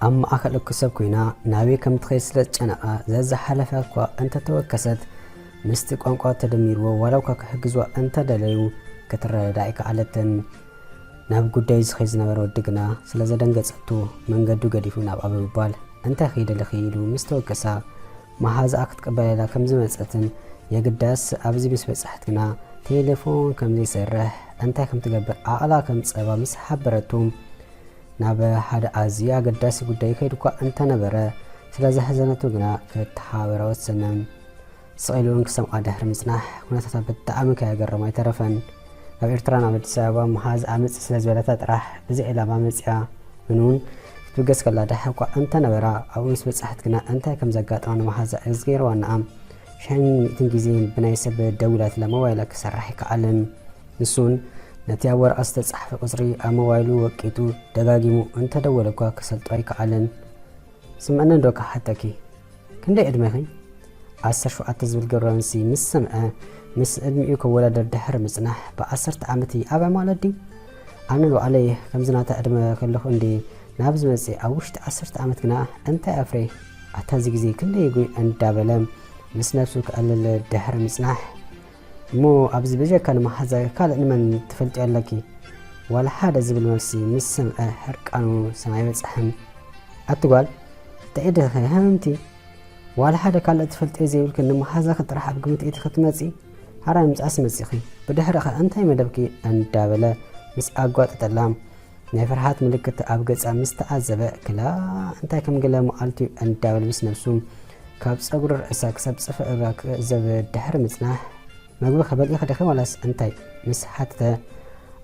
ኣብ ማእከል እኩብ ሰብ ኮይና ናበይ ከም ትኸይድ ስለ ዝጨነቓ፣ ዘዝሓለፈ እኳ እንተተወከሰት፣ ምስቲ ቋንቋ ተደሚርዎ ዋላ እኳ ክሕግዝዋ እንተደለዩ፣ ክትረዳእ ኣይከኣለትን። ናብ ጉዳዩ ዝኸይድ ዝነበረ ወዲ ግና ስለ ዘደንገጸቱ፣ መንገዱ ገዲፉ ናብኣ ብምባል፣ "እንታይ ኸይደልኺ?" ኢሉ ምስ ተወከሳ፣ መሓዛኣ ክትቅበለላ ከም ዝመጸትን፣ የግዳስ ኣብዚ ምስ በጻሕት ግና ቴሌፎን ከም ዘይሰርሕ፣ እንታይ ከም ትገብር ዓቕላ ከም ጸባ ምስ ሓበረቱ፣ ናብ ሓደ ኣዝዩ ኣገዳሲ ጉዳይ ከይዱ እኳ እንተነበረ፣ ስለ ዘሕዘነቱ ግና ክተሓባበራ ወሰነ። ስቕ ኢሉ እውን ክሰምዓ ድሕሪ ምጽናሕ፣ ኩነታታ ብጣዕሚ ከየገረሞ ኣይተረፈን። ካብ ኤርትራ ናብ ኣዲስ ኣበባ መሓዛኣ ምጽእ ስለ ዝበለታ ጥራሕ፣ ብዚ ዕላማ መጺኣ። ግን እውን ክትብገስ ከላ፣ ደሓር እኳ እንተነበራ፣ ኣብኡ ምስ በጻሕት ግና እንታይ ከም ዘጋጠማ ንመሓዛኣ እዝጊ ገይርዋ። ንኣ ሽሕን ሚእትን ግዜ ብናይ ሰብ ደዊላትላ ሞባይላ ክሰርሕ ኣይከኣለን። ንሱን ነቲ ኣብ ወረቐት ዝተጻሕፈ ቁጽሪ ኣብ ሞባይሉ ወቂጡ ደጋጊሙ እንተደወለ እኳ ክሰልጦ ኣይከኣለን። ስምዕኒ እንዶ ክሓተኪ፣ ክንደይ ዕድመኺ? ዓሰርተ ሸውዓተ ዝብል ግብረ መልሲ ምስ ሰምዐ፣ ምስ ዕድሚኡ ከወዳደር ድሕሪ ምጽናሕ፣ ብዓሰርተ ዓመት እየ ኣበይ ማለት ድዩ? ኣነ ንባዕለይ ከምዚ ናታ ዕድመ ከለኹ እንዲ ናብዚ መጽእ፣ ኣብ ውሽጢ ዓሰርተ ዓመት ግና እንታይ ኣፍርየ? ኣታ እዚ ግዜ ክንደይ ይጉይ እንዳበለ ምስ ነብሱ ከዕልል ድሕሪ ምጽናሕ፣ እሞ ኣብዚ ብጀካ ንመሓዛይ ካልእ ንመን ትፈልጥዮ ኣለኪ? ዋላ ሓደ ዝብል መልሲ ምስ ሰምዐ ሕርቃኑ ሰማይ በጽሐ። ኣቲ ጓል፣ እንታይ ኢድኺ ሃምቲ? ዋላ ሓደ ካልእ ትፈልጥዮ ዘይብልኪ ንመሓዛኺ ጥራሕ ኣብ ግምት ኢቲ ክትመጺ? ሓራይ ምጻእሲ መጺኺ። ብድሕሪኸ እንታይ መደብኪ? እንዳበለ ምስ ኣጓጠጠላ፣ ናይ ፍርሃት ምልክት ኣብ ገጻ ምስ ተዓዘበ፣ ክላ እንታይ ከም ገለ መዓልቲ እንዳበለ ምስ ነብሱ፣ ካብ ጸጉሪ ርእሳ ክሳብ ጽፍሪ እግራ ክዕዘብ ድሕሪ ምጽናሕ፣ "መግቢ ከበልዒ ከደኺ ዋላስ እንታይ?" ምስ ሓተተ፣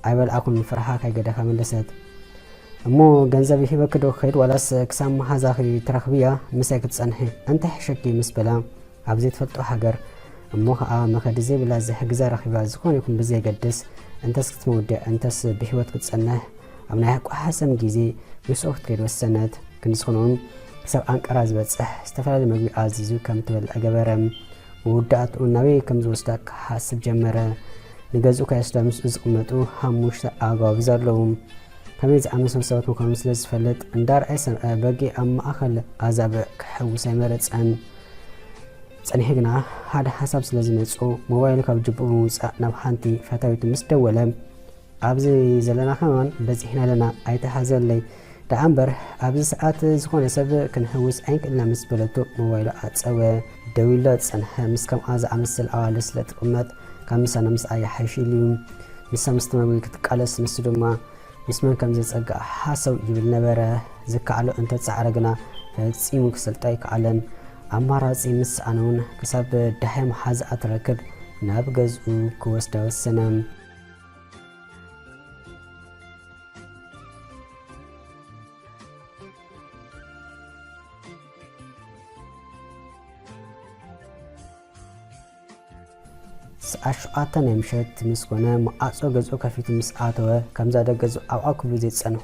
"ኣይበልዓኩን፣ ፍርሃ ካይገደፋ መለሰት። እሞ ገንዘብ ሂበኪ ዶ ክኸይድ ዋላስ ክሳብ መሓዛኺ ትረኽብያ ምሳይ ክትጸንሒ? እንታይ ሕሸኪ?" ምስ በላ፣ ኣብ ዘይትፈልጦ ሃገር እሞ ኸኣ መኸዲ ዘይብላ ዝሕግዛ ረኺባ ዝኾነ ይኹን ብዘየገድስ፣ እንተስ ክትመውድዕ እንተስ ብህይወት ክትጸንሕ፣ ኣብ ናይ ኣቋሓሰም ግዜ ምስኡ ክትከይድ ወሰነት። ክንዲ ዝኾነ እውን ክሳብ ኣንቀራ ዝበጽሕ ዝተፈላለየ መግቢ ኣዚዙ ከም ትበልዕ ገበረ። መወዳእትኡ ናበይ ከም ዝወስዳ ክሓስብ ጀመረ። ንገዝኡ ከይወስዳ ምስኡ ዝቕመጡ ሓሙሽተ ኣጓብዝ ኣለዉ። ከመይ ዝኣመሰሉ ሰባት ምዃኖም ስለ ዝፈልጥ፣ እንዳርኣየ ሰምዐ በጊዕ ኣብ ማእከል ኣዛብእ ክሕውስ ኣይመረጸን። ጸኒሑ ግና ሓደ ሓሳብ ስለ ዝመጽኦ፣ ሞባይሉ ካብ ጅብኡ ብምውጻእ ናብ ሓንቲ ፈታዊቱ ምስ ደወለ፣ "ኣብዚ ዘለና ከማን በዚሕና ኣለና፣ ኣይትሓዘለይ። ደኣ እምበር፣ ኣብዚ ሰዓት ዝኾነ ሰብ ክንሕውስ ኣይንክእልና" ምስ በለቶ፣ ሞባይሉ ዓጸወ። ደዊሉላ ዝጸንሐ፣ ምስ ከምኣ ዝኣመሰለ ኣዋልድ ስለ ትቕመጥ፣ ካብ ምሳና ምስኣ ይሓይሽ ኢሉ እዩ። ንሳ ምስቲ መግቢ ክትቃለስ፣ ንሱ ድማ ምስ መን ከም ዘጸግዓ ሃሰው ይብል ነበረ። ዝከኣሎ እንተጸዓረ ግና ፈጺሙ ክሰልጦ ኣይከኣለን። ኣማራጺ ምስ ሰኣነ እውን ክሳብ ደሃይ መሓዛኣ ትረክብ ናብ ገዝኡ ክወስዳ ወሰነ። ሰዓት ሸውዓተ ናይ ምሸት ምስ ኮነ፣ መዓጾ ገዝኡ ከፊቱ ምስ ኣተወ፣ ከምዛ ደገ ዝዓብዓ ክብሉ ዘይጸንሑ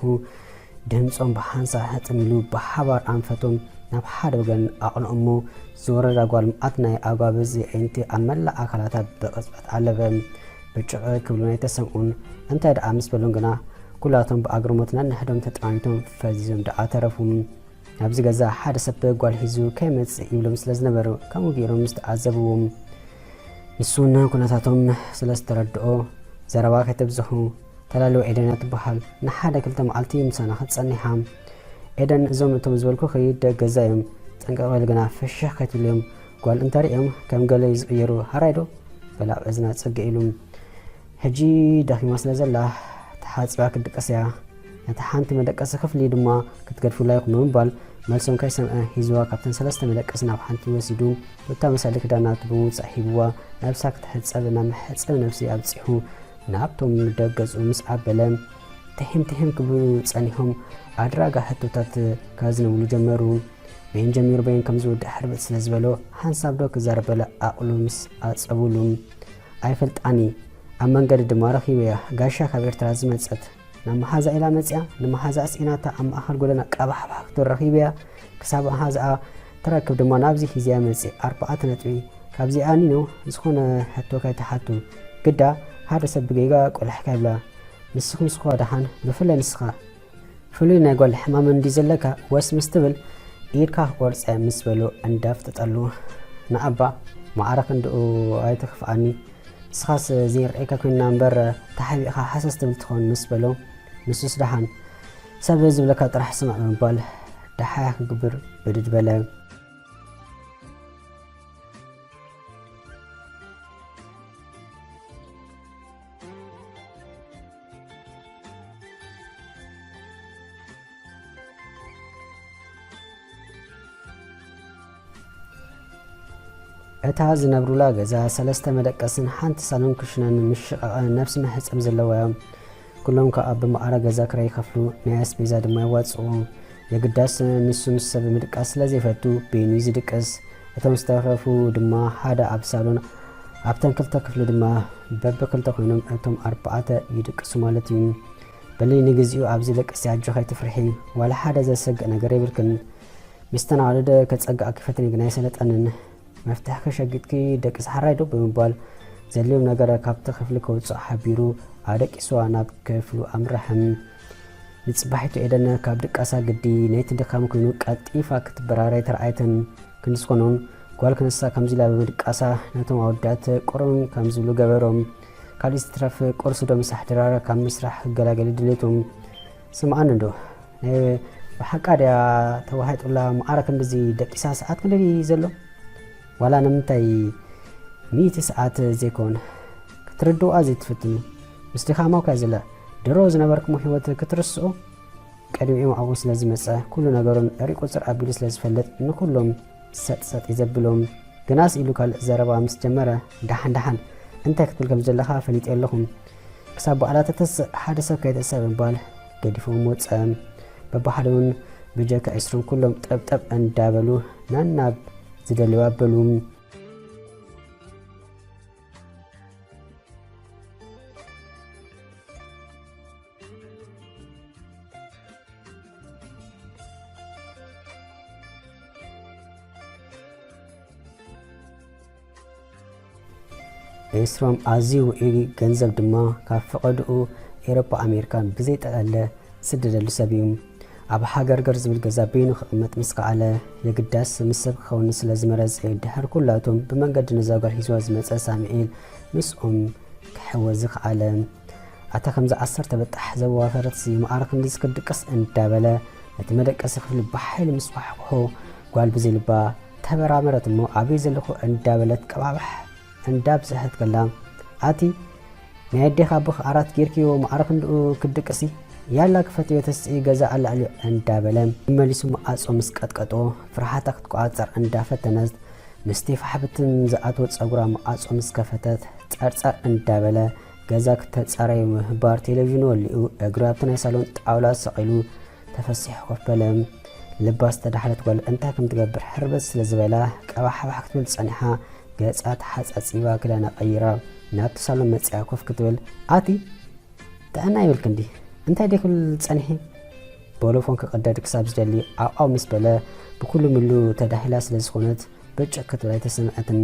ድምጾም ብሓንሳብ ሕጥም ኢሉ ብሓባር ኣንፈቶም ናብ ሓደ ወገን ኣቕንኡ እሞ፣ ዝወረዳ ጓል መዓት ናይ ኣጓብዝ የዒንቲ ኣብ መላእ ኣካላታ ብቕጽበት ኣለበ። ብጭቕ ክብሉ ኣይተሰምዑን። እንታይ ደኣ ምስ በሎም ግና፣ ኩላቶም ብኣግርሞት ነንሕዶም ተጠማሚቶም ፈዚዞም ደኣ ተረፉ። ኣብዚ ገዛ ሓደ ሰብ ጓል ሒዙ ከይመጽእ ይብሎም ስለ ዝነበሩ፣ ከምኡ ገይሮም ምስ ተዓዘብዎም፣ ንሱ እውን ኩነታቶም ስለ ዝተረድኦ፣ "ዘረባ ከይተብዝሑ፣ ተላልዋ ኤደን እያ ትበሃል። ንሓደ ክልተ መዓልቲ ምሳና ክትጸንሕ እያ። ኤደን፣ እዞም እቶም ዝበልኩኺ ደቂ ገዛ እዮም። ጥንቅቕ በሊ ግና ፍሽኽ ከይትብልዮም። ጓል እንተርእዮም ከም ገለ እዩ ዝቕየሩ። ሃራይ ዶ?" በላ ኣብ እዝና ጽግዕ ኢሉ። ሕጂ ደኺማ ስለ ዘላ፣ ተሓጺባ ክትድቅስ እያ። ነታ ሓንቲ መደቀሲ ክፍሊ ድማ ክትገድፉላ ኢኹም ብምባል፣ መልሶም ከይሰምዐ ሒዝዋ ካብተን ሰለስተ መደቀሲ ናብ ሓንቲ ወሲዱ፣ ቱታ መሳሊ ክዳናቱ ብምውጻእ ሂብዋ፣ ነብሳ ክትሕጸብ ናብ መሕጸቢ ነብሲ ኣብጺሑ፣ ናብቶም ደገዝኡ ምስ ኣበለ፣ ትሒም ትሒም ክብሉ ጸኒሖም፣ ኣድራጋ ሕቶታት ከዝንብሉ ጀመሩ። በየን ጀሚሩ በየን ከም ዝውዳእ ሕርብጥ ስለ ዝበሎ፣ ሓንሳብ ዶ ክዛረብ በለ ዓቕሉ ምስ ኣጸቡሉ። "ኣይፈልጣኒ፣ ኣብ መንገዲ ድማ ረኺበያ፣ ጋሻ ካብ ኤርትራ ዝመጸት። ናብ መሓዛ ኢላ መጽያ፣ ንመሓዛ ስዒናታ ኣብ ማእከል ጎደና ቀባሕባሕ ክትብል ረኺበያ፣ ክሳብ መሓዛኣ ትረክብ ድማ ናብዚ ሒዘያ መጽየ፣ ኣርባዕተ ነጥቢ። ካብዚኣ ኒኖ ዝኾነ ሕቶ ከይትሓቱ፣ ግዳ ሓደ ሰብ ብጌጋ ቆሊሕካ ይብላ። ንስኹም ስኹዋ ደሓን፣ ብፍላይ ንስኻ። ፍሉይ ናይ ጓል ሕማም እንዲ ዘለካ ወስ ምስ ትብል ኢድካ ክቆርጸ ምስ በሎ እንዳፍጠጠሉ ንኣባ ማዕረ ክንድኡ ኣይትኽፍኣኒ፣ ንስኻስ ዘይርኤካ ኮይንና እምበር ተሓቢእኻ ሃሰስ ትብል ትኾን ምስ በሎ ንሱስ ደሓን ሰብ ዝብለካ ጥራሕ ስማዕ ብምባል ደሓያ ክግብር ብድድ በለ። እታ ዝነብሩላ ገዛ ሰለስተ መደቀስን ሓንቲ ሳሎን ክሽነን ምሽቓቐ ነብሲ መሕጸብ ዘለዋ እዮም። ኩሎም ከኣ ብማዕረ ገዛ ክራይ ይኸፍሉ፣ ናይ ኣስቤዛ ድማ የዋጽኡ። የግዳስ ንሱ ምስ ሰብ ምድቃስ ስለ ዘይፈቱ በይኑ እዩ ዝድቅስ። እቶም ዝተረፉ ድማ ሓደ ኣብ ሳሎን ኣብተን ክልተ ክፍሊ ድማ በብክልተ ኮይኖም እቶም ኣርባዕተ ይድቅሱ ማለት እዩ። በሊ ንግዚኡ ኣብዚ ደቅሲ ኣጆኺ ኣይትፍርሒ፣ ዋላ ሓደ ዘሰግእ ነገር የብልክን። ምስተን ኣዋልድ ከጸግኣኪ ፈትኒ ግን ኣይሰለጠንን። መፍትሕኪ ሸጊጥኪ ደቅሲ ሓራይ ዶ ብምባል ዘድልዮም ነገር ካብቲ ክፍሊ ከውጽኦ ሓቢሩ ኣደቂስዋ ናብ ክፍሉ ኣምርሐ። ንጽባሒቱ ኤደን ካብ ድቃሳ ግዲ ነይቲ ድኻም ኮይኑ ቀልጢፋ ክትበራረ ኣይተረኣየትን። ክንዲ ዝኾኖን ጓል ክንሳ ከምዚ ኢላ ብምድቃሳ ነቶም ኣወዳት ቁሩም ከም ዝብሉ ገበሮም። ካልእ ዝትረፍ ቁርሲ ዶ ምሳሕ ድራር ካብ ምስራሕ ክገላገል ድሌቶም። ስምዓኒ እንዶ ናይ ብሓቃ ድያ ተዋሂጡላ መዓረ ክንድዚ ደቂሳ ሰዓት ክንደይ ዘሎ? ዋላ ንምንታይ ሚእቲ ሰዓት ዘይኮን ክትርድዋ ዘይትፍትኑ? ምስ ድኻማ እኳ ዘላ ድሮ ዝነበርኩሞ ህይወት ክትርስዑ ቅድሚኦም ኣብኡ ስለ ዝመጸ ኩሉ ነገሮም ሪቁጽር ኣቢሉ ስለ ዝፈልጥ ንኩሎም ሰጥ ሰጥ እዩ ዘብሎም። ግናስ ኢሉ ካልእ ዘረባ ምስ ጀመረ ደሓን ደሓን እንታይ ክትብል ከም ዘለኻ ፈሊጠ ኣለኹ። ክሳብ በዓላ ተተስእ ሓደ ሰብ ከይተስእ ብምባል ገዲፎም ወጸ። በብሓደ እውን ብጀካ ዒስራን ኩሎም ጠብጠብ እንዳበሉ ናናብ ዝደልዩ ኣበሉ። ኤስሮም ኣዝዩ ውዑይ ገንዘብ ድማ ካብ ፈቐድኡ ኤሮፓ ኣሜሪካን ብዘይጠለለ ዝስደደሉ ሰብ እዩ። ኣብ ሃገርገር ዝብል ገዛ በይኑ ክቕመጥ ምስ ከኣለ የግዳስ ምስ ሰብ ክኸውን ስለ ዝመረጸ ድሕሪ ኩላቶም ብመንገዲ ነዛ ጓል ሒዝዋ ዝመጸ ሳሙኤል ምስኦም ክሕወ ዝኸኣለ። ኣታ ከምዚ ዓሰርተ በጣሕ ዘዋፈረትሲ መዓረ ክንድዚ ክድቅስ እንዳበለ ነቲ መደቀሲ ክፍሊ ብሓይሊ ምስ ኳሕኩሖ ጓል ብዘይልባ ተበራመረት እሞ ኣበይ ዘለኹ እንዳበለት ቀባባሕ እንዳብዝሐት ከላ ኣቲ ናይ ኣዴኻ ኣቦኻ ዓራት ጌርክዮ መዓረ ክንድኡ ክድቅሲ ያላ ክፈትዮ ተስኢ ገዛ ኣላዕልዮ እንዳበለ መሊሱ መዓጾ ምስ ቀጥቀጦ ፍርሓታ ክትቆጻጸር እንዳፈተነት ምስቲ ፋሕብትን ዝኣትዎ ጸጉራ መዓጾ ምስ ከፈተት ጸርጸር እንዳበለ ገዛ ክተጻረዩ ምህባር ቴሌቪዥን ወሊኡ እግሩ ኣብቲ ናይ ሳሎን ጣውላ ሰቒሉ ተፈሲሑ ኮፍ በለ። ልባ ዝተዳሕለት ጓል እንታይ ከም ትገብር ሕርበት ስለ ዝበላ ቀባሕባሕ ክትብል ጸኒሓ ገጻ ተሓጻጺባ ክዳና ቀይራ ናብቲ ሳሎን መጺኣ ኮፍ ክትብል ኣቲ ጥዕና ይብልክ እንዲ እንታይ ደይ ክብል ጸኒሒ ቦሎፎን ክቕደድ ክሳብ ዝደሊ ዓው ዓው ምስ በለ ብኩሉ ምሉ ተዳሂላ ስለ ዝኾነት ብጭቕ ክትብል ኣይተሰምዐትን።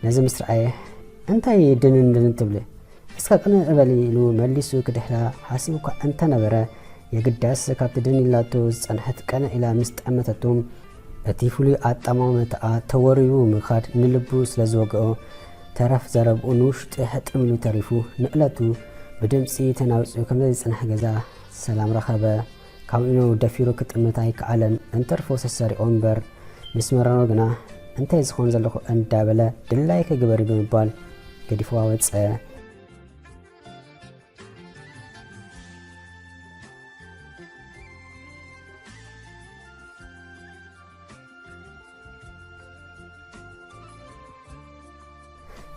ነዚ ምስ ረኣየ እንታይ ድንን ድንን ትብሊ እስካ ቅንዕ እበሊ ኢሉ መሊሱ ክድሕራ ሓሲቡ እኳ እንተነበረ የግዳስ ካብቲ ድን ኢላቶ ዝጸንሐት ቀንዕ ኢላ ምስ ጠመተቶ እቲ ፍሉይ ኣጠማምታኣ ተወሪሩ ምኻድ ንልቡ ስለ ዝወግኦ ተረፍ ዘረብኡ ንውሽጢ ሕጥም ኢሉ ተሪፉ ንዕለቱ ብድምጺ ተናዊጹ ከም ዘይጽናሕ ገዛ ሰላም ረኸበ። ካብኡ ደፊሩ ክጥምት ኣይከኣለን። እንተርፎ ሰሰሪቑ እምበር ምስ መረሮ ግና እንታይ ዝኸውን ዘለኹ እንዳበለ ድላይኪ ግበሪ ብምባል ገዲፍዋ ወጸ።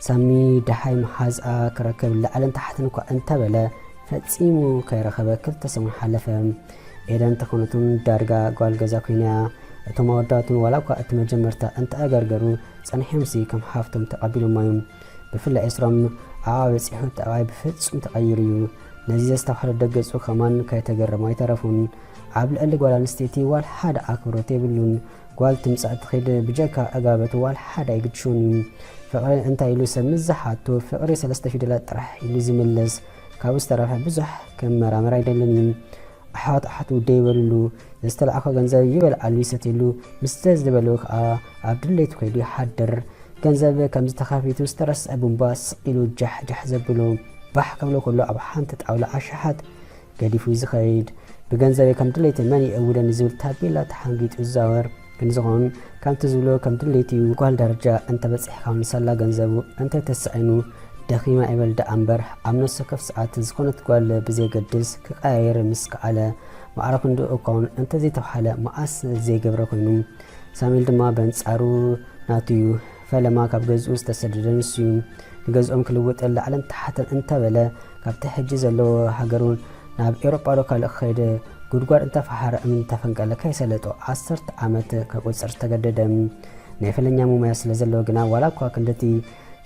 ሳሚ ደሃይ መሓዝኣ ክረክብ ላዕልን ታሕትን እኳ እንተበለ ፈጺሙ ከይረኸበ ክልተ ሰሙን ሓለፈ። ኤደን ተኾነቱን ዳርጋ ጓል ገዛ ኮይና እያ። እቶም ኣወዳቱን ዋላ እኳ እቲ መጀመርታ እንተኣገርገሩ ጸኒሖምሲ ከም ሓፍቶም ተቐቢሎማ እዮም። ብፍላይ ኤስሮም ኣብኣ በጺሑ ጠባይ ብፍጹም ተቐይሩ እዩ። ነዚ ዘስተብሃለ ደገጹ ከማን ከይተገረሙ ኣይተረፉን። ኣብ ልዕሊ ጓል ኣንስተይቲ ዋላ ሓደ ኣኽብሮት የብሉን። ጓል ትምጻእ ትኺድ ብጀካ ዕጋበት ዋላ ሓደ ኣይግድሾን እዩ። ፍቕሪ እንታይ ኢሉ ሰብ ምስ ዝሓቶ ፍቕሪ ሰለስተ ፊደላት ጥራሕ ኢሉ ዝምልስ። ካብኡ ዝተረፈ ብዙሕ ክመራመር ኣይደልን እዩ። ኣሕዋት ኣሓቱ ደይበልሉ፣ ዝተላእኮ ገንዘብ ይበልዓሉ ይሰትየሉ፣ ምስ ዝበልዎ ከዓ ኣብ ድሌቱ ከይዱ ይሓድር። ገንዘብ ከም ዝተኻፊቱ ዝተረስዐ ቡምባ ስቕ ኢሉ ጃሕ ጃሕ ዘብሎ። ባሕ ከብሎ ከሎ ኣብ ሓንቲ ጣውላ ኣሽሓት ገዲፉ ዝኸይድ። ብገንዘበይ ከም ድሌቱ መን ይእውደኒ ዝብል ታቤላ ተሓንጊጡ ይዛወር። ክንዝኾን ከምቲ ዝብሎ ከም ድሌቱ እዩ። ጓል ደረጃ እንተበፂሕካ ንሳላ ገንዘቡ እንተተሳኢኑ ደኺማ ይበል ደኣ እምበር ኣብ ነፍሲ ወከፍ ሰዓት ዝኾነት ጓል ብዘየገድስ ክቀያየር ምስ ከኣለ ማዕረ ክንድኡ እኳ እውን እንተዘይተባህለ መዓስ ዘይገብረ ኮይኑ። ሳሙኤል ድማ በንጻሩ ናቱ እዩ። ፈለማ ካብ ገዝኡ ዝተሰደደ ንሱ እዩ። ንገዝኦም ክልውጥን ላዕልን ታሕትን እንተበለ ካብቲ ሕጂ ዘለዎ ሃገሩ ናብ ኤውሮጳ ዶ ካልእ ክኸይድ ጉድጓድ እንተፈሓረ እምኒ እንተፈንቀለ ከይሰለጦ ዓሰርተ ዓመት ከቁጽር ዝተገደደ። ናይ ፈለኛ ሙያ ስለ ዘለዎ ግና ዋላ እኳ ክንድቲ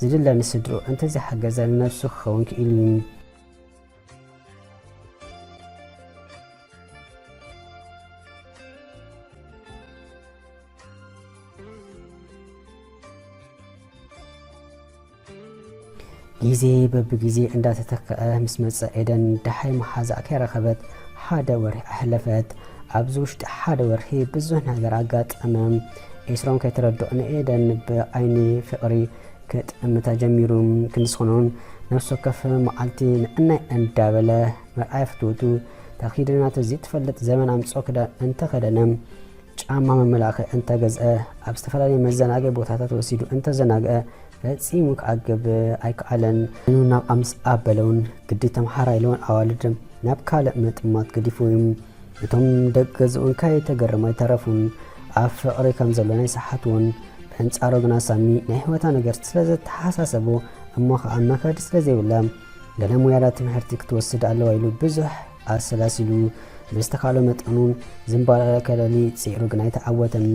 ዝድለ ንስድርኡ እንተዘይሓገዘ ንነብሱ ክኸውን ክኢሉ እዩ። ግዜ በብግዜ እንዳተተክአ ምስ መጸ ኤደን ደሓይ መሓዛኣ ከይረኸበት ሓደ ወርሒ ኣሕለፈት። ኣብዚ ውሽጢ ሓደ ወርሒ ብዙሕ ነገር ኣጋጠመ። ኤስሮም ከይተረድኦ ንኤደን ብዓይኒ ፍቕሪ ክጥምታ ጀሚሩ። ክንስኹኑን ነፍሲ ወከፍ መዓልቲ ንዕናይ እንዳበለ መርኣያ ፍትወቱ ተኺድናቶ ዘይትፈልጥ ዘመን ኣምጽኦ ክዳን እንተኸደነ ጫማ መመላእኸ እንተገዝአ ኣብ ዝተፈላለዩ መዘናግዒ ቦታታት ወሲዱ እንተዘናግዐ ፈጺሙ ክኣግብ ኣይከኣለን። ንኑ ናብ ኣምስ ኣበለውን ግዲ ተምሃራይ ኢለውን ኣዋልድ ናብ ካልእ መጥማት ገዲፉ እዩ። እቶም ደቂ ገዝኡ እንካይ ተገርም ኣይተረፉን። ኣብ ፍቕሪ ከም ዘሎ ናይ ሰሓትዎን። ብእንጻሮ ግና ሳሚ ናይ ህይወታ ነገር ስለ ዘተሓሳሰቦ እሞ ኸዓ መኸዲ ስለ ዘይብላ ገለ ሙያዳ ትምህርቲ ክትወስድ ኣለዋ ኢሉ ብዙሕ ኣሰላሲሉ ብዝተኻእሎ መጠኑ ዝንባለ ከለሊ ጽዒሩ ግና ኣይተዓወተን።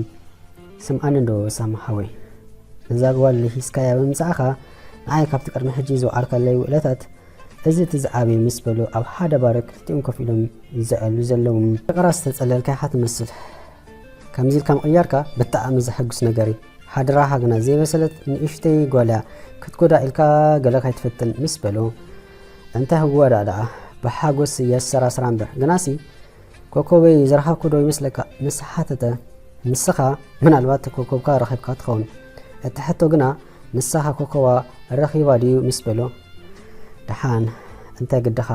ስምዓኒ እንዶ ሳሚ ሓወይ፣ ነዛ ጓል ሂዝካያ ብምምጻእኻ ንዓይ ካብቲ ቅድሚ ሕጂ ዝወዓልካለይ ውዕለታት እዚ እቲ ዝዓበየ ምስ በሉ ኣብ ሓደ ባር ክልቲኦም ኮፍ ኢሎም ይዘዕሉ ዘለዉ። ፍቕራ ዝተጸለልካ ኢኻ ትመስል። ከምዚ ኢልካ ምቕያርካ ብጣዕሚ ዘሐጉስ ነገር እዩ። ሓደራኻ ግና ዘይበሰለት ንእሽተይ ጓል እያ ክትጎዳ ኢልካ ገለ ካይትፈትን ምስ በሉ እንተ ህወዳ ደኣ ብሓጎስ የሰራስራ እምበር ግናሲ ኮኮበይ ዝረኸብኩ ዶ ይመስለካ? ምስ ሓተተ፣ ንስኻ ምናልባት ኮኮብካ ረኺብካ ትኸውን። እቲ ሕቶ ግና፣ ንስኻ ኮኮባ ረኺባ ድዩ? ምስ በሎ፣ ደሓን፣ እንታይ ግድኻ?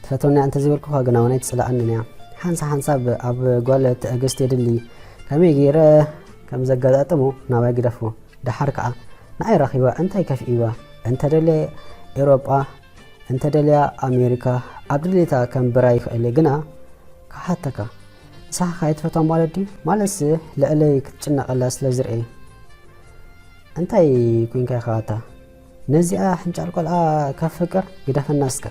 ትፈትወኒ እንተ ዝበልኩኻ ግና እውን ኣይትጽላኣንን እያ። ሓንሳ ሓንሳብ ኣብ ጓል ትዕግስቲ የድሊ። ከመይ ገይረ ከም ዘጋጣጥሞ ናባይ ግደፎ። ደሓር ከኣ፣ ንዓይ ረኺባ እንታይ ከፊእዋ? እንተ ደልየ ኤውሮጳ፣ እንተ ደልያ ኣሜሪካ ኣብ ድሌታ ከንብራ ይኽእል እየ፣ ግና ክሓተካ፣ ንስኻ ከ ኣይትፈትዋን ማለት ድዩ? ማለትሲ ልዕለይ ክትጭነቐላ ስለ ዝርእየ። እንታይ ኮይንካ ኢኻ ኣታ? ነዚኣ ሕንጫል ቆልዓ ከፍቅር ግደፈና እስከ።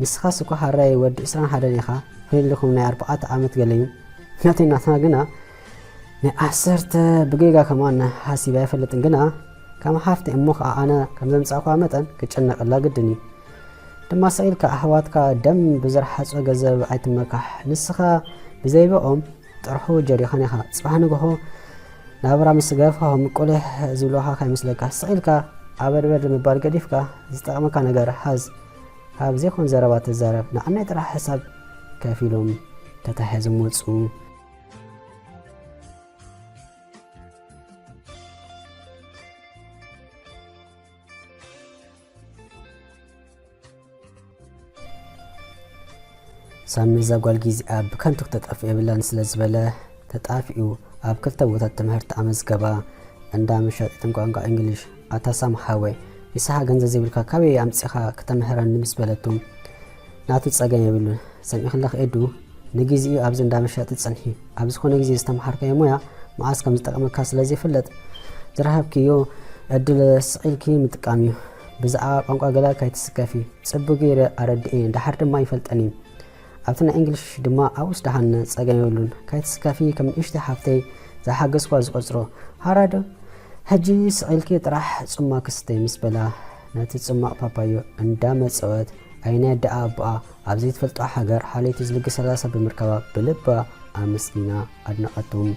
ንስኻስ እኮ ሓራይ ወዲ ዕስራን ሓደን ኢኻ፣ ፍልልኹም ናይ ኣርባዕተ ዓመት ገለ እዩ። ናተይ ናትና ግና ናይ ዓሰርተ ብጌጋ ከማን ሓሲበ ኣይፈልጥን፣ ግና ከም ሓፍቲ እሞ ኸዓ ኣነ ከም ዘምጻእኳ መጠን ክጨነቐላ ግድን እዩ። ድማ ስቕ ኢልካ ኣሕዋትካ ደም ብዝረሓጾ ገንዘብ ኣይትመካሕ። ንስኻ ብዘይብኦም ጥርሑ ጀሪኻን ኢኻ። ጽባሕ ንግሆ ናብራ ምስ ገደፍካዮም ቁልሕ ዝብሉኻ ከይመስለካ። ስቕ ኢልካ ኣበድበድ ምባል ገዲፍካ ዝጠቕመካ ነገር ሓዝ። ካብ ዘይኮን ዘረባ ትዛረብ። ንዓናይ ጥራሕ ሕሳብ ከፊሎም ተታሒዞም ወጹ። ሳሚ እዛ ጓል ጊዜኣ ብከንቱ ክተጠፍእ የብላን ስለ ዝበለ ተጣፊኡ ኣብ ክልተ ቦታ ትምህርቲ ኣመዝገባ። እንዳ መሻጢትን ቋንቋ እንግሊሽ። ኣታ ሳሚ ሓወይ፣ ንስኻ ገንዘብ ዘይብልካ ካበይ ኣምጺኻ ክተምህረኒ ምስ በለቱ ናቱ ጸገም የብሉን። ሰሚዕኽለኺ ኤዱ፣ ንግዜኡ ኣብዚ እንዳ መሻጢ ጽንሒ። ኣብ ዝኾነ ግዜ ዝተምሃርካዮ ሞያ መዓስ ከም ዝጠቕመካ ስለ ዘይፍለጥ ዝረኸብክዮ ዕድል ስቕ ኢልኪ ምጥቃም እዩ። ብዛዕባ ቋንቋ ገለ ካይትስከፊ፣ ጽቡቕ ገይረ ኣረድኤ፣ ደሓር ድማ ይፈልጠን እዩ። ኣብቲ ናይ እንግሊሽ ድማ ኣብኡስ ደሓን ጸገም የብሉን። ካይትስከፊ ከም ንእሽተይ ሓፍተይ ዝሓገዝኳ ዝቆጽሮ። ሓራዶ ሕጂ ስቕ ኢልኪ ጥራሕ ጽማቕ ክስተይ ምስ በላ ነቲ ጽማቕ ፓፓዮ እንዳመጸወት ኣይናይ ኣደኣ ኣቦኣ ኣብ ዘይትፈልጦ ሃገር ሓለይቲ ዝልግሰላ ሰብ ብምርካባ ብልባ ኣመስጊና ኣድነቐቶም።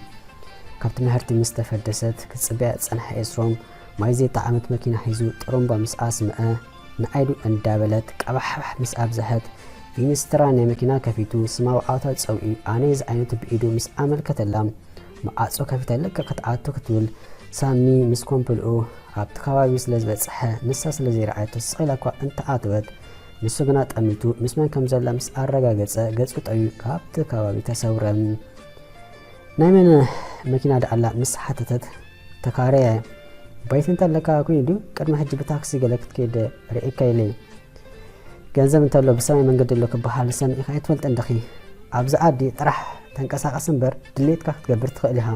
ካብ ትምህርቲ ምስ ተፈደሰት ክጽበያ ዝጸንሐ ኤስሮም ማይ ዘይጠዓመት መኪና ሒዙ ጥሩምባ ምስ ኣስምዐ ንኣይዱ እንዳበለት ቀባሕባሕ ምስ ኣብዝሐት ኢንስትራ ናይ መኪና ከፊቱ ስማ ብዓወታ ጸዊዑ ኣነ እዚ ዓይነቱ ብኢዱ ምስ ኣመልከተላ፣ መዓጾ ከፊታ ልክዕ ክትኣቱ ክትብል ሳሚ ምስ ኮምፕልኡ ኣብቲ ከባቢ ስለ ዝበጽሐ ንሳ ስለ ዘይረኣየቶ ስቕ ኢላ እኳ እንተኣተወት፣ ንሱ ግና ጠሚቱ ምስ መን ከም ዘላ ምስ ኣረጋገጸ ገጹ ጠውዩ ካብቲ ከባቢ ተሰውረ። ናይ መን መኪና ደኣላ ምስ ሓተተት፣ ተካረየ። ባይት እንተ ኣለካ ኮይኑ ድዩ ቅድሚ ሕጂ ብታክሲ ገለ ክትከይድ ርእየካ ኢለ እዩ። ገንዘብ እንተሎ ብሰማይ መንገዲ ኣሎ ክበሃል ሰሚዕካ ኣይትፈልጥን ዲኺ? ኣብዚ ዓዲ ጥራሕ ተንቀሳቐስ እምበር ድሌትካ ክትገብር ትኽእል ኢኻ።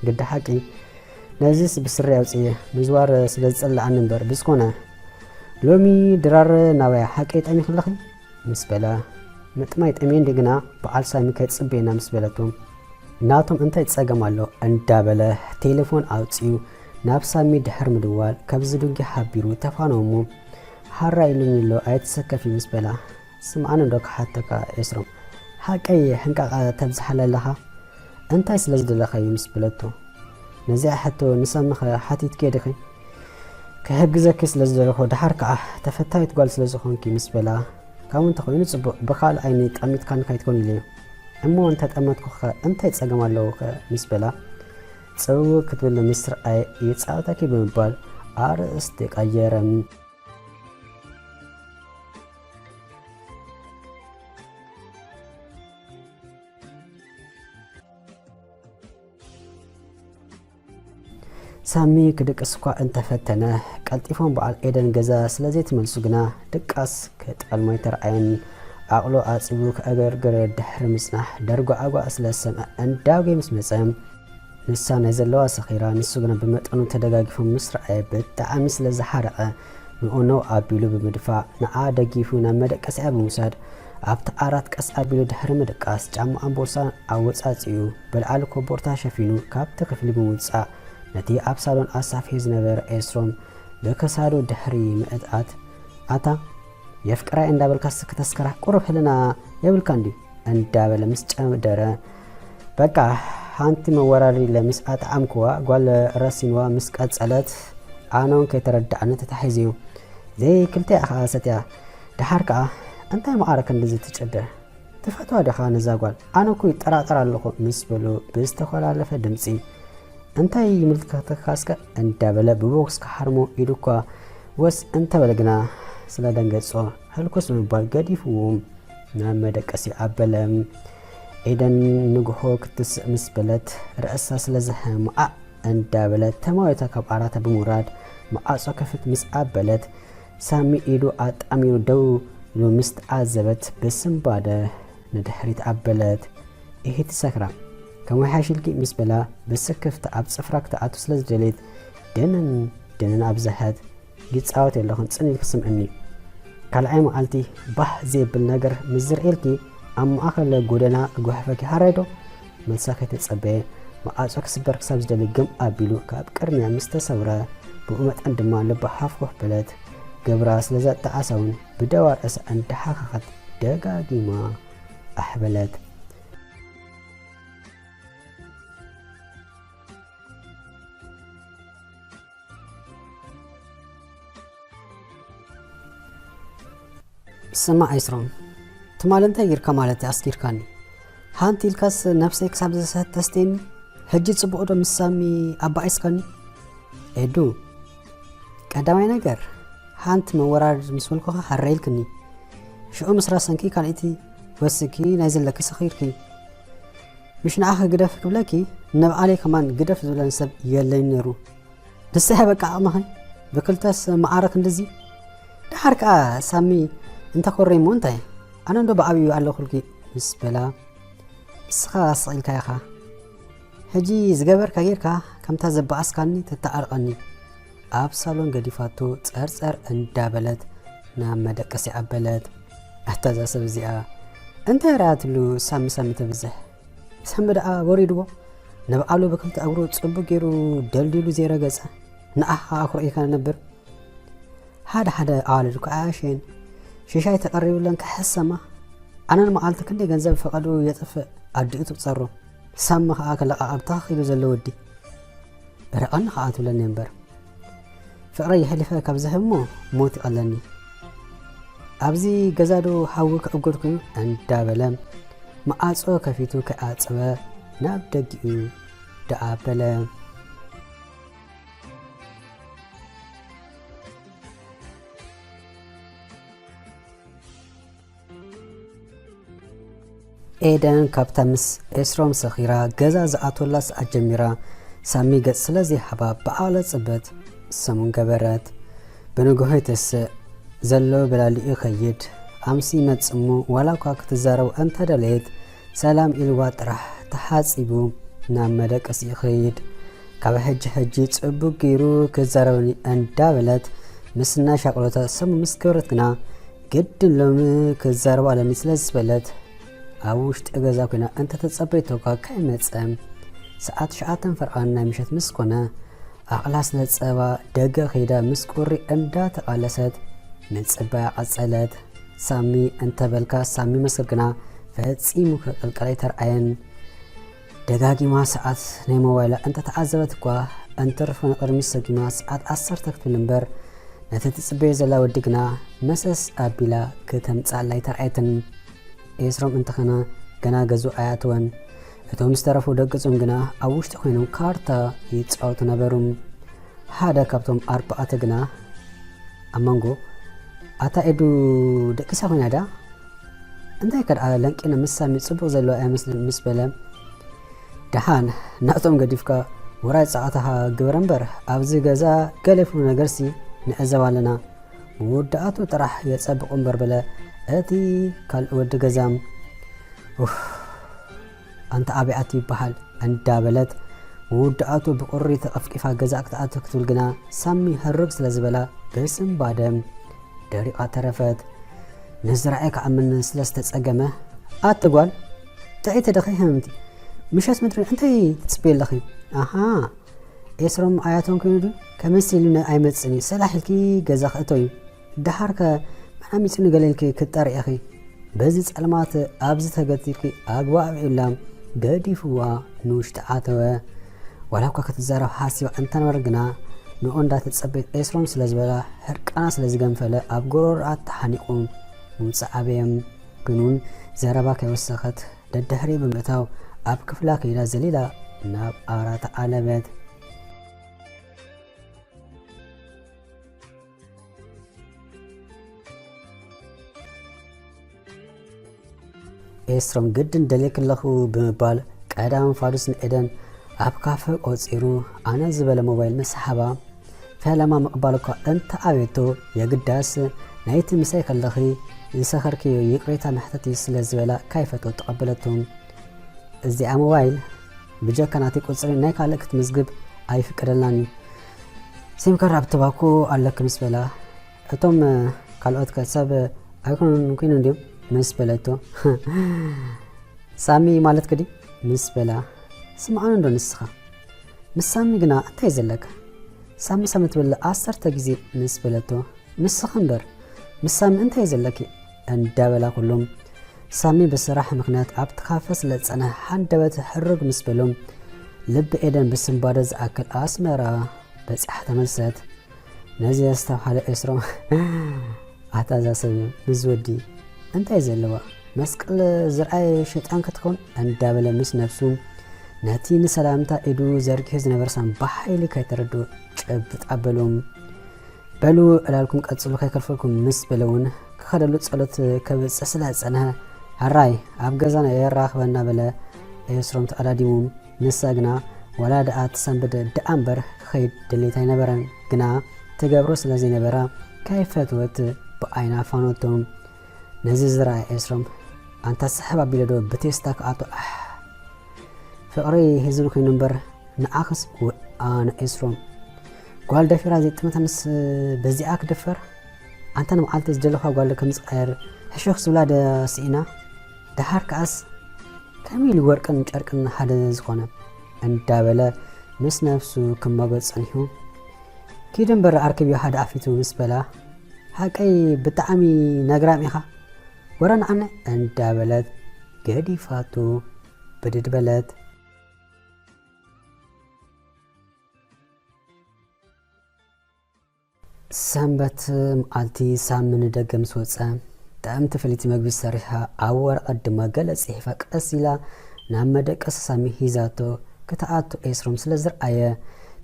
ግዲ ሓቂ ነዚስ ብስሪ ኣውፅየ ምዝዋር ስለ ዝፀልኣኒ እምበር ብዝኮነ ሎሚ ድራር ናባይ ሓቂ ጠሚኽለኺ ምስ በላ ምጥማይ ጠምየ እንዲ ግና በዓል ሳሚ ከይፅበየና ምስ በለቶ ናቶም እንታይ ጸገም ኣሎ እንዳበለ ቴሌፎን ኣውጺኡ ናብ ሳሚ ድሕር ምድዋል ካብዚ ድንጊ ሓቢሩ ተፋነወ እሞ ሓራ ኢሉኒ ኣሎ ኣይትሰከፊ ምስ በላ ስምዓኒ እንዶ ክሓተካ ኤስሮም ሓቀይ ሕንቃቐ ተብዝሓለ ኣለኻ እንታይ ስለ ዝደለኻዩ ምስ በለቶ ነዚኣ ሕቶ ንሳሚ ኸ ሓቲትኪ ዲኺ ክሕግዘኪ ስለ ዝደለኹ ደሓር ከኣ ተፈታዊት ጓል ስለ ዝኾንኪ ምስ በላ ካብ እንተኾይኑ ጽቡቕ ብኻልእ ዓይኒ ጠሚትካኒ ከይትኮን ኢለዮ እሞ እንተጠመትኩኸ እንታይ ጸገም ኣለዎ ከ ምስ በላ ጽውው ክትብል ምስርኣይ ይጻወተኪ ብምባል ኣርእስቲ ቀየረ። ሳሚ ክድቅስ እኳ እንተፈተነ ቀልጢፎም በዓል ኤደን ገዛ ስለ ዘይትመልሱ ግና ድቃስ ክጠልሞ ኣይተረኣየን። ዓቕሉ ኣጺቡ ከእገርግር ድሕሪ ምጽናሕ ደርጓዕጓዕ ስለ ዝሰምዐ እንዳጉየ ምስ መጸ ንሳ ናይ ዘለዋ ሰኺራ ንሱ ግና ብመጠኑ ተደጋጊፎም ምስ ረኣየ ብጣዕሚ ስለ ዝሓረቐ ንኡ ነው ኣቢሉ ብምድፋእ ንዓ ደጊፉ ናብ መደቀሲኣ ብምውሳድ ኣብቲ ዓራት ቀስ ኣቢሉ ድሕሪ ምድቃስ ጫማኣን ቦርሳን ኣወጻጺኡ ብልዓሊ ኮቦርታ ሸፊኑ ካብቲ ክፍሊ ብምውጻእ ነቲ ኣብ ሳሎን ኣሳፍዮ ዝነበረ ኤስሮም ብክሳዱ ድሕሪ ምእትኣት ኣታ የፍቅራይ እንዳበልካስ ክተስክራ ቁሩብ ህልና የብልካን ድዩ እንዳበለ ምስ ጨደረ በቃ ሓንቲ መወራረዲ ኢለ ምስ ኣጥዓምክዋ ጓል ረሲንዋ ምስ ቀጸለት ኣነ እውን ከይተረድኣኒ ተታሒዙ እዩ። ዘይ ክልቲኣ ከኣ ሰትያ ደሓር ከኣ እንታይ መዓረ ክንድዚ ትጭድር ትፈትዋ ዲኻ ነዛ ጓል ኣነ እኮ ይጠራጠር ኣለኹ ምስ በሉ ብዝተኾላለፈ ድምጺ እንታይ ይምልከተካ እስከ እንዳበለ ብቦክስ ክሓርሞ ኢዱ እኳ ወስ እንተበለ ግና ስለ ደንገጾ ህልኩስ ብምባል ገዲፍዎ ናብ መደቀሲ ኣበለ። ኤደን ንግሆ ክትስእ ምስ በለት ርእሳ ስለ ዘህምኣ እንዳበለት ተማዊታ ካብ ዓራታ ብምውራድ መዓጾ ክፍት ምስ ኣበለት ሳሚ ኢዱ ኣጣሚሩ ደው ኢሉ ምስ ተዓዘበት ብስንባደ ንድሕሪት ኣበለት። ኢሂ እቲ ሰክራም ከም ወሓሽ ኢልኪ ምስ በላ ብስክፍታ ኣብ ጽፍራ ክትኣቱ ስለ ዝደለየት ደንን ደንን ኣብዝሐት። ይጻወት የለኹን ጽን ኢልኪ ስምዕኒ። ካልኣይ መዓልቲ ባህ ዘብል ነገር ምስ ዝርእየልኪ ኣብ ማእከል ጎደና እጓሕፈኪ ሃራይ ዶ? መልሳ ከይተጸበየ መዓጾ ክስበር ክሳብ ዝደሊ ግም ኣቢሉ ካብ ቅድሚያ ምስ ተሰውረ ብኡ መጠን ድማ ልባ ሃፍኩሕ በለት። ግብራ ስለ ዘጣዓሳ እውን ብደዋ ርእሳ እንዳሓኸኸት ደጋጊማ ኣሕበለት። ስማዕ ኤስሮም፣ ትማል እንታይ ጌርካ ማለት ኣስጊርካኒ? ሃንቲ ኢልካስ ነብሰይ ክሳብ ዝስሕት ተስትየኒ? ሕጂ ጽቡቕ ዶ ምስ ሳሚ ኣባኢስካኒ? ኤዱ፣ ቀዳማይ ነገር፣ ሃንቲ መወራረድ ምስ በልኩኻ ሃረ ኢልክኒ። ሽዑ ምስ ረሰንኪ ካልኣይቲ ወስኪ ናይ ዘለኪ ሰኺርኪ። ምሽ ንዓኺ ግደፍ ክብለኪ፣ ንባዕለይ ከማን ግደፍ ዝብለኒ ሰብ የለይን ነይሩ። ንስኺ በቃ ዓቕምኺ ብክልተስ መዓረ ክንድዚ። ደሓር ከኣ ሳሚ እንተኮረይ እሞ እንታይ? ኣነ እንዶ ብዓብዩ ኣለኹልኪ ምስ በላ፣ ንስኻ ስቕ ኢልካ ኢኻ። ሕጂ ዝገበርካ ጌርካ ከምታ ዘባኣስካኒ ተተዓርቐኒ። ኣብ ሳሎን ገዲፋቶ ጸርጸር እንዳበለት ናብ መደቀሲ ኣበለት። ኣታ እዛ ሰብ እዚኣ እንታይ ርኣያ ትብሉ ሳሚ ሳሚ ተብዝሕ? ሳሚ ደኣ ወሪድዎ ንብዓሉ ብክልተ እግሩ ጽቡቕ ገይሩ ደልዲሉ ዘይረገጸ ንኣኻ ኣኩርዒካ ነብር። ሓደ ሓደ ኣዋልድ እኮ ኣያሸየን ሽሻይ ተቐሪብለን ክሕሰማ ኣነን መዓልቲ ክንደይ ገንዘብ ፈቐዱ የጥፍእ ኣዲኡ ትቁጸሮ ሳሚ ከኣ ክለቓቐብ ታኽ ኢሉ ዘሎ ወዲ ርቐኒ ከኣ ትብለኒ እምበር ፍቕረይ የሕሊፈ ካብ ዝህብ እሞ ሞት ይቐለኒ። ኣብዚ ገዛ ዶ ሓዊ ክዕጎድ ኮይኑ እንዳበለ መዓጾ ከፊቱ ከይኣጸወ ናብ ደጊኡ ደኣ በለ። ኤደን ካብታ ምስ ኤስሮም ሰኺራ ገዛ ዝኣትወላ ሰዓት ጀሚራ ሳሚ ገጽ ስለ ዘይሃባ ብዓቕለ ጽበት ሰሙን ገበረት። ብንግሆ ይተስእ ዘሎ በላሊኡ ይኸይድ። ኣምሲ ይመጽእ እሞ ዋላ እኳ ክትዛረቦ እንተደለየት ሰላም ኢልዋ ጥራሕ ተሓጺቡ ናብ መደቀሲ ይኸይድ። ካብ ሕጂ ሕጂ ጽቡቕ ገይሩ ክዛረበኒ እንዳበለት ምስና ሻቕሎታ ሰሙ ምስ ገበረት ግና ግድን ሎሚ ክዛረባ ኣለኒ ስለ ዝበለት ኣብ ውሽጢ ገዛ ኮይና እንተተጸበይቶ እኳ ከይመጸ ሰዓት ትሽዓተ ፈርቓን ናይ ምሸት ምስ ኮነ ኣቕላ ስለ ጸባ ደገ ከይዳ ምስ ቁሪ እንዳተቓለሰት ምጽባያ ቀጸለት። ሳሚ እንተበልካ ሳሚ መስል ግና ፈጺሙ ክቕልቀል ኣይተርኣየን። ደጋጊማ ሰዓት ናይ ሞባይላ እንተተዓዘበት እኳ እንተርፎ ንቕድሚት ሰጊማ ሰዓት ዓሰርተ ክትብል እምበር ነቲ ትጽበዮ ዘላ ወዲ ግና መሰስ ኣቢላ ክተምጽኣላ ኣይተርኣየትን። ኤስሮም እንተኸነ ገና ገዝኡ ኣይኣተወን። እቶም ዝተረፉ ደቂ ጾም ግና ኣብ ውሽጢ ኮይኖም ካርታ ይጻወቱ ነበሩ። ሓደ ካብቶም ኣርባዕተ ግና ኣብ መንጎ ኣታ ኤዱ ደቂሳ ኮይና ድያ? እንታይ ከድኣ ለንቂነ ምስ ሳሚ ጽቡቕ ዘለዋ ኣይመስልን ምስ በለ ደሓን ናቶም ገዲፍካ ውራይ ጸዋታኻ ግበር እምበር ኣብዚ ገዛ ገለ ፍሉይ ነገርሲ ንዕዘብ ኣለና። መወዳእቱ ጥራሕ የጸብቑ እምበር በለ እቲ ካልእ ወዲ ገዛ። ኡፍ ኣንታ ኣበይ ኣትዩ ይበሃል እንዳበለት መወዳእቱ ብቑሪ ተቐፍቂፋ ገዛ ክትኣቱ ክትብል ግና ሳሚ ህርግ ስለ ዝበላ ብስንባደ ደሪቓ ተረፈት። ንዝረኣየ ክኣምን ስለ ዝተጸገመ ኣቲ ጓል ጥዕይቲ ዲኺ ህምምቲ ምሸት ምድሪ እንታይ ትጽበይ ኣለኺ? ኣሃ ኤስሮም ኣያቶም ኮይኑ ድዩ? ከመስ ኢሉ ነ-፣ ኣይመጽእን እዩ። ሰላሕ ኢልኪ ገዛ ክእቶ እዩ። ደሓርከ መን ኣሚጹ ንገለ ኢልኪ ክትጠርዒ ኢኺ። በዚ ጸልማት ኣብዚ ተገቲርኪ ኣግባብ ኢላ ገዲፍዋ ንውሽጢ ኣተወ። ዋላ እኳ ክትዛረብ ሓሲባ እንተነበረ ግና ንኡ እንዳተጸበየት ኤስሮም ስለ ዝበላ ሕርቃና ስለ ዝገንፈለ ኣብ ጎሮሮኣ ተሓኒቑ ምውጻእ ኣበየ። ግን እውን ዘረባ ከይወሰኸት ደድሕሪ ብምእታው ኣብ ክፍላ ከይዳ ዘሊላ ናብ ዓራት ኣለበት። ኤስሮም ግድን ደልየኪ ኣለኹ ብምባል ቀዳም ፋዱስ ንኤደን ኣብ ካፈ ቆጺሩ ኣነ ዝበለ ሞባይል ምስ ሃባ ፈለማ ምቕባል እኳ እንተ ኣበየቶ የግዳስ ናይቲ ምሳይ ከለኺ ዝሰኸርክዮ ይቕሬታ መሕተት እዩ ስለ ዝበላ ካይፈቶ ተቐበለቶ። እዚኣ ሞባይል ብጀካ ናተይ ቁጽሪ ናይ ካልእ ክትምዝግብ ኣይፍቀደልናን እዩ። ሲም ካርድ ኣብ ተባኮ ኣለኪ ምስ በላ እቶም ካልኦት ከ ሰብ ኣይኮኑን ኮይኖም ድዮም ምስ በለቶ ሳሚ ማለት ክዲ ምስ በላ ስምዓኑ እንዶ ንስኻ ምስ ሳሚ ግና እንታይ ዘለካ ሳሚ ሳሚ ትብል ዓሰርተ ግዜ ምስ በለቶ ንስኺ እምበር ምስ ሳሚ እንታይ ዘለኪ እንዳበላ ኩሎም ሳሚ ብስራሕ ምኽንያት ኣብቲ ካፈ ስለ ዝጸንሐ ሃንደበት ሕርግ ምስ በሎም ልቢ ኤደን ብስንባደ ዝኣክል ኣስመራ በጺሓ ተመልሰት። ነዚ ዘስተብሃለ ኤስሮም ኣታ እዛ ሰብ ምስ ወዲ እንታይ ዘለዋ መስቀል ዝረኣየ ሸይጣን ክትኮን እንዳበለ ምስ ነብሱ ነቲ ንሰላምታ ኢዱ ዘርጊሑ ዝነበረ ሳም ብሓይሊ ከይተረድኦ ጭብጥ ኣበሎም። በሉ ዕላልኩም ቀጽሉ ከይከልፈልኩም ምስ በለ እውን ክኸደሉ ጸሎት ከብጽሕ ስለ ዝጸንሐ ሕራይ ኣብ ገዛና የራኽበና በለ ኤስሮም ተቐዳዲሙ። ንሳ ግና ዋላ ደኣ ትሰንብድ ደኣ እምበር ክኸይድ ድሌት ኣይነበረን። ግና ትገብሮ ስለ ዘይነበራ ከይፈትወት ብዓይና ፋኖቶ። ነዚ ዝረኣየ ኤስሮም ኣንታ ስሕብ ኣቢለ ዶ ብቴስታ ክኣቱ ኣሕ ፍቕሪ ሒዙኒ ኮይኑ እምበር ንዓኽስ ኣነ ኤስሮም ጓል ደፊራ ዘይጥመታንስ በዚኣ ክድፈር ኣንታ ንመዓልቲ ዝደለኻ ጓል ከም ዝቐየር ሕሹኽ ዝብላ ደ ስኢና ደሓር ከኣስ ከመይ ኢሉ ወርቅን ጨርቅን ሓደ ዝኾነ እንዳበለ ምስ ነብሱ ክማጎት ጸኒሑ ኪድ እምበር ኣርክብዮ ሓደ ኣፊቱ ምስ በላ ሓቀይ ብጣዕሚ ነግራም ኢኻ ወረ ንዓነ እንዳበለት ገዲፋቱ ብድድ በለት። ሰንበት መዓልቲ ሳሚ ንደገ ምስ ወጸ፣ ጥዕምቲ ፍልይቲ መግቢ ሰሪሓ ኣብ ወረቐት ድማ ገለ ጽሒፋ ቀስ ኢላ ናብ መደቀሲ ሳሚ ሂዛቶ ክትኣቱ ኤስሮም ስለ ዝረኣየ፣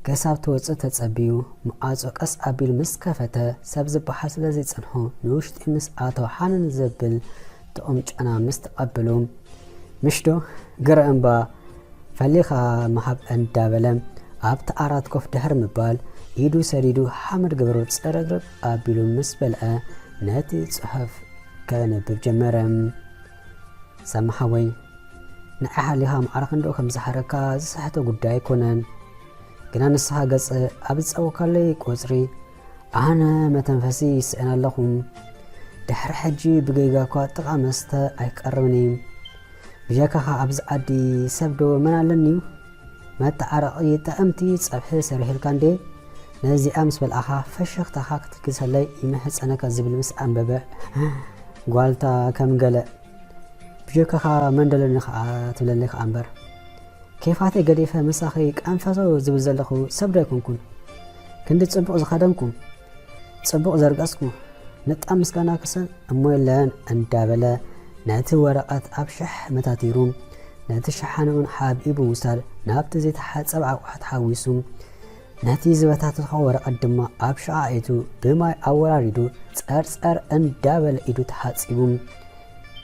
ክሳብ ትወጽእ ተጸቢዩ፣ መዓጾ ቀስ ኣቢሉ ምስ ከፈተ፣ ሰብ ዝበሃል ስለ ዘይጸንሖ፣ ንውሽጢ ምስ ኣተወ ሓንን ዘብል ጥዑም ጨና ምስ ተቐበሉ፣ ምሽዶ ግረ እምባ ፈሊኻ ምሃብ እንዳበለ፣ ኣብቲ ዓራት ኮፍ ድሕሪ ምባል፣ ኢዱ ሰዲዱ ሓመድ ገበሩ ጽርግርግ ኣቢሉ ምስ በልዐ፣ ነቲ ጽሑፍ ከነብብ ጀመረ። ሳሚ ሓወይ፣ ንዓይ ሓሊኻ ማዕረ ክንድኡ ከም ዝሓረካ ዝስሕቶ ጉዳይ ኣይኮነን። ግና ንስኻ ገጽ ኣብ ዝጸወካለይ ቁጽሪ፣ ኣነ መተንፈሲ ይስእን ኣለኹ። ድሕሪ ሕጂ ብጌጋ እኳ ጥቓ መስተ ኣይቀርብን እዩ። ብጀካኻ ኣብዚ ዓዲ ሰብ ዶ መን ኣለኒ እዩ? መተዓረቒ ጥዕምቲ ጸብሒ ሰሪሕልካ እንዴ? ነዚኣ ምስ በልዓኻ ፈሽኽታኻ ክትልግሰለይ ይምሕጸነካ ዝብል ምስ ኣንበበ፣ ጓልታ ከም ገለ፣ ብጀካኻ መን ደለኒ ኸኣ ትብለለይ ኸኣ እምበር። ኬፋተይ ገዲፈ ምሳኺ ቀንፈሶ ዝብል ዘለኹ ሰብ ዶ ኣይኮንኩን? ክንዲ ጽቡቕ ዝኸደንኩ፣ ጽቡቕ ዘርገጽኩ፣ ንጣብ ምስጋና ክሰን እሞ የለን እንዳበለ ነቲ ወረቐት ኣብ ሻሕ መታቲሩ፣ ነቲ ሸሓኒኡን ሓቢኡ ብምውሳድ ናብቲ ዘይተሓጸበ ኣቑሑ ተሓዊሱ፣ ነቲ ዝበታተኾ ወረቐት ድማ ኣብ ሸቓ ኣእቱ ብማይ ኣወራሪዱ ጸርጸር እንዳበለ ኢዱ ተሓጺቡ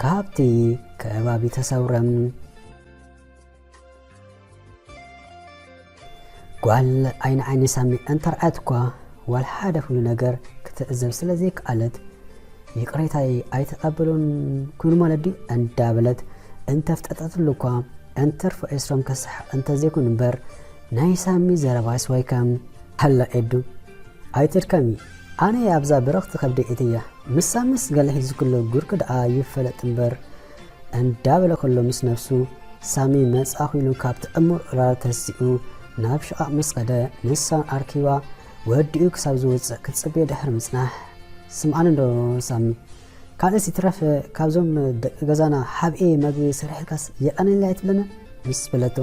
ካብቲ ከባቢ ተሰውረ። ጓል ዓይኒ ዓይኒ ሳሚ እንተርኣየት እኳ ዋላ ሓደ ፍሉይ ነገር ክትዕዘብ ስለ ዘይከኣለት፣ ይቕሬታይ ኣይተቐበሎን ኩን ማለት ድዩ እንዳበለት እንተፍጠጠትሉ እኳ፣ እንትርፎ ኤስሮም ከስሕቕ እንተዘይኩን እምበር፣ ናይ ሳሚ ዘረባስ ወይከም። ሃላ ኤዱ፣ ኣይትድከሚ፣ ኣነ ኣብዛ ብርኽቲ ከብደይ እትያ፣ ምስ ሳምስ ገለ ሒዙ ክሎ ጉርኪ ደኣ ይፈለጥ እምበር፣ እንዳበለ ከሎ ምስ ነብሱ፣ ሳሚ መጻኹ ኢሉ ካብቲ ዕሙር ዕራር ተሲኡ ናብ ሽቓቕ ምስ ከደ፣ ንሳን ኣርኪባ ወዲኡ ክሳብ ዝወጽእ ክትጽበዮ ድሕሪ ምጽናሕ፣ ስምዓኒ እንዶ ሳሚ፣ ካልእስ ይትረፍ ካብዞም ደቂ ገዛና ሓብኤ መግቢ ሰሪሕልካስ የቐንየለይ ኣይትብለንን? ምስ በለቶ፣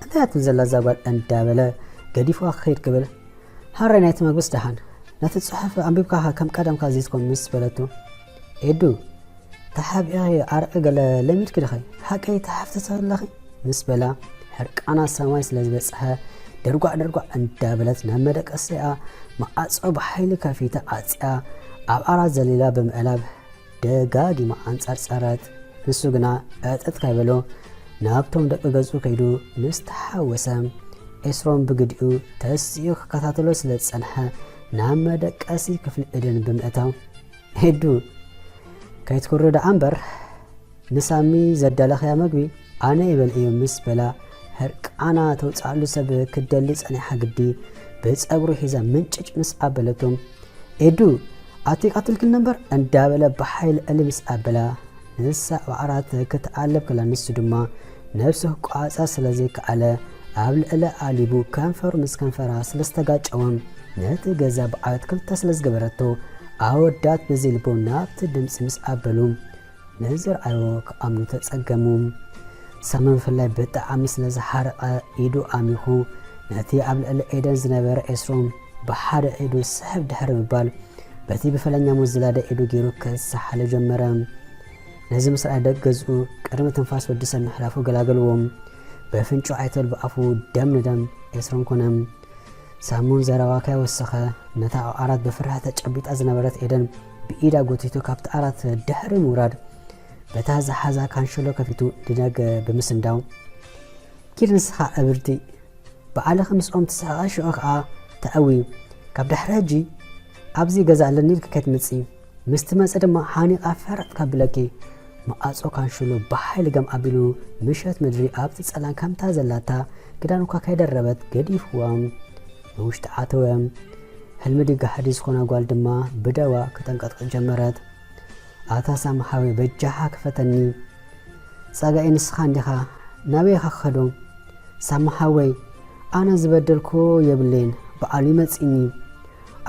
እንታይ እያ ትብል ዘላ እዛ ጓል እንዳበለ ገዲፍዋ ክኸይድ ክብል፣ ሃራይ ናይቲ መግብስ ደሓን፣ ነቲ ጽሑፍ ኣንቢብካ ከም ቀደምካ ዘይትኮን ምስ በለቶ፣ ኤዱ፣ ተሓቢእኺ ኣርቂ ገለ ለሚድኪ ዲኺ? ሓቀይ ተሓፍተቲ ኣለኺ? ምስ በላ፣ ሕርቃና ሰማይ ስለ ዝበጽሐ፣ ደርጓዕ ደርጓዕ እንዳበለት ናብ መደቀሲኣ መዓጾ ብሓይሊ ከፊታ ዓጽያ፣ ኣብ ዓራት ዘሊላ ብምእላብ ደጋጊማ ኣንጸርጸረት። ንሱ ግና ዕጥጥ ከይበሎ ናብቶም ደቂ ገዝኡ ከይዱ ምስ ተሓወሰ፣ ኤስሮም ብግዲኡ ተሲኡ ክከታተሎ ስለ ዝጸንሐ፣ ናብ መደቀሲ ክፍሊ ኤደን ብምእታው፣ ኤዱ፣ ከይትኩሪ ደኣ እምበር፣ ንሳሚ ዘዳለኽያ መግቢ ኣነ ይበልዕዮ ምስ በላ፣ ሕርቃና ተውጽኣሉ ሰብ ክትደሊ ጸኒሓ ግዲ፣ ብጸጉሩ ሒዛ ምንጭጭ ምስ ኣበለቶ፣ ኤዱ፣ ኣቲ ቀትልክኒ እምበር እንዳበለ ብሓይሊ ዕሊ ምስ ኣበላ፣ ንሳ ኣብ ዓራት ክትኣልብ ከላ ንሱ ድማ ነብሱ ክቋጻ ስለ ዘይከኣለ፣ ኣብ ልዕሊ ኣሊቡ ከንፈሩ ምስ ከንፈራ ስለ ዝተጋጨወ፣ ነቲ ገዛ ብዓወት ክልተ ስለ ዝገበረቶ፣ ኣወዳት በዘይ ልቦም ናብቲ ድምጺ ምስ ኣበሉ፣ ንዝረኣዮ ክኣምኑ ተጸገሙ። ሳሚ ብፍላይ ብጣዕሚ ስለ ዝሓረቐ ኢዱ ኣሚኹ፣ ነቲ ኣብ ልዕሊ ኤደን ዝነበረ ኤስሮም ብሓደ ኢዱ ስሕብ ድሕሪ ምባል፣ በቲ ብፈለኛ ሞት ዝላደ ኢዱ ገይሩ ክሰሓሎ ጀመረ። ነዚ ምስ ረኣየ ደቂ ገዝኡ ቅድሚ ትንፋስ ወዲ ሰብ ምሕላፉ ገላገልዎም። በፍንጩ ኣይተል ብኣፉ ደም ንደም ኤስሮም ኮነ። ሳሙን ዘረባ ከይወሰኸ፣ ነታ ኣብ ዓራት ብፍርሒ ተጨቢጣ ዝነበረት ኤደን ብኢዳ ጎቲቱ ካብቲ ዓራት ድሕሪ ምውራድ፣ በታ ዝሓዛ ካንሸሎ ከፊቱ ንደገ ብምስንዳው፣ "ኪድ ንስኻ እብርቲ፣ ባዕልኺ ምስኦም ትስሕቓ፣ ሽዑ ኸኣ ተዕዊ። ካብ ድሕሪ ሕጂ ኣብዚ ገዛ ኣለኒ ኢልኪ ከይትመጺ፣ ምስ ትመጺ ድማ ሓኒቓ ፈረጥ ከብለኪ." መዓጾ ካንሸሎ ብሓይሊ ገም ኣቢሉ፣ ምሸት ምድሪ ኣብቲ ጸላም ከምታ ዘላታ ክዳን እኳ ከይደረበት ገዲፍዋ ንውሽጢ ኣተወ። ህልሚ ድዩ ጋህዲ ዝኾና ጓል ድማ ብደዋ ከተንቀጥቅጥ ጀመረት። "ኣታ ሳሚ ሓወይ፣ በጃኻ ክፈተኒ። ጸጋኢ ንስኻ እንዲኻ፣ ናበይ ኢኻ ክኸዶ?" "ሳሚ ሓወይ፣ ኣነ ዝበደልኩ የብለይን፣ በዓሉ ይመጽእኒ።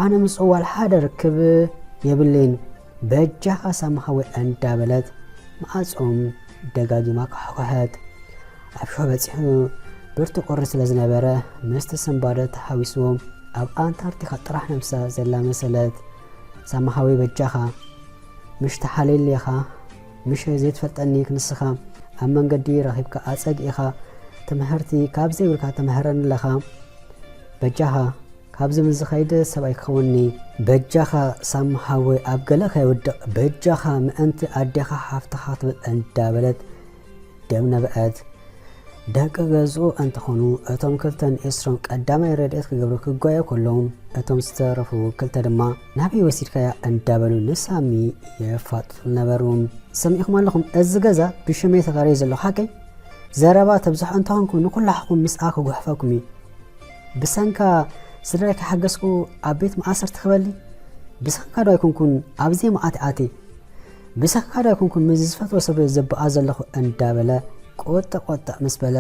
ኣነ ምስኡ ዋላ ሓደ ርክብ የብለይን። በጃኻ ሳሚ ሓወይ" እንዳበለት መዓጾም ደጋጊማ ከሓኸሐት። ኣብ ሽሖ በጺሑ ብርቱ ቁሪ ስለ ዝነበረ፣ ምስቲ ስንባደ ተሓዊስዎ ኣብ ኣንታርክቲካ ጥራሕ ነብሳ ዘላ መሰለት። ሳሚ ሓወይ በጃኻ፣ ምሽ ተሓልየለይ ኢኻ፣ ምሽ ዘይትፈልጠኒ ክንስኻ ኣብ መንገዲ ረኺብካ ኣጸጊእኻ፣ ትምህርቲ ካብ ዘይብልካ ተምህረኒ ኣለኻ። በጃኻ፣ ካብዚ ምስ ዝኸይድ ሰብ ኣይክኸውንኒ። በጃኻ ሳሚ ሓወይ ኣብ ገለ ከይውድቕ፣ በጃኻ ምእንቲ ኣዴኻ ሓፍትኻ ክትብል እንዳበለት ደም ነበዐት። ደቂ ገዝኡ እንተኾኑ፣ እቶም ክልተ ንኤስሮም ቀዳማይ ረድኤት ክገብሩ ክጓዩ ከለዉ፣ እቶም ዝተረፉ ክልተ ድማ ናበይ ወሲድካያ እንዳበሉ ንሳሚ የፋጥጡ ነበሩ። ሰሚዕኹም ኣለኹም፣ እዚ ገዛ ብሽመይ ተኻርዩ ዘሎ ሓቀይ? ዘረባ ተብዝሑ እንተኾንኩ ንኩላሕኹም ምስኣ ክጉሕፈኩም እዩ። ብሰንካ ስድራይ ከይሓገዝኩ ኣብ ቤት መኣሰርቲ ክበሊ? ብሰንካ ዶ ኣይኮንኩን ኣብ ዘይመኣት ኣትየ? ብሰንካ ዶ ኣይኮንኩን ምስ ዝፈትዎ ሰብ ዘበኣ ዘለኹ? እንዳበለ ቆጠ ቆጠ ምስ በለ፣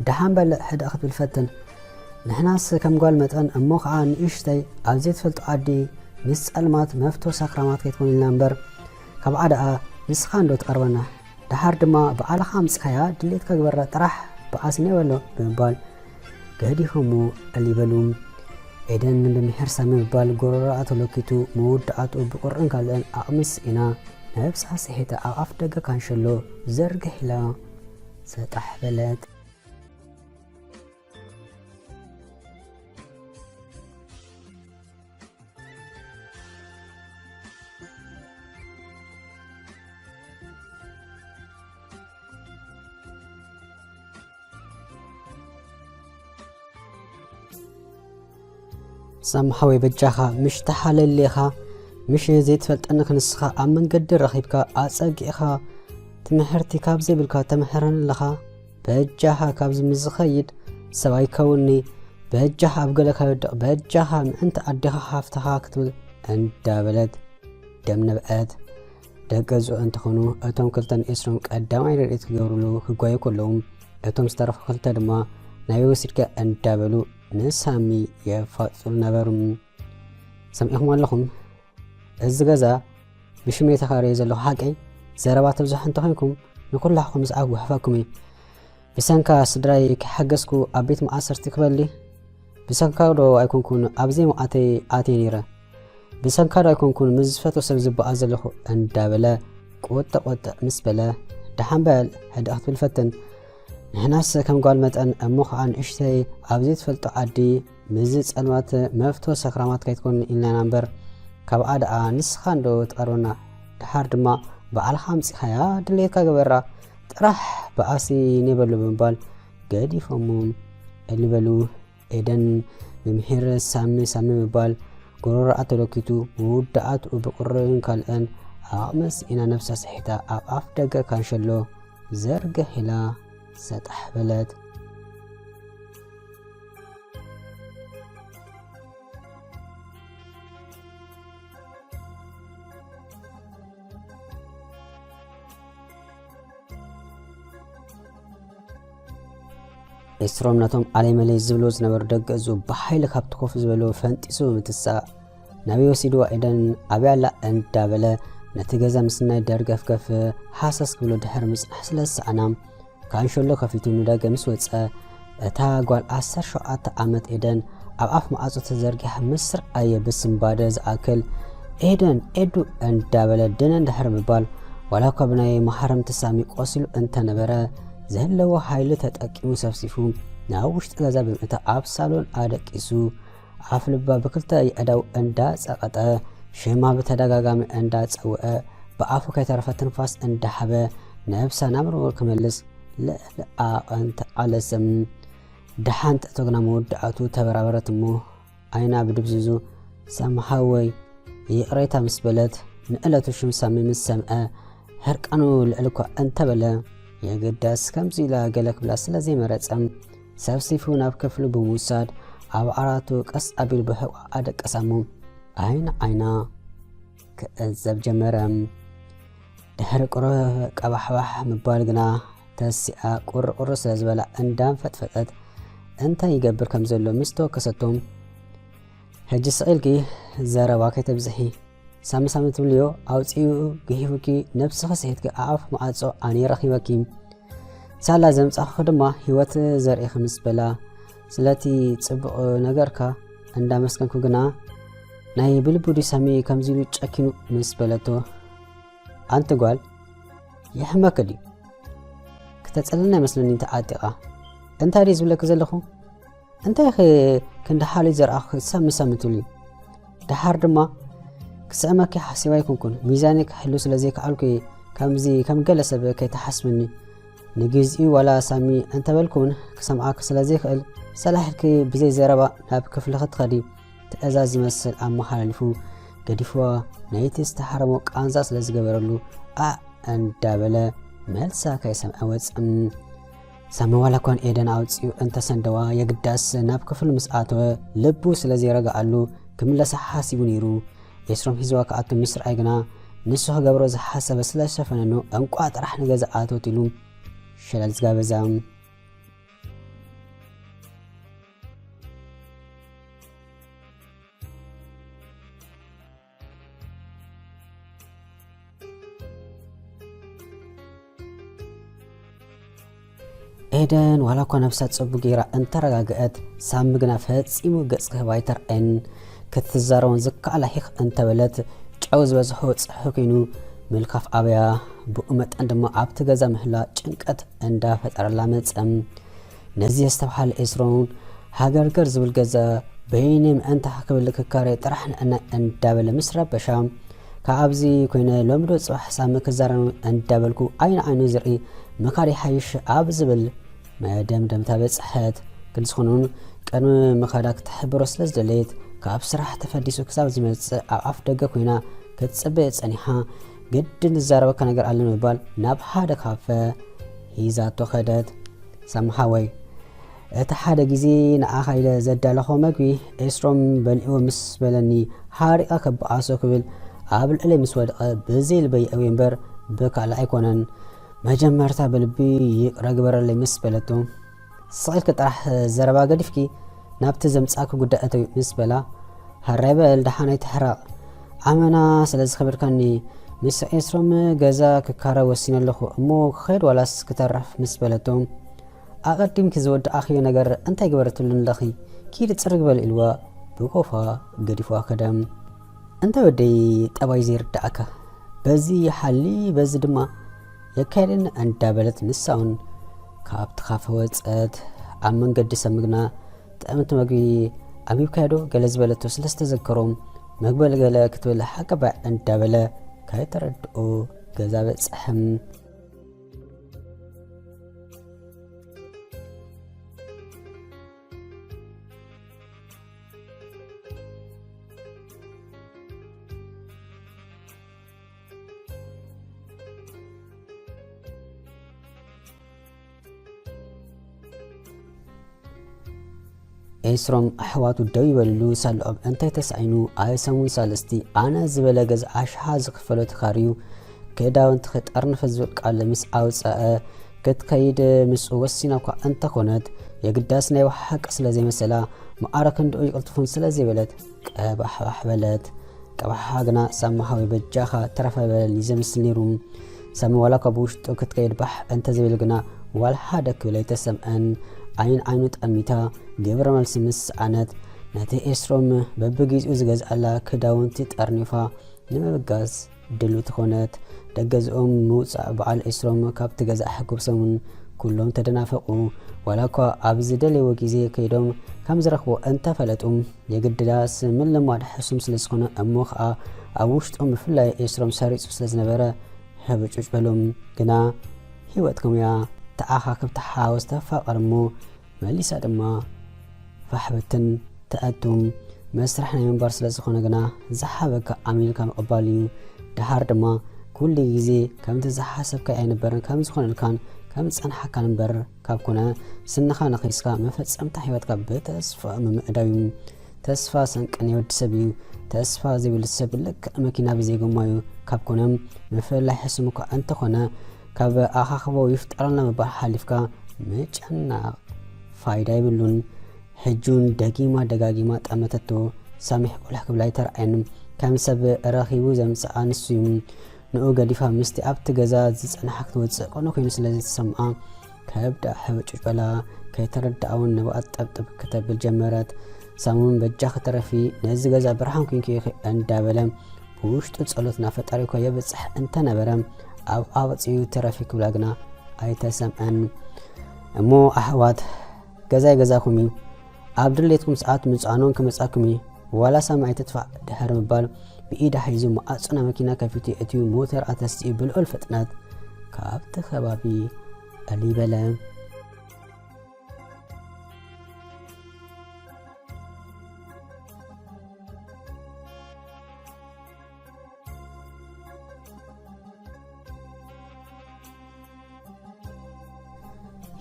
ደሓን በል ሕደእ ክትብል ፈትን። ንሕናስ ከም ጓል መጠን እሞ ኸዓ ንእሽተይ ኣብ ዘይትፈልጦ ዓዲ ምስ ጸልማት መፍቶ ሰክራማት ከይትኮን ኢልና እምበር፣ ካብኣ ደኣ ንስኻ እንዶ ትቐርበና። ደሓር ድማ ባዕልኻ ኣምጺኻያ ድሌትካ ግበራ ጥራሕ ብኣስኒ በሎ ብምባል ገዲፎሞ እልል በሉ። ኤደን ብምሒር ሳሚ ምባል ጎረሮኣ ተለኪቱ መወዳእትኡ ብቁርን ካልእን ዓቕሚ ስኢና ነብሳ ስሒታ ኣብ ኣፍ ደገ ካንሸሎ ዘርግሕ ኢላ ሰጣሕ በለት። ሳሚ ሓወይ በጃኻ፣ ምሽ ተሓለል ኢኻ፣ ምሽ ዘይትፈልጠኒ ክንስኻ ኣብ መንገዲ ረኺብካ ኣጸጊዕኻ፣ ትምህርቲ ካብ ዘይብልካ ተምሕረኒ ኣለኻ። በጃኻ ካብዚ ምስ ዝኸይድ ሰብ ኣይከውንኒ። በጃኻ ኣብ ገለ ከይወድቕ፣ በጃኻ ምእንቲ ኣዴኻ ሓፍትኻ ክትብል እንዳበለት ደም ነብዐት። ደቂ ገዝኡ እንተኾኑ፣ እቶም ክልተ ንኤስሮም ቀዳማይ ረድኤት ክገብሩሉ ክጓዩ ከለዉ፣ እቶም ዝተረፉ ክልተ ድማ ናበይ ወሲድካ እንዳበሉ ንሳሚ የፋጥጡሉ ነበሩ። ሰሚዕኹም ኣለኹም? እዚ ገዛ ብሽመይ ተኻርየ ዘለኹ ሓቀይ? ዘረባ ተብዝሑ እንተኾይንኩም ንኩላሕኩም ምስዓብ ጉሕፈኩም እዩ። ብሰንካ ስድራይ ከይሓገዝኩ ኣብ ቤት መኣሰርቲ ክበሊ? ብሰንካ ዶ ኣይኮንኩን ኣብ ዘይመዓተይ ኣትየ ነይረ? ብሰንካ ዶ ኣይኮንኩን ምስ ዝፈትዎ ሰብ ዝበኣ ዘለኹ? እንዳበለ ቆጠ ቆጠ ምስ በለ፣ ደሓን በል ሕደእ ክትብል ፈትን። ንሕናስ ከም ጓል መጠን እሞ ኸዓ ንእሽተይ ኣብ ዘይትፈልጦ ዓዲ ምስዚ ጸልማት መፍቶ ሰክራማት ከይትኮን ኢልና ኢና እምበር፣ ካብኣ ደኣ ንስኻ እንዶ ትቐርበና። ደሓር ድማ ባዕልኻ ኣምጺኻያ ድሌትካ ግበራ፣ ጥራሕ ብኣሲ ኔበሉ ብምባል ገዲፎሞም እልል በሉ። ኤደን ብምሒር ሳሚ ሳሚ ምባል ጎረሮኣ ተለኪቱ፣ መወዳእትኡ ብቁርን ካልእን ዓቕሚ ስኢና ነብሳ ስሒታ ኣብ ኣፍ ደገ ካንሸሎ ዘርግሕ ኢላ ሰጣሕ በለት። ኤስሮም ነቶም ኣለይ መለይ ዝብልዎ ዝነበሩ ደቂ ገዝኡ ብሓይሊ ካብቲ ኮፍ ዝበልዎ ፈንጢሱ ብምትሳእ፣ ናበይ ወሲድዋ ኤደን፣ ኣበይ ኣላ እንዳበለ ነቲ ገዛ ምስናይ ደርገፍገፍ ሃሰስ ክብሎ ድሕሪ ምጽናሕ ስለ ዝሰኣና፣ ካንሸሎ ከፊቱ ንደገ ምስ ወጸ፣ እታ ጓል ዓሰርተ ሸውዓተ ዓመት ኤደን ኣብ ኣፍ ማዕጾ ተዘርጊሓ ምስ ረኣየ ብስንባደ ዝኣክል፣ "ኤደን፣ ኤዱ!" እንዳበለ ደነ እንድሕር ምባል፣ ዋላ እኳ ብናይ መሃረምቲ ሳሚ ቆሲሉ እንተነበረ፣ ዘለዎ ሓይሊ ተጠቂሙ ሰፍሲፉ ናብ ውሽጢ ገዛ ብምእታው ኣብ ሳሎን ኣደቂሱ፣ ኣፍ ልባ ብክልተ የእዳው እንዳጸቐጠ፣ ሽማ ብተደጋጋሚ እንዳጸውዐ፣ ብኣፉ ከይተረፈ ትንፋስ እንዳሓበ፣ ነብሳ ናብ ንቡር ክመልስ ልዕሊ ዓቐን ተቓለሰ። ደሓን ትእቶ ግና መወዳእቱ ተበራበረት እሞ፣ ዓይና ብድብዝዙ፣ "ሳሚ ሓወይ፣ ይቕሬታ" ምስ በለት፣ ንዕለቱ ሽም ሳሚ ምስ ሰምዐ፣ ሕርቃኑ ልዕል እኳ እንተበለ፣ የግዳስ ከምዚ ኢላ ገለ ክብላ ስለ ዘይመረጸ፣ ሰብሲፉ ናብ ክፍሉ ብምውሳድ፣ ኣብ ዓራቱ ቀስ ኣቢሉ ብሕቋ ኣደቀሳ እሞ፣ ዓይኒ ዓይና ክዕዘብ ጀመረ። ድሕሪ ቁሩብ ቀባሕባሕ ምባል ግና፣ ተሲኣ ቁሪ ቁሪ ስለ ዝበላ እንዳንፈጥፈጠት እንታይ ይገብር ከም ዘሎ ምስ ተወከሰቶ፣ "ሕጂ ስቕ ኢልኪ ዘረባ ከይተብዝሒ፣ ሳሚ ሳሚ ትብልዮ ኣውጺኡ ግሂፉኪ፣ ነብስኺ ስሒትኪ፣ ኣፍ ማዕጾ ኣነ ረኺበኪ፣ ሳላ ዘምጻኹኺ ድማ ህይወት ዘርእኺ" ምስ በላ፣ "ስለቲ ጽቡቕ ነገርካ እንዳመስገንኩ ግና፣ ናይ ብልቡ ድዩ ሳሚ ከምዚ ኢሉ ጨኪኑ ምስ በለቶ፣ ኣንቲ ጓል፣ ይሕመኪ ድዩ? ክተጸልለኒ ኣይመስለኒ ተዓጢቓ። እንታይ ድዩ ዝብለኪ ዘለኹ? እንታይ ኢኺ ክንዲ ሓልዩ ዘርኣኹ ሳሚ ሳሚ ትብሊ? ደሓር ድማ ክስዕመኪ ሓሲበ ኣይኮንኩን። ሚዛነይ ክሕሉ ስለ ዘይከኣልኩ እየ ከምዚ ከም ገለ ሰብ ከይትሓስብኒ። ንግዚኡ ዋላ ሳሚ እንተበልኩ እውን ክሰምዓኪ ስለ ዘይክእል፣ ሰላሕ ኢልኪ ብዘይ ዘረባ ናብ ክፍልኺ ትኸዲ ትእዛዝ ዝመስል ኣመሓላሊፉ ገዲፍዋ፣ ነይቲ ዝተሓረሞ ቃንዛ ስለ ዝገበረሉ፣ ኣዕ እንዳበለ መልሳ ከይሰምዐ ወጸ። ሳሚ ዋላ እኳ ንኤደን ኣውጺኡ እንተሰንደዋ፣ የግዳስ ናብ ክፍሉ ምስ ኣተወ፣ ልቡ ስለ ዘይረግኣሉ ክምለሳ ሓሲቡ ነይሩ። ኤስሮም ሒዝዋ ክኣቱ ምስ ረኣየ ግና፣ ንሱ ክገብሮ ዝሓሰበ ስለ ዝሸፈነኑ፣ እንቋዕ ጥራሕ ንገዛ ኣተወት ኢሉ ሸለል ዝጋበዛ። ኤደን ዋላ እኳ ነብሳ ጽቡቕ ገይራ እንተረጋግአት፣ ሳሚ ግና ፈጺሙ ገጽ ክህባ ኣይተርኣየን። ክትዛረቦን ዝከኣላ ሂኽ እንተበለት፣ ጨው ዝበዝሖ ጸብሒ ኮይኑ ምልካፍ ኣበያ። ብኡ መጠን ድማ ኣብቲ ገዛ ምህላ ጭንቀት እንዳፈጠረላ መጸ። ነዚ ዘስተብሃለ ኤስሮን፣ ሃገርገር ዝብል ገዛ በይነይ ምእንታኺ ክብል ክካረ ጥራሕ ንዕናይ እንዳበለ ምስ ረበሻ፣ ካብዚ ኮይነ ሎሚ ዶ ጽባሕ ሳሚ ክዛረብ እንዳበልኩ ዓይኒ ዓይኑ ዝርኢ ምኻድ ይሓይሽ ኣብ ዝብል መደምደምታ በጽሐት። ግን ዝኾነ እውን ቅድሚ ምኻዳ ክትሕብሮ ስለ ዝደለየት፣ ካብ ስራሕ ተፈዲሱ ክሳብ ዝመጽእ ኣብ ኣፍ ደገ ኮይና ክትጽበዮ ጸኒሓ። ግድን ዝዛረበካ ነገር ኣሎ ንምባል ናብ ሓደ ካፈ ሂዛቶ ከደት። ሳሚ ሓወይ፣ እቲ ሓደ ግዜ ንዓኻ ኢለ ዘዳለኹ መግቢ ኤስሮም በሊዕዎ ምስ በለኒ፣ ሓሪቐ ክበኣሶ ክብል ኣብ ልዕለይ ምስ ወደቐ፣ ብዘይ ልበይ የእውየ እምበር ብካልእ ኣይኮነን። መጀመርታ ብልቢ ይቕረ ግበረለይ ምስ በለቶ፣ ስቕ ኢልኪ ጥራሕ ዘረባ ገዲፍኪ ናብቲ ዘምጻእኪ ጉዳይ እተዊ ምስ በላ፣ ሃራይ በል ደሓን ኣይትሕረቕ። ኣመና ስለ ዝኸበድካኒ፣ ምስ ኤስሮም ገዛ ክካረ ወሲነ ኣለኹ እሞ ክኸይድ ዋላስ ክተርፍ ምስ በለቶ፣ ኣቐዲምኪ ዝወዳእኽዮ ነገር እንታይ ገበረትሉ ኣለኺ? ኪዲ ጽርግ በል ኢልዋ ብጎፋ ገዲፍዋ ከደ። እንታይ ወደይ ጠባይ ዘይርዳእካ? በዚ ይሓሊ በዚ ድማ የካየደኒ እንዳበለት ንሳ እውን ካብቲ ካፈ ወጸት። ኣብ መንገዲ ሳሚ ግና ጥዕምቲ መግቢ ኣንቢብካዮ ዶ ገለ ዝበለቶ ስለ ዝተዘከሮ፣ መግበል ገለ ክትብል ሓቀባዕ እንዳበለ ከይተረድኦ ገዛ በጽሐ። ኤስሮም ኣሕዋቱ ደው ይበልሉ ሳልኦም እንታይ ተሳኢኑ? ኣይ ሰሙን ሳልስቲ ኣነ ዝበለ ገዛ ኣሽሓ ዝኽፈሎ ተኻርዩ ክዳውንቲ ክጠርንፈ ዝብል ቃል ምስ ኣውፀአ ክትከይድ ምስኡ ወሲና እኳ እንተኾነት፣ የግዳስ ናይ ብሓቂ ስለ ዘይመሰላ፣ ማዕረ ክንድኡ ይቕልጥፉን ስለ ዘይበለት ቀባሕባሕ በለት። ቀባሓ ግና ሳሚ ሓወይ በጃኻ ተረፈ በለኒ ዘምስል ነይሩ። ሳሚ ዋላ እኳ ብውሽጡ ክትከይድ ባሕ እንተዘይብል ግና ዋላ ሓደ ክብል ኣይተሰምዐን። ዓይን ዓይኑ ጠሚታ ግብረ መልሲ ምስ ሰኣነት፣ ነቲ ኤስሮም በብግዜኡ ዝገዝኣላ ክዳውንቲ ጠርኒፋ ንምብጋስ ድልውቲ ኮነት። ደገዝኦም ምውጻእ በዓል ኤስሮም ካብቲ ገዛ ኣሕጉሶምን ኩሎም ተደናፈቑ። ዋላ እኳ ኣብ ዝደለይዎ ግዜ ከይዶም ከም ዝረኽቦ እንተፈለጡ፣ የግድዳስ ምልማድ ሕሱም ስለ ዝኾነ እሞ ኸኣ ኣብ ውሽጦም ብፍላይ ኤስሮም ሰሪጹ ስለ ዝነበረ ህብጩጭ በሎም። ግና ህይወትኩም እያ፣ ተኣኻኽብ ተሓዋወስ ተፋቐር እሞ መሊሳ ድማ ፋሕ ብትን ተኣቱም። መስርሕ ናይ ምንባር ስለ ዝኾነ ግና ዝሓበካ ኣሚንካ ምቕባል እዩ። ደሓር ድማ ኩሉ ግዜ ከምቲ ዝሓሰብካዮ ኣይነበረን ከም ዝኾነልካን ከም ዝጸንሓካን እምበር ካብ ኮነ ስንኻ ነኺስካ መፈጸምታ ህይወትካ ብተስፋ ምምዕዳው እዩ። ተስፋ ሰንቂ ናይ ወዲ ሰብ እዩ። ተስፋ ዘይብሉ ሰብ ልክዕ መኪና ብዘይ ጎማ እዩ። ካብ ኮነ ምፍልላይ ሕሱም እኳ እንተኾነ ካብ ኣኻኽቦ ይፍጠረልና ምባል ሓሊፍካ ምጭናቕ ፋይዳ የብሉን። ሕጂ እውን ደጊማ ደጋጊማ ጠመተቶ። ሳሚ ቁልሕ ክብላ ኣይተርኣየን። ከም ሰብ ረኺቡ ዘምጽኣ ንሱ እዩ። ንኡ ገዲፋ ምስቲ ኣብቲ ገዛ ዝጸንሓ ክትወጽእ ቅኑዕ ኮይኑ ስለ ዝተሰምዓ ከብዳ ሕብጭጭ በላ። ከይተረድኣ እውን ንብኣ ጠብጠብ ክተብል ጀመረት። ሳሙን በጃኺ ተረፊ፣ ነዚ ገዛ ብርሃን ኩንኪ ኢኺ እንዳበለ ብውሽጡ ጸሎት ናብ ፈጣሪ እኮ የብጽሕ እንተነበረ፣ ኣብ ኣውጺኡ ተረፊ ክብላ ግና ኣይተሰምዐን። እሞ ኣሕዋት፣ ገዛይ ገዛኹም እዩ። ኣብ ድሌትኩም ሰዓት ምጽኣኖን ክመጻኩም እዩ። ዋላ ሳሚ ኣይትጥፋእ ድሕሪ ምባል ብኢዳ ሒዙ ማዕጾና መኪና ከፊቱ የእትዩ ሞተር ኣተስኡ ብልዑል ፍጥነት ካብቲ ከባቢ ዕልይ በለ።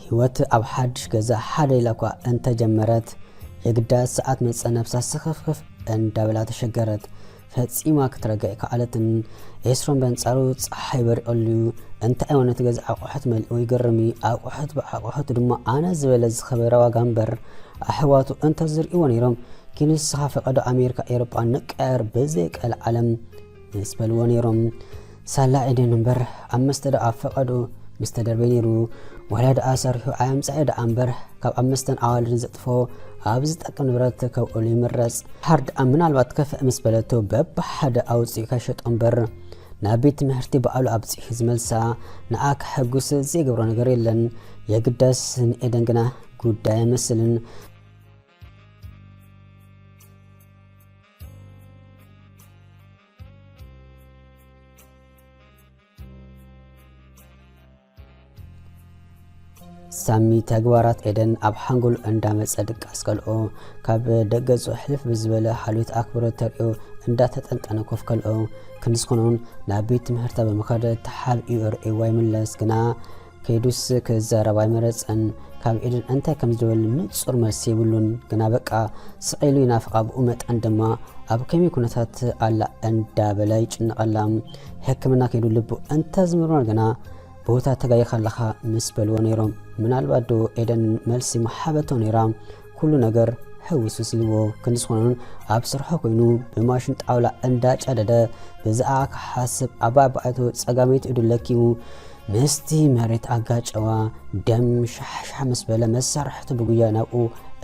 ህይወት ኣብ ሓድሽ ገዛ ሓደ ኢላ እኳ እንተጀመረት፣ የግዳ ሰዓት መጸ ነብሳ ስኽፍኽፍ እንዳበላ ተሸገረት። ፈጺማ ክትረግዕ ከኣለትን። ኤስሮም በንጻሩ ጸሓይ በሪቐሉ'ዩ። እንታይ እሞ ነቲ ገዛ ኣቑሑት መሊኡ ይግርም'ዩ። ኣቑሑት ብኣቑሑት ድማ ኣነ ዝበለ ዝኸበረ ዋጋ እምበር ኣሕዋቱ እንተዝርእይዎ ነይሮም፣ ኪንስኻ ፈቐዶ ኣሜሪካ ኤውሮጳ ንቀያየር ብዘይ ቀልዓለም ምስ በልዎ ነይሮም። ሳላ ኤደን እምበር ኣብ መስተ ደኣ ፈቐዶ ምስ ተደርበየ ነይሩ። ዋላ ደኣ ሰሪሑ ኣየምጽኣዮ ደኣ እምበር ካብ ኣብ መስተን ኣዋልድን ዘጥፍኦ ኣብ ዝጠቅም ንብረት ከውዕሉ ይምረጽ። ሓር ደኣ ምናልባት ከፍእ ምስ በለቶ በብሓደ ኣውጺኡ ከሸጦ እምበር ናብ ቤት ትምህርቲ በዓሉ ኣብጺሑ ዝመልሳ ንኣ ከሐጉስ ዘይገብሮ ነገር የለን። የግዳስ ንኤደን ግና ጉዳይ ኣይመስልን። ሳሚ ተግባራት ኤደን ኣብ ሓንጎሉ እንዳመጸ ድቃስ ከልኦ፣ ካብ ደገጹ ሕልፍ ብዝበለ ሓልዮት ኣክብሮት ተርእዮ እንዳተጠንጠነ ኮፍ ከልኦ፣ ክንዲ ዝኾኖን ናብ ቤት ትምህርታ ብምኻድ ተሓቢኡ ርእይዋ ይምለስ። ግና ከይዱስ ክዛረብ ኣይመረጸን። ካብ ኤደን እንታይ ከም ዝደበል ንጹር መልሲ የብሉን። ግና በቃ ስቕ ኢሉ ይናፍቓ፣ ብኡ መጠን ድማ ኣብ ከመይ ኩነታት ኣላ እንዳበለ ይጭነቐላ። ሕክምና ከይዱ ልቡ እንተዝምርመር ግና ቦታ ተጋይኻ ኣለኻ ምስ በልዎ ነይሮም። ምናልባት ዶ ኤደን መልሲ ምሃበቶ ነይራ? ኩሉ ነገር ሕውስውስ ኢልዎ። ክንዲ ዝኾነን ኣብ ስርሖ ኮይኑ ብማሽን ጣውላ እንዳጨደደ ብዛዕባ ክሓስብ ኣባይ ኣባይቱ ጸጋመይቲ ኢዱ ለኪሙ ምስቲ መሬት ኣጋጨዋ። ደም ሻሕሻሕ ምስ በለ መሳርሕቱ ብጉያ ናብኡ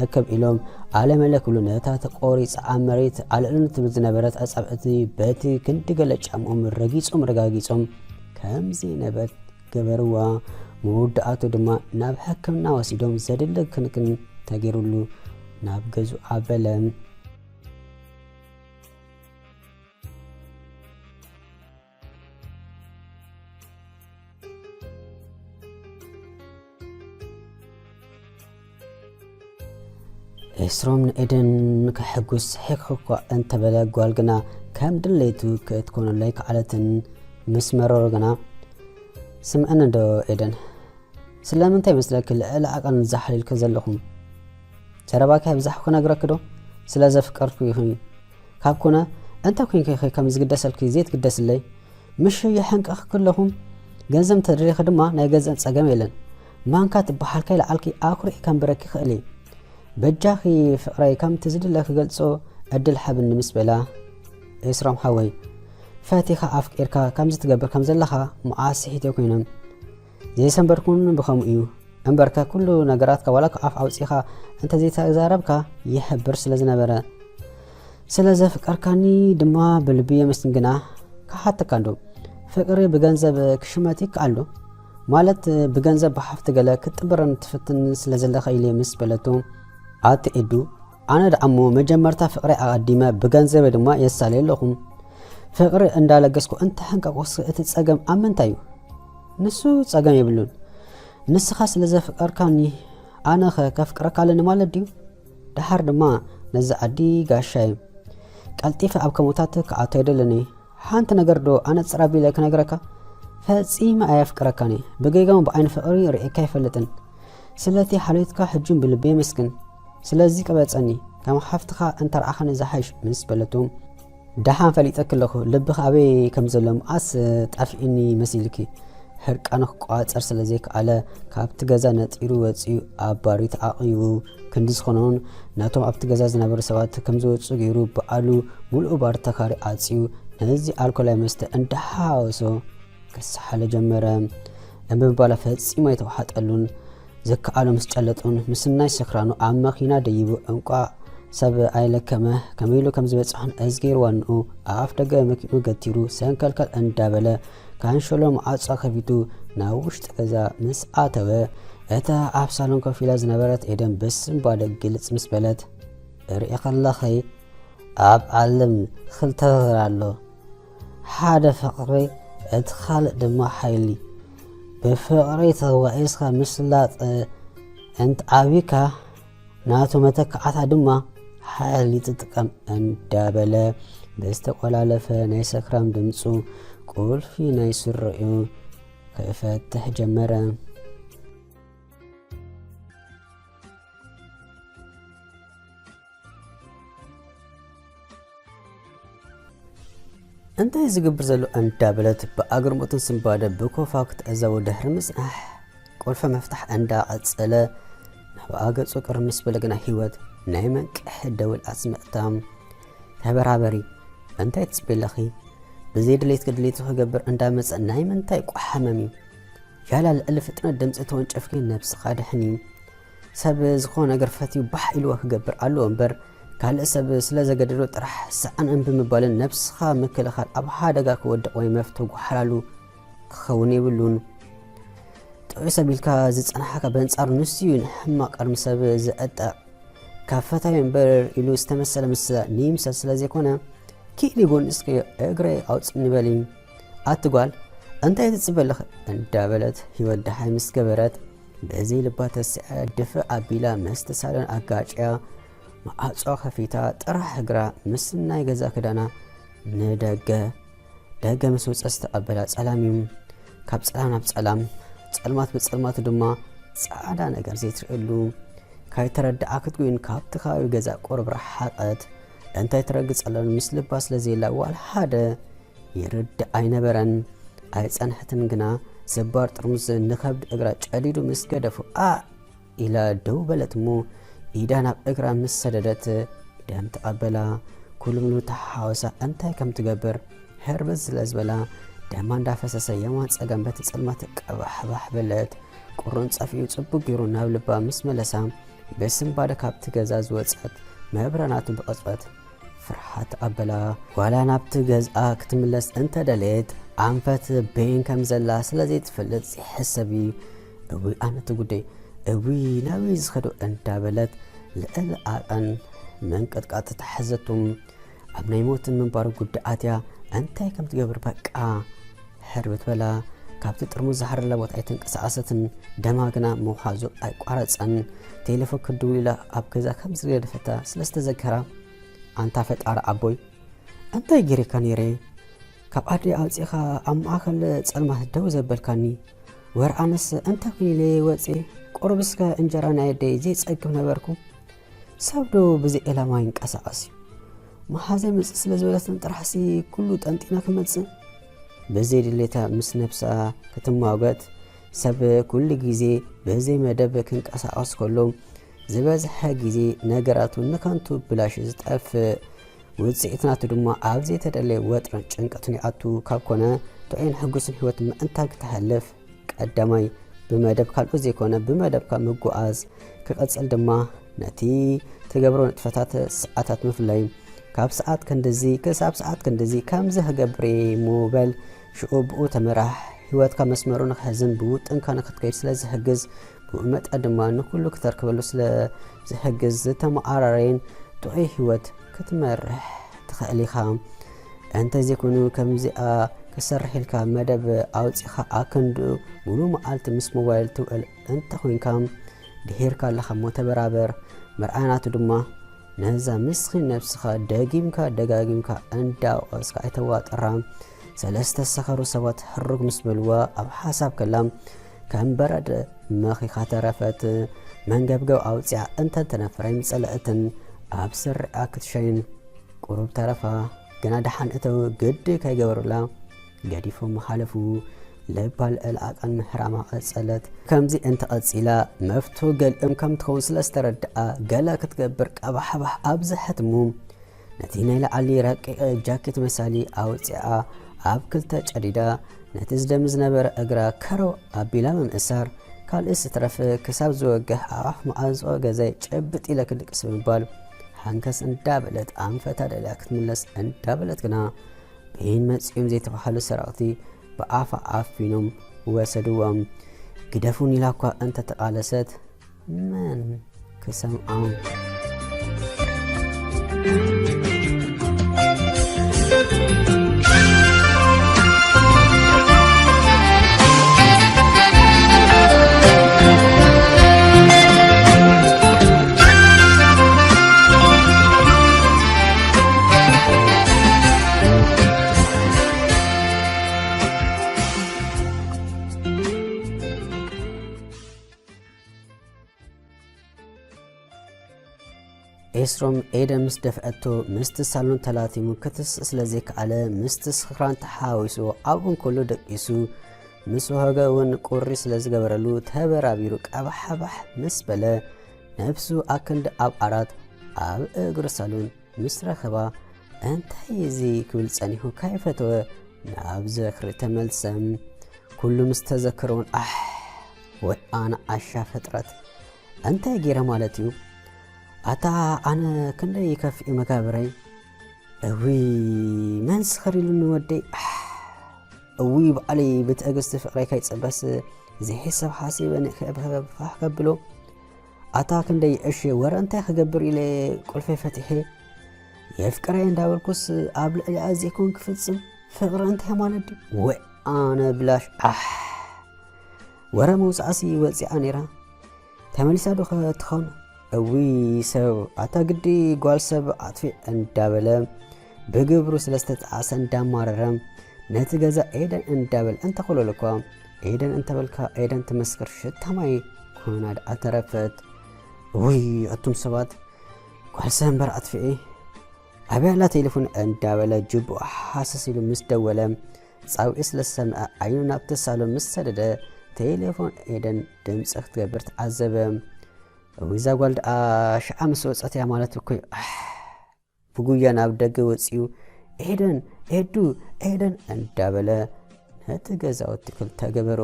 እክብ ኢሎም ኣለመለ ክብሉ ነታ ተቆሪጻ ኣብ መሬት ኣልዕሉ ትብል ዝነበረት ኣጻብዕቲ በቲ ክንዲ ገለ ጫምኦም ረጊጾም ረጋጊጾም ከምዚ ነበርት ገበርዋ። መወዳእቱ ድማ ናብ ሕክምና ወሲዶም ዘድሊ ክንክን ተገይሩሉ ናብ ገዝኡ ኣበለ። ኤስሮም ንኤደን ከሐጉስ ሕክ እኳ እንተበለ፣ ጓል ግና ከም ድሌቱ ክትኮነሉ ኣይከኣለትን። ምስ መረሮ ግና፣ ስምዕኒ ዶ ኤደን፣ ስለምንታይ ይመስለኪ ልዕሊ ዓቐን ዝሓልልኪ ዘለኹም? ዘረባኪ ኣብዛሕኩ ክነግረኪ ዶ? ስለ ዘፍቀርኩ ይኹን እዩ። ካብ ኮነ፣ እንታይ ኮንኪ ኢኺ ከም ዝግደሰልኪ ዘይትግደስለይ? ምሽ የሐንቀኽኪ ኣለኹም? ገንዘብ እንተደሊኺ ድማ ናይ ገንዘብ ጸገም የለን። ማንካ ትበሃል ከይለዓልኪ ኣኩሪዕ ከንብረኪ ይኽእል እየ። በጃኺ ፍቕረይ ከምቲ ዝድለ ክገልጾ ዕድል ሃብኒ ምስ በላ፣ ኤስሮም ሓወይ፣ ፈቲኻ ኣፍቂርካ ከምዚ ትገብር ከም ዘለኻ መዓስ ስሒተ ኮይነ። ዘይሰንበድኩን ብኸምኡ እዩ። እምበርከ ኩሉ ነገራትካ ዋላ ካብ ኣፍ ኣውጺኻ እንተዘይተዛረብካ ይሕብር ስለ ዝነበረ። ስለ ዘፍቀርካኒ ድማ ብልቢ የመስግን። ግና ክሓተካ እንዶ፣ ፍቕሪ ብገንዘብ ክሽመት ይከኣል ዶ? ማለት ብገንዘብ ብሃፍቲ ገለ ክትጥብረኒ ትፍትን ስለ ዘለኻ ኢለ ምስ በለቶ፣ ኣቲ ኤዱ፣ ኣነ ደኣ እሞ መጀመርታ ፍቕረይ ኣቐዲመ ብገንዘበይ ድማ የሳልየ ኣለኹ። ፍቕሪ እንዳለገስኩ እንተሕንቀቑስ እቲ ጸገም ኣብ ምንታይ እዩ? ንሱ ጸገም የብሉን። ንስኻ ስለ ዘፍቀርካኒ ኣነኸ ከፍቅረካ ኣለኒ ማለት ድዩ? ደሓር ድማ ነዚ ዓዲ ጋሻይ ቀልጢፈ ኣብ ከሞታት ክኣቱ ኣይደለኒ። ሓንቲ ነገር ዶ ኣነጽር ኣቢለ ክነግረካ? ፈጺመ ኣየፍቅረካን እየ። ብጌጋውን ብዓይኒ ፍቕሪ ርእየካ ኣይፈልጥን። ስለቲ ሓልዮትካ ሕጂ እውን ብልቢ የመስግን። ስለዚ ቅበጸኒ፣ ከም ሓፍትኻ እንተረኣኻኒ ዝሓይሽ ምስ በለቱ፣ ደሓን ፈሊጠኪ ኣለኹ፣ ልብኺ ኣበይ ከም ዘሎ መዓስ ጠፊኡኒ መሲልኪ? ህርቃኑ ክቆጻጸር ስለ ዘይከኣለ፣ ካብቲ ገዛ ነጢሩ ወጺኡ ኣብ ባር ተዓቒቡ። ክንዲ ዝኾኖን ነቶም ኣብቲ ገዛ ዝነበሩ ሰባት ከም ዝወጹ ገይሩ፣ ባዕሉ ምሉእ ባር ተኻሪ ዓጽዩ፣ ነዚ ኣልኮላዊ መስተ እንዳሓወሶ ክሰሓሎ ጀመረ። እምቢ ምባላ ፈጺሙ ኣይተዋሓጠሉን። ዘከኣሎ ምስ ጨለጡን ምስናይ ሰኽራኑ ኣብ መኺና ደይቡ፣ እንቋዕ ሰብ ኣይለከመ፣ ከመይ ኢሉ ከም ዝበጽሖን እዝጊ ዋንኡ ኣብ ኣፍ ደገ መኪኑ ገቲሩ ሰንከልከል እንዳበለ ካንሸሎ ማዕጾ ከፊቱ ናብ ውሽጢ ገዛ ምስ ኣተወ፣ እታ ኣብ ሳሎን ኮፍ ኢላ ዝነበረት ኤደን ብስንባደ ግልጽ ምስ በለት፣ "ርኢ ከለኺ ኣብ ዓለም ክልተ ነገር ኣሎ። ሓደ ፍቕሪ፣ እቲ ካልእ ድማ ሓይሊ። ብፍቕሪ ተዋኢስካ ምስላጥ እንት ዓቢካ፣ ናቱ መተካዕታ ድማ ሓይሊ ትጥቀም" እንዳበለ ብዝተቆላለፈ ናይ ሰክራም ድምፁ ቁልፊ ናይ ስረኡ ክፈትሕ ጀመረ። እንታይ ዝግብር ዘሎ እንዳበለት ብኣግርሞትን ስንባደ ብኮፋ ክትዕዘቦ ድሕሪ ምጽናሕ፣ ቁልፊ መፍታሕ እንዳቐጸለ ናብኣ ገጹ ቅርብ ምስ በለ ግና ህይወት ናይ መንቅሒ ደውል ኣስምዕታ። "ተበራበሪ፣ እንታይ ትጽበይ ኣለኺ? ብዘይ ድሌትኪ ድሌቱ ክገብር እንዳመጸ ናይ ምንታይ ቋሕ ሕመም እዩ? ያላ ልዕሊ ፍጥነት ድምጺ ተወንጨፍኪ ነብስኻ ድሕኒ። ሰብ ዝኾነ ነገር ፈትዩ ባሕ ኢልዎ ክገብር ኣለዎ እምበር፣ ካልእ ሰብ ስለ ዘገደዶ ጥራሕ ሰኣን እምቢ ምባልን ነብስኻ ምክልኻል ኣብ ሓደጋ ክወድቕ ወይ መፍቶ ጓሓላሉ ክኸውን የብሉን። ጥዑይ ሰብ ኢልካ ዝጸናሕካ በንጻሩ ንሱ እዩ ንሕማቕ ቅድሚ ሰብ ዝዕጠቕ። ካብ ፈታዊ እምበር ኢሉ ዝተመሰለ ምስ ንይምሰል ስለ ዘይኮነ፣ ክኢሊ ጎኒ እስከ እግረይ ኣውጽእኒ በሊ። ኣቲ ጓል፣ እንታይ ትጽበ ኣለኺ?" እንዳበለት ህይወት ደሃይ ምስ ገበረት፣ በዚ ልባ ተስዐ ድፍእ ኣቢላ ምስቲ ሳሎን ኣጋጭያ መዓጾ ከፊታ ጥራሕ እግራ ምስ ናይ ገዛ ክዳና ንደገ ደገ ምስ ወጸ ዝተቐበላ ጸላም እዩ። ካብ ጸላም ናብ ጸላም፣ ጸልማት ብጸልማቱ ድማ ጻዕዳ ነገር ዘይትርእየሉ። ካይተረድኣ ክትጉይን ካብቲ ከባቢ ገዛ ቁሩብ ረሓቐት። እንታይ ትረግጽ ኣላን ምስ ልባ ስለ ዘየላ ዋላ ሓደ ይርድእ ኣይነበረን። ኣይጸንሐትን ግና ስባር ጥርሙዝ ንኸብዲ እግራ ጨዲዱ ምስ ገደፉ፣ "ኣ!" ኢላ ደው በለት እሞ ኢዳ ናብ እግራ ምስ ሰደደት ደም ተቐበላ። ኩሉ ምሉ ተሓዋወሳ እንታይ ከም ትገብር ህርብት ስለ ዝበላ ደማ እንዳፈሰሰ የማን ጸጋም በቲ ጸልማት ቀባሕባሕ በለት። ቁሩን ጸፊኡ ጽቡቅ ገይሩ ናብ ልባ ምስ መለሳ ብስንባደ ካብቲ ገዛ ዝወጸት መብራናቱ ብቕጽበት ፍርሓት ኣበላ። ጓላ ናብቲ ገዝኣ ክትምለስ እንተደለየት ኣንፈት በይን ከም ዘላ ስለ ዘይትፈልጥ ዘይሕሰብ እዩ። እውይ ኣነቲ ጉደይ፣ እውይ ናበይ ዝኸዶ እንዳበለት ልዕሊ ዓቐን ምንቅጥቃጥ ተታሕዘቱ። ኣብ ናይ ሞትን ምንባሩ ጉዳይ ኣትያ እንታይ ከም ትገብር በቃ ሕርብት በላ። ካብቲ ጥርሙዝ ዝሓረላ ቦታ ኣይተንቀሳቐሰትን። ደማ ግና ምውሓዙ ኣይቋረጸን። ቴሌፎን ክድውል ኢላ ኣብ ገዛ ከም ዝገደፈታ ስለ ዝተዘከራ፣ ኣንታ ፈጣሪ ኣቦይ፣ እንታይ ገይረካ ነይረ? ካብ ዓዲ ኣውጺኻ ኣብ ማእከል ጸልማት ደው ዘበልካኒ። ወር ኣነስ እንታይ ኩን ኢለ ወጺኤ? ቁሩብ እስከ እንጀራ ናይ ኣደይ ዘይጸግብ ነበርኩ። ሰብ ዶ ብዘይ ዕላማ ይንቀሳቐስ እዩ? መሓዘይ መጽእ ስለ ዝበለትን ጥራሕሲ ኩሉ ጠንጢና ክመጽእ? ብዘይ ድሌታ ምስ ነብሳ ክትማጎት፣ ሰብ ኩሉ ግዜ ብዘይ መደብ ክንቀሳቐስ ከሎ፣ ዝበዝሐ ግዜ ነገራቱ ንከንቱ ብላሽ ዝጠፍእ፣ ውጽኢት ናቱ ድማ ኣብ ዘይተደለየ ወጥርን ጭንቀትን ይኣቱ ካብ ኮነ፣ ጥዑይን ሕጉስን ህይወት ምእንታን ክተሕልፍ፣ ቀዳማይ ብመደብ ካልኦት ዘይኮነ ብመደብካ ምጉዓዝ፣ ክቕጽል ድማ ነቲ ትገብሮ ንጥፈታት ሰዓታት ምፍላይ፣ ካብ ሰዓት ክንድዚ ክሳብ ሰዓት ክንድዚ ከምዚ ክገብር እየ እሞ በል፣ ሽዑ ብኡ ተመራሕ። ህይወትካ መስመሩ ንክሕዝን ብውጥንካ ንክትከይድ ስለ ዝሕግዝ፣ ብኡ መጠን ድማ ንኩሉ ክተርክበሉ ስለ ዝሕግዝ ዝተመዓራረየን ጥዑይ ህይወት ክትመርሕ ትኽእል ኢኻ። እንተዘይኮይኑ ከምዚኣ ክሰርሕ ኢልካ መደብ ኣውጺኻ ኣክንድኡ ሙሉ መዓልቲ ምስ ሞባይል ትውዕል እንተኾይንካ ድሒርካ ኣለኻ እሞ ተበራበር። መርኣያ ናቱ ድማ ነዛ ምስኪን ነብስኻ ደጊምካ ደጋጊምካ እንዳወቐስካ ኣይተዋጥራ። ሰለስተ ሰኸሩ ሰባት ሕሩግ ምስ በልዋ ኣብ ሓሳብ ከላ ከም በረድ መኺኻ ተረፈት። መንገብገብ ኣውጺኣ እንተንተነፈረ ኣይምጸለአትን። ኣብ ስርዓ ክትሸይን ቁሩብ ተረፋ። ግና ደሓን እተው ግዲ ከይገበሩላ ገዲፎም ሓለፉ። ልባ ልዕሊ ዓቐን ምሕራማ ቀጸለት። ከምዚ እንተቐጺላ መፍቶ ገሊኦም ከም ትኸውን ስለ ዝተረድኣ ገለ ክትገብር ቀባሕባሕ ኣብዝሐት እሞ ነቲ ናይ ላዕሊ ረቂቕ ጃኬት መሳሊ ኣውጺኣ ኣብ ክልተ ጨዲዳ ነቲ ዝደሚ ዝነበረ እግራ ከረው ኣቢላ ምምእሳር ካልእ ስትረፍ ክሳብ ዝወግሕ ኣብ ኣፍ መዓንጾ ገዛይ ጭብጥ ኢለ ክድቅስ ብምባል ኣንከስ እንዳበለት ኣንፈታ ደልያ ክትምለስ እንዳበለት ግና በይን መጺኦም ዘይተባህሉ ሰረቕቲ ብኣፋ ኣፊኖም ወሰድዎም። ግደፉን ኢላ እኳ እንተተቓለሰት መን ክሰምዓ? ኤስሮም ኤደን ምስ ደፍአቶ ምስቲ ሳሎን ተላቲሙ ክትስእ ስለ ዘይከኣለ ምስቲ ስኽራን ተሓዋዊሱ ኣብኡ እንከሎ ደቂሱ ምስ ወሃገ እውን ቁሪ ስለ ዝገበረሉ ተበራቢሩ ቀባሕባሕ ምስ በለ ነብሱ ኣክንዲ ኣብ ዓራት ኣብ እግሪ ሳሎን ምስ ረኸባ እንታይ እዚ ክብል ጸኒሑ ካይፈተወ ናብ ዝኽሪ ተመልሰ። ኩሉ ምስ ተዘከረውን ኣሕ ወይ ኣነ ዓሻ ፍጥረት እንታይ ገይረ ማለት እዩ? ኣታ ኣነ ክንደይ ይከፍእ መጋብረይ። እዊ መን ስኽር ኢሉኒ ወደይ። ኣሕ፣ እዊ ባዕለይ ብትዕግስቲ ፍቕረይ ከይጽበስ ዘይሕሰብ ሓሲበ ንክእብህበ ፋሕ ከብሎ። ኣታ ክንደይ እሺ ወረ እንታይ ክገብር ኢለ ቁልፈይ ፈቲሐ የፍቅረይ እንዳበልኩስ ኣብ ልዕሊ ኣዚእኩን ክፍጽም ፍቕሪ እንታይ ማለት ድዩ? ወይ ኣነ ብላሽ ኣሕ። ወረ መውጻእሲ ወጺኣ ነይራ። ተመሊሳ ዶ ከ ትኾን? እዊ ሰብ ኣታ ግዲ ጓል ሰብ ኣጥፊእ እንዳበለ ብግብሩ ስለ ዝተጣዕሰ እንዳማረረ ነቲ ገዛ ኤደን እንዳበል እንተኾለሉ እኳ ኤደን እንተበልካ ኤደን ትመስክር ሽታ ማይ ኮይና ደኣ ተረፈት። ውይ ኣቱም ሰባት ጓል ሰብ እምበር ኣጥፊኤ ኣበይ ኣላ ቴሌፎን እንዳበለ ጅቡ ሃሰስ ኢሉ ምስ ደወለ ጻውዒት ስለ ዝሰምዐ ዓይኑ ናብቲ ሳሎን ምስ ሰደደ ቴሌፎን ኤደን ድምፂ ክትገብር ተዓዘበ። እዛ ጓል ደኣ ሽዓ ምስ ወፀት እያ ማለት እኮ እዩ። ኣሕ፣ ብጉያ ናብ ደገ ወፂኡ ኤደን ኤዱ ኤደን እንዳበለ ነቲ ገዛውቲ ክልተ ገበሩ።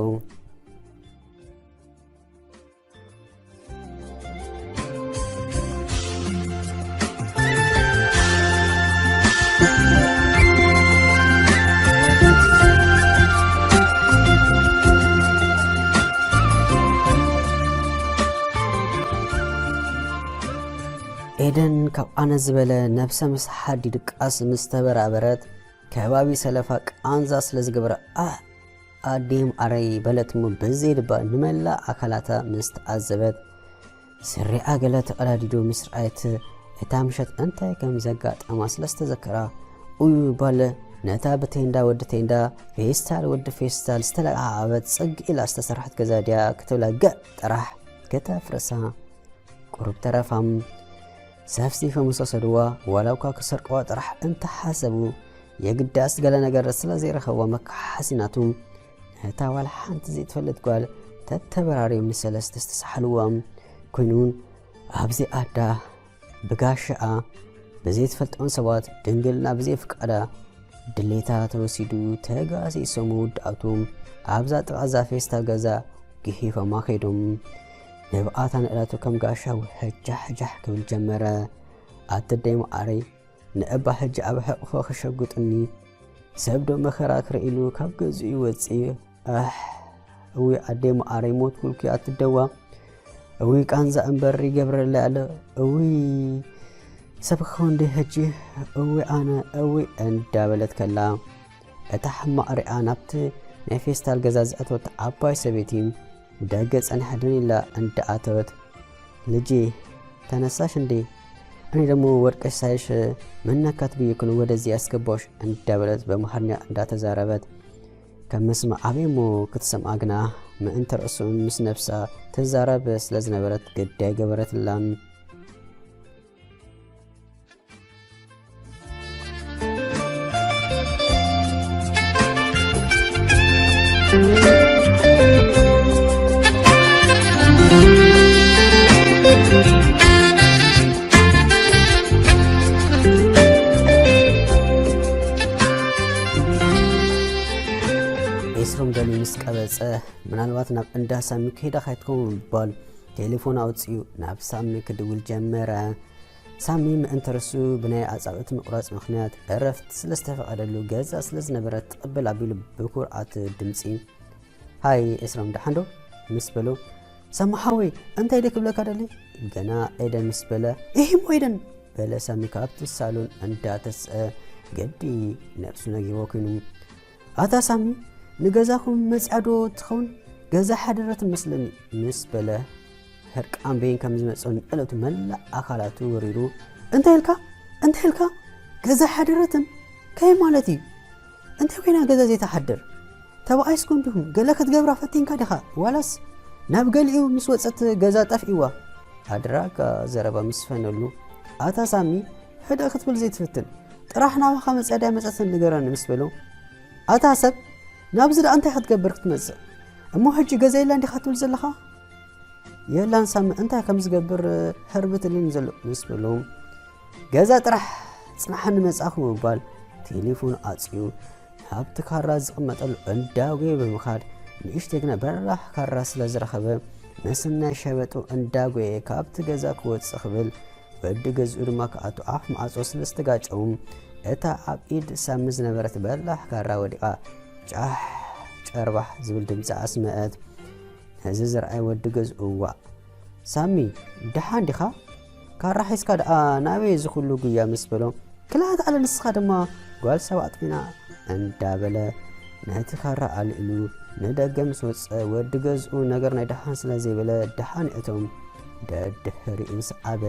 ኤደን ካብ ኣነ ዝበለ ነብሰ ምስ ሓዲ ድቃስ ምስ ተበራበረት ከባቢ ሰለፋ ቃንዛ ስለ ዝገበረ ኣህ ኣዴ ማዓረይ በለት እሞ ብዘይ ድባ ንመላእ ኣካላታ ምስ ተዓዘበት ስሪኣ ገለ ተቐዳዲዱ ምስ ረኣየት እታ ምሸት እንታይ ከም ዘጋጠማ ስለ ዝተዘከራ ኡዩ ባለ ነታ ብቴንዳ ወዲ ቴንዳ ፌስታል ወዲ ፌስታል ዝተለዓዓበት ጽግ ኢላ ዝተሰርሐት ገዛ ድያ ክትብላ ገጥ ጥራሕ ከተፍርሳ ቁሩብ ተረፋ። ሰፍሲፎም ምስ ወሰድዋ ዋላ እኳ ክሰርቅዋ ጥራሕ እንተሓሰቡ የግዳስ ገለ ነገር ስለ ዘይረኸብዋ መከሓሲናቱ ነታ ዋላ ሓንቲ ዘይትፈልጥ ጓል ተተበራርዮም ንሰለስተ ዝተሳሕልዋ ኮይኑን ኣብዚ ኣዳ ብጋሻኣ ብዘይትፈልጦም ሰባት ድንግልና ብዘይፍቃዳ ድሌታ ተወሲዱ ተጋሲሶም መወዳእቱ ኣብዛ ጥቓ እዛ ፌስታል ገዛ ግሂፎማ ከይዶም። ንብኣታ ንእለቱ ከም ጋሻ ውሕጃሕጃሕ ክብል ጀመረ። ኣቲ ኣደይ መዓረይ ንእባ ሕጂ ኣብ ሕቕፎ ክሸጉጥኒ ሰብ ዶ መኸራ ክርኢ ኢሉ ካብ ገዝኡ ይወፅእ። ኣሕ እዊ ኣደይ መዓረይ ሞትኩልኪ ኣትደዋ እዊ ቃንዛ እምበር ይገብረለይ ኣሎ እዊ ሰብ ክኸውን ድየ ሕጂ እዊ ኣነ እዊ እንዳበለት ከላ እታ ሕማቕ ሪኣ ናብቲ ናይ ፌስታል ገዛ ዝኣተወት ዓባይ ሰበይቲ ደገ ጸኒሓ ደን ኢላ እንዳኣተወት ልጄ ተነሳሽ እንዴ እኔ ደግሞ ወድቀሽ ሳይሽ ምን ነካት ብዬ እኮ ነው ወደዚህ ያስገባሁሽ እንዳበለት በአማርኛ እንዳተዛረበት ከም ምስማዕ ኣበይ እሞ ክትሰምዓ ግና ምእንቲ ርእሱ ምስ ነብሳ ትዛረብ ስለ ዝነበረት ግዲ ኣይገበረትላን። ኤስሮም ደልዩ ምስ ቀበጸ፣ ምናልባት ናብ እንዳ ሳሚ ከይዳ ካይትከውን ብምባል ቴሌፎን ኣውጺኡ ናብ ሳሚ ክድውል ጀመረ። ሳሚ ምእንቲ ርእሱ ብናይ ኣጻብእቲ ምቑራጽ ምኽንያት ዕረፍቲ ስለ ዝተፈቐደሉ፣ ገዛ ስለ ዝነበረ ትቕብል ኣቢሉ ብኩርዓት ድምጺ፣ "ሃይ ኤስሮም፣ ደሓን ዶ?" ምስ በሎ፣ "ሳሚ ሓወይ፣ እንታይ ደይ ክብለካ ደሊ?" ገና ኤደን ምስ በለ፣ "ኢሂሞ ኤደን!" በለ ሳሚ ካብቲ ሳሎን እንዳተስአ፣ ግዲ ነብሱ ነጊርዎ ኮይኑ። "ኣታ ሳሚ፣ ንገዛኹም መጺኣ ዶ ትኸውን? ገዛ ሓደረት መስለኒ" ምስ በለ፣ ሕርቃን በይን ከም ዝመጾ ንዕለቱ መላእ ኣካላቱ ወሪሩ፣ "እንታይ ኢልካ? እንታይ ኢልካ? ገዛ ሓደረትን? ከመይ ማለት እዩ? እንታይ ኮይና ገዛ ዘይትሓድር? ተባኣይስ ኮንዲኹም ገለ ክትገብራ ፈቲንካ ዲኻ? ዋላስ ናብ ገሊኡ ምስ ወጸት ገዛ ጠፍኢዋ?" ኣድራጋ ዘረባ ምስ ፈነሉ፣ "ኣታ ሳሚ፣ ሕድእ ክትብል ዘይትፍትን? ጥራሕ ናባኻ መጺኣ ድያ መጸትን ንገረኒ" ምስ በሎ፣ "ኣታ ሰብ፣ ናብዚ ደኣ እንታይ ክትገብር ክትመጽእ? እሞ ሕጂ ገዛ የላን ዲኻ ትብል ዘለኻ?" "የላን ሳሚ፣ እንታይ ከም ዝገብር ሕርብትልኒ ዘሎ" ምስ በሎ፣ "ገዛ ጥራሕ ጽናሓኒ መጻእኹ" ብምባል ቴሌፎን ኣጽዩ፣ ኣብቲ ካራ ዝቕመጠሉ እንዳጎየ ብምኻድ፣ ንእሽተይ ግና በራሕ ካራ ስለ ዝረኸበ፣ ምስ ናይ ሸበጡ እንዳጎየ ካብቲ ገዛ ክወጽእ ክብል፣ ወዲ ገዝኡ ድማ ክኣቱ ኣፍ ማዕጾ ስለ ዝተጋጨዉ፣ እታ ኣብ ኢድ ሳሚ ዝነበረት በራሕ ካራ ወዲቓ ጫሕ ጨርባሕ ዝብል ድምጺ ኣስመዐት። ነዚ ዝረኣየ ወዲ ገዝኡ፣ "ዋእ ሳሚ፣ ደሓን ዲኻ? ካራ ሒዝካ ደኣ ናበይ እዚ ኩሉ ጉያ?" ምስ በሎ፣ "ክላ ተዓለ ንስኻ ድማ ጓል ሰብ ኣጥፊና" እንዳበለ ነቲ ካራ ኣልዒሉ ንደገ ምስ ወጸ፣ ወዲ ገዝኡ ነገር ናይ ደሓን ስለ ዘይበለ፣ ደሓን እቶም ደድሕሪኡ ሰዓበ።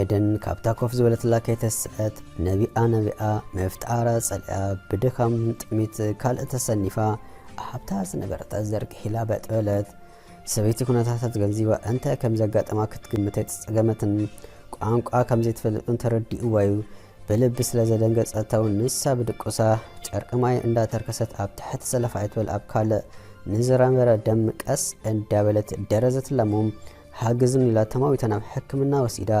ኤደን ካብታ ኮፍ ዝበለትላ ከይተስአት፣ ነቢኣ ነቢኣ፣ መፍጣራ ጸሊኣ፣ ብድኻም ጥሚት ካልእ ተሰኒፋ፣ ኣብታ ዝነበረታ ዘርጊሕ ኢላ በጥ በለት። ሰበይቲ ኩነታታ ተገንዚባ፣ እንታይ ከም ዘጋጠማ ክትግምት ኣይተጸገመትን። ቋንቋ ከም ዘይትፈልጥ እውን ተረዲእዋ እዩ። ብልቢ ስለ ዘደንገጸታ እውን፣ ንሳ ብድቁሳ ጨርቂ ማይ እንዳተርከሰት፣ ኣብ ትሕቲ ሰለፍ ኣይትበል፣ ኣብ ካልእ ንዝረመረ ደም ቀስ እንዳበለት ደረዘትላ እሞ፣ "ሓግዝኒ" ኢላ ተማዊታ ናብ ሕክምና ወሲዳ፣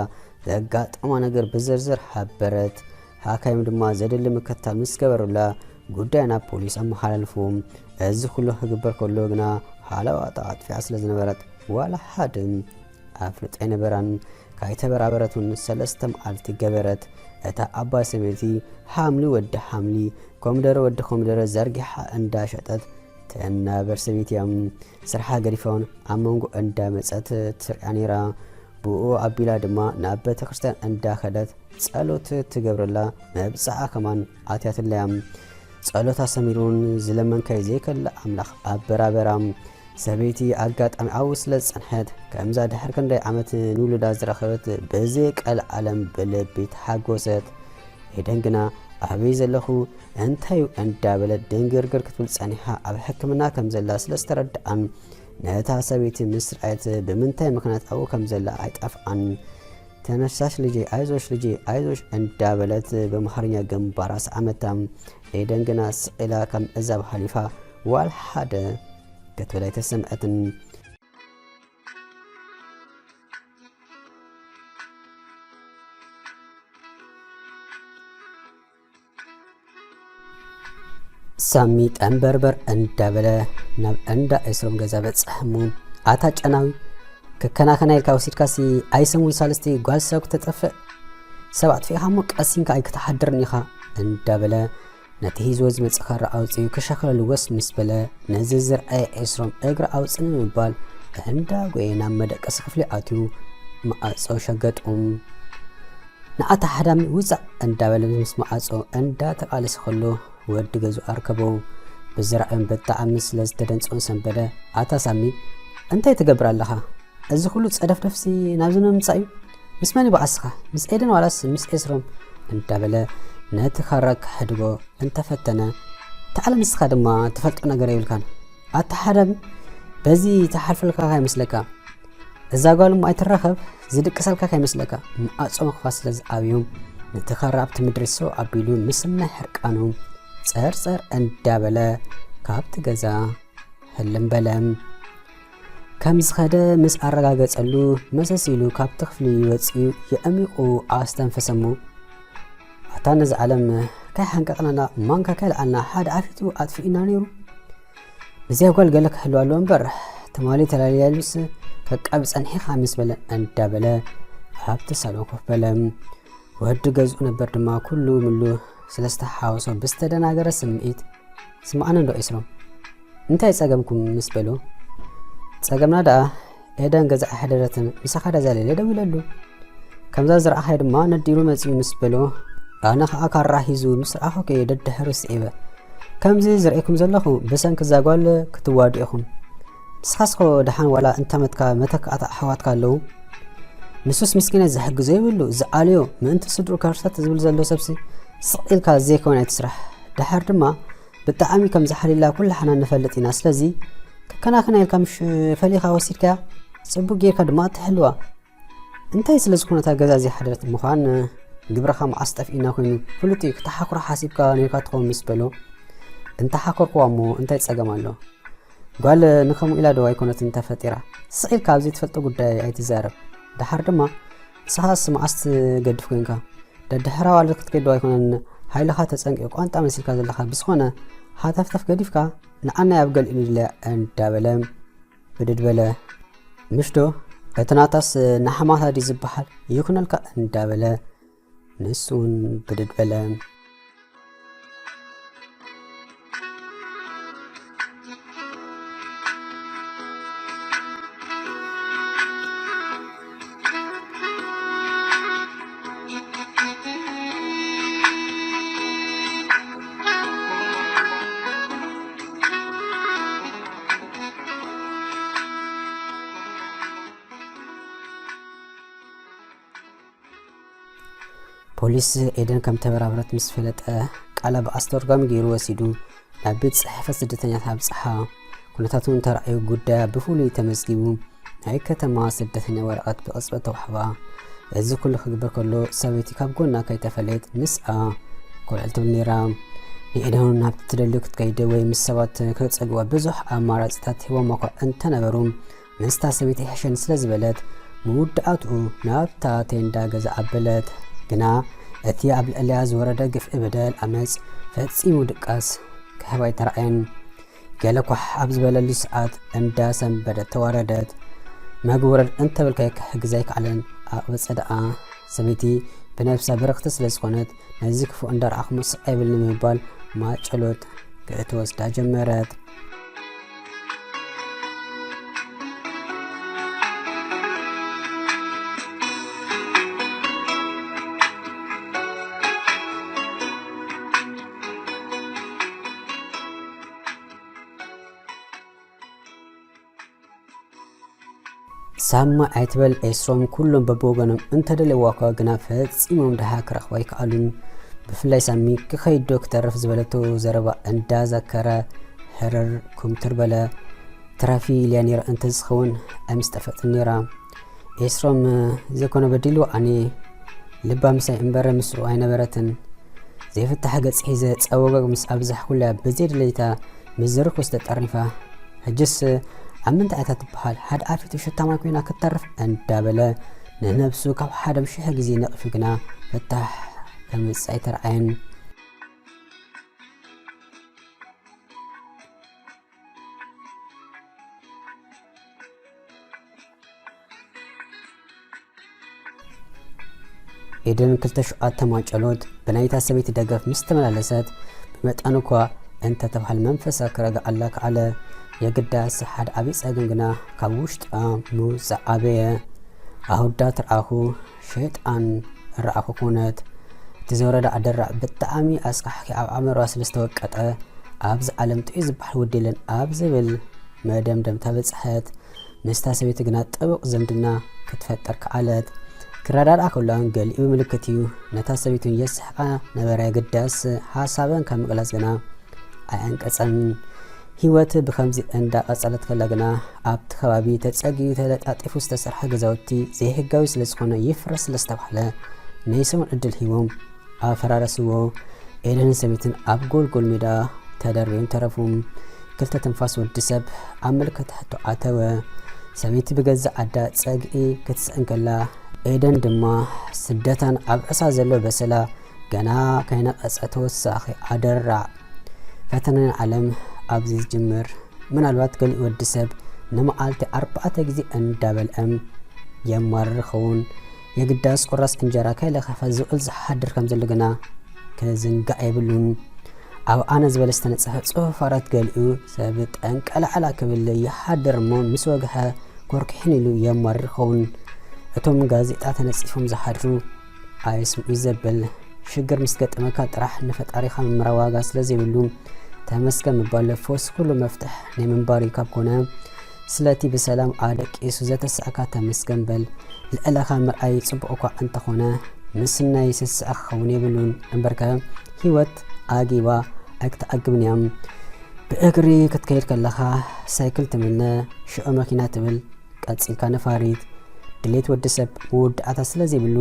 ዘጋጠማ ነገር ብዝርዝር ሓበረት። ሓካይም ድማ ዘድሊ ምክትታል ምስ ገበሩላ፣ ጉዳይ ናብ ፖሊስ ኣመሓላልፉ። እዚ ኩሉ ክግበር ከሎ ግና፣ ሃለዋታ ኣጥፊኣ ስለ ዝነበረት፣ ዋላ ሓደ ኣፍልጦ ኣይነበራን። ካይተበራበረት እውን ሰለስተ መዓልቲ ገበረት። እታ ዓባይ ሰበይቲ፣ ሓምሊ ወዲ ሓምሊ፣ ኮሚደረ ወዲ ኮሚደረ ዘርጊሓ እንዳሸጠት ትናበር ሰበይቲ እያ። ስርሓ ገዲፋ እውን ኣብ መንጎ እንዳመጸት ትሪኣ ነይራ። ብኡ ኣቢላ ድማ ናብ ቤተ ክርስቲያን እንዳኸደት ጸሎት ትገብረላ መብጽዓ ከማን ኣትያትለያ። ጸሎታ ሰሚሩን ዝለመንካይ ዘይከልእ ኣምላኽ ኣበራበራ። ሰበይቲ ኣጋጣሚ ኣብኡ ስለ ዝጸንሐት፣ ከምዛ ድሕሪ ክንደይ ዓመት ንውሉዳ ዝረኸበት ብዘይ ቀልዓለም ብልቢ ተሓጎሰት። ኤደን ግና፣ "ኣበይ ዘለኹ? እንታይ እዩ?" እንዳበለት ድንግርግር ክትብል ጸኒሓ፣ ኣብ ሕክምና ከም ዘላ ስለ ዝተረድኣን፣ ነታ ሰበይቲ ምስ ረኣየት፣ ብምንታይ ምኽንያት ኣብኡ ከም ዘላ ኣይጠፍኣን። "ተነሳሽ ልጄ፣ ኣይዞሽ ልጄ፣ ኣይዞሽ" እንዳበለት ብኣምሓርኛ ግንባራ ሰዓመታ። ኤደን ግና ስቕ ኢላ ካብ ምዕዛብ ሓሊፋ ዋላ ሓደ ክትብል ኣይተሰምዐትን። ሳሚ ጠንበርበር እንዳበለ ናብ እንዳ ኤስሮም ገዛ በጽሐ እሞ፣ "ኣታ ጨናዊ፣ ክከናኸና ኢልካ ወሲድካሲ ኣይሰሙን ሳልስቲ ጓል ሰብ ክተጠፍእ? ሰብ ኣጥፊእኻ እሞ ቀሲንካ ኣይክትሓድርን ኢኻ" እንዳበለ ነቲ ሒዝዎ ዝመጽእ ካራ ኣውጺኡ ክሸኽለሉ ወስ ምስ በለ፣ ነዚ ዝረኣየ ኤስሮም እግሪ ኣውጽእ ንምባል እንዳጎየ ናብ መደቀሲ ክፍሊ ኣትዩ መዓጾ ሸገጡ። "ንኣታ ሓዳሚ ውጻእ" እንዳበለ ምስ መዓጾ እንዳተቓለሰ ከሎ፣ ወዲ ገዝኡ ኣርከቦ። ብዝረኣዮን ብጣዕሚ ስለ ዝተደንጸወን ሰንበደ፣ "ኣታ ሳሚ፣ እንታይ ትገብር ኣለኻ? እዚ ኩሉ ጸደፍደፍሲ ናብዚ ንምምጻእ እዩ? ምስ መን እዩ በኣስኻ? ምስ ኤደን ዋላስ ምስ ኤስሮም?" እንዳበለ ነቲ ካራ ክሕድጎ እንተፈተነ፣ "ተዓለ ንስኻ ድማ ትፈልጦ ነገር የብልካን። ኣታ ሓዳሚ በዚ ተሓልፈልካ ከይመስለካ። እዛ ጓል እሞ ኣይትራኸብ፣ ዝድቅሰልካ ከይመስለካ" መዓጾ ምኽፋት ስለ ዝኣብዮም፣ ነቲ ካራ ኣብቲ ምድሪ ሰው ኣቢሉ ምስናይ ሕርቃኑ ጸርጸር እንዳበለ ካብቲ ገዛ ህልም በለ። ከም ዝኸደ ምስ ኣረጋገጸሉ፣ መሰስ ኢሉ ካብቲ ክፍሊ ወጺኡ የዕሚቑ ኣስተንፈሰ እሞ፣ እታ ነዚ ዓለም ከይሓንቀቕናና ማንካ ከይልዓልና ሓደ ኣፊቱ ኣጥፊኡና ነይሩ። እዚኣ ጓል ገለ ክህልዋ ኣለዎ እምበር፣ ትማሊ ተላልያሉስ ከቃቢ ጸኒሕኻ ምስ በለ እንዳበለ ኣብቲ ሳሎን ኮፍ በለ። ወዲ ገዝኡ ነበር ድማ ኩሉ ምሉ ስለ ዝተሓወሶ ብዝተደናገረ ስምዒት፣ "ስምዓኒ እንዶ ኤስሮም፣ እንታይ ጸገምኩም?" ምስ በሎ፣ "ጸገምና ደኣ ኤደን ገዛ ኣይሓደረትን፣ ምሳኻ ደኣ ዛለለ ደዊለሉ። ከምዛ ዝረኣኻዮ ድማ ነዲሩ መጺኡ" ምስ በሎ፣ ኣነ ኸኣ ካራ ሒዙ ምስ ረኣኹ እየ ደድሕሩ ስዒበ። ከምዚ ዝርእየኩም ዘለኹ ብሰንኪ እዛ ጓል ክትዋድኡ ኢኹም። ንስኻስኸ ደሓን ዋላ እንታመትካ መተካእታ ኣሕዋትካ ኣለዉ? ንሱስ ምስኪናይ ዝሕግዞ የብሉ፣ ዝኣልዮ ምእንቲ ስድሩ ከርሰት ዝብል ዘሎ ሰብሲ ስቕ ኢልካ ዘይኮነ ኣይትስራሕ። ደሓር ድማ ብጣዕሚ ከም ዝሓሊላ ኩላሕና ንፈልጥ ኢና። ስለዚ ከከናኸና ኢልካ ምሽ ፈሊኻ ወሲድካያ፣ ጽቡቅ ጌርካ ድማ ትሕልዋ። እንታይ ስለ ዝኾነ እታ ገዛ ዘይሓደረት ምዃን ግብርኻ መዓስ ጠፊእና ኮይኑ ፍሉጥ እዩ። ክተሓኽሮ ሓሲብካ ኔርካ ትኸውን ምስ በሎ፣ እንተሓኸርኩዋ እሞ እንታይ ጸገም ኣሎ? ጓል ንኸምኡ ኢላ ዶ ኣይኮነትን ተፈጢራ? ስቕ ኢልካ ኣብ ዘይትፈልጦ ጉዳይ ኣይትዛረብ። ደሓር ድማ ንስኻስ መዓስ ትገድፍ ኮንካ? ደድሕራ ዋልድ ክትከይድ ዶ ኣይኮነን ሓይልኻ ተጸንቂቑ ቋንጣ መሲልካ ዘለኻ? ብዝኾነ ሃተፍተፍ ገዲፍካ ንዓናይ ኣብ ገሊኡ ንድለያ እንዳበለ ብድድ በለ። ምሽ ዶ እቲ ናታስ ንሓማታ ድዩ ዝበሃል? ይኹነልካ እንዳበለ ንሱ እውን ብድድ በለ። ፖሊስ ኤደን ከም ተበራብረት ምስ ፈለጠ፣ ቃላ ብኣስተርጓሚ ገይሩ ወሲዱ ናብ ቤት ጽሕፈት ስደተኛታት ኣብጽሓ። ኩነታቱ እንተረኣዩ፣ ጉዳያ ብፍሉይ ተመዝጊቡ ናይ ከተማ ስደተኛ ወረቐት ብቕጽበት ተዋህባ። እዚ ኩሉ ክግበር ከሎ፣ ሰበይቲ ካብ ጎና ከይተፈለየት ምስኣ ኮልዕል ትብል ነይራ። ንኤደን ናብቲ ትደልዮ ክትከይድ ወይ ምስ ሰባት ክጸግዋ ብዙሕ ኣማራጺታት ሂቦማ እኳ እንተነበሩ፣ ምስታ ሰበይቲ ይሕሸኒ ስለ ዝበለት፣ መወዳእትኡ ናብታ ቴንዳ ገዛ ኣበለት። ግና እቲ ኣብ ልዕሊኣ ዝወረደ ግፍዒ በደል፣ ዓመጽ፣ ፈጺሙ ድቃስ ክህባ ኣይተራእየን። ገለ ኳሕ ኣብ ዝበለሉ ሰዓት፣ እንዳ ሰንበደት ተዋረደት። መግቢ ውረድ እንተበልካዮ ክሕግዝ ኣይከኣለን። ኣቕበጸ ደኣ። ሰበይቲ ብነብሳ ብርኽቲ ስለ ዝኾነት፣ ነዚ ክፉእ እንዳረኣኹ ስቕ ኣይብልኒ ብምባል ማጨሎት ክትወስዳ ጀመረት። ሳማ ኣይትበል ኤስሮም፣ ኩሎም በብወገኖም እንተደለይዋ እኳ ግና ፈጺሞም ደሃ ክረኽባ ኣይከኣሉን። ብፍላይ ሳሚ፣ "ክኸይድ ዶ ክተርፍ?" ዝበለቶ ዘረባ እንዳዘከረ ሕርር ኩምትር በለ። ትረፊ ኢልያ ነይረ እንተዝኸውን ኣይምስጠፈጥን ነይራ። ኤስሮም ዘይኮነ በዲሉ ኣነ ልባ ምሳይ እምበር ምስኡ ኣይነበረትን። ዘይፍታሕ ገጽ ሒዘ ጸወገግ ምስ ኣብዛሕኩላ ብዘይድለይታ ምስ ዝርኩስ ተጠርኒፋ። ሕጅስ ኣብ ምንታይ እታ ትበሃል? ሓደ ኣፊቱ ሸታማይ ኮይና ክትተርፍ እንዳበለ ንነብሱ ካብ ሓደም ሽሕ ግዜ ነቒፉ ግና ፍታሕ ከምጽእ ኣይተረኣየን። ኤደን ክልተ ሸውዓተ ማጨሎት ብናይታ ሰበይቲ ደገፍ ምስ ተመላለሰት፣ ብመጠኑ እኳ እንተተባህለ መንፈሳ ክረግኣላ ከኣለ። የግዳስ ሓደ ዓብዪ ጸገም ግና ካብ ውሽጣ ምውጻእ ኣበየ። ኣሁዳ ትርኣኹ፣ ሸይጣን ረኣኹ ኮነት። እቲ ዝወረዳ ኣደራዕ ብጣዕሚ ኣስካሕኪ ኣብ ኣእምሮኣ ስለ ዝተወቀጠ፣ ኣብዚ ዓለም ጥዑይ ዝበሃል ወዲ የለን ኣብ ዝብል መደምደምታ በጽሐት። ምስታ ሰበይቲ ግና ጥቡቕ ዝምድና ክትፈጥር ከኣለት። ክረዳድኣ ከሎ ገሊኡ ምልክት እዩ። ነታ ሰበይቱን የስሕቓ ነበረ። ግዳስ ሓሳበን ካብ ምግላጽ ግና ኣይኣንቀጸን። ህይወት ብኸምዚ እንዳቐጸለት ከላ ግና፣ ኣብቲ ከባቢ ተጸጊኡ ተለጣጢፉ ዝተሰርሐ ገዛውቲ ዘይህጋዊ ስለ ዝኾነ ይፍረስ ስለ ዝተባህለ፣ ናይ ሰሙን ዕድል ሂቦም ኣፈራረስዎ። ኤደንን ሰበይትን ኣብ ጎልጎል ሜዳ ተደርብዮም ተረፉ። ክልተ ትንፋስ ወዲ ሰብ ኣብ ምልክት ሕቶ ኣተወ። ሰበይቲ ብገዛእ ዓዳ ጸግዒ ክትስእን ከላ፣ ኤደን ድማ ስደታን ኣብ ርእሳ ዘሎ በሰላ ገና ከይነቐጸ ተወሳኺ ኣደራዕ። ፈተነ ናይ ዓለም ኣብዚ ዝጅምር። ምናልባት ገሊኡ ወዲ ሰብ ንመዓልቲ ኣርባዕተ ግዜ እንዳበልዐም የማርር ይኸውን። የግዳስ ቁራስ እንጀራ ከይለኸፈ ዝውዕል ዝሓድር ከም ዘሎ ግና ክዝንጋዕ የብሉን። ኣብ ኣነ ዝበለ ዝተነጸፈ ጽሑፍ ኣራት ገሊኡ ሰብ ጠንቀላዕላ ክብል ይሓድር እሞ ምስ ወግሐ ኮርኪሕን ኢሉ የማርር ይኸውን። እቶም ጋዜጣ ተነጺፎም ዝሓድሩ ኣይስምዑ ዘብል ሽግር ምስ ገጠመካ ጥራሕ ንፈጣሪኻ ምምራ ዋጋ ስለ ዘይብሉ ተመስገን ምባል ፈውሲ ኩሉ መፍትሕ ናይ ምንባር እዩ። ካብ ኮነ ስለቲ ብሰላም ኣደቂሱ ዘተሳእካ ተመስገን በል። ልዕለኻ ምርኣይ ጽቡቕ እኳ እንተኾነ ምስናይ ስስዐ ክኸውን የብሉን። እምበርከ ህይወት ኣጊባ ኣይክትኣግብን እያ። ብእግሪ ክትከይድ ከለኻ ሳይክል ትምነ፣ ሽዑ መኪና ትብል፣ ቀጺልካ ነፋሪት። ድሌት ወዲ ሰብ መወዳእታ ስለ ዘይብሉ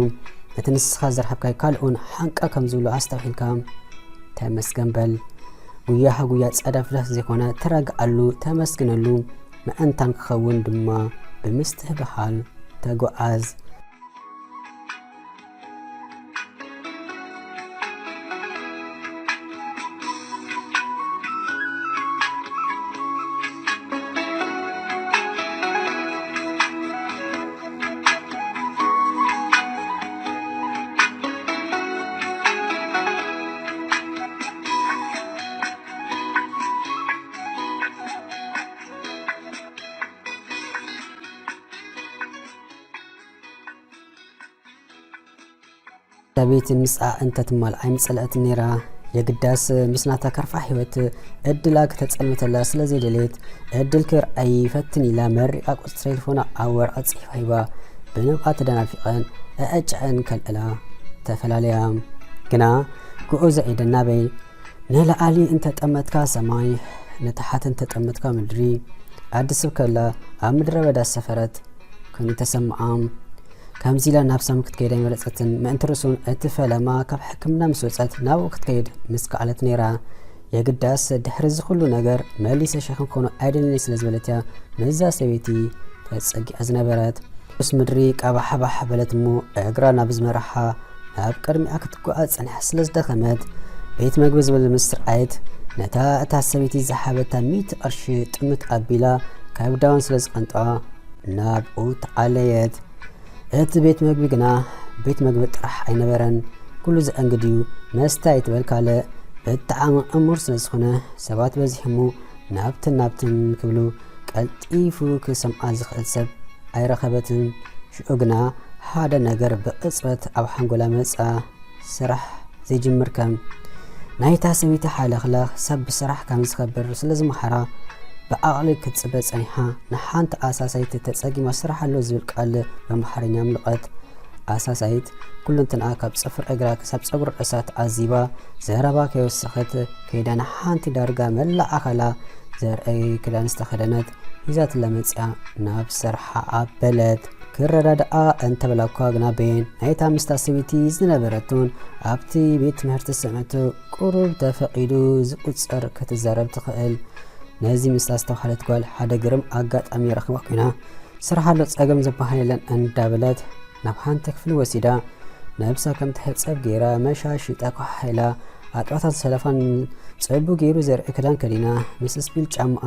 ነቲ ንስኻ ዘርሃብካይ ካልኦን ሓንቃ ከም ዝብሉ ኣስተውሒልካ ተመስገን በል። ጉያኻ ጉያ ጸዳፍዳፍ ዘይኮነ ተረግኣሉ፣ ተመስግነሉ፣ ምእንታን ክኸውን ድማ ብምስትብሃል ተጓዓዝ። ሰበይቲ ምስኣ እንተ ትማል ኣይምጸልአትን ነይራ። የግዳስ ምስ ናታ ከርፋሕ ህይወት ዕድላ ክተጸልመተላ ስለ ዘይደለየት፣ ዕድል ክርኣይ ይፈትን ኢላ መሪቓ ቁጽሪ ቴሌፎና ኣብ ወረቐት ጽሒፋ ሂባ፣ ብንብዓት ተደናፊቐን ኣዕጭዐን ከልዕላ ተፈላለያ። ግና ግኡዝ ኤደን ናበይ ንላዕሊ እንተጠመትካ ሰማይ፣ ንታሕቲ እንተጠመትካ ምድሪ፣ ኣዲ ስብከላ ኣብ ምድረ በዳ ዝሰፈረት ኮይኑ ተሰምዓ። ከምዚ ኢላ ናብ ሳሚ ክትከይድ ኣይመረጸትን። ምእንቲ ርእሱ እቲ ፈለማ ካብ ሕክምና ምስ ወጸት ናብኡ ክትከይድ ምስ ከኣለት ነይራ። የግዳስ ድሕሪ እዚ ኩሉ ነገር መሊሰ ሸኽም ክኾኖ ኣይደልን ስለ ዝበለት እያ ነዛ ሰበይቲ ተጸጊዓ ዝነበረት። ምስ ምድሪ ቀባሕባሕ በለት እሞ እግራ ናብ ዝመርሓ ናብ ቅድሚኣ ክትጓዓዝ ጸኒሓ ስለ ዝደኸመት፣ ቤት መግቢ ዝብል ምስ ረኣየት፣ ነታ እታ ሰበይቲ ዝሃበታ ሚእቲ ቅርሺ ጥምት ኣቢላ ካብ ዳውን ስለ ዝቐንጥዋ ናብኡ ተዓለየት። እቲ ቤት መግቢ ግና ቤት መግቢ ጥራሕ ኣይነበረን። ኩሉ ዘአንግድ እዩ። መስተ ኣይትበል ካልእ። ብጣዕሚ ዕሙር ስለ ዝኾነ ሰባት በዚሖሞ ናብትን ናብትን ክብሉ ቀልጢፉ ክሰምዓ ዝኽእል ሰብ ኣይረኸበትን። ሽዑ ግና ሓደ ነገር ብቕጽበት ኣብ ሓንጎላ መጻ። ስራሕ ዘይጅምር ከም ናይታ ሰበይቲ ሓለኽላኽ ሰብ ብስራሕ ከም ዝኸብር ስለ ዝመሃራ ብዓቕሊ ክትጽበ ጸኒሓ። ንሓንቲ ኣሳሳይት ተጸጊማ ስራሕ ኣሎ ዝብል ቃል ብኣምሓርኛ ኣምለቐት። ኣሳሳይት ኩለንትንኣ ካብ ጽፍሪ እግራ ክሳብ ጸጉሪ ርእሳ ተዓዚባ፣ ዘረባ ከይወሰኸት ከይዳ ንሓንቲ ዳርጋ መላእ ኣካላ ዘርእይ ክዳን ዝተኸደነት ሒዛትላ መጺኣ ናብ ስርሓ ኣበለት። ክረዳድኣ እንተበላ እኳ ግና ቤን ናይታ ምስታ ሰበይቲ ዝነበረቱን ኣብቲ ቤት ትምህርቲ ስምዕቲ ቁሩብ ተፈቒዱ ዝቁጸር ክትዛረብ ትኽእል። ነዚ ምስታ ዝተባህለት ጓል ሓደ ግርም ኣጋጣሚ ረኺባ ኮይና፣ ስራሕ ኣሎ ጸገም ዝበሃል የለን እንዳበለት ናብ ሓንቲ ክፍሊ ወሲዳ ነብሳ ከም ትሕጸብ ገይራ መሻሽ ተኳሓሒላ ኣጥባታን ሰለፋን ጽቡቕ ገይሩ ዘርኢ ክዳን ከዲና ምስ ስፒል ጫማኣ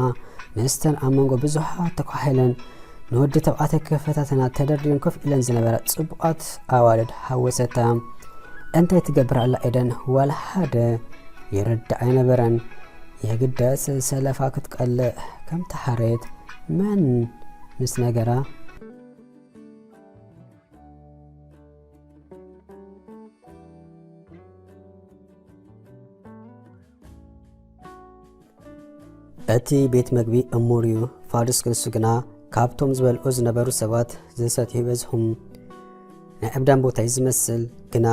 መስተን ኣብ መንጎ ብዙሓት ተኳሒለን ንወዲ ተባዕታይ ክፈታተና ተደርድረን ኮፍ ኢለን ዝነበራ ጽቡቓት ኣዋልድ ሓወሰታ። እንታይ ትገብር ኣላ ኤደን ዋላ ሓደ ይርዳእ ኣይነበረን። የግዳስ ሰለፋ ክትቀልዕ ከም ተሓረየት መን ምስ ነገራ? እቲ ቤት መግቢ እሙር እዩ። ፋዱስ ክንሱ ግና ካብቶም ዝበልዑ ዝነበሩ ሰባት ዝሰትዩ ይበዝሑ። ናይ ዕብዳን ቦታ እዩ ዝመስል፣ ግና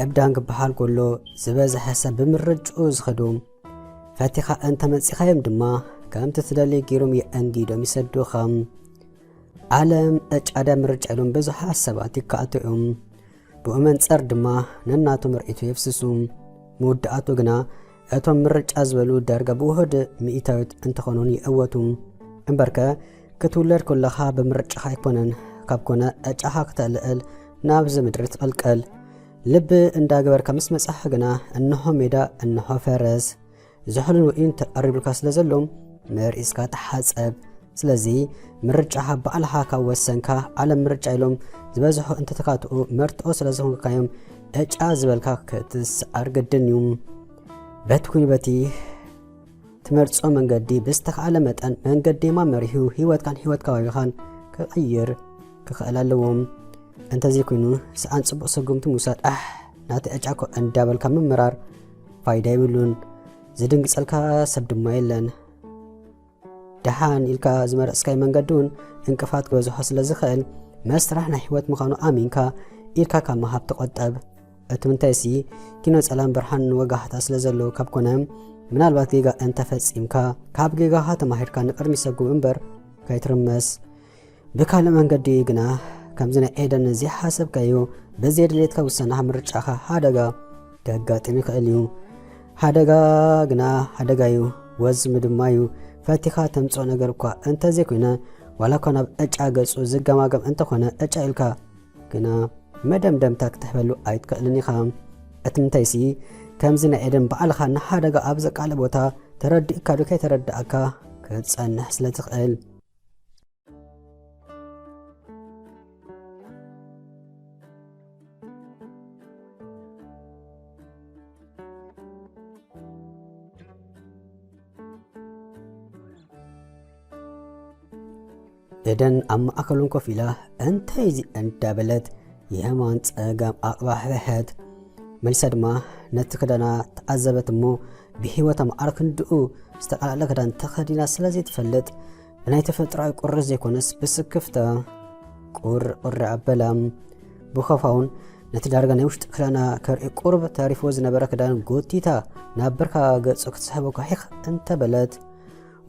ዕብዳን ክበሃል ከሎ ዝበዝሐ ሰብ ብምርጭኡ ዝኸዱ። ፈቲኻ እንተ መጺኻዮም ድማ ከምቲ ትደሊ ገይሮም የእንጊዶም ይሰዱኻ። ዓለም ዕጫዳ ምርጫ ኢሎም ብዙሓት ሰባት ይከኣቱ እዮም። ብኡ መንጸር ድማ ነናቶም ርእይቶ የፍስሱ። መወዳእቱ ግና እቶም ምርጫ ዝበሉ ዳርጋ ብውሁድ ሚእታዊት እንተኾኑን ይእወቱ። እምበርከ ክትውለድ ከለኻ ብምርጫኻ ኣይኮነን፣ ካብ ኮነ ዕጫኻ ክተልዕል ናብዚ ምድሪ ትቕልቀል። ልቢ እንዳገበርካ ምስ መጻኻ ግና፣ እንሆ ሜዳ፣ እንሆ ፈረስ። ዝሑልን ውዒን ተቐሪቡልካ ስለ ዘሎ፣ መሪጽካ ተሓጸብ። ስለዚ፣ ምርጫኻ ባዕልኻ ካብ ወሰንካ፣ ዓለም ምርጫ ኢሎም ዝበዝሑ እንተተካትኡ፣ መርትዖ ስለ ዝኾንካዮም፣ ዕጫ ዝበልካ ክትስዓር ግድን እዩ። በቲ ኩኒ በቲ ትመርጾ መንገዲ ብዝተኻእለ መጠን መንገዲ የማን መሪሑ ህይወትካን ህይወት ከባቢኻን ክቕይር ክኽእል ኣለዎ። እንተዘይኮይኑ፣ ሰኣን ጽቡቕ ስጉምቲ ምውሳድ፣ ኣሕ፣ ናተይ ዕጫ እኮ እንዳበልካ ምምራር ፋይዳ የብሉን። ዝድንግጸልካ ሰብ ድማ የለን። ደሓን ኢልካ ዝመረጽካዮ መንገዲ እውን እንቅፋት ክበዝሖ ስለ ዝኽእል፣ መስርሕ ናይ ህይወት ምዃኑ ኣሚንካ ኢድካ ካብ ምሃብ ተቖጠብ። እቲ ምንታይሲ፣ ኪኖ ጸላም ብርሃን ወጋሕታ ስለ ዘለዎ ካብ ኮነ፣ ምናልባት ጌጋ እንተፈጺምካ፣ ካብ ጌጋኻ ተማሂርካ ንቕድሚት ሰጉም እምበር ከይትርመስ። ብካልእ መንገዲ ግና፣ ከምዚ ናይ ኤደን ዘይሓሰብካዮ፣ ብዘየድልየትካ ውሳነኻ ምርጫኻ ሓደጋ ከጋጥም ይኽእል እዩ። ሓደጋ ግና ሓደጋ እዩ፣ ወዝሚ ድማ እዩ። ፈቲኻ ተምጽኦ ነገር እኳ እንተዘይኮይነ፣ ዋላ እኳ ናብ ዕጫ ገጹ ዝገማገም እንተኾነ፣ ዕጫ ኢልካ ግና መደምደምታ ክትሕበሉ ኣይትክእልን ኢኻ። እቲ ምንታይሲ፣ ከምዚ ናይ ኤደን ባዕልኻ ንሓደጋ ኣብ ዘቃልዕ ቦታ ተረዲእካ ዶ ከይተረዳእካ ክትጸንሕ ስለ ትኽእል። ኤደን ኣብ ማእከሎም ኮፍ ኢላ፣ "እንታይ እዚ?" እንዳበለት የማን ጸጋም ኣቕባሕበሐት። መሊሳ ድማ ነቲ ክዳና ተዓዘበት እሞ፣ ብህይወታ ማዕረ ክንድኡ ዝተቐላዕለ ክዳን ተኸዲና ስለ ዘይትፈልጥ፣ ብናይ ተፈጥሮኣዊ ቁሪ ዘይኮነስ ብስክፍታ ቁር ቁሪ ኣበላ። ብኸፋውን ነቲ ዳርጋ ናይ ውሽጢ ክዳና ከርኢ ቁሩብ ተሪፍዎ ዝነበረ ክዳን ጎቲታ ናብ ብርካ ገጹ ክትስሕቦ ኳሒኽ እንተበለት፣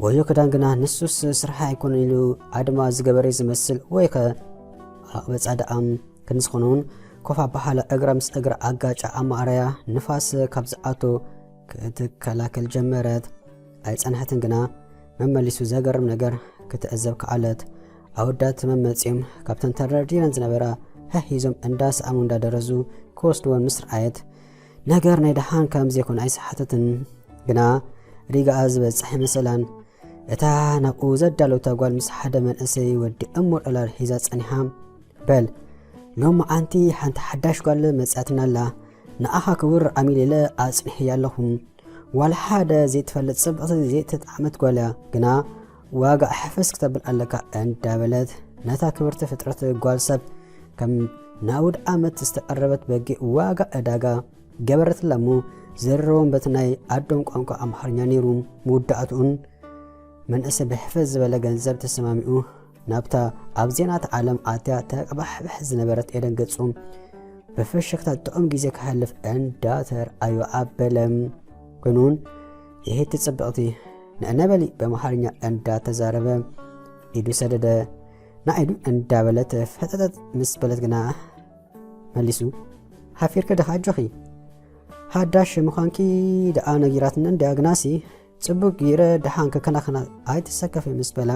ወዮ ክዳን ግና ንሱስ ስራሕ ኣይኮነን ኢሉ ኣድማ ዝገበረ ዝመስል፣ ወይኸ ኣቕበጻ ደኣም። ክንዝኾነውን ኮፍ ኣባሓላ እግራ ምስ እግራ ኣጋጫ ኣማዕረያ ንፋስ ካብ ዝኣቶ ክትከላከል ጀመረት። ኣይጸንሐትን ግና መመሊሱ ዘገርም ነገር ክትዕዘብ ከኣለት። ኣወዳት መመጺኦም ካብተን ተደርዲረን ዝነበራ ሃሂዞም እንዳሰኣሙ እንዳደረዙ ክወስድወን ምስ ረኣየት፣ ነገር ናይ ደሓን ከም ዘይኮነ ኣይሰሓተትን። ግና ሪጋኣ ዝበጽሕ ይመሰላን። እታ ናብኡ ዘዳለውታ ጓል ምስ ሓደ መንእሰይ ወዲ እሙር ዕላል ሒዛ ጸኒሓ፣ "በል፣ ሎሚ ዓንቲ ሓንቲ ሓዳሽ ጓል መጽያትና ኣላ። ንኣኻ ክቡር ኣሚሌለ ኣጽኒሕያ ኣለኹ። ዋላ ሓደ ዘይትፈልጥ ጽብቕቲ ዘይተጣዕመት ጓል እያ፣ ግና ዋጋ ሕፍስ ክተብል ኣለካ" እንዳበለት፣ ነታ ክብርቲ ፍጥረት ጓል ሰብ ከም ናውድ ዓመት ዝተቐረበት በጊዕ ዋጋ ዕዳጋ ገበረትላ እሞ፣ ዝርርቦም በቲ ናይ ኣዶም ቋንቋ ኣምሓርኛ ነይሩ። መወዳእትኡን መንእሰይ ብሕፍስ ዝበለ ገንዘብ ተሰማሚዑ ናብታ ኣብ ዜናታት ዓለም ኣትያ ተቅባሕብሕ ዝነበረት ኤደን ገጹ ብፍሽኽታ ጥዑም ግዜ ከሕልፍ እንዳተርኣዮ ኣበለ። ኮይኑ ይሄቲ ጽብቕቲ ንዕነ በሊ በምሓርኛ እንዳተዛረበ ኢዱ ሰደደ። ንኢዱ እንዳበለት ፈጠጠጥ ምስ በለት ግና መሊሱ፣ "ሓፊርኪ ዲኻ ኣጆኺ? ሓዳሽ ምዃንኪ ደኣ ነጊራትኒ እንድያ፣ ግናሲ ጽቡቅ ገይረ ደሓን ክከናኸና ኣይትሰከፊ" ምስ በላ፣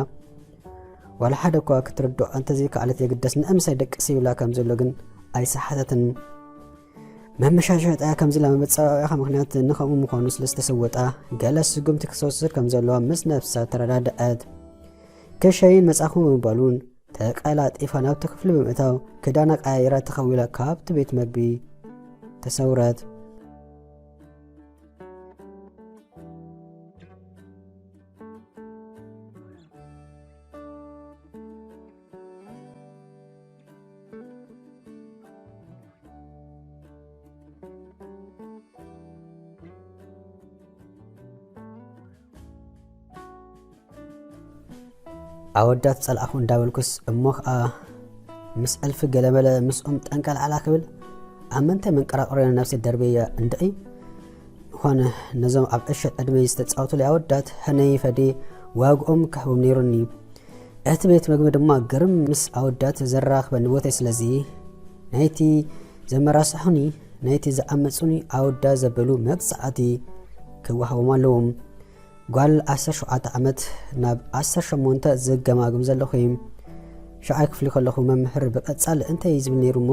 ዋላ ሓደ እኳ ክትርድኦ እንተዘይከኣለት፣ የግደስ ንእምሳይ ደቅስ ይብላ ከም ዘሎ ግን ኣይሰሓተትን። መመሻሸጣያ ከምዚ ኢላ መመጻባበቂኻ ምኽንያት ንኸምኡ ምዃኑ ስለ ዝተሰወጣ፣ ገለ ስጉምቲ ክትወስድ ከም ዘለዋ ምስ ነብሳ ተረዳድኣት። "ክሸይን መጻኹ" ብምባሉን ተቐላጢፋ ናብቲ ክፍሊ ብምእታው፣ ክዳና ቀያይራ ተኸዊላ ካብቲ ቤት መግቢ ተሰውረት። ኣወዳት ጸላእኹ እንዳበልኩስ እሞ ኸኣ ምስ እልፊ ገለመለ ምስኦም ጠንቀልዓላ ክብል ኣብ ምንታይ መንቀራቕሮ ነብሰይ ደርበያ እንድዒ። ምዃነ ነዞም ኣብ ዕሸል ዕድመይ ዝተጻወቱለይ ኣወዳት ሕነይ ፈድየ ዋግኦም ክህቦም ነይሩኒ። እቲ ቤት መግቢ ድማ ግርም ምስ ኣወዳት ዘራኽበኒ ቦታ እዩ። ስለዚ ናይቲ ዘመራስሑኒ፣ ናይቲ ዝዓመጹኒ ኣወዳት ዘበሉ መብጻዕቲ ክወሃቦም ኣለዎም። ጓል ዓሰርተ ሸውዓተ ዓመት ናብ ዓሰርተ ሸሞንተ ዝገማግም ዘለኹ እዩ። ሻዓይ ክፍሊ ከለኹ መምህር ብቐጻሊ እንታይ እዩ ዝብል ነይሩ እሞ፣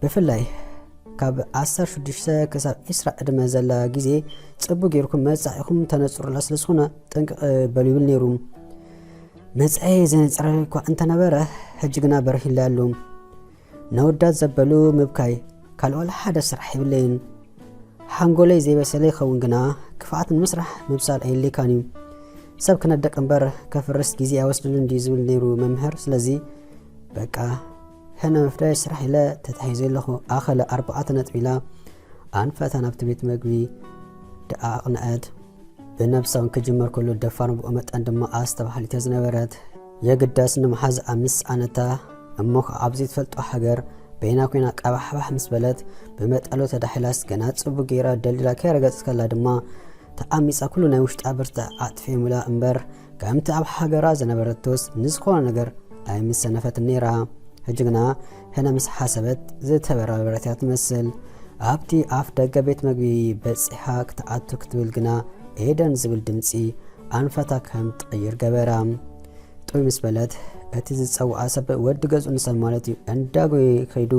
ብፍላይ ካብ ዓሰርተ ሽዱሽተ ክሳብ ዕስራ ዕድመ ዘላ ግዜ ጽቡቕ ጌርኩም መጻኢኹም ተነጽሩላ ስለ ዝኾነ ጥንቅቕ በሉ ይብል ነይሩ። መጻኢ ዘነጸረ እኳ እንተነበረ፣ ሕጂ ግና በሪህለ ኣሎ። ነወዳት ዘበሉ ምብካይ ካልእ ዋላ ሓደ ስራሕ የብለይን። ሓንጎለይ ዘይበሰለ ይኸውን ግና ክፍኣት ንምስራሕ ምብሳል ኣየድልየካን እዩ። ሰብ ክነድቕ እምበር ከፍርስ ግዜ ኣይወስደሉን ድዩ ዝብል ነይሩ መምህር። ስለዚ በቃ ሕነ ምፍዳይ ስራሕ ኢለ ተታሒዘ ኣለኹ። ኣኸለ ኣርባዕተ ነጥቢ ኢላ ኣንፈታ ናብቲ ቤት መግቢ ደኣ ኣቕንዐት። ብነብሳ እውን ክጅመር ከሎ ደፋር ብኡ መጠን ድማ ኣስተባሃሊት እያ ዝነበረት። የግዳስ ንመሓዝኣ ምስ ኣነታ እሞ ኸዓ ኣብ ዘይትፈልጦ ሃገር በይና ኮይና ቀባሕባሕ ምስ በለት ብመጠሎ ተዳሒላስ ገና ጽቡቕ ገይራ ደልዲላ ከይረገጸት ከላ ድማ ተኣሚጻ ኩሉ ናይ ውሽጣ ብርትዕ ኣጥፊኤሙላ እምበር ከምቲ ኣብ ሃገራ ዝነበረቶስ ንዝኾነ ነገር ኣይምሰነፈትን ነይራ። ሕጂ ግና ሕነ ምስ ሓሰበት ዝተበራበረት እያ ትመስል። ኣብቲ ኣፍ ደገ ቤት መግቢ በጺሓ ክትኣቱ ክትብል ግና ኤደን ዝብል ድምጺ ኣንፈታ ከም ትቕይር ገበራ። ጥውይ ምስ በለት እቲ ዝጸውዓ ሰብ ወዲ ገዝኡ ንሰብ ማለት እዩ እንዳጎየ ከይዱ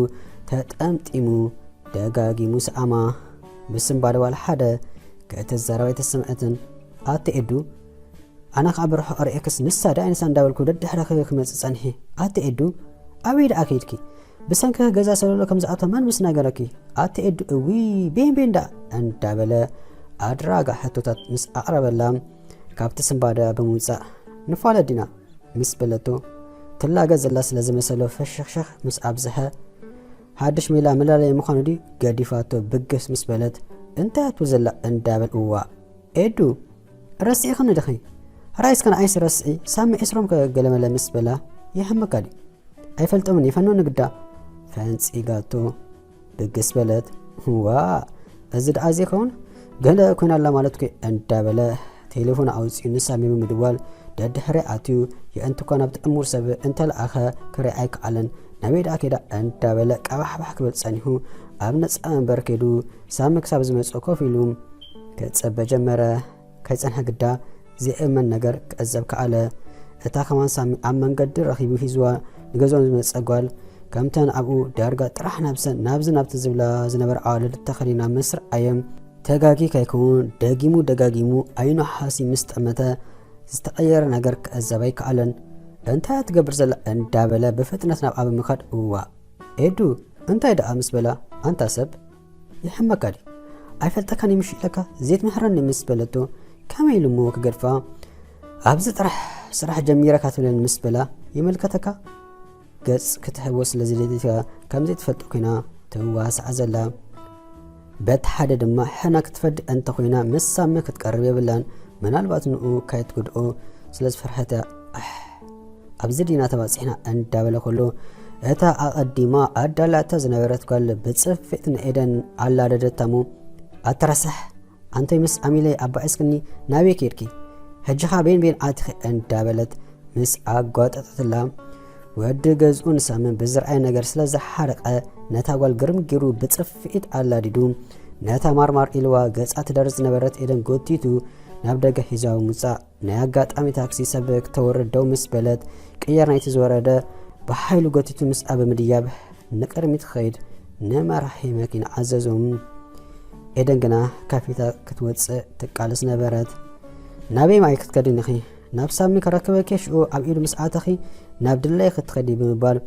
ተጠምጢሙ ደጋጊሙ ሰኣማ። ብስንባደ ዋላ ሓደ ክትዛረብ ኣይተሰምዐትን። ኣቲ ኤዱ፣ ኣነ ኸዓ ብርሑቕ ርእየክስ ንሳ ድያ ንሳ እንዳበልኩ ደድሕረኺ ክመጽእ ጸኒሐ። ኣቲ ኤዱ፣ ኣበይ ደኣ ከይድኪ? ብሰንኪ ገዛ ሰለሎ ከም ዝኣቶ መን ምስ ነገረኪ? ኣቲ ኤዱ፣ እዊ ቤን ቤን ደኣ እንዳበለ ኣድራጋ ሕቶታት ምስ ኣቕረበላ ካብቲ ስንባደ ብምውጻእ ንፋለጥ ዲና ምስ በለቶ ትላገ ዘላ ስለ ዝመሰሎ ፈሸኽሸኽ ምስ ኣብዝሐ ሓድሽ ሜላ መላለየ ምዃኑ ድዩ ገዲፋቶ ብግስ ምስ በለት እንታይ ኣትብል ዘላ እንዳበል እዋ ኤዱ ረሲእኽኒ ድኺ? ራይ እስከ ንዓይስ ረስዒ ሳሚ ዕስሮም ከ ገለመለ ምስ በላ ይሕመካ ድዩ? ኣይፈልጦምን ይፈኖ ንግዳ ፈንጺጋቶ ብግስ በለት። ዋ እዚ ደኣ ዘይኸውን ገለ ኮይና ኣላ ማለት ኮ እንዳበለ ቴሌፎን ኣውፂኡ ንሳሚ ብምድዋል ደድሕሪ ኣትዩ የእንትኳ ናብ ጥዕሙር ሰብ እንተለኣኸ ክርኢ ኣይከኣለን። ናበይ ደኣ ከይዳ እንዳበለ ቀባሕባሕ ክብል ጸኒሑ ኣብ ነፃ መንበር ከይዱ ሳሚ ክሳብ ዝመፅኦ ኮፍ ኢሉ ክፀበ ጀመረ። ከይጸንሐ ግዳ ዘይእመን ነገር ክዕዘብ ከኣለ። እታ ከማን ሳሚ ኣብ መንገዲ ረኺቡ ሒዝዋ ንገዝኦም ዝመጸ ጓል፣ ከምተን ኣብኡ ዳርጋ ጥራሕ ናብሰን ናብዚ ናብቲ ዝብላ ዝነበራ ኣዋልድ ተኸዲና ምስ ረኣየ፣ ተጋጊ ከይከውን ደጊሙ ደጋጊሙ ኣይኑ ሓሲ ምስ ጠመተ ዝተቐየረ ነገር ክዕዘብ ኣይከኣለን። እንታይ እያ ትገብር ዘላ እንዳበለ ብፍጥነት ናብኣ ብምኻድ እዋእ! ኤዱ እንታይ ደኣ ምስ በላ ኣንታ ሰብ ይሕመካ ድዩ? ኣይፈልጠካን እየ ምሽ ኢለካ ዘይትምህረኒ ምስ በለቶ ከመይ ኢሉ እሞ ክገድፋ ኣብዚ ጥራሕ ስራሕ ጀሚረ ካትብለኒ ምስ በላ ይምልከተካ ገጽ ክትሕቦ ስለ ዝደልየት እያ ከም ዘይትፈልጦ ኮይና ትዋሳዕ ዘላ። በቲ ሓደ ድማ ሕና ክትፈዲ እንተኾይና ምስ ሳሚ ክትቀርብ የብላን ምናልባት ንኡ ከይትጉድኦ ስለ ዝፈርሐት እያ። ኣሕ ኣብዚ ዲና ተባጺሕና እንዳበለ ከሎ እታ ኣቐዲማ ኣዳላታ ዝነበረት ጓል ብጽፍዒት ንኤደን ኣላደደታ እሞ ኣትረሳሕ ኣንተይ ምስ ኣሚለይ ኣባዒስክኒ ናበይ ከይድኪ ሕጂ ኸኣ ቤን ቤን ኣቲኺ እንዳበለት ምስ ኣጓጠጠትላ ወዲ ገዝኡ ንሳምን ብዝረኣየ ነገር ስለ ዝሓረቐ ነታ ጓል ግርም ጌሩ ብጽፍዒት ኣላዲዱ ነታ ማርማር ኢልዋ ገጻ ትደርዝ ዝነበረት ኤደን ጎቲቱ ናብ ደገ ሒዛዋ ምውጻእ ናይ ኣጋጣሚ ታክሲ ሰብ ክተውርድ ደው ምስ በለት ቅየር ናይቲ ዝወረደ ብሓይሉ ጎቲቱ ምስኣ ብምድያብ ንቕድሚት ክኸይድ ንመራሒ መኪና ኣዘዞም። ኤደን ግና ካፊታ ክትወጽእ ትቃለስ ነበረት። ናበይ ማይ ክትከድን ኢኺ? ናብ ሳሚ ከረክበኪ ሽኡ ኣብ ኢዱ ምስ ኣተኺ ናብ ድለይ ክትኸዲ ብምባል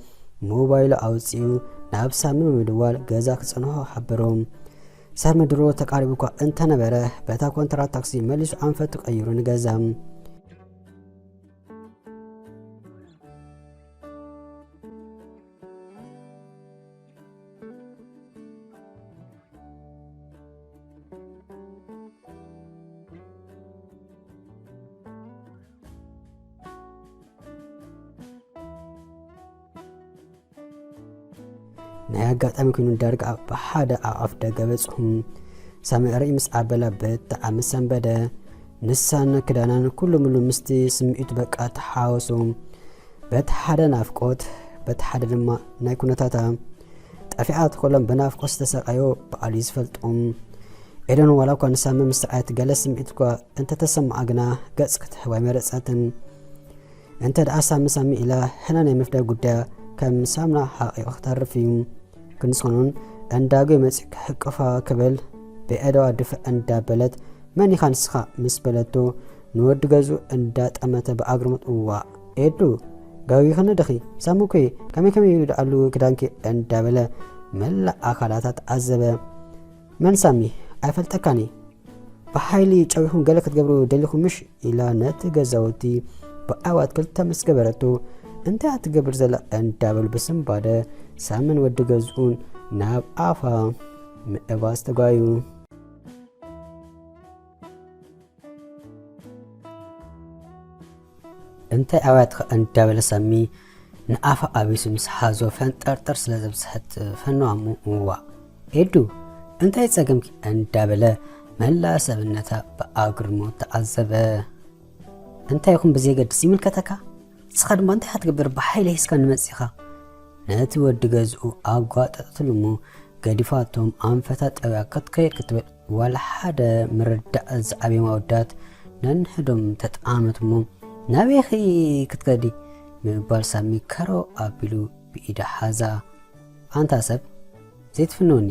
ሞባይሉ ኣውጺኡ ናብ ሳሚ ብምድዋል ገዛ ክጸንሖ ሓበሮም። ሳሚ ድሮ ተቃሪቡ እኳ እንተነበረ በታ ኮንትራት ታክሲ መሊሱ ኣንፈቱ ቀይሩ ንገዛ ናይ ኣጋጣሚ ኮይኑ ዳርጋ ብሓደ ኣፍ ደገ በጽሑ። ሳሚ ርኢ ምስ ኣበላ ብጣዕሚ ሰንበደ። ንሳን ክዳናን ኩሉ ምሉ ምስቲ ስምዒቱ በቃ ተሓወሶም። በቲ ሓደ ናፍቆት በቲ ሓደ ድማ ናይ ኩነታታ ጠፊኣ ትኸሎም ብናፍቆት ዝተሰቃዮ በዓል እዩ ዝፈልጦም። ኤደን ዋላ እኳ ንሳሚ ምስ ረኣየት ገለ ስምዒት እኳ እንተተሰምዓ ግና ገጽ ክትሕብ ኣይመረጸትን። እንተ ደኣ ሳሚ ሳሚ ኢላ ሕነ ናይ ምፍዳይ ጉዳያ ከም ሳምና ሓቒቑ ክተርፍ እዩ። ክንስኸኑን እንዳጎየ መጺኡ ክሕቅፋ ክብል ብኣእዳዋ ድፍእ እንዳበለት፣ "መን ኢኻ ንስኻ?" ምስ በለቶ፣ ንወዲ ገዝኡ እንዳጠመተ ብኣግርሞት፣ "እዋእ ኤዱ፣ ጋጊኺ ዲኺ? ሳሚ እኮ እዩ፣ ከመይ ከመይ ኢሉ ደኣሉ ክዳንኪ?" እንዳበለ መላእ ኣካላታ ተዓዘበ። "መን ሳሚ? ኣይፈልጠካን እየ። ብሓይሊ ጨዊኹም ገለ ክትገብሩ ደሊኹም ምሽ?" ኢላ ነቲ ገዛውቲ ብኣዕዋት ክልተ ምስ ገበረቶ፣ "እንታይ እያ ትገብር ዘላ?" እንዳበሉ ብስንባደ ሳምን ወዲ ገዝኡን ናብ ኣፋ ምእባስ ተጓዩ። "እንታይ ኣብያትኻ?" እንዳበለ ሳሚ ንኣፋ ኣቢሱ ምስ ሓዞ ፈንጠርጠር ስለ ዘብዝሐት ፈነዋ እሞ፣ "እዋእ ኤዱ፣ እንታይ ጸገምኪ?" እንዳበለ መላእ ሰብነታ ብኣግርሞት ተዓዘበ። "እንታይ ይኹን ብዘየገድስ ይምልከተካ? ንስኻ ድማ እንታይ ክትገብር ብሓይሊ ሒዝካ ንመጺኻ?" ነቲ ወዲ ገዝኡ ኣጓጠጠትሉ እሞ ገዲፋቶም ኣንፈታ ጠውያ ክትከይድ ክትብል ዋላ ሓደ ምርዳእ ዝዓብዮም ኣወዳት ነንሕዶም ተጠዓመት እሞ፣ "ናበይ ኢኺ ክትከዲ?" ብምባል ሳሚ ከረው ኣቢሉ ብኢዳ ሓዛ። "ኣንታ ሰብ ዘይትፍንወኒ፣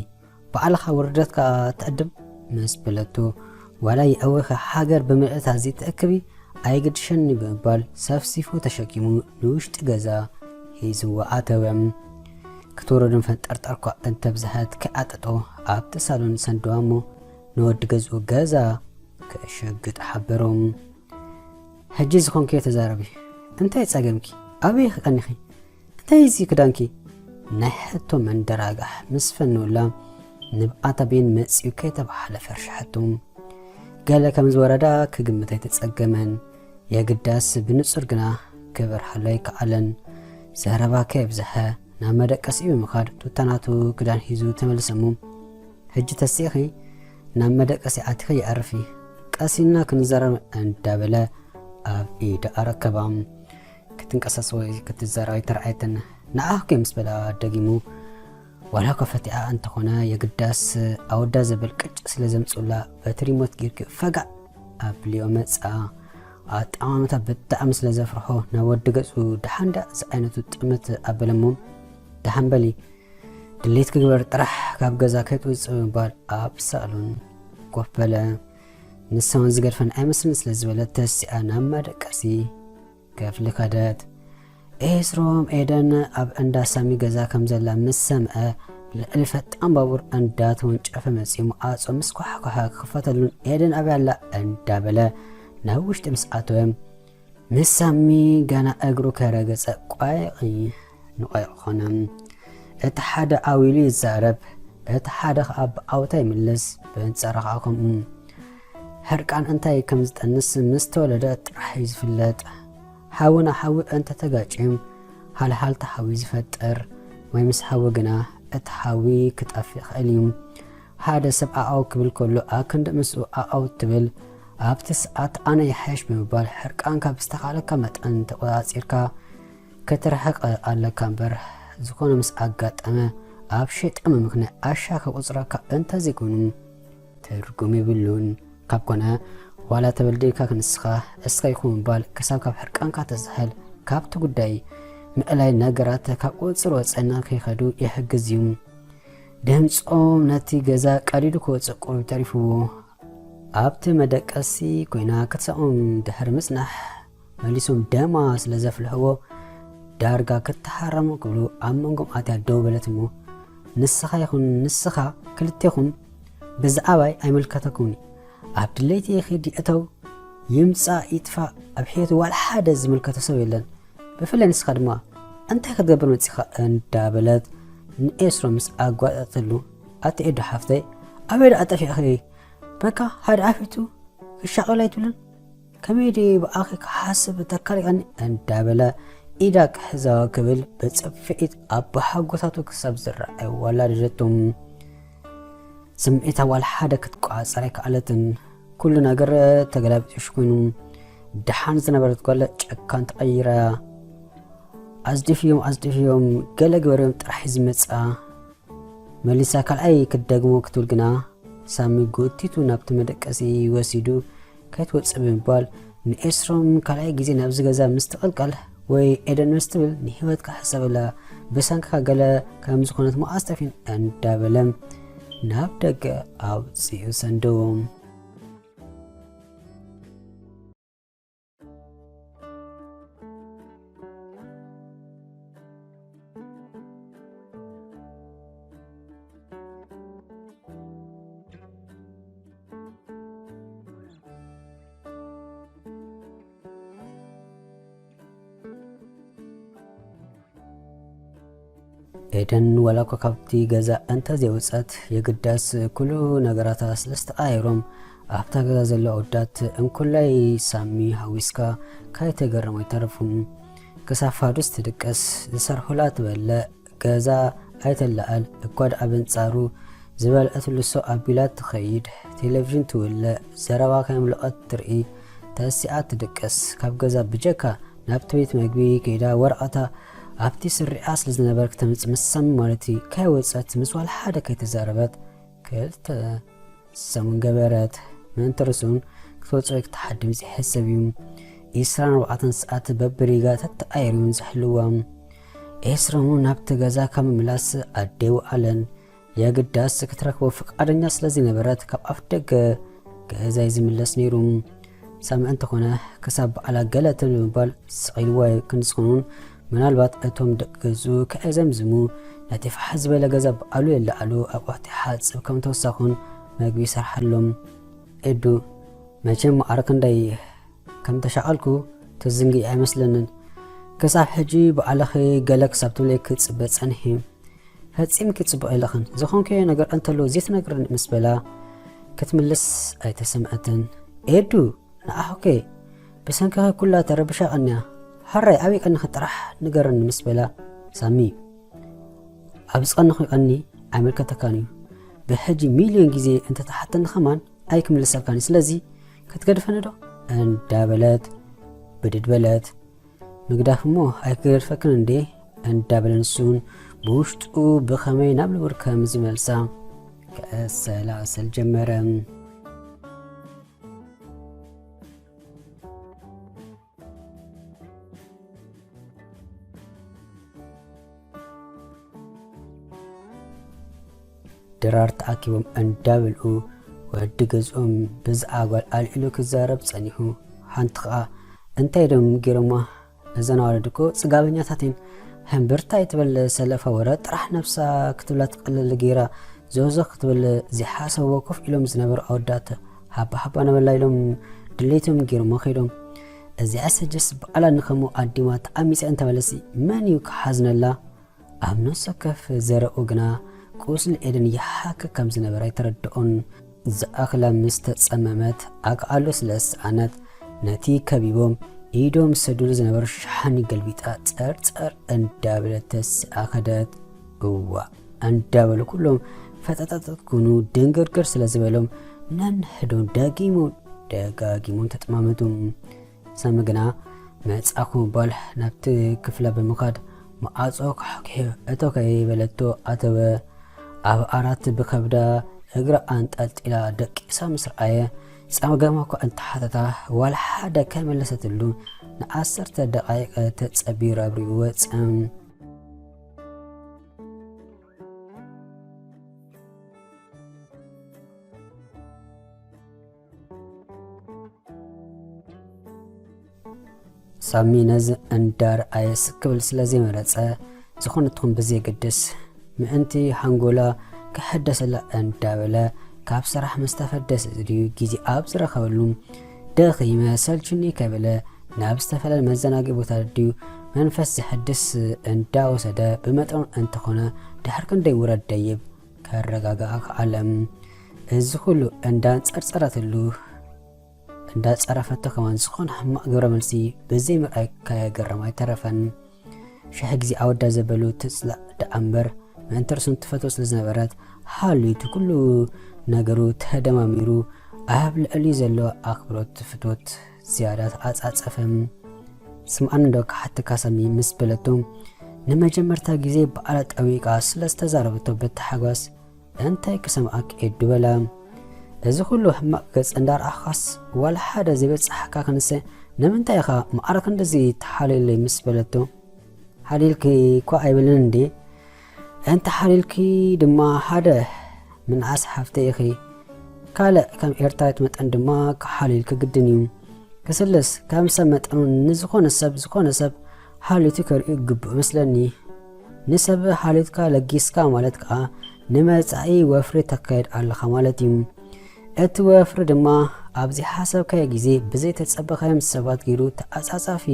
ባዕልኻ ውርደትካ ትዕድም?" ምስ በለቶ፣ "ዋላ የእወኺ ሃገር ብምልእታ ዘይትእክቢ ኣይግድሸኒ" ብምባል ሰፍሲፉ ተሸኪሙ ንውሽጢ ገዛ ሒዝዋ ኣተወ። ክትወርድን ፈንጠርጠር እኳ እንተብዝሐት ከይዓጠጦ ኣብቲ ሳሎን ሰንደዋ እሞ ንወዲ ገዝኡ ገዛ ከሸግጥ ሓበሮም። "ሕጂ ዝኾንክዮ ተዛረቢ። እንታይ ጸገምኪ? ኣበይ ኢኺ ቀኒኺ? እንታይ እዚ ክዳንኪ?" ናይ ሕቶ መንደራጋሕ ምስ ፈነውላ ንብኣታ ቤን መጺኡ ከይተባህለ ፈርሻሓቶ። ገለ ከም ዝወረዳ ክግምት ኣይተጸገመን። የግዳስ ብንጹር ግና ክበርሃሉ ኣይከኣለን። ዘረባ ከየብዝሐ ናብ መደቀሲኡ ብምኻድ ቱታ ናቱ ክዳን ሒዙ ተመልሰ እሞ፣ "ሕጂ ተሲእኺ ናብ መደቀሲ ኣቲኺ ይኣርፊ፣ ቀሲና ክንዛረብ" እንዳበለ ኣብ ኢዳ ኣረከባ። ክትንቀሳስ ወይ ክትዛረብ ኣይተረኣየትን። "ንዓኺ ምስ በላ ደጊሙ፣ ዋላ እኳ ፈቲኣ እንተኾነ የግዳስ ኣወዳ ዘብል ቅጭ ስለ ዘምጽኡላ በቲ ሪሞት ጌርኪ ፈጋእ ኣብልዮ መጻ። ኣጠማምታ ብጣዕሚ ስለ ዘፍርሖ ናብ ወዲ ገጹ ደሓን ደኣ እዚ ዓይነቱ ጥምት ኣበለሞ። ደሓን በሊ ድሌት ክግበር ጥራሕ ካብ ገዛ ከይትውጽእ" ብምባል ኣብ ሳሎን ኮፍ በለ። ንሳ እውን ዝገድፈን ኣይመስልን ስለ ዝበለት ተሲኣ ናብ መደቀሲ ክፍሊ ከደት። ኤስሮም ኤደን ኣብ እንዳ ሳሚ ገዛ ከም ዘላ ምስ ሰምዐ ልዕሊ ፈጣን ባቡር እንዳ ተወንጨፈ መጺኡ መዓጾ ምስ ኳሕኳሐ ክኽፈተሉን ኤደን ኣበይ ኣላ እንዳበለ ናብ ውሽጢ ምስ ኣተወ ምስ ሳሚ ገና እግሩ ከረገጸ ቋይቒ ንቋይቒ ኾነ። እቲ ሓደ ዓው ኢሉ ይዛረብ፣ እቲ ሓደ ኸኣ ብዓውታ ይምልስ። ብኣንጻሩ ኸኣ ከምኡ። ሕርቃን እንታይ ከም ዝጠንስ ምስ ተወለደ ጥራሕ እዩ ዝፍለጥ። ሓዊ ንሓዊ እንተ ተጋጭዮም፣ ሃልሃልታ ሓዊ ዝፈጥር ወይ ምስ ሓዊ ግና እቲ ሓዊ ክጠፍእ ይኽእል እዩ። ሓደ ሰብ ዓዓው ክብል ከሎ፣ ኣክንዲ ምስኡ ዓዓው ትብል። ኣብቲ ሰዓት ኣነ ይሓይሽ ብምባል ሕርቃንካ ብዝተኻእለካ መጠን ተቖጻጺርካ ክትርሕቕ ኣለካ እምበር፣ ዝኾነ ምስ ኣጋጠመ ኣብ ሸይጣን ምምኽናይ ኣሻ ከቑጽረካ እንተዘይኮይኑ ትርጉም የብሉን። ካብ ኮነ ዋላ ተበልዲልካ ክንስኻ እስኻ ይኹን ምባል ክሳብ ካብ ሕርቃንካ ተዝሕል ካብቲ ጉዳይ ምእላይ ነገራት ካብ ቁጽጽር ወጻኢ ንኸይኸዱ ይሕግዝ እዩ። ድምጾም ነቲ ገዛ ቀዲዱ ክወጽእ ቁሩብ ተሪፍዎ። ኣብቲ መደቀሲ ኮይና ክትሰኦም ድሕሪ ምጽናሕ መሊሶም ደማ ስለ ዘፍልሕዎ ዳርጋ ክትሓረሙ ክብሉ ኣብ መንጎም ኣትያ ደው በለት እሞ ንስኻ ይኹን ንስኻ ክልቴኹም ብዛዕባይ ኣይምልከተኩምን እዩ። ኣብ ድሌተይ ይኺድ ይእተው ይምጻእ ይጥፋእ ኣብ ሕይወት ዋላ ሓደ ዝምልከቶ ሰብ የለን። ብፍላይ ንስኻ ድማ እንታይ ክትገብር መጺኻ እንዳበለት ንኤስሮ ምስ ኣጓጠጠሉ ኣቲ ኤዶ ሓፍተይ ኣበይ ደኣ ጠፊእኺ በቃ ሓደ ኣፊቱ ክሻቐል ኣይትብልን ከመይ ድየ ብኣኺ ክሓስብ ተካሊኣኒ እንዳበለ ኢዳ ክሕዛ ክብል ብጽፍዒት ኣቦሓጎታቱ ክሳብ ዝረኣይ ኣዋላደደቶም። ስምዒታ ዋላ ሓደ ክትቆጻጸር ኣይከኣለትን። ኩሉ ነገር ተገላቢጦሽ ኮይኑ። ደሓን ዝነበረት ጓል ጨካን ተቐይራ። ኣጽዲፍዮም ኣጽዲፍዮም ገለ ግበርዮም ጥራሕ እዩ ዝመጻ። መሊሳ ካልኣይ ክትደግሞ ክትብል ግና ሳሚ ጎቲቱ ናብቲ መደቀሲ ወሲዱ ከይትወጽእ ብምባል ንኤስሮም ካልኣይ ግዜ ናብዚ ገዛ ምስ ትቕልቀል ወይ ኤደን ምስ ትብል ንህይወትካ ሕሰበላ ብሰንክኻ ገለ ከም ዝኾነት መዓስ ጠፊን እንዳበለ ናብ ደገ ኣውፂኡ ሰንደዎም። ኤደን ዋላ እኳ ካብቲ ገዛ እንተ ዘይወጸት፣ የግዳስ ኩሉ ነገራታ ስለ ዝተቐያየሮም፣ ኣብታ ገዛ ዘለዉ ኣወዳት እንኮላይ ሳሚ ሓዊስካ ካይተገረሙ ኣይተረፉን። ክሳብ ፋዱስ ትድቅስ፣ ዝሰርሑላ ትበልዕ፣ ገዛ ኣይተለዓል፣ እኳ ደኣ በንጻሩ ዝበልዐትሉ ሰው ኣቢላ ትኸይድ፣ ቴሌቪዥን ትውልዕ፣ ዘረባ ከየምለቐት ትርኢ፣ ተሲኣ ትድቅስ። ካብ ገዛ ብጀካ ናብቲ ቤት መግቢ ከይዳ ወረቐታ ኣብቲ ስሪዓ ስለ ዝነበረ ክተምጽእ ምስ ሳሚ ማለት እዩ፣ ከይወጸት ምስ ዋላ ሓደ ከይተዛረበት ክልተ ሰሙን ገበረት። ምእንቲ ርእሱን ክትወጽኦ ክትሓድም ዘይሕሰብ እዩ። ዒስራን ኣርባዕተን ሰዓት በብሪጋ ተተቓይሩ እዩ ዝሕልዋ። ኤስሮም ናብቲ ገዛ ካብ ምምላስ ኣደይ ውዓለን የግዳስ ክትረክቦ ፍቃደኛ ስለ ዘይነበረት ካብ ኣፍ ደገ ገዛ እዩ ዝምለስ ነይሩ። ሳሚ እንተኾነ ክሳብ በዓላ ገለ ትብል ብምባል ስቕ ኢልዋ እዩ። ክንዲ ዝኾኑን ምናልባት እቶም ደቂ ገዝኡ ከየዘምዝሙ ነቲ ፋሕ ዝበለ ገዛ በዓሉ የለዓሉ፣ ኣቑሑት ይሓጽብ፣ ከም ተወሳኹን መግቢ ይሰርሓሎም። ኤዱ መቸም ማዕረ ክንደይ ከም ተሻቐልኩ ትዝንግዒ ኣይመስለንን። ክሳብ ሕጂ በዓልኺ ገለ ክሳብ ትብለይ ክጽበ ጸኒሐ። ፈጺምኪ ጽቡቕ የለኽን። ዝኾንክዮ ነገር እንተሎ ዘይትነግርኒ ምስ በላ ክትምልስ ኣይተሰምዐትን። ኤዱ ንዓኹከ ብሰንክኺ ኩላ ተረብሻ ቀንያ። ሕራይ ኣበይ ቀኒኺ ጥራሕ ንገርኒ ምስ በላ ሳሚ ኣብ ዝቐንኹ ቀኒ ኣይምልከተካን እዩ። ብሕጂ ሚልዮን ግዜ እንተተሓተኒ ኸማን ኣይክምልሰልካን እዩ። ስለዚ ክትገድፈኒ ዶ? እንዳበለት ብድድ በለት። ምግዳፍ እሞ ኣይክገድፈክን እንዴ? እንዳበለ ንሱን ብውሽጡ ብኸመይ ናብ ንቡር ከም ዝመልሳ ከሰላስል ጀመረ። ድራር ተኣኪቦም እንዳበልዑ ወዲ ገዝኦም ብዛዕባ ጓል ኣልዒሉ ክዛረብ ጸኒሑ። ሓንቲ ኸኣ እንታይ ደም ገይሮማ እዘን ኣዋልድ እኮ ጽጋበኛታት እየን። ሕምብርታ ኣይትበል ሰለፋ ወረ ጥራሕ ነብሳ ክትብላ ትቀልል ገይራ ዞዞ ክትብል ዘይሓሰብዎ ኮፍ ኢሎም ዝነበሩ ኣወዳት ሃባ ሃባ ነበላ ኢሎም ድሌቶም ገይሮሞ ከይዶም። እዚኣ ሰጀስ በዓላ ንኸምኡ ኣዲማ ተኣሚሳ እንተበለሲ መን እዩ ክሓዝነላ? ኣብ ነፍሲ ወከፍ ዘረኡ ግና ቁስሊ ኤደን ይሓክክ ከም ዝነበረ ኣይተረድኦን። ዝኣኽላ ምስ ተጸመመት ኣግኣሎ ስለ ዝሰኣነት ነቲ ከቢቦም ኢዶም ዝሰድሉ ዝነበሩ ሸሓኒ ገልቢጣ ጸርጸር እንዳበለት ተስኣ ከደት። እዋእ እንዳበሉ ኩሎም ፈጠጠጠት ኩኑ ድንግርግር ስለ ዝበሎም ነንሕዶም ዳጊሞም ደጋጊሞም ተጠማመቱ። ሳሚ ግና መጻኹ ብምባል ናብቲ ክፍላ ብምኻድ መዓጾ ካሕኪሑ እቶ ከይበለቶ ኣተወ። ኣብ ዓራት ብኸብዳ እግራ ኣንጠልጢላ ደቂሳ ምስ ረኣየ ጸገማ እኳ እንተሓተታ ዋላ ሓደ ከይመለሰትሉ ንዓሰርተ ደቓይቕ ተጸቢሩ ኣብሪኡ ወጸ። ሳሚ ነዚ እንዳርኣየ ስክ ክብል ስለ ዘይመረጸ፣ ዝኾነ ትኹን ብዘየገድስ ምእንቲ ሓንጎላ ክሕደሰላ እንዳበለ፣ ካብ ስራሕ ምስ ተፈደሰ ድዩ ግዜ ኣብ ዝረኸበሉ፣ ደኺመ ሰልችኒ ከይበለ ናብ ዝተፈላለየ መዘናግዒ ቦታ ድዩ መንፈስ ዘሕድስ እንዳወሰደ፣ ብመጠኑ እንተኾነ ድሕሪ ክንደይ ውረድ ደይብ ከረጋግኣ ከኣለ። እዚ ኩሉ እንዳንጸርጸረትሉ፣ እንዳጸረፈቶ ከማን ዝኾነ ሕማቕ ግብረ መልሲ ብዘይ ምርኣይ ከየገረማ ኣይተረፈን። ሽሕ ግዜ ኣወዳ ዘበሉ ትጽላእ ደኣ እምበር፣ ምእንቲ ርእሱ ትፈትዎ ስለ ዝነበረት፣ ሃልዩ እቲ ኩሉ ነገሩ ተደማሚሩ ኣብ ልዕሊ ዘሎ ኣኽብሮት ፍትወት ዝያዳ ተዓጻጸፈ። ስምዓኒ ዶ ክሓተካ ሳሚ ምስ በለቶ፣ ንመጀመርታ ግዜ በዓላ ጠዊቓ ስለ ዝተዛረበቶ ብታሕጓስ፣ እንታይ ክሰምዓኪ ኤዱ በላ። እዚ ኩሉ ሕማቕ ገጽ እንዳረኣኻስ ዋላ ሓደ ዘይበጻሕካ ክንሰ ንምንታይ ኢኻ ማዕረ ክንድዚ ትሓልየለይ ምስ በለቶ፣ ሓሊልኪ እኳ ኣይብልን እንዴ? እንተ ሓሊልኪ ድማ ሓደ ምንኣስ ሓፍተ ኢኺ። ካልእ ከም ኤርትራዊት መጠን ድማ ክሓሊልኪ ግድን እዩ። ክስልስ ከም ሰብ መጠኑ ንዝኾነ ሰብ ዝኾነ ሰብ ሓሊቱ ከርእዩ ግቡእ መስለኒ። ንሰብ ሓሊትካ ለጊስካ ማለት ከኣ ንመጻኢ ወፍሪ ተካየድ ኣለኻ ማለት እዩ። እቲ ወፍሪ ድማ ኣብ ዘይሓሰብካዮ ግዜ ብዘይተጸበኻዮም ሰባት ገይሩ ተዓጻጻፊ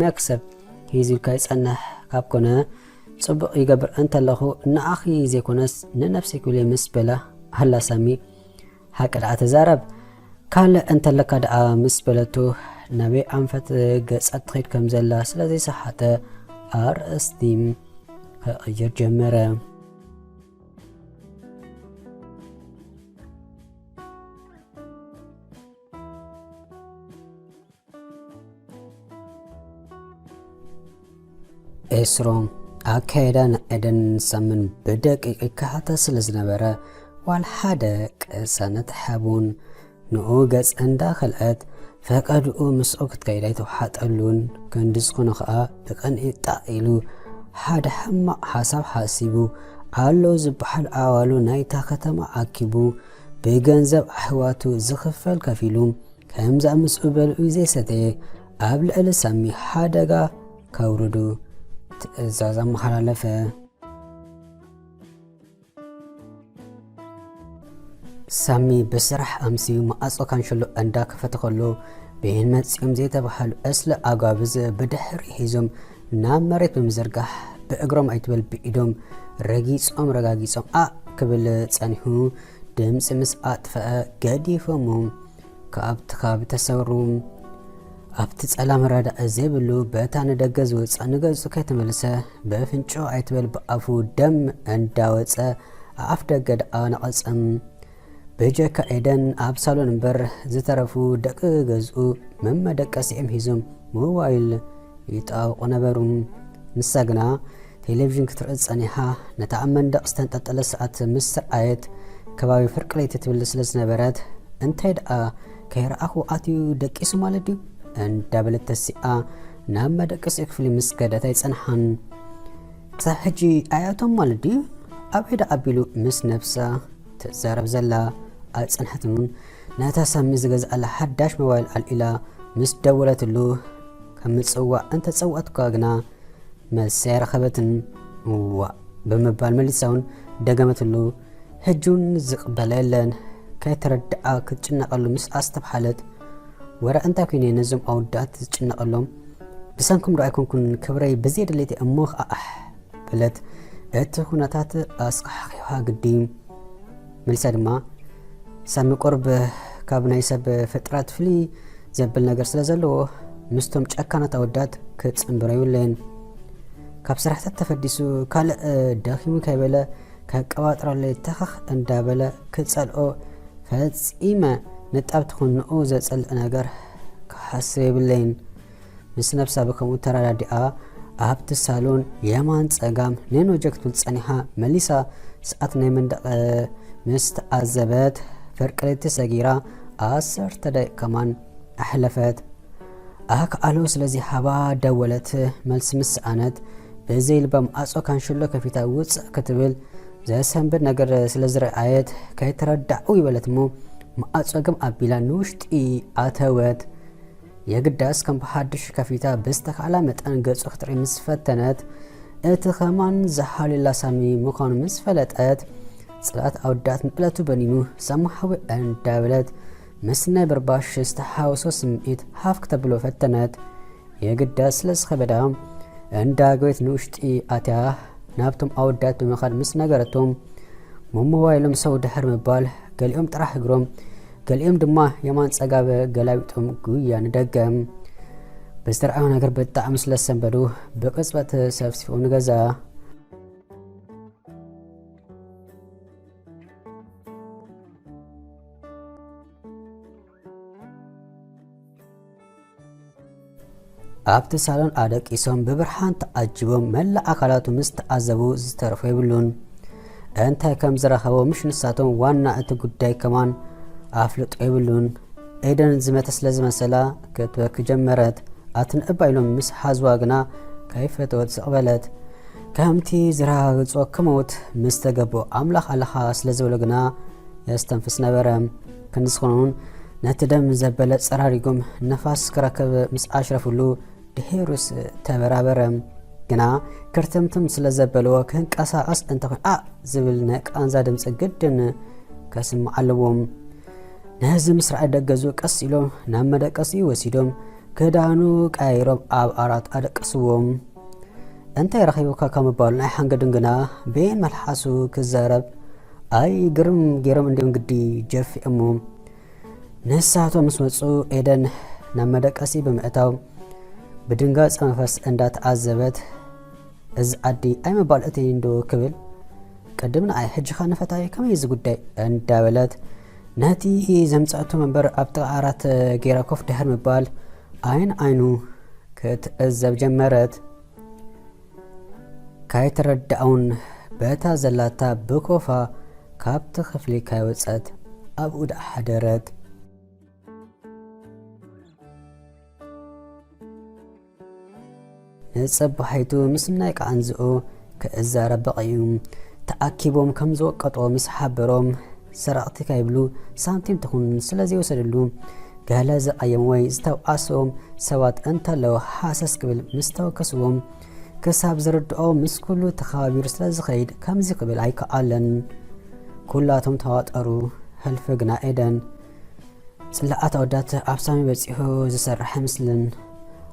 መክሰብ ሒዙልካ ይጸንሕ ካብ ኮነ ጽቡቕ ይገብር እንተለኹ ንኣኺ ዘይኮነስ ንነፍሲ ክብል ምስ በላ ኣላ ሳሚ። ሓቂ ደኣ ተዛረብ። ካልእ እንተለካ ደኣ ምስ በለቱ ናበይ ኣንፈት ገጻ ትኸይድ ከም ዘላ ስለ ዘይሰሓተ ኣርእስቲ ክቕይር ጀመረ። ኤስሮ ኣካየዳ ንኤደን ሳምን ብደቂቕ ይከታተል ስለ ዝነበረ ዋላ ሓደ ቅሳነት ሓቡን ንኡ ገጽ እንዳኸልዐት ፈቐድኡ ምስኡ ክትከይድ ኣይተውሓጠሉን። ክንዲ ዝኾነ ኸኣ ብቕንኢ ጣቕ ኢሉ ሓደ ሕማቕ ሓሳብ ሓሲቡ ኣሎ ዝበሃል ኣዋሉ ናይታ ከተማ ኣኪቡ ብገንዘብ ኣሕዋቱ ዝኽፈል ከፊሉ ከምዛ ምስኡ በልዑ ዘይሰተየ ኣብ ልዕሊ ሳሚ ሓደጋ ከውርዱ ትእዛዝ ኣመሓላለፈ። ሳሚ ብስራሕ ኣምስዩ መዓጾ ካንሸሎ እንዳከፈተ ከሎ ብይን መጺኦም ዘይተባሃሉ እስለ ኣጓብዝ ብድሕሪ ሒዞም ናብ መሬት ብምዝርጋሕ ብእግሮም ኣይትበል ብኢዶም ረጊጾም ረጋጊጾም ኣእ ክብል ጸኒሑ ድምጺ ምስ ኣጥፈአ ገዲፎሞ ካብቲ ከባቢ ተሰሩ። ኣብቲ ጸላም ረዳኢ ዘይብሉ በታ ንደገ ዝወጽእ ንገጹ ከይተመልሰ ብፍንጭ ኣይትበል ብኣፉ ደም እንዳወጸ ኣፍ ደገ ደኣ ነቐጸም። ብጀካ ኤደን ኣብ ሳሎን እምበር ዝተረፉ ደቂ ገዝኡ መመደቀሲኦም ሒዞም ሞባይል ይጣወቑ ነበሩ። ንሳ ግና ቴሌቪዥን ክትርኢ ጸኒሓ ነታ ኣብ መንደቕ ዝተንጠልጠለ ሰዓት ምስ ረኣየት ከባቢ ፍርቂ ለይቲ ትብል ስለ ዝነበረት እንታይ ደኣ ከይረኣኹ ኣትዩ ደቂሱ ማለት ድዩ እንዳበለት ተሲኣ ናብ መደቀሲ ክፍሊ ምስ ከደት ኣይጸንሓን። ክሳብ ሕጂ ኣይኣቶም ማለት ድዩ? ኣበይ ደኣ ኣቢሉ ምስ ነብሳ ትዛረብ ዘላ ኣይጸንሐትን። ነታ ሳሚ ዝገዝኣላ ሓዳሽ ሞባይል ኣልኢላ ምስ ደወለትሉ ከም ምጽዋዕ እንተጸውዐትኳ ግና መልሲ ኣይረኸበትን። እዋእ ብምባል መሊሳ እውን ደገመትሉ። ሕጂ እውን ዝቕበላ የለን። ከይተረድኣ ክትጭነቐሉ ምስ ኣስተብሓለት ወረ እንታይ ኮይነ ነዞም ኣወዳት ዝጭነቐሎም? ብሰንኩም ዶ ኣይኮንኩን ክብረይ ብዘይ ድሌት እሞ ኸኣ ኣሕ በለት። እቲ ኩነታት ኣስኻሕኺኻ ግዲ። መሊሳ ድማ ሳሚ ቁርብ ካብ ናይ ሰብ ፍጥረት ፍልይ ዘብል ነገር ስለ ዘለዎ ምስቶም ጨካናት ኣወዳት ክጽንብሮ የብለይን። ካብ ስራሕታት ተፈዲሱ ካልእ ደኺሙ ከይበለ ከቀባጥረለይ ተኸኽ እንዳበለ ክጸልኦ ፈጺመ ንጣብ ትኹን ንኡ ዘጸልእ ነገር ክሓስብ የብለይን። ምስ ነብሳ ብከምኡ ተረዳዲኣ ኣብቲ ሳሎን የማን ጸጋም ነኖጀ ክትብል ጸኒሓ መሊሳ ሰዓት ናይ መንደቕ ምስ ተዓዘበት ፍርቂ ለይቲ ሰጊራ ዓሰርተ ደቂቕ ከማን ኣሕለፈት። ኣክኣሎ ስለዚ ሃባ ደወለት። መልሲ ምስ ሰኣነት ብዘይ ልባ ማዕጾ ካንሽሎ ከፊታ ውጽእ ክትብል ዘሰንብድ ነገር ስለ ዝረኣየት ከይተረዳዕው ይበለት እሞ ማዕጾ ግም ኣቢላ ንውሽጢ ኣተወት። የግዳስ ከም ብሓድሽ ከፊታ ብዝተኻእላ መጠን ገጹ ክትርኢ ምስ ፈተነት እቲ ኸማን ዝሓልላ ሳሚ ምዃኑ ምስ ፈለጠት ጽልኣት ኣወዳት ንዕለቱ በኒኑ ሳሚ ሓወይ እንዳበለት ምስ ናይ ብርባሽ ዝተሓወሶ ስምዒት ሃፍ ክተብሎ ፈተነት። የግዳስ ስለ ዝኸበዳ እንዳገወት ንውሽጢ ኣትያ ናብቶም ኣወዳት ብምኻድ ምስ ነገረቶም መሞባይሎም ሰው ድሕር ምባል ገሊኦም ጥራሕ እግሮም ገሊኦም ድማ የማን ጸጋብ ገላቢጦም ጉያ ንደገ። ብዝተረኣዩ ነገር ብጣዕሚ ስለ ዝሰንበዱ ብቅጽበት ሰፍሲፎም ንገዛ። ኣብቲ ሳሎን ኣደቂሶም ብብርሃን ተዓጂቦም መላእ ኣካላቱ ምስ ተዓዘቡ ዝተረፎ የብሉን። እንታይ ከም ዝረኸቦ ምሽ ንሳቶም ዋና እቲ ጉዳይ ከማን ኣፍልጦ የብሉን። ኤደን ዝመተ ስለ ዝመሰላ ክትበኪ ጀመረት። ኣትንዕባ ኢሎም ምስ ሓዝዋ ግና ከይፈተወት ስቕ በለት። ከምቲ ዝረጋግጾ ክመውት ምስ ተገብኦ ኣምላኽ ኣለኻ ስለ ዝበሎ ግና የስተንፍስ ነበረ። ክንዲ ዝኾነ እውን ነቲ ደም ዘበለ ጸራሪጎም ነፋስ ክረክብ ምስ ኣሽረፍሉ ድሒሩስ ተበራበረ። ግና ክርትምትም ስለ ዘበልዎ ክንቀሳቐስ እንተኾይኑ ኣእ ዝብል ናይ ቃንዛ ድምፂ ግድን ከስምዕ ኣለዎም። ነዚ ምስ ረኣዩ ደገ ገዝኡ ቀስ ኢሎም ናብ መደቀሲኡ ወሲዶም ክዳኑ ቀያይሮም ኣብ ዓራት ኣደቀስዎም። እንታይ ረኺቡካ ካብ ምባሉ ናይ ሓንገዱን ግና ብየን መልሓሱ ክዛረብ ኣይ ግርም ገይሮም እንዲዮም ግዲ ጀፊኦሞ። ንሳቶም ምስ መጹ ኤደን ናብ መደቀሲ ብምእታው ብድንጋጸ መንፈስ እንዳተዓዘበት እዚ ዓዲ ኣይምባል እትይንዶ ክብል ቅድም ንኣይ ሕጂ ኸ ንፈታዊ ከመይ እዚ ጉዳይ እንዳበለት ነቲ ዘምጻእቶ መንበር ኣብ ጥቓ ዓራት ገይራ ኮፍ ድሕር ምባል ኣይን ኣይኑ ክትዕዘብ ጀመረት። ካይተረዳኡን በታ ዘላታ ብኮፋ ካብቲ ክፍሊ ካይወጸት ኣብኡ ደኣ ሓደረት። ንጸባሒቱ ምስ ናይ ቃንዝኡ ክእዛረብ በቒዩ። ተኣኪቦም ከም ዝወቀጦ ምስ ሓበሮም ሰረቕቲ ካይብሉ ሳንቲም ትኹን ስለ ዘይወሰደሉ ገለ ዝቐየም ወይ ዝተውዓሰዎም ሰባት እንተለዉ ሃሰስ ክብል ምስ ተወከስዎም ክሳብ ዝርድኦ ምስ ኩሉ ተኸባቢሩ ስለ ዝኸይድ ከምዚ ክብል ኣይከኣለን። ኩላቶም ተዋጠሩ። ህልፊ ግና ኤደን ጽላኣት ኣወዳት ኣብ ሳሚ በጺሑ ዝሰርሕ ኣይመስልን።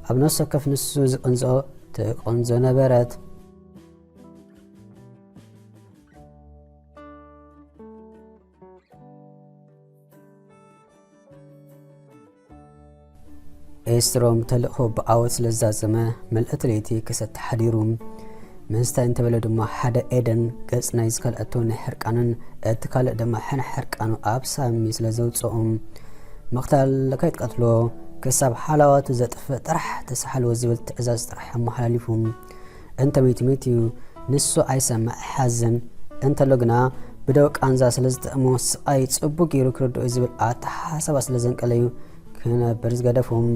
ኣብ ነፍሲ ወከፍ ንሱ ዝቕንዝኦ ትቕንዞ ነበረት። ኤስትሮም ተልእኾ ብዓወት ስለ ዝዛዘመ ምልእቲ ለይቲ ክሰቲ ሓዲሩ። ምስታይ እንተበለ ድማ ሓደ ኤደን ገጽ ናይ ዝከልኣቶ ናይ ሕርቃንን እቲ ካልእ ድማ ሕነ ሕርቃኑ ኣብ ሳሚ ስለ ዘውጽኦም ምቕታል ከይትቀትሎ ክሳብ ሓላዋቱ ዘጥፍእ ጥራሕ ተሳሓልዎ ዝብል ትእዛዝ ጥራሕ ኣመሓላሊፉ። እንተ ሚቲ ሚቲ እዩ፣ ንሱ ኣይሰምዕ፣ ይሓዝን እንተሎ ግና ብደው ቃንዛ ስለ ዝጥዕሞ ስቓይ ጽቡቕ ገይሩ ክርድኦ እዩ ዝብል ኣተሓሳስባ ስለ ዘንቀለዩ ክነብር ዝገደፎም።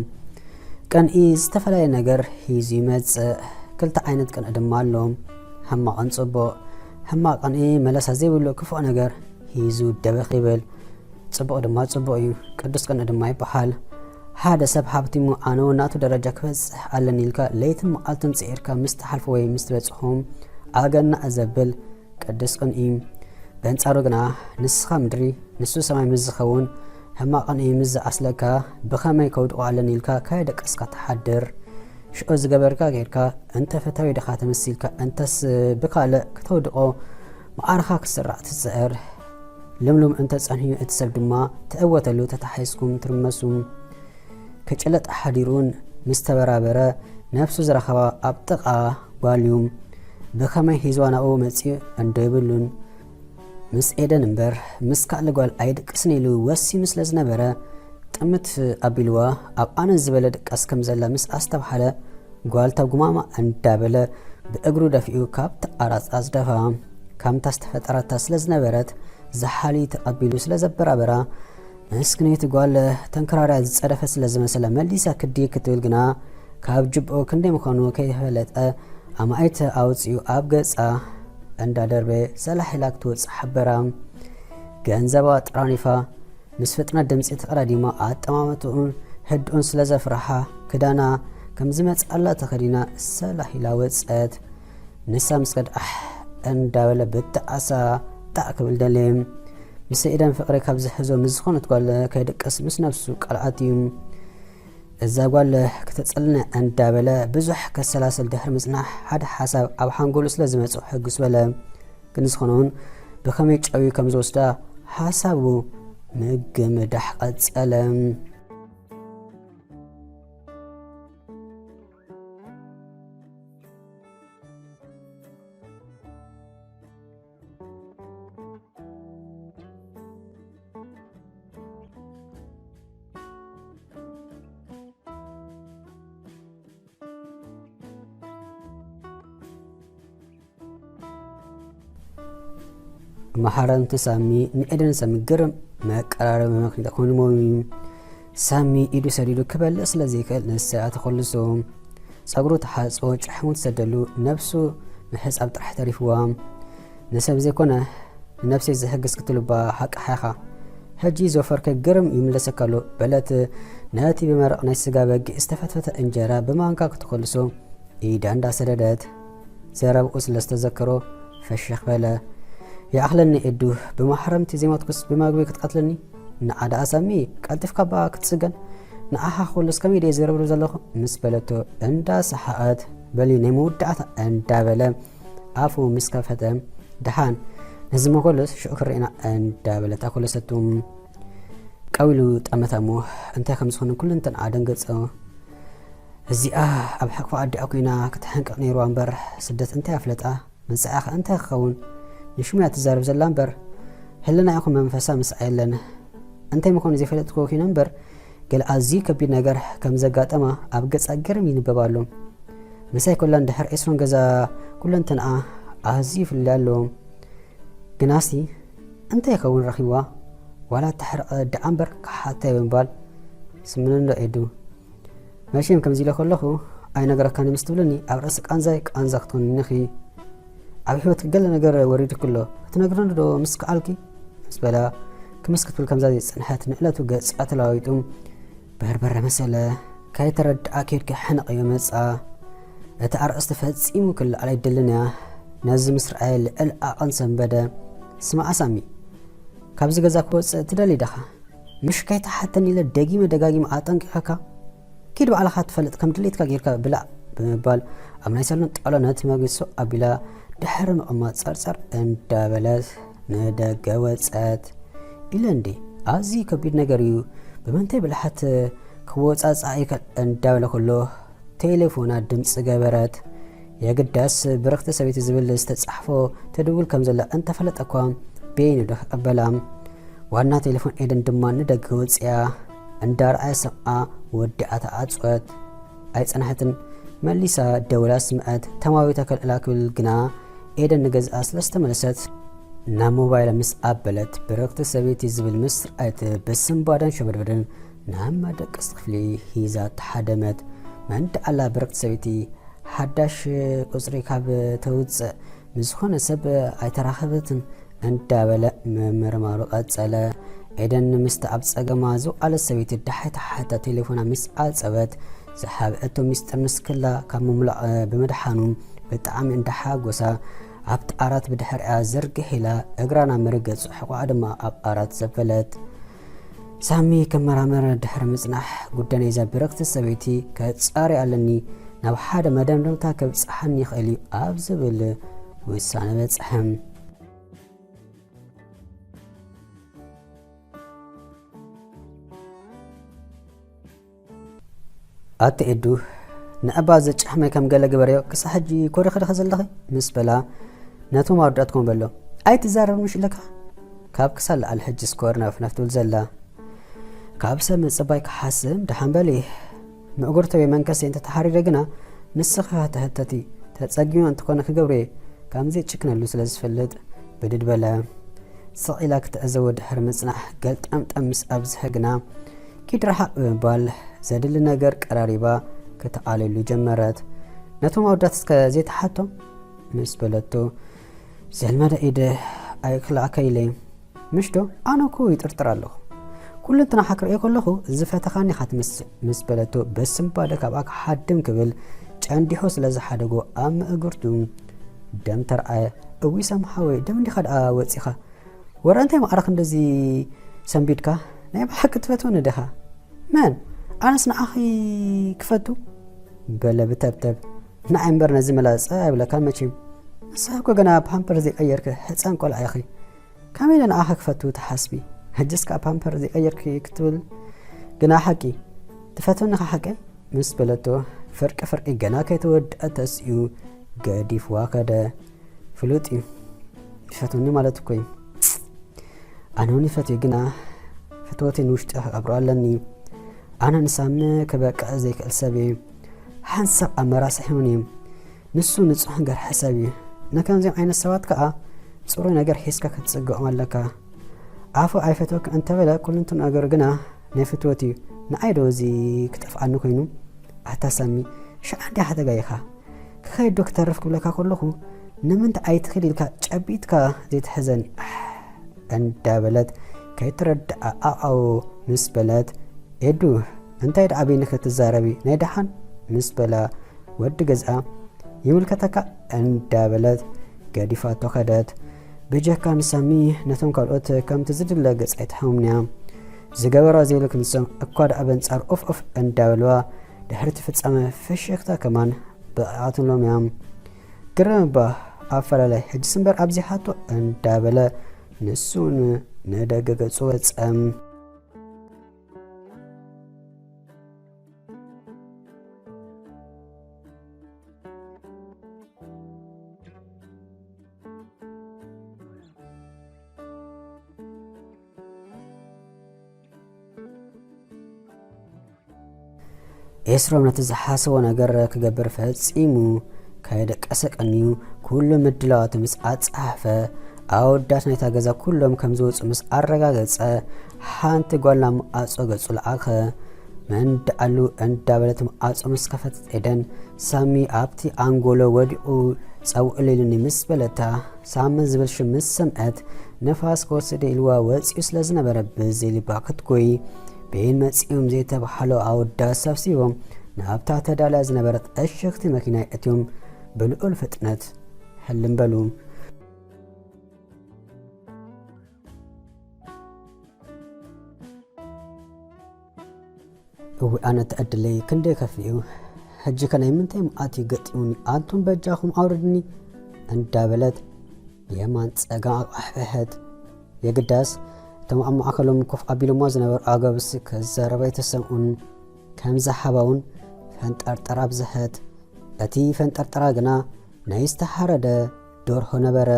ቅንኢ ዝተፈላለየ ነገር ሒዙ ይመጽእ። ክልተ ዓይነት ቅንኢ ድማ ኣሎ፣ ሕማቕን ጽቡቕ። ሕማቕ ቅንኢ መለሳ ዘይብሉ ክፉእ ነገር ሒዙ ደበኽ ይብል። ጽቡቕ ድማ ጽቡቕ እዩ፣ ቅዱስ ቅንኢ ድማ ይበሃል። ሓደ ሰብ ሃብቲሙ ኣነ እውን ናቱ ደረጃ ክበጽሕ ኣለኒ ኢልካ ለይትን መዓልትን ጽዒርካ ምስ ትሓልፎ ወይ ምስ ትበጽሖም ኣገናዕ ዘብል ቅዱስ ቅንኢ። በንጻሩ ግና ንስኻ ምድሪ ንሱ ሰማይ ምስ ዝኸውን ሕማቕ ቅንኢ ምስ ዝዓስለካ ብኸመይ ከውድቖ ኣለኒ ኢልካ ካይደቀስካ ትሓድር። ሽዑ ዝገበርካ ጌርካ እንተ ፈታዊ ድኻ ተመሲልካ እንተስ ብካልእ ክተውድቖ መዓርኻ ክስራዕ ትጽዕር። ልምሉም እንተ ጸንሕዩ እቲ ሰብ ድማ ትዕወተሉ ተታሒዝኩም ትርመሱ። ክጭለጥ ሓዲሩን ምስ ተበራበረ ነፍሱ ዝረኸባ ኣብ ጥቓ ጓል እዩ። ብኸመይ ሒዝዋ ናብኡ መጺኡ እንዶ ይብሉን። ምስ ኤደን እምበር ምስ ካልእ ጓል ኣይድቅስን ኢሉ ወሲኑ ስለ ዝነበረ ጥምት ኣቢልዋ ኣብ ኣነ ዝበለ ድቃስ ከም ዘላ ምስ ኣስተብሃለ ጓል ተጉማማ እንዳበለ ብእግሩ ደፊኡ ካብቲ ዓራት ኣጽደፋ። ከምታ ዝተፈጠረታ ስለ ዝነበረት ዝሓሊ ተቐቢሉ ስለ ዘበራበራ ምስክነይቲ ጓል ተንከራርያ ዝጸደፈት ስለ ዝመሰላ መሊሳ ክዲ ክትብል ግና ካብ ጅብኦ ክንደይ ምዃኑ ከይፈለጠ ኣማኢት ኣውጺኡ ኣብ ገጻ እንዳደርበየ ሰላሕ ኢላ ክትወጽእ ሓበራ። ገንዘባ ጠራኒፋ ምስ ፍጥነት ድምጺ ተቐዳዲማ ኣጠማምትኡን ህድኡን ስለ ዘፍርሓ ክዳና ከም ዝመጽኣላ ተኸዲና ሰላሕ ኢላ ወጸት። ንሳ ምስ ከድኣሕ እንዳበለ ብጣዕሳ ጣዕ ክብል ደለየ። ምስ ኤደን ፍቕሪ ካብ ዝሕዞ ምስ ዝኾነት ጓል ከይድቅስ ምስ ነብሱ ቃልዓት እዩ። እዛ ጓል ክተጸልነ እንዳበለ ብዙሕ ከሰላስል ድሕሪ ምጽናሕ ሓደ ሓሳብ ኣብ ሓንጎሉ ስለ ዝመጽኦ ሕጉስ በለ። ግን ዝኾነ እውን ብኸመይ ጨውዩ ከም ዝወስዳ ሓሳቡ ምግምዳሕ ቀጸለ። መሓረምቲ ሳሚ ንኤደን ሳሚ ግርም መቀራረቢ ምኽንያት ኮይኑዎም እዩ። ሳሚ ኢዱ ሰዲዱ ክበልዕ ስለ ዘይክእል ንሳ እያ ተኾልሶ። ጸጉሩ ተሓጽቦ፣ ጭሕሙ ትሰደሉ፣ ነብሱ ምሕጻብ ጥራሕ ተሪፍዋ። ንሰብ ዘይኮነ ንነብሰይ ዝሕግዝ ክትልባ ሓቂ ሓኻ። ሕጂ ዘፈርከ ግርም ይምለሰካ ኣሎ በለት። ነቲ ብመረቕ ናይ ስጋ በጊዕ ዝተፈትፈተ እንጀራ ብማንካ ክትኾልሶ ኢዳ እንዳሰደደት። ዘረብኡ ስለ ዝተዘከሮ ፈሽኽ በለ። ይኣኽለኒ ኤዱ፣ ብማሕረምቲ ዘይሞትኩስ ብመግቢ ክትቀትለኒ? ንዓ ደኣ ሳሚ፣ ቀልጢፍካ እባ ክትጽገን። ንዓኻ ክኹልስ ከመይ ድየ ዝረብርብ ዘለኹ? ምስ በለቶ እንዳሰሓቐት፣ በሊ ናይ መወዳእታ እንዳበለ ኣፉ ምስ ከፈተ፣ ደሓን ነዚ መኮለስ ሽዑ ክርኤና እንዳበለት ኣኮለሰቱ። ቀዊሉ ጠመታ እሞ እንታይ ከም ዝኾነ ኩሉ እንተን ኣደንገጸ። እዚኣ ኣብ ሕቕፋ ኣዲኣ ኮይና ክትሕንቅቕ ነይርዋ እምበር ስደት እንታይ ኣፍለጣ? መጻኢኣ ኸ እንታይ ክኸውን? ንሽሙ እያ ትዛረብ ዘላ እምበር፣ ህልና ይኹን መንፈሳ ምስኣ የለን። እንታይ ምዃኑ ዘይፈለጥክዎ ኮይነ እምበር፣ ገለ ኣዝዩ ከቢድ ነገር ከም ዘጋጠማ ኣብ ገጻ ግርም ይንበብ ኣሎ። ምሳይ ኮላ እንድሕር ኤስሮን ገዛ ኩለንትንኣ ኣዝዩ ይፍለ ኣሎ። ግናሲ እንታይ ይኸውን ረኺብዋ? ዋላ ተሕርቐ ደኣ እምበር ክሓታ ብምባል ስምንንዶ ኤዱ። መቼም ከምዚ ኢለ ከለኹ ኣይነግረካን ምስ ትብልኒ፣ ኣብ ርእሲ ቃንዛይ ቃንዛ ክትኮንኒ ኢኺ። ኣብ ህይወትኪ ገለ ነገር ወሪዱኪ ኣሎ፣ ክትነግርኒ ዶ ምስ ከኣልኪ? ምስ በላ፣ ክምስ ክትብል ከምዛ ዝጸንሐት ንዕለቱ ገጻ ተለዋዊጡ በርበረ መሰለ። ከይተረድኣ ከይድኪ ሕንቕ ይመጻ። እቲ ኣርእስቲ ፈጺሙ ክለዓል ኣይደልን እያ። ነዚ ምስ ረኣየ ልዕል ዓቐን ሰንበደ። ስማዓ ሳሚ፣ ካብዚ ገዛ ክወጽእ ትደሊ ዲኻ? ምሽ ከይትሓተኒ ኢለ ደጊመ ደጋጊመ ኣጠንቂቐካ። ኪድ ባዕልኻ ትፈልጥ፣ ከም ድሌትካ ጌርካ ብላዕ ብምባል ኣብ ናይ ሳሎን ጣውላ ነቲ መግቢ ስቕ ኣቢላ ድሕሪ ምቕማጥ ጸርጸር እንዳበለት ንደገ ወጸት። ኢለ እንዴ፣ ኣዝዩ ከቢድ ነገር እዩ፣ ብምንታይ ብልሓት ክወጻጻእ ይክእል እንዳበለ ከሎ ቴሌፎና ድምጺ ገበረት። የግዳስ ብርኽቲ ሰበይቲ ዝብል ዝተጻሕፎ ትድውል ከም ዘላ እንተፈለጠ እኳ በይኑ ዶ ክቕበላ? ዋና ቴሌፎን ኤደን ድማ ንደገ ወጽያ እንዳረኣየ ሰምዓ ወዲኣ ተዓጽወት። ኣይጸንሐትን፣ መሊሳ ደውላ ስምዐት። ተማዊተ ከልዕላ ክብል ግና ኤደን ንገዝኣ ስለ ዝተመለሰት ናብ ሞባይላ ምስ ኣበለት ብርኽቲ ሰበይቲ ዝብል ምስ ረኣየት ብስንባደን ሸበድበደን ናብ መደቀሲ ክፍሊ ሒዛ ተሓደመት። መን ደኣላ ብርኽቲ ሰበይቲ ሓዳሽ ቁጽሪ ካብ ተውጽእ ምስ ዝኾነ ሰብ ኣይተራኸበትን እንዳበለ ምምርማሩ ቀጸለ። ኤደን ምስቲ ኣብ ጸገማ ዝወዓለት ሰበይቲ ደሓይ ተሓታ ቴሌፎና ምስ ዓጸወት ዝሓብአቶ ሚስጥር ንስክላ ካብ ምምላቕ ብምድሓኑ ብጣዕሚ እንዳሓጎሳ ኣብቲ ዓራት ብድሕሪኣ ዝርግሕ ኢላ እግራ ናብ መሬት ገጹ ሕቖኣ ድማ ኣብ ዓራት ዘበለት። ሳሚ ክመራመር ድሕሪ ምጽናሕ፣ ጉዳይ ናይዛ ብርኽቲ ሰበይቲ ከጻሪ ኣለኒ፣ ናብ ሓደ መደምደምታ ከብጽሓኒ ይኽእል እዩ ኣብ ዝብል ውሳነ በጽሐ። ኣቲ ኤዱ፣ ንዕባ ዘጫሕመ ከም ገለ ግበርዮ፣ ክሳዕ ሕጂ ኮሪኺ ዲኺ ዘለኺ? ምስ በላ፣ ነቶም ኣወዳትኩም በሎ። ኣይትዛረብ ምሽ ኢለካ? ካብ ክሳድ ለዓል ሕጂ ስኮር ነፍነፍ ትብል ዘላ። ካብ ሰብ ምጽባይ ክሓስብ ደሓን በሊ። ምእጉርቲ ወይ መንከሰይ እንተተሓሪረ ግና ንስኺ ኢኺ ትሕተቲ። ተጸጊሙ እንተኾነ ክገብሮ እየ። ከምዚ ጭክነሉ ስለ ዝፈልጥ ብድድ በለ። ስቕ ኢላ ክትዕዘቦ ድሕሪ ምጽናሕ ገልጠምጠም ምስ ኣብዝሐ ግና ኪድ ረሓቕ ብምባል ዘድሊ ነገር ቀራሪባ ከተቓልሉ ጀመረት። ነቶም ኣወዳት እስከ ዘይትሓቶም? ምስ በለቶ ዘልመደ ኢደ ኣይክልኣካ ኢለ። ምሽ ዶ? ኣነ እኮ ይጥርጥር ኣለኹ። ኩሉ እንትናኻ ክርእዮ ከለኹ ዝፈተኻኒ ኢኻ ትመስል፣ ምስ በለቶ በስንባደ ካብኣ ክሓድም ክብል ጨንዲሑ ስለ ዝሓደጎ ኣብ ምእግርቱ ደም ተርኣየ። እዊ ሳሚ ሓወይ፣ ደም እንዲኻ ደኣ ወጺኻ? ወረ እንታይ ማዕረ ክንደዚ ሰንቢድካ? ናይ ብሓቂ ትፈትወኒ ዲኻ? መን? ኣነስ ንዓኺ ክፈቱ? በለ ብተብተብ። ንዓይ እምበር ነዚ መላጸ ኣይብለካን መቸም። ንስኺ እኮ ገና ፓምፐር ዘይቀየርኪ ሕጻን ቆልዓ ኢኺ። ከመይ ኢለ ንዓኺ ክፈቱ ትሓስቢ? ሕጅስ ከኣ ፓምፐር ዘይቀየርኪ ክትብል ግና ሓቂ። ትፈትወኒ ኻ ሓቀይ? ምስ በለቶ ፍርቂ ፍርቂ ገና ከይተወድአ ተሲኡ ገዲፍዋ ከደ። ፍሉጥ እዩ። ይፈትወኒ ማለት እኮ እዩ። ኣነ እውን ይፈትዮ፣ ግና ፍትወተይ ንውሽጢ ክቐብሮ ኣለኒ። ኣነ ንሳሚ ክበቅዕ ዘይክእል ሰብ እየ። ሓንሳብ ኣመራስሕ እውን እየ። ንሱ ንጹሕን ገርሒ ሰብ እዩ። ንከምዚኦም ዓይነት ሰባት ከኣ ጽሩይ ነገር ሒዝካ ክትጽግዖም ኣለካ። ኣፉ ኣይፈትወክ እንተበለ፣ ኩልንቱ ነገሩ ግና ናይ ፍትወት እዩ። ንዓይ ዶ እዚ ክጠፍኣኒ ኮይኑ? ኣታ ሳሚ፣ ሸዓ እንዲኻ ተጋይኻ? ክኸይድ ዶ ክተርፍ ክብለካ ከለኹ፣ ንምንታይ ኣይትኽእል ኢልካ ጨቢጥካ ዘይትሕዘኒ? ኣሕ፣ እንዳበለት ከይትረድኣ ኣኣው ምስ በለት፣ ኤዱ፣ እንታይ ደኣ በይንኺ ትዛረቢ ናይ ደሓን? ምስ በላ፣ ወዲ ገዝኣ፣ ይምልከተካ እንዳበለት ገዲፋቶ ከደት። ብጀካ ንሳሚ ነቶም ካልኦት ከምቲ ዝድለ ገጽ ኣይትሃቦምን'ያ። ዝገበራ ዘይብልክ ንሶም እኳ ደኣ በንጻር ኡፍ ኡፍ እንዳበልዋ ድሕሪ እቲ ፍጻመ ፍሽኽታ ከማን በቒዓትሎም'ያ። ግርም እባ ኣፈላላይ ሕጅስ እምበር ኣብዚሓቶ እንዳበለ ንሱን ንደገ ገጹ ወጸ። ኤስሮም ነቲ ዝሓሰቦ ነገር ክገብር ፈጺሙ ከየደቀሰ ቀንዩ፣ ኩሉ ምድላዋቱ ምስ ኣጻሓፈ፣ ኣወዳት ናይታ ገዛ ኩሎም ከም ዝወጹ ምስ ኣረጋገጸ፣ ሓንቲ ጓል ናብ መኣጾ ገጹ ለኣኸ። መን ደኣሉ እንዳበለት መኣጾ ምስ ከፈተት ኤደን፣ ሳሚ ኣብቲ ኣንጎሎ ወዲቑ ጸውዕሉ ኢሉኒ ምስ በለታ፣ ሳሚ ዝብል ሽም ምስ ሰምዐት፣ ንፋስ ክወስድ ኢልዋ ወጺኡ ስለ ዝነበረ ብዘይ ልባ ክትጎይ፣ በየን መጺኦም ዘይተባህሎ ኣወዳት ሰብሲቦም ናብታ ተዳልያ ዝነበረት ዕሽኽቲ መኪና የእትዮም ብልዑል ፍጥነት ሕልም በሉ። እዊ ኣነ ተዕድለይ ክንደይ ከፊኡ፣ ሕጂ ከ ናይ ምንታይ መኣት እዩ ገጢሙኒ? ኣንቱም በጃኹም ኣውርድኒ እንዳበለት የማን ጸጋም ኣቋሕፈሐት። የግዳስ እቶም ኣብ ማእከሎም ኮፍ ኣቢሎሞ ዝነበሩ ኣጋብስ ክዛረባ ኣይተሰምዑን። ከም ዝሓባ እውን ፈንጠርጠር ኣብዝሐት። እቲ ፈንጠርጠራ ግና ናይ ዝተሓረደ ደርሆ ነበረ።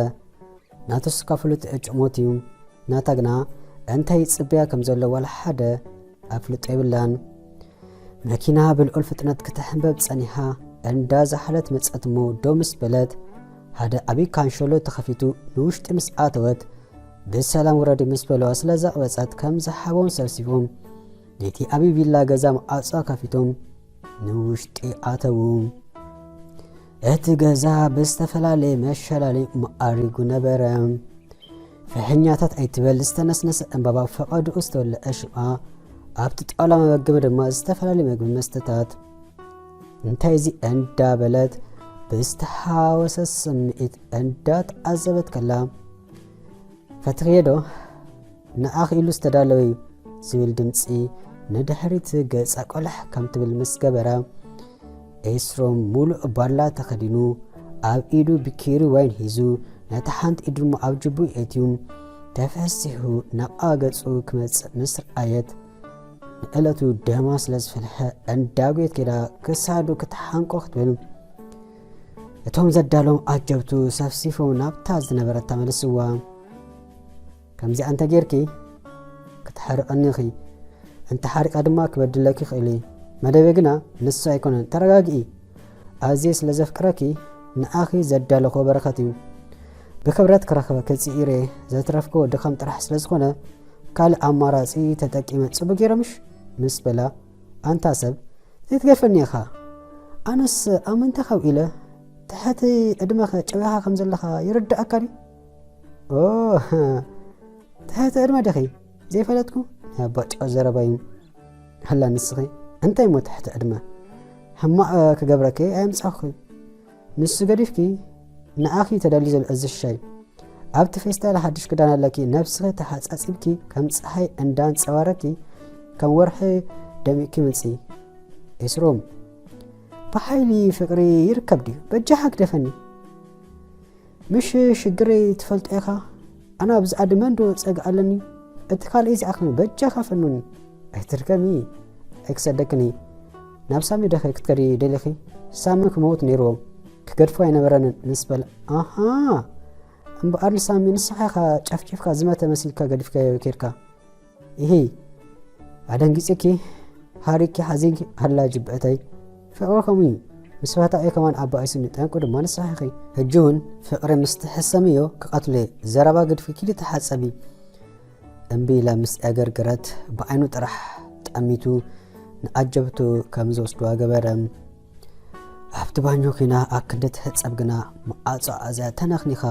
ናቱስ ካብ ፍሉጥ ዕጩ ሞት እዩ። ናታ ግና እንታይ ይጽበያ ከም ዘሎ ዋላ ሓደ ኣፍልጦ የብላን። መኪና ብልዑል ፍጥነት ክትሕንበብ ጸኒሓ፣ እንዳ ዝሓለት መጸት እሞ ደው ምስ በለት፣ ሓደ ዓቢ ካንሸሎ ተኸፊቱ ንውሽጢ ምስ ኣተወት፣ ብሰላም ውረዲ ምስ በለዋ ስለ ዘቕበጸት፣ ከም ዝሓቦም ሰብሲቦም ነቲ ዓቢ ቪላ ገዛ መዓጾ ከፊቶም ንውሽጢ ኣተዉ። እቲ ገዛ ብዝተፈላለየ መሸላሊ መኣሪጉ ነበረ። ፍሕኛታት ኣይትበል ዝተነስነሰ ዕምባባ፣ ፈቐድኡ ዝተወልዐ ሽምዓ፣ ኣብቲ ጣውላ መመገቢ ድማ ዝተፈላለዩ መግቢ መስተታት። እንታይ እዚ እንዳበለት ብዝተሓወሰ ስምዒት እንዳተዓዘበት ከላ፣ ፈትኽዮ ዶ? ንዓኺ ኢሉ ዝተዳለወ እዩ ዝብል ድምጺ ንድሕሪት ገጻ ቆልሕ ከም ትብል ምስ ገበራ፣ ኤስሮም ሙሉእ ባላ ተኸዲኑ፣ ኣብ ኢዱ ብኪሪ ዋይን ሒዙ፣ ነታ ሓንቲ ኢዱ ድማ ኣብ ጅቡ የእትዩ፣ ተፈሲሑ ናብኣ ገጹ ክመጽእ ምስ ረኣየት፣ ንዕለቱ ደማ ስለ ዝፈልሐ፣ እንዳጎየት ከይዳ ክሳዱ ክትሓንቆ ክትብል፣ እቶም ዘዳሎም ዓጀብቱ ሰፍሲፎም ናብታ ዝነበረት ተመልስዋ። ከምዚኣ እንተ ጌርኪ፣ ክትሓርቐኒ ኢኺ። እንተ ሓሪቐ ድማ ክበድለኪ ይኽእል እየ። መደበይ ግና ንሱ ኣይኮነን። ተረጋግኢ። ኣዝየ ስለ ዘፍቅረኪ፣ ንኣኺ ዘዳለኹዎ በረኸት እዩ። ብክብረት ክረኽበኪ ጽዒረ ዘትረፍክዎ ድኻም ጥራሕ ስለ ዝኾነ፣ ካልእ ኣማራጺ ተጠቂመ ጽቡቕ ገይረ ምሽ? ምስ በላ፣ ኣንታ ሰብ፣ ዘይትገድፈኒ ኢኻ። ኣነስ ኣብ ምንታይ ካብ ኢለ? ትሕቲ ዕድመኸ ጨዊኻ ከም ዘለኻ ይርድኣካ ድዩ? ኦ፣ ትሕቲ ዕድመ ዲኺ? ዘይፈለጥኩ? ናይ ኣባ ጨው ዘረባ እዩ። ሃላ ንስኺ፣ እንታይ እሞ ትሕቲ ዕድመ? ሕማቕ ክገብረኪ ኣየምጻኹን። ንሱ ገዲፍኪ፣ ንኣኺ ተዳልዩ ዘሎ እዚ ሻይ። ኣብቲ ፌስታል ሓድሽ ክዳን ኣለኪ፣ ነብስኺ ተሓጻጺብኪ፣ ከም ጸሓይ እንዳንጸባረኪ፣ ከም ወርሒ ደሚቕኪ ምጺ። ኤስሮም፣ ብሓይሊ ፍቕሪ ይርከብ ድዩ? በጃኻ ግደፈኒ። ምሽ ሽግረይ ትፈልጦ ኢኻ። ኣነ ኣብዚ ዓዲ መን ዶ ጸግዒ ኣለኒ? እቲ ካልእ እዚ ኣኽኒ በጃኻ ፈኑኒ። ኣይትድከሚ፣ ኣይክሰደክን እየ። ናብ ሳሚ ዶ ክትከዲ ደሊኺ? ሳሚ ክመውት ነይርዎ። ክገድፎ ኣይነበረንን ምስ በለ፣ ኣሃ፣ እምበኣር ንሳሚ ንስኻ ኢኻ ጨፍጪፍካ ዝመተ መሲልካ ገዲፍካዮ ኬድካ። ኢሂ፣ ኣደንጊጽኪ፣ ሃሪኪ፣ ሓዚንኪ፣ ኣላ ጅብዕተይ። ፍቕሪ ከምኡ እዩ። ምስ ፈታዊ ከማን ኣባኢሱኒ፣ ጠንቁ ድማ ንስኻ ኢኺ። ሕጂ እውን ፍቕሪ ምስ ትሕሰምዮ ክቐትሎ እየ። ዘረባ ግድፊ፣ ኪዲ ተሓጸቢ። እምቢ ኢላ ምስ ኣገርገረት፣ ብዓይኑ ጥራሕ ጠሚቱ ንዓጀብቱ ከም ዝወስድዋ ገበረ። ኣብቲ ባኞ ኪና ኣክንዲ ትሕጸብ ግና፣ መዓጾ ኣዝያ ተነኽኒኻ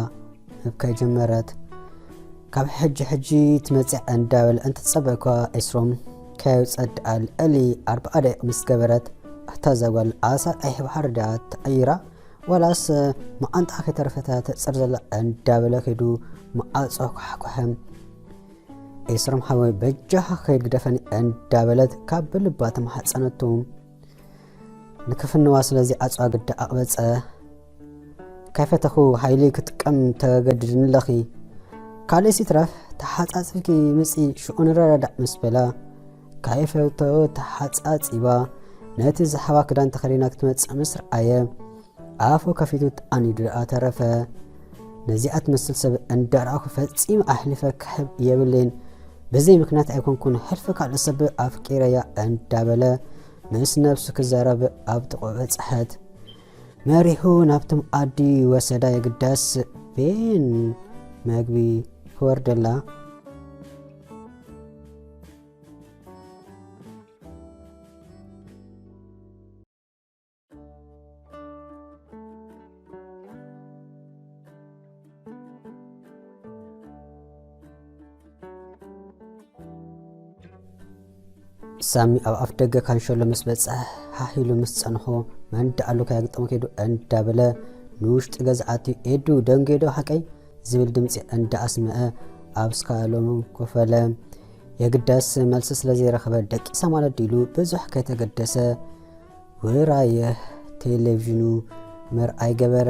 ምብካይ ጀመረት። ካብ ሕጂ ሕጂ ትመጽእ እንዳበለ እንትጸበ እኳ፣ ኤስሮም ከየውጸ ደኣ ልዕሊ ኣርብዓ ደቂቕ ምስ ገበረት፣ ኣታ እዛ ጓል ኣሳጣሒ ባሕሪ ድያ ተቐይራ፣ ዋላስ መዓንጣ ከይተረፈታ ተጽር ዘላ እንዳበለ ከይዱ መዓጾ ኳሕኳሐ። ኤስሮም ሓወይ በጃኻ ከይድ ግደፈኒ እንዳበለት ካብ ብልባ ተማሕጸነቱ። ንክፍንዋ ስለዚ ኣጽዋ ግዳ ኣቕበጸ። ካይፈተኹ ሓይሊ ክጥቀም ተገድድኒ ኣለኺ። ካልእስ ይትረፍ ተሓጻጺብኪ ምጺ ሽዑ ንረዳዳእ ምስ በላ፣ ካይፈቶ ተሓጻጺባ ነቲ ዝሓባ ክዳን ተኸዲና ክትመጽእ ምስ ረኣየ፣ ኣፉ ከፊቱ ተኣኒዱ ደኣ ተረፈ። ነዚኣ ትመስል ሰብ እንዳረኣኹ ፈጺመ ኣሕሊፈ ክሕብ የብለይን። ብዘይ ምኽንያት ኣይኮንኩን ሕልፊ ካልእ ሰብ ኣፍቂረያ እንዳበለ ምስ ነብሱ ክዛረብ ኣብ ጥቕኡ በጽሐት። መሪሑ ናብቲ መኣዲ ወሰዳ። የግዳስ ቤን መግቢ ክወርደላ። ሳሚ ኣብ ኣፍ ደገ ካንሸሎ ምስ በጽሐ፣ ሃህ ኢሉ ምስ ጸንሖ፣ "መን ደኣሉ ከያግጥሞ ከይዱ?" እንዳበለ ንውሽጢ ገዛ ኣትዩ፣ "ኤዱ፣ ደንጌዶ ሓቀይ?" ዝብል ድምጺ እንዳኣስመዐ ኣብ ስካሎም ኮፍ በለ። የግዳስ መልሲ ስለ ዘይረኸበ፣ ደቂሳ ማለት ድዩ ኢሉ ብዙሕ ከይተገደሰ፣ ውራየ ቴሌቪዥኑ ምርኣይ ገበረ።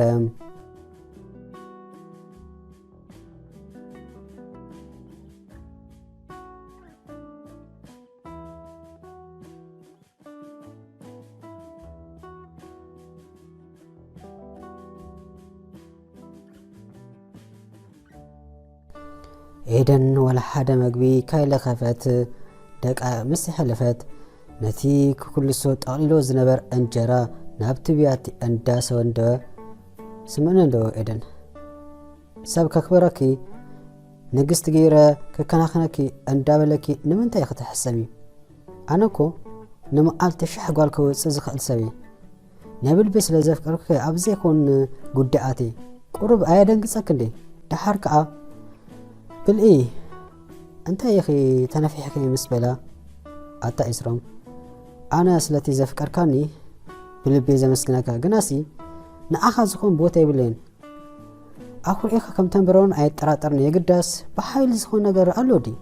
ኤደን ዋላ ሓደ መግቢ ካይለኸፈት ደቃይቕ ምስ ሓለፈት፣ ነቲ ክኩልሶ ጠቕሊሎ ዝነበር እንጀራ ናብቲ ብያቲ እንዳሰወንደወ፣ "ስምዕኒ እንዶ ኤደን፣ ሰብ ከክብረኪ፣ ንግስቲ ገይረ ክከናኸነኪ እንዳበለኪ ንምንታይ ኢኺ ትሕሰሚ? ኣነ እኮ ንመዓልቲ ሽሕ ጓል ከውጽእ ዝኽእል ሰብ እየ። ናይ ብልቢ ስለ ዘፍቅርኪ ኣብ ዘይኮን ጉዳያተይ ቁሩብ ኣየደንግጸኪ እንዴ? ደሓር ከኣ ብልኢ፣ እንታይ ኢኺ ተነፊሕኪ?" ምስ በላ፣ "ኣታ ኤስሮም፣ ኣነ ስለቲ ዘፍቀርካኒ ብልቢ ዘመስግነካ፣ ግናሲ ንዓኻ ዝኾን ቦታ የብለይን። ኣኹሪዕካ ከም ተንብሮን ኣየጠራጠርን፣ የግዳስ ብሓይሊ ዝኾን ነገር ኣሎ ድዩ?"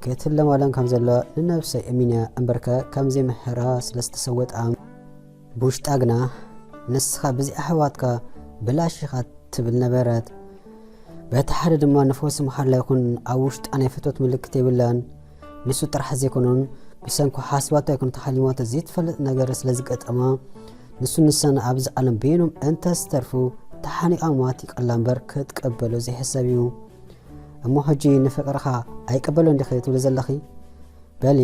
ክትለማለም ከም ዘሎ ንነብሰይ እሚንያ እምበርከ ከም ዘይምሕራ ስለ ዝተሰወጣ፣ ብውሽጣ ግና "ንስኻ ብዚ ኣሕዋትካ ብላሽ ኢኻ" ትብል ነበረት። በቲ ሓደ ድማ ንፈውሲ መሓላ ይኹን ኣብ ውሽጣ ናይ ፍትወት ምልክት የብላን። ንሱ ጥራሕ ዘይኮነን ብሰንኩ ሓሲባቶ ኣይኮን ተሓሊማቶ ዘይትፈልጥ ነገር ስለ ዝገጠማ፣ ንሱ ንሳን ኣብዚ ዓለም በይኖም እንተዝተርፉ ተሓኒቓ ምማት ይቐላ እምበር ክትቀበሎ ዘይሕሰብ እዩ። "እሞ ሕጂ ንፍቕርኻ ኣይቀበሎን ዲኺ ትብሊ ዘለኺ? በሊ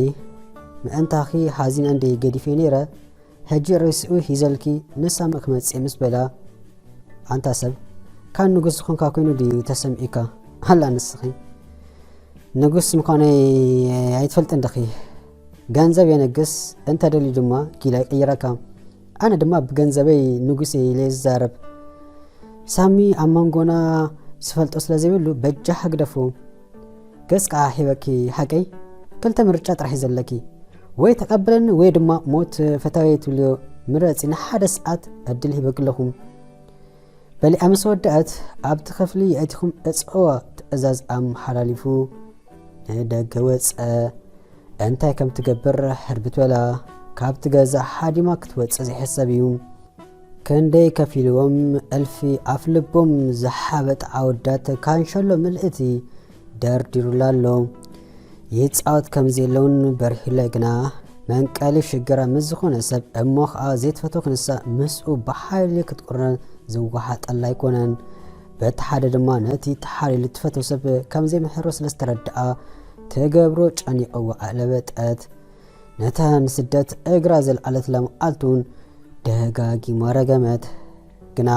ምእንታኺ ሓዚነ እንዲ ገዲፈ ነይረ፣ ሕጂ ርእሲኡ ሂዘልኪ ንሳመ ክመጽእ" ምስ በላ፣ "ኣንታ ሰብ፣ ካብ ንጉስ ዝኾንካ ኮይኑ ድዩ ተሰሚዑካ? ኣላ ንስኺ ንጉስ ምዃነይ ኣይትፈልጥን ዲኺ? ገንዘብ የነግስ፣ እንተ ደልዩ ድማ ጊላ ይቕይረካ። ኣነ ድማ ብገንዘበይ ንጉስ እየ ኢለ ዝዛረብ። ሳሚ ኣብ መንጎና ዝፈልጦ ስለ ዘይብሉ በጃኻ ግደፎ። ገጽ ከኣ ሂበኪ ሓቀይ፣ ክልተ ምርጫ ጥራሕ እዩ ዘለኪ። ወይ ተቐበለኒ ወይ ድማ ሞት ፈታዊ ትብልዮ ምረጺ፣ ንሓደ ሰዓት ዕድል ሂበኪ ኣለኹ።" በሊዓ ምስ ወደኣት ኣብቲ ክፍሊ የእቲኹም እጽዕዎ ትእዛዝ ኣመሓላሊፉ ንደገ ወጸ። እንታይ ከም ትገብር ሕርብት በላ። ካብቲ ገዛ ሓዲማ ክትወጽእ ዘይሕሰብ እዩ። ክንደይ ከፊልዎም እልፊ ኣፍ ልቦም ዝሓበጠ ኣወዳት ካንሸሎ ምልእቲ ደርዲሩላ ኣሎ። ይጻወት ከም ዘለውን በሪሁለይ ግና መንቀሊ ሽግራ ምስ ዝኾነ ሰብ እሞ ኸኣ ዘይትፈትዎ ክንሳ ምስኡ ብሓይሊ ክትቁርነ ዝወሓጠላ ኣይኮነን። በቲ ሓደ ድማ ነቲ ተሓሊሉ ትፈትዎ ሰብ ከም ዘይምሕሮ ስለ ዝተረድኣ ትገብሮ ጨኒቕዋ ኣለበጠት። ነታ ንስደት እግራ ዘልዓለትላ መዓልቲ እውን ደጋጊማ ረገመት። ግና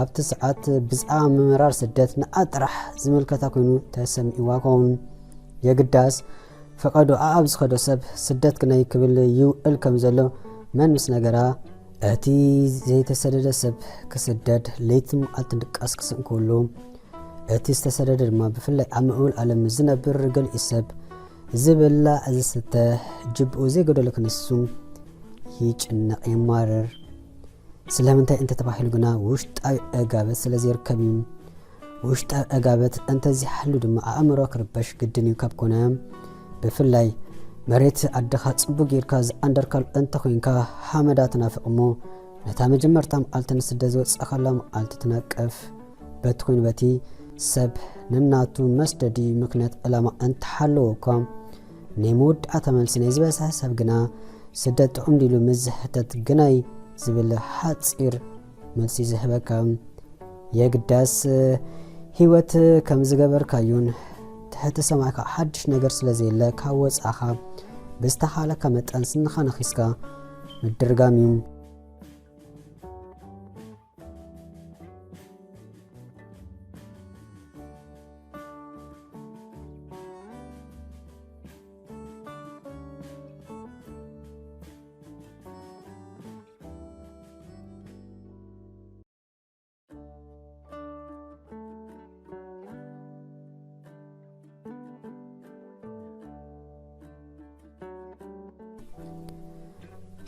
ኣብቲ ሰዓት ብዛዕባ ምምራር ስደት ንዓ ጥራሕ ዝምልከታ ኮይኑ ተሰሚዕዋ ኸውን። የግዳስ ፈቐዶ ኣኣብ ዝኸዶ ሰብ ስደት ግናይ ክብል ይውዕል ከም ዘሎ መን ምስ ነገራ እቲ ዘይተሰደደ ሰብ ክስደድ፣ ለይትን መዓልትን ድቃስ ክስእን ከሎ፣ እቲ ዝተሰደደ ድማ፣ ብፍላይ ኣብ ምዕቡል ዓለም ዝነብር ገሊኡ ሰብ፣ ዝብላዕ ዝስተ ጅብኡ ዘይጎደሎ ክንሱ ይጭነቕ፣ የማርር። ስለምንታይ እንተተባሂሉ ግና፣ ውሽጣዊ ዕጋበት ስለ ዘይርከብ እዩ። ውሽጣዊ ዕጋበት እንተዚሓሉ ድማ፣ ኣእምሮ ክርበሽ ግድን እዩ። ካብ ኮነ፣ ብፍላይ መሬት ዓድኻ ጽቡቕ ጌርካ ዝዓንደርካሉ እንተኾይንካ፣ ሓመዳ ትናፍቕ እሞ፣ ነታ መጀመርታ መዓልቲ ንስደት ዝወጻእካላ መዓልቲ ትነቅፍ። በቲ ኮይኑ በቲ፣ ሰብ ንናቱ መስደዲ ምኽንያት ዕላማ እንተሃለዎ እኳ፣ ናይ መወዳእታ መልሲ ናይ ዝበዝሐ ሰብ ግና፣ ስደት ጥዑም ድዩ ኢሉ ምስ ዝሕተት፣ ግናይ ዝብል ሓጺር መልሲ ዝህበካ። የግዳስ፣ ህይወት ከም ዝገበርካዮን ትሕቲ ሰማይ ከዓ ሓድሽ ነገር ስለ ዘየለ፣ ካብ ወጻእኻ ብዝተኻእለካ መጠን ስንኻ ነኺስካ ምድርጋም እዩ።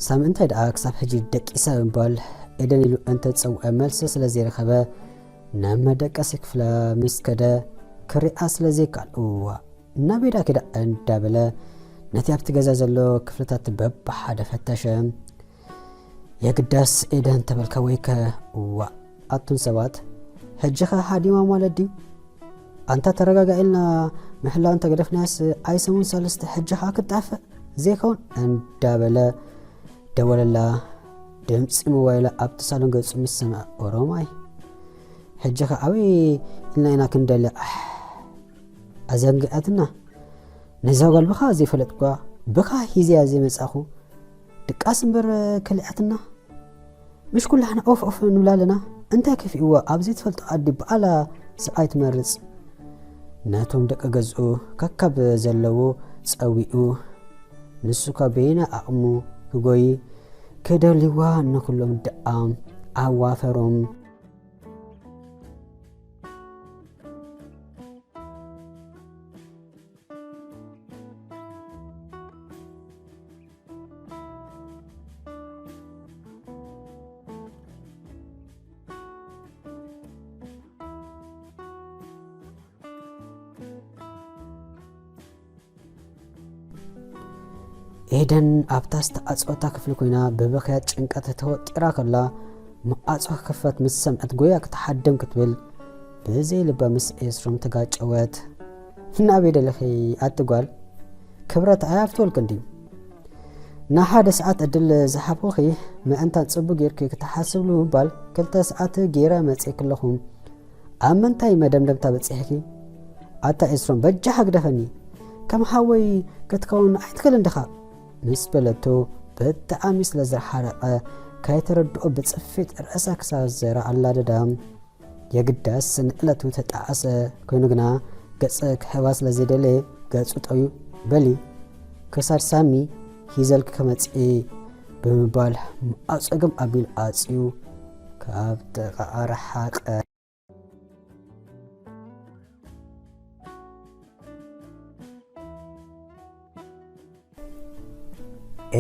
ሳሚ እንታይ ደኣ ክሳብ ሕጂ ደቂሰ ብምባል ኤደን ኢሉ እንተጸውዐ መልሲ ስለ ዘይረኸበ፣ ናብ መደቀሲ ክፍላ ምስ ከደ ክሪኣ ስለ ዘይከኣል፣ እዋ፣ ናበይ ደኣ ኪዳ እንዳበለ ነቲ ኣብቲ ገዛ ዘሎ ክፍልታት በብሓደ ፈተሸ። የግዳስ ኤደን ተበልካ ወይከ፣ እዋ፣ ኣቱም ሰባት፣ ሕጂ ኸ ሃዲማ ማለት ድዩ? ኣንታ ተረጋጋ ኢልና ምሕላው እንተገደፍናያስ፣ ኣይሰሙን ሰለስተ ሕጂ ኸኣ ክትጠፍእ ዘይከውን እንዳበለ ደወለላ። ድምጺ ሞባይላ ኣብቲ ሳሎን ገጹ ምስ ሰምዐ፣ ኦሮማይ፣ ሕጂ ኸ ኣበይ ኢልና ኢና ክንደልያ? ኣሕ፣ ኣዘንጊዓትና። ነዛ ጓል ብኻ ዘይፈለጥኳ፣ ብኻ ሒዘያ ዘይመጻኹ፣ ድቃስ እምበር ከሊኣትና። ምሽ ኩላህና ኦፍ ኦፍ ንብላ ኣለና። እንታይ ከፊእዋ፣ ኣብ ዘይትፈልጦ ዓዲ በዓላ ሰብኣይ ትመርጽ። ነቶም ደቂ ገዝኡ ከካብ ዘለዎ ጸዊኡ፣ ንሱ ካብ በይነ ዓቕሙ ክጎይ ክደልይዋ ንኹሎም ደኣ ኣዋፈሮም። ኤደን ኣብታ ዝተዓጸወታ ክፍሊ ኮይና ብብኽያት ጭንቀት ተወጢራ ከላ፣ መዓጾ ክኽፈት ምስ ሰምዐት ጎያ ክትሓድም ክትብል ብዘይ ልባ ምስ ኤስሮም ተጋጨወት። ናበይ ደለኺ ኣቲ ጓል? ክብረት ኣይኣፍትወልክን ድዩ? ንሓደ ሰዓት ዕድል ዝሃብኹኺ ምእንታን ጽቡቕ ጌርኪ ክትሓስብሉ ብምባል ክልተ ሰዓት ገይረ መጺእኪ ኣለኹ። ኣብ ምንታይ መደምደምታ በጺሕኪ? ኣታ ኤስሮም በጃኻ ግደፈኒ። ከም ሓወይ ክትከውን ኣይትኽእልን ዲኻ? ምስ በለቶ ብጣዕሚ ስለ ዝሓረቐ ከይተረድኦ ብጽፊት ርእሳ ክሳብ ዘረኣላ ደዳ። የግዳስ ንዕለቱ ተጣዕሰ ኮይኑ ግና ገጽ ክህባ ስለ ዘይደለየ ገጹ ጠውዩ፣ በሊ ክሳድ ሳሚ ሂዘልኪ ክመጽእ እየ ብምባል መዓጾ ግም ኣቢሉ ዓጽዩ ካብ ጥቓኣ ረሓቐ።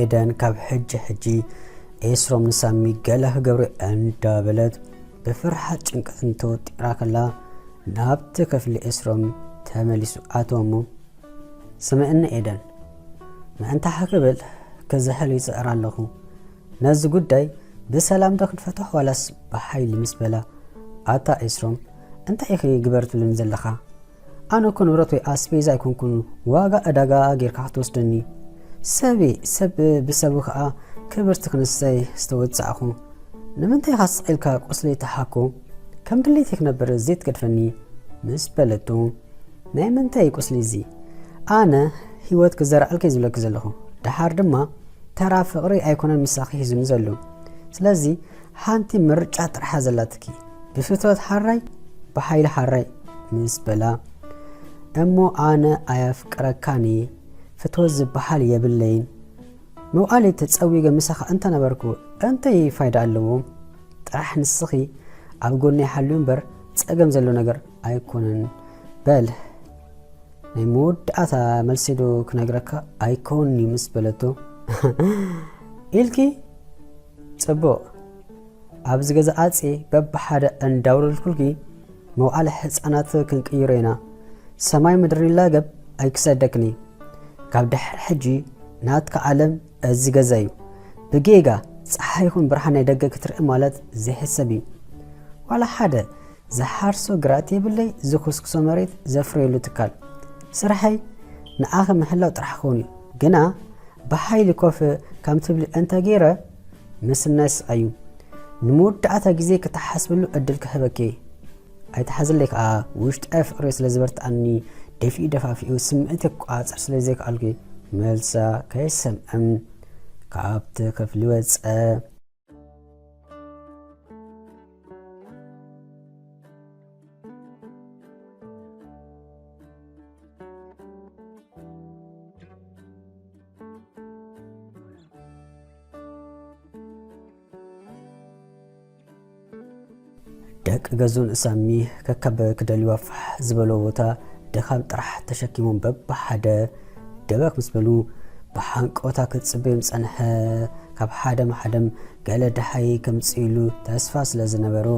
ኤደን ካብ ሕጂ ሕጂ ኤስሮም ንሳሚ ገለ ክገብሮ እንዳበለት ብፍርሓት ጭንቀትን ተወጢራ ከላ ናብቲ ክፍሊ ኤስሮም ተመሊሱ ኣተወ እሞ፣ ስምዕኒ ኤደን፣ ምእንታኺ ክብል ክዝሕል ይጽዕር ኣለኹ። ነዚ ጉዳይ ብሰላም ዶ ክንፈትሖ ዋላስ ብሓይሊ ምስ በላ፣ ኣታ ኤስሮም፣ እንታይ ኢኺ ግበር ትብልኒ ዘለኻ? ኣነ እኮ ንብረት ወይ ኣስቤዛ ኣይኮንኩን ዋጋ ዕዳጋ ጌርካ ክትወስደኒ። ሰብ'የ፣ ሰብ ብሰቡ ኸኣ ክብርቲ ክንሰይ ዝተወጻእኹ። ንምንታይ ኢኻ ስቕ ኢልካ ቁስለይ ትሓኮ? ከም ድሌተይ ክነብር ዘይትገድፈኒ? ምስ በለቶ፣ ናይ ምንታይ ቁስሊ እዚ? ኣነ ህይወት ክዘርዓልኪ ዝብለኪ ዘለኹ። ደሓር ድማ ተራ ፍቕሪ ኣይኮነን ምሳኺ ሒዙኒ ዘሎ። ስለዚ ሓንቲ ምርጫ ጥራሕ ዘለትኪ፣ ብፍትወት ሓራይ፣ ብሓይሊ ሓራይ ምስ በላ፣ እሞ ኣነ ኣየፍቅረካን እየ፣ ፍትወት ዝበሃል የብለይን። መውዓሊ ተጸዊገ ምሳኻ እንተነበርኩ፣ እንታይ ፋይዳ ኣለዎ? ጥራሕ ንስኺ ኣብ ጎነይ ሓልዩ እምበር ጸገም ዘሎ ነገር ኣይኮነን። በል ናይ መወዳእታ መልሲ ዶ ክነግረካ ኣይከውን ምስ በለቶ፣ ኢልኪ ጽቡቕ፣ ኣብዚ ገዛ ኣጽየ በብሓደ እንዳውረድኩልኪ መውዓሊ ህጻናት ክንቅይሮ ኢና። ሰማይ ምድሪ ይላገብ ኣይክሰደክኒ። ካብ ድሕሪ ሕጂ ናትካ ዓለም እዚ ገዛ እዩ። ብጌጋ ጸሓይ ይኹን ብርሃን ናይ ደገ ክትርኢ ማለት ዘይሕሰብ እዩ። ዋላ ሓደ ዝሓርሶ ግራት የብለይ፣ ዝኹስኩሶ መሬት ዘፍርየሉ ትካል። ስርሐይ ንዓኺ ምሕላው ጥራሕ ክኸውን እዩ። ግና ብሓይሊ ኮፍ ከም ትብሊ እንተ ገይረ ምስናይ ስቓይ እዩ። ንመወዳእታ ግዜ ክትሓስብሉ ዕድል ክህበኪ እየ። ኣይትሓዝለይ ከኣ፣ ውሽጣዊ ፍቕሪ ስለ ዝበርትኣኒ፣ ደፊኡ ደፋፊኡ ስምዒት ክቆጻጸር ስለ ዘይከኣልኩ፣ መልሳ ከይሰምዐ ካብቲ ክፍሊ ወጸ። ደቂ ገዝኡ ንሳሚ ከካብ ክደልይዋ ፋሕ ዝበሎ ቦታ ድኻም ጥራሕ ተሸኪሞም በብሓደ ደበክ ምስ በሉ ብሓንቀውታ ክጽበዮም ዝጸንሐ ካብ ሓደም ሓደም ገለ ደሃይ ከምጽእሉ ተስፋ ስለ ዝነበሮ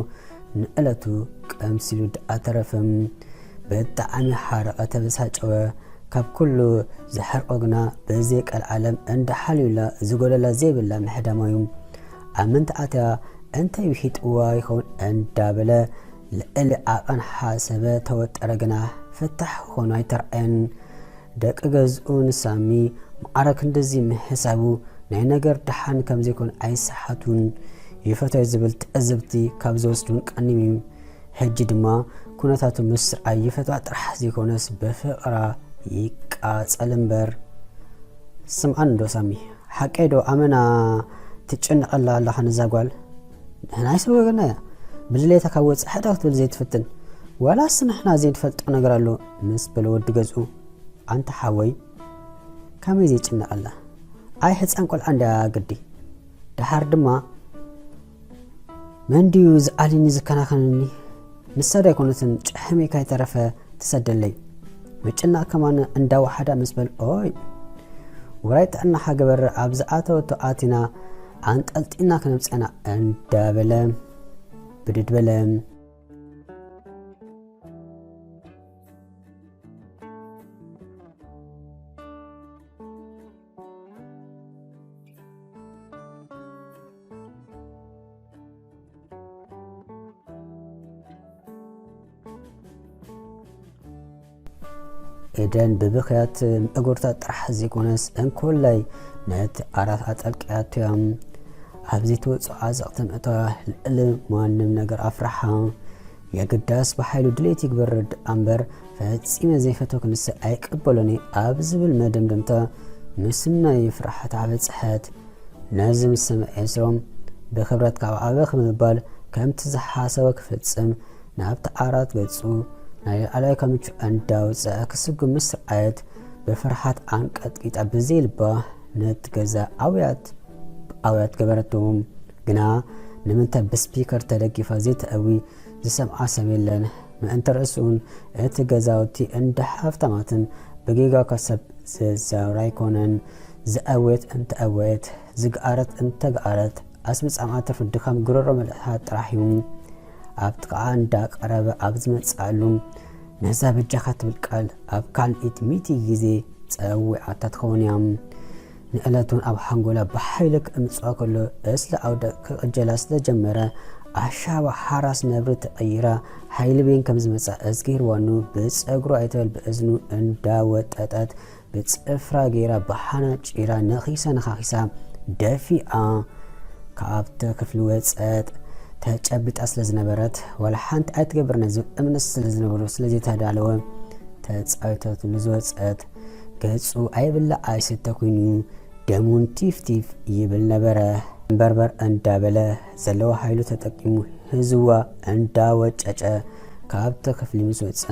ንዕለቱ ቀምሲሉ ደኣ ተረፈ። ብጣዕሚ ሓረቐ፣ ተበሳጨወ። ካብ ኩሉ ዘሕርቆ ግና ብዘይ ቀልዓለም እንዳሓልዩላ ዝጎደላ ዘይብላ ምሕዳማ እዩ። ኣብ ምንታይ ኣትያ እንታይ ውሒጥዋ ይኸውን እንዳበለ ልዕሊ ዓቐን ሓሰበ ተወጠረ፣ ግና ፍታሕ ክኾኑ ኣይተርኣየን። ደቂ ገዝኡ ንሳሚ ማዕረ ክንድዚ ምሕሳቡ ናይ ነገር ደሓን ከም ዘይኮነ ኣይሰሓቱን። ይፈትዮ ዝብል ትዕዝብቲ ካብ ዝወስዱን ቀኒም እዩ። ሕጂ ድማ ኩነታቱ ምስርዓይ ይፈትዋ ጥራሕ ዘይኮነስ ብፍቕራ ይቃጸል እምበር። ስምዓኒ ዶ ሳሚ፣ ሓቀይ ዶ ኣመና ትጨነቐላ ኣለኻ ነዛ ጓል? ንሕና ኣይሰወገናያ። ብድሌታ ካብ ወጻኢ ሕደ ክትብል ዘይትፍትን። ዋላስ ንሕና ዘይንፈልጦ ነገር ኣሎ? ምስ በለ ወዲ ገዝኡ። ኣንታ ሓወይ፣ ከመይ ዘይጭነቐላ? ኣይ ህጻን ቆልዓ እንድያ ግዲ። ደሓር ድማ መን ድዩ ዝኣልኒ ዝከናኸነኒ? ንሳ ዶ ኣይኮነትን ጭሕመይ ካይተረፈ ትሰደለይ? ምጭናቕ ከማን እንዳወሓዳ ምስ በል፣ ኦይ፣ ውራይ ጥዕናኻ ግበር፣ ኣብ ዝኣተወቶ ኣቲና ኣንጠልጢልና ክነምጽኣና እንዳበለ ብድድ በለ። ኤደን ብብኽያት ምእጉርታ ጥራሕ ዘይኮነስ እንኮላይ ነቲ ዓራት ኣጠልቅያቶ እያ። ኣብዚ ትወፅኦ ዓዘቕቲ ምእታዋ ልዕሊ ማንም ነገር ኣፍርሓ። የግዳስ ብሓይሉ ድሌት ይግበር ርድኣ እምበር ፈጺመ ዘይፈተወኪ ንሰ ኣይቅበሎን እየ ኣብ ዝብል መደምደምታ ምስናይ ፍርሓት ኣበጽሐት። ነዚ ምስ ሰምዐ ኤስሮም ብኽብረት ካብ ኣበኺ ብምባል ከምቲ ዝሓሰቦ ክፍጽም ናብቲ ዓራት ገጹ ናይ ላዕለዋይ ካምቹ እንዳውጸኣ ክስጉም ምስ ረኣየት ብፍርሓት ኣንቀጥቂጣ ብዘይ ልባ ነቲ ገዛ ኣውያት ኣውያት ገበረቶ። ግና ንምንታይ ብስፒከር ተደጊፋ ዘይተእዊ ዝሰምዓ ሰብ የለን። ምእንቲ ርእሱ እውን እቲ ገዛውቲ እንዳ ሃፍታማትን ብጌጋ እኳ ሰብ ዘዛውር ኣይኮነን። ዝኣወየት እንተኣወየት፣ ዝገኣረት እንተገኣረት፣ ኣስምጻምኣ ትርፊ ድኻም ጉሮሮ ምልእታ ጥራሕ እዩ። ኣብ ጥቓኣ እንዳቐረበ ኣብ ዝመጽኣሉ፣ ነዛ በጃኻ ትብል ቃል ኣብ ካልኢት ሚእቲ ግዜ ጸዊዓታ ትኸውን እያ። ንዕለት እውን ኣብ ሓንጎላ ብሓይሊ ክእምጽዋ ከሎ፣ እስለ ኣውደ ክቕጀላ ስለ ጀመረ፣ ኣሻባ ሓራስ ነብሪ ተቐይራ፣ ሓይሊ ቤን ከም ዝመጻ እዝጊር ዋኑ ብጸጉሩ ኣይተበል ብእዝኑ እንዳወጠጠት፣ ብጽፍራ ገይራ ብሓና ጪራ ነኺሳ ነኻኺሳ ደፊኣ ካብቲ ክፍሊ ወጸት። ተጨቢጣ ስለ ዝነበረት፣ ዋላ ሓንቲ ኣይትገብር ናይ ዝብል እምነት ስለ ዝነበሮ ስለ ዘይተዳለወ፣ ተጻዊተትሉ ዝወጸት። ገጹ ኣይብላዕ ኣይስተ ኮይኑ፣ ደሙን ቲፍ ቲፍ ይብል ነበረ። በርበር እንዳበለ፣ ዘለዎ ሓይሉ ተጠቂሙ ህዝዋ እንዳወጨጨ ካብቲ ክፍሊ ምስ ወጸ፣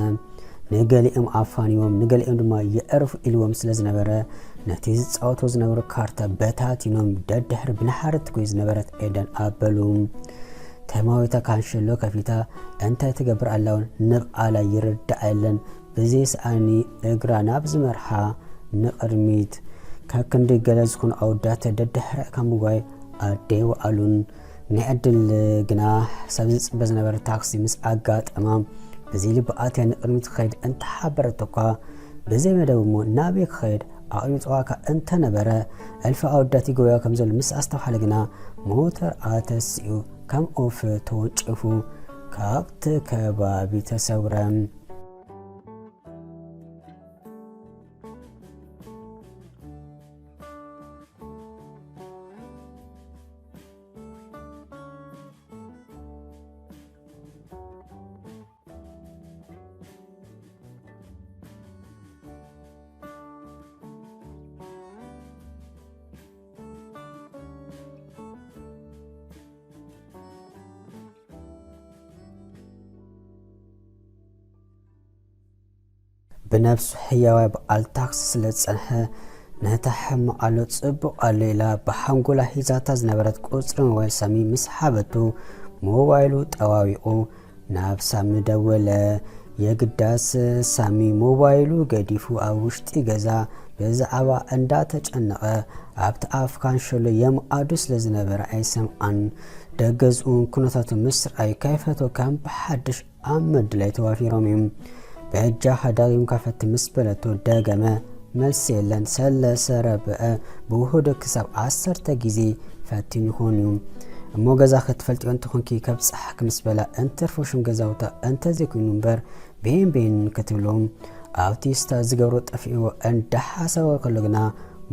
ንገሊኦም ኣፋንዎም፣ ንገሊኦም ድማ የዕርፉ ኢልዎም ስለ ዝነበረ፣ ነቲ ዝጻወቶ ዝነበሩ ካርታ በታቲኖም ደድሕሪ ብንሓረት ትጎይ ዝነበረት ኤደን ኣበሉ። ተማዊታ ካንሸሎ ከፊታ እንታይ ትገብር ኣላውን ንብዓላ ይርዳኣ የለን። ብዘይስኣኒ እግራ ናብ ዝመርሓ ንቕድሚት። ከክንዲ ገለ ዝኾኑ ኣወዳት ደድሕሪ ካብ ምጓይ ኣደይ ወኣሉን። ናይ ዕድል ግና ሰብ ዝጽበ ዝነበረ ታክሲ ምስ ኣጋጠማ፣ ብዘይ ልቢ ኣትያ ንቕድሚት ክኸይድ እንተሓበረት እኳ፣ ብዘይ መደብ እሞ ናበይ ክኸይድ ኣቕቢጽዋካ እንተነበረ፣ እልፊ ኣወዳት ይጎያ ከም ዘሎ ምስ ኣስተብሃለ ግና፣ ሞተር ኣተሲኡ ከም ኦፍ ተወንጪፉ ካብቲ ከባቢ ተሰውረ። ብነብሱ ሕያዋይ በዓል ታክሲ ስለ ዝጸንሐ፣ ነታ ሕማቕ ኣሎ ጽቡቕ ኣሎ ኢላ ብሓንጎላ ሒዛታ ዝነበረት ቁጽሪ ሞባይል ሳሚ ምስ ሃበቶ፣ ሞባይሉ ጠዋዊቑ ናብ ሳሚ ደወለ። የግዳስ ሳሚ ሞባይሉ ገዲፉ ኣብ ውሽጢ ገዛ ብዛዕባ እንዳተጨነቐ ኣብቲ ኣፍ ካንሸሎ የምኣዱ ስለ ዝነበረ ኣይሰምዓን። ደገዝኡን ኩነታቱ ምስርኣይ ከይፈቶ ከም ብሓድሽ ኣብ ምድላይ ተዋፊሮም እዮም። በጃኻ ደጊምካ ፈትን ምስ በለቶ ደገመ። መልሲ የለን። ሰለሰ ረብዐ ብውህዶ ክሳብ ዓሰርተ ግዜ ፈቲኑ ይኸውን እዩ። እሞ ገዛ ክትፈልጥዮ እንተኾንኪ ከብጽሓኪ ምስ በላ እንትርፎ ሽም ገዛውታ እንተዘይኮይኑ እምበር ቤን ቤን ክትብሎም ኣብቲ ስታ ዝገብሮ ጠፊእዎ እንዳሓሰበ ከሎ ግና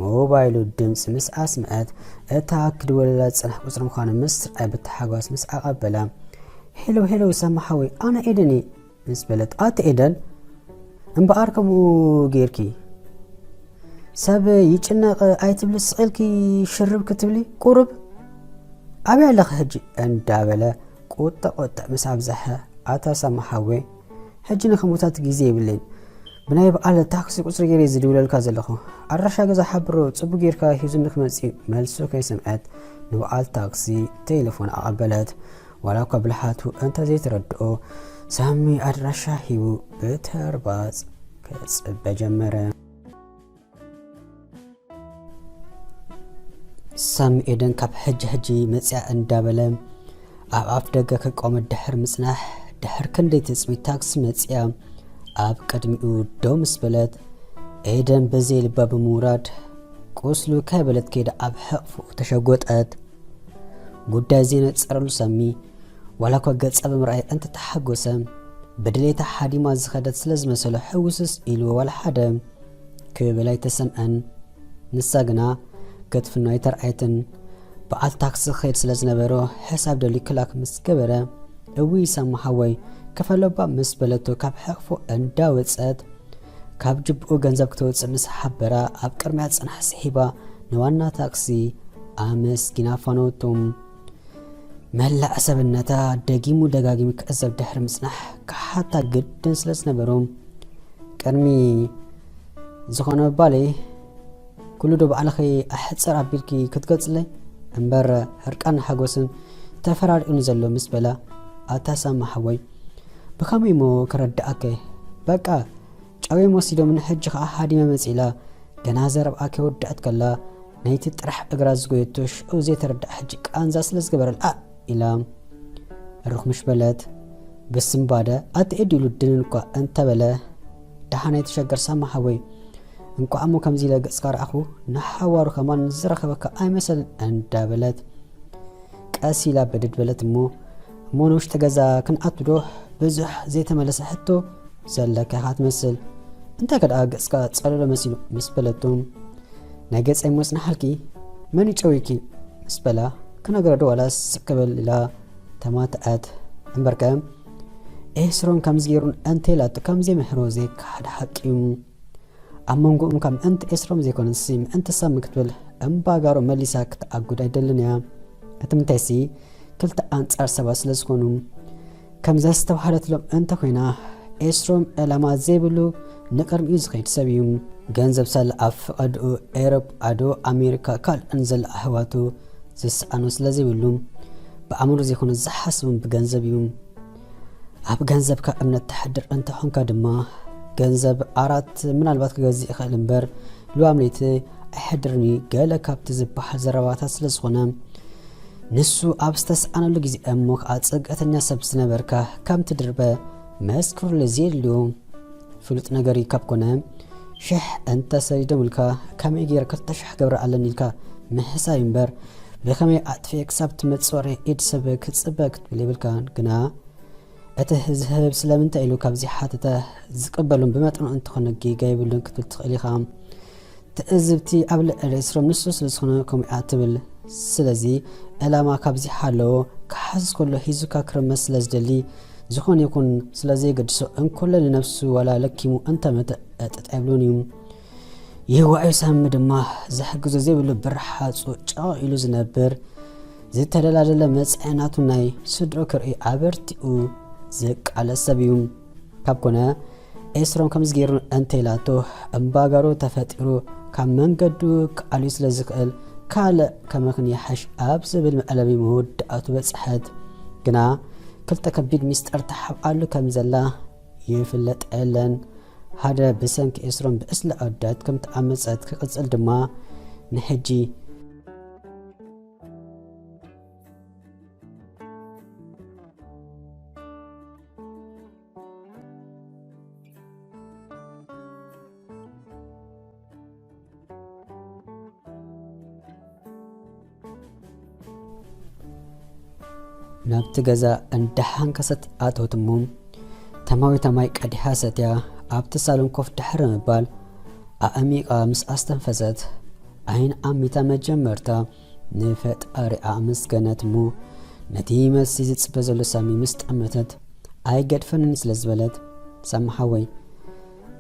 ሞባይሉ ድምፂ ምስ ኣስምዐት እታ ክድወለላ ዝጸንሐ ቁጽሪ ምዃኑ ምስርኣይ ብታሓጓስ ምስ ኣቐበላ፣ ሄሎ ሄሎ ሳሚ ሓወይ ኣነ ኤደን እየ ምስ በለት፣ ኣቲ ኤደን እምበኣር ከምኡ ጌርኪ ሰብ ይጭነቕ ኣይትብሊ፣ ስቕ ኢልኪ ሽርብ ክትብሊ ቁሩብ። ኣበይ ኣለኺ ሕጂ? እንዳበለ ቁጥዕ ቁጥዕ ምስ ኣብዝሐ፣ ኣታ ሳሚ ሓወይ ሕጂ ንኽሞታት ግዜ የብለይን። ብናይ በዓል ታክሲ ቁጽሪ ገይረ ዝድውለልካ ዘለኹ። ኣድራሻ ገዛ ሓብሮ ጽቡቕ ጌርካ ሒዙኒ ክመጽእ እዩ። መልሱ ከይሰምዐት ንበዓል ታክሲ ቴሌፎን ኣቐበለት። ዋላ እኳ ብልሓቱ እንተ ዘይተረድኦ፣ ሳሚ ኣድራሻ ሂቡ ብተርባጽ ክጽበ ጀመረ። ሳሚ ኤደን ካብ ሕጂ ሕጂ መጽያ እንዳበለ ኣብ ኣፍ ደገ ክቆመ ድሕር ምጽናሕ፣ ድሕር ክንደይ ትጽቢት ታክሲ መጽያ ኣብ ቅድሚኡ ደው ምስ በለት፣ ኤደን ብዘይ ልባ ብምውራድ ቁስሉ ከይበለት ከይዳ ኣብ ሕቕፍኡ ተሸጎጠት። ጉዳይ ዘይነጸረሉ ሳሚ ዋላ እኳ ገጻ ብምርኣይ እንተተሓጎሰ፣ ብድሌታ ሓዲማ ዝኸደት ስለ ዝመሰሎ ሕውስውስ ኢሉ ዋላ ሓደ ክብል ኣይተሰምዐን። ንሳ ግና ክትፍኖ ኣይተርኣየትን። በዓል ታክሲ ክኸይድ ስለ ዝነበሮ ሕሳብ ደልዩ ክላክ ምስ ገበረ፣ እውይ ሳሚ ሓወይ ክፈሎ እባ ምስ በለቶ ካብ ሕቕፎ እንዳወጸት ካብ ጅብኡ ገንዘብ ክተውጽእ ምስ ሓበራ ኣብ ቅድሚያ ጽናሕ ስሒባ ንዋና ታክሲ ኣመስጊና ኣፋነወቶም። መላእ ሰብነታ ደጊሙ ደጋጊሙ ክዕዘብ ድሕሪ ምጽናሕ ክሓታ ግድን ስለ ዝነበሮ፣ ቅድሚ ዝኾነ ባለይ ኩሉ ዶ ባዕልኺ ኣሕጽር ኣቢልኪ ክትገልጽለይ እምበር፣ ሕርቃን ሓጎስን ተፈራሪቑኒ ዘሎ ምስ በላ፣ ኣታ ሳሚ ሓወይ ብኸመይ እሞ ክረድኣከ? በቃ ጨውዮም ወሲዶምኒ፣ ሕጂ ኸኣ ሃዲመ መጺእ ኢላ ገና ዘረብኣ ከይወደኣት ከላ፣ ናይቲ ጥራሕ እግራ ዝጎየቶ ሽዑ ዘይተረድኣ ሕጂ ቃንዛ ስለ ዝገበረላ፣ "ኣ!" ኢላ ርኽ ምሽ በለት። ብስምባደ ኣቲ ኤዲ ኢሉ ድንን እኳ እንተበለ፣ ደሓን ኣይትሸገር ሳማ ሓወይ፣ እንቋዕ እሞ ከምዚ ኢለ ገጽካ ረኣኹ፣ ንሓዋሩ ከማን ዝረኸበካ ኣይመሰልን እንዳበለት፣ ቀስ ኢላ በደድ በለት እሞ፣ እሞ ንውሽጢ ገዛ ክንኣቱ ዶ? ብዙሕ ዘይተመለሰ ሕቶ ዘለካ ኢኻ ትመስል። እንታይ ከ ደኣ ገጽካ ጸለሎ መሲሉ? ምስ በለቶ፣ ናይ ገጸይ እሞ ጽናሓልኪ፣ መን እዩ ጨዊኪ? ምስ በላ፣ ክነግሮ ዶ ዋላስ ስቅ ክብል ኢላ ተማትኣት። እምበርከ፣ ኤስሮም ከምዚ ገይሩን እንተ ኢላቶ ከም ዘይምሕሮ ዘይከሓድ ሓቂ እዩ። ኣብ መንጎኦም ካብ ምእንቲ ኤስሮም ዘይኮነሲ ምእንቲ ሳሚ ክትብል እምባጋሮ መሊሳ ክትኣጉድ ኣይደልን እያ። እቲ ምንታይሲ ክልተ ኣንጻር ሰባት ስለ ዝኾኑ። ከም ዘስተብሃለትሎም እንተ ኮይና፣ ኤስሮም ዕላማ ዘይብሉ ንቕድሚኡ ዝኸይድ ሰብ እዩ። ገንዘብ ሳለ ኣብ ፈቐድኡ ኤሮጳ ዶ ኣሜሪካ ካልእን ዘሎ ኣሕዋቱ ዝሰኣኖ ስለ ዘይብሉ፣ ብኣእምሮ ዘይኮነ ዝሓስብን ብገንዘብ እዩ። ኣብ ገንዘብካ እምነት ተሕድር እንተኾንካ ድማ፣ ገንዘብ ኣራት ምናልባት ክገዝእ ይኽእል እምበር፣ ልዋም ለይቲ ኣይሕድርን እዩ፣ ገለ ካብቲ ዝበሃል ዘረባታት ስለ ዝኾነ፣ ንሱ ኣብ ዝተሰኣነሉ ግዜ እሞ ከኣ ጽግዕተኛ ሰብ ዝነበርካ ከም ትድርበ መስክሩለይ። ዘየድልዮ ፍሉጥ ነገር እዩ። ካብ ኮነ ሽሕ እንተ ሰዲዶምልካ ከመይ ገይረ ክልተ ሽሕ ገብረ ኣለኒ ኢልካ ምሕሳይ እምበር፣ ብኸመይ ኣጥፊኤ ክሳብ ትመጽእ ወረ ኢድ ሰብ ክጽበ ክትብል የብልካን። ግና እቲ ዝህብ ስለምንታይ ኢሉ ካብ ዘይሓተተ ዝቅበሉን ብመጠኑ እንተኾነ ጌጋ የብሉን ክትብል ትኽእል ኢኻ። ትእዝብቲ ኣብ ልዕሊ ኤስሮም ንሱ ስለ ዝኾነ ከምኡ እያ ትብል። ስለዚ ዕላማ ካብ ዘይሃለዎ ክሓስስ ከሎ ሒዙካ ክርመስ ስለ ዝደሊ፣ ዝኾነ ይኹን ስለ ዘየገድሶ እንኮሎ ንነብሱ ዋላ ለኪሙ እንተመተ ዕጥጥ ኣይብሉን እዩ። ይህዋዩ ሳሚ ድማ ዝሕግዞ ዘይብሉ ብርሓጹ ጫቕ ኢሉ ዝነብር፣ ዝተደላደለ መጻኢ ናቱ ናይ ስድሮ ክርኢ ኣበርቲኡ ዝቃለስ ሰብ እዩ። ካብ ኮነ ኤስሮም ከምዚ ገይሩ እንተኢላቶ እምባጋሮ ተፈጢሩ ካብ መንገዱ ክኣልዩ ስለ ዝኽእል ካልእ ከመኽንያ ይሓሽ ኣብ ዝብል መዕለቢ መወዳእቱ በጽሐት። ግና ክልተ ከቢድ ሚስጥር ተሓብኣሉ ከም ዘላ ይፍለጥ የለን። ሓደ ብሰንኪ ኤስሮም ብዕስለ ኣወዳት ከም ተኣመጸት ክቕጽል ድማ ንሕጂ ናብቲ ገዛ እንዳሓንከሰት ኣተወት እሞ፣ ተማዊታ ማይ ቀዲሓ ሰትያ ኣብቲ ሳሎን ኮፍ ድሕሪ ምባል ኣዕሚቓ ምስ ኣስተንፈሰት፣ ዓይን ዓሚታ መጀመርታ ንፈጣሪኣ ኣመስገነት እሞ፣ ነቲ መልሲ ዝጽበ ዘሎ ሳሚ ምስ ጠመተት፣ ኣይገድፈንን ስለ ዝበለት፣ ሳሚ ሓወይ፣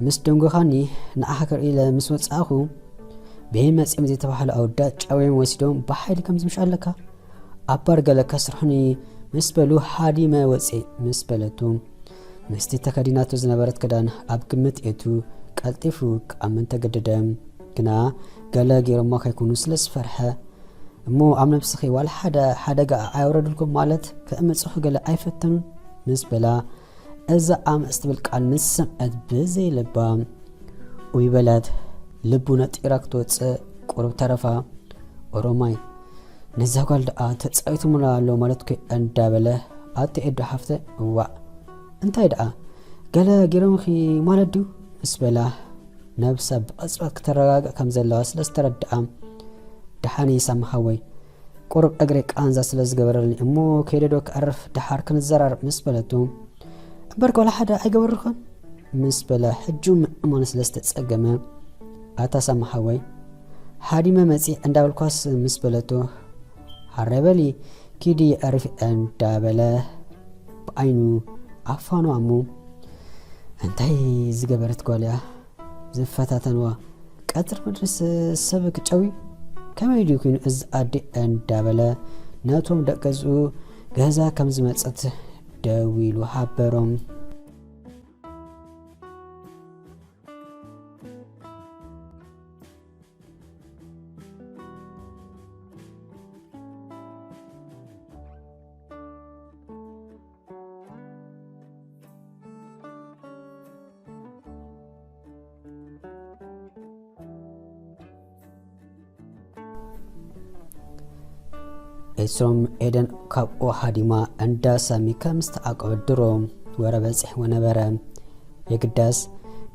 ምስ ደንጎኻኒ ንዓኻ ክርኢ ኢለ ምስ ወጻእኹ፣ ብመጺኦም ዘይተባህሉ ኣወዳት ጨውዮም ወሲዶም ብሓይሊ ከም ዝምሽ ኣለካ። ኣብ ባር ገለ ከስርሑኒ ምስ በሉ ሃዲመ ወጺእ ምስ በለቱ፣ ምስቲ ተከዲናቶ ዝነበረት ክዳን ኣብ ግምት እቱ ቀልጢፉ ክኣምን ተገደደ። ግና ገለ ገይሮሞ ከይኮኑ ስለ ዝፈርሐ፣ እሞ ኣብ ነብስኺ ዋላ ሓደ ሓደጋ ኣየውረድልኩም ማለት ከእምጽኹ ገለ ኣይፈተኑን ምስ በላ፣ እዛ ኣመፅ ትብል ቃል ምስ ሰምዐት ብዘይ ልባ ኡይ በለት። ልቡ ነጢራ ክትወፅእ ቁሩብ ተረፋ። ኦሮማይ፣ ነዛ ጓል ደኣ ተፃዊቱምላ ኣሎ ማለት ኮ እንዳበለ፣ ኣቲ ኤዶ ሓፍተ፣ እዋእ እንታይ ደኣ ገለ ገይሮምኺ ማለት ድዩ ምስ በላ፣ ነብሳ ብቕፅበት ክተረጋግእ ከም ዘለዋ ስለ ዝተረድኣ፣ ደሓን እየ ሳሚ ሓወይ፣ ቁሩብ እግረይ ቃንዛ ስለ ዝገበረልኒ እሞ ከይደ ዶ ክዕርፍ ደሓር ክንዘራረብ ምስ በለቶ፣ እምበር ጓል ሓደ ኣይገበርኹን ምስ በለ ሕጂ ምእማኑ ስለ ዝተጸገመ፣ ኣታ ሳሚ ሓወይ፣ ሃዲመ መጺእ እንዳበልኳስ ምስ በለቶ፣ ሃረ በሊ ኪዲ ዕርፊ እንዳበለ ብዓይኑ ኣፋንዋ እሞ፣ እንታይ ዝገበረት ጓል እያ ዝፈታተንዋ? ቀትሪ ምድርስ ሰብ ክጨዊ? ከመይ ድዩ ኮይኑ እዚ ኣዲ እንዳበለ ነቶም ደቂ ገዝኡ ገዛ ከም ዝመጸት ደዊሉ ሓበሮም። ኤስሮም ኤደን ካብኡ ሃዲማ እንዳ ሳሚ ከም ዝተዓቆበት ድሮ ወረ በጺሕዎ ነበረ። የግዳስ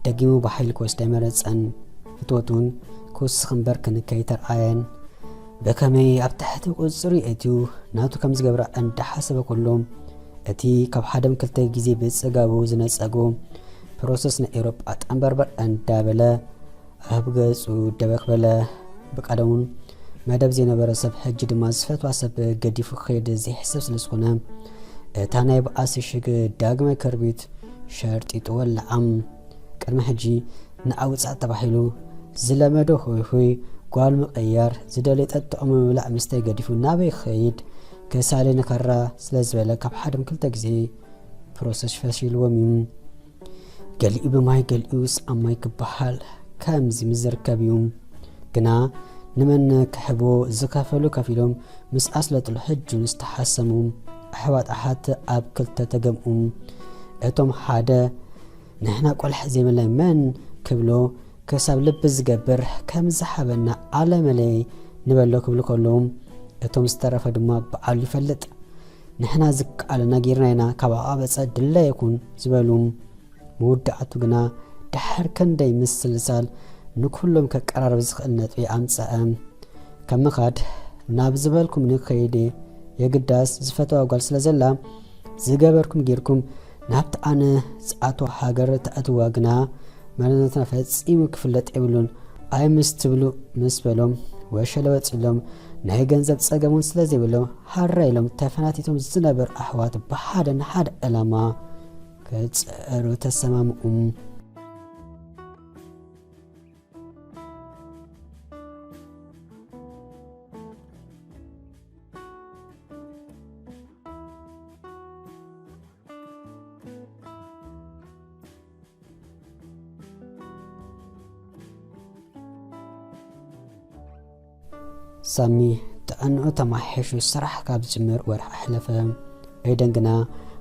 ደጊሙ ብሓይሊ ክወስዳ ኣይመረጸን። ፍትወቱን ክውስኽ እምበር ክንከ ኣይተርኣየን። ብኸመይ ኣብ ትሕቲ ቁጽጽሩ የእትዩ ናቱ ከም ዝገብራ እንዳሓሰበ ከሎ፣ እቲ ካብ ሓደም ክልተ ግዜ ብጽጋቡ ዝነጸጎ ፕሮሰስ ናይ ኤውሮጳ ጠንበርበር እንዳበለ ኣብ ገጹ ደበኽ በለ። ብቀደሙን መደብ ዘይነበረ ሰብ፣ ሕጂ ድማ ዝፈትዋ ሰብ ገዲፉ ክኸይድ ዘይሕሰብ ስለ ዝኾነ፣ እታ ናይ በኣሲ ሽግ ዳግማይ ከርቢት ሸርጢጡ ወለዓ። ቅድሚ ሕጂ ንኣውጻእ ተባሂሉ ዝለመዶ ሆይ ሆይ፣ ጓል ምቕያር፣ ዝደለየ ጠጥዑ ምብላዕ ምስታይ ገዲፉ ናበይ ክኸይድ? ከሳሊ ንኸራ ስለ ዝበለ ካብ ሓደም ክልተ ግዜ ፕሮሰስ ፈሺልዎም እዩ። ገሊኡ ብማይ ገሊኡ ሰኣን ማይ ክበሃል ከምዚ ምስ ዝርከብ እዩ። ግና ንመን ክሕብዎ ዝኸፈሉ ከፊሎም ምስ ኣስለጥሉ ሕጂ ዝተሓሰሙ ኣሕዋት ኣሓት ኣብ ክልተ ተገምኡ። እቶም ሓደ ንሕና ቆልሕ ዘይብልና መን ክብሎ ክሳብ ልቢ ዝገብር ከም ዝሓበና ኣለመለይ ንበሎ ክብሉ ከለዉ እቶም ዝተረፈ ድማ በዓሉ ይፈልጥ ንሕና ዝከኣለና ጌርና ኢና ካብ ኣቓበጸ ድለ ይኹን ዝበሉ። መወዳእቱ ግና ድሓር ክንደይ ምስልሳል ንኩሎም ከቀራርብ ዝኽእል ነጥቢ ኣምጸአ። ከም ምኻድ ናብ ዝበልኩም ንኸይድ የግዳስ ዝፈተዋ ጓል ስለ ዘላ ዝገበርኩም ጌርኩም ናብቲ ኣነ ዝኣትዋ ሃገር ተእትዋ ግና መንነትና ፈጺሙ ክፍለጥ የብሉን። ኣይ ምስ ትብሉ ምስ በሎም ወሸለ ወጺሎም ናይ ገንዘብ ጸገም እውን ስለ ዘይብሎም ሃራ ኢሎም ተፈናቲቶም ዝነበሩ ኣሕዋት ብሓደ ንሓደ ዕላማ ክጽዕሩ ተሰማምኡ። ሳሚ ጥዕንኡ ተማሕየሹ ስራሕ ካብ ዝጅምር ወርሒ ኣሕለፈ። ኤደን ግና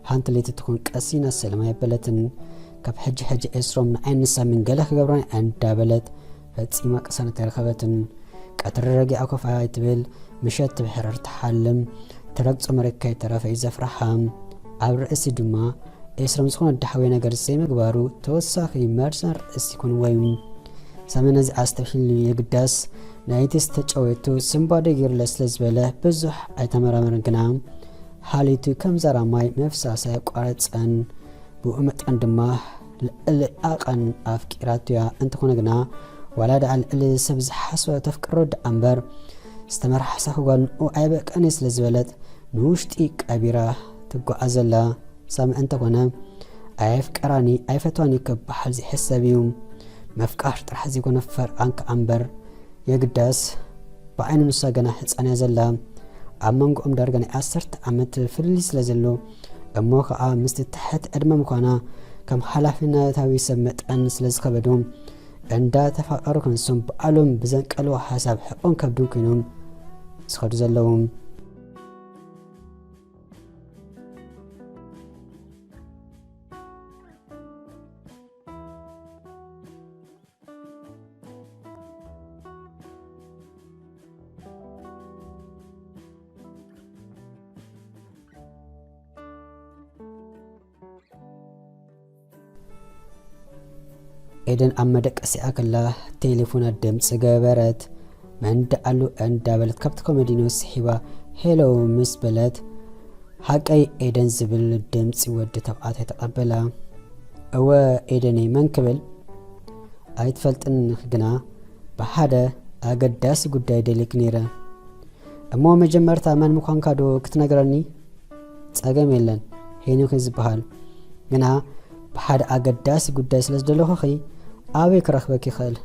ሓንቲ ለይቲ ትኹን ቀሲና ሰላም ኣየበለትን። ካብ ሕጂ ሕጂ ኤስሮም ንዓይን ንሳሚን ገለ ክገብሮን እንዳበለት ፈጺማ ቅሳነት ኣይረኸበትን። ቀትሪ ረጊኣ ኮፍ ኣይትብል፣ ምሸት ብሕረር ትሓልም፣ ትረግጾ መሬት ከይተረፈ እዩ ዘፍርሓ። ኣብ ርእሲ ድማ ኤስሮም ዝኾነ ዳሕወ ነገር ዘይምግባሩ ተወሳኺ መርዛን ርእሲ ይኮንዎ እዩ። ሳሚ ነዚ ኣስተብሂሉ የግዳስ ናይቲ ዝተጨወቱ ስንባደ ገይሩለ ስለ ዝበለ ብዙሕ ኣይተመራመረን ግና ሓሊቱ ከም ዛራ ማይ ምፍሳስ ኣየቋረጸን። ብኡ መጠን ድማ ልዕሊ ዓቐን ኣፍቂራቶ እያ። እንተኾነ ግና ዋላ ደኣ ልዕሊ ሰብ ዝሓስቦ ተፍቅሮ ደኣ እምበር ዝተመርሓሳ ጓል ንኡ ኣይበቀን እየ ስለ ዝበለት ንውሽጢ ቀቢራ ትጓዓዝ ኣላ። ሳሚ እንተኾነ ኣየፍቀራኒ ኣይፈትዋኒ ክበሃል ዘይሕሰብ እዩ። ምፍቃር ጥራሕ ዘይኮነ ፈርቓን ከኣ እምበር የግዳስ ብዓይኒ ንሳ ገና ህጻን እያ ዘላ። ኣብ መንጎኦም ዳርጋ ናይ ዓሰርተ ዓመት ፍልልይ ስለ ዘሎ እሞ ከኣ ምስቲ ትሕቲ ዕድመ ምዃና ከም ሓላፍነታዊ ሰብ መጠን ስለ ዝኸበዶም እንዳተፋቐሩ ክንሶም በዓሎም ብዘንቀልዎ ሓሳብ ሕቆን ከብድን ኮይኖም ዝኸዱ ዘለዉ። ኤደን ኣብ መደቀሲኣ ከላ ቴሌፎና ድምፂ ገበረት። መን ደኣሉ እንዳበለት ካብቲ ኮመዲኖ ስሒባ ሄሎ ምስ በለት፣ ሓቀይ ኤደን ዝብል ድምፂ ወዲ ተባዕታይ ተቐበላ። እወ ኤደነይ፣ መን ክብል ኣይትፈልጥን ግና ብሓደ ኣገዳሲ ጉዳይ ደልየኪ ነይረ። እሞ መጀመርታ መን ምዃንካ ዶ ክትነግረኒ? ጸገም የለን፣ ሄኖክ ዝበሃል። ግና ብሓደ ኣገዳሲ ጉዳይ ስለ ዝደለኹኺ ኣበይ ክረኽበኪ ይኽእል?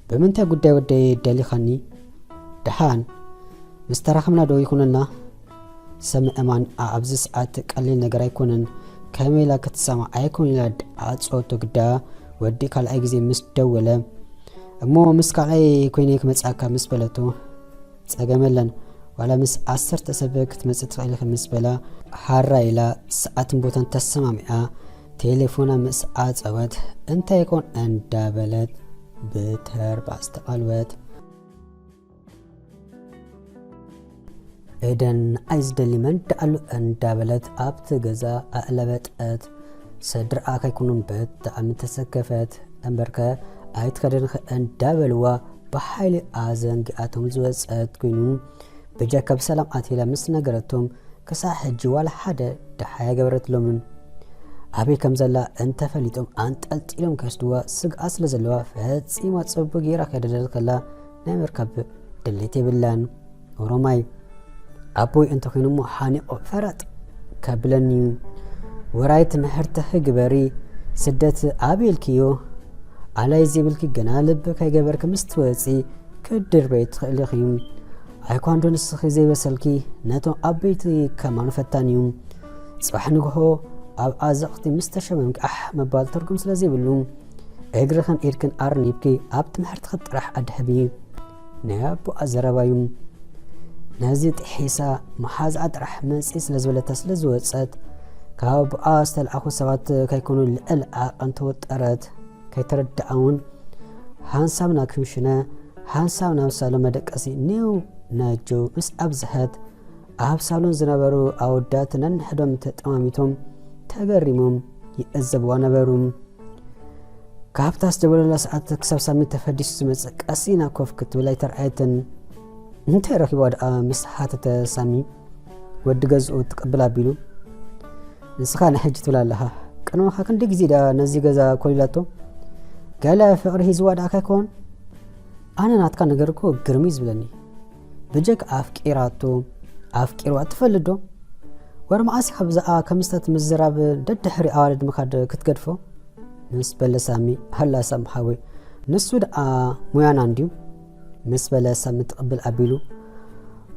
ብምንታይ ጉዳይ ወደይ ደሊኻኒ? ደሓን ምስ ተራኸብና ዶ ይኹንልና? ሰብ ምእማን ኣብዚ ሰዓት ቀሊል ነገር ኣይኮነን። ከመይ ኢላ ክትሰማዕ ኣይኮን ኢላ ኣጽወቶ ግዳ ወዲ ካልኣይ ግዜ ምስ ደወለ፣ እሞ ምስ ካልኣይ ኮይነ ክመጽኣካ ምስ በለቶ፣ ጸገም የለን፣ ዋላ ምስ ዓሰርተ ሰብ ክትመጽእ ትኽእል ኢኺ ምስ በላ፣ ሓራ ኢላ ሰዓትን ቦታን ተሰማሚዓ ቴሌፎና ምስ ዓጸወት፣ እንታይ ኮን እንዳበለት ብተርባዕ ዝተቓልወት። ኤደን ንዓይ ዝደሊ መን ደኣሉ እንዳበለት ኣብቲ ገዛ ኣዕለበጠት። ስድራኣ ከይኮኑን ብጣዕሚ ተሰከፈት። እምበርከ ኣይትከደንኺ እንዳበልዋ ብሓይሊ ኣዘንጊኣቶም ዝወፀት ኮይኑ ብጀካ ብሰላም ኣትላ ምስ ነገረቶም ክሳዕ ሕጂ ዋላ ሓደ ደሓይ ኣይገበረትሎምን። ኣበይ ከም ዘላ እንተፈሊጦም ኣንጠልጢሎም ክወስድዋ ስግኣት ስለ ዘለዋ ፈጺማ ጽቡቕ ጌራ ከይደለለት ከላ ናይ ምርካብ ድሌት የብላን። ኦሮማይ ኣቦይ እንተኾይኑ እሞ ሓኒቑ ፈረጥ ከብለኒ እዩ። ውራይ ትምሕርትኺ ግበሪ፣ ስደት ኣበይ ኢልክዮ? ኣላይ ዘይብልኪ ገና ልቢ ከይገበርኪ ምስ ትወጺ ክድርበይ ትኽእሊ ኢኺ። ኣይኳንዶ ንስኺ ዘይበሰልኪ ነቶም ዓበይቲ ከማኑ ፈታኒ እዩ። ጽባሕ ንግሆ ኣብ ኣዘቕቲ ምስ ተሸመምኪ ኣሕ ምባል ትርጉም ስለ ዘይብሉ፣ እግርኽን ኢድክን ኣርኒብኪ ኣብ ትምህርትኺ ጥራሕ ኣድሕቢ። ናይ ኣቦኣ ዘረባ እዩ። ነዚ ጥሒሳ መሓዝኣ ጥራሕ መጺ ስለ ዝበለታ ስለ ዝወጸት፣ ካብ ኣቦኣ ዝተልኣኹ ሰባት ከይኮኑ ልዕል ዓቐን ተወጠረት። ከይተረድኣ እውን ሓንሳብ ናብ ክምሽነ፣ ሓንሳብ ናብ ሳሎን መደቀሲ ኔው ነጀው ምስ ኣብዝሐት፣ ኣብ ሳሎን ዝነበሩ ኣወዳት ነንሕዶም ተጠማሚቶም ተገሪሞም ይዕዘብዋ ነበሩ። ካብታ ዝደወለላ ሰዓት ክሳብ ሳሚ ተፈዲሱ ዝመጽእ ቀስ ኢላ ኮፍ ክትብል ኣይተርኣየትን። እንታይ ረኺብዋ ደኣ ምስ ሓተተ ሳሚ፣ ወዲ ገዝኡ ትቕብል ኣቢሉ፣ ንስኻ ንሕጂ ትብል ኣለኻ። ቅድመኻ ክንደይ ግዜ ደኣ ነዚ ገዛ ኮሊላቶ? ገለ ፍቕሪ ሒዝዋ ደኣ ከይኮን? ኣነ ናትካ ነገር እኮ ግርም እዩ ዝብለኒ። ብጀክ ኣፍቂራቶ፣ ኣፍቂርዋ ትፈልጥ ዶ? ወረ መዓስ ኢኻ ብዛኣ ከምዝታት ምዝራብ ደድሕሪ ኣዋልድ ምኻድ ክትገድፎ? ምስ በለ ሳሚ፣ ሃላ ሳሚ ሓወይ፣ ንሱ ደኣ ሙያና እንድዩ? ምስ በለ ሳሚ ትቕብል ኣቢሉ፣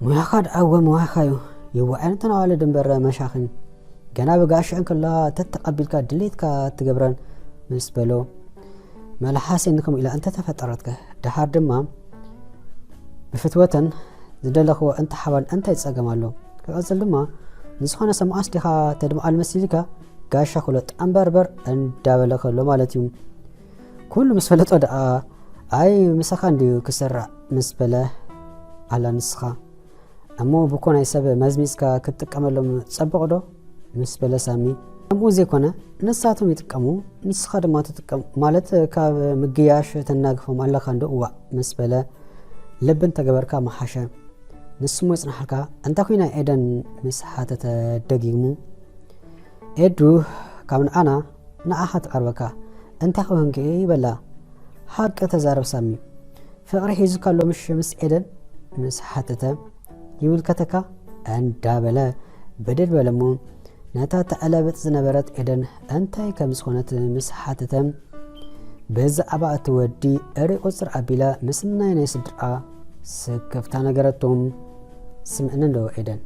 ሙያኻ ደኣ እወ ሙያኻ እዩ። ይዋዓን እተን ኣዋልድ እምበር መሻኽን። ገና ብጋሻ እንከላ ተተቐቢልካ ድሌትካ ትገብረን ምስ በሎ፣ መልሓሰይ ንከምኡ ኢላ እንተተፈጠረትከ? ደሓር ድማ ብፍትወተን ዝደለኽዎ እንተሓባን እንታይ ጸገም ኣሎ? ክቕጽል ድማ፣ ንዝኾነ ሰብ መዓስ ዲኻ ተድምዓሉ መሲልካ? ጋሻ ክሎ ጣምበርበር እንዳበለ ከሎ ማለት እዩ። ኩሉ ምስ ፈለጦ ደኣ፣ ኣይ ምሳኻ እንድዩ ክስራዕ ምስ በለ፣ ኣላ ንስኻ እሞ ብኮ ናይ ሰብ መዝሚዝካ ክትጥቀመሎም ጸቡቕ ዶ? ምስ በለ ሳሚ፣ ከምኡ ዘይኮነ ንሳቶም ይጥቀሙ፣ ንስኻ ድማ ትጥቀም፣ ማለት ካብ ምግያሽ ተናግፎም ኣለኻ እንዶ? እዋእ ምስ በለ፣ ልቢ እንተገበርካ ምሓሸ። ንሱ እሞ ይጽንሓልካ፣ እንታይ ኮይና ኤደን? ምስ ሓተተ ደጊሙ። ኤዱ ካብ ንዓና ንዓኻ ትቐርበካ፣ እንታይ ክውህንኪ ይበላ። ሓቂ ተዛረብ ሳሚ። ፍቕሪ ሒዙካ ኣሎ ምሽ ምስ ኤደን? ምስ ሓተተ፣ ይምልከተካ እንዳበለ ብድድ በለ እሞ፣ ነታ ተዕለብጥ ዝነበረት ኤደን እንታይ ከም ዝኾነት ምስ ሓተተ፣ ብዛዕባ እቲ ወዲ እሪ ቁጽር ኣቢላ ምስናይ ናይ ስድራ ስክፍታ ነገረቶም። ስምዕኒ እንዶ ኤደን፣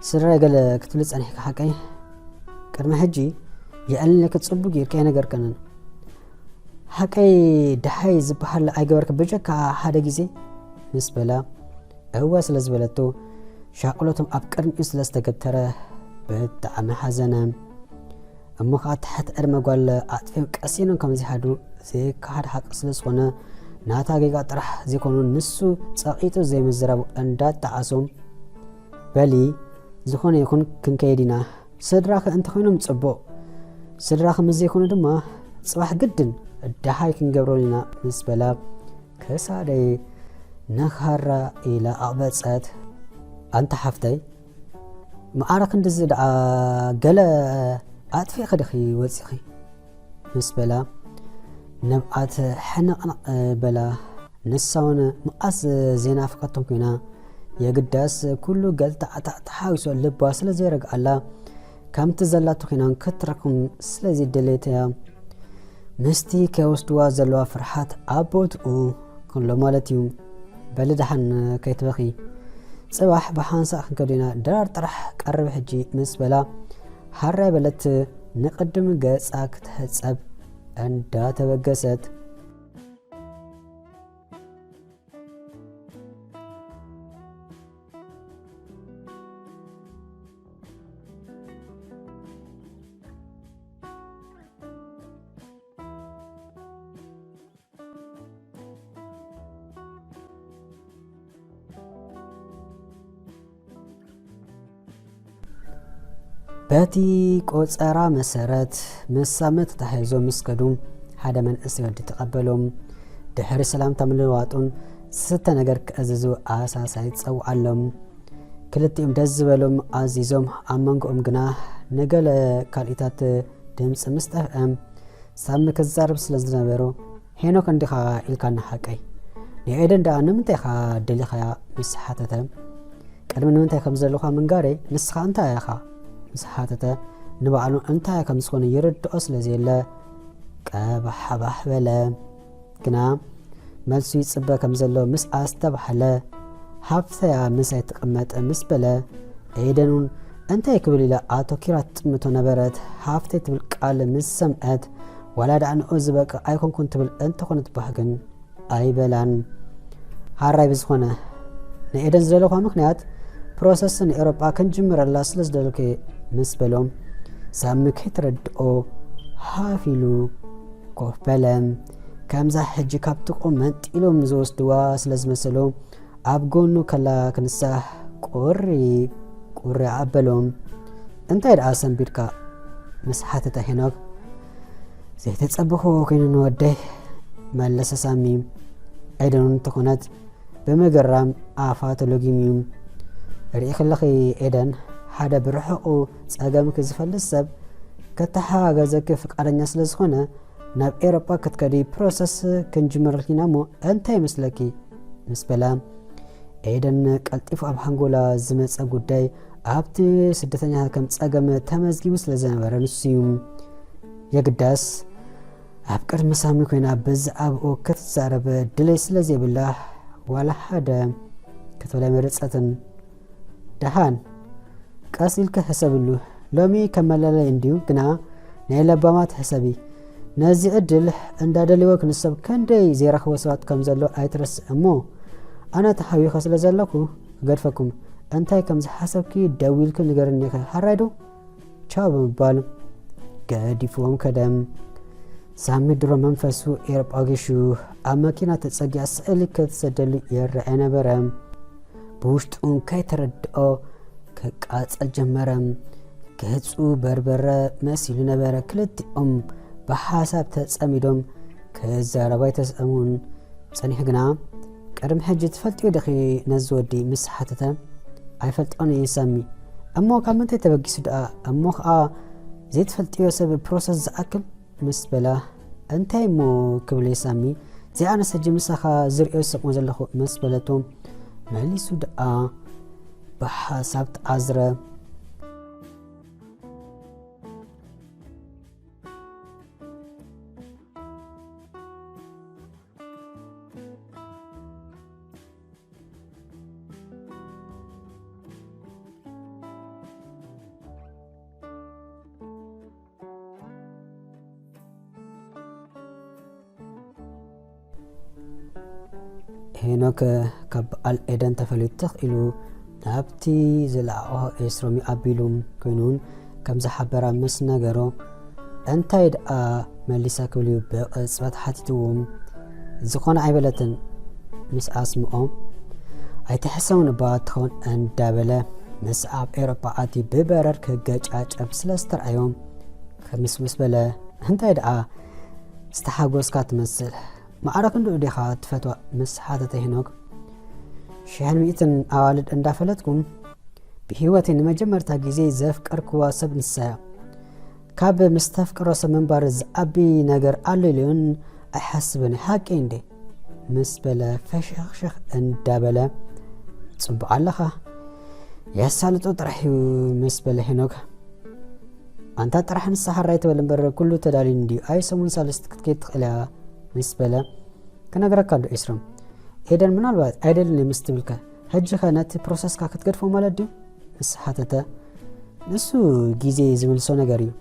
ስድራይ ገለ ክትብሊ ጸኒሕካ ሓቀይ? ቅድሚ ሕጂ የዕልለኪ ጽቡቅ ጌርካ ኣይነገርከንን። ሓቀይ ደሓይ ዝበሃል ኣይገበርክ ብጀካ ሓደ ግዜ? ምስ በላ፣ እወ ስለ ዝበለቶ፣ ሻቕሎቶም ኣብ ቅድሚኡ ስለ ዝተገተረ ብጣዕሚ ሓዘነ። እሞ ኸዓ ትሕቲ ዕድመ ጓል ኣጥፊኦም ቀሲኖም ከም ዝሃዱ ዘይከሓድ ሓቂ ስለ ዝኾነ፣ ናታ ጌጋ ጥራሕ ዘይኮኑ ንሱ ጸቒጡ ዘይምዝራቡ እንዳጠዓሶም፣ በሊ፣ ዝኾነ ይኹን ክንከይድ ኢና። ስድራኸ እንተኾይኖም ጽቡቕ፣ ስድራኸ ምስ ዘይኮኑ ድማ ጽባሕ ግድን ደሃይ ክንገብሮም ኢና ምስ በላ፣ ክሳደይ ነኻራ ኢላ ኣቕበጸት። ኣንታ ሓፍተይ፣ መዓረ ክንድዚ ደኣ ገለ ኣጥፊእኺ ዲኺ ወጺኺ? ምስ በላ፣ ንብዓት ሕንቕንቕ በላ። ንሳ እውን መዓስ ዘይናፈቐቶም ኮይና፣ የግዳስ ኩሉ ገልታዕታዕ ተሓዊሶ ልባ ስለ ዘይረግኣላ፣ ከምቲ ዘላቶ ኮይና ክትረኽቦም ስለ ዘይደለየት እያ። ምስቲ ከይወስድዋ ዘለዋ ፍርሓት ኣብ ቦትኡ ክሎ ማለት እዩ። በሊ ደሓን ከይትበኺ። ጽባሕ ብሓንሳእ ክንከዶ ኢና። ድራር ጥራሕ ቀርብ ሕጂ ምስ በላ፣ ሃራይ በለት ንቕድም ገጻ ክትሕጸብ እንዳተበገሰት። በቲ ቆጸራ መሰረት፣ ምስ ሳሚ ተታሒዞም ምስ ከዱ፣ ሓደ መንእሰይ ወዲ ተቐበሎም። ድሕሪ ሰላምታ ምልውዋጦም፣ ዝስተ ነገር ክእዝዙ ኣሳሳይ ጸውዓሎም። ክልቲኦም ደስ ዝበሎም ኣዚዞም፣ ኣብ መንጎኦም ግና ንገለ ካልኢታት ድምጺ ምስ ጠፍአ፣ ሳሚ ክዛረብ ስለ ዝነበሮ፣ "ሄኖክ እንዲኻ ኢልካኒ ሓቀይ? ንኤደን ደኣ ንምንታይ ኢኻ ደሊኻያ?" ምስ ሓተተ፣ "ቅድሚ ንምንታይ ከም ዘለኹ ምንጋረይ ንስኻ እንታይ ኢኻ?" ምስ ሓተተ፣ ንባዕሉ እንታይ ከም ዝኾነ ይርድኦ ስለ ዘየለ፣ ቀባሕባሕ በለ። ግና መልሱ ይጽበ ከም ዘሎ ምስ ኣስተባህለ፣ "ሃብተያ ምሳይ ትቕመጥ" ምስ በለ፣ ኤደን እውን እንታይ ክብል ኢላ ኣተኪራ ትጥምቶ ነበረት። ሃፍተይ ትብል ቃል ምስ ሰምዐት፣ ዋላ ደኣ ንኡ ዝበቅዕ ኣይኮንኩን ትብል እንተኾነት ባህ ግን ኣይበላን። ሃራይ ብዝኾነ ንኤደን ዝደለኹዋ ምኽንያት ፕሮሰስ ንኤውሮጳ ክንጅምረላ ስለ ዝደለኩ ምስ በሎ፣ ሳሚ ከይተረድኦ ሃፍ ኢሉ ኮፍ በለ። ከምዛ ሕጂ ካብ ጥቕኡ መንጢሎም ዝወስድዋ ስለ ዝመሰሎ፣ ኣብ ጎኑ ከላ ክንሳሕ ቁሪ ቁሪ ኣበሎ። እንታይ ደኣ ሰንቢድካ? ምስ ሓተተ ሄኖክ፣ ዘይተጸበኽዎ ኮይኑ ንወደይ፣ መለሰ ሳሚ። ኤደን እውን እንተኾነት ብምግራም ኣፋ ተሎጊሙ እዩ። ርኢኺ ኣለኺ ኤደን፣ ሓደ ብርሑቑ ጸገምኪ ዝፈልጥ ሰብ ከተሓጋገዘኪ ፍቃደኛ ስለ ዝኾነ፣ ናብ ኤውሮጳ ክትከዲ ፕሮሰስ ክንጅምረልኪ ኢና እሞ እንታይ ይመስለኪ? ምስ በላ፣ ኤደን ቀልጢፉ ኣብ ሓንጎላ ዝመጸ ጉዳይ ኣብቲ ስደተኛታት ከም ጸገም ተመዝጊቡ ስለ ዝነበረ ንሱ እዩ። የግዳስ ኣብ ቅድሚ ሳሚ ኮይና ብዛዕባኡ ክትዛረብ ድሌት ስለ ዘይብላ ዋላ ሓደ ክትብል ኣይመረጸትን። ደሓን ቀስ ኢልኪ ሕሰብሉ። ሎሚ ከም መለለዪ እንድዩ፣ ግና ናይ ለባማት ሕሰቢ። ነዚ ዕድል እንዳደልዎ ክንሰብ ክንደይ ዘይረኽቦ ሰባት ከም ዘሎ ኣይትረስዕ እሞ፣ ኣነ ተሓዊኸ ስለ ዘለኹ ክገድፈኩም። እንታይ ከም ዝሓሰብኪ ደዊልኪ ንገርኒ ኢኺ፣ ሓራይ ዶ? ቻው ብምባል ገዲፍዎም ከደ። ሳሚ ድሮ መንፈሱ ኤርጳጊሹ ኣብ መኪና ተጸጊዓ ስእሊ ክትሰደሉ ይረኣይ ነበረ። ብውሽጡ ከይተረድኦ ክቃጸል ጀመረ። ገጹ በርበረ መሲሉ ነበረ። ክልቲኦም ብሓሳብ ተጸሚዶም ክዛረቡ ኣይተስእኑን። ጸኒሑ ግና፣ "ቅድሚ ሕጂ ትፈልጥዮ ዲኺ ነዚ ወዲ?" ምስ ሓተተ፣ "ኣይፈልጦን እየ ሳሚ። እሞ ካብ ምንታይ ተበጊሱ ደኣ? እሞ ኸኣ ዘይትፈልጥዮ ሰብ ፕሮሰስ ዝኣክል?" ምስ በላ፣ "እንታይ እሞ ክብል እየ ሳሚ? ዘይኣነስ ሕጂ ምሳኻ ዝርእዮ ዝሰምዖ ዘለኹ?" ምስ በለቶ፣ መሊሱ ደኣ ብሓሳብ ተዓዝረ። ሄኖክ ካብ በዓል ኤደን ተፈሊዩ ትኽ ኢሉ ናብቲ ዝለዓቖ ኤስሮሚ ኣቢሉ ኮይኑ እውን ከም ዝሓበራ ምስ ነገሮ፣ "እንታይ ደኣ መሊሳ?" ክብል እዩ ብቕጽበት ሓቲትዎ። ዝኾነ ኣይበለትን። ምስ ኣስምኦ፣ "ኣይትሕሰውን እባ ትኸውን" እንዳበለ፣ ምስ ኣብ ኤውሮጳ ኣትዩ ብበረር ክገጫጨብ ስለ ዝተርኣዮ፣ ክምስምስ በለ። "እንታይ ደኣ ዝተሓጎስካ ትመስል? ማዕረ ክንድኡ ዲኻ ትፈትዋ?" ምስ ሓተተ ሄኖክ፣ "ሽሕን ሚእትን ኣዋልድ እንዳፈለጥኩም፣ ብህይወተይ ንመጀመርታ ግዜ ዘፍቀርክዋ ሰብ ንሳ እያ። ካብ ምስ ተፍቅሮ ሰብ ምንባር ዝዓቢ ነገር ኣሎ ኢለ እውን ኣይሓስብን፣ ሓቂ እንዴ?" ምስ በለ ፈሸኽሸኽ እንዳበለ፣ "ጽቡቕ ኣለኻ፣ የሳልጦ ጥራሕ እዩ" ምስ በለ ሄኖክ፣ "ኣንታ ጥራሕ ንሳ ሓራይ ትበል እምበር ኩሉ ተዳልዩ እንድዩ፣ ኣይ ሰሙን ሳልስቲ ክትከይድ ትኽእል እያ" ምስ በለ፣ "ክነግረካ እንዶ ኤስሮም፣ ኤደን ምናልባት ኣይደልን እየ ምስ ትብልከ፣ ሕጂኸ ነቲ ፕሮሰስካ ክትገድፎ ማለት ድዩ?" ምስ ሓተተ፣ "ንሱ ግዜ ዝምልሶ ነገር እዩ።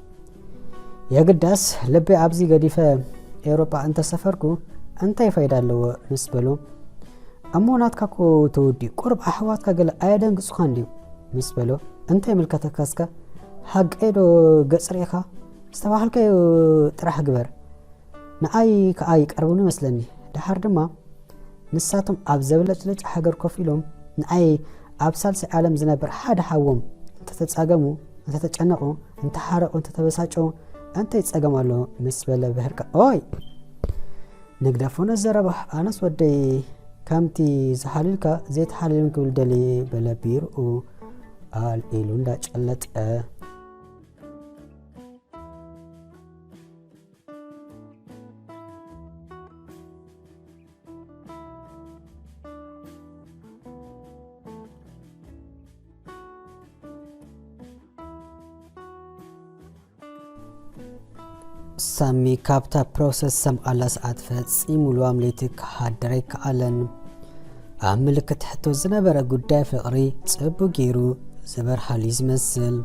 የግዳስ ልበይ ኣብዚ ገዲፈ ኤውሮጳ እንተሰፈርኩ እንታይ ፋይዳ ኣለዎ?" ምስ በሎ፣ "እሞ ናትካ እኮ ተወዲኡ፣ ቁሩብ ኣሕዋትካ ገለ ኣየደንግጹኻን ድዮም?" ምስ በሎ፣ "እንታይ ይምልከተካ እስከ? ሓቀይ ዶ ገጽ ርኢኻ? ዝተባህልካዮ ጥራሕ ግበር። ንኣይ ከኣ ይቀርቡኒ መስለኒ። ደሓር ድማ ንሳቶም ኣብ ዘብለጭለጭ ሃገር ኮፍ ኢሎም ንኣይ ኣብ ሳልሳይ ዓለም ዝነብር ሓደ ሓዎም እንተተጻገሙ፣ እንተተጨነቑ፣ እንተሓረቑ፣ እንተተበሳጨዉ እንታይ ጸገም ኣሎ?" ምስ በለ ብህርቃ፣ "ኦይ! ንግደፎ ነዚ ዘረባ፣ ኣነስ ወደይ ከምቲ ዝሓልልካ ዘይተሓልልን ክብል ደልየ" በለ ቢርኡ ኣልዒሉ እንዳጨለጠ። ሳሚ ካብታ ፕሮሰስ ዝሰምዓላ ሰዓት ፈጺሙ ልዋም ለይቲ ክሓድር ኣይከኣለን። ኣብ ምልክት ሕቶ ዝነበረ ጉዳይ ፍቕሪ ጽቡቕ ገይሩ ዝበርሃሉ እዩ ዝመስል።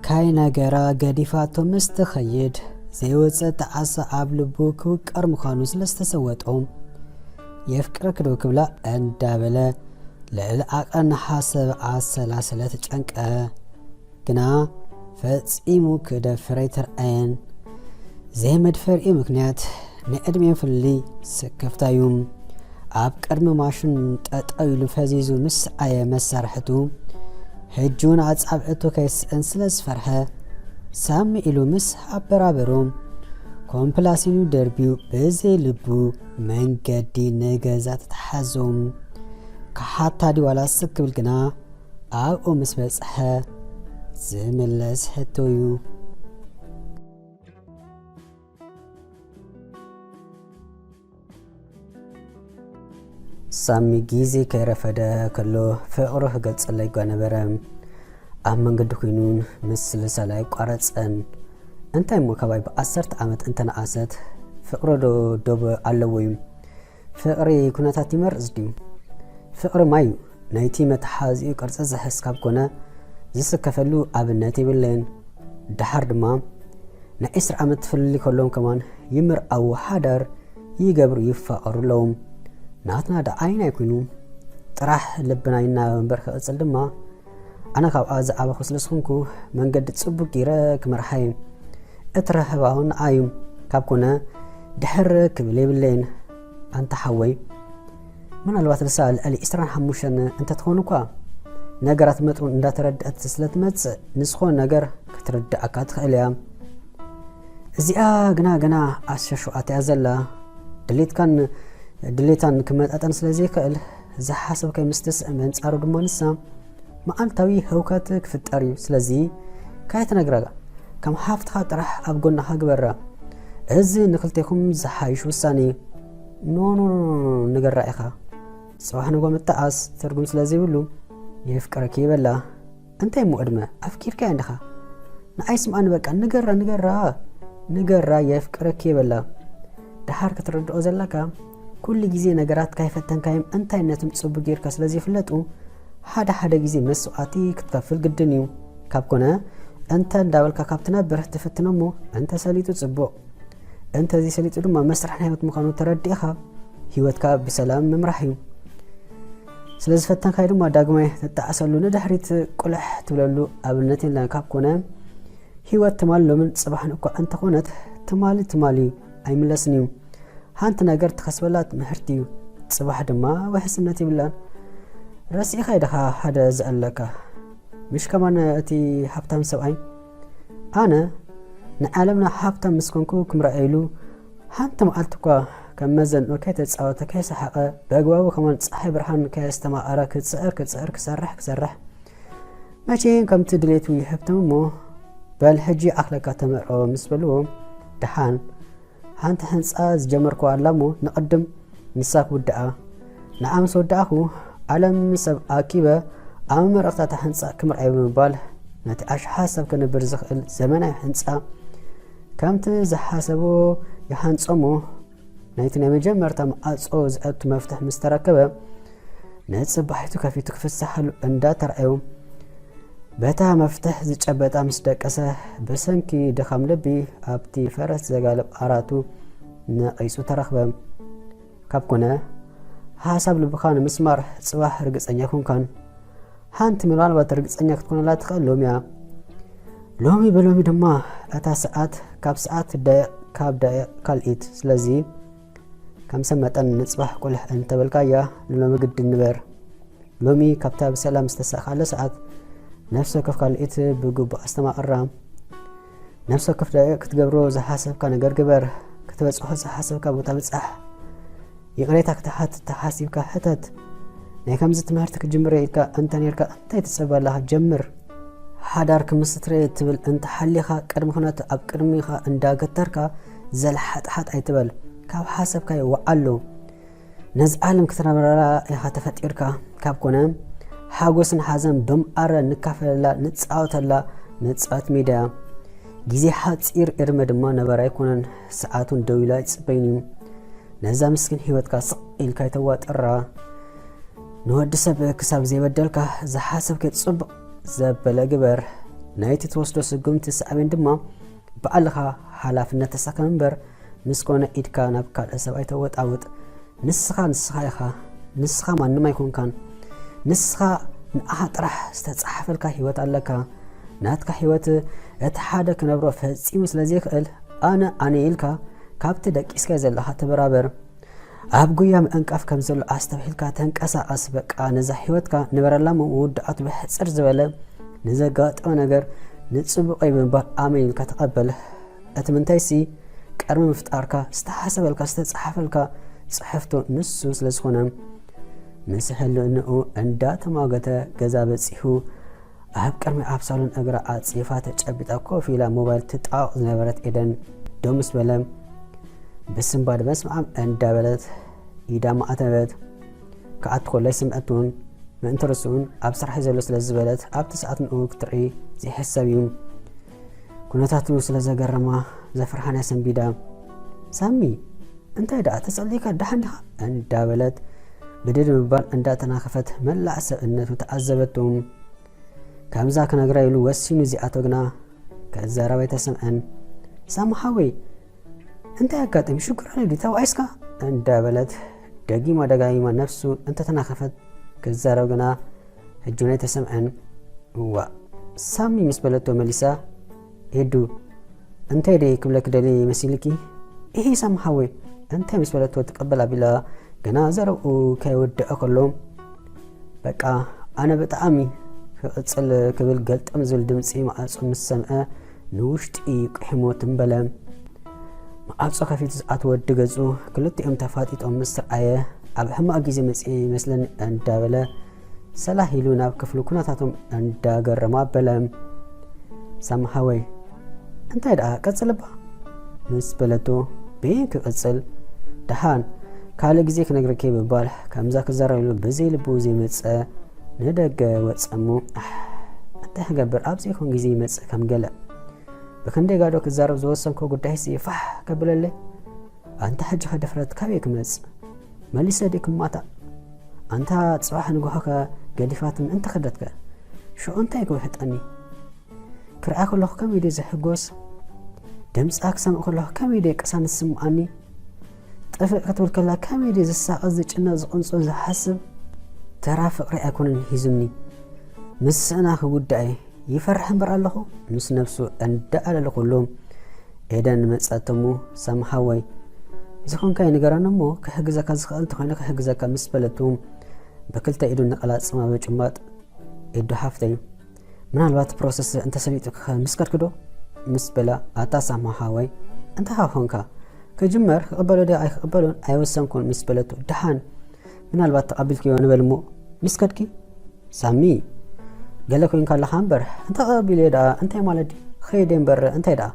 ካይ ነገራ ገዲፋቶ ምስ ትኸይድ ዘይወፀ ጣዕሳ ኣብ ልቡ ክውቀር ምዃኑ ስለ ዝተሰወጦ የፍቅረኪ ዶ ክብላ እንዳበለ ልዕሊ ዓቐን ሓሰብ ኣሰላሰለ ተጨንቀ። ግና ፈጺሙ ክደፍር ኣይተርኣየን። ዘይመድፈሪኡ ምኽንያት ናይ ዕድሜ ፍልልይ ስክፍታ እዩ። ኣብ ቅድሚ ማሽን ጠጠው ኢሉ ፈዚዙ ምስ ኣየ መሳርሕቱ ሕጂ እውን ኣጻብዕቱ ከይስእን ስለ ዝፈርሐ ሳሚ ኢሉ ምስ ኣበራበሮም ኮምፕላሲኑ ደርቢዩ ብዘይ ልቡ መንገዲ ንገዛ ተተሓዞም። ክሓታ ድዩ ዋላ ስክ ክብል ግና ኣብኡ ምስ በጽሐ ዝምለስ ሕቶ እዩ። ሳሚ ግዜ ከይረፈደ ከሎ ፍቕሩ ክገልጸለይ ጓነበረ። ኣብ መንገዲ ኮይኑን ምስልሳል ኣይቋረጸን። እንታይ እሞ ካባይ ብዓሰርተ ዓመት እንተነኣሰት ፍቕሪ ዶ ዶብ ኣለዎ እዩ? ፍቕሪ ኩነታት ይመርጽ ድዩ? ፍቕሪ ማይ እዩ። ናይቲ መተሓዚኡ ቅርጺ ዝሕዝ ካብ ኮነ ዝስከፈሉ ኣብነት የብለይን። ደሓር ድማ ናይ ዕስራ ዓመት ፍልልይ ከለዎም ከማን ይምርዓዉ ሓዳር ይገብሩ ይፋቐሩ ኣለዉ። ናትና ደኣ ኣይናይ ኮይኑ ጥራሕ ልብና ይናበ እምበር ክቕጽል ድማ ኣነ ካብኣ ዝዓበኹ ስለ ዝኾንኩ መንገዲ ጽቡቅ ገይረ ክመርሓ እየ። እትረኸባ እውን ንዓዩ ካብ ኮነ ድሕር ክብል የብለይን። ኣንታ ሓወይ ምናልባት ንሳ ልዕሊ ዕስራን ሓሙሽተን እንተትኾን እኳ ነገራት መጥኑ እንዳተረድአት ስለ ትመጽእ ንዝኾነ ነገር ክትርድኣካ ትኽእል እያ። እዚኣ ግና ገና ኣሸሹኣት እያ ዘላ። ድሌትካን ድሌታን ክመጣጠን ስለ ዘይክእል ዝሓሰብካይ ምስ ትስእን በንጻሩ ድማ ንሳ መዓልታዊ ህውከት ክፍጠር እዩ። ስለዚ ካይትነግራ ከም ሓፍትኻ ጥራሕ ኣብ ጎናኻ ግበራ። እዚ ንክልቴኹም ዝሓይሽ ውሳኔ እዩ። ኖ ኖ ኖ ኖ ንገራ ኢኻ። ጽባሕ ንጎ ምትዓስ ትርጉም ስለ ዘይብሉ የፍቅረኪ ይበላ። እንታይ እሞ ዕድመ ኣፍቂርካያ እንዲኻ? ንዓይ ስምዓኒ በቃ ንገራ ንገራ ንገራ የፍቅረኪ ይበላ። ደሓር ክትርድኦ ዘለካ ኩሉ ግዜ ነገራት ካይፈተንካዮም እንታይነቶም ጽቡቅ ጌርካ ስለ ዘይፍለጡ ሓደ ሓደ ግዜ መስዋዕቲ ክትከፍል ግድን እዩ። ካብ ኮነ እንተ እንዳበልካ ካብ ትነብር ትፍትኖ እሞ እንተ ሰሊጡ ጽቡቕ እንተ ዘይሰሊጡ ድማ መስርሕ ናይ ህይወት ምዃኑ ተረዲእኻ ህይወትካ ብሰላም ምምራሕ እዩ። ስለ ዝፈተንካዮ ድማ ዳግማይ ትጣዕሰሉ ንድሕሪት ቁልሕ ትብለሉ ኣብነት የለን። ካብ ኮነ ህይወት ትማል ሎምን ጽባሕን እኳ እንተኾነት ትማሊ ትማሊ እዩ ኣይምለስን እዩ። ሓንቲ ነገር ትኸስበላ ትምህርቲ እዩ። ጽባሕ ድማ ውሕስነት ይብላን። ረሲእኻ ኢድኻ ሓደ ዝኣለካ ምሽ ከማን እቲ ሃብታም ሰብኣይ ኣነ ንዓለምና ሃብታም ምስ ኮንኩ ክምረኣየሉ ሓንቲ መዓልቲ እኳ ከም መዘንኦ ከይተጻወተ ከይሰሓቐ ብኣግባቡ ከማን ጸሓይ ብርሃን ከየስተማቐረ ክጽዕር ክጽዕር ክሰርሕ ክሰርሕ መቼም ከምቲ ድሌቱ ይህብቶም እሞ በል ሕጂ ኣኽለካ ተመርዖ ምስ በልዎ ደሓን ሓንቲ ህንጻ ዝጀመርኩዋ ኣላ እሞ ንቕድም ንሳ ክውድኣ ንዓ ምስ ወዳእኹ ዓለም ሰብ ኣኪበ ኣብ መረቕታታ ህንጻ ክምርዓይ ብምባል ነቲ ኣሽሓት ሰብ ክነብር ዝኽእል ዘመናዊ ህንጻ ከምቲ ዝሓሰቦ ይሃንጾ እሞ ናይቲ ናይ መጀመርታ መዓጾ ዝኣቱ መፍትሕ ምስ ተረከበ ንጽባሒቱ ከፊቱ ክፍስሓሉ እንዳተራእዮ በታ መፍትሕ ዝጨበጣ ምስ ደቀሰ ብሰንኪ ድኻም ልቢ ኣብቲ ፈረስ ዘጋልብ ኣራቱ ነቒጹ ተረኽበ። ካብ ኮነ ሓሳብ ልብኻ ንምስማር ጽባሕ ርግጸኛ ኣይኮንካን። ሓንቲ ምናልባት ርግጸኛ ክትኮነላ ትኽእል ሎሚ እያ። ሎሚ ብሎሚ ድማ እታ ሰዓት ካብ ሰዓት ደቂቕ ካብ ደቂቕ ካልኢት። ስለዚ ከም ሰብ መጠን ንጽባሕ ቁልሕ እንተበልካያ ንሎሚ ግድን ንበር። ሎሚ ካብታ ብሰላም ዝተሳእካለ ሰዓት ነፍሲ ወከፍ ካልኢት ብግቡእ ኣስተማቕራ። ነፍሲ ወከፍ ደቂቕ ክትገብሮ ዝሓሰብካ ነገር ግበር። ክትበጽሖ ዝሓሰብካ ቦታ ብጻሕ። ይቕሬታ ክትሓትት ተሓሲብካ ሕተት። ናይ ከምዚ ትምህርቲ ክጅምር ኢልካ እንተ ኔርካ እንታይ ትጸበ ኣለኻ? ጀምር። ሓዳር ክምስርት እየ ትብል እንተ ሓሊኻ ቅድሚ ኩነት ኣብ ቅድሚኻ እንዳገተርካ ዘልሓጥሓጥ ኣይትበል። ካብ ሓሰብካዮ ወዓሎ። ነዚ ዓለም ክትነብረላ ኢኻ ተፈጢርካ። ካብ ኮነ ሓጎስን ሓዘን ብማዕረ ንካፈለላ ንጻወተላ መጻወቲ ሜዳ እያ። ግዜ ሓጺር ዕድመ ድማ ነባሪ ኣይኮነን። ሰዓት እውን ደው ኢሉ ኣይጽበይን እዩ። ነዛ ምስኪን ህይወትካ ስቕ ኢልካ ኣይተዋጥራ። ንወዲ ሰብ ክሳብ ዘይበደልካ ዝሓሰብካዮ ጽቡቕ ዘበለ ግበር። ናይቲ ትወስዶ ስጉምቲ ሳዕቤን ድማ ባዕልኻ ሓላፍነት ተሰከም እምበር፣ ምስ ኮነ ኢድካ ናብ ካልእ ሰብ ኣይተወጣውጥ። ንስኻ ንስኻ ኢኻ። ንስኻ ማንም ኣይኮንካን። ንስኻ ንኣኻ ጥራሕ ዝተጻሕፈልካ ህይወት ኣለካ። ናትካ ህይወት እቲ ሓደ ክነብሮ ፈጺሙ ስለ ዘይክእል፣ ኣነ ኣነ ኢልካ ካብቲ ደቂስካዮ ዘለኻ ተበራበር። ኣብ ጉያ ምዕንቃፍ ከም ዘሎ ኣስተብሂልካ ተንቀሳቐስ። በቃ ነዛ ህይወትካ ንበረላ እሞ መወዳእቱ ብሕጽር ዝበለ ንዘጋጠመ ነገር ንጽቡቐይ ብምባል ኣሜን ኢልካ ተቐበል። እቲ ምንታይሲ ቅድሚ ምፍጣርካ ዝተሓሰበልካ ዝተጻሕፈልካ ጽሕፍቶ ንሱ ስለ ዝኾነ ምስ ህልንኡ እንዳተሟገተ ገዛ በጺሑ ኣብ ቅድሚ ኣብ ሳሎን እግራ ኣጽይፋ ተጨቢጣ ኮፍ ኢላ ሞባይል ትጣወቕ ዝነበረት ኤደን ደው ምስ በለ ብስንባድ በስመኣብ እንዳበለት ኢዳ ማዕተበት። ክኣቱ ከሎ ኣይሰምዐቱን ምእንቲ ርስኡን ኣብ ስራሕ ዘሎ ስለ ዝበለት ኣብቲ ሰዓት ንኡ ክትርኢ ዘይሕሰብ እዩ። ኩነታቱ ስለ ዘገረማ ዘፍርሓን ኣሰንቢዳ ሳሚ እንታይ ደኣ ተጸሊእካ ደሓን ዲኻ እንዳበለት ብድድ ምባል እንዳተናኸፈት መላእ ሰብእነቱ ተዓዘበቱ። ከምዛ ክነግራ ኢሉ ወሲኑ እዚኣቶ ግና ክዛረብ ኣይተሰምዐን። ሳሚ ሓወይ እንታይ ኣጋጢሙ ሽግር ኣሎ ድዩ ተባኢስካ እንዳበለት ደጊማ ደጋጊማ ነፍሱ እንተተናኸፈት ክዛረብ ግና ሕጂ እውን ኣይተሰምዐን። እዋ ሳሚ ምስ በለቶ መሊሳ ኤዱ እንታይ ደይ ክብለክ ደሊ መሲልኪ? ኢሂ ሳሚ ሓወይ እንታይ ምስ በለቶ ትቀበል ኣቢላ ገና ዘረብኡ ከይወደአ ከሎ በቃ ኣነ ብጣዕሚ ክቕጽል ክብል ገልጠም ዝብል ድምጺ ማዕጾ ምስ ሰምዐ ንውሽጢ ቁሒሞ ትም በለ። ማዕጾ ከፊቱ ዝኣተወ ወዲ ገጹ ክልቲኦም ተፋጢጦም ምስ ረኣየ ኣብ ሕማቕ ግዜ መጺኤ ይመስለኒ እንዳበለ ሰላህ ኢሉ ናብ ክፍሉ ኩነታቶም እንዳገረሞ ኣበለ። ሳሚ ሓወይ እንታይ ደኣ ቀጽል እባ ምስ በለቶ በየን ክቕጽል ደሓን ካልእ ግዜ ክነግረኪ ብምባል ከምዛ ክዛረብ ኢሉ ብዘይ ልቡ ዘይመጸ ንደገ ወጸ እሞ ኣሕ እንታይ ክገብር ኣብ ዘይኮን ግዜ ይመጽእ ከም ገለ ብክንደይ ጋዶ ክዛረብ ዝወሰንኮ ጉዳይሲ ፋሕ ከብለለይ ኣንታ ሕጂ ከ ድፍረት ካበይ ክመጽእ መሊሰ ድዩ ክማታእ ኣንታ ጽባሕ ንግሆ ከ ገዲፋትኒ እንተ ከደት ከ ሽዑ እንታይ ክውሕጠኒ ክርኣ ከለኹ ከመይ ድየ ዝሕጎስ ድምጻ ክሰምዕ ከለኹ ከመይ ድየ ቅሳነት ዝስምዓኒ ጥፍእ ክትብል ከላ ከመይ ድየ ዝሳቐ ዝጭነቕ ዝቕንጾ ዝሓስብ ተራ ፍቕሪ ኣይኮነን ሒዙኒ ምስ ስእና ክውዳእ እየ ይፈርሕ እምበር ኣለኹ ምስ ነብሱ እንዳኣለለ ኩሉ ኤደን መጻት እሞ ሳሚ ሓወይ ዝኾንካዮ ንገረኒ እሞ ክሕግዘካ ዝኽእል እንተኾይነ ክሕግዘካ ምስ በለቱ ብክልተ ኢዱ ንቐላጽማ ብምጭባጥ ኤዱ ሓፍተይ ምናልባት ፕሮሰስ እንተሰሊጡኪ ምስ ከድኪ ዶ ምስ በላ ኣታ ሳሚ ሓወይ እንታይ ኮንካ ክጅመር ክቕበሎ ድየ ኣይክቕበሎን ኣይወሰንኩን ምስ በለቱ ደሓን ምናልባት ተቐቢልክዮ ንበል እሞ ምስ ከድኪ ሳሚ ገለ ኮይንካ ኣለኻ እምበር እንተ ቀቢለ ደኣ እንታይ ማለት ድዩ ኸይደ እምበር እንታይ ደኣ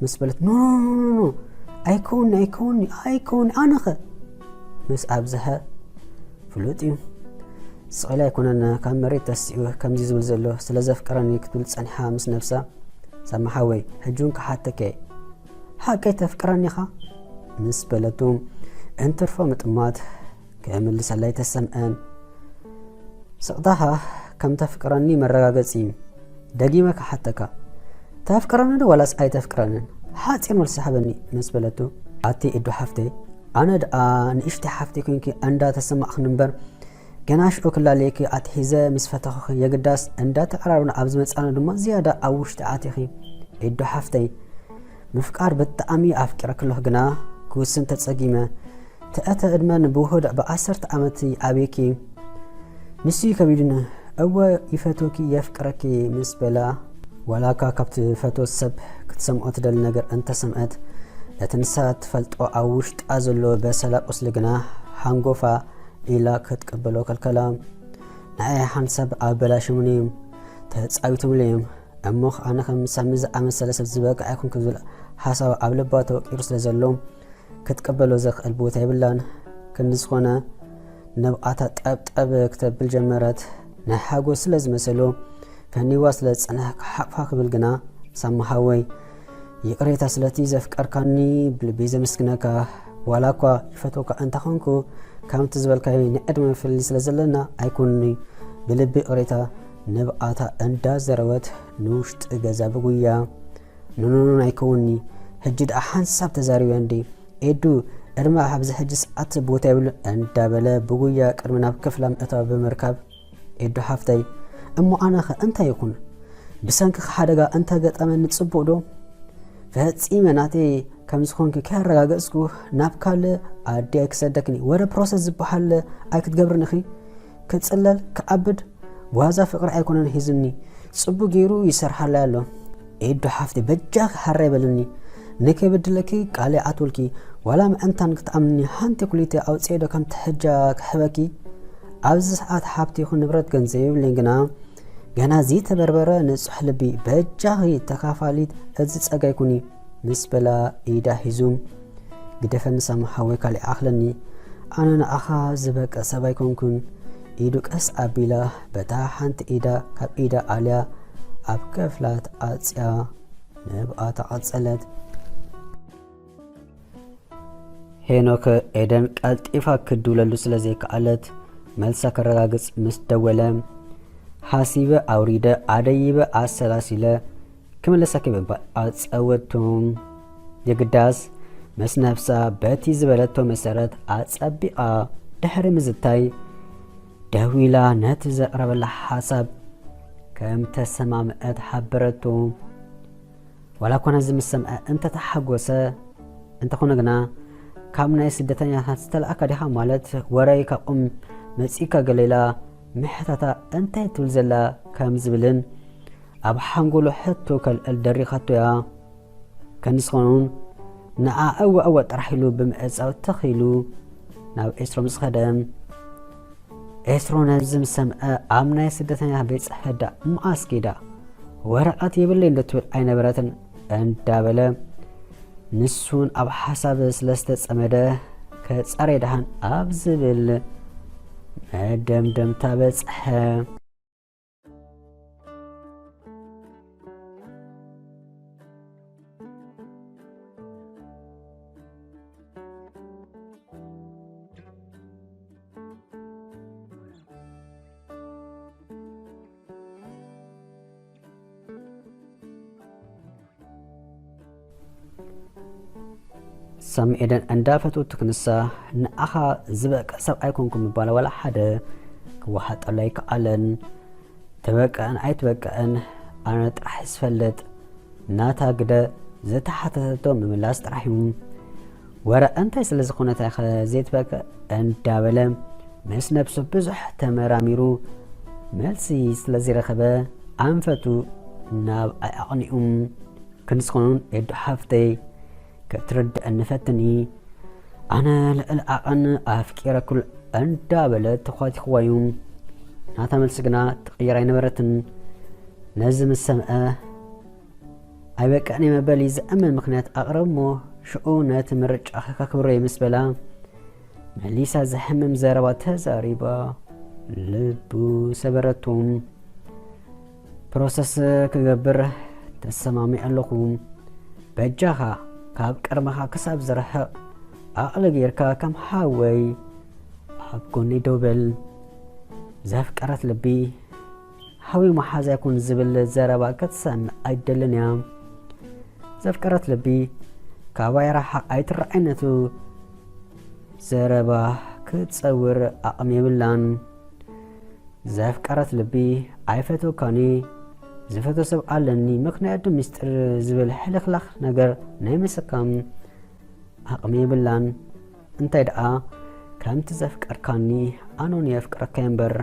ምስ በለት ኖ ኣይከውኒ ኣይከውኒ ኣይከውኒ ኣነኸ ምስ ኣብዝሐ ፍሉጥ እዩ ስቕ ኢለ ኣይኮነን ካብ መሬት ተሲኡ ከምዚ ዝብል ዘሎ ስለ ዘፍቅረኒ ክትብል ጸኒሓ ምስ ነብሳ ሳሚ ሓወይ ሕጂ እውን ክሓተከ ሓቀይ ተፍቅረኒ ኢኻ ምስ በለቱ እንትርፎ ምጥማት ክምልሰላ ኣይተሰምዐን ስቕታኻ ከም ተፍቅረኒ መረጋገጺ እዩ ደጊመ ክሓተካ ተፍቅረኒ ዶ ዋላስ ኣይተፍቅረንን ሓጺር መልሲ ሃበኒ ምስ በለቱ ኣቲ ኤዱ ሓፍተይ ኣነ ደኣ ንእሽተይ ሓፍተይ ኮንኪ እንዳ ተሰማዕኽኒ እምበር ገና ሽዑ ክላለየኪ ኣትሒዘ ምስ ፈተኹኺ የግዳስ እንዳ ተቐራረብና ኣብ ዝመጻና ድማ ዝያዳ ኣብ ውሽጢ ኣቲኺ ኤዱ ሓፍተይ ምፍቃር ብጣዕሚ ኣፍቂረኪ ኣለኹ ግና ክውስን ተጸጊመ ትእተ ዕድመ ንብውሁድ ብዓሰርተ ዓመት ይዓብየኪ ንሱ እዩ ከቢዱኒ እወ ይፈትወኪ የፍቅረኪ ምስ በላ ዋላ እኳ ካብ ትፈትዎ ሰብ ክትሰምዖ ትደሊ ነገር እንተሰምዐት እቲ ንሳ ትፈልጦ ኣብ ውሽጣ ዘሎ በሰላ ቁስሊ ግና ሓንጎፋ ኢላ ክትቅበሎ ከልከላ ንዓይ ሓንሳብ ኣበላሽሙኒ እዮም ተጻዊቶምሉ እዮም እሞ ኣነ ከም ሳሚ ዝኣመሰለ ሰብ ዝበቅዕ ኣይኮንኩን ዝብል ሓሳብ ኣብ ልባ ተወቂሩ ስለ ዘሎ ክትቅበሎ ዘኽእል ቦታ የብላን። ክንዲ ዝኾነ ንብዓታ ጠብጠብ ክተብል ጀመረት። ናይ ሓጎስ ስለ ዝመሰሎ ከኒዋ ስለ ዝጸንሐ ክሓቕፋ ክብል ግና ሳሚ ሓወይ ይቕሬታ ስለቲ ዘፍቀርካኒ ብልቢ ዘመስግነካ ዋላ እኳ ይፈትወካ እንተኾንኩ ከምቲ ዝበልካዮ ናይ ዕድመ ፍልልይ ስለ ዘለና ኣይኮንን'ዩ ብልቢ ይቕሬታ ንብኣታ እንዳዘረወት ንውሽጢ ገዛ ብጉያ። ኖኖኖን ኣይከውንኒ፣ ሕጂ ደኣ ሓንሳብ ተዛሪበ እንዲ። ኤዱ፣ ዕድመ ኣብዚ ሕጂ ሰዓት ቦታ የብሉ እንዳበለ ብጉያ ቅድሚ ናብ ክፍላ ምእታው ብምርካብ፣ ኤዱ ሓፍተይ፣ እሞ ኣነኸ እንታይ ይኹን? ብሰንክኺ ሓደጋ እንተገጠመኒ ጽቡቕ ዶ? ፈጺመ ናተይ ከም ዝኾንኪ ከያረጋገጽኩ ናብ ካልእ ኣዲ ኣይክሰደክኒ። ወረ ፕሮሰስ ዝበሃል ኣይክትገብርኒ ኢኺ። ክጽለል፣ ክኣብድ፣ ብዋዛ ፍቕሪ ኣይኮነን ሒዙኒ። ጽቡቕ ገይሩ ይሰርሓለይ ኣሎ። ኤዱ ሓፍቲ በጃኺ ሓራይ በልኒ። ንከይበድለኪ ቃል ይኣትወልኪ። ዋላ ምዕንታን ክትኣምንኒ ሓንቲ ኩሊተይ ኣውጽኤ ዶ ከምቲ ሕጃ ክሕበኪ? ኣብዚ ሰዓት ሃብቲ ይኹን ንብረት ገንዘብ የብለይን ግና ገና ዘይተበርበረ ንጹሕ ልቢ በጃኺ ተካፋሊት እዚ ጸጋይ ኩኒ። ምስ በላ ኢዳ ሒዙ፣ ግደፈኒ ሳሚ ሓወይ ካልእ ይኣኽለኒ፣ ኣነ ንኣኻ ዝበቅዕ ሰብ ኣይኮንኩን። ኢዱ ቀስ ኣቢላ በታ ሓንቲ ኢዳ ካብ ኢዳ ኣልያ ኣብ ክፍላ ኣጽያ ንብኣ ተቐጸለት። ሄኖክ ኤደን ቀልጢፋ ክድውለሉ ስለ ዘይከኣለት መልሳ ከረጋግጽ ምስ ደወለ፣ ሓሲበ ኣውሪደ ኣደይበ ኣሰላሲለ ክምለሰኪ ብምባል ኣጸወቱ። የግዳስ ምስ ነብሳ በቲ ዝበለቶ መሰረት ኣጸቢቓ ድሕሪ ምዝታይ ደዊላ ነቲ ዘቕረበላ ሓሳብ ከም ተሰማምዐት ሓበረቱ። ዋላ እኳ ነዚ ምስ ሰምዐ እንተተሓጎሰ፣ እንተኾነ ግና ካብ ናይ ስደተኛታት ዝተላእካ ዲኻ ማለት ወረይ ካብኦም መጺእካ ገሌላ ምሕታታ እንታይ ትብል ዘላ ከም ዝብልን ኣብ ሓንጎሉ ሕቶ ከልዕል ደሪኻቶ እያ። ከንስኾኑን ንዓ እወ እወ ጥራሕ ኢሉ ብምዕጻው ተኺሉ ናብ ኤስሮ ምስ ኸደ፣ ኤስሮ ነዚ ምስ ሰምዐ ኣብ ናይ ስደተኛ ቤት ጽሕፈት ዳ መዓስ ኬዳ ወረቐት የብለይ እንዶ ትብል ኣይነበረትን እንዳበለ ንሱን ኣብ ሓሳብ ስለ ዝተጸመደ ከጻረይ ደሓን ኣብ ዝብል መደምደምታ በጽሐ። ሳሚ ኤደን እንዳፈተወቱ ክንሳ ንኣኻ ዝበቅዕ ሰብ ኣይኮንኩ ምባል ዋላ ሓደ ክወሓጠሉ ኣይከኣለን። ተበቅዕን ኣይትበቅዕን ኣነ ጥራሕ ዝፈልጥ ናታ ግደ ዝተሓተተቶ ምምላስ ጥራሕ እዩ። ወረ እንታይ ስለ ዝኾነት ኢኸ ዘይትበቅዕ እንዳበለ ምስ ነብሱ ብዙሕ ተመራሚሩ መልሲ ስለ ዘይረኸበ ኣንፈቱ ናብ ኣይ ኣቕኒኡ። ክንስኾኑን ኤዱ ሓፍተይ ክትርድአኒ ፈትኒ። ኣነ ልዕሊ ዓቐን ኣፍቂረኩል እንዳበለ ተዃቲኽዋ እዩ። ናታ መልሲ ግና ትቕየር ኣይነበረትን። ነዚ ምስ ሰምዐ ኣይበቅዕን እየ መበሊ ዝእመን ምኽንያት ኣቕርብ እሞ ሽዑ ነቲ ምርጫኺ ከክብሮ እየ ምስ በላ መሊሳ ዘሕምም ዘረባ ተዛሪባ ልቡ ሰበረቱ። ፕሮሰስ ክገብር ተሰማሚዐ ኣለኹ። በጃኻ ካብ ቅድመኻ ክሳብ ዝርሕቕ ዓቕሊ ጌርካ ከም ሓወይ ኣብ ጎኒ ደው በል። ዘፍቀረት ልቢ ሓዊ መሓዛ ይኩን ዝብል ዘረባ ክትሰምዕ ኣይደልን እያ። ዘፍቀረት ልቢ ካባይ ርሓቕ ኣይትረኣይ ነቱ ዘረባ ክትጸውር ዓቕሚ የብላን። ዘፍቀረት ልቢ ኣይፈትወካን እየ፣ ዝፈትዎ ሰብ ኣለኒ፣ ምኽንያቱ ምስጢር ዝብል ሕልኽላኽ ነገር ናይ ምስካም ዓቕሚ የብላን። እንታይ ደኣ ከምቲ ዘፍቀርካኒ ኣነ እውን የፍቅረካ እየ እምበር።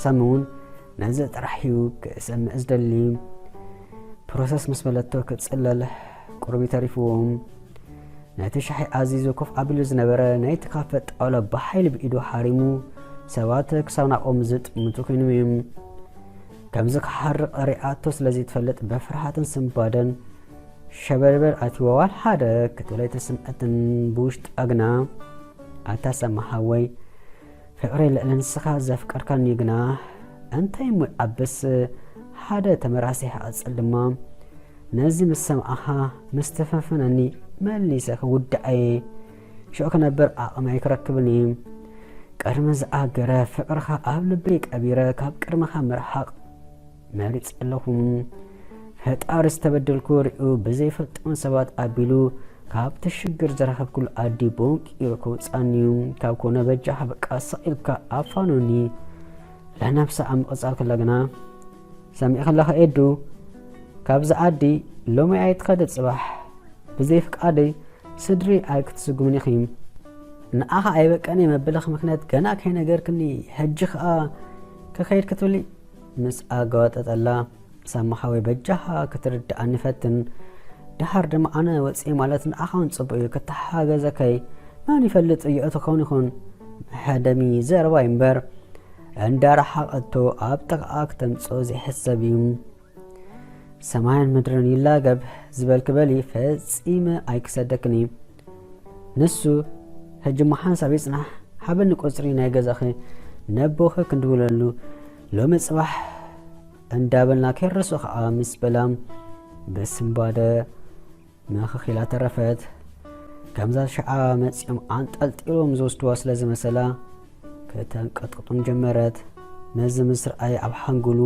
ሳሚ እውን ነዚ ጥራሕ እዩ ክሰምዕ ዝደሊ። ፕሮሰስ ምስ በለቶ ክጽለል ቁሩብ ተሪፍዎም። ነቲ ሻሒ ኣዚዙ ኮፍ ኣቢሉ ዝነበረ ናይቲ ካፈ ጣውላ ብሓይሊ ብኢዱ ሓሪሙ ሰባት ክሳብ ናብኦም ዝጥምቱ ኮይኖም እዮም። ከምዚ ክሓርቕ ሪኣቶ ስለ ዘይትፈልጥ ብፍርሃትን ስንባደን ሸበድበድ ኣትይዋ ዋላ ሓደ ክትብል ኣይተሰምዐትን። ብውሽጣ ግና ኣታ ሳሚ ሓወይ ፍቕረይ ልዕሊ ንስኻ ዘፍቀርካኒ ግና እንታይ እሞ ይዓብስ ሓደ ተመራሲሕ ክቕጽል ድማ ነዚ ምስ ሰምዓኻ ምስ ተፈንፈነኒ መሊሰ ክውድዓየ ሽዑ ክነብር ዓቕሚ ኣይክረክብን እየ። ቅድሚ ዝኣገረ ፍቕርኻ ኣብ ልበይ ቀቢረ ካብ ቅድመኻ ምርሓቕ መሪጸ ኣለኹ። ፈጣሪ ዝተበደልኩ ሪኡ ብዘይፈልጦም ሰባት ኣቢሉ ካብቲ ሽግር ዝረኸብኩሉ ኣዲ ቦንቂሩ ከውጻኒ እዩ። ካብ ኮነ በጃኻ በቃ ስቕ ኢልካ ኣፋኑኒ። ለነብሳ ኣብ ምቕጻል ከላ ግና፣ ሰሚዕኺ ኣለኺ ኤዱ፣ ካብዚ ኣዲ ሎሚ ኣይትኸዲ ጽባሕ ብዘይ ፍቃደይ ስድሪ ኣይክትስጉምኒ ኢኺ። ንኣኻ ኣይበቀኒ መበለኺ ምኽንያት ገና ከይነገርክኒ፣ ሕጂ ኸኣ ክኸይድ ክትብሊ? ምስ ኣገዋጠጠላ፣ ሳሚ ሓወይ በጃኻ ክትርድኣኒ ፈትን። ደሓር ድማ ኣነ ወጺኤ ማለት ንኣኻ እውን ጽቡቕ እዩ፣ ክተሓጋገዘካይ መን ይፈልጥ ይእቲ ክኸውን ይኹን። መሐደሚ ዘረባ እዩ እምበር፣ እንዳረሓቐቶ ኣብ ጥቓኣ ክተምጽኦ ዘይሕሰብ እዩ። ሰማይን ምድርን ይላገብ ዝበልኪ በሊ ፈጺመ ኣይክሰደክን እዩ። ንሱ ሕጂ እሞ ሓንሳብ ይጽናሕ፣ ሃብኒ ቁጽሪ ናይ ገዛኺ ነቦኺ ክንድውለሉ ሎሚ ጽባሕ እንዳበልና ከይረስዑ ኸኣ ምስ በላ ብስንባደ ምኽኽ ኢላ ተረፈት። ከምዛ ሽዓ መጺኦም ኣንጠልጢሎም ዝወስድዋ ስለ ዝመሰላ ከተንቀጥቅጦም ጀመረት። ነዚ ምስ ረኣየ ኣብ ሓንጎሉ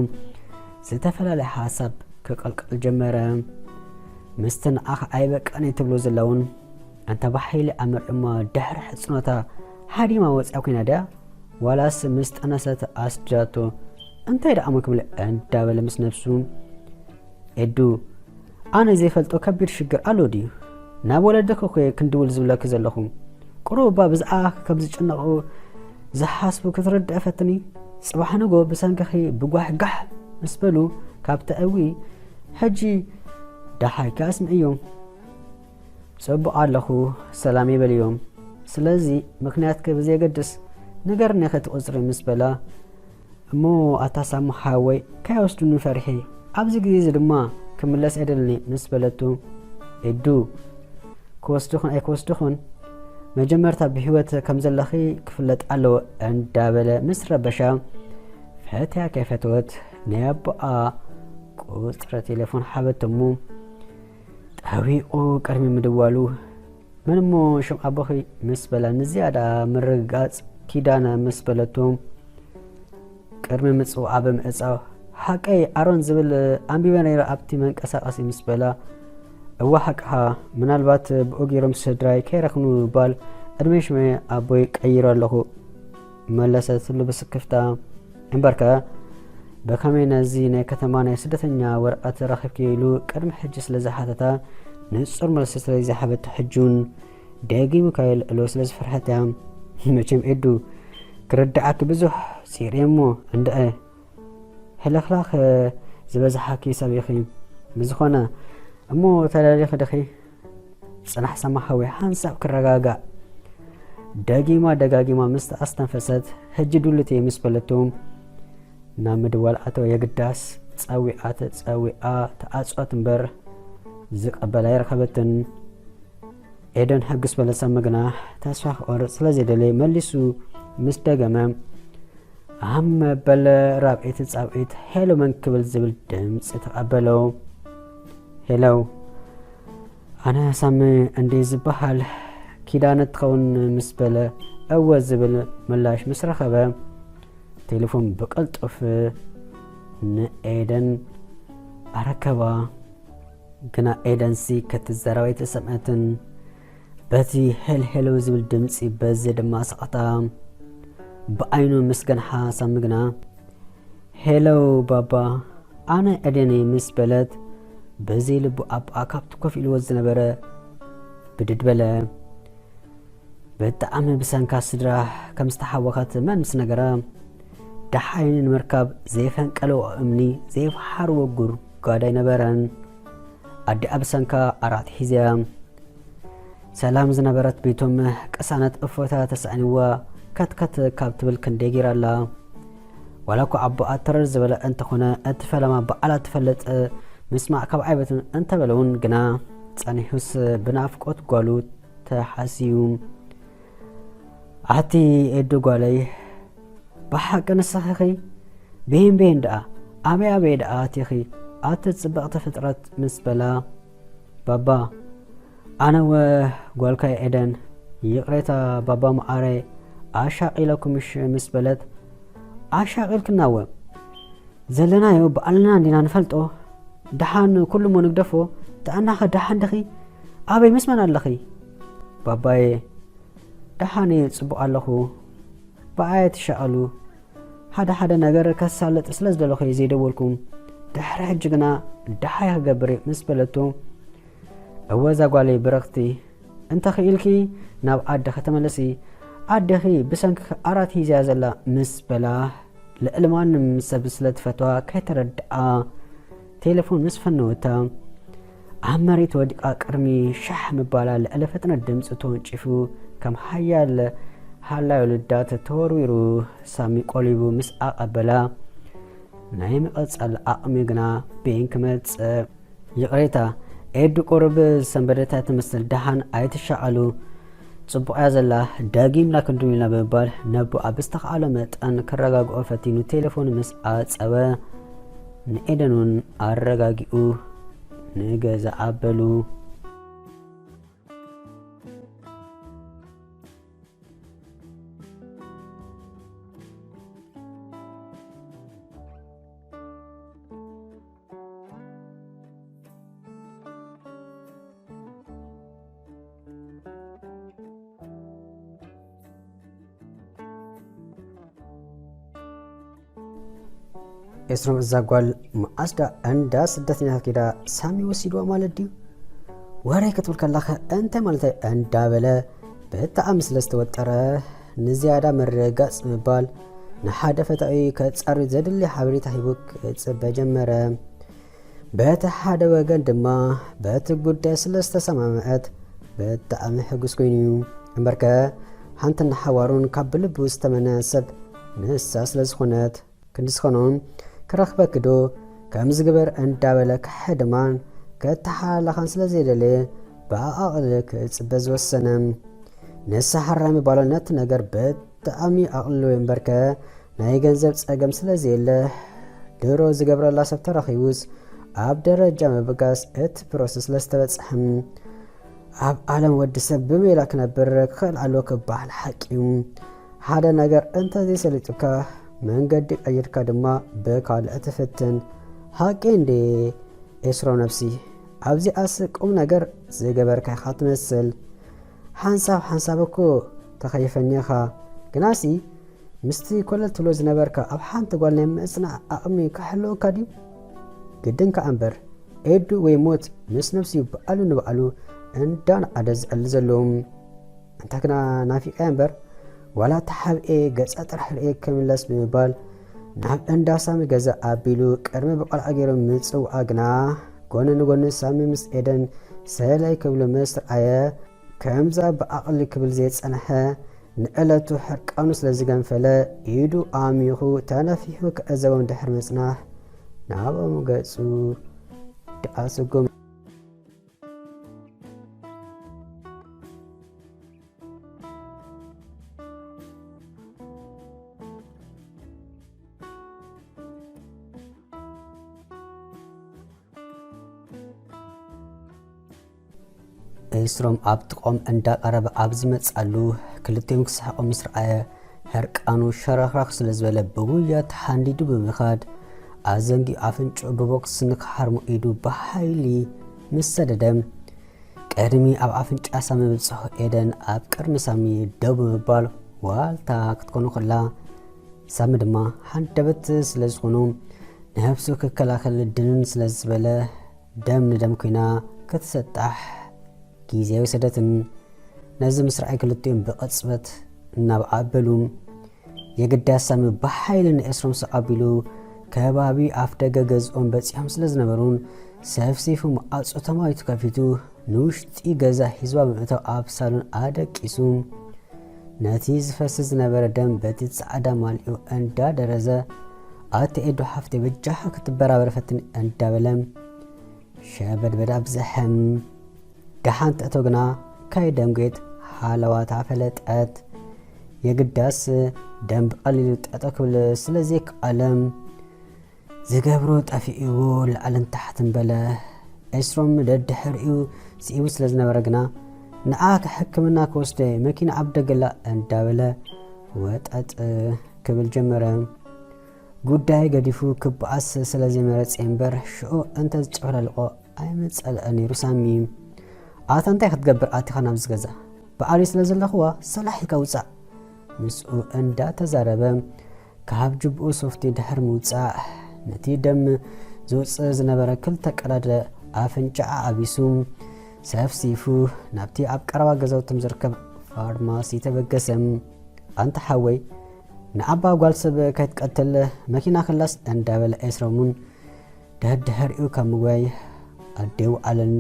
ዝተፈላለየ ሓሳብ ክቐልቀል ጀመረ። ምስቲ ንኣኻ ኣይበቃኒ ትብሎ ዘላ እውን፣ ኣንታ ብሓይሊ ኣመሪዑማ ድሕሪ ሕጽኖታ ሃዲማ ወጺኣ ኮይና ድያ? ዋላስ ምስ ጠነሰት ኣስድዳቶ? እንታይ ደኣ እሞ ክብል እንዳበለ ምስ ነብሱ፣ ኤዱ፣ ኣነ ዘይፈልጦ ከቢድ ሽግር ኣሎ ድዩ? ናብ ወለድኺ እኮ እየ ክንድውል ዝብለኪ ዘለኹ። ቁሩብ እባ ብዛዕባኺ ከም ዝጭነቑ ዝሓስቡ ክትርድእ ፈትኒ። ጽባሕ ንጎ ብሰንክኺ ብጓሕ ጋሕ ምስ በሉ ካብ ተእዊ፣ ሕጂ ደሓይኪ ኣስምዕዮም። ጽቡቕ ኣለኹ፣ ሰላም ይበልዮም። ስለዚ ምኽንያትኪ ብዘየገድስ ንገርኒ ኢኺ እቲ ቁጽሪ ምስ በላ፣ እሞ ኣታ ሳሚ ሓወይ ከይወስዱኒ ፈሪሐ፣ ኣብዚ ግዜ እዚ ድማ ክምለስ ኣይደልን ምስ በለቱ፣ ኤዱ፣ ክወስዱኽን ኣይክወስዱኽን መጀመርታ ብህይወት ከም ዘለኺ ክፍለጥ ኣለዎ እንዳበለ ምስ ረበሻ፣ ፈትያ ከይፈተወት ናይ ኣቦኣ ቁጽሪ ቴሌፎን ሓበተሙ። ጠዊቑ ቅድሚ ምድዋሉ፣ መን እሞ ሽም ኣቦኺ ምስ በላ ንዝያዳ ምርግጋጽ፣ ኪዳነ ምስ በለቶ፣ ቅድሚ ምጽዋዓ ብምዕጻው፣ ሓቀይ ኣሮን ዝብል ኣንቢበ ነይረ ኣብቲ መንቀሳቐሲ ምስ በላ፣ እወ ሓቅኻ፣ ምናልባት ብኡ ገይሮም ስድራይ ከይረኽኑ ባል ዕድመ ሽመ ኣቦይ ቀይረ ኣለኹ። መለሰትሉ ብስክፍታ። እምበርከ፣ ብኸመይ ነዚ ናይ ከተማ ናይ ስደተኛ ወረቐት ረኺብኪ? ኢሉ ቅድሚ ሕጂ ስለ ዝሓተታ፣ ንጹር መልሲ ስለ ዘይሃበቶ፣ ሕጂ እውን ደጊሙ ከየልዕሎ ስለ ዝፈርሐት እያ። መቸም ኤዱ፣ ክርድዓኪ ብዙሕ ጽዒረ እሞ፣ እንድዒ ሕልኽላኽ ዝበዝሓኪ ሰብ ኢኺ። ብዝኾነ እሞ፣ ተላሊኺ ዲኺ? ጽናሕ ሳሚ ሓወይ ሓንሳብ ክረጋጋእ። ደጊማ ደጋጊማ ምስ ኣስተንፈሰት፣ ሕጂ ድሉት እየ ምስ በለቶ፣ ናብ ምድዋል ኣተወ። የግዳስ ጸዊዓ ተጸዊዓ ተዓጽወት እምበር ዝቕበላ ኣይረኸበትን። ኤደን ሕግስ በለ ሳሚ ግና ተስፋ ክቖርጽ ስለ ዘይደለየ መሊሱ ምስ ደገመ፣ ኣብ መበል ራብዐይቲ ጻውዒት ሄሎ መን ክብል ዝብል ድምጺ ተቐበሎ። ሄሎ፣ ኣነ ሳሚ እንድየ ዝበሃል፣ ኪዳነ ትኸውን ምስ በለ፣ እወ ዝብል ምላሽ ምስ ረኸበ፣ ቴሌፎን ብቕልጡፍ ንኤደን ኣረከባ። ግና ኤደንሲ ክትዛረብ ኣይተሰምዐትን። በቲ ሄል ሄሎ ዝብል ድምጺ፣ በዚ ድማ ስቕታ ብዓይኑ ምስ ገንሓ፣ ሳሚ ግና፣ ሄሎ ባባ፣ ኣነ ኤደን እየ ምስ በለት፣ በዚ ልቡ ኣባኣ ካብቲ ኮፍ ኢልዎ ዝነበረ ብድድ በለ። ብጣዕሚ ብሰንካ ስድራ ከም ዝተሓወኸት መን ምስ ነገራ፣ ደሓይኒ ንምርካብ ዘይፈንቀልዎ እምኒ ዘይፈሓርዎ ጉድጓድ ኣይነበረን። ኣዲኣ ብሰንካ ኣራት ሒዝያ። ሰላም ዝነበረት ቤቶም ቅሳነት እፎይታ ተሳኢንዋ፣ ከትከት ካብ ትብል ክንደይ ገይራ ኣላ። ዋላ እኳ ኣቦኣ ተረር ዝበለ እንተኾነ፣ እቲ ፈለማ ባዕላ ትፈልጥ ምስማዕ ካብ ዓይበትን እንተበለ እውን ግና፣ ጸኒሑስ ብናፍቆት ጓሉ ተሓስዩ። ኣቲ ኤዱ ጓለይ፣ ብሓቂ ንስኺ ኢኺ? በየን በየን ደኣ? ኣበይ ኣበይ ደኣ ኣቲኺ? ኣቲ ጽብቕቲ ፍጥረት ምስ በላ፣ ባባ፣ ኣነ ወ ጓልካ ኤደን፣ ይቕሬታ ባባ መዓረይ፣ ኣሻቒለኩምሽ ምስ በለት፣ ኣሻቒልክና ወ ዘለናዮ ባዕልና እንዲና ንፈልጦ። ደሓን ኩሉ እሞ ንግደፎ። ጥዕናኸ ደሓን ድኺ? ኣበይ ምስ መን ኣለኺ? ባባየ፣ ደሓን እየ፣ ጽቡቕ ኣለኹ። ብኣየ ትሻቐሉ። ሓደ ሓደ ነገር ከሳልጥ ስለ ዝደለኹ እየ ዘይደወልኩም። ድሕሪ ሕጂ ግና ደሓይ ክገብር እየ ምስ በለቶ፣ እወ እዛ ጓለይ ብርኽቲ፣ እንተ ኽኢልኪ ናብ ዓዲ ከተመለሲ፣ ኣዴኺ ብሰንኪ ዓራት ሒዛያ ዘላ ምስ በላ፣ ልዕሊ ማንም ሰብ ስለ ትፈትዋ ከይተረድኣ ቴሌፎን ምስ ፈነወታ፣ ኣብ መሬት ወዲቓ ቅድሚ ሻሕ ምባላ ልዕሊ ፍጥነት ድምፂ ተወንጪፉ ከም ሓያል ሃላዩ ልዳት ተወርዊሩ ሳሚ ቆሊቡ ምስ ኣቐበላ፣ ናይ ምቕጻል ዓቕሚ ግና በይን ክመጽእ። ይቕሬታ፣ ኤዱ ቁሩብ ዝሰንበደታ ትመስል፣ ደሓን ኣይትሻቐሉ፣ ጽቡቕ እያ ዘላ፣ ደጊምና ክንድውል ኢና ብምባል ነቦኣ ብዝተኻእሎ መጠን ክረጋግኦ ፈቲኑ ቴሌፎን ምስ ዓጸወ፣ ንኤደን እውን ኣረጋጊኡ ንገዛ ኣበሉ። ኤስሮም፣ እዛ ጓል መዓስ ዳ እንዳ ስደተኛታት ከይዳ ሳሚ ወሲድዋ ማለት ድዩ? ወረ ክትብል ከላኸ እንታይ ማለታይ እንዳበለ ብጣዕሚ ስለ ዝተወጠረ፣ ንዝያዳ ምርግጋጽ ምባል፣ ንሓደ ፈታዊ ከጻሪ ዘድሊ ሓበሬታ ሂቡ ክጽበ ጀመረ። በቲ ሓደ ወገን ድማ በቲ ጉዳይ ስለ ዝተሰማምዐት ብጣዕሚ ሕጉስ ኮይኑ እዩ። እምበርከ ሓንቲ ንሓዋሩን ካብ ብልቡ ዝተመነ ሰብ ንሳ ስለ ዝኾነት፣ ክንዲ ዝኾኖም ክረኽበኪ ዶ ከም ዝግበር እንዳበለ ክሕድማን ከተሓላላኻን ስለ ዘይደለየ ብኣቓቕል ክጽበ ዝወሰነ። ንሳ ሓራሚ ባሎ ነቲ ነገር ብጣዕሚ ኣቕልልዎ እምበርከ ናይ ገንዘብ ጸገም ስለ ዘየለ ድሮ ዝገብረላ ሰብ ተረኺቡስ ኣብ ደረጃ ምብጋስ እቲ ፕሮሰስ ስለ ዝተበጽሐ ኣብ ዓለም ወዲ ሰብ ብሜላ ክነብር ክኽእል ኣለዎ ክበሃል ሓቂ እዩ። ሓደ ነገር እንተ ዘይሰሊጡካ መንገዲ ቀይርካ ድማ ብካልእ ትፍትን። ሓቂ እንዴ ኤስሮ ነብሲ? ኣብዚኣስ ቁም ነገር ዝገበርካ ኢኻ ትመስል። ሓንሳብ ሓንሳብ እኮ ተኸይፈኒ ኢኻ። ግናሲ ምስቲ ኮለል ትብሎ ዝነበርካ ኣብ ሓንቲ ጓል ናይ ምጽናዕ ዓቕሚ ክሕልወካ ድዩ? ግድን ከኣ እምበር፣ ኤዱ ወይ ሞት ምስ ነብሲ'ዩ በዓሉ ንባዕሉ እንዳነዓደ ዝዕሊ ዘሎ። ኣንታ ግና ናፊቐያ እምበር፣ ዋላ ተሓቢኤ ገጻ ጥራሕ ርእየ ክምለስ ብምባል ናብ እንዳ ሳሚ ገዛ ኣቢሉ ቅድሚ ብቆልዓ ገይሩ ምጽውዓ ግና፣ ጎኒ ንጎኒ ሳሚ ምስ ኤደን ሰለይ ክብሉ ምስ ረኣየ፣ ከምዛ ብዓቕሊ ክብል ዘይጸንሐ፣ ንዕለቱ ሕርቃኑ ስለ ዝገንፈለ፣ ኢዱ ኣሚኹ ተነፊሑ ክዕዘቦም ድሕሪ ምጽናሕ፣ ናብኦም ገጹ ደኣ ሰጎመ። ኤስሮም ኣብ ጥቖም እንዳቐረበ ኣብ ዝመጻሉ፣ ክልቲኦም ክስሕቑ ምስ ረኣየ፣ ሕርቃኑ ሸረኽራኽ ስለ ዝበለ፣ ብጉያ ተሓንዲዱ ብምኻድ፣ ኣዘንጊኡ ኣፍንጭኡ ብቦክስ ንክሓርሞ ኢዱ ብሓይሊ ምስ ሰደደ፣ ቅድሚ ኣብ ኣፍንጫ ሳሚ ምብጽሑ ኤደን ኣብ ቅድሚ ሳሚ ደው ብምባል ዋልታ ክትኮኖ ከላ፣ ሳሚ ድማ ሃንደበት ስለ ዝኾኑ፣ ንነብሱ ክከላኸል ድንን ስለ ዝበለ፣ ደም ንደም ኮይና ክትሰጣሕ ግዜ ኣይወሰደትን። ነዚ ምስ ረኣየ ክልቲኦም ብቕጽበት እናበዓበሉ፣ የግዳ ሳሚ ብሓይሊ ንኤስሮም ስቕ ኣቢሉ፣ ከባቢ ኣፍ ደገ ገዝኦም በጺሖም ስለ ዝነበሩን፣ ሰፍሲፉ መዓጹ ተማይቱ ከፊቱ፣ ንውሽጢ ገዛ ሒዝዋ ብምእታው ኣብ ሳሎን ኣደቂሱ፣ ነቲ ዝፈስስ ዝነበረ ደም በቲ ጻዕዳ ማልኡ እንዳደረዘ፣ "ኣቲ ኤዱ ሓፍተይ በጃኻ ክትበራበር ፈትኒ" እንዳበለ ሸበድበድ ኣብዝሐ። ደሓን ትእቶ ግና ከይደንጎየት ሃለዋታ ፈለጠት። የግዳስ ደም ብቐሊሉ ጠጠው ክብል ስለ ዘይከኣለ፣ ዝገብሮ ጠፊእዎ ላዕልን ታሕትን በለ። ኤስሮም ደድሕሪኡ ስኢቡ ስለ ዝነበረ ግና፣ "ንዓ ሕክምና ክወስደ መኪና ኣብ ደገላ" እንዳበለ ወጠጥ ክብል ጀመረ። ጉዳይ ገዲፉ ክበኣስ ስለ ዘይመረጸ እምበር፣ ሽዑ እንተ ዝጨፍላልቖ ኣይምጸልአን ነይሩ ሳሚ። ኣታ እንታይ ክትገብር ኣቲኻ ናብዚ ገዛ? በዓልዩ ስለ ዘለኹዋ ሰላሕ ኢልካ ውጻእ። ምስኡ እንዳተዛረበ ካብ ጅብኡ ሶፍቲ ድሕሪ ምውጻእ፣ ነቲ ደም ዝውጽእ ዝነበረ ክልተ ቀዳደ ኣፍንጫኣ ኣቢሱ፣ ሰፍሲፉ ናብቲ ኣብ ቀረባ ገዛውቶም ዝርከብ ፋርማሲ ተበገሰ። ኣንታ ሓወይ፣ ንዓባ ጓል ሰብ ከይትቀትል መኪና ክላስ እንዳበለ ኤስሮም እውን ደድሕሪኡ ካብ ምግባይ ኣዴው ኣለን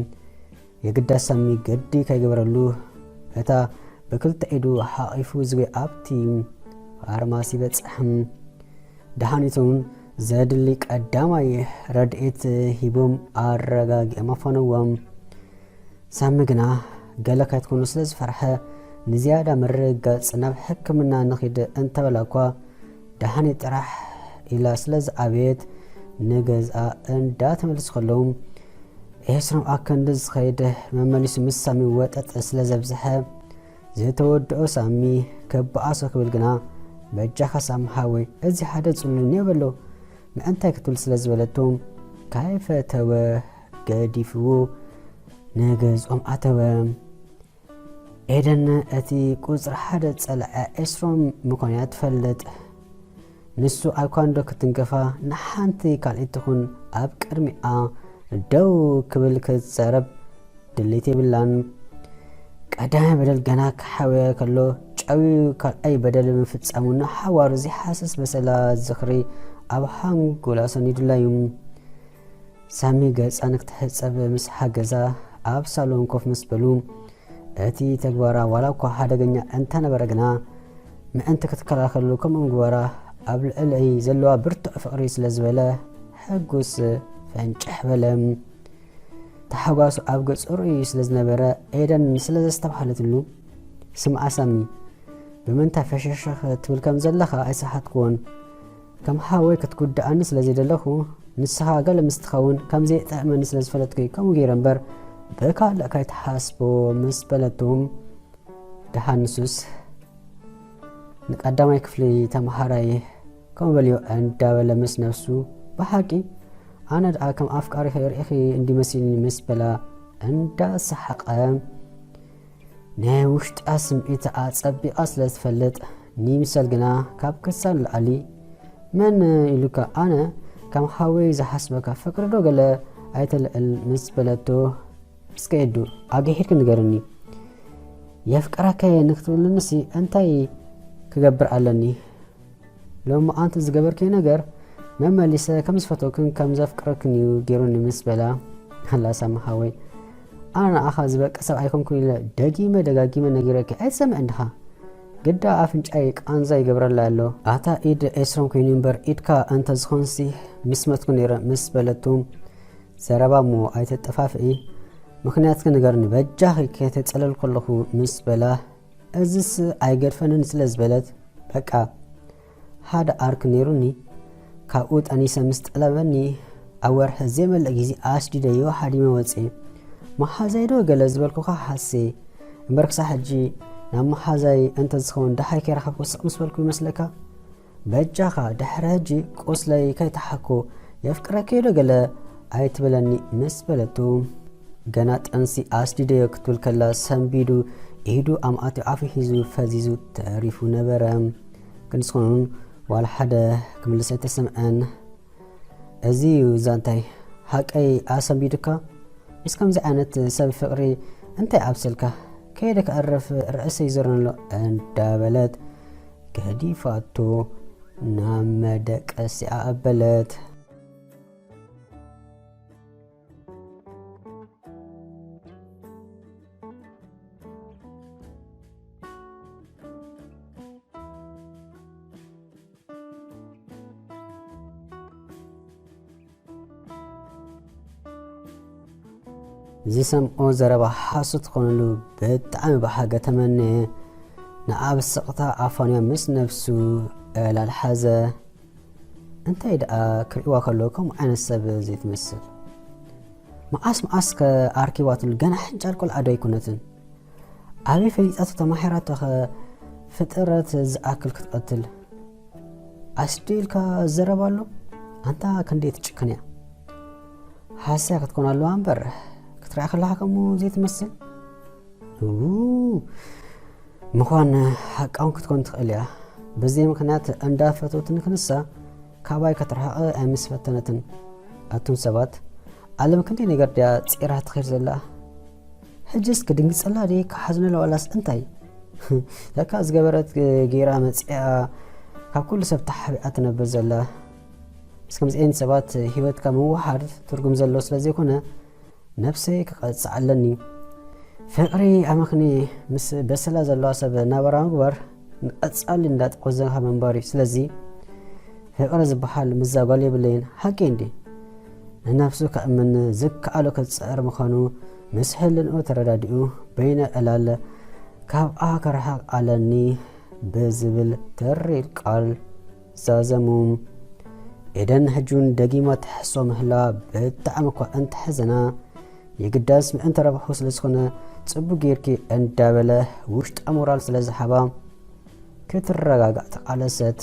የግዳ ሳሚ ገዲ ከይገበረሉ፣ እታ ብክልተ ኢዱ ሓቒፉ ዝጎይ ኣብቲ ፋርማሲ በጽሐ። ደሓኒቶም ዘድሊ ቀዳማይ ረድኤት ሂቦም ኣረጋጊኦም ኣፋነዎም። ሳሚ ግና ገለ ካይትኮኑ ስለ ዝፈርሐ፣ ንዝያዳ ምርግጋጽ ናብ ሕክምና ንኺድ እንተበላ እኳ፣ ደሓኒ ጥራሕ ኢላ ስለ ዝኣበየት፣ ንገዝኣ እንዳተመልሱ ከለዉ፣ ኤስሮም ኣከንዲ ዝኸይድ መመሊሱ ምስ ሳሚ ወጠጥ ስለ ዘብዝሐ፣ ዝተወድኦ ሳሚ ክበኣሶ ክብል ግና፣ በጃኻ ሳሚ ሓወይ፣ እዚ ሓደ ጽሉል እኒኦ በሎ፣ ምእንታይ ክትብል ስለ ዝበለቶ፣ ካይፈተወ ገዲፍዎ ንገዝኦም ኣተወ። ኤደን እቲ ቁጽሪ ሓደ ጸላኢ ኤስሮም ምዃኑ እያ ትፈልጥ። ንሱ ኣይኳንዶ ክትንከፋ ንሓንቲ ካልኣይቲ ትኹን ኣብ ቅድሚኣ ደው ክብል ክትዛረብ ድሌት የብላን። ቀዳማይ በደል ገና ክሓውያ ከሎ ጨውዩ ካልኣይ በደል ምፍጻሙ ንሓዋሩ ዘይሓስስ በሰላ ዝኽሪ ኣብ ሓንጎላ ሰኒዱላ እዩ። ሳሚ ገጻ ንክትሕጸብ ምስ ሓገዛ ኣብ ሳሎን ኮፍ ምስ በሉ፣ እቲ ተግባራ ዋላ እኳ ሓደገኛ እንተነበረ ግና፣ ምእንቲ ክትከላኸሉ ከምኡ ምግባራ ኣብ ልዕለይ ዘለዋ ብርቱዕ ፍቕሪ ስለ ዝበለ፣ ሕጉስ ፈንጭሕ በለ። ተሓጓሱ ኣብ ገጹ ርእዩ ስለ ዝነበረ፣ ኤደን ስለ ዘስተብሃለትሉ፣ ስምዓ ሳሚ፣ ብምንታይ ፈሸሸኽ ትብል ከም ዘለኻ ኣይሰሓትኩዎን። ከም ሓወይ ክትጉድኣኒ ስለ ዘይደለኹ፣ ንስኻ ገለ ምስ ትኸውን ከም ዘይጥዕመኒ ስለ ዝፈለጥኩ እዩ ከምኡ ገይረ እምበር፣ ብካልእ ካይትሓስቦ ምስ በለቱ፣ ደሓን ንሱስ ንቀዳማይ ክፍሊ ተምሃራይ ከምኡ በልዮ እንዳበለ ምስ ነፍሱ፣ ብሓቂ ኣነ ደኣ ከም ኣፍቃሪ ከይርእኺ እንዲ መሲልኒ ምስ በላ እንዳሰሓቐ፣ ናይ ውሽጣ ስምዒት ኣጸቢቓ ስለ ትፈልጥ፣ ንይምሰል ግና ካብ ክሳድ ንላዕሊ፣ "መን ኢሉካ? ኣነ ከም ሓወይ ዝሓስበካ ፍቅሪ ዶ ገለ ኣይተልዕል?" ምስ በለቶ፣ "እስከ ኤዱ፣ ኣግሒድኪ ንገርኒ። የፍቅረከ ንክትብልንሲ እንታይ ክገብር ኣለኒ?" ሎሚ ኣንቲ ዝገበርክዮ ነገር መመሊሰ ከም ዝፈተውክን ከም ዘፍቅረክን እዩ ገይሩኒ ምስ በላ፣ ኣላ ሳሚ ሓወይ፣ ኣነ ንኣኻ ዝበቂ ሰብ ኣይኮንኩን ኢለ ደጊመ ደጋጊመ ነጊረኪ ኣይትሰምዕን ድኻ? ግዳ ኣፍንጫይ ቃንዛ ይገብረላ ኣሎ። ኣታ ኢድ ኤስሮም ኮይኑ እምበር ኢድካ እንተዝኾንሲ ምስ መትኩ ነይረ ምስ በለቱ፣ ዘረባ እሞ ኣይተጠፋፍኢ፣ ምኽንያትኪ ንገርኒ በጃኺ ከይተጸለልኩ ኣለኹ ምስ በላ፣ እዝስ ኣይገድፈንን ስለ ዝበለት፣ በቃ፣ ሓደ ዓርኪ ነይሩኒ፣ ካብኡ ጠኒሰ ምስ ጠለበኒ፣ ኣብ ወርሒ ዘይመልእ ግዜ ኣስዲደዮ ሃዲመ ወፅየ። መሓዛይ ዶ ገለ ዝበልኩኻ ሓሴ፣ እምበር ክሳብ ሕጂ ናብ መሓዛይ እንተዝኸውን ደሃይ ከይረኸብኩ ስቕ ምስ በልኩ ይመስለካ? በጃኻ ድሕሪ ሕጂ ቁስለይ ከይተሓኮ የፍቅረኪ ዶ ገለ ኣይትበለኒ ምስ በለቱ፣ ገና ጥንሲ ኣስዲደዮ ክትብል ከላ ሰንቢዱ ኢዱ ኣምኣትዮ ኣፉ ሒዙ ፈዚዙ ተሪፉ ነበረ። ክንስኹን ዋላ ሓደ ክምልስ ኣይተሰምዐን። እዚ እዩ ዛንታይ። ሓቀይ ኣሰንቢዱካ? ምስ ከምዚ ዓይነት ሰብ ፍቕሪ እንታይ ኣብሰልካ? ከይደ ክዕርፍ ርእሰይ ይዞረኒ ኣሎ እንዳበለት ገዲፋቶ ናብ መደቀሲኣ ኣበለት። ዝሰምዖ ዘረባ ሓሶት ክኾነሉ ብጣዕሚ ብሓገ ተመነየ። ንኣብ ስቕታ ኣፋንያ ምስ ነብሱ ዕላል ሓዘ። እንታይ ደኣ ክርእይዋ ከሎ ከምኡ ዓይነት ሰብ ዘይትመስል? መዓስ መዓስ ከ ኣርኪባትሉ? ገና ሕንጫል ቆልዓ ዶ ኣይኮነትን? ኣበይ ፈሊጣቶ ተማሒራቶ ከ ፍጥረት ዝኣክል ክትቐትል? ኣስዲልካ ዘረባ ኣሎ። ኣንታ ክንደይ ትጭክን እያ። ሓስያ ክትኮን ኣለዋ እምበር ክትርኣ ከለኻ ከምኡ ዘይትመስል። ኡ፣ ምዃን ሓቃውን ክትኮን ትኽእል እያ። በዚ ምኽንያት እንዳ ፈተውትኒ ክንሳ ካባይ ክትርሕቕ ኣይምስፈተነትን። ኣቱም ሰባት፣ ዓለም ክንደይ ነገር ድያ ጺራ ትኸይድ ዘላ። ሕጅስ ክድንግጸላ ድየ ክሓዝነላ ዋላስ እንታይ? ለካ ዝገበረት ገይራ መጺኣ ካብ ኩሉ ሰብ ተሓቢኣ ትነብር ዘላ። ምስ ከምዚኤን ሰባት ህይወትካ ምውሓድ ትርጉም ዘለዎ ስለ ዘይኮነ ነብሰይ ክቐጽዕ ኣለኒ። ፍቕሪ ኣመኽኒ ምስ በሰላ ዘለዋ ሰብ ናበራ ምግባር ንቐጻሊ እንዳጠቆዘኻ ምንባር እዩ። ስለዚ ፍቕሪ ዝበሃል ምዛጓል የብለይን። ሓቂ እንዲ ንነብሱ ከእምን ዝከኣሎ ክጽዕር ምዃኑ ምስ ህልንኡ ተረዳዲኡ በይነ ዕላል ካብኣ ክርሕቕ ኣለኒ ብዝብል ተሪር ቃል ዛዘሙ። ኤደን ሕጂ እውን ደጊማ ትሕሶ ምህላ ብጣዕሚ እኳ እንተሐዘና፣ የግዳስ ምእንቲ ረብሑ ስለ ዝኾነ ጽቡቅ ጌርኪ እንዳበለ ውሽጣ ሞራል ስለ ዝሃባ ክትረጋጋእ ተቃለሰት።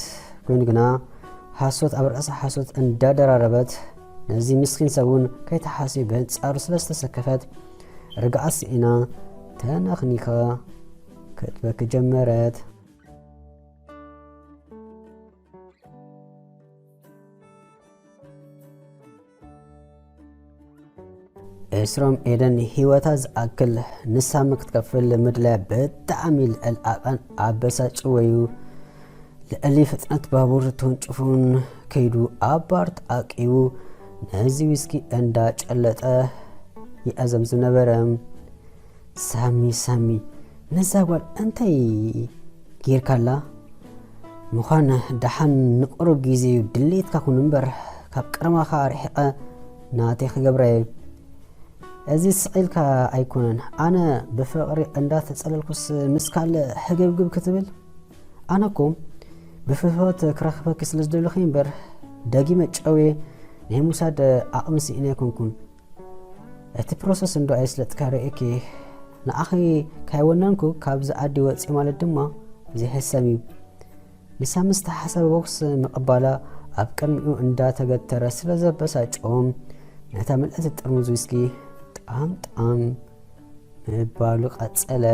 ኮይኑ ግና ሓሶት ኣብ ርእሲ ሓሶት እንዳደራረበት ነዚ ምስኪን ሰብ እውን ከይተሓስዩ በንጻሩ ስለ ዝተሰከፈት ርግኣት ስኢና ተነኽኒኻ ክትበኪ ጀመረት። ኤስሮም ኤደን ህይወታ ዝኣክል ንሳሚ ክትከፍል ምድላያ ብጣዕሚ ልዕል ዓቐን ኣበሳጭወዩ። ልዕሊ ፍጥነት ባቡር ተወንጭፉን ከይዱ ኣብ ባር ተዓቂቡ ነዚ ዊስኪ እንዳጨለጠ ይኣዘምዝም ነበረ። ሳሚ ሳሚ፣ ነዛ ጓል እንታይ ጌርካላ? ምዃን ደሓን ንቁሩብ ግዜ እዩ ድሌትካ ኩን እምበር ካብ ቅድማኻ ርሒቐ ናተይ ክገብራ እየ። እዚ ስቕ ኢልካ ኣይኮነን። ኣነ ብፍቕሪ እንዳተጸለልኩስ ምስ ካልእ ሕግብግብ ክትብል? ኣነ እኮ ብፍትወት ክረኽበኪ ስለ ዝደለኹ እምበር ደጊመ ጨውየ ናይ ምውሳድ ዓቕሚ ስኢነ ኣይኮንኩን። እቲ ፕሮሰስ እንዶ ኣየስለጥካ ርእየኪ ንኣኺ ካይወነንኩ ካብዚ ዓዲ ወፂ ማለት ድማ ዘይሕሰም እዩ። ንሳ ምስ ተሓሰበ ቦክስ ምቕባላ ኣብ ቅድሚኡ እንዳተገተረ ስለ ዘበሳጭኦም ነታ ምልእቲ ጥርሙዝ ዊስኪ ጣም ጣም ምባሉ ቀጸለ።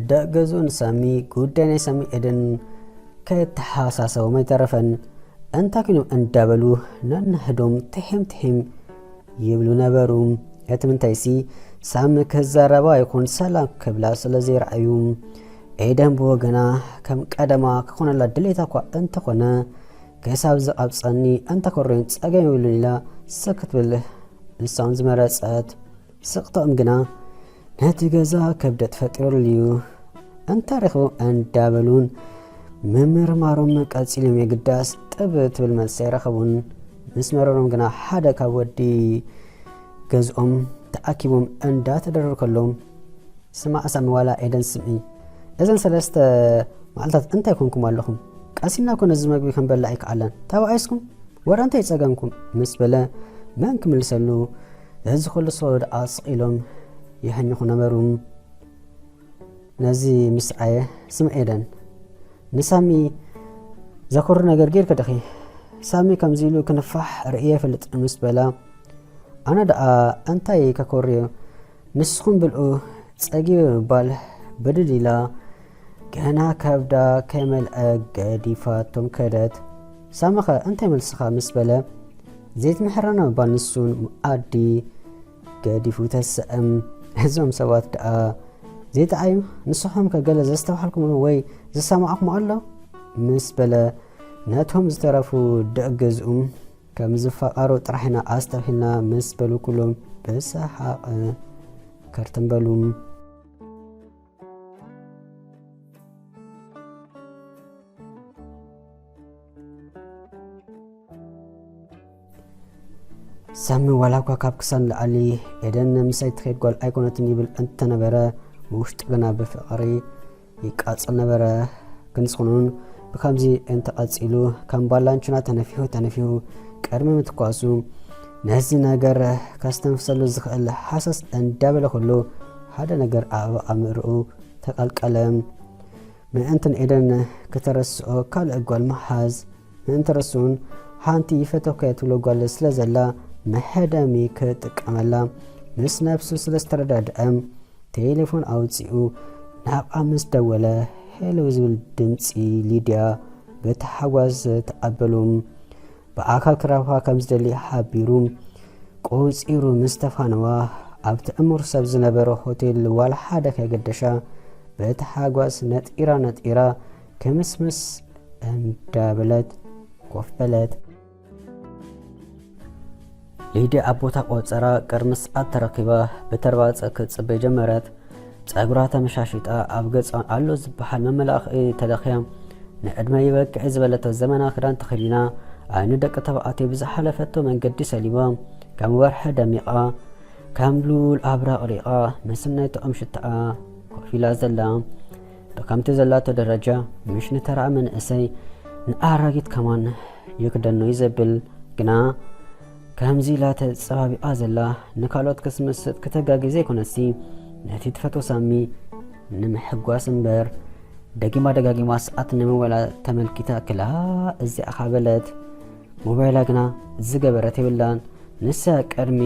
ደቂ ገዝኡ ንሳሚ ጉዳይ ናይ ሳሚ ኤደን ከየተሓሳሰቦም ኣይተረፈን። እንታይ ኮይኖም እንዳበሉ ነንሕዶም ትሒም ትሒም ይብሉ ነበሩ። እቲ ምንታይሲ ሳሚ ክዛረባ ይኹን ሰላም ክብላ ስለ ዘይረኣዩ። ኤደን ብወገና ከም ቀደማ ክኾነላ ድሌታ እኳ እንተኾነ ክሳብ ዝቐብጸኒ እንተኮረዮን ጸገም የብሉን ኢላ ስክ ክትብል ንሳውን ዝመረጸት። ስቕታኦም ግና ነቲ ገዛ ክብደት ፈጢሩሉ እዩ። እንታይ ረኽቦም እንዳበሉን ምምርማሮም ቀጺሎም የግዳስ ጥብ ትብል መልሲ ኣይረኸቡን። ምስ መረሮም ግና ሓደ ካብ ወዲ ገዝኦም ተኣኪቦም እንዳተደረሩ ከለዎም ስማዕ ሳሚ ዋላ ኤደን ስምዒ። እዘን ሰለስተ መዓልታት እንታይ ኮንኩም ኣለኹም? ቀሲና እኮ ነዚ መግቢ ክንበልዕ ኣይከኣለን። ተባኢስኩም? ወረ እንታይ ጸገምኩም? ምስ በለ መን ክምልሰሉ? እዚ ኩሉ ሰው ደኣ ስቕ ኢሎም ይሕንኹ ነበሩ። ነዚ ምስ ኣየ ስምዒ ኤደን ንሳሚ ዘኮሪ ነገር ጌርኪ ዲኺ? ሳሚ ከምዚ ኢሉ ክንፋሕ ርእየ ይፈልጥ ምስ በላ ኣነ ደኣ እንታይ ከኮርዮ ንስኹም ብልኡ ጸጊበ ምባል ብድድ ኢላ ገና ከብዳ ከይመልአ ገዲፋቶም ከደት። ሳምኸ እንታይ መልስኻ ምስ በለ ዘይትምሕረና ምባል ንሱን መኣዲ ገዲፉ ተሰእም። እዞም ሰባት ደኣ ዘይጠዓዩ ንስኹም ከ ገለ ዘስተብሃልኩምሉ ወይ ዝሰማዕኹም ኣሎ ምስ በለ ነቶም ዝተረፉ ደቂ ገዝኡ ከም ዝፋቐሩ ጥራሕ ኢና ኣስተብሂልና ምስ በሉ ኩሎም ብሰሓቕ ከርተም በሉ። ሳሚ ዋላ እኳ ካብ ክሳን ላዕሊ ኤደን ምሳይ ትኸይድ ጓል ኣይኮነትን ይብል እንተነበረ፣ ብውሽጡ ግና ብፍቕሪ ይቃጸል ነበረ። ክንስኹኑን ብከምዚ እንተቐጺሉ ከም ባላንቹና ተነፊሑ ተነፊሑ ቅድሚ ምትኳሱ ነዚ ነገር ከስተንፍሰሉ ዝኽእል ሓሰስ እንዳበለ ኩሉ ሓደ ነገር ኣብ ኣእምርኡ ተቐልቀለ። ምእንትን ኤደን ክተረስኦ ካልእ ጓል ምሓዝ ምእንተረስኡን ሓንቲ ይፈተኩ እያ ትብሎ ጓል ስለ ዘላ መሐደሚ ክጥቀመላ ምስ ነብሱ ስለ ዝተረዳድአ ቴሌፎን ኣውፂኡ ናብኣ ምስ ደወለ ሄሎ ዝብል ድምፂ ሊድያ ብተሓጓስ ተቐበሉ። ብኣካል ክራብካ ከም ዝደሊ ሓቢሩ ቆፂሩ ምስ ተፋነዋ ኣብቲ ዕሙር ሰብ ዝነበረ ሆቴል ዋላ ሓደ ከይገደሻ በተሓጓስ ነጢራ ነጢራ ክምስምስ እንዳበለት ኮፍ በለት። ሊድያ ኣብ ቦታ ቆጸራ ቅድሚ ሰዓት ተረኪባ ብተርባጸ ክትጽበ ጀመረት። ጸጉራ ተመሻሺጣ ኣብ ገጻ ኣሎ ዝበሃል መመላኽዒ ተለኽያ። ንዕድመ ይበቅዕ ዝበለቶ ዘመና ክዳን ተኸዲና፣ ዓይኒ ደቂ ተባዕትዮ ብዝሓለፈቶ መንገዲ ሰሊባ፣ ከም ወርሒ ደሚቓ፣ ከም ሉል ኣብራቕ ሪቓ፣ ምስናይ ጥዑም ሽታኣ ኮፍ ኢላ ዘላ። ብከምቲ ዘላቶ ደረጃ፣ ምሽ ንተራ መንእሰይ ንኣራጊት ከማን ይክደኖ እዩ ዘብል። ግና ከምዚ ኢላ ተጸባቢቓ ዘላ ንካልኦት ክትምስጥ ክተጋጊ ዘይኮነሲ፣ ነቲ ትፈትዎ ሳሚ ንምሕጓስ እምበር፣ ደጊማ ደጋጊማ ሰዓት ንመዋላ ተመልኪታ ክላ እዚኣ ኻ በለት። ሞባይላ ግና ዝገበረት የብላን። ንሳ ቅድሚ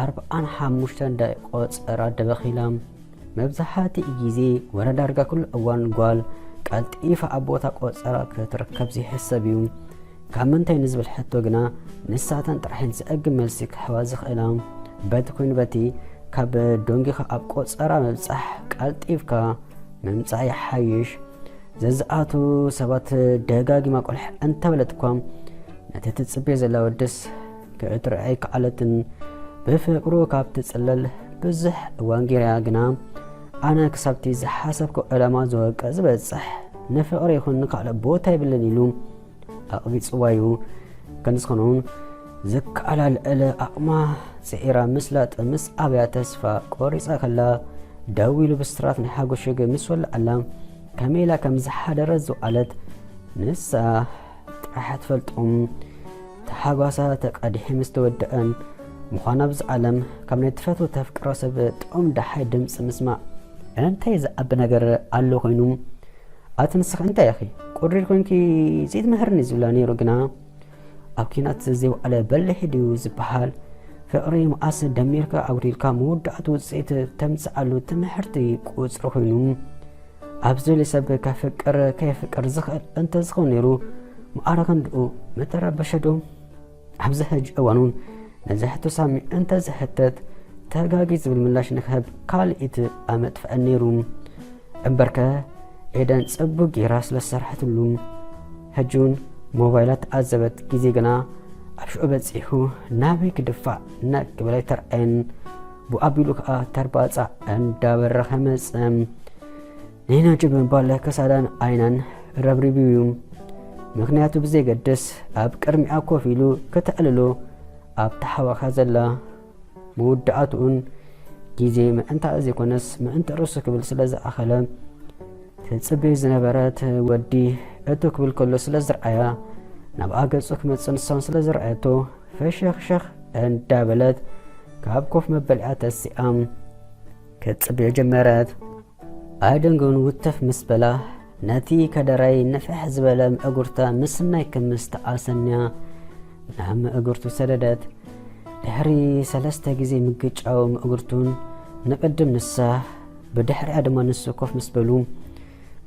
ኣርብዓን ሓሙሽተን ደቂቕ ቆጸራ ደበኺላ። መብዛሕትኡ ግዜ ወረ ዳርጋ ኩሉ እዋን ጓል ቀልጢፋ ኣብ ቦታ ቆጸራ ክትርከብ ዘይሕሰብ እዩ። ካብ ምንታይ ንዝብል ሕቶ ግና ንሳተን ጥራሕን ዘእግም መልሲ ክህባ ዝኽእላ። በቲ ኮይኑ በቲ ካብ ደንጊኻ ኣብ ቆጸራ ምብጻሕ ቀልጢፍካ ምምጻእ ይሓይሽ። ዘዝኣቱ ሰባት ደጋጊማ ቆልሕ እንተበለት እኳ ነቲ ትጽበዮ ዘላ ወድስ ክትርዕይ ከኣለትን ብፍቕሩ ካብ ትጽለል ብዙሕ እዋን ገይራ ግና ኣነ ክሳብቲ ዝሓሰብኩ ዕላማ ዝወቀ ዝበጽሕ ንፍቕሪ ይኹን ንካልእ ቦታ የብልን ኢሉ ኣቕቢጽዋ እዩ። ክንዝኾነ እውን ዝከኣላ ልዕሊ ኣቕማ ጽዒራ ምስላጥ ምስ ኣብያ ተስፋ ቆሪጻ ከላ ደው ኢሉ ብስራት ናይ ሓጎስ ሽግ ምስ ወልዓላ ከመይ ኢላ ከም ዝሓደረት ዝውዓለት ንሳ ጥራሕ ትፈልጦም። ተሓጓሳ ተቀዲሑ ምስ ተወደአን ምዃና ኣብዚ ዓለም ካብ ናይ ትፈትዎ ተፍቅሮ ሰብ ጥዑም ደሓይ ድምፂ ምስማዕ እንታይ ዝዓቢ ነገር ኣሎ ኮይኑ? ኣቲ ንስኺ እንታይ ኢኺ ቁሪር ኮንኪ ዘይትምህርኒ ዝብላ ነይሩ። ግና ኣብ ኪናት ዘይወዓለ በሊሕ ድዩ ዝበሃል? ፍቕሪ መዓስ ደሚርካ ኣጉዲልካ መወዳእቱ ውፅኢት ተምፅኣሉ ትምህርቲ ቁፅሪ ኮይኑ ኣብ ዝደሊ ሰብ ከፍቅር ከየፍቅር ዝኽእል እንተዝኸውን ነይሩ ምኣረ ክንድኡ ምተረበሸ ዶ? ኣብዚ ሕጂ እዋን እውን ነዚ ሕቶ ሳሚ እንተዝሕተት ተጋጊ ዝብል ምላሽ ንክህብ ካልኢት ኣመጥፍዐን ነይሩ። እምበርከ ኤደን ጽቡቅ ጌራ ስለ ዝሰርሐትሉ ሕጂ እውን ሞባይላ ተዓዘበት ግዜ ግና ኣብ ሽዑ በጺሑ ናበይ ክድፋዕ ነቅ ክብል ኣይተርኣየን። ብኡ ኣቢሉ ከኣ ተርባጻ እንዳበረኸ መጸ። ንነጂ ብምባል ክሳዳን ዓይናን ረብሪቡ እዩ። ምኽንያቱ ብዘየገድስ ኣብ ቅድሚኣ ኮፍ ኢሉ ክተዕልሎ ኣብታ ሓዋኻ ዘላ መወዳእትኡን ግዜ ምእንታኣ ዘይኮነስ ምእንቲ ርእሱ ክብል ስለ ዝኣኸለ ትጽበዮ ዝነበረት ወዲ እቶ ክብል ከሎ ስለ ዝረኣያ ናብኣ ገጹ ክመጽእ ንሳውን ስለ ዝረኣየቶ ፈሸኽሸኽ እንዳበለት ካብ ኮፍ መበሊኣ ተሲኣ ክትጽበዮ ጀመረት። ኣይደንጎን ውትፍ ምስ በላ ነቲ ከደራይ ንፍሕ ዝበለ ምእጉርታ ምስናይ ክምስታ ኣሰንያ ናብ ምእጉርቱ ሰደደት። ድሕሪ ሰለስተ ግዜ ምግጫው ምእጉርቱን ንቅድም ንሳ ብድሕሪኣ ድማ ንሱ ኮፍ ምስ በሉ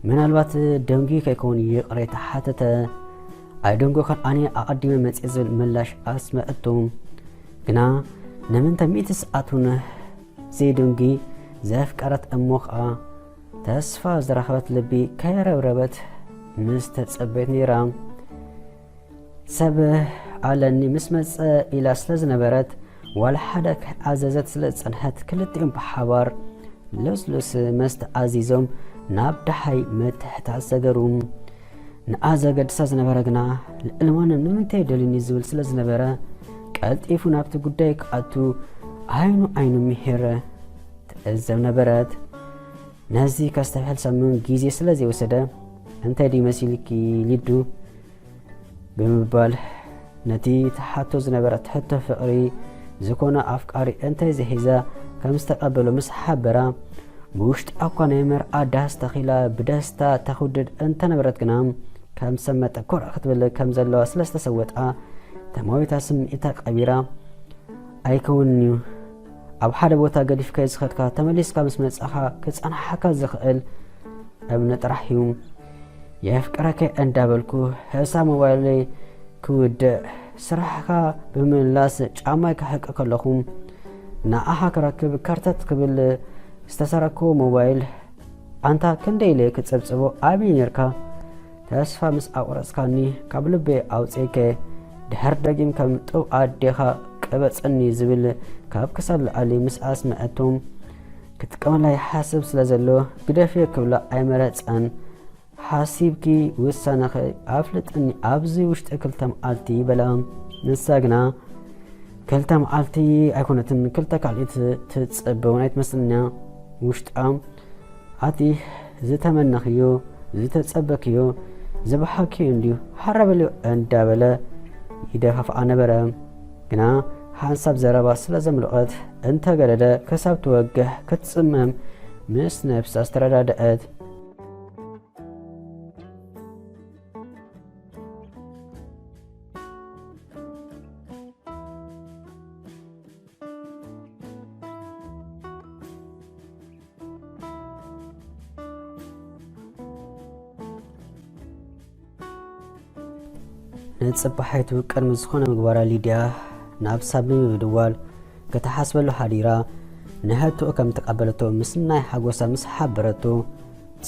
ምናልባት ደንጉዩ ከይከውን ይቕሬታ ሓተተ። ኣይደንጎኻን ኣነ ኣቐዲመ መጽየ ዝብል ምላሽ ኣስመዐቶ። ግና ንምንታይ ሚእቲ ሰዓት እውን ዘይደንጉ ዘፍቀረት እሞ ኸኣ ተስፋ ዝረኸበት ልቢ ከይረብረበት ምስ ተጸበየት ነይራ። ሰብ ኣለኒ ምስ መጸ ኢላ ስለ ዝነበረት ዋላ ሓደ ከይኣዘዘት ስለ ዝጸንሐት ክልቲኦም ብሓባር ልስሉስ መስተ ኣዚዞም ናብ ደሓይ ምትሕታት ሰገሩ። ንኣ ዘገድሳ ዝነበረ ግና ልዕሊ ማንም ንምንታይ ደልዩኒ ዝብል ስለ ዝነበረ ቀልጢፉ ናብቲ ጉዳይ ክኣቱ ዓይኑ ዓይኑ ምሂር ትዕዘብ ነበረት። ነዚ ከስተብሕል ሳሚ እውን ግዜ ስለ ዘይወሰደ፣ "እንታይ ድዩ መሲልኪ ሊዱ?" ብምባል ነቲ ትሓቶ ዝነበረት ሕቶ ፍቕሪ ዝኾነ ኣፍቃሪ እንታይ ዝሒዛ ከም ዝተቐበሎ ምስ ሓበራ፣ ብውሽጣ እኳ ናይ መርዓ ዳስ ተኺላ ብደስታ ተኹድድ እንተነበረት ግና፣ ከም ሰብ መጠ ኮርዕ ክትብል ከም ዘለዋ ስለ ዝተሰወጣ፣ ተማዊታ ስምዒታ ቀቢራ፣ "ኣይከውንን እዩ። ኣብ ሓደ ቦታ ገዲፍካዮ ዝኸድካ፣ ተመሊስካ ምስ መጻኻ ክጸንሓካ ዝኽእል እምኒ ጥራሕ እዩ። የፍቅረኪ እንዳበልኩ፣ ህሳብ ሞባይለይ ክውድእ፣ ስራሕካ ብምምላስ ጫማይ ክሕቂ ከለኹ፣ ንዓኻ ክረክብ ከርተት ክብል ዝተሰረኩ ሞባይል፣ ኣንታ ክንደይ ኢለ ክጸብጽቦ ኣበይ ኔርካ? ተስፋ ምስ ኣቑረጽካኒ፣ ካብ ልበይ ኣውጺኤከ፣ ድሕር ደጊም ከም ጡብ ኣዴኻ ቅበጽኒ" ዝብል ካብ ክሳድ ላዕሊ ምስ ኣስምዐቶም፣ ክጥቀመላ ይሓስብ ስለ ዘሎ፣ ግደፍዮ ክብላ ኣይመረጸን። "ሓሲብኪ ውሳነኺ ኣፍልጥኒ ኣብዚ ውሽጢ ክልተ መዓልቲ" በላ። ንሳ ግና ክልተ መዓልቲ ኣይኮነትን፣ ክልተ ካልኢት ትጽበ እውን ኣይትመስልን እያ። ውሽጣ፣ "ኣቲ ዝተመነኽዮ፣ ዝተጸበክዮ፣ ዝበሓክዮ እንድዩ፣ ሓራ በልዮ" እንዳበለ ይደፋፍኣ ነበረ። ግና ሓንሳብ ዘረባ ስለ ዘምለቖት፣ እንተገደደ ክሳብ ትወግሕ ክትጽመም ምስ ነብሳ ዝተረዳደአት። ንጽባሒቱ ቅድሚ ዝኾነ ምግባራ፣ ሊድያ ናብ ሳሚ ብምድዋል ክትሓስበሉ ሓዲራ፣ ንሕቶኡ ከም ተቐበለቶ ምስ ናይ ሓጎሳ ምስ ሓበረቶ፣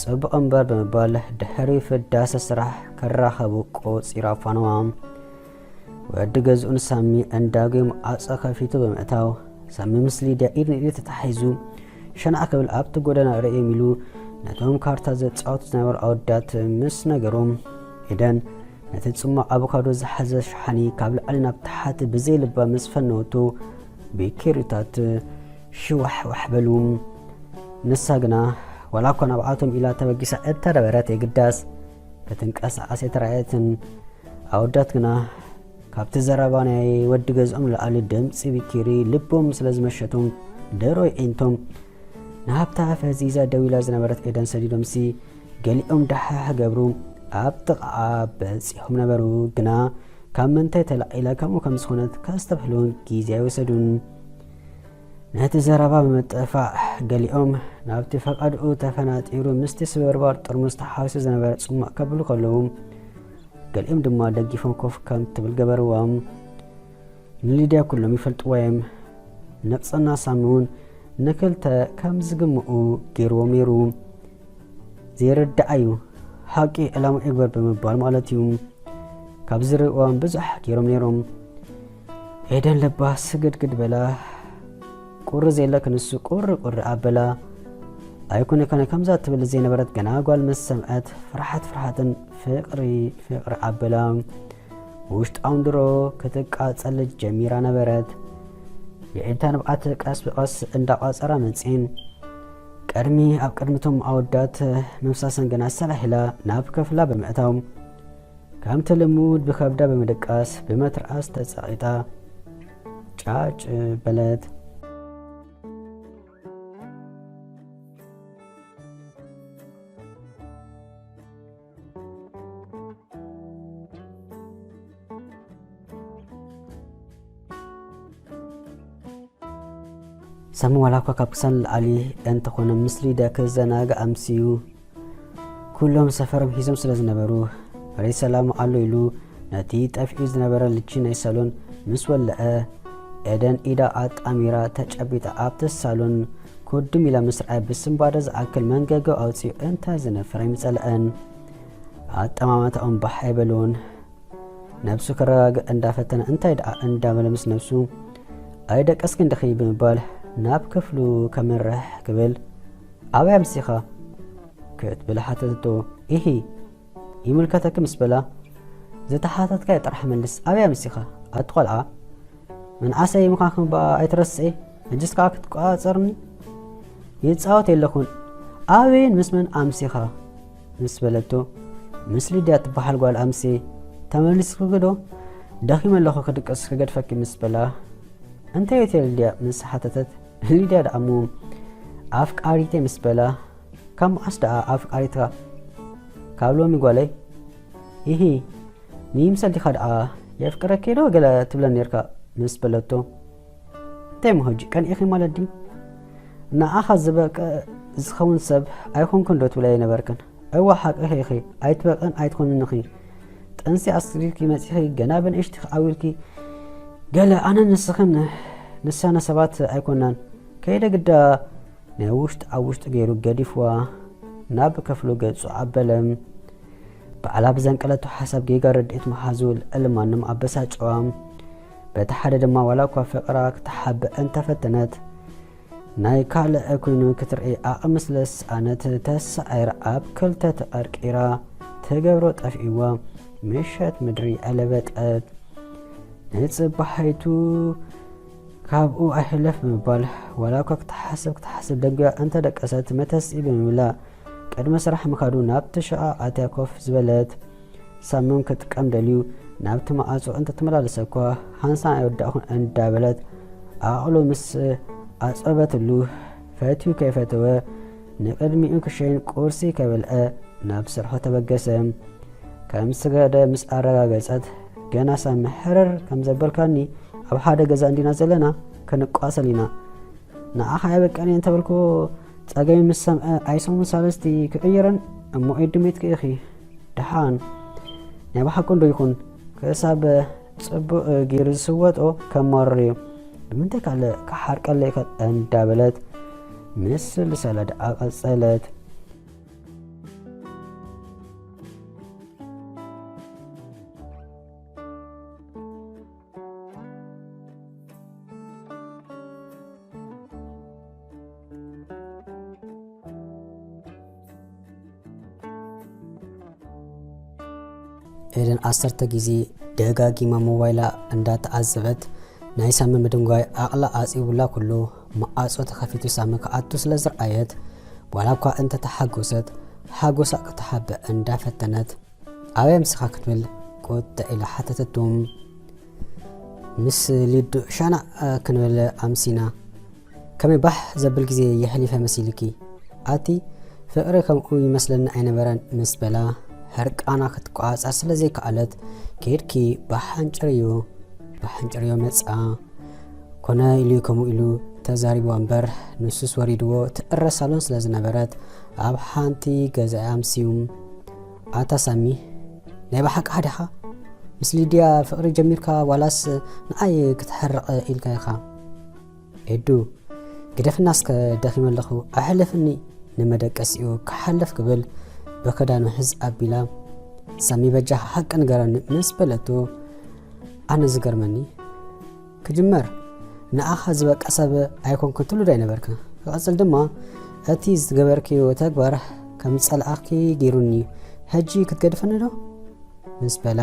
"ጽቡቕ እምበር" ብምባል ድሕሪ ፍዳሰ ስራሕ ክራኸቡ ቆጺራ ፋነዋ። ወዲ ገዝኡ ንሳሚ እንዳጉየ ማዕጾ ከፊቱ ብምእታው፣ ሳሚ ምስ ሊድያ ኢድ ንኢድ ተታሒዙ ሸናዕ ክብል ኣብቲ ጎደና ርእዮም ኢሉ ነቶም ካርታ ዘጻወቱ ዝነበሩ ኣወዳት ምስ ነገሮም፣ ኤደን ነቲ ጽማቕ ኣቮካዶ ዝሓዘ ሸሓኒ ካብ ላዕሊ ናብ ታሕቲ ብዘይ ልባ ምስ ፈነወቶ፣ ቢኪሪታት ሽዋሕዋሕ በሉ። ንሳ ግና ዋላ እኳ ናብኣቶም ኢላ ተበጊሳ እተነበረት፣ የግዳስ ክትንቀሳቐስ ኣይተራእየትን። ኣወዳት ግና ካብቲ ዘረባ ናይ ወዲ ገዝኦም ንላዕሊ ድምጺ ቢኪሪ ልቦም ስለ ዝመሸቶም፣ ደሮ የዒንቶም ናብታ ፈዚዛ ደው ኢላ ዝነበረት ኤደን ሰዲዶምሲ፣ ገሊኦም ዳሕሕ ገብሩ ኣብ ጥቓኣ በጺሖም ነበሩ። ግና ካብ ምንታይ ተላዒላ ከምኡ ከም ዝኾነት ከስተብህሉ እውን ግዜ ኣይወሰዱን። ነቲ ዘረባ ብምጥፋእ፣ ገሊኦም ናብቲ ፈቓድኡ ተፈናጢሩ ምስቲ ስብርባር ጥርሙዝ ተሓዊሱ ዝነበረ ጽማቕ ከብሉ ከለዉ፣ ገሊኦም ድማ ደጊፎም ኮፍ ከም ትብል ገበርዎም። ንሊድያ ኩሎም ይፈልጥዋ እዮም። ንቕጽና ሳሚ እውን ንክልተ ከም ዝግምኡ ገይርዎም ነይሩ። ዘይርዳእ እዩ፣ ሓቂ ዕላማ ይግበር ብምባል ማለት እዩ። ካብ ዝርእዎም ብዙሕ ገይሮም ነይሮም። ኤደን ልባ ስግድግድ በላ። ቁሪ ዘይለ ክንሱ ቁሪ ቁሪ ኣበላ። ኣይኮነ ኮነ ከምዛ ትብል ዘይነበረት ገና ጓል ምስ ሰምዐት፣ ፍርሓት ፍርሓትን ፍቕሪ ፍቕሪ ኣበላ። ውሽጣውን ድሮ ክትቃጸል ጀሚራ ነበረት። የዒንታ ንብዓት ቀስ ብቐስ እንዳቋጸራ መጺኤን። ቀድሚ ኣብ ቅድሚቶም ኣወዳት ምፍሳሰን ገና ሰላሕ ኢላ ናብ ክፍላ ብምእታው፣ ከምቲ ልሙድ ብከብዳ ብምድቃስ ብመትርኣስ ተጸቒጣ ጫጭ በለት። ሳሚ ዋላ እኳ ካብ ክሳን ንላዕሊ እንተኾነ ምስ ሊድያ ክዘናጋዕ ኣምስዩ። ኩሎም ሰፈሮም ሒዞም ስለ ዝነበሩ፣ መሬት ሰላም ኣሎ ኢሉ ነቲ ጠፊኡ ዝነበረ ልቺ ናይ ሳሎን ምስ ወለዐ፣ ኤደን ኢዳ ኣጣሚራ ተጨቢጣ ኣብቲ ሳሎን ኩድም ኢላ ምስ ረኣየ ብስንባደ ዝኣክል መንገገው ኣውጺኡ እንታይ ዝነፍር ኣይምጸለአን። ኣጠማምታኦም ባሕ ኣይበልዎን። ነብሱ ክረጋግእ እንዳፈተነ እንታይ ደኣ እንዳበለ ምስ ነብሱ፣ "ኣይደቀስክን ዲኺ?" ብምባል ናብ ክፍሉ ከምርሕ ክብል፣ "ኣበይ ኣምሲኻ?" ክትብል ሓተተቶ። "ኢሂ፣ ይምልከተኪ" ምስ በላ፣ "ዝተሓተትካዮ ጥራሕ መልስ፣ ኣበይ ኣምሲኻ? ኣቲ ቆልዓ?" መንኣሰይ ምዃንኪ እባ ኣይትረስዒ። ሕጅስ ከኣ ክትቆጻጸርኒ? ይጻወት የለኹን። ኣበይን ምስ መን ኣምሲኻ? ምስ በለቶ፣ ምስ ሊድያ ትበሃል ጓል ኣምሲ። ተመሊስክዶ? ደኺመ ኣለኹ ክድቅስ ክገድፈኪ ምስ በላ። እንታይ እዮ ሊድያ? ምስ ሓተተት፣ ሊድያ ደኣ እሞ ኣፍቃሪተይ ምስ በላ። ካብ መዓስ ደኣ ኣፍቃሪትካ? ካብ ሎሚ ጓለይ። ኢሂ፣ ንይምሰል ዲኻ ደኣ የፍቅረኪ ዶ ገለ ትብለን ኔርካ ምስ በለቶ። እንታይ እሞ ሕጂ ቀኒእኺ ማለት ድዩ? ንዓኻ ዝበቅዕ ዝኸውን ሰብ ኣይኮንኩን ዶ ትብለየ ነበርክን? እዋ ሓቅኺ ኢኺ፣ ኣይትበቅዕን ኣይትኾንን ኢኺ። ጥንሲ ኣስሪኪ መጺኺ ገና ብንእሽትኺ ዓው ኢልኪ ገለ ኣነ ንስኽን ንሳነ ሰባት ኣይኮናን። ከይደ ግዳ ናይ ውሽጢ ኣብ ውሽጢ ገይሩ ገዲፍዋ ናብ ክፍሉ ገጹ ኣበለ። ባዕላ ብዘንቀለቶ ሓሳብ ጌጋ ረድኤት መሓዙ ልዕሊ ማንም ኣበሳጨዋ። በቲ ሓደ ድማ ዋላ እኳ ፍቕራ ክትሓብእ እንተፈተነት ናይ ካልእ ኮይኑ ክትርኢ ዓቕሚ ስለ ዝሰኣነት ተሳዒራ ኣብ ክልተ ተቐርቂራ ትገብሮ ጠፊእዋ ምሸት ምድሪ ኣለበጠት። ንጽባሒቱ ካብኡ ኣይሕለፍ ብምባል ዋላ እኳ ክትሓስብ ክትሓስብ ደንጉያ እንተደቀሰት መተስኢ ብምብላ ቅድሚ ስራሕ ምኻዱ ናብቲ ሸቓ ኣትያ ኮፍ ዝበለት። ሳምም ክጥቀም ደልዩ ናብቲ መዓጾ እንተተመላለሰ እኳ ሃንሳን ኣይወዳእኹን እንዳበለት ዓቕሉ ምስ ኣጸበትሉ ፈትዩ ከይፈተወ ንቅድሚኡ ክሸይን ቁርሲ ከበልዐ ናብ ስርሑ ተበገሰ። ከም ስገደ ምስ ኣረጋገጸት፣ ገና ሳሚ ሕርር ከም ዘበልካኒ ኣብ ሓደ ገዛ እንዲና ዘለና ክንቋሰል ኢና። ንዓኻ የበቀኒ እንተበልኩ ጸገሚ ምስ ሰምዐ ኣይሰሙን ሳለስቲ ክቕይረን እሞ ኤዱ ሜትኪ ኢኺ። ደሓን ናይ ብሓቁ እንዶ ይኹን ክሳብ ጽቡቕ ገይሩ ዝስወጦ ከማርር እዩ። ንምንታይ ካልእ ክሓርቀለይ ከ እንዳበለት ምስ ልሳላ ደኣ ቀጸለት። ኤደን ዓሰርተ ግዜ ደጋጊማ ሞባይላ እንዳተዓዘበት ናይ ሳሚ ምድንጓይ ዓቕላ ዓጺቡላ ኩሉ መዓጾ ተኸፊቱ ሳሚ ክኣቱ ስለ ዝረኣየት ዋላ እኳ እንተተሓጎሰት ሓጎሳ ክትሓብእ እንዳፈተነት ኣበይ ኣምሲኻ ክትብል ቁጥዕ ኢላ ሓተተቱ። ምስ ሊዱ ሻናዕ ክንብል ኣምሲና። ከመይ ባሕ ዘብል ግዜ የሕሊፈ መሲልኪ? ኣቲ ፍቕሪ ከምኡ ይመስለኒ ኣይነበረን ምስ በላ ሕርቃና ክትቆጻጸር ስለ ዘይከኣለት ኬድኪ ባሓንጭርዮ ባሓንጭርዮ መጻ። ኮነ ኢሉ ከምኡ ኢሉ ተዛሪብዋ እምበር ንሱስ ወሪድዎ ትዕረ ሳሎን ስለ ዝነበረት ኣብ ሓንቲ ገዛ ኣምስዩ። ኣታ ሳሚ ናይ ብሓቂ ሓደኻ ምስ ሊድያ ፍቕሪ ጀሚርካ ዋላስ ንኣይ ክትሕርቕ ኢልካ ኢኻ? ኤዱ ግደፍና እስከ ደኺመ ኣለኹ ኣሕልፍኒ። ንመደቀሲኡ ክሓልፍ ክብል ብክዳኑ ሕዝ ኣቢላ ሳሚ በጃኻ ሓቂ ንገረኒ ምስ በለቶ ኣነ ዝገርመኒ ክጅመር ንኣኻ ዝበቃ ሰብ ኣይኮንኩን ትብሉ ዶ ኣይነበርካ? ክቐጽል ድማ እቲ ዝገበርክዮ ተግባር ከም ዝጸልኣኪ ገይሩኒ ሕጂ ክትገድፈኒ ዶ? ምስ በላ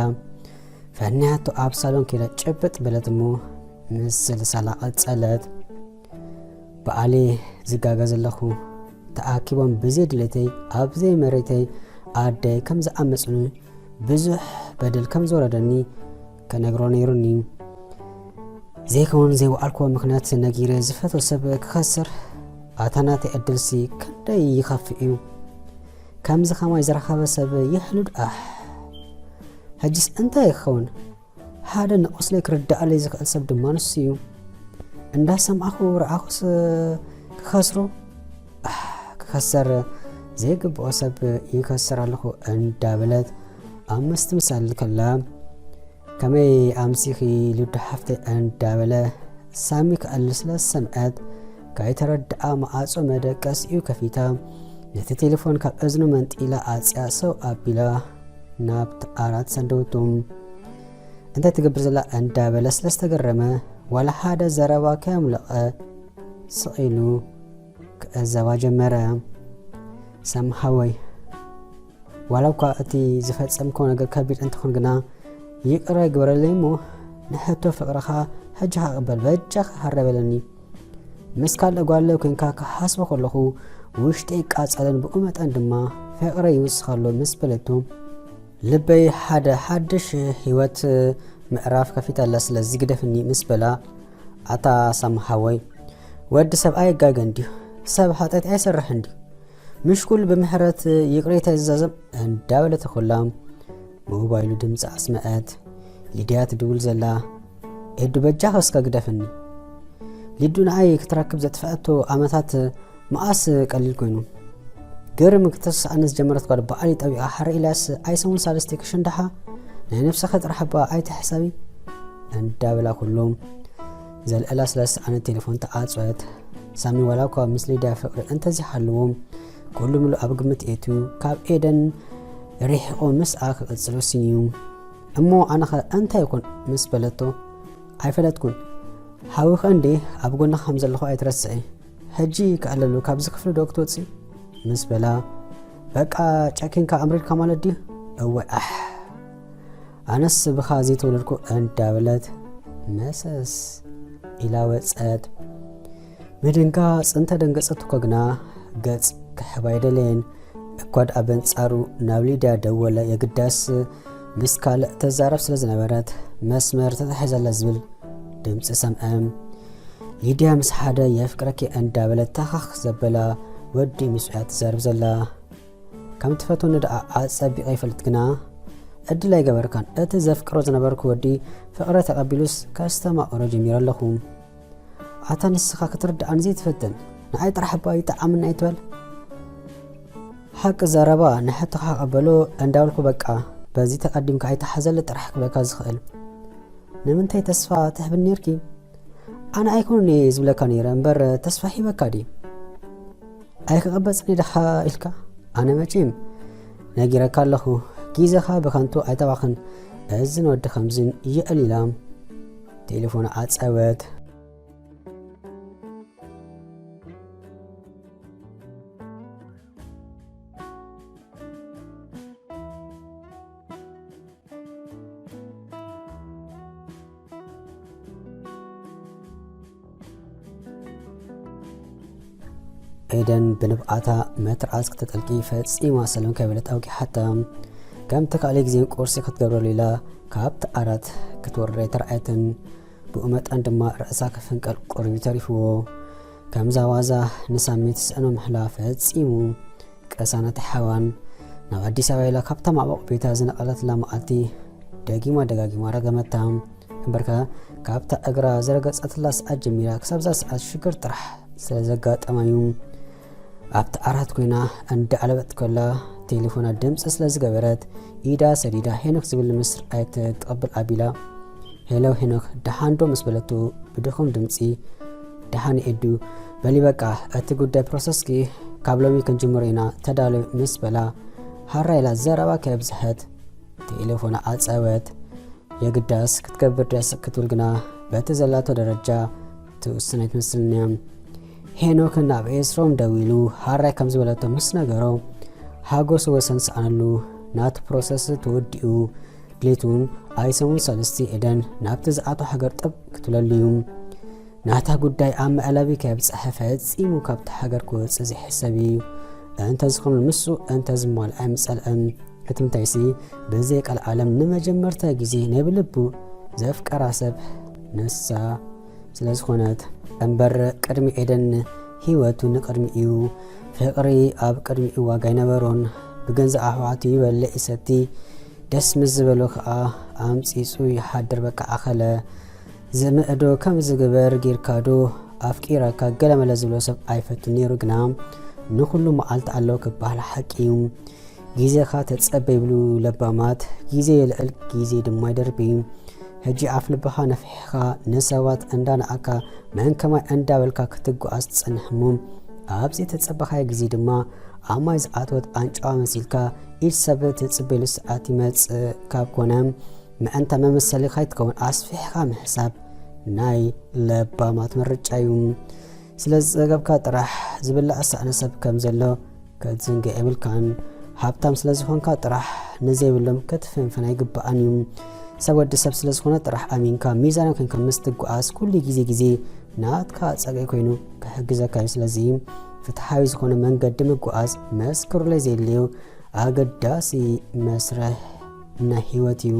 ፈንያቶ ኣብ ሳሎን ከይዳ ጭብጥ በለት እሞ ምስ ስልሳላ ቀጸለት። በዓሌ ዝጋገ ዘለኹ ተኣኪቦም ብዘይ ድሌተይ ኣብ ዘይ መሬተይ ኣደይ ከም ዝኣመጹኒ ብዙሕ በደል ከም ዝወረደኒ ከነግሮ ነይሩኒ። ዘይከውን ዘይወዓልክዎ ምኽንያት ነጊረ ዝፈትዎ ሰብ ክኸስር ኣታ ናተይ ዕድልሲ ክንደይ ይኸፍእ እዩ። ከምዚ ከማይ ዝረኸበ ሰብ ይሕሉድ ኣሕ። ሕጅስ እንታይ ክኸውን? ሓደ ንቁስለይ ክርዳኣለይ ዝኽእል ሰብ ድማ ንሱ እዩ። እንዳሰማዕኹ ረኣኹስ ክኸስሮ ኣሕ ክኸሰር ዘይግብኦ ሰብ ይከስር ኣለኹ እንዳበለት ኣብ ምስትምሳል ከላ ከመይ ኣምሲኺ ሉዱ ሓፍተይ እንዳበለ ሳሚ ክኣሊ ስለ ዝሰምዐት ካይተረድኣ መዓጾ መደቀሲኡ ከፊታ ነቲ ቴሌፎን ካብ እዝኑ መንጢላ ኣጽያ ሰው ኣቢላ ናብቲ ዓራት ሰደወቱ። እንታይ ትገብር ዘላ እንዳበለ ስለ ዝተገረመ ዋላ ሓደ ዘረባ ከየምለቐ ስቕ ኢሉ ክዕዘባ ጀመረ። ሳሚ ሓወይ ዋላ እኳ እቲ ዝፈጸምኮ ነገር ከቢድ እንተኾን ግና ይቕረ ግበረለይ እሞ ንሕቶ ፍቕርኻ ሕጂ ከቕበል በጃ ክሃረ በለኒ። ምስ ካልእ ጓለ ኮንካ ክሓስቦ ከለኹ ውሽጢ ይቃጸልን ብኡ መጠን ድማ ፍቕረ ይውስኸሎ ምስ በለቶ፣ ልበይ ሓደ ሓድሽ ህይወት ምዕራፍ ከፊታላ፣ ስለዚ ግደፍኒ ምስ በላ፣ ኣታ ሳም ሓወይ፣ ወዲ ሰብ ኣይጋገን ድዩ? ሰብ ሓጢኣት ኣይሰርሕን ድዩ? ምሽኩል ብምሕረት ይቕሬታ ይዛዘም እንዳበለት ኩላ ሞባይሉ ድምፂ ኣስመዐት። ሊድያ ትድውል ዘላ። ኤዱ በጃ ከስከ ግደፍኒ። ሊዱ ንኣይ ክትረክብ ዘጥፈአቶ ኣመታት መኣስ ቀሊል ኮይኑ። ግርም ክተስኣነ ዝጀመረት ጓል በዓል ጠቢቓ ሓረ ኢላስ ኣይሰሙን ሳልስቲ ክሽንዳሓ ናይ ነብሰኸ ጥራሕ እባ ኣይትሕሰቢ እንዳበላ ኩሉ ዘልዕላ ስለ ዝሰኣነት ቴሌፎን ተዓፅወት። ሳሚ ዋላ እኳ ምስ ሊድያ ፍቕሪ እንተዘይሃልዎም ኩሉ ምሉእ ኣብ ግምት እትዩ ካብ ኤደን ርሒቑ ምስኣ ክቕጽል ወሲኑ እዩ። እሞ ኣነኸ እንታይ ይኹን ምስ በለቶ ኣይፈለጥኩን። ሓዊኸ እንዴ ኣብ ጎንኻ ከም ዘለኹ ኣይትረስዒ። ሕጂ ክዕለሉ ካብዚ ክፍሊ ዶ ክትወፂ ምስ በላ በቃ ጨኪንካ ኣምሪርካ ማለት ድዩ? እወ ኣሕ ኣነስ ብኻ ዘይተወለድኩ እንዳበለት መሰስ ኢላ ወጸት። ምድንጋጽ እንተ ደንገጸትኮ ግና ገጽ ክሕባ ኣይደለየን። እኳ ደኣ በንጻሩ ናብ ሊድያ ደወለ። የግዳስ ምስ ካልእ ተዛረብ ስለ ዝነበረት መስመር ተታሒዛላ ዝብል ድምጺ ሰምዐ። ሊድያ ምስ ሓደ የፍቅረኪ እንዳበለት ታኻኽ ዘበላ ወዲ ምስ እያ ትዛረብ ዘላ። ከም ትፈትወኒ ደኣ ኣጸቢቐ ይፈልጥ ግና ዕድል ኣይገበርካን። እቲ ዘፍቅሮ ዝነበርኩ ወዲ ፍቕረ ተቐቢሉስ ከስተማቕሮ ጀሚረ ኣለኹ። ኣታ ንስኻ ክትርድኣኒ ዘይትፈትን ንዓይ ጥራሕ እባ ይጠዓምኒ ኣይትበል። ሓቂ ዘረባ ንሕቶኻ ቀበሎ እንዳበልኩ በቃ በዚ ተቐዲምካ ኣይተሓዘለ ጥራሕ ክብለካ ዝኽእል። ንምንታይ ተስፋ ትሕብኒ ነርኪ? ኣነ ኣይኮኑን እየ ዝብለካ ነይረ እምበር ተስፋ ሂበካ ድየ? ኣይክቐበጽን ኢኻ ኢልካ? ኣነ መቼም ነጊረካ ኣለኹ፣ ግዜኻ ብኸንቱ ኣይተባኽን። እዝን ወዲ ከምዝን ይዕል ኢላ ቴሌፎን ዓጸወት። ኤደን ብንብዓታ መትርዓስ ክተጠልቂ ፈጺማ ሰለም ከይበለት ኣውጊሓታ። ከም ተካእለ ግዜን ቁርሲ ክትገብረሉ ኢላ ካብቲ ዓራት ክትወርድ ኣይተረኣየትን። ብኡ መጠን ድማ ርእሳ ክፍንቀል ቁሩብ ተሪፍዎ። ከምዛ ዋዛ ንሳሚ ትስእኖ ምሕላ ፈጺሙ ቅሳነት ሓዋን ናብ ኣዲስ ኣበባ ኢላ ካብታ ማዕበቕ ቤታ ዝነቐለትላ መዓልቲ ደጊማ ደጋጊማ ረገመታ። እምበርከ ካብታ እግራ ዝረገጸትላ ሰዓት ጀሚራ ክሳብዛ ሰዓት ሽግር ጥራሕ ስለ ዘጋጠማ እዩ። ኣብቲ ዓራት ኮይና እንዳዕለበት ከላ ቴሌፎና ድምፂ ስለ ዝገበረት ኢዳ ሰዲዳ ሄኖክ ዝብል ምስ ኣይትቕብል ኣቢላ፣ ሄሎ ሄኖክ፣ ደሓን ዶ? ምስ በለቱ ብድኹም ድምፂ፣ ደሓን ኤዱ፣ በሊ በቃ እቲ ጉዳይ ፕሮሰስኪ ካብ ሎሚ ክንጅምሮ ኢና፣ ተዳለዊ ምስ በላ፣ ሃራ ኢላ ዘረባ ከየብዝሐት ቴሌፎና ዓጸወት። የግዳስ ክትገብር ድያ ስቕ ክትብል ግና በቲ ዘላቶ ደረጃ ትውስን ኣይትመስልን እያ። ሄኖክ ናብ ኤስሮም ደዊሉ ሃራይ ከም ዝበለቶ ምስ ነገሮ፣ ሓጎስ ወሰን ሰኣነሉ። ናቱ ፕሮሰስ ተወዲኡ ድሌቱ እውን ኣይሰሙን ሳልስቲ ኤደን ናብቲ ዝኣቶ ሃገር ጠብ ክትብለሉ እዩ። ናታ ጉዳይ ኣብ መዕለቢ ከየብጽሐ ፈጺሙ ካብቲ ሃገር ክወጽእ ዘይሕሰብ እዩ። እንተዝኾነ ንሱ እንተዝማልእ ኣይምጸልእን። እቲ ምንታይሲ ብዘይ ቀልዓለም ንመጀመርታ ግዜ ናይ ብልቡ ዘፍቀራ ሰብ ንሳ ስለ ዝኾነት እምበር ቅድሚ ኤደን ህይወቱ ንቅድሚ እዩ። ፍቕሪ ኣብ ቅድሚኡ ዋጋ ኣይነበሮን። ብገንዘብ ኣሕዋቱ ይበልዕ ይሰቲ፣ ደስ ምስ ዝበሎ ከኣ ኣምጺጹ ይሓድር። በቃ ኣኸለ ዝምእዶ ከም ዝግበር ጌርካ ዶ ኣፍቂረካ ገለመለ ዝብሎ ሰብ ኣይፈቱን ነይሩ። ግና ንኹሉ መዓልቲ ኣለዎ ክበሃል ሓቂ እዩ። ግዜኻ ተጸበ ይብሉ ለባማት፣ ግዜ የልዕል ግዜ ድማ ይደርቢ። ሕጂ ኣፍ ልብኻ ነፊሕኻ ንሰባት እንዳነኣካ መን ከማይ እንዳበልካ ክትጓዓዝ ትጸንሕ እሞ፣ ኣብ ዘይተጸበኻዮ ግዜ ድማ ኣብ ማይ ዝኣተወት ኣንጫዋ መሲልካ ኢድ ሰብ ትጽበየሉ ሰዓት ይመጽእ ካብ ኮነ፣ ምእንታ መመሰሊ ከይትከውን ኣስፊሕኻ ምሕሳብ ናይ ለባማት ምርጫ እዩ። ስለ ዝጸገብካ ጥራሕ ዝብላዕ ዝሰኣነ ሰብ ከም ዘሎ ክትዝንግዕ የብልካን። ሃብታም ስለ ዝኾንካ ጥራሕ ንዘይብሎም ክትፍንፍን ኣይግባእን እዩ። ሰብ ወዲ ሰብ ስለ ዝኾነ ጥራሕ ኣሚንካ ሚዛናዊ ኮይንካ ምስ ትጓዓዝ ኩሉ ግዜ ግዜ ናትካ ጸግዒ ኮይኑ ክሕግዘካ እዩ። ስለዚ ፍትሓዊ ዝኾነ መንገዲ ምጉዓዝ መስክሩለይ ዘየድልዮ ኣገዳሲ መስርሕ ናይ ህይወት እዩ።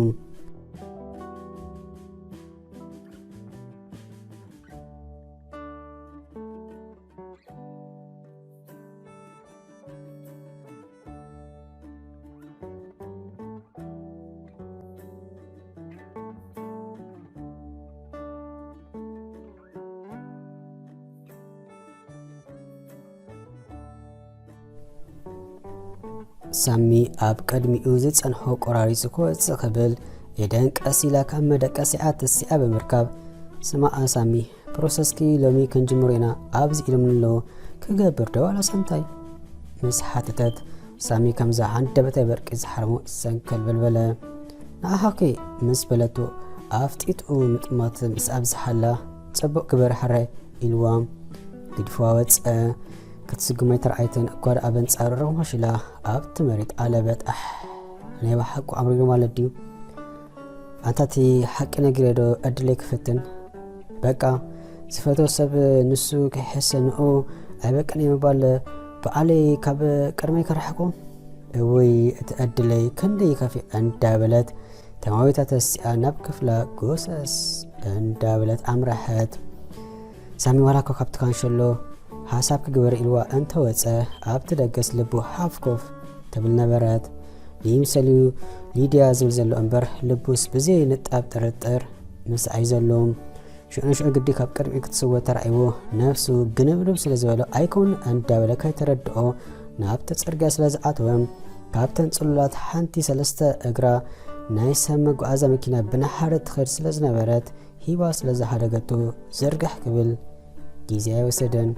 ሳሚ ኣብ ቅድሚኡ ዝጸንሖ ቆራሪጹ ክወጽእ ክብል፣ ኤደን ቀስ ኢላ ካብ መደቀሲኣ ተሲኣ ብምርካብ፣ "ስማዕ ሳሚ፣ ፕሮሰስኪ ሎሚ ክንጅምሮ ኢና ኣብዚ ኢሎምኒ ኣለዉ፣ ክገብር ዶ ዋላስ እንታይ?" ምስ ሓተተት፣ ሳሚ ከምዛ ሃንደበታዊ በርቂ ዝሓረሞ ሰንከልበል በለ። "ንዓኻ'ከ?" ምስ በለቶ ኣፍጢጡ ምጥማት ምስ ኣብዝሓላ፣ "ጽቡቕ ግበር ሕራይ" ኢልዋ። ግድፍዋ ወጸ። ክትስጉም ኣይተረኣየትን፣ እኳ ደኣ በንጻሩ ርምሽ ኢላ ኣብቲ መሬት ኣለበት። ኣሕ፣ ናይ ብሓቁ ኣምሪሩ ማለት ድዩ? ኣንታ እቲ ሓቂ ነጊረ ዶ ዕድለይ ክፍትን? በቃ፣ ዝፈትዎ ሰብ ንሱ ከይሕሰ ንኡ ኣይበቅን እየ ምባል በዓለይ ካብ ቅድመይ ከርሕቆ? እውይ፣ እቲ ዕድለይ ክንደይ ይኸፍእ እንዳበለት ተማዊታ ተሲኣ ናብ ክፍላ ጎሰስ እንዳበለት ኣምረሐት። ሳሚ ዋላ እኮ ካብቲ ካንሸሎ ሓሳብ ክግበር ኢልዋ እንተወጸ፣ ኣብቲ ደገስ ልቡ ሓፍ ኮፍ ትብል ነበረት። ንይምሰልዩ ሊድያ ዝብል ዘሎ እምበር፣ ልቡስ ብዘይ ንጣብ ጥርጥር ምስኣይ ዘሎ። ሽዑ ንሽዑ ግዲ ካብ ቅድሚኡ ክትስወ ተራእይዎ፣ ነፍሱ ግንብንብ ስለ ዝበሎ ኣይኮን እንዳበለ ከይተረድኦ ናብቲ ጽርግያ ስለ ዝኣተወ፣ ካብተን ጽሉላት ሓንቲ ሰለስተ እግራ ናይ ሰብ መጓዓዝያ መኪና ብናሓረ ትኸድ ስለ ዝነበረት፣ ሂባ ስለ ዝሃደገቶ ዝርግሕ ክብል ግዜ ኣይወሰደን።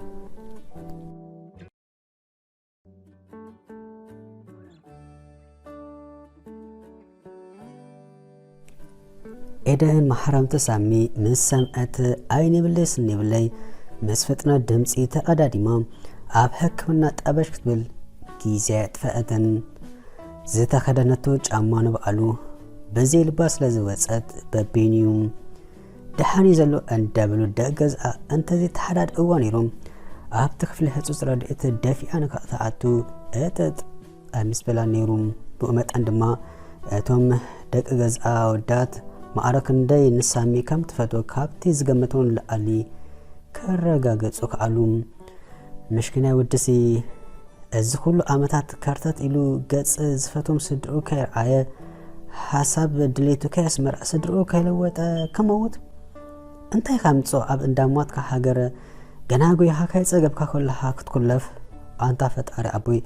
ኤደን ማሕረምቲ ሳሚ ምስ ሰምዐት፣ "ኣይን ይብለይ ስኒ ይብለይ፣ ምስ ፍጥነት ድምጺ ተቐዳዲማ ኣብ ሕክምና ጠበሽ ክትብል ግዜ ኣየጥፈአትን። ዝተኸደነቶ ጫማ ንባዕሉ ብዘይ ልባ ስለ ዝወጸት በቢን እዩ። ደሓን እዩ ዘሎ" እንዳበሉ ደቂ ገዝኣ እንተዘይተሓዳድእዋ ነይሮም፣ ኣብቲ ክፍሊ ህጹጽ ረድኤት ደፊኣ ንክትኣቱ እጥጥ ኣይምስ በላን ነይሩ። ብኡ መጠን ድማ እቶም ደቂ ገዝኣ ኣወዳት ማዕረ ክንደይ ንሳሚ ከም ትፈትዎ ካብቲ ዝገመቶ ንላዕሊ ከረጋገጹ ከኣሉ። ምሽኪናይ ወድሲ እዚ ኩሉ ዓመታት ከርተት ኢሉ ገጽ ዝፈትዎም ስድርኡ ከይረኣየ፣ ሓሳብ ድሌቱ ከየስመረ፣ ስድርኡ ከይለወጠ ክመውት? እንታይ ከምጽኦ ኣብ እንዳ ሟትካ ሃገር ገና ጎይኻ ከይጸገብካ ከለኻ ክትኩለፍ? ኣንታ ፈጣሪ ኣቦይ፣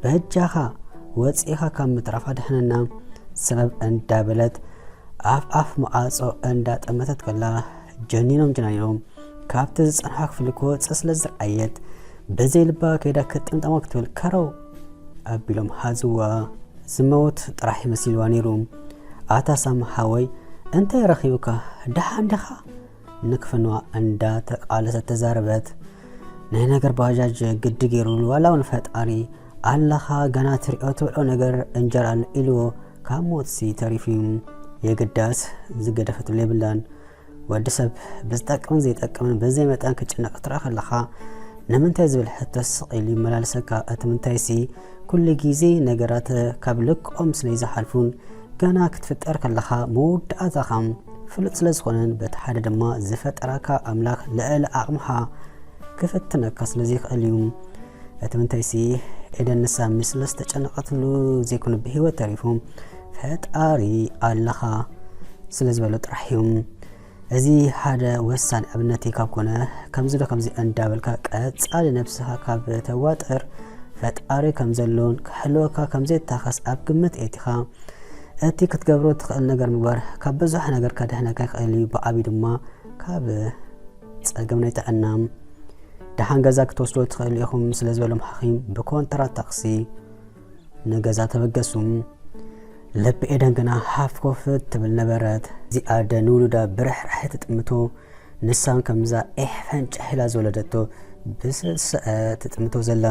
በጃኻ ወጺእኻ ካብ ምትራፍ ኣድሕነና። ሰበብ እንዳበለት ኣፍ ኣፍ መዓጾ እንዳጠመተት ከላ፣ ጀኒኖም ጀናኒኖም ካብቲ ዝጸንሖ ክፍሊ ክወጽእ ስለ ዝረኣየት፣ ብዘይ ልባ ከይዳ ክትጥምጠሞ ክትብል ከረው ኣቢሎም ሓዝዋ። ዝመውት ጥራሕ ይመሲልዋ ነይሩ። ኣታ ሳም ሓወይ፣ እንታይ ረኺቡካ? ደሓን ዲኻ? ንክፍንዋ እንዳተቃለሰት ተዛረበት። ናይ ነገር ባጃጅ ግዲ ገይሩሉ፣ ዋላ እውን ፈጣሪ ኣለኻ፣ ገና ትሪኦ ትብልዖ ነገር እንጀራ ኣሎ ኢልዎ ካብ ሞትሲ ተሪፉ እዩ። የግዳስ ዝገደፈትሉ የብላን። ወዲ ሰብ ብዝጠቅምን ዘይጠቅምን ብዘይ መጠን ክጭነቕ ክትረኣ ከለኻ፣ ንምንታይ ዝብል ሕቶ ስቕ ኢሉ ይመላለሰካ። እቲ ምንታይሲ፣ ኩሉ ግዜ ነገራት ካብ ልክኦም ስለ ዝሓልፉን ገና ክትፍጠር ከለኻ መወዳእታኻ ፍሉጥ ስለ ዝኾነን፣ በቲ ሓደ ድማ ዝፈጠራካ ኣምላኽ ልዕሊ ዓቕምኻ ክፍትነካ ስለ ዘይክእል እዩ። እቲ ምንታይሲ፣ ኤደን ንሳሚ ስለ ዝተጨነቐትሉ ዘይኮነ ብህይወት ተሪፉ፣ ፈጣሪ ኣለኻ ስለ ዝበሎ ጥራሕ እዩ። እዚ ሓደ ወሳኒ ኣብነት እዩ። ካብ ኮነ፣ ከምዚ ዶ ከምዚ እንዳበልካ ቀጻሊ ነብስኻ ካብ ተዋጥር፣ ፈጣሪ ከም ዘሎን ክሕልወካ ከም ዘይታኸስ ኣብ ግምት ኤቲኻ፣ እቲ ክትገብሮ ትኽእል ነገር ምግባር ካብ ብዙሕ ነገር ከድሕነካ ይኽእል እዩ። ብዓብዩ ድማ ካብ ጸገም ናይ ጥዕና። ደሓን ገዛ ክትወስዶ ትኽእሉ ኢኹም ስለ ዝበሎም ሓኺም፣ ብኮንትራት ታክሲ ንገዛ ተበገሱ። ልቢ ኤደን ግና ሃፍ ኮፍ ትብል ነበረት። እዚኣ ኣደ ንውሉዳ ብርሕራሐ ትጥምቶ፣ ንሳን ከምዛ ኤሕ ፈንጭሕ ኢላ ዝወለደቶ ብስስዐ ትጥምቶ ዘላ።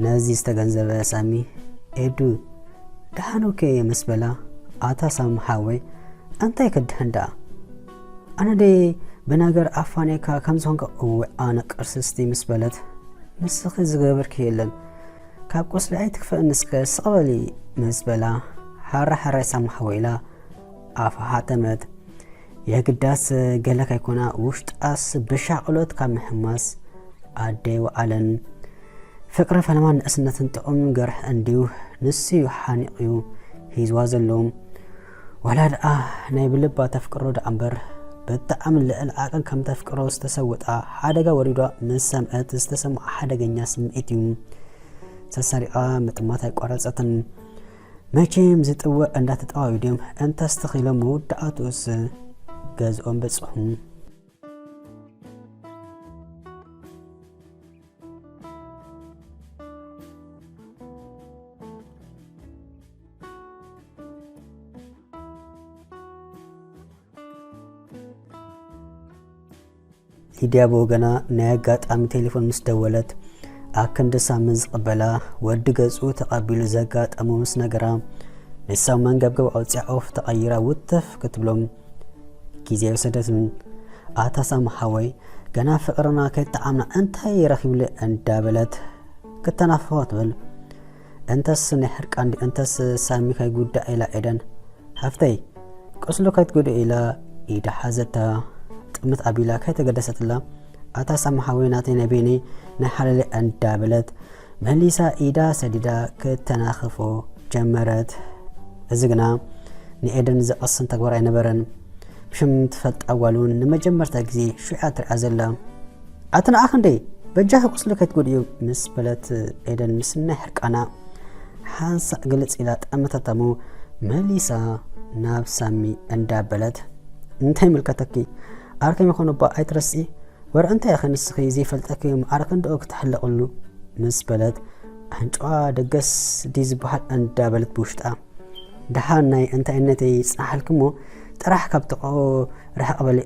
ነዚ ዝተገንዘበ ሳሚ፣ "ኤዱ፣ ደሓን ኦኬ?" ምስ በላ፣ "ኣታ ሳሚ ሓወይ፣ እንታይ ከድሕን ደኣ? ኣነ ደይ ብነገር ኣፋኔካ ከም ዝኾንካ? እወ ኣነ ቅርስስቲ ምስ በለት፣ ንስኺ ዝገበርኪ የለን፣ ካብ ቁስሊ ኣይትክፈእኒ እስከ ስቕ በሊ ምስ በላ፣ ሓራ ሓራይ ሳማ ሓወይ ኢላ ኣፋ ሓተመት። የግዳስ ገለ ከይኮና ውሽጣስ ብሻቕሎት ካብ ምሕማስ ኣደይ ወዓለን። ፍቕሪ ፈለማን ንእስነትን ጥዑም ገርሕ እንድዩ፣ ንሱ እዩ ሓኒቑ ሒዝዋ ዘሎ። ዋላ ደኣ ናይ ብልባ ተፍቅሮ ደኣ እምበር፣ ብጣዕሚ ልዕሊ ዓቐን ከም ተፍቅሮ ዝተሰወጣ ሓደጋ ወሪዷ ምስ ሰምዐት ዝተሰምዖ ሓደገኛ ስምዒት እዩ። ሰሳሪቓ ምጥማት ኣይቋረጸትን። መቼም ዝጥወ እንዳተጠዋዩ ድዮም እንተስተኺሎም መወዳእትኡስ ገዝኦም በጽሑ። ሊድያ ብወገና ናይ ኣጋጣሚ ቴሌፎን ምስ ደወለት፣ ኣክንዲ ሳሚ ዝቕበላ ወዲ ገጹ ተቐቢሉ ዘጋጠሞ ምስ ነገራ፣ ንሳ መንገብገብ ኣውጺኣ ኦፍ ተቐይራ ውትፍ ክትብሎም ግዜ ኣይወሰደትን። ኣታ ሳሚ ሓወይ፣ ገና ፍቕርና ከይጠዓምና እንታይ ረኺብለ እንዳበለት ክተናፍፎ ትብል። እንተስ ናይ ሕርቃን ድዩ እንተስ ሳሚ ከይጉዳእ ኢላ ኤደን፣ ሓፍተይ፣ ቁስሉ ከይትጎድኦ ኢላ ኢዳ ሓዘታ። ጥምት ኣቢላ ከይተገደሰትላ፣ ኣታ ሳሚ ሓወይ ናተይ ናይ በይነይ ናይ ሓለለይ እንዳበለት መሊሳ ኢዳ ሰዲዳ ክተናኽፎ ጀመረት። እዚ ግና ንኤደን ዘቐስን ተግባር ኣይነበረን። ብሽም ትፈልጣ ጓል እውን ንመጀመርታ ግዜ ሽዑ እያ ትሪኣ ዘላ። ኣቲ ንዓ ክንደይ በጃኺ ቁስሊ ከይትጎድእዮ ምስ በለት ኤደን ምስ ናይ ሕርቃና ሓንሳእ ግልጽ ኢላ ጠመተታ እሞ መሊሳ ናብ ሳሚ እንዳበለት፣ እንታይ ይምልከተኪ? ዓርከይ ምዃኑ እባ ኣይትረስኢ። ወረ እንታይ ኢኺ ንስኺ ዘይፈልጠኪ ማዕረ ክንድኡ ክትሕለቕሉ ምስ በለት ኣንጭዋ ደገስ ድዩ ዝበሃል እንዳበለት ብውሽጣ፣ ደሓን ናይ እንታይነተይ ይጽናሓልኪ እሞ ጥራሕ ካብ ጥቕኡ ርሕቕ በሊ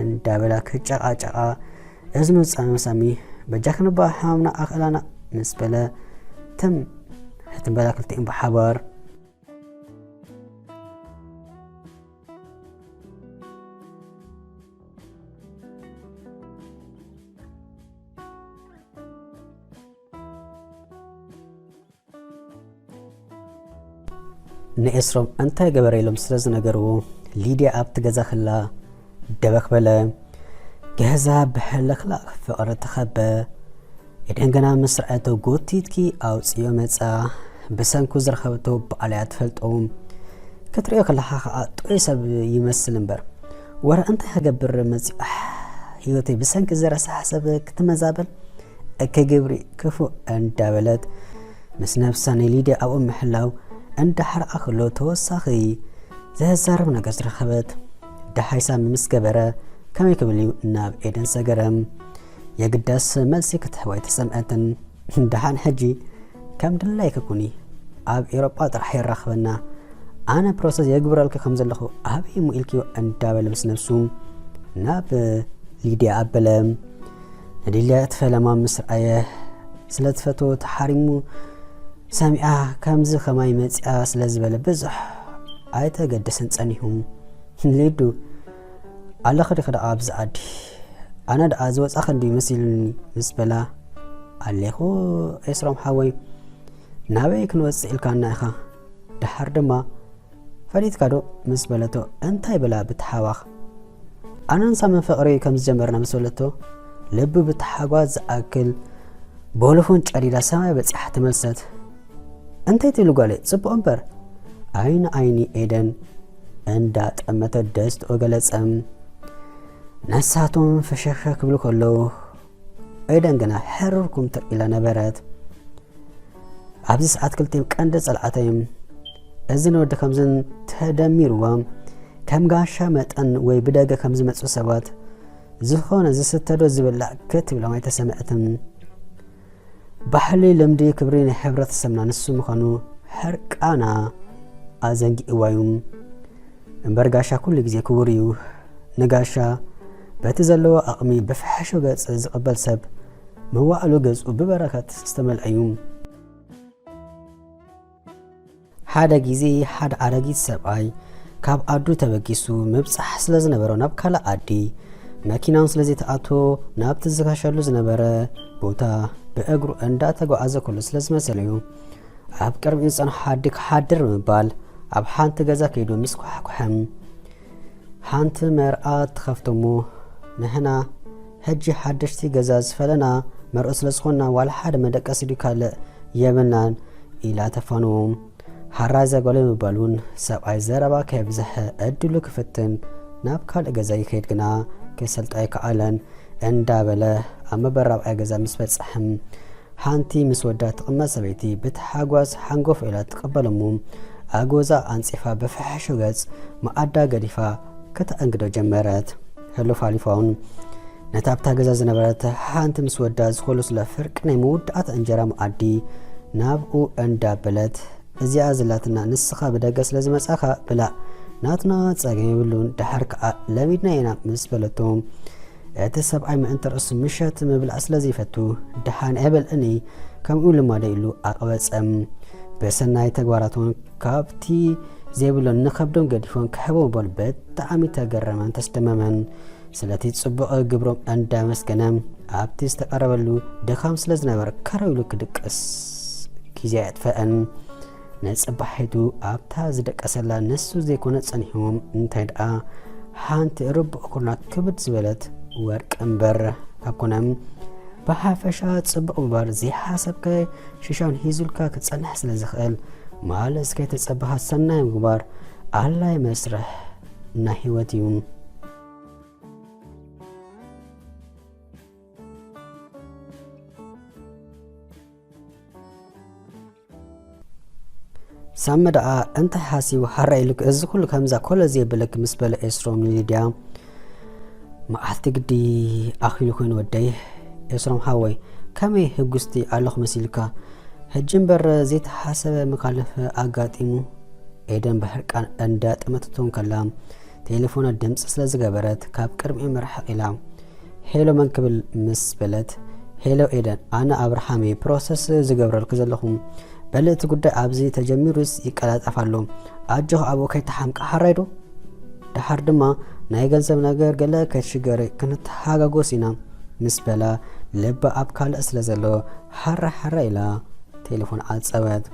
እንዳበላ ክጨቓጨቓ እዝኑ ዝጸመመ ሳሚ፣ በጃክን እባ ሕማምና ኣኽእላና ምስ በለ ትም ሕትም በላ ክልቲኦም ብሓባር። ንኤስሮም እንታይ ገበረ ኢሎም ስለ ዝነገርዎ፣ ሊድያ ኣብቲ ገዛ ክላ ደበኽ በለ። ገዛ ብሕልኽላኽ ፍቕሪ ተኸበ። ኤደን ገና ምስ ረኣየቶ ጎቲትኪ ኣውጽዮ መጻ። ብሰንኩ ዝረኸበቶ በዓል እያ ትፈልጦ። ክትሪኦ ከለኻ ኸኣ ጥዑይ ሰብ ይመስል እምበር። ወረ እንታይ ክገብር መጺኡ? ኣሕ፣ ህይወተይ ብሰንኪ ዝረሳሕ ሰብ ክትመዛበል? እከይ ግብሪ ክፉእ እንዳበለት ምስ ነብሳ ንሊድያ ኣብኡ ምሕላው እንዳሓረቓ ከሎ ተወሳኺ ዘዛርብ ነገር ዝረኸበት። ደሃይ ሳሚ ምስ ገበረ ከመይ ክብል እዩ ናብ ኤደን ሰገረ። የግዳስ መልሲ ክትህቦ ኣይተሰምዐትን። ደሓን ሕጂ ከም ድላይኪ ኩኒ፣ ኣብ ኤውሮጳ ጥራሕ የራኽበና። ኣነ ፕሮሰስ የግብረልኪ ከም ዘለኹ ኣበይ እሞ ኢልክዮ እንዳበለ ምስ ነብሱ ናብ ሊድያ ኣበለ። ንሊድያ እቲ ፈለማ ምስ ረኣየ ስለ ትፈትዎ ተሓሪሙ ሰሚዓ ከምዚ ከማይ መጺኣ ስለ ዝበለ ብዙሕ ኣይተገደሰን ጸኒሑ። ሊዱ ኣለኺ ዲኺ ደኣ ኣብዚ ዓዲ? ኣነ ደኣ ዝወጻኺ እንድዩ መሲሉኒ ምስ በላ፣ ኣሌኹ ኤስሮም ሓወይ፣ ናበይ ክንወጽእ ኢልካና ኢኻ? ደሓር ድማ ፈሊጥካ ዶ ምስ በለቶ፣ እንታይ በላ ብተሓዋኽ? ኣነን ሳምን ፍቕሪ ከም ዝጀመርና ምስ በለቶ፣ ልቡ ብተሓጓስ ዝኣክል ቦሎፎን ጨዲዳ ሰማይ በጺሓ ተመልሰት። እንታይ ትብሊ ጓለይ? ጽቡቕ እምበር። ዓይኒ ዓይኒ ኤደን እንዳጠመተ ደስትኡ ገለጸ። ነሳቶም ፈሸክ ክብሉ ከለዉ፣ ኤደን ግና ሕርር ኩምትር ኢላ ነበረት። ኣብዚ ሰዓት ክልቲኦም ቀንዲ ጸላእታ እዮም። እዝን ወዲ ከምዝን ተደሚርዎም፣ ከም ጋሻ መጠን ወይ ብደገ ከም ዝመጹ ሰባት፣ ዝኾነ ዝስተ ዶ ዝብላዕ ክትብሎም ኣይተሰምዐትን። ባህሊ፣ ልምዲ፣ ክብሪ ናይ ሕብረተሰብና ንሱ ምዃኑ ሕርቃና ኣዘንጊእዋ እዩ። እምበር ጋሻ ኩሉ ግዜ ክቡር እዩ። ንጋሻ በቲ ዘለዎ ኣቕሚ ብፍሕሹ ገጽ ዝቕበል ሰብ፣ መዋእሉ ገጹ ብበረኸት ዝተመልአ እዩ። ሓደ ግዜ ሓደ ኣረጊት ሰብኣይ ካብ ዓዱ ተበጊሱ ምብጻሕ ስለ ዝነበሮ ናብ ካልእ ዓዲ፣ መኪናውን ስለ ዘይተኣቶ፣ ናብቲ ዝከሸሉ ዝነበረ ቦታ ብእግሩ እንዳተጓዓዘ ኩሉ ስለ ዝመሰለዩ፣ ኣብ ቅድሚኡ ዝጸንሖ ሓዲ ክሓድር ብምባል ኣብ ሓንቲ ገዛ ከይዱ ምስ ኳሕኩሐም፣ ሓንቲ መርኣ ትኸፍት እሞ፣ "ንሕና ሕጂ ሓደሽቲ ገዛ ዝፈለና መርዑ ስለ ዝኾንና ዋላ ሓደ መደቀሲ ድዩ ካልእ የብልናን?" ኢላ ተፋንዎም። ሓራይ ዘጎለ ምባል እውን ሰብኣይ ዘረባ ከየብዝሐ ዕድሉ ክፍትን ናብ ካልእ ገዛ ይኸይድ ግና ክሰልጣ ኣይከኣለን እንዳበለ ኣብ መበል ራብዓይ ገዛ ምስ በጽሐም ሓንቲ ምስ ወዳ ትቕመጥ ሰበይቲ ብታሓጓስ ሓንጎፍ ኢላ ትቕበል እሞ ኣጎዛ ኣንጺፋ ብፍሕሹ ገጽ መኣዳ ገዲፋ ከተኣንግዶ ጀመረት። ሕሉፍ ሓሊፋውን ነታ ኣብታ ገዛ ዝነበረት ሓንቲ ምስ ወዳ ዝኾለሱላ ፍርቂ ናይ መወዳእታ እንጀራ መኣዲ ናብኡ እንዳበለት፣ "እዚኣ ዘላትና ንስኻ ብደገ ስለ ዝመጻኻ ብላዕ፣ ናትና ጸገም የብሉን፣ ደሓር ከኣ ለሚድና ኢና" ምስ በለቶ፣ እቲ ሰብኣይ ምእንቲ ርእሱ ምሸት ምብላዕ ስለ ዘይፈቱ፣ "ደሓን ኣይበልዕን እየ፣ ከምኡ ልማደይ" ኢሉ ኣቕበጸ። ብሰናይ ተግባራቶም ካብቲ ዘይብሎም ንኸብዶም ገዲፎም ክሕቦ ምባሉ ብጣዕሚ ተገረመን ተስደመመን። ስለቲ ጽቡቕ ግብሮም እንዳመስገነ፣ ኣብቲ ዝተቐረበሉ ድኻም ስለ ዝነበረ ከረው ኢሉ ክድቅስ ግዜ ኣየጥፈአን። ንጽባሒቱ ኣብታ ዝደቀሰላ ንሱ ዘይኮነ ጸኒሕዎም፣ እንታይ ደኣ ሓንቲ ርቡዕ ኩርናዕ ክብድ ዝበለት ወርቂ እምበር ካብ ኮነ፣ ብሓፈሻ ጽቡቕ ምግባር ዘይሓሰብካዮ ሽሻን ሂዙልካ ክጸንሕ ስለ ዝኽእል፣ ማለት ከይተጸበኻ ሰናይ ምግባር ኣድላይ መስርሕ ናይ ህይወት እዩ። ሳሚ ደኣ እንታይ ሓሲቡ ሓራ ኢሉክ እዚ ኩሉ ከምዛ ኮለል ዘየብለኪ ምስ በለ ኤስሮም ንሊድያ፣ "መዓልቲ ግዲ ኣኺሉ ኮይኑ ወደይ። ኤስሮም ሓወይ፣ ከመይ ህጉስቲ ኣለኹ መሲልካ? ሕጂ እምበር ዘይተሓሰበ መኻልፍ ኣጋጢሙ." ኤደን ብሕርቃን እንዳጠመተቶ እንከላ፣ ቴሌፎና ድምጺ ስለ ዝገበረት ካብ ቅድሚኦም ርሕቕ ኢላ፣ "ሄሎ መን ክብል?" ምስ በለት፣ "ሄሎ ኤደን፣ ኣነ ኣብርሃም እየ ፕሮሰስ ዝገብረልኪ ዘለኹ። በሊ እቲ ጉዳይ ኣብዚ ተጀሚሩስ ይቀላጠፍ ኣሎ። ኣጆኺ ኣብኡ ከይተሓምቂ ሓራይ ዶ? ደሓር ድማ ናይ ገንዘብ ነገር ገለ ከይትሽገሪ ክንተሓጋጎስ ኢና" ምስ በላ፣ ልባ ኣብ ካልእ ስለ ዘሎ ሓራ ሓራ ኢላ ቴሌፎን ዓጸወት።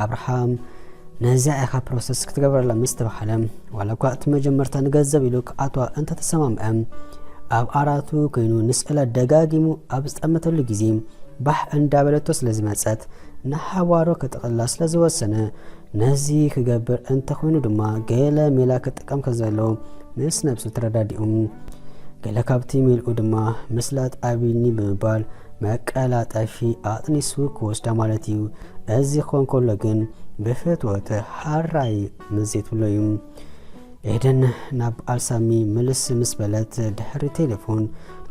ኣብርሃም ነዚኣ ኢኻ ፕሮሰስ ክትገብረላ ምስ ተባህለ፣ ዋላ እኳ እቲ መጀመርታ ንገንዘብ ኢሉ ክኣትዋ እንተተሰማምዐ፣ ኣብ ዓራቱ ኮይኑ ንስእላ ደጋጊሙ ኣብ ዝጠመተሉ ግዜ፣ ባሕ እንዳበለቶ ስለ ዝመጸት፣ ንሓዋሩ ክጥቕላ ስለ ዝወሰነ፣ ነዚ ክገብር እንተኾይኑ ድማ ገለ ሜላ ክጥቀም ከም ዘለዎ ምስ ነብሱ ተረዳዲኡ። ገለ ካብቲ ሜልኡ ድማ ምስላ ኣቢኒ ብምባል መቀላጠፊ ኣጥኒሱ ክወስዳ ማለት እዩ። እዚ ክኾን ከሎ ግን ብፍትወት ሓራይ ምስ ዘይትብሎ እዩ። ኤደን ናብ በዓል ሳሚ ምልስ ምስ በለት ድሕሪ ቴሌፎን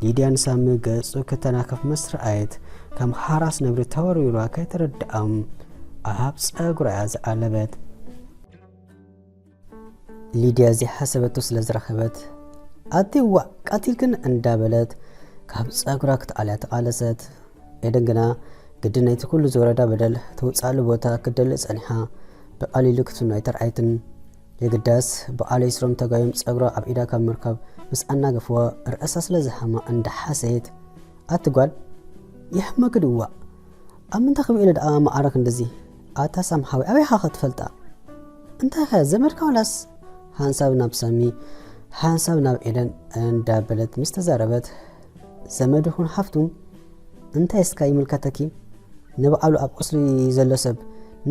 ሊድያ ንሳሚ ገጹ ክተናክፍ ምስ ረኣየት ከም ሓራስ ነብሪ ተወርዊራ ከይተረድኣ ኣብ ጸጉራ እያ ዝዓለበት። ሊድያ ዘይሓሰበቶ ስለ ዝረኸበት፣ "ኣቲ ዋእ ቀቲልክን" እንዳበለት ካብ ጸጉራ ክትኣልያ ተቓለሰት። ኤደን ግና ግድን ነቲ ኩሉ ዝወረዳ በደል ተውጽኣሉ ቦታ ክትደሊ ጸኒሓ፣ ብቐሊሉ ክትፍኖ ኣይተርኣየትን። የግዳስ በዓል ኤስሮም ተጋዮም ጸጉራ ኣብ ኢዳ ካብ ምርካብ ምስ ኣናገፍዋ ርእሳ ስለ ዝሃማ እንዳሓሰየት፣ "ኣቲ ጓል ይሕመኪ ድዩ ዋእ? ኣብ ምንታይ ክብኢለ ደኣ መዓረ ክንድዚ? ኣታ ሳም ሓወይ ኣበይ ኢኻ ክትፈልጣ? እንታይ ኸ ዘመድካ ዋላስ?" ሓንሳብ ናብ ሳሚ ሓንሳብ ናብ ኤደን እንዳበለት ምስ ተዛረበት፣ "ዘመድ ይኹን ሓፍቱ እንታይ እስካ ይምልከተኪ? ንባዕሉ ኣብ ቁስሊ ዘሎ ሰብ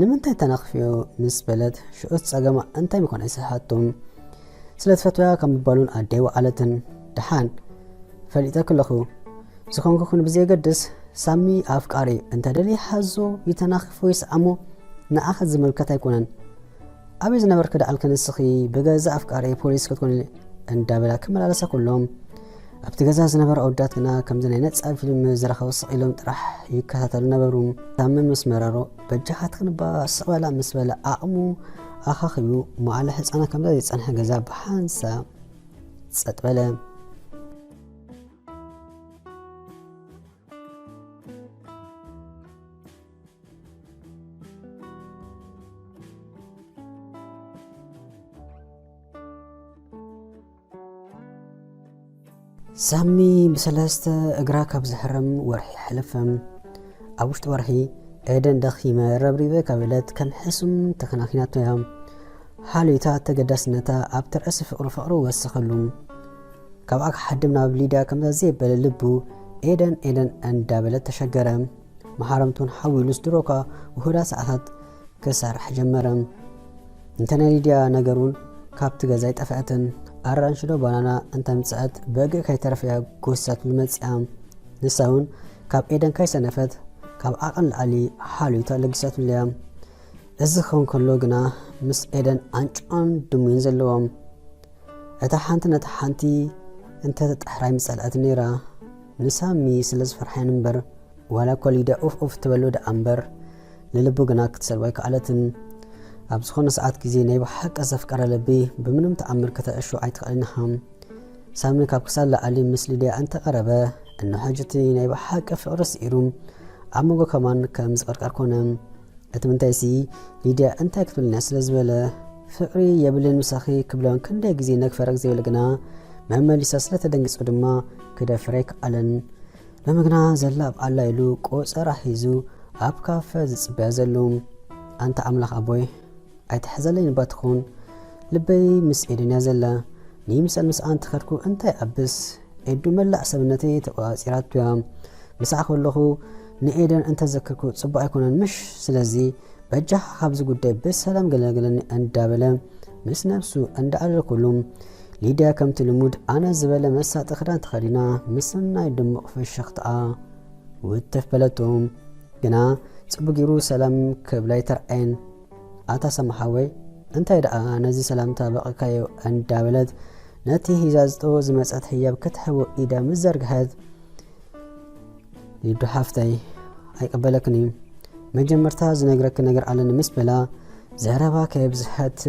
ንምንታይ ተናኽፍዮ?" ምስ በለት፣ ሽኡስ ጸገማ እንታይ ምዃን ኣይሰሓቶም። ስለ ትፈትወያ ካብ ምባሉን ኣደይ ወዓለትን። "ደሓን ፈሊጠኪ ኣለኹ። ዝኾንኩ ኩን ብዘየገድስ ሳሚ ኣፍቃሪ እንተ ደልየ ሓዞ ይተናኽፎ ይስዓሞ ንዓኺ ዝምልከት ኣይኮነን። ኣበይ ዝነበርኪ ደኣልኪ ንስኺ ብገዛ ኣፍቃሪ ፖሊስ ክትኮኒ?" እንዳበላ ክመላለሳ ኩሎም ኣብቲ ገዛ ዝነበሩ ኣወዳት ግና ከምዚ ናይ ነጻ ፊልም ዝረኸቡ ስቕ ኢሎም ጥራሕ ይከታተሉ ነበሩ። ሳሚ ምስ መረሮ፣ "በጃኻትክን እባ ስቕ በላ" ምስ በለ ዓቕሙ ኣኻኺቡ መዓለ ህጻና ከምዛ ዘይጸንሐ ገዛ ብሓንሳብ ጸጥ በለ። ሳሚ ብሰለስተ እግራ ካብ ዝሕረም ወርሒ ሓለፈ። ኣብ ውሽጢ ወርሒ ኤደን ደኺመ ረብሪበ ካብ ኢለት ከም ሕሱም ተኸናኺናቶ እያ። ሓልዮታ ተገዳስነታ ኣብቲ ርእሲ ፍቕሪ ፍቕሪ ወሰኸሉ። ካብኣ ክሓድም ናብ ሊድያ ከምዛ ዘየበለ ልቡ ኤደን ኤደን እንዳበለ ተሸገረ። መሓረምቱን ሓዊሉስ ድሮኳ ውሁዳት ሰዓታት ክሰርሕ ጀመረ። እንተ ናይ ሊድያ ነገር እውን ካብቲ ገዛ ኣይጠፍአትን። ኣራንሽዶ ባናና እንተምጽአት በግእ ከይተረፈያ ጎሲሳትሉ መጺኣ። ንሳ እውን ካብ ኤደን ካይሰነፈት ካብ ዓቐን ላዕሊ ሓልዮታ ለጊሳትሉ እያ። እዚ ክኸውን ከሎ ግና ምስ ኤደን ኣንጭዋን ድሙይን ዘለዎም። እታ ሓንቲ ነታ ሓንቲ እንተተጣሕራ ኣይምጸልአትን ነይራ። ንሳሚ ስለ ዝፈርሓ እምበር፣ ዋላ እኮ ሊድያ ኡፍ ኡፍ ትበሎ ደኣ እምበር፣ ንልቡ ግና ክትሰልቦ ኣይከኣለትን። ኣብ ዝኾነ ሰዓት ግዜ ናይ ብሓቂ ዘፍቀረ ልቢ ብምንም ተኣምር ከተዕሾ ኣይትኽእልን ኢኻ። ሳሚ ካብ ክሳድ ላዕሊ ምስ ሊድያ እንተቐረበ፣ እንሆ ሕጂ እቲ ናይ ብሓቂ ፍቕሪ ስዒሩ ኣብ መንጎ ከማን ከም ዝቕርቀር ኮነ። እቲ ምንታይሲ ሊድያ እንታይ ክትብለኒ እያ ስለ ዝበለ፣ ፍቕሪ የብልን ምሳኺ ክብሎን ክንደይ ግዜ ነግፈረ ዘይብል ግና መመሊሳ ስለ ተደንጊጹ ድማ ክደፍር ኣይከኣለን። ሎሚ ግና ዘላ ኣብ ኣላ ኢሉ ቆጸራ ሒዙ ኣብ ካፈ ዝጽበያ ዘሎ። ኣንታ ኣምላኽ ኣቦይ ኣይትሕዘለይ ንባ ትኹን፣ ልበይ ምስ ኤደን እያ ዘላ። ንይምሰል ምስኣ እንተኸድኩ እንታይ ኣብስ፣ ኤዱ መላእ ሰብነተይ ተቆጻጺራቶ እያ። ምስኣ ከለኹ ንኤደን እንተዘክርኩ ጽቡቕ ኣይኮነን ምሽ? ስለዚ በጃኻ ካብዚ ጉዳይ ብሰላም ገለግለኒ እንዳበለ ምስ ነብሱ እንዳኣለለኩሉ፣ ሊድያ ከምቲ ልሙድ ኣነ ዝበለ መሳጢ ክዳን ተኸዲና ምስናይ ድሙቕ ፍሽኽታኣ ውትፍ በለቶ። ግና ጽቡቕ ገይሩ ሰላም ክብላ ኣይተርኣየን። ኣታ ሳሚ ሓወይ፣ እንታይ ደኣ ነዚ ሰላምታ በቒዕካዮ እንዳበለት ነቲ ሒዛቶ ዝመጸት ህያብ ክትህቦ ኢዳ ምስ ዘርግሐት፣ ሊዱ ሓፍተይ ኣይቅበለክን እዩ። መጀመርታ ዝነግረኪ ነገር ኣለኒ ምስ በላ ዘረባ ከየብዝሐት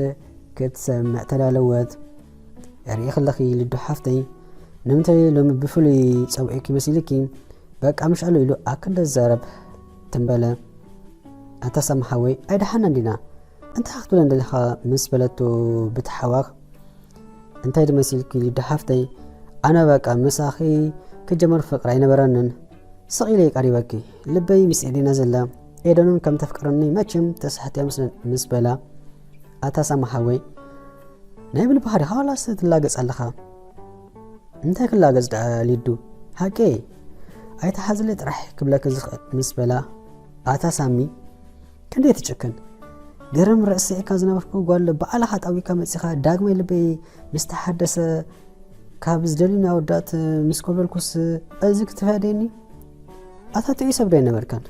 ክትሰምዕ ተዳለወት። ርኢኺ ኣለኺ ሊዱ ሓፍተይ፣ ንምንታይ ሎሚ ብፍሉይ ጸውዒኪ መሲልኪ? በቃ ምሽ ኣሎ ኢሉ ኣክንደ ዘረብ ትንበለ። ኣታ ሳሚ ሓወይ ኣይደሓና እንዲና? እንታይ ክትብለን ደሊኻ ምስ በለቶ ብትሓዋኽ፣ እንታይ ድመሲልኪ ሊዱ ሓፍተይ? ኣነ በቃ ምሳኺ ክጀመር ፍቕሪ ኣይነበረንን። ስቕ ኢለ ቀሪበኪ። ልበይ ምስ ኤደና ዘላ። ኤደኑን ከም ተፍቅረኒ መቸም ተሳሕትያ ምስለን ምስ በላ። ኣታ ሳሚ ሓወይ፣ ናይ ብል ባህሪኻ ዋላስ ትላገጽ ኣለኻ? እንታይ ክላገጽ ደኣ ሊዱ? ሓቂ ኣይተሓዝለይ ጥራሕ ክብለኪ ዝኽእል ምስ በላ። ኣታ ሳሚ፣ ክንደይ ትጭክን? ገረም ርእሲ ኢካ ዝነበርኩ ጓል ባዕልኻ ጣዊካ መጺኻ ዳግማይ ልበይ ምስ ተሓደሰ ካብ ዝደልዩኒ ኣወዳት ምስ ኮበልኩስ እዚ ክትፈደኒ? ኣታ ጥዑይ ሰብ ዶ ኣይነበርካን?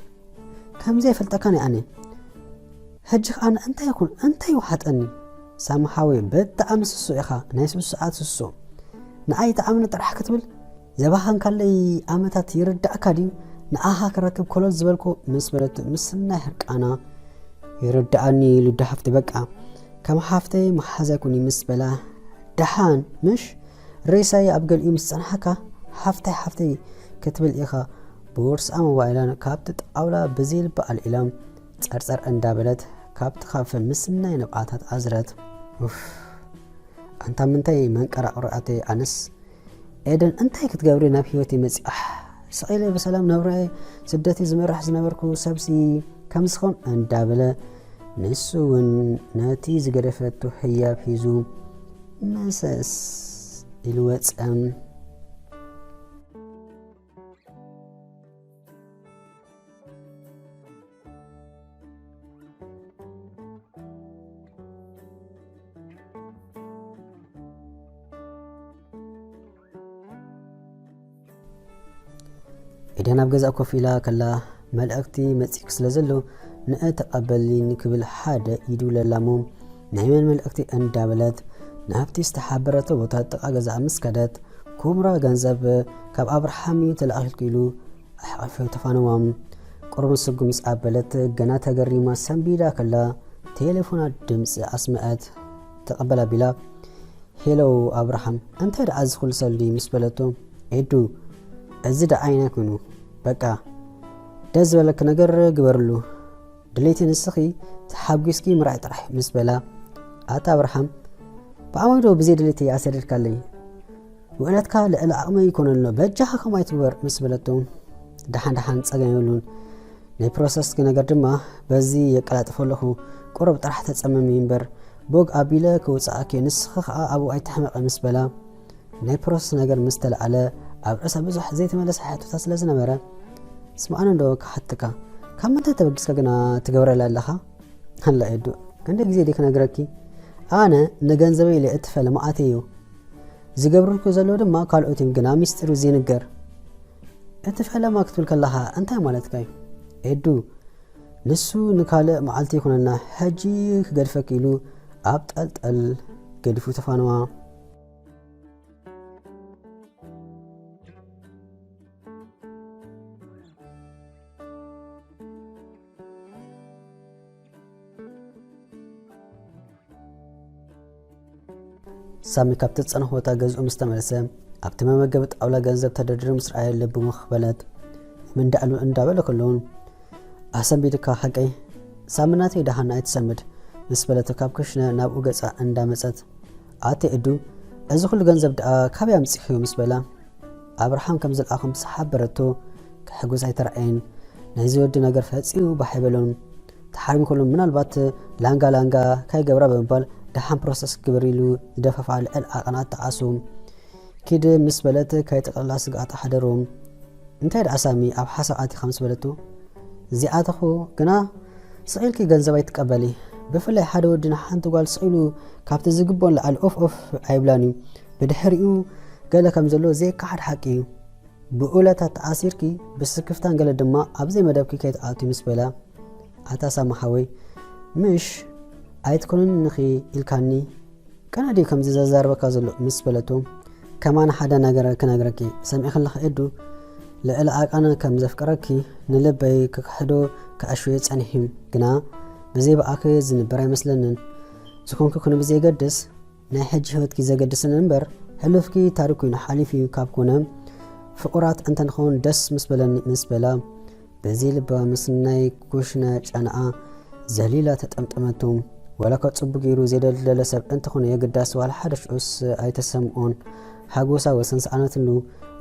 ከምዚ ኣይፈልጠካን እየ ኣነ። ሕጂ ከኣ እንታይ ይኹን እንታይ ይውሓጠኒ? ሳሚ ሓወይ ብጣዕሚ ስሱዕ ኢኻ፣ ናይ ስሱዓት ስሱዕ። ንዓይ ተኣምኒ ጥራሕ ክትብል ዘባኸንካለይ ዓመታት ይርዳእካ ድዩ? ንኣኻ ክረክብ ኮለል ዝበልኩ ምስ በለቱ ምስናይ ሕርቃና። ይርዳኣኒ ሉዳ ሓፍቲ በቃ ከም ሓፍተይ መሓዛይ ኩኒ ምስ በላ ደሓን ምሽ ሬሳይ ኣብ ገሊኡ ምስ ጸንሓካ ሓፍተይ ሓፍተይ ክትብል ኢኻ። ቦርስኣ ሞባይላን ካብቲ ጣውላ ብዘይልባ ኣልዒላ ጸርጸር እንዳበለት ካብቲ ካፈ ምስናይ ንብዓታት ኣዝረት። ኡፍ ኣንታ ምንታይ መንቀራቕሮ ኣተይ ኣነስ ኤደን እንታይ ክትገብሪ ናብ ህይወተይ መጺኣሕ? ስቕ ኢለ ብሰላም ናብራይ ስደተይ ዝመርሕ ዝነበርኩ ሰብሲ ከምዚ ኾን እንዳበለ ንሱ እውን ነቲ ዝገደፈቱ ህያብ ሒዙ መሰስ ኢሉ ወጸ። ኤደን ኣብ ገዛእ ኮፍ ኢላ ከላ፣ መልእኽቲ መጺእኪ ስለ ዘሎ ንእ ተቐበሊ ንክብል ሓደ ይድውለላ እሞ፣ ናይ መን መልእኽቲ እንዳበለት ናብቲ ዝተሓበረቶ ቦታ ጥቓ ገዛኣ ምስ ከደት፣ ኩምራ ገንዘብ ካብ ኣብርሃም እዩ ተላኢኹልኪ ኢሉ ኣሕቒፉ ተፋነዋ። ቁሩብ ንስጉም ምስ ኣበለት ገና ተገሪማ ሰንቢዳ ከላ ቴሌፎና ድምፂ ኣስመዐት። ተቐበል ኣቢላ፣ ሄሎ ኣብርሃም፣ እንታይ ደኣ እዚ ኩሉ ሰልዲ ምስ በለቶ፣ ኤዱ፣ እዚ ደኣ ኣይናይ ኮይኑ፣ በቃ ደስ ዝበለኪ ነገር ግበርሉ፣ ድሌቲ ንስኺ ተሓጒስኪ ምርኣይ ጥራሕ ምስ በላ፣ ኣታ ኣብርሃም፣ ብኣማይ ዶ ብዘይ ድሌቲ ኣሰደድካለይ? ውዕለትካ ልዕሊ ዓቕመይ ይኮነ ኣሎ፣ በጃኻ ከምኡ ኣይትግበር ምስ በለቶ፣ ደሓን ደሓን ጸገም የብሉን፣ ናይ ፕሮሰስ ነገር ድማ በዚ የቀላጥፎ ኣለኹ፣ ቁሩብ ጥራሕ ተጸመሚ እምበር፣ ቦግ ኣቢለ ክውጽኣኪ፣ ንስኺ ከኣ ኣብኡ ኣይትሕመቒ ምስ በላ፣ ናይ ፕሮሰስ ነገር ምስ ተለዓለ፣ ኣብ ርእሳ ብዙሕ ዘይተመለሰ ሕቶታት ስለ ዝነበረ፣ ስምዓኒ እንዶ ክሓትካ፣ ካብ ምንታይ ተበጊስካ ግና ትገብረላ ኣለኻ? ኣላ ኤዱ፣ ክንደይ ግዜ ድየ ክነግረኪ? ኣነ ንገንዘበይ ኢለ እትፈለ መዓት እዩ። ዝገብርኩ ዘለዉ ድማ ካልኦት እዮም፣ ግና ሚስጢሩ ዘይንገር። እቲ ፈለማ ክትብል ከለኻ እንታይ ማለትካ እዩ? ኤዱ፣ ንሱ ንካልእ መዓልቲ ይኹነና፣ ሕጂ ክገድፈኪ ኢሉ ኣብ ጠልጠል ገዲፉ ተፋነዋ። ሳሚ ካብቲ ዝጸንሖ ቦታ ገዝኡ ምስ ተመልሰ፣ ኣብቲ መመገቢ ጣውላ ገንዘብ ተደርዲሩ ምስ ረኣየ ልቡ ምኽ በለት። ምን ዳዕሉ እንዳበለ ከለውን፣ ኣሰንቢድካ ሓቀይ፣ ሳሚ ናተይ ደሓን ኣይትሰምድ ምስ በለቶ ካብ ክሽነ ናብኡ ገጻ እንዳመጸት፣ ኣቲ እዱ፣ እዚ ኩሉ ገንዘብ ደኣ ካበይ ኣምጺኽዮ ምስ በላ፣ ኣብርሃም ከም ዝለኣኾም ምስ ሓበረቶ፣ ክሕጉስ ኣይተራእየን። ናይዚ ወዲ ነገር ፈጺሙ ባሕ ኣይበሎን። ተሓሪሙ ከሎ ምናልባት ላንጋ ላንጋ ካይገብራ ብምባል ደሓን ፕሮሰስ ክግበር ኢሉ ዝደፋፍኣ ልዕል ዓቐን ኣተዓሱ። ኪድ ምስ በለት ካይጥቕልላ ስግኣት ኣሕደሮም። እንታይ ደኣ ሳሚ ኣብ ሓሳብ ኣቲኻ ምስ በለቶ፣ እዚኣተኹ ግና ስቕ ኢልኪ ገንዘብ ኣይትቀበሊ። ብፍላይ ሓደ ወዲ ንሓንቲ ጓል ስቕ ኢሉ ካብቲ ዝግብኦ ንላዕሊ ኦፍ ኦፍ ኣይብላን እዩ። ብድሕሪኡ ገለ ከም ዘሎ ዘይከሓድ ሓቂ እዩ። ብኡለታት ተኣሲርኪ ብስክፍታን ገለ ድማ ኣብ ዘይመደብኪ ከይትኣትዊ ምስ በላ፣ ኣታ ሳሚ ሓወይ፣ ምሽ ኣይትኮንንኺ ኢልካኒ? ቀነ ድዩ ከምዚ ዘዛርበካ ዘሎ? ምስ በለቶ፣ ከማን ሓደ ነገር ክነግረኪ፣ ሰሚዕኪ ኣለኺ ኤዱ፣ ልዕሊ ዓቐን ከም ዘፍቅረኪ ንልበይ ክክሕዶ ክዕሽዮ ጸኒሑ፣ ግና ብዘይ ብኣኺ ዝንበር ኣይመስለንን። ዝኾንኪ ኩነ ብዘየገድስ፣ ናይ ሕጂ ህይወትኪ ዘገድስን እምበር፣ ሕሉፍኪ ታሪኽ ኮይኑ ሓሊፉ እዩ። ካብ ኮነ፣ ፍቑራት እንተንኸውን ደስ ምስ በለኒ፣ ምስ በላ፣ በዚ ልባ ምስ ናይ ኩሽነ ጨናኣ ዘሊላ ተጠምጠመቱ። ዋላ እኳ ጽቡቕ ገይሩ ዘይደልደለ ሰብ እንተኾነ የግዳስ ዋላ ሓደ ሽዑስ ኣይተሰምኦን። ሓጎሳ ወሰን ሰኣነትሉ።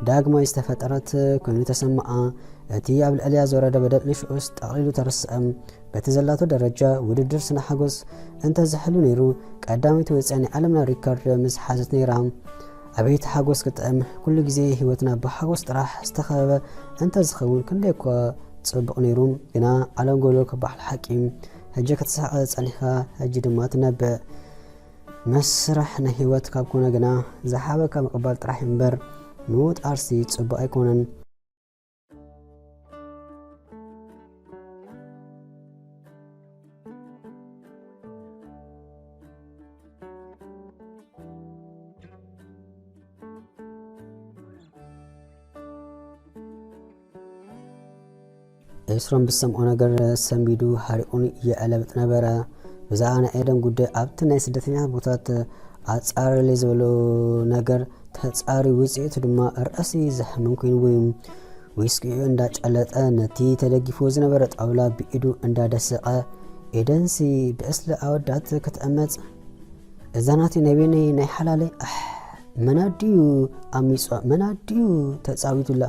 ዳግማይ ዝተፈጠረት ኮይኑ ተሰምዓ። እቲ ኣብ ልዕሊያ ዝወረደ በደል ንሽዑስ ጠቕሊሉ ተረስአ። በቲ ዘላቶ ደረጃ ውድድር ስነ ሓጎስ እንተዝሕሉ ነይሩ፣ ቀዳመይቲ ወጽያ ናይ ዓለምና ሪከርድ ምስ ሓዘት ነይራ። ኣቤት ሓጎስ ክጥዕም! ኩሉ ግዜ ህይወትና ብሓጎስ ጥራሕ ዝተኸበበ እንተዝኸውን ክንደይ እኳ ጽቡቕ ነይሩ። ግና ዓለም ጎልጎል ክበሃል ሓቂ። ሕጂ ክትስሕቕ ጸኒሕካ፣ ሕጂ ድማ ትነብዕ። መስርሕ ናይ ህይወት ካብ ኮነ ግና ዝሃበካ ምቕባል ጥራሕ እምበር ምውጣርሲ ጽቡቕ ኣይኮነን። ኤስሮም ብዝሰምዖ ነገር ሰንቢዱ ሓሪቑን ይዕለብጥ ነበረ። ብዛዕባ ናይ ኤደን ጉዳይ ኣብቲ ናይ ስደተኛታት ቦታት ኣጻርለይ ዝበሎ ነገር ተጻሪ ውጽኢቱ ድማ ርእሲ ዘሕምም ኮይንዎ እዩ። ዊስኪኡ እንዳጨለጠ ነቲ ተደጊፍዎ ዝነበረ ጣውላ ብኢዱ እንዳደሰቐ ኤደንሲ ብዕስለ ኣወዳት ክትዕመጽ እዛ ናተይ ናይ በይነይ ናይ ሓላለይ ኣሕ መን ኣዲኡ ኣሚጾ መን ኣዲኡ ተጻዊቱላ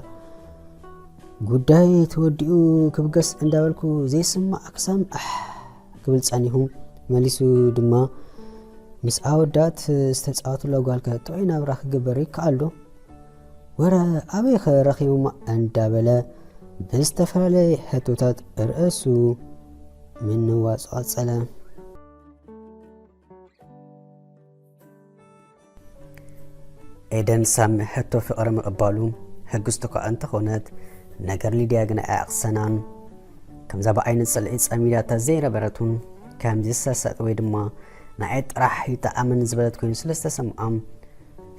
ጉዳይ ተወዲኡ ክብገስ እንዳበልኩ ዘይስማዕ ክሳም ኣሕ ክብል ጸኒሑ መሊሱ ድማ ምስ ኣወዳት ዝተጻወቱላ ጓልከ ጥዑይ ናብራ ክግበር ይከኣል ዶ? ወረ ኣበይኸ ረኺቦማ እንዳበለ ብዝተፈላለየ ሕቶታት ርእሱ ምንዋጹ ቀጸለ። ኤደን ሳሚ ሕቶ ፍቕሪ ምቕባሉ ሕግዝቲ እኳ እንተኾነት፣ ነገር ሊድያ ግን ኣየቕሰናን። ከምዛ ብዓይኒ ጽልኢ ጸሚዳታ ዘይነበረቱን ከም ዝሰሰጥ ወይ ድማ ንዓይ ጥራሕ ይጠዓመኒ ዝበለት ኮይኑ ስለ ዝተሰምዓ፣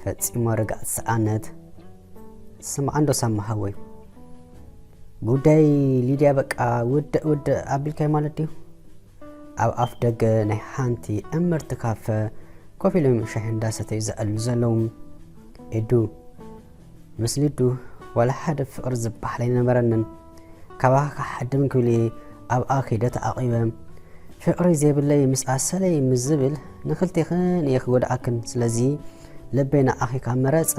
ፈጺማ ርግኣት ሰኣነት። ስምዓ እንዶ ሳሚ ሓወይ፣ ጉዳይ ሊድያ በቃ ውድእ ውድእ ኣቢልካዮ ማለት ድዩ? ኣብ ኣፍ ደገ ናይ ሓንቲ እምርቲ ካፈ ኮፍ ኢሎም ሻሂ እንዳሰተዩ ዘዕልሉ ዘለዉ። ኤዱ፣ ምስ ሊዱ ዋላ ሓደ ፍቕሪ ዝበሃል ኣይነበረንን። ካባኺ ክሓድም ክብል እየ ኣብኣ ከይደ ተዓቒበ። ፍቕሪ ዘይብለይ ምስኣ ሰለይ ምስ ዝብል ንኽልቴኽን እየ ክጎድኣክን። ስለዚ ልበይ ንዓኺ ካብ መረጸ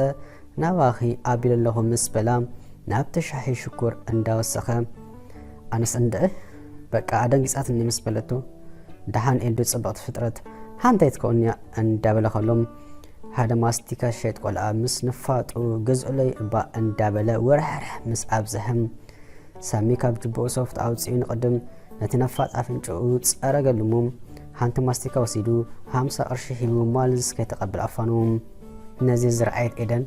ናባኺ ኣቢለ ኣለኹ ምስ በላ ናብቲ ሻሂ ሽኮር እንዳወሰኸ ኣነስ እንድዒ በቃ ኣደንጊጻትኒ ምስ በለቶ፣ ደሓን ኤዱ ጽብቕቲ ፍጥረት ሓንታይ ትከውንያ እንዳበለ ከሎም ሓደ ማስቲካ ሸይጥ ቆልዓ ምስ ንፋጡ ገዝኡለይ እባ እንዳበለ ወርሕርሕ ምስ ኣብዝሐም ሳሚ ካብ ጅብኡ ሶፍት ኣውጺኡ ንቕድም ነቲ ነፋጥ ኣፍንጭኡ ጸረገሉ እሞ ሓንቲ ማስቲካ ወሲዱ ሓምሳ ቅርሺ ሂቡ ማልዝ ከይተቐብል ኣፋኑ። ነዚ ዝረኣየት ኤደን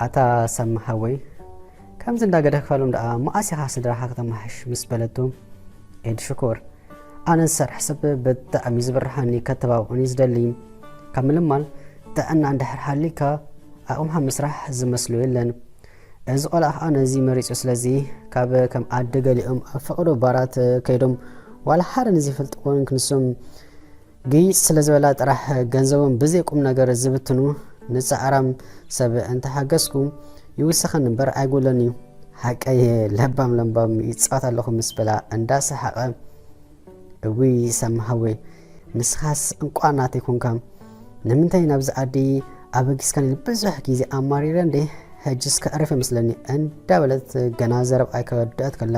ኣታ ሳሚ ሓወይ ከምዚ እንዳገደፍካሎም ደኣ መኣስ ኢኻ ስድራኻ ከተማሕሽ ምስ በለቱ ኤድ ሽኮር ኣነ ዝሰርሕ ሰብ ብጣዕሚ ዝብርሃኒ ከተባብዑኒ ዝደሊ ካብ ምልማል ጥዕና እንድሕር ሃሊካ ኣቕምኻ ምስራሕ ዝመስሎ የለን። እዚ ቆልዓ ከዓ ነዚ መሪፁ ስለዚ ካብ ከም ኣደ ገሊኦም ኣብ ፈቐዶ ባራት ከይዶም ዋላ ሓደ ንዝፈልጥዎን ክንሶም ግይፅ ስለ ዝበላ ጥራሕ ገንዘቦም ብዘይ ቁም ነገር ዝብትኑ ንፃዕራም ሰብ እንተሓገዝኩ ይውሰኸኒ እምበር ኣይጎሎን እዩ። ሓቀይ ለባም ለምባም ይፃወት ኣለኹ ምስ በላ እንዳሰሓቐ እውይ ሳሚ ሓወይ ንስኻስ እንቋዕ ናተይ ኮንካ ንምንታይ ናብዚ ዓዲ ኣበጊስካኒ ብዙሕ ግዜ ኣማሪረ እንዴ ሕጅስ ከዕርፍ ይመስለኒ እንዳበለት ገና ዘረብኣ ኣይከወደኣት ከላ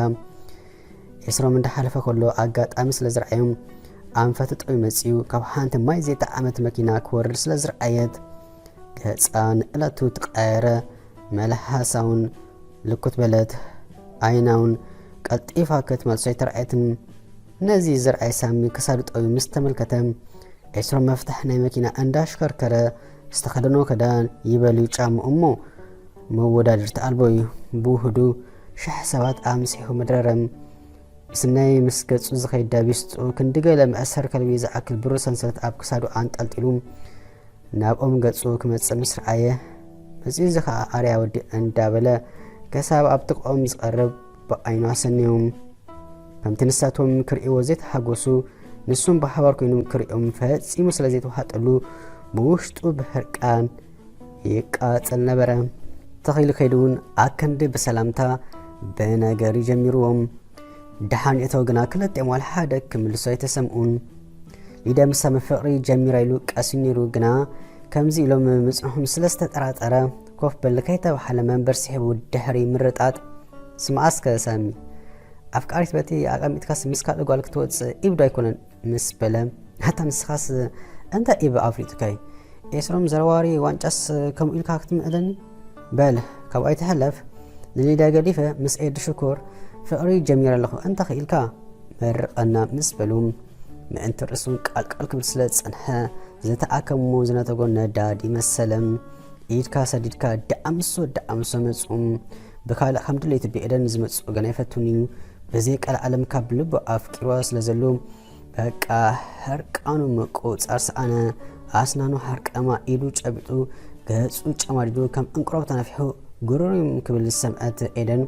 ኤስሮም እንዳሓለፈ ከሎ ኣጋጣሚ ስለ ዝረኣዮም ኣንፈቱ ጠው መፅዩ ካብ ሓንቲ ማይ ዘይጠዓመት መኪና ክወርድ ስለ ዝረኣየት ገፃ ንእለቱ ተቐየረ። መልሓሳ እውን ልኩት በለት። ዓይና እውን ቀልጢፋ ክትመልሶ ኣይተረኣየትን። ነዚ ዝረኣየ ሳሚ ክሳዱ ጠውዩ ምስ ተመልከተ ኤስሮም መፍትሕ ናይ መኪና እንዳሽከርከረ ዝተኸደኖ ክዳን ይበልዩ ጫምኡ እሞ መወዳድርቲ ኣልቦ እዩ። ብውህዱ ሽሕ ሰባት ኣምሲሑ መድረረ። ብስናይ ምስ ገጹ ዝኸይድ ዳቢስጡ ክንዲ ገለ መእሰር ከልቢ ዝኣክል ብሩር ሰንሰለት ኣብ ክሳዱ ኣንጠልጢሉ ናብኦም ገጹ ክመጽእ ምስ ረኣየ መጺኡ እዚ ኸኣ ኣርያ ወዲ እንዳበለ ክሳብ ኣብ ጥቕኦም ዝቐርብ ብዓይኑ ኣሰንዮም። ከምቲ ንሳቶም ክርእይዎ ዘይተሓጎሱ ንሱም ብሓባር ኮይኖም ክርእዮም ፈጺሙ ስለ ዘይተዋሓጠሉ ብውሽጡ ብሕርቃን ይቃጸል ነበረ። ተኺሉ ከይዱ እውን ኣከንዲ ብሰላምታ ብነገር ይጀሚርዎም። ደሓን እተው ግና ክልቲኦም ዋላ ሓደ ክምልሱ ኣይተሰምኡን። ሊድያ ምሳሚ ፍቕሪ ጀሚራ ኢሉ ቀስዩ ነይሩ ግና ከምዚ ኢሎም ምጽንሖም ስለ ዝተጠራጠረ ኮፍ በል ከይተባህለ መንበር ስሒቡ ድሕሪ ምርጣጥ ስምዓ እስከ ሳሚ ኣፍቃሪት በቲ ኣቐሚጥካስ ምስ ካልእ ጓል ክትወጽእ ኢብዶ ኣይኮነን ምስ በለ ኣታ ንስኻስ እንታይ ኢበ ኣፍሊጡካይ ኤስሮም ዘረዋሪ ዋንጫስ ከምኡ ኢልካ ክትምዕደኒ በል ካብኡ ኣይትሕለፍ ንሊድያ ገዲፈ ምስ ኤድ ሽኮር ፍቕሪ ጀሚረ ኣለኹ እንተ ኽኢልካ መርቐና ምስ በሉ ምእንቲ ርእሱ ቃልቃል ክብል ስለ ዝጸንሐ ዝተኣከሞ ዝነተጎ ነዳዲ መሰለ ኢድካ ሰዲድካ ደኣምሶ ደኣምሶ መጹ ብካልእ ከም ድሌቱ ብኤደን ዝመጽእ ወገን ኣይፈቱን እዩ ብዘይ ቀልዓለም ካብ ልቡ ኣፍቂርዋ ስለ ዘሎ በቃ ሕርቃኑ ምቁጻር ሰኣነ ኣስናኑ ሓርቀማ ኢዱ ጨቢጡ ገጹ ጨማዲዱ ከም እንቁረብ ተነፊሑ ግሩም ክብል ዝሰምዐት ኤደን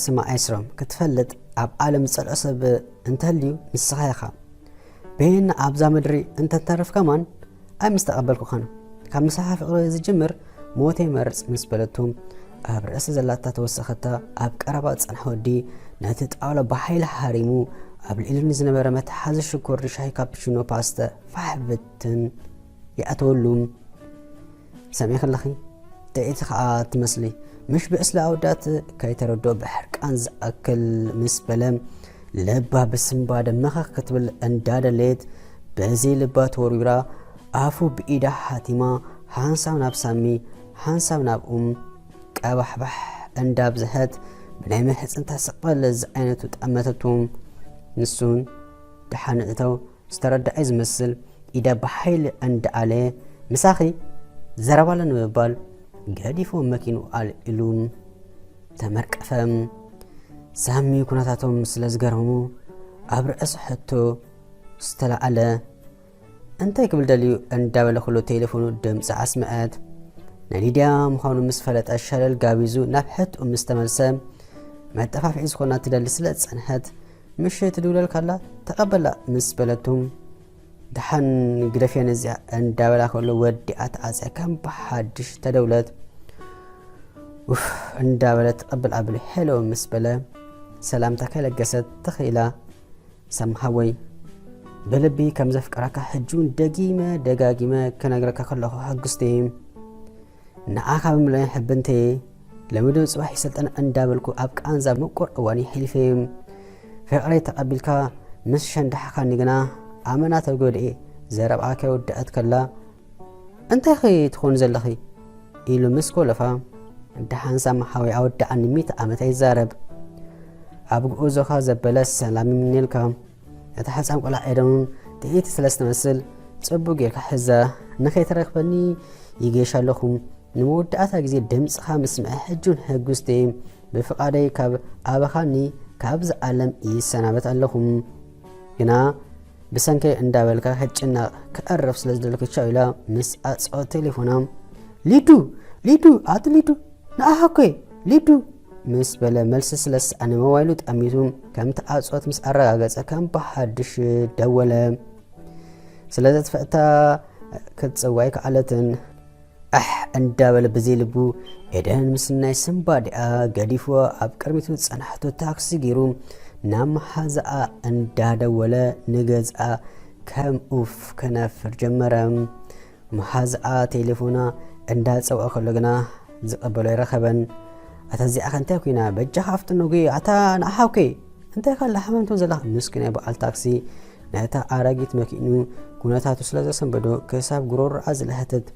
ስማዕ ኤስሮም ክትፈልጥ ኣብ ዓለም ዝጸልኦ ሰብ እንተልዩ ንስኻ ኢኻ ቤን ኣብዛ ምድሪ እንተተርፍ ከማን ኣይምስተቐበልኩኻን ካብ ምሳሓ ፍቕሪ ዝጅምር ሞት ይመርጽ ምስ በለቱ ኣብ ርእሲ ዘላታ ተወሰኸታ ኣብ ቀረባ ዝጸንሐ ወዲ ነቲ ጣውላ ብሓይሊ ሓሪሙ ኣብ ልዕሊ ዝነበረ መትሓዚ ሽኮር ሻሂ ካፕቺኖ ፓስተ ፋሕ ብትን ይኣተወሉ ሰሚዒ ከለኺ ጥዒቲ ኸኣ ትመስሊ ምሽ ብዕስለ ኣወዳት ከይተረድኦ ብሕርቃን ዝኣክል ምስ በለ ልባ ብስንባደ መኸኽ ክትብል እንዳደለየት በዚ ልባ ተወርዊራ ኣፉ ብኢዳ ሓቲማ ሓንሳብ ናብ ሳሚ ሓንሳብ ናብኡ ቀባሕባሕ እንዳብዝሐት ብናይ ምሕጽንታ ስቕ በል ዝዓይነቱ ጠመተቱ ንሱን ደሓን እተው ዝተረድዐ ዝመስል ኢዳ ብሓይሊ እንዳኣለየ ምሳኺ ዘረባለ ንምባል ገዲፎ መኪንኡ ኣልዒሉ ተመርቀፈ። ሳሚ ኩነታቶም ስለ ዝገረሙ ኣብ ርእሲ ሕቶ ዝተላዓለ እንታይ ክብል ደልዩ እንዳበለ ኩሉ ቴሌፎኑ ድምፂ ኣስምዐት። ናይ ሊድያ ምዃኑ ምስ ፈለጠ ሸለል ጋቢዙ ናብ ሕትኡ ምስ ተመልሰ መጠፋፍዒ ዝኾና ትደሊ ስለ ዝጸንሐት ምሽ ትድውለልካ ኣላ ተቐበላ ምስ በለቱ ደሓን ግደፍያ ነዚኣ እንዳበላ ከሎ ወዲኣ ተዓፅያ ከም ብሓድሽ ተደውለት። ኡፍ እንዳበለት ተቐብል ኣብል ሄሎ ምስ በለ ሰላምታ ከይለገሰት ተኽኢላ። ሰምሃወይ ብልቢ ከም ዘፍቅረካ ሕጂ እውን ደጊመ ደጋጊመ ክነግረካ ከለኹ ሕጉስቲ እየ። ንዓኻ ብምልእን ሕብንተየ፣ ለምዶ ጽባሕ ይሰልጠን እንዳበልኩ ኣብ ቃንዛ ምቁር እዋን ይሕልፈ። ፍቕረይ ተቐቢልካ ምስ ሸንዳሕኻኒ ግና ኣመና ተጎድኤ። ዘረብኣ ከይወደአት ከላ፣ "እንታይ ኸ ትኾን ዘለኺ?" ኢሉ ምስ ኮለፋ፣ "ደሓን ሳሚ ሓወይ ኣወዳኣኒ፣ ሚእቲ ዓመት ኣይዛረብ። ኣብ ጉዕዞኻ ዘበለ ሰላም ይምነልካ። እታ ሕጻን ቆልዓ ኤደን እውን ጥዕይቲ ስለ ዝተመስል፣ ጽቡቕ ጌርካ ሕዛ፣ ንኸይትረኽበኒ ይጌሽ ኣለኹ። ንመወዳእታ ግዜ ድምጽኻ ምስምዐ ሕጂ እውን ሕጉስቲ እየ። ብፍቓደይ ካብ ኣበኻኒ ካብዚ ዓለም ይሰናበት ኣለኹ። ግና ብሰንከይ እንዳበልካ ክትጭነቕ ክዕረፍ ስለ ዝደለኩ ቻው" ኢላ ምስ ኣጽኦ ቴሌፎና፣ "ሊዱ! ሊዱ! ኣቲ ሊዱ! ንኣኻ እኮ እየ! ሊዱ!" ምስ በለ መልሲ ስለ ዝሰኣነ ሞባይሉ ጠሚቱ ከም ተኣጽኦት ምስ ኣረጋገጸ ከም ብሓድሽ ደወለ። ስለ ዘጥፍእታ ክትጽዋይ ከኣለትን። ኣሕ እንዳበለ ብዘይ ልቡ ኤደን ምስ ናይ ስምባዲኣ ገዲፍዎ ኣብ ቅድሚቱ ዝጸንሓቶ ታክሲ ገይሩ ናብ መሓዛኣ እንዳደወለ ንገዝኣ ከም ኡፍ ከናፍር ጀመረ። መሓዛኣ ቴሌፎና እንዳጸውዐ ከሎ ግና ዝቕበሎ ኣይረኸበን። "ኣታ እዚኣ ከ እንታይ ኮይና? በጃኻ ኣፍጥኖ ጉየ፣ ኣታ ንኣሓውከይ እንታይ ካላ ሓመምቶም ዘለኻ?" ምስኪናይ በዓል ታክሲ ነታ ኣረጊት መኪኑ ኩነታቱ ስለ ዘሰንበዶ ክሳብ ጉሮሮኣ ዝለሀተት፣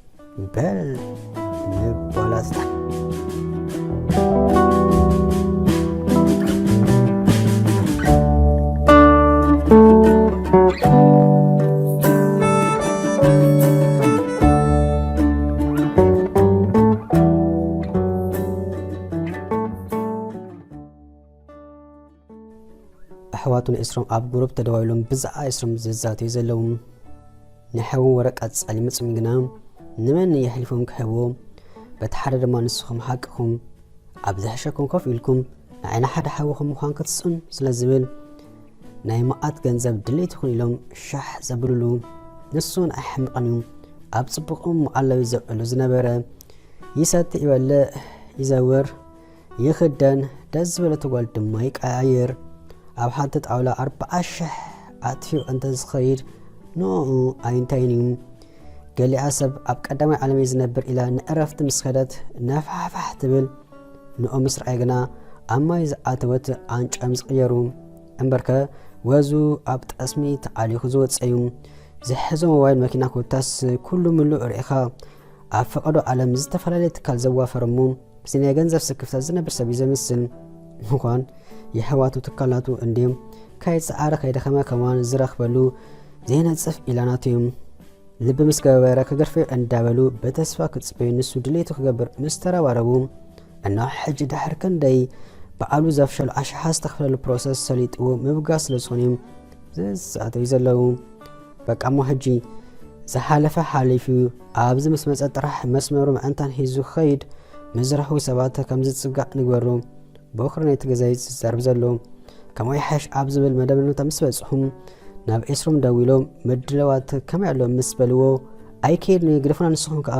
"በል ምባላትታ ኣሕዋቱ ንኤስሮም ኣብ ግሩፕ ተደዋዊሎም ብዛዕባ ኤስሮም ዝዛተዩ ዘለዉ። ናይ ሓዎም ወረቀት ጸሊሙ ጽም ግና ንመን የሕሊፎም ክህብዎ፣ በቲ ሓደ ድማ ንስኹም ሓቅኹም ኣብ ዝሕሸኩም ኮፍ ኢልኩም ንዓይ ንሓደ ሓውኹም ምዃን ክትስእኑ ስለ ዝብል ናይ መዓት ገንዘብ ድሌትኹም ኢሎም ሻሕ ዘብልሉ። ንሱ ንኣይ ሕምቕን እዩ ኣብ ጽቡቕም መዓለዊ ዘውዕሉ ዝነበረ። ይሰቲ ይበልዕ ይዘውር ይኽደን፣ ደስ ዝበለቶ ጓል ድማ ይቀያይር። ኣብ ሓንቲ ጣውላ ኣርብዓ ሽሕ ኣጥፊኡ እንተ ዝኸይድ ንኡ ኣይንታይን እዩ። ገሊኣ ሰብ ኣብ ቀዳማይ ዓለም እየ ዝነብር ኢላ ንዕረፍቲ ምስ ከደት ነፋሕፋሕ ትብል። ንኡ ምስ ረኣየ ግና ኣብ ማይ ዝኣተወት ኣንጫ እዮም ዝቕየሩ። እምበርከ ወዙ ኣብ ጠስሚ ተዓሊኹ ዝወፀ እዩ። ዝሕዞ ሞባይል መኪና ኮታስ ኩሉ ምሉእ ርኢኻ ኣብ ፈቐዶ ዓለም ዝተፈላለየ ትካል ዘዋፈር እሞ እዚ ናይ ገንዘብ ስክፍታ ዝነብር ሰብ እዩ ዘምስል። ምዃን የሕዋቱ ትካላቱ እንድዮም ከይጸዓረ ከይደኸመ ከማን ዝረኽበሉ ዘይነጽፍ ኢላናቱ እዮም። ልቢ ምስ ገበረ ክገርፈዮ እንዳበሉ ብተስፋ ክጽበዩ ንሱ ድሌቱ ክገብር ምስ ተረባረቡ እና ሕጂ ድሕር ክንደይ በዓሉ ዘፍሸሉ ኣሽሓ ዝተኽፈለሉ ፕሮሰስ ሰሊጥዎ ምብጋስ ስለ ዝኾኑ እዮም ዝዛተዩ ዘለዉ። በቃ እሞ ሕጂ ዝሓለፈ ሓሊፉ ኣብዚ ምስ መጸ ጥራሕ መስመሩ ምዕንታን ሒዙ ክኸይድ ምስ ዝረኽቡ ሰባት ከም ዝጽጋዕ ንግበሮ። በኹሪ ናይቲ ገዛ እዩ ዝዛረብ ዘሎ። ከምኡ ይሓይሽ ኣብ ዝብል መደምደምታ ምስ በጽሑ ናብ ኤስሮም ደዊሎም ምድላዋት ከመይ ኣሎ ምስ በልዎ ኣይከይድን እዩ ግደፉና ንስኹም ከኣ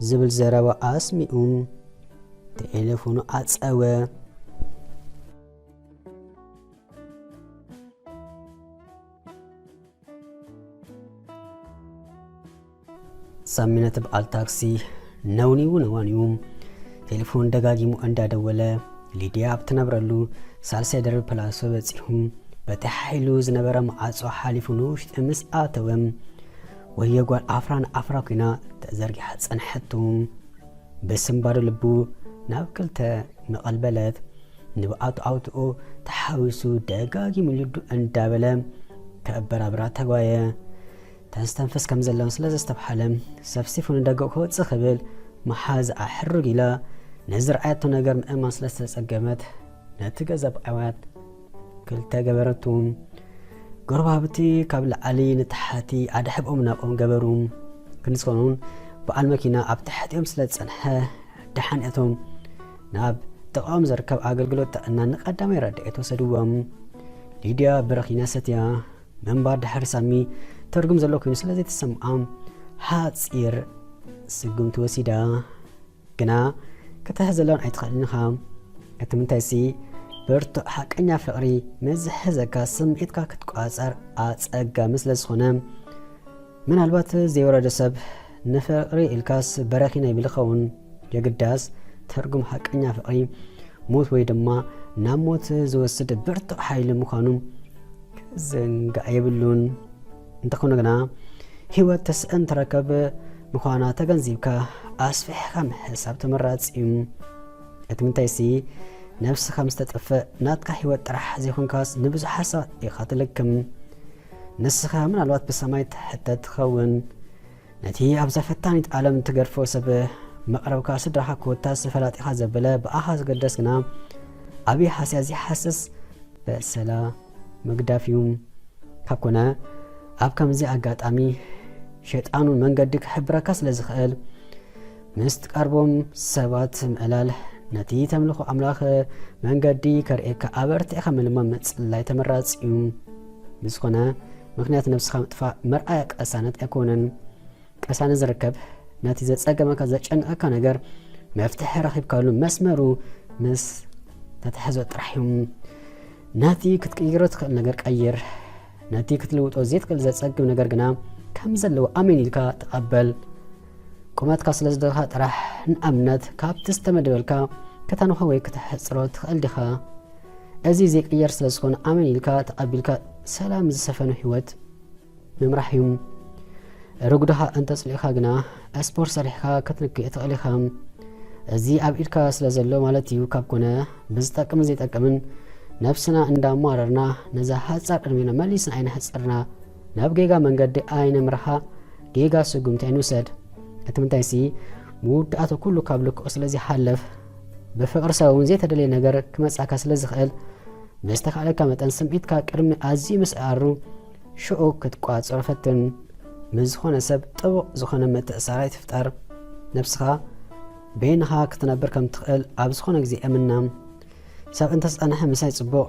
ዝብል ዘረባ ኣስሚኡ ቴሌፎኑ ኣጸወ። ሳሚ ነቲ በዓል ታክሲ ነውኒዉ ነዋኒዉ ቴሌፎን ደጋጊሙ እንዳደወለ ሊድያ ኣብ ትነብረሉ ሳልሳይ ደርቢ ፕላሶ በጺሑ በቲ ሓይሉ ዝነበረ መዓጾ ሓሊፉ ንውሽጢ ምስ ኣተወ ወዮ ጓል ኣፍራ ንኣፍራ ኮይና ተዘርጊሓ ጸንሐቱ። ብስንባዶ ልቡ ናብ ክልተ መቐልበለት። ንብኣቱ ኣውትኡ ተሓዊሱ ደጋጊሙ ልዱ እንዳበለ ከበራብራ ተጓየ። ተስተንፍስ ከም ዘለውን ስለ ዘስተብሓለ ሰፍሲፉ ንደገ ክወጽእ ክብል መሓዝኣ ሕርግ ኢላ ንዝረኣየቶ ነገር ምእማን ስለ ዝተጸገመት ነቲ ገዛ ብኣዕዋት ክልተ ገበረቱ። ጎረባብቲ ካብ ላዕሊ ንታሕቲ ኣድሕብኦም ናብኦም ገበሩ። ክንስኮኑን በዓል መኪና ኣብ ትሕቲኦም ስለ ዝጸንሐ ደሓን እቶም ናብ ጥቓኦም ዝርከብ ኣገልግሎት ጥዕና ንቐዳማይ ረድኤት ወሰድዎም። ሊድያ በረኺና ሰትያ ምንባር ድሕሪ ሳሚ ትርጉም ዘለዎ ኮይኑ ስለ ዘይተሰምዓ ሓጺር ስጉምቲ ወሲዳ። ግና ከተሕዘሎን ኣይትኽእልን ኢኻ። እቲ ምንታይሲ ብርቱዕ ሓቀኛ ፍቕሪ ምስ ዝሕዘካ ስምዒትካ ክትቆጻጸር ኣጸጋሚ ስለ ዝኾነ ምናልባት ዘይወረደ ሰብ ንፍቕሪ ኢልካስ በረኺና ይብል ይኸውን። የግዳስ ትርጉም ሓቀኛ ፍቕሪ ሞት ወይ ድማ ናብ ሞት ዝወስድ ብርቱዕ ሓይሊ ምዃኑ ክዝንጋዕ የብሉን። እንተኾነ ግና ህይወት ተስእን ትረከብ ምዃና ተገንዚብካ ኣስፊሕካ ምሕሳብ ተመራጺ እዩ። እቲ ምንታይሲ ነብስኻ ምስ ተጠፍእ ናትካ ህይወት ጥራሕ ዘይኮንካስ ንብዙሓት ሰባት ኢኻ ትልክም። ንስኻ ምናልባት ብሰማይ ትሕተት ትኸውን። ነቲ ኣብዛ ፈታኒት ዓለም እትገድፎ ሰብ መቕረብካ ስድራኻ ኮታስ ፈላጢኻ ዘበለ ብኣኻ ዝገደስ ግና ኣብይ ሓስያ ዘይሓስስ በሰላ ምግዳፍ እዩ። ካብ ኮነ ኣብ ከምዚ ኣጋጣሚ ሸይጣኑን መንገዲ ክሕብረካ ስለ ዝኽእል ምስ ትቀርቦም ሰባት ምዕላል ነቲ ተምልኾ ኣምላኽ መንገዲ ከርእየካ ኣበርቲዕካ ምልማን ምጽላይ ተመራጺ እዩ። ብዝኾነ ምኽንያት ነብስኻ ምጥፋእ መርኣያ ቅሳነት ኣይኮነን። ቅሳነት ዝርከብ ነቲ ዘጸገመካ ዘጨንቀካ ነገር መፍትሒ ረኺብካሉ መስመሩ ምስ ተተሕዞ ጥራሕ እዩ። ነቲ ክትቅይሮ ትኽእል ነገር ቀይር። ነቲ ክትልውጦ ዘይትኽእል ዘጸግም ነገር ግና ከም ዘለዎ ኣሜን ኢልካ ተቐበል። ቁመትካ ስለ ዝደኻ ጥራሕ ንኣብነት ካብቲ ዝተመደበልካ ከተንሖ ወይ ከተሕጽሮ ትኽእል ዲኻ? እዚ ዘይቅየር ስለ ዝኾነ ኣሜን ኢልካ ተቐቢልካ ሰላም ዝሰፈኖ ህይወት ምምራሕ እዩ። ርጉድኻ እንተጽሊእካ ግና ስፖርት ሰሪሕካ ክትንክእ ትኽእል ኢኻ። እዚ ኣብ ኢድካ ስለ ዘሎ ማለት እዩ። ካብ ኮነ ብዝጠቅምን ዘይጠቅምን ነብስና እንዳማረርና ነዛ ሓጻር ዕድሜና መሊስና ኣይነሕጽርና። ናብ ጌጋ መንገዲ ኣይነምርሓ። ጌጋ ስጉምቲ ኣይንውሰድ። እቲ ምንታይሲ መወዳእታ ኩሉ ካብ ልክዑ ስለ ዘይሓልፍ ብፍቕሪ ሰብ እውን ዘይተደለየ ነገር ክመጻካ ስለ ዝኽእል ብዝተኻእለካ መጠን ስምዒትካ ቅድሚ ኣዝዩ ምስዓሩ ሽዑ ክትቋጸሮ ፈትን። ምስ ዝኾነ ሰብ ጥቡቕ ዝኾነ ምትእሳር ኣይትፍጠር። ነብስኻ በይንኻ ክትነብር ከም ትኽእል ኣብ ዝኾነ ግዜ እምና። ሰብ እንተዝጸንሐ ምሳይ ጽቡቕ፣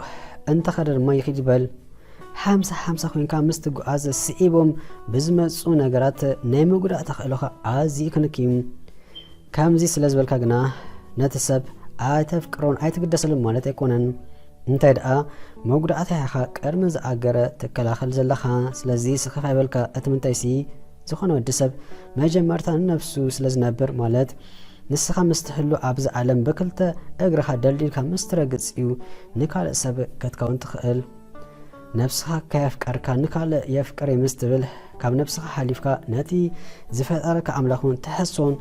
እንተኸደ ድማ ይኺድ ይበል። ሓምሳ ሓምሳ ኮይንካ ምስ ትጓዓዝ ስዒቦም ብዝመጹ ነገራት ናይ ምጉዳእ ተኽእሎኻ ኣዝዩ ክንክይ እዩ። ከምዚ ስለ ዝበልካ ግና ነቲ ሰብ ኣይተፍቅሮን ኣይትግደሰሉን ማለት ኣይኮነን። እንታይ ደኣ መጉዳእታ ኢኻ ቅድሚ ዝኣገረ ትከላኸል ዘለኻ። ስለዚ ስኽፍ ኣይበልካ። እቲ ምንታይሲ ዝኾነ ወዲ ሰብ መጀመርታ ንነብሱ ስለ ዝነብር ማለት ንስኻ ምስ ትህሉ ኣብዚ ዓለም ብክልተ እግርኻ ደልዲልካ ምስ ትረግጽ እዩ ንካልእ ሰብ ክትከውን ትኽእል። ነብስኻ ከየፍቀርካ ንካልእ የፍቅር ምስ ትብል ካብ ነብስኻ ሓሊፍካ ነቲ ዝፈጠረካ ኣምላኽ እውን ትሕሶን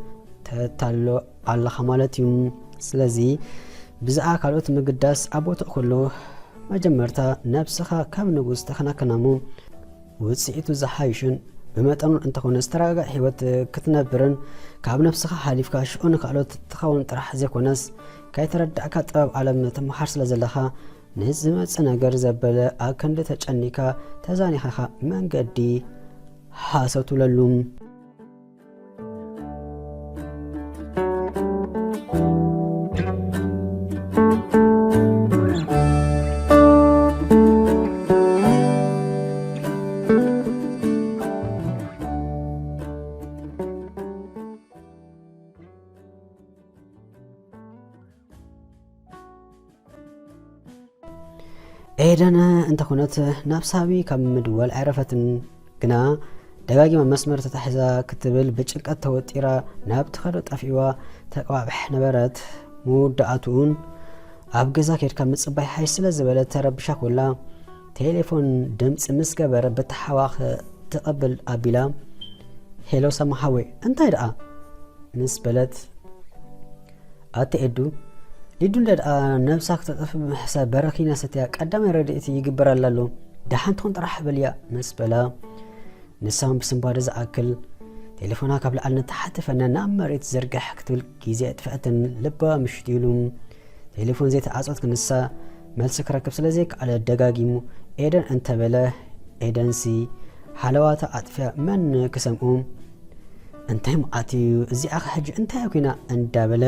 ተታሎ ኣለኻ ማለት እዩ። ስለዚ ብዛዕባ ካልኦት ምግዳስ ኣብ ቦትኡ ከሎ መጀመርታ ነብስኻ ከም ንጉስ ተኸናከና እሞ ውጽኢቱ ዝሓይሽን ብመጠኑ እንተኾነ ዝተረጋግዐ ህይወት ክትነብርን ካብ ነብስኻ ሓሊፍካ ሽዑ ንካልኦት ትኸውን ጥራሕ ዘይኮነስ ከይተረዳእካ ጥበብ ዓለም ትመሓር ስለ ዘለኻ ንዝመጽእ ነገር ዘበለ ኣብ ክንዲ ተጨኒካ ተዛኒኻ መንገዲ ሃሰው ትብለሉ። ኤደን እንተኾነት ናብ ሳቢ ካብ ምድዋል ኣይረፈትን። ግና ደጋጊማ መስመር ተታሒዛ ክትብል ብጭንቀት ተወጢራ ናብ ትኸዶ ጠፊእዋ ተቀባብሕ ነበረት። መወዳእትኡን ኣብ ገዛ ኬድካ ምጽባይ ሓይሽ ስለ ዝበለ ተረብሻ ኮላ ቴሌፎን ድምጺ ምስ ገበረ ብተሓዋኽ ትቐብል ኣቢላ፣ "ሄሎ ሰማ ሓወይ፣ እንታይ ደኣ?" ምስ በለት፣ "ኣቲ ኤዱ፣ ሊዱ እንደ ደኣ ነብሳ ክተጥፍ ብምሕሳብ በረኺና ሰትያ ቀዳማይ ረድኤት ይግበረላ ኣሎ። ደሓን ትኹን ጥራሕ በልያ" ምስ በላ፣ ንሳውን ብስንባደ ዝኣክል ቴሌፎና ካብ ላዕሊ ንታሕቲ ፈና ናብ መሬት ዝርግሕ ክትብል ግዜ ኣጥፍአትን ልባ ምሽት ኢሉ። ቴሌፎን ዘይተዓጾት ክንሳ መልሲ ክረክብ ስለ ዘይከኣለ ደጋጊሙ ኤደን እንተበለ፣ ኤደንሲ ሓለዋታ ኣጥፍያ መን ክሰምኡ? "እንታይ መዓት እዩ እዚኣ ኸ ሕጂ እንታይ ኮይና?" እንዳበለ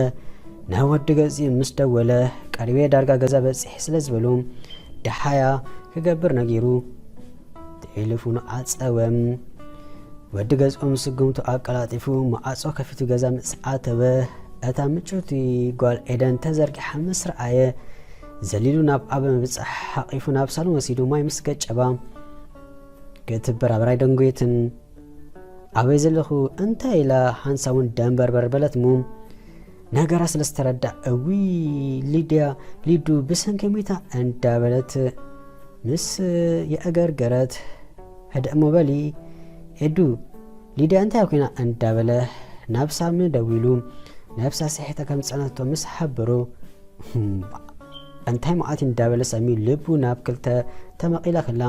ናብ ወዲ ገጺ ምስ ደወለ፣ "ቀሪበ ዳርጋ ገዛ በጺሕ" ስለ ዝበሉ፣ ደሓያ ክገብር ነጊሩ ቴሌፎኑ ዓጸወ። ወዲ ገዝኦም ስጉምቱ ኣቀላጢፉ መዓጾ ከፊቱ ገዛ ምስ ኣተወ፣ እታ ምጭውቲ ጓል ኤደን ተዘርጊሓ ምስ ረኣየ፣ ዘሊሉ ናብ ኣብ ምብጻሕ ሓቒፉ ናብ ሳሎን ወሲዱ ማይ ምስ ገጨባ፣ ክትበራበር ኣይደንጎየትን። ኣበይ ዘለኹ እንታይ ኢላ ሓንሳብ እውን ደንበርበር በለት እሞ፣ ነገራ ስለ ዝተረዳ፣ እውይ ሊድያ፣ ሊዱ ብሰንኪ ሞይታ እንዳበለት ምስ የእገርገረት፣ ህድእ እሞ በሊ ኤዱ፣ ሊድያ እንታይ ኮይና እንዳበለ ናብ ሳሚ ደዊሉ ነብሳ ስሒታ ከም ዝጸነተቶ ምስ ሓበሮ፣ እንታይ መዓት እንዳበለ ሳሚ ልቡ ናብ ክልተ ተመቒላ ከላ፣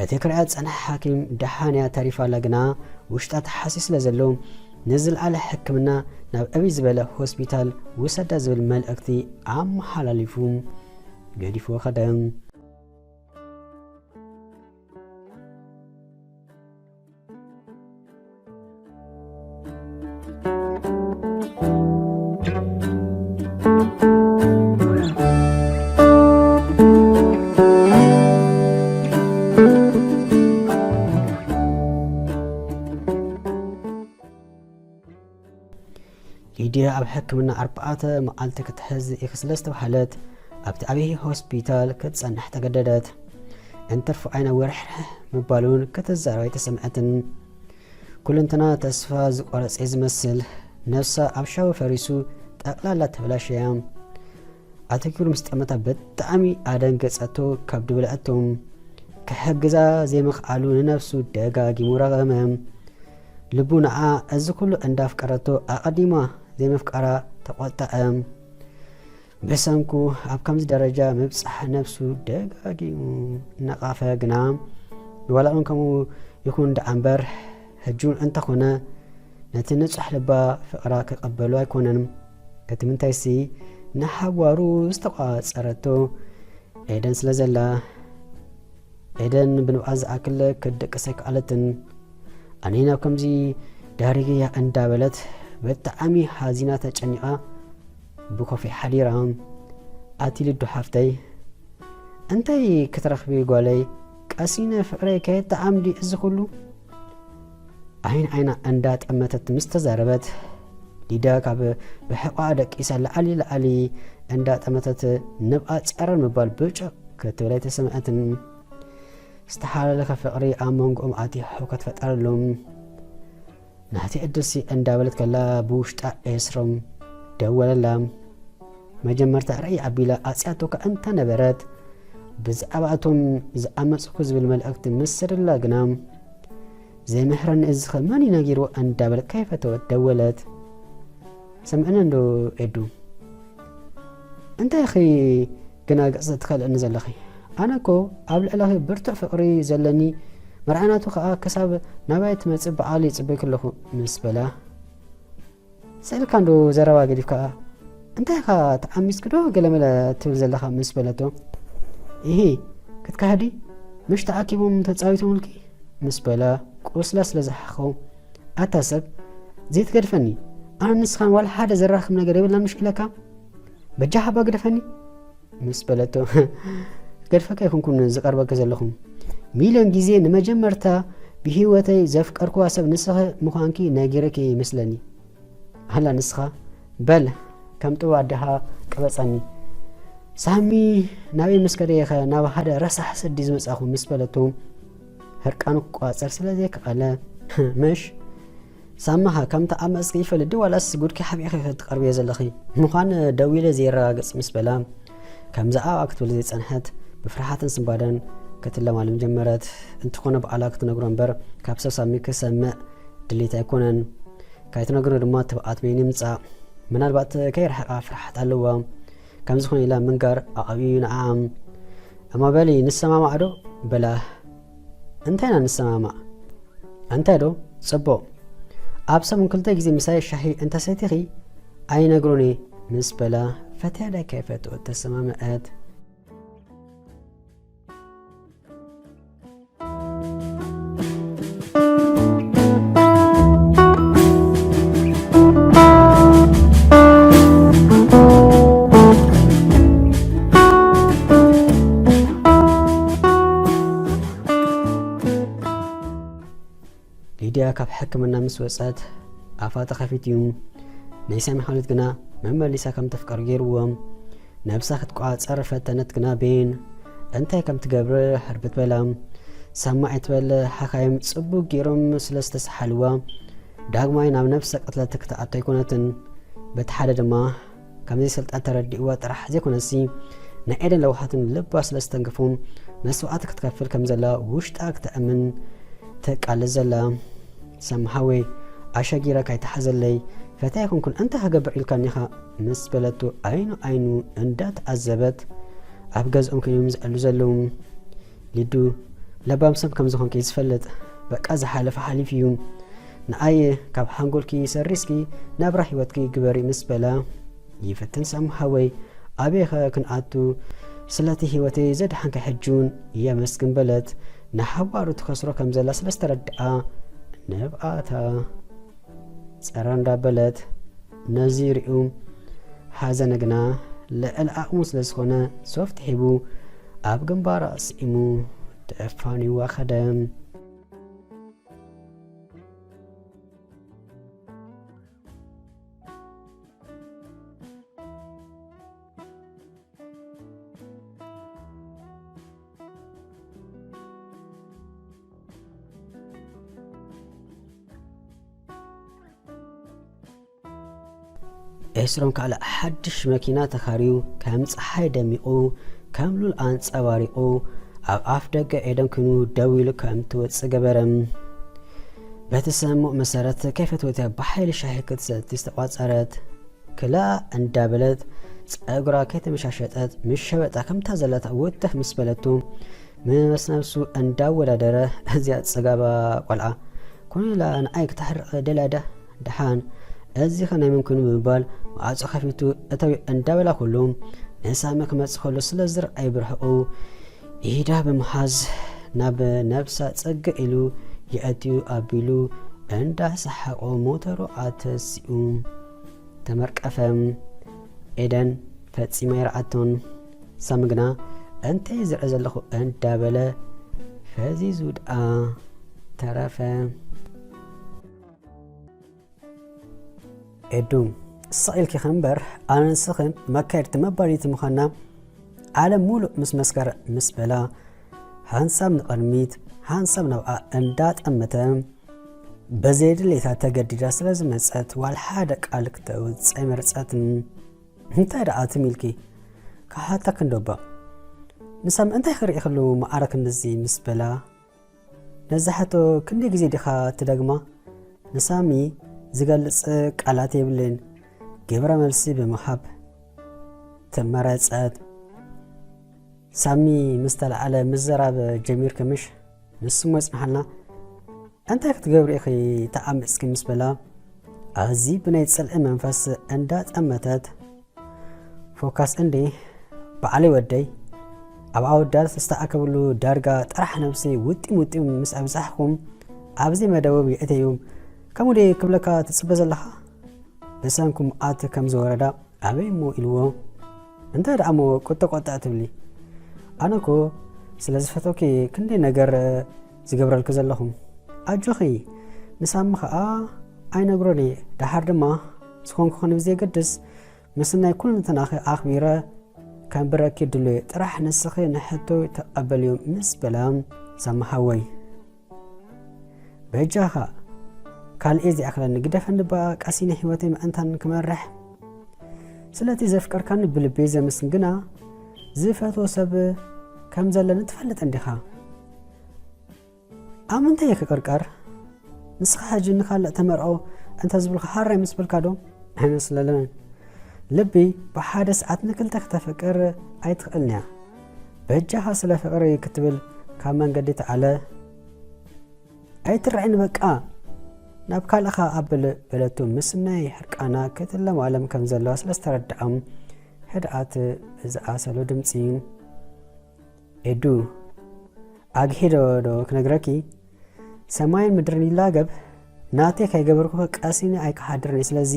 እቲ ክሪኣ ዝጸንሐ ሓኪም ደሓን እያ ተሪፋ ኣላ፣ ግና ውሽጣ ተሓስዩ ስለ ዘሎ ንዝለዓለ ሕክምና ናብ ዕብይ ዝበለ ሆስፒታል ውሰዳ ዝብል መልእኽቲ ኣመሓላሊፉ ገዲፍዎ ከደ። ሊድያ ኣብ ሕክምና ኣርባዕተ መዓልቲ ክትሕዝ ኢኺ ስለ ዝተባህለት፣ ኣብቲ ዓብዪ ሆስፒታል ክትጸንሕ ተገደደት። እንትርፎ ዓይና ወርሕርሕ ምባሉን ክትዛረብ ኣይተሰምዐትን። ኩልንትና ተስፋ ዝቆረጸ ዝመስል፣ ነብሳ ኣብ ሻወ ፈሪሱ ጠቕላላ ተበላሸያ። ኣተኪሩ ምስ ጠመታ ብጣዕሚ ኣደንገጸቶ፣ ከብዱ በልዐቶ። ክሕግዛ ዘይምኽኣሉ ንነብሱ ደጋጊሙ ረቐመ። ልቡ ንዓ እዚ ኩሉ እንዳፍቀረቶ ኣቐዲማ ዘይምፍቃራ ተቖጠዐ። ብሰንኩ ኣብ ከምዚ ደረጃ ምብጻሕ ነብሱ ደጋጊሙ ነቓፈ። ግና ዋላ እውን ከምኡ ይኹን ደኣ እምበር፣ ሕጂ እውን እንተኾነ ነቲ ንጹሕ ልባ ፍቕራ ክቕበሎ ኣይኮነን። እቲ ምንታይሲ ንሓዋሩ ዝተቋጸረቶ ኤደን ስለ ዘላ፣ ኤደን ብንብዓት ዝኣክል ክትድቅስ ኣይከኣለትን። ኣነ ናብ ከምዚ ዳሪገያ እንዳበለት ብጣዕሚ ሓዚና ተጨኒቓ ብኮፊ ሓዲራ። ኣቲ ልዱ ሓፍተይ፣ እንታይ ክትረኽቢ ጓለይ? ቀሲነ ፍቕረይ ከየተዓምዲ እዚ ኩሉ? ዓይን ዓይና እንዳጠመተት ምስ ተዛረበት፣ ሊዳ ካብ ብሕቋ ደቂሳ ላዕሊ ላዕሊ እንዳጠመተት ንብኣ ጸረር ምባል ብጭቕ ክትብል ኣይተሰምዐትን። ዝተሓላለኸ ፍቕሪ ኣብ መንጎኦም ኣትዩ ሕውከት ፈጠረሎም። ናተይ ዕድልሲ እንዳበለት ከላ ብውሽጣ ኤስሮም ደወለላ። መጀመርታ ርዕይ ኣቢላ ኣጽያቶ ከኣ እንተነበረት፣ ብዛዕባ እቶም ዝኣመጽኩ ዝብል መልእኽቲ ምስ ሰደላ ግና፣ ዘይምህረኒ እዚኸ መን እዩ ነጊርዎ እንዳበለት ከይፈተወት ደወለት። ሰምዕኒ እንዶ ኤዱ፣ እንታይ ኢኺ ግና ገጽ ትኸልእኒ ዘለኺ? ኣነ እኮ ኣብ ልዕለኺ ብርቱዕ ፍቕሪ ዘለኒ፣ መርዓናቱ ከኣ ክሳብ ናባይ ትመጽእ በዓል ይጽበይኪ ኣለኹ ምስ በላ፣ ስእልካ እንዶ ዘረባ ገዲፍካ፣ እንታይ ኢኻ ተዓሚጽኪ ዶ ገለመለ ትብል ዘለኻ ምስ በለቶ፣ ኢሂ ክትካህዲ ምሽ ተኣኪቦም ተጻዊቶምልኪ ምስ በላ፣ ቁስላ ስለ ዝሓኸው፣ ኣታ ሰብ ዘይትገድፈኒ፣ ኣነ ንስኻን ዋላ ሓደ ዘራኽብ ነገር የብልናን ምሽ ኢለካ፣ በጃኻ እባ ግደፈኒ። ምስ በለቶ፣ ገድፈካ ኣይኮንኩን ዝቐርበኪ ዘለኹ። ሚልዮን ግዜ ንመጀመርታ ብህይወተይ ዘፍቀርክዋ ሰብ ንስኺ ምዃንኪ ነጊረኪ ይመስለኒ። ኣላ ንስኻ፣ በል ከም ጥቡ ኣዴኻ ቅበጸኒ። ሳሚ ናበይ ምስ ከደ ኢኸ ናብ ሓደ ረሳሕ ስዲ ዝመጻኹ ምስ በለቶ፣ ህርቃኑ ክቋጸር ስለ ዘይከኣለ፣ ምሽ ሳማኻ ከምቲ ኣብ መእዝኪ ይፈልጥ ድዩ ዋላስ ጉድኪ ሓቢእኺ ክትቐርብዮ ዘለኺ ምዃን ደዊለ ዘየረጋግጽ ምስ በላ፣ ከምዚ ኣብኣ ክትብል ዘይጸንሐት ብፍርሓትን ስንባደን ክትለማለም ጀመረት። እንተኾነ ባዕላ ክትነግሮ እምበር ካብ ሰብ ሳሚ ክሰምዕ ድሌት ኣይኮነን። ካይትነግሮ ድማ ትብኣት በይኑ ይምጻእ። ምናልባት ከይረሓቓ ፍርሓት ኣለዋ። ከምዚ ኾነ ኢላ ምንጋር ኣቐብዩ ንዓኣ። እሞ በሊ ንሰማማዕ ዶ? በላ። እንታይ ኢና ንሰማማዕ? እንታይ ዶ? ጽቡቕ። ኣብ ሰሙን ክልተ ግዜ ምሳይ ሻሂ እንተሰቲኺ ኣይነግሮን እየ ምስ በላ፣ ፈትያ ዳይ ከይፈትወት ተሰማምዐት። ሊድያ ካብ ሕክምና ምስ ወጸት ኣፋ ተኸፊቱ እዩ። ናይ ሳሚ ሓልዮት ግና መመሊሳ ከም ተፍቅሮ ገይርዎ። ነብሳ ክትቋጸር ፈተነት ግና ቤን እንታይ ከም ትገብር ህርብት በላ። ሰማዒት በለ ሓኻይም ጽቡቕ ገይሮም ስለ ዝተሰሓልዋ፣ ዳግማይ ናብ ነብሰ ቅትለት ክትኣቱ ኣይኮነትን። በቲ ሓደ ድማ፣ ከም ዘይሰልጠን ተረዲእዋ ጥራሕ ዘይኮነሲ፣ ናይ ኤደን ለውሃትን ልባ ስለ ዝተንክፉ፣ መስዋእቲ ክትከፍል ከም ዘላ ውሽጣ ክተእምን ተቃልስ ዘላ። ሰም ሓወይ፣ ኣሸጊረካ ኣይትሓዘለይ፣ ፈታይ ኣይኮንኩን፣ እንታይ ክገብር ኢልካኒ ኢኻ? ምስ በለቱ፣ ዓይኑ ዓይኑ እንዳተዓዘበት፣ ኣብ ገዝኦም ኮይኖም ዝዕሉ ዘለዉ። ሊዱ፣ ለባም ሰብ ከም ዝኾንኪ ዝፈልጥ፣ በቃ ዝሓለፈ ሓሊፉ እዩ። ንኣየ ካብ ሓንጎልኪ ሰሪስኪ ናብራ ህይወትኪ ግበሪ ምስ በላ፣ ይፍትን ሰም ሓወይ፣ ኣበይኸ ክንኣቱ? ስለቲ ህይወተይ ዘድሓንካ ሕጂ እውን የመስግን በለት። ንሓዋሩ ትኸስሮ ከም ዘላ ስለ ዝተረድኣ፣ ንብኣታ ጸረ እንዳበለት፣ ነዚ ሪኡ ሓዘነ ግና ልዕሊ ዓቕሙ ስለ ዝኾነ፣ ሶፍት ሒቡ ኣብ ግንባራ ስዒሙ ተፋኒዋ ከደ። ኤስሮም ካልእ ሓድሽ መኪና ተኻርዩ፣ ከም ጸሓይ ደሚቑ፣ ከም ሉል ኣንጸባሪቑ፣ ኣብ ኣፍ ደገ ኤደን ኩኑ ደው ኢሉ ከም ትወጽእ ገበረ። በቲ ስምምዕ መሰረት፣ ከይፈተወት ብሓይሊ ሻሂ ክትሰቲ ዝተቋጸረት። ክላ እንዳበለት፣ ጸጉራ ከይተመሻሸጠት፣ ምስ ሸበጣ ከምታ ዘለታ ወተፍ ምስ በለቱ፣ ምስ ነብሱ እንዳወዳደረ፣ "እዚኣ ጽጋባ ቆልዓ፣ ኮነ ኢላ ንዓይ ክተሕርቕ ደልያ ድያ? ደሓን፣ እዚኸ ናይ መን ኮይኑ?" ብምባል፣ ማዕጾ ከፊቱ፣ "እተዊ" እንዳበላ ኩሉ፣ ንሳሚ ክመጽእ ከሎ ስለ ዝረኣይ ብርሕቑ፣ ኢዳ ብምሓዝ፣ ናብ ነብሳ ጽግዕ ኢሉ፣ የእትዩ ኣቢሉ፣ እንዳሰሓቖ ሞተሩ ኣተሲኡ። ተመርቀፈ። ኤደን ፈጺማ ኣይረኣቶን። ሳሚ ግና፣ "እንታይ ዝርኢ ዘለኹ?" እንዳበለ ፈዚዙ ደኣ ተረፈ። ኤዱ፣ ስቕ ኢልኪ ኸም እምበር፣ ኣነ ንስኽን መካየድቲ መባልይቲ ምዃንና ዓለም ሙሉእ ምስ መስከረ፣ ምስ በላ፣ ሓንሳብ ንቕድሚት፣ ሓንሳብ ናብኣ እንዳጠመተ፣ በዘየድልየታ ተገዲዳ ስለ ዝመጸት፣ ዋላ ሓደ ቃል ክተውጽእ ኣይመረጸትን። እንታይ ደኣ ትም ኢልኪ? ክሓተኪ እንዶ እባ። ንሳሚ እንታይ ክርኢ ከለዉ መዓረ ክንድዚ ምስ በላ፣ ነዛ ሕቶ ክንደይ ግዜ ዲኻ ትደግማ? ንሳሚ ዝገልጽ ቃላት የብልን። ግብረ መልሲ ብምሃብ ተመረጸት። ሳሚ ምስ ተለዓለ ምዝራብ ጀሚርኪ ምሽ? ንሱ እሞ ይጽንሓልና። እንታይ ክትገብሪ ኢኺ ተዓሚጽኪ ምስ በላ፣ ኣዚ ብናይ ጽልኢ መንፈስ እንዳጠመተት፣ ፎካስ እንዴ ባዕለይ ወደይ፣ ኣብ ኣወዳት ዝተኣከብሉ ዳርጋ ጥራሕ ነብሰይ ውጢም ውጢም ምስ ኣብዛሕኹም፣ ኣብዚ መደቦም የእተዩ። ከምኡ ድየ ክብለካ ትጽበ ዘለኻ? ብሰንኩም ኣት ከም ዝወረዳ ኣበይ እሞ ኢልዎ። እንታይ ደኣ እሞ ቁጥዕ ቁጥዕ ትብሊ? ኣነ እኮ ስለ ዝፈተውኪ ክንደይ ነገር ዝገብረልኪ ዘለኹ። ኣጆኺ፣ ንሳሚ ኸኣ ኣይነግሮን እየ። ደሓር ድማ ዝኾንኩ ኹን ብዘየገድስ፣ ምስናይ ኩልንትናኺ ኣኽቢረ ከንብረኪ ድሉየ። ጥራሕ ንስኺ ንሕቶይ ተቐበልዮ ምስ በላ፣ ሳሚ ሓወይ፣ በጃኻ ካልእ እየ ዘይኣኽለኒ፣ ግደፈኒ እባ፣ ቀሲነ ህይወተይ ምእንታን ክመርሕ። ስለቲ ዘፍቀርካኒ ብልበይ ዘመስግን ግና፣ ዝፈትዎ ሰብ ከም ዘለኒ ትፈልጥ እንዲኻ። ኣብ ምንታይ እየ ክቅርቀር? ንስኻ ሕጂ ንኻልእ ተመርዖ እንተ ዝብልካ ሓራይ ምስ በልካ ዶ? ኣይመስለንን። ልቢ ብሓደ ሰዓት ንክልተ ክተፍቅር ኣይትኽእልን እያ። በጃኻ ስለ ፍቅሪ ክትብል ካብ መንገዲ ተዓለ። ኣይትርዓኒ በቃ፣ ናብ ካልእኻ ኣብል በለቱ። ምስናይ ሕርቃና ክትለማለም ከም ዘለዋ ስለ ዝተረድኣም፣ ህድኣት ብዝኣሰሎ ድምጺ፣ ኤዱ፣ ኣግሂዶ ዶ ክነግረኪ? ሰማይን ምድርን ይላገብ፣ ናተይ ከይገበርኩ ቀሲኒ ኣይክሓድርን እየ። ስለዚ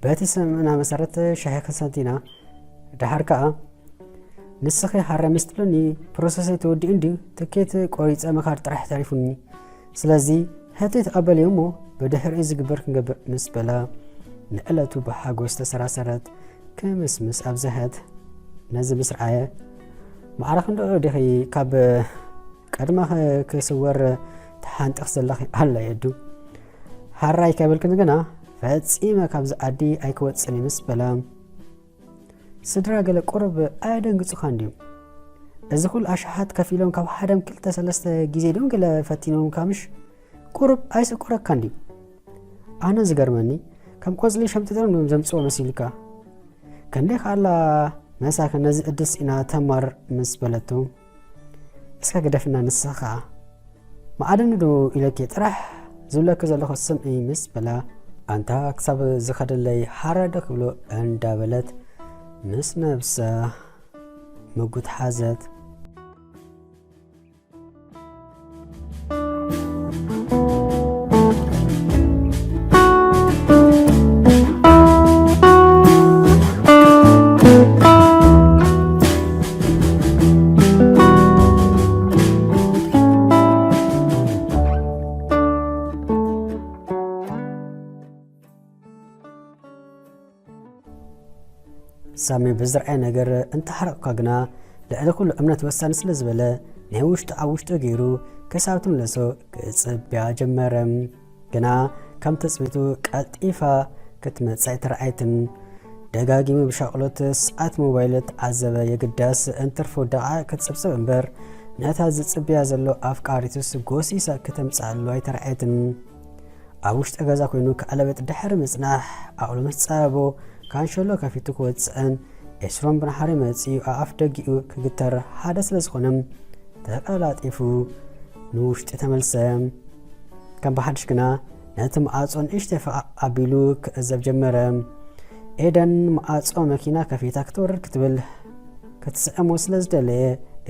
በቲ ስምምዕና መሰረት ሻሂ ክንሰቲ ኢና። ደሓር ከኣ ንስኺ ሃረ ምስ ትብልኒ፣ ፕሮሰሰይ ተወዲኡ እንድዩ፣ ትኬት ቆሪጸ ምኻድ ጥራሕ ተሪፉኒ። ስለዚ ሕቶይ ተቐበልዮ እሞ ብድሕሪኡ ዝግበር ክንገብር ምስ በላ፣ ንዕለቱ ብሓጎስ ተሰራሰረት፣ ክምስምስ ኣብዝሐት። ነዚ ምስ ረኣየ፣ ማዕረ ክንድኡ ዲኺ ካብ ኣድማኺ ክስወር ተሓንጢኽ ዘለኺ ኣላ የዱ። ሓራይ ከብልክን ግና ፈጺመ ካብዚ ዓዲ ኣይክወጽን እየ ምስ በላ፣ ስድራ ገለ ቁሩብ ኣየደንግጹኻን ድዮም? እዚ ኩሉ ኣሽሓት ከፊሎም ካብ ሓደም ክልተ ሰለስተ ግዜ ድዮም ገለ ፈቲኖምካ ምሽ? ቁሩብ ኣይስቁረካን ድዩ? ኣነ ዝገርመኒ ከም ቆጽሊ ሸምጢጦም እዮም ዘምጽዎ መሲልካ። ክንደይ ከኣላ መሳኪ ነዚ ዕድል ስኢና ተማር ምስ በለቶ፣ እስካ ግደፍና ንስኻ ከኣ መዓደኒ ዶ ኢለኪ ጥራሕ ዝብለኪ ዘለኹ ስምዒ ምስ በላ፣ ኣንታ ክሳብ ዝኸደለይ ሓራዶ ክብሎ እንዳበለት ምስ ነብሳ ምጉት ሓዘት። ሳሚ ብዝረኣየ ነገር እንተሓረቕካ ግና ልዕሊ ኩሉ እምነት ወሳኒ ስለ ዝበለ ናይ ውሽጡ ኣብ ውሽጡ ገይሩ ክሳብ ትምለሶ ክጽብያ ጀመረ። ግና ከም ትጽቢቱ ቀልጢፋ ክትመጽእ ኣይተረኣየትን። ደጋጊሙ ብሻቕሎት ሰዓት ሞባይል ተዓዘበ። የግዳስ እንትርፎ ደቓ ክትጽብጽብ እምበር ነታ ዝጽብያ ዘሎ ኣፍቃሪቱስ ጎሲሳ ክተምጽኣሉ ኣይተረኣየትን። ኣብ ውሽጢ ገዛ ኮይኑ ክዕለበጥ ድሕሪ ምጽናሕ ዓቕሉ ምስ ጸበቦ ካንሸሎ ከፊቱ ክወጽእን ኤስሮም ብናሓሪ መጺኡ ኣፍ ደጊኡ ክግተር ሓደ ስለ ዝኾነ ተቐላጢፉ ንውሽጢ ተመልሰ። ከም ብሓድሽ ግና ነቲ መዓጾ ንእሽተይ ፈቓቕ ኣቢሉ ክዕዘብ ጀመረ። ኤደን መዓጾ መኪና ከፊታ ክትወርድ ክትብል ክትስዕሞ ስለ ዝደለየ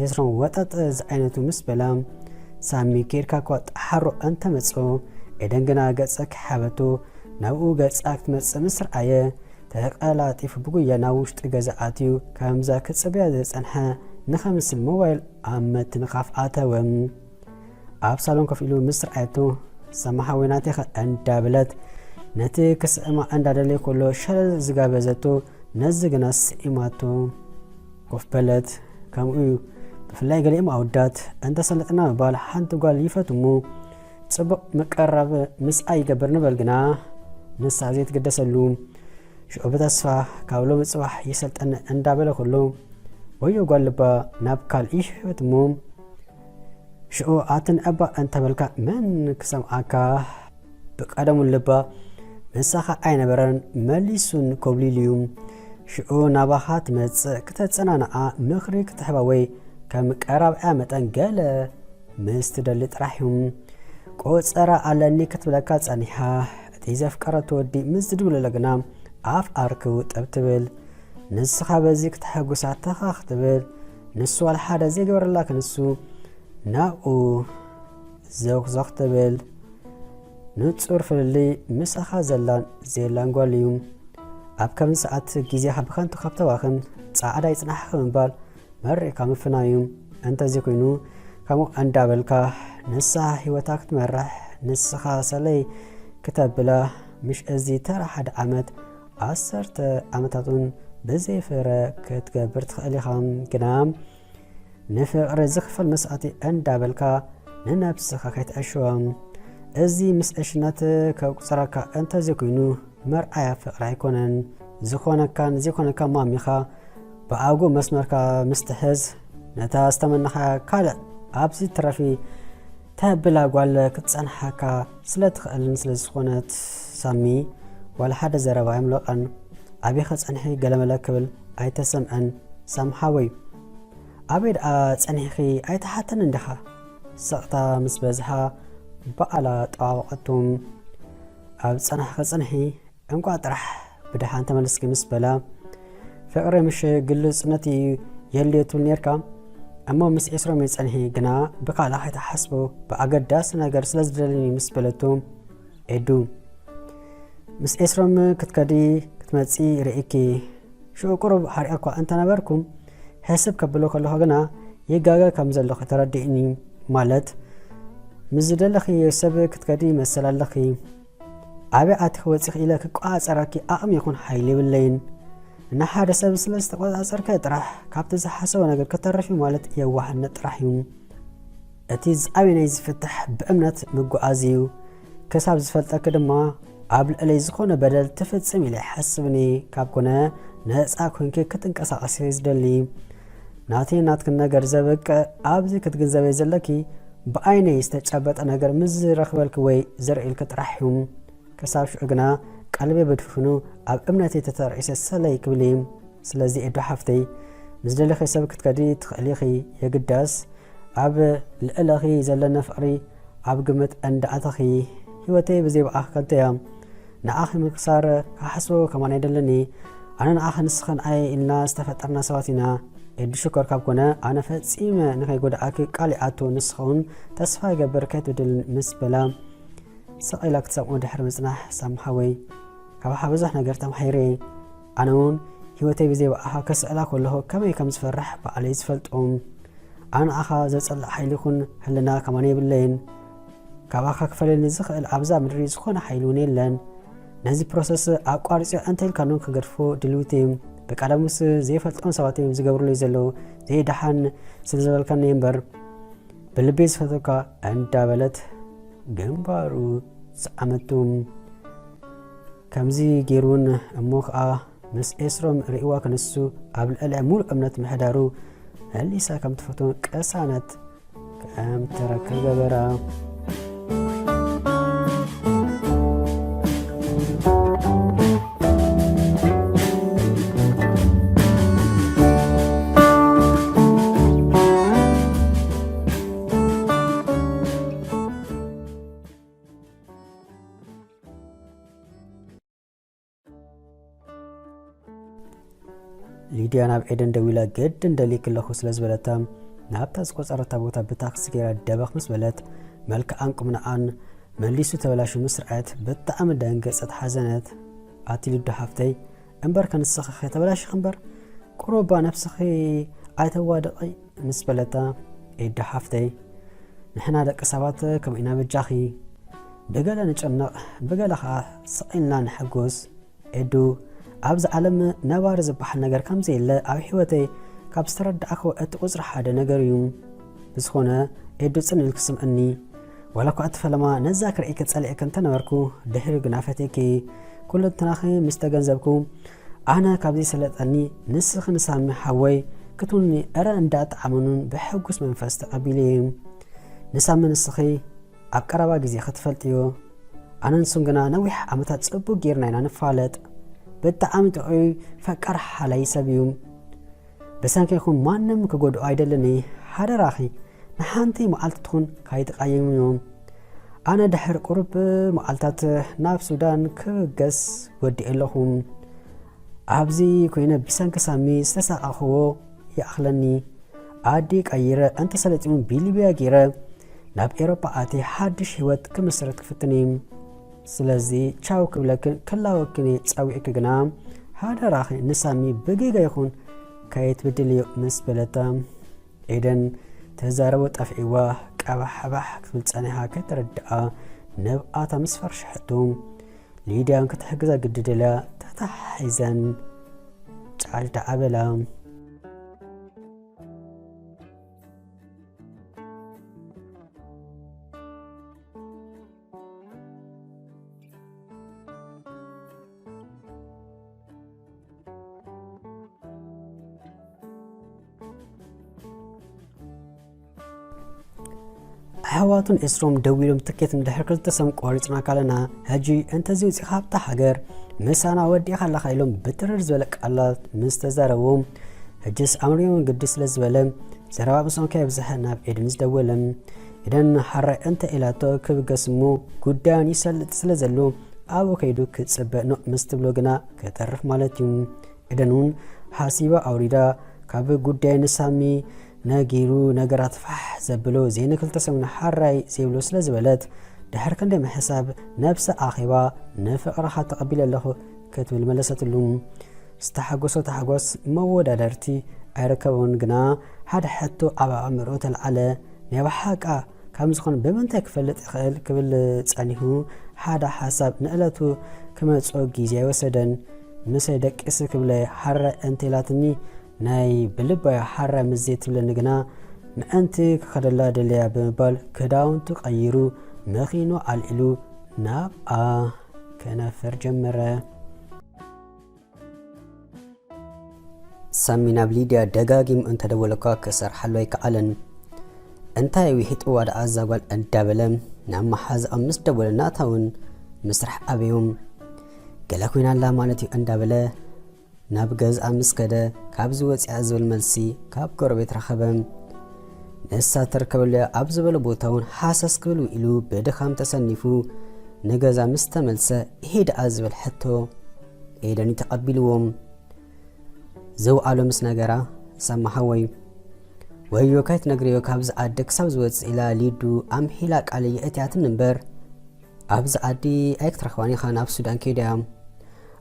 ኤስሮም ወጠጥ ዝዓይነቱ ምስ በላ ሳሚ ኬድካ እኳ ጠሓሮ እንተመጾ ኤደን ግና ገጸ ክሓበቶ ናብኡ ገጻ ክትመጽእ ምስ ረኣየ ተቐላጢፉ ብጉያ ናብ ውሽጢ ገዛ ኣትዩ ከምዛ ክጽብያ ዝጸንሐ ንኸምስል ሞባይል ኣብ መትንኻፍ ኣተወ። ኣብ ሳሎን ኮፍ ኢሉ ምስ ረኣየቶ ሰማሓወይ ናቴኸ እንዳበለት ነቲ ክስዕማ እንዳደለየ ከሎ ሸለል ዝጋበዘቶ ነዚ ግና ስዒማቶ ኮፍ በለት። ከምኡ እዩ ብፍላይ ገሊኦም ኣወዳት እንተሰለጥና ምባል ሓንቲ ጓል ይፈትሙ ጽቡቕ ምቅርራብ ምስኣ ይገብር ንበል ግና ንሳ ዘይትግደሰሉ ሽዑ ብተስፋ ካብ ሎሚ ጽባሕ ይሰልጠኒ እንዳበለ ከሎ ወዮ ጓል ልባ ናብ ካልእ ይሕበት እሞ ሽዑ ኣትን እባ እንተበልካ መን ክሰምዓካ? ብቀደሙ ልባ ምሳኻ ኣይነበረን መሊሱን ኮብሊሉ እዩ። ሽዑ ናባኻ ትመጽእ ክተጸናንዓ ምኽሪ ክትሕባ ወይ ከም ቀራብዕያ መጠን ገለ ምስ ትደሊ ጥራሕ እዩ። ቆጸራ ኣለኒ ክትብለካ ጸኒሓ እቲ ዘፍቀረቶ ወዲ ምስ ዝድውለለ ግና ኣፍ ኣርክቡ ጠብ ትብል። ንስኻ በዚ ክትሐጉሳ ተኻ ክትብል ንሱ ዋላ ሓደ ዘይገበረላ ክንሱ ናብኡ ዘኽዘኽ ትብል። ንጹር ፍልልይ ምሳኻ ዘላን ዘየላን ጓል እዩ። ኣብ ከምዚ ሰዓት ግዜኻ ብኸንቱ ካብ ተባኽን ጻዕዳ ይጽናሕኻ ምባል መሪቕካ ምፍናው እዩ። እንተዘይኮይኑ ከምኡ እንዳበልካ ንሳ ህይወታ ክትመርሕ ንስኻ ሰለይ ክተብላ ምሽ እዚ ተራ ሓደ ዓመት ዓሰርተ ዓመታት እውን ብዘይ ፍረ ክትገብር ትኽእል ኢኻ። ግና ንፍቕሪ ዝኽፈል መስዋእቲ እንዳበልካ ንነብስኻ ከይትዕሽዋ። እዚ ምስ ዕሽነት ከቁጽረካ እንተዘይኮይኑ መርኣያ ፍቕሪ ኣይኮነን። ዝኾነካን ዘይኮነካ ማሚኻ ብኣጉ መስመርካ ምስ ትሕዝ ነታ ዝተመነኻ ካልእ ኣብዚ ትረፊ ተብላ ጓል ክትጸንሓካ ስለ ትኽእልን ስለ ዝኾነት ሳሚ ዋላ ሓደ ዘረባ ኣይምለቐን። ኣበይ ከጸንሒ ገለመለ ክብል ኣይተሰምዐን። ሳሚ ሓወይ ኣበይ ደኣ ጸኒሕኺ ኣይተሓተን እንዲኻ? ስቕታ ምስ በዝሓ ባዕላ ጠዋወቐቱ። ኣብ ጸናሕኺ ጽንሒ እንቋዕ ጥራሕ ብደሓን ተመለስኪ ምስ በላ ፍቕሪ ምሽ ግልጽነት እዩ የድልዮ ትብል ኔርካ እሞ ምስ ኤስሮም እዩ ጸኒሒ ግና ብካልእ ከይትሓስቦ ብኣገዳሲ ነገር ስለ ዝደልኒ ምስ በለቱ ኤዱ ምስ ኤስሮም ክትከዲ ክትመጺ ርእኪ ሽዑ ቁሩብ ሓሪቐ እኳ እንተነበርኩ ሕስብ ከብሎ ከለኹ ግና ይጋገ ከም ዘለኹ ተረዲእኒ ማለት ምስ ዝደለኺ ሰብ ክትከዲ ይመስል ኣለኺ ኣበይ ኣቲኺ ወጺኺ ኢለ ክቆጻጸረኪ ዓቕሚ ይኹን ሓይሊ የብለይን። ንሓደ ሰብ ስለ ዝተቆጻጸርከ ጥራሕ ካብቲ ዝሓሰቦ ነገር ክተርፍ እዩ ማለት የዋህነት ጥራሕ እዩ። እቲ ዝዓበየ ናይ ዝፍትሕ ብእምነት ምጉዓዝ እዩ። ክሳብ ዝፈልጠኪ ድማ ኣብ ልዕለይ ዝኾነ በደል ትፍጽም ኢለ ይሓስብኒ ካብ ኮነ ነጻ ኮንኪ ክትንቀሳቐሲ ዝደሊ። ናተይ ናትክን ነገር ዘበቅዕ ኣብዚ ክትግንዘበይ ዘለኪ ብዓይነይ ዝተጨበጠ ነገር ምስ ዝረኽበልኪ ወይ ዝርእልኪ ጥራሕ እዩ። ክሳብ ሽዑ ግና ቀልበይ ብድፍኑ ኣብ እምነተይ ተተርዒሰ ሰለይ ክብል እዩ። ስለዚ ኤዶ ሓፍተይ ምስ ደለኺ ሰብ ክትከዲ ትኽእሊ ኢኺ። የግዳስ ኣብ ልዕለኺ ዘለኒ ፍቕሪ ኣብ ግምት እንዳኣተኺ ህይወተይ ብዘይ ብኣኺ ከንቶ እያ። ንኣኺ ምክሳር ክሓስቦ ከማን ኣይደለኒ። ኣነ ንኣኺ ንስኺ ንኣይ ኢልና ዝተፈጠርና ሰባት ኢና። ኤዱ ሽኮር ካብ ኮነ ኣነ ፈጺመ ንኸይጎድኣኪ ቃል ይኣቱ። ንስኺ እውን ተስፋ ይገብር ከይትብድል ምስ በላ ስቕ ኢላ ክትሰምዖ ድሕሪ ምጽናሕ ሳሚ ሓወይ ካባኻ ብዙሕ ነገር ተማሂረ። ኣነ እውን ህይወተይ ብዘይ ብኣኻ ከስዕላ ከለኹ ከመይ ከም ዝፈርሕ ባዕለይ ዝፈልጦ። ኣነ ንኣኻ ዘጸልእ ሓይሊ ይኹን ህልና ከማን የብለይን። ካባኻ ክፈልየኒ ዝኽእል ኣብዛ ምድሪ ዝኾነ ሓይሊ እውን የለን። ነዚ ፕሮሰስ ኣቋሪጸ እንተኢልካ ኖን ክገድፎ ድልውቲ እዩ። ብቀደሙስ ዘይፈልጦም ሰባት እዮም ዝገብሩለይ ዘለዉ። ዘይደሓን ስለ ዝበልካኒ እምበር ብልበይ ዝፈተካ እንዳበለት ግንባሩ ሰዓመቱ። ከምዚ ገይሩን እሞ ኸኣ ምስ ኤስሮም ርእይዋ ክንሱ ኣብ ልዕሊኣ ሙሉእ እምነት ምሕዳሩ መሊሳ ከም ትፈትዎ ቅሳነት ከም ትረክብ ገበራ። ሊድያ ናብ ኤደን ደዊላ ግድን ደልይኪ ኣለኹ ስለ ዝበለታ ናብታ ዝቆጸረታ ቦታ ብታክሲ ገይራ ደበኽ ምስ በለት መልክዓን ቁምንዓን መሊሱ ተበላሹ ምስ ረኣየት ብጣዕሚ ደንገጸት ሓዘነት። ኣቲ ሊዱ ሓፍተይ እምበር ከንስኺ ተበላሽኺ እምበር ቁሩባ ነብስኺ ኣይተዋድቒ ምስ በለታ ኤዱ ሓፍተይ ንሕና ደቂ ሰባት ከምኡ ኢና በጃኺ ብገለ ንጨነቕ ብገለ ኸዓ ስቕ ኢልና ንሕጎስ። ኤዱ ኣብዚ ዓለም ነባሪ ዝበሃል ነገር ከም ዘየለ ኣብ ህይወተይ ካብ ዝተረዳእኩ እቲ ቁፅሪ ሓደ ነገር እዩ። ብዝኾነ ኤዱ ፅን ኢልኪ ስምዕኒ። ዋላ እኳ እቲ ፈለማ ነዛ ክርእይኪ ፀሊእኪ እንተነበርኩ ድሕሪኡ ግና ፈትየኪ ኩለንትናኺ ምስ ተገንዘብኩ ኣነ ካብ ዘይሰለጠኒ ንስኺ ንሳሚ ሓወይ ክትውኒ እረ እንዳጠዓመኑን ብሕጉስ መንፈስ ተቐቢለየ። ንሳሚ ንስኺ ኣብ ቀረባ ግዜ ክትፈልጥዮ። ኣነ ንሱን ግና ነዊሕ ዓመታት ጽቡቅ ጌርና ኢና ንፋለጥ። ብጣዕሚ ጥዑይ ፈቃር ሓላይ ሰብ እዩ። ብሰንኪ ይኹን ማንም ክጎድኦ ኣይደልን እየ። ሓደራኺ ንሓንቲ መዓልቲ ትኹን ካይትቃየምዮ። ኣነ ድሕሪ ቁሩብ መዓልታት ናብ ሱዳን ክብገስ ወዲኤ ኣለኹ። ኣብዚ ኮይነ ብሰንኪ ሳሚ ዝተሳቀኽዎ ይኣኽለኒ። ዓዲ ቀይረ እንተሰለጢኑ ብሊብያ ገይረ ናብ ኤሮፓ ኣትየ ሓድሽ ህይወት ክምስርት ክፍትን እየ። ስለዚ ቻው ክብለክን ክላወክን እየ ጸዊዕኪ ግና ሓደራኺ ንሳሚ ብጌጋ ይኹን ከየትብድልዮ ምስ በለታ ኤደን ተዛረቦ ጠፊእዋ ቀባሕባሕ ክትብል ጸኒሓ ከይተረድኣ ንብኣታ ምስ ፈርሸሐቶ ሊድያን ክትሕግዛ ግድድ ኢላ ተታሒዘን ጫጭ ደዓ በላ። ኣሕዋቱን ኤስሮም ደዊሎም ትኬት ንድሕሪ ክልተ ሰሙን ቆሪፅናካ ኣለና፣ ሕጂ እንተዘይወፂኻ ኣብታ ሃገር ምሳና ወዲእኻ ኣለኻ ኢሎም ብትርር ዝበለ ቃላት ምስ ተዛረቡ፣ ሕጅስ ኣምሪዮን ግዲ ስለ ዝበለ ዘረባ ብሶም ከየብዝሐ ናብ ኤደን ዝደወለ። ኤደን ሓራይ እንተ ኢላቶ ክብገስ እሞ ጉዳዮን ይሰልጥ ስለ ዘሎ ኣብኡ ከይዱ ክፅበ ኖእ ምስ ትብሎ ግና ክተርፍ ማለት እዩ። ኤደን እውን ሓሲባ ኣውሪዳ ካብ ጉዳይ ንሳሚ ነጊሩ ነገራት ፋሕ ዘብሎ ዘይንክልተ ሰሙን ሓራይ ዘይብሎ ስለ ዝበለት ድሕሪ ክንደይ ምሕሳብ ነብሳ ኣኺባ ንፍቕርኻ ተቐቢለ ኣለኹ ክትብል መለሰትሉ። ዝተሓጎሶ ታሕጓስ መወዳደርቲ ኣይርከቦን ግና ሓደ ሕቶ ኣብ ኣእምርኡ ተልዓለ። ናይ ብሓቃ ከም ዝኾነ ብምንታይ ክፈልጥ ይኽእል ክብል ጸኒሑ ሓደ ሓሳብ ንእለቱ ክመጽኦ ግዜ ኣይወሰደን። ምሰይ ደቂስ ክብለ ሓረ እንተ ኢላትኒ ናይ ብልባዮ ሓረ ምስ ዘይትብለኒ ግና ምእንቲ ክኸደላ ደለያ ብምባል ክዳውንቱ ቀይሩ መኺኑ ኣልዒሉ ናብኣ ከነፍር ጀመረ። ሳሚ ናብ ሊድያ ደጋጊሙ እንተደወለ እኳ ክሰርሓሉ ኣይከኣለን። እንታይ ውሒጥዋ ደኣ እዛ ጓል እንዳበለ ናብ መሓዛኣ ምስ ደወለ ናታ እውን ምስራሕ ኣበዮም። ገለ ኮይና ኣላ ማለት እዩ እንዳበለ ናብ ገዝኣ ምስ ከደ ካብዚ ወፂኣ ዝብል መልሲ ካብ ጎረቤት ረኸበ። ንሳ ትርከበሉ ኣብ ዝበሎ ቦታ እውን ሃሰስ ክብል ውዒሉ ብድኻም ተሰኒፉ ንገዛ ምስ ተመልሰ ይሄ ደኣ ዝብል ሕቶ ኤደን እዩ ተቐቢልዎም። ዘውዓሎ ምስ ነገራ ሳሚ ሓወይ ወዮ ካይትነግርዮ ካብዚ ዓዲ ክሳብ ዝወፅእ ኢላ ሊዱ ኣምሒላ ቃል የእትያትን እምበር ኣብዚ ዓዲ ኣይክትረኽባን ኢኻ ናብ ሱዳን ከይዳ እያ።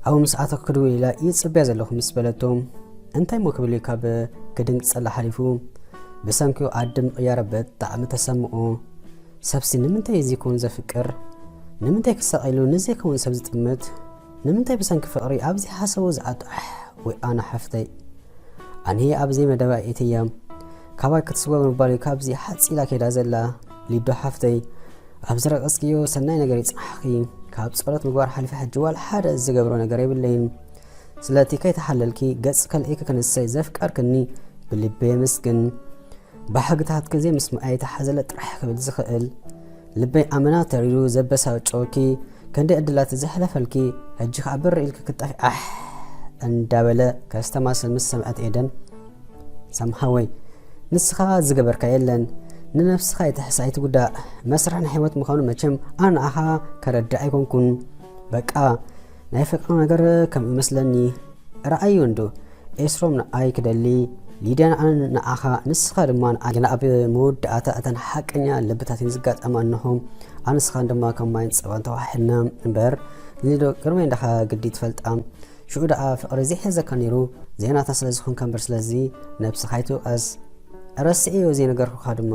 ኣብኡ ምስ ኣተኹ ክድውል ኢላ ይፅበያ ዘለኹ ምስ በለቶ እንታይ እሞ ክብል እዩ ካብ ክድንግፀላ ሓሊፉ ብሰንኪ ዓዲ ምቕያር ብጣዕሚ ተሰምኦ። ሰብሲ ንምንታይ እዚ ይከውን ዘፍቅር? ንምንታይ ክሳቕ ኢሉ ንዘይከውን ሰብ ዝጥምት? ንምንታይ ብሰንኪ ፍቕሪ ኣብ ዘይሓሰቦ ዝኣቱ? ኣሕ ወይ ኣነ ሓፍተይ ኣነ ኣብ ዘይመደባ እትያ ካባይ ክትስወ ብምባል እዩ ካብዚ ሓፂላ ከይዳ ዘላ። ሊዶ ሓፍተይ ኣብ ዝረቀስክዮ ሰናይ ነገር ይፅናሕኺ። ካብ ፀሎት ምግባር ሓሊፈ ሕጂ ዋላ ሓደ ዝገብሮ ነገር የብለይን። ስለቲ ከይተሓለልኪ ገፅ ከልኢኪ ክንሰይ ዘፍቀርክኒ ብልቢ የመስግን። ብሕግታትኪ ዘይምስማዐይ ተሓዘለ ጥራሕ ክብል ዝኽእል ልበይ ኣመና ተሪሩ ዘበሳጨወኪ ክንደይ ዕድላት ዘሕለፈልኪ ሕጂ ከዓ ብር ኢልኪ ክትጠፊ ኣሕ እንዳበለ ከስተማስል ምስ ሰምዐት ኤደን ሳሚ ሓወይ ንስኻ ዝገበርካ የለን ንነብስኻ ይትሕስ ኣይትጉዳእ መስርሕ ናይ ህይወት ምዃኑ መቸም ኣነ ንዓኻ ከረድእ ኣይኮንኩን በቃ ናይ ፍቅሪ ነገር ከም ይመስለኒ ረኣዩ እንዶ ኤስሮም ንዓይ ክደሊ ሊድያ ንዓን ንዓኻ ንስኻ ድማ ንዓይ ግን ኣብ መወዳእታ እተን ሓቀኛ ልብታትን ዝጋጠማ እንሆ ኣንስኻን ድማ ከም ማይን ጸባን ተዋሒድና እምበር ሊዶ ቅድመይ እንዳኻ ግዲ ትፈልጣ ሽኡ ደኣ ፍቕሪ ዘይሕዘካ ነይሩ ዜናታ ስለ ዝኾንካ እምበር ስለዚ ነብስኻ ኣይትውቀስ ረስዕዮ ዘይነገርኩኻ ድማ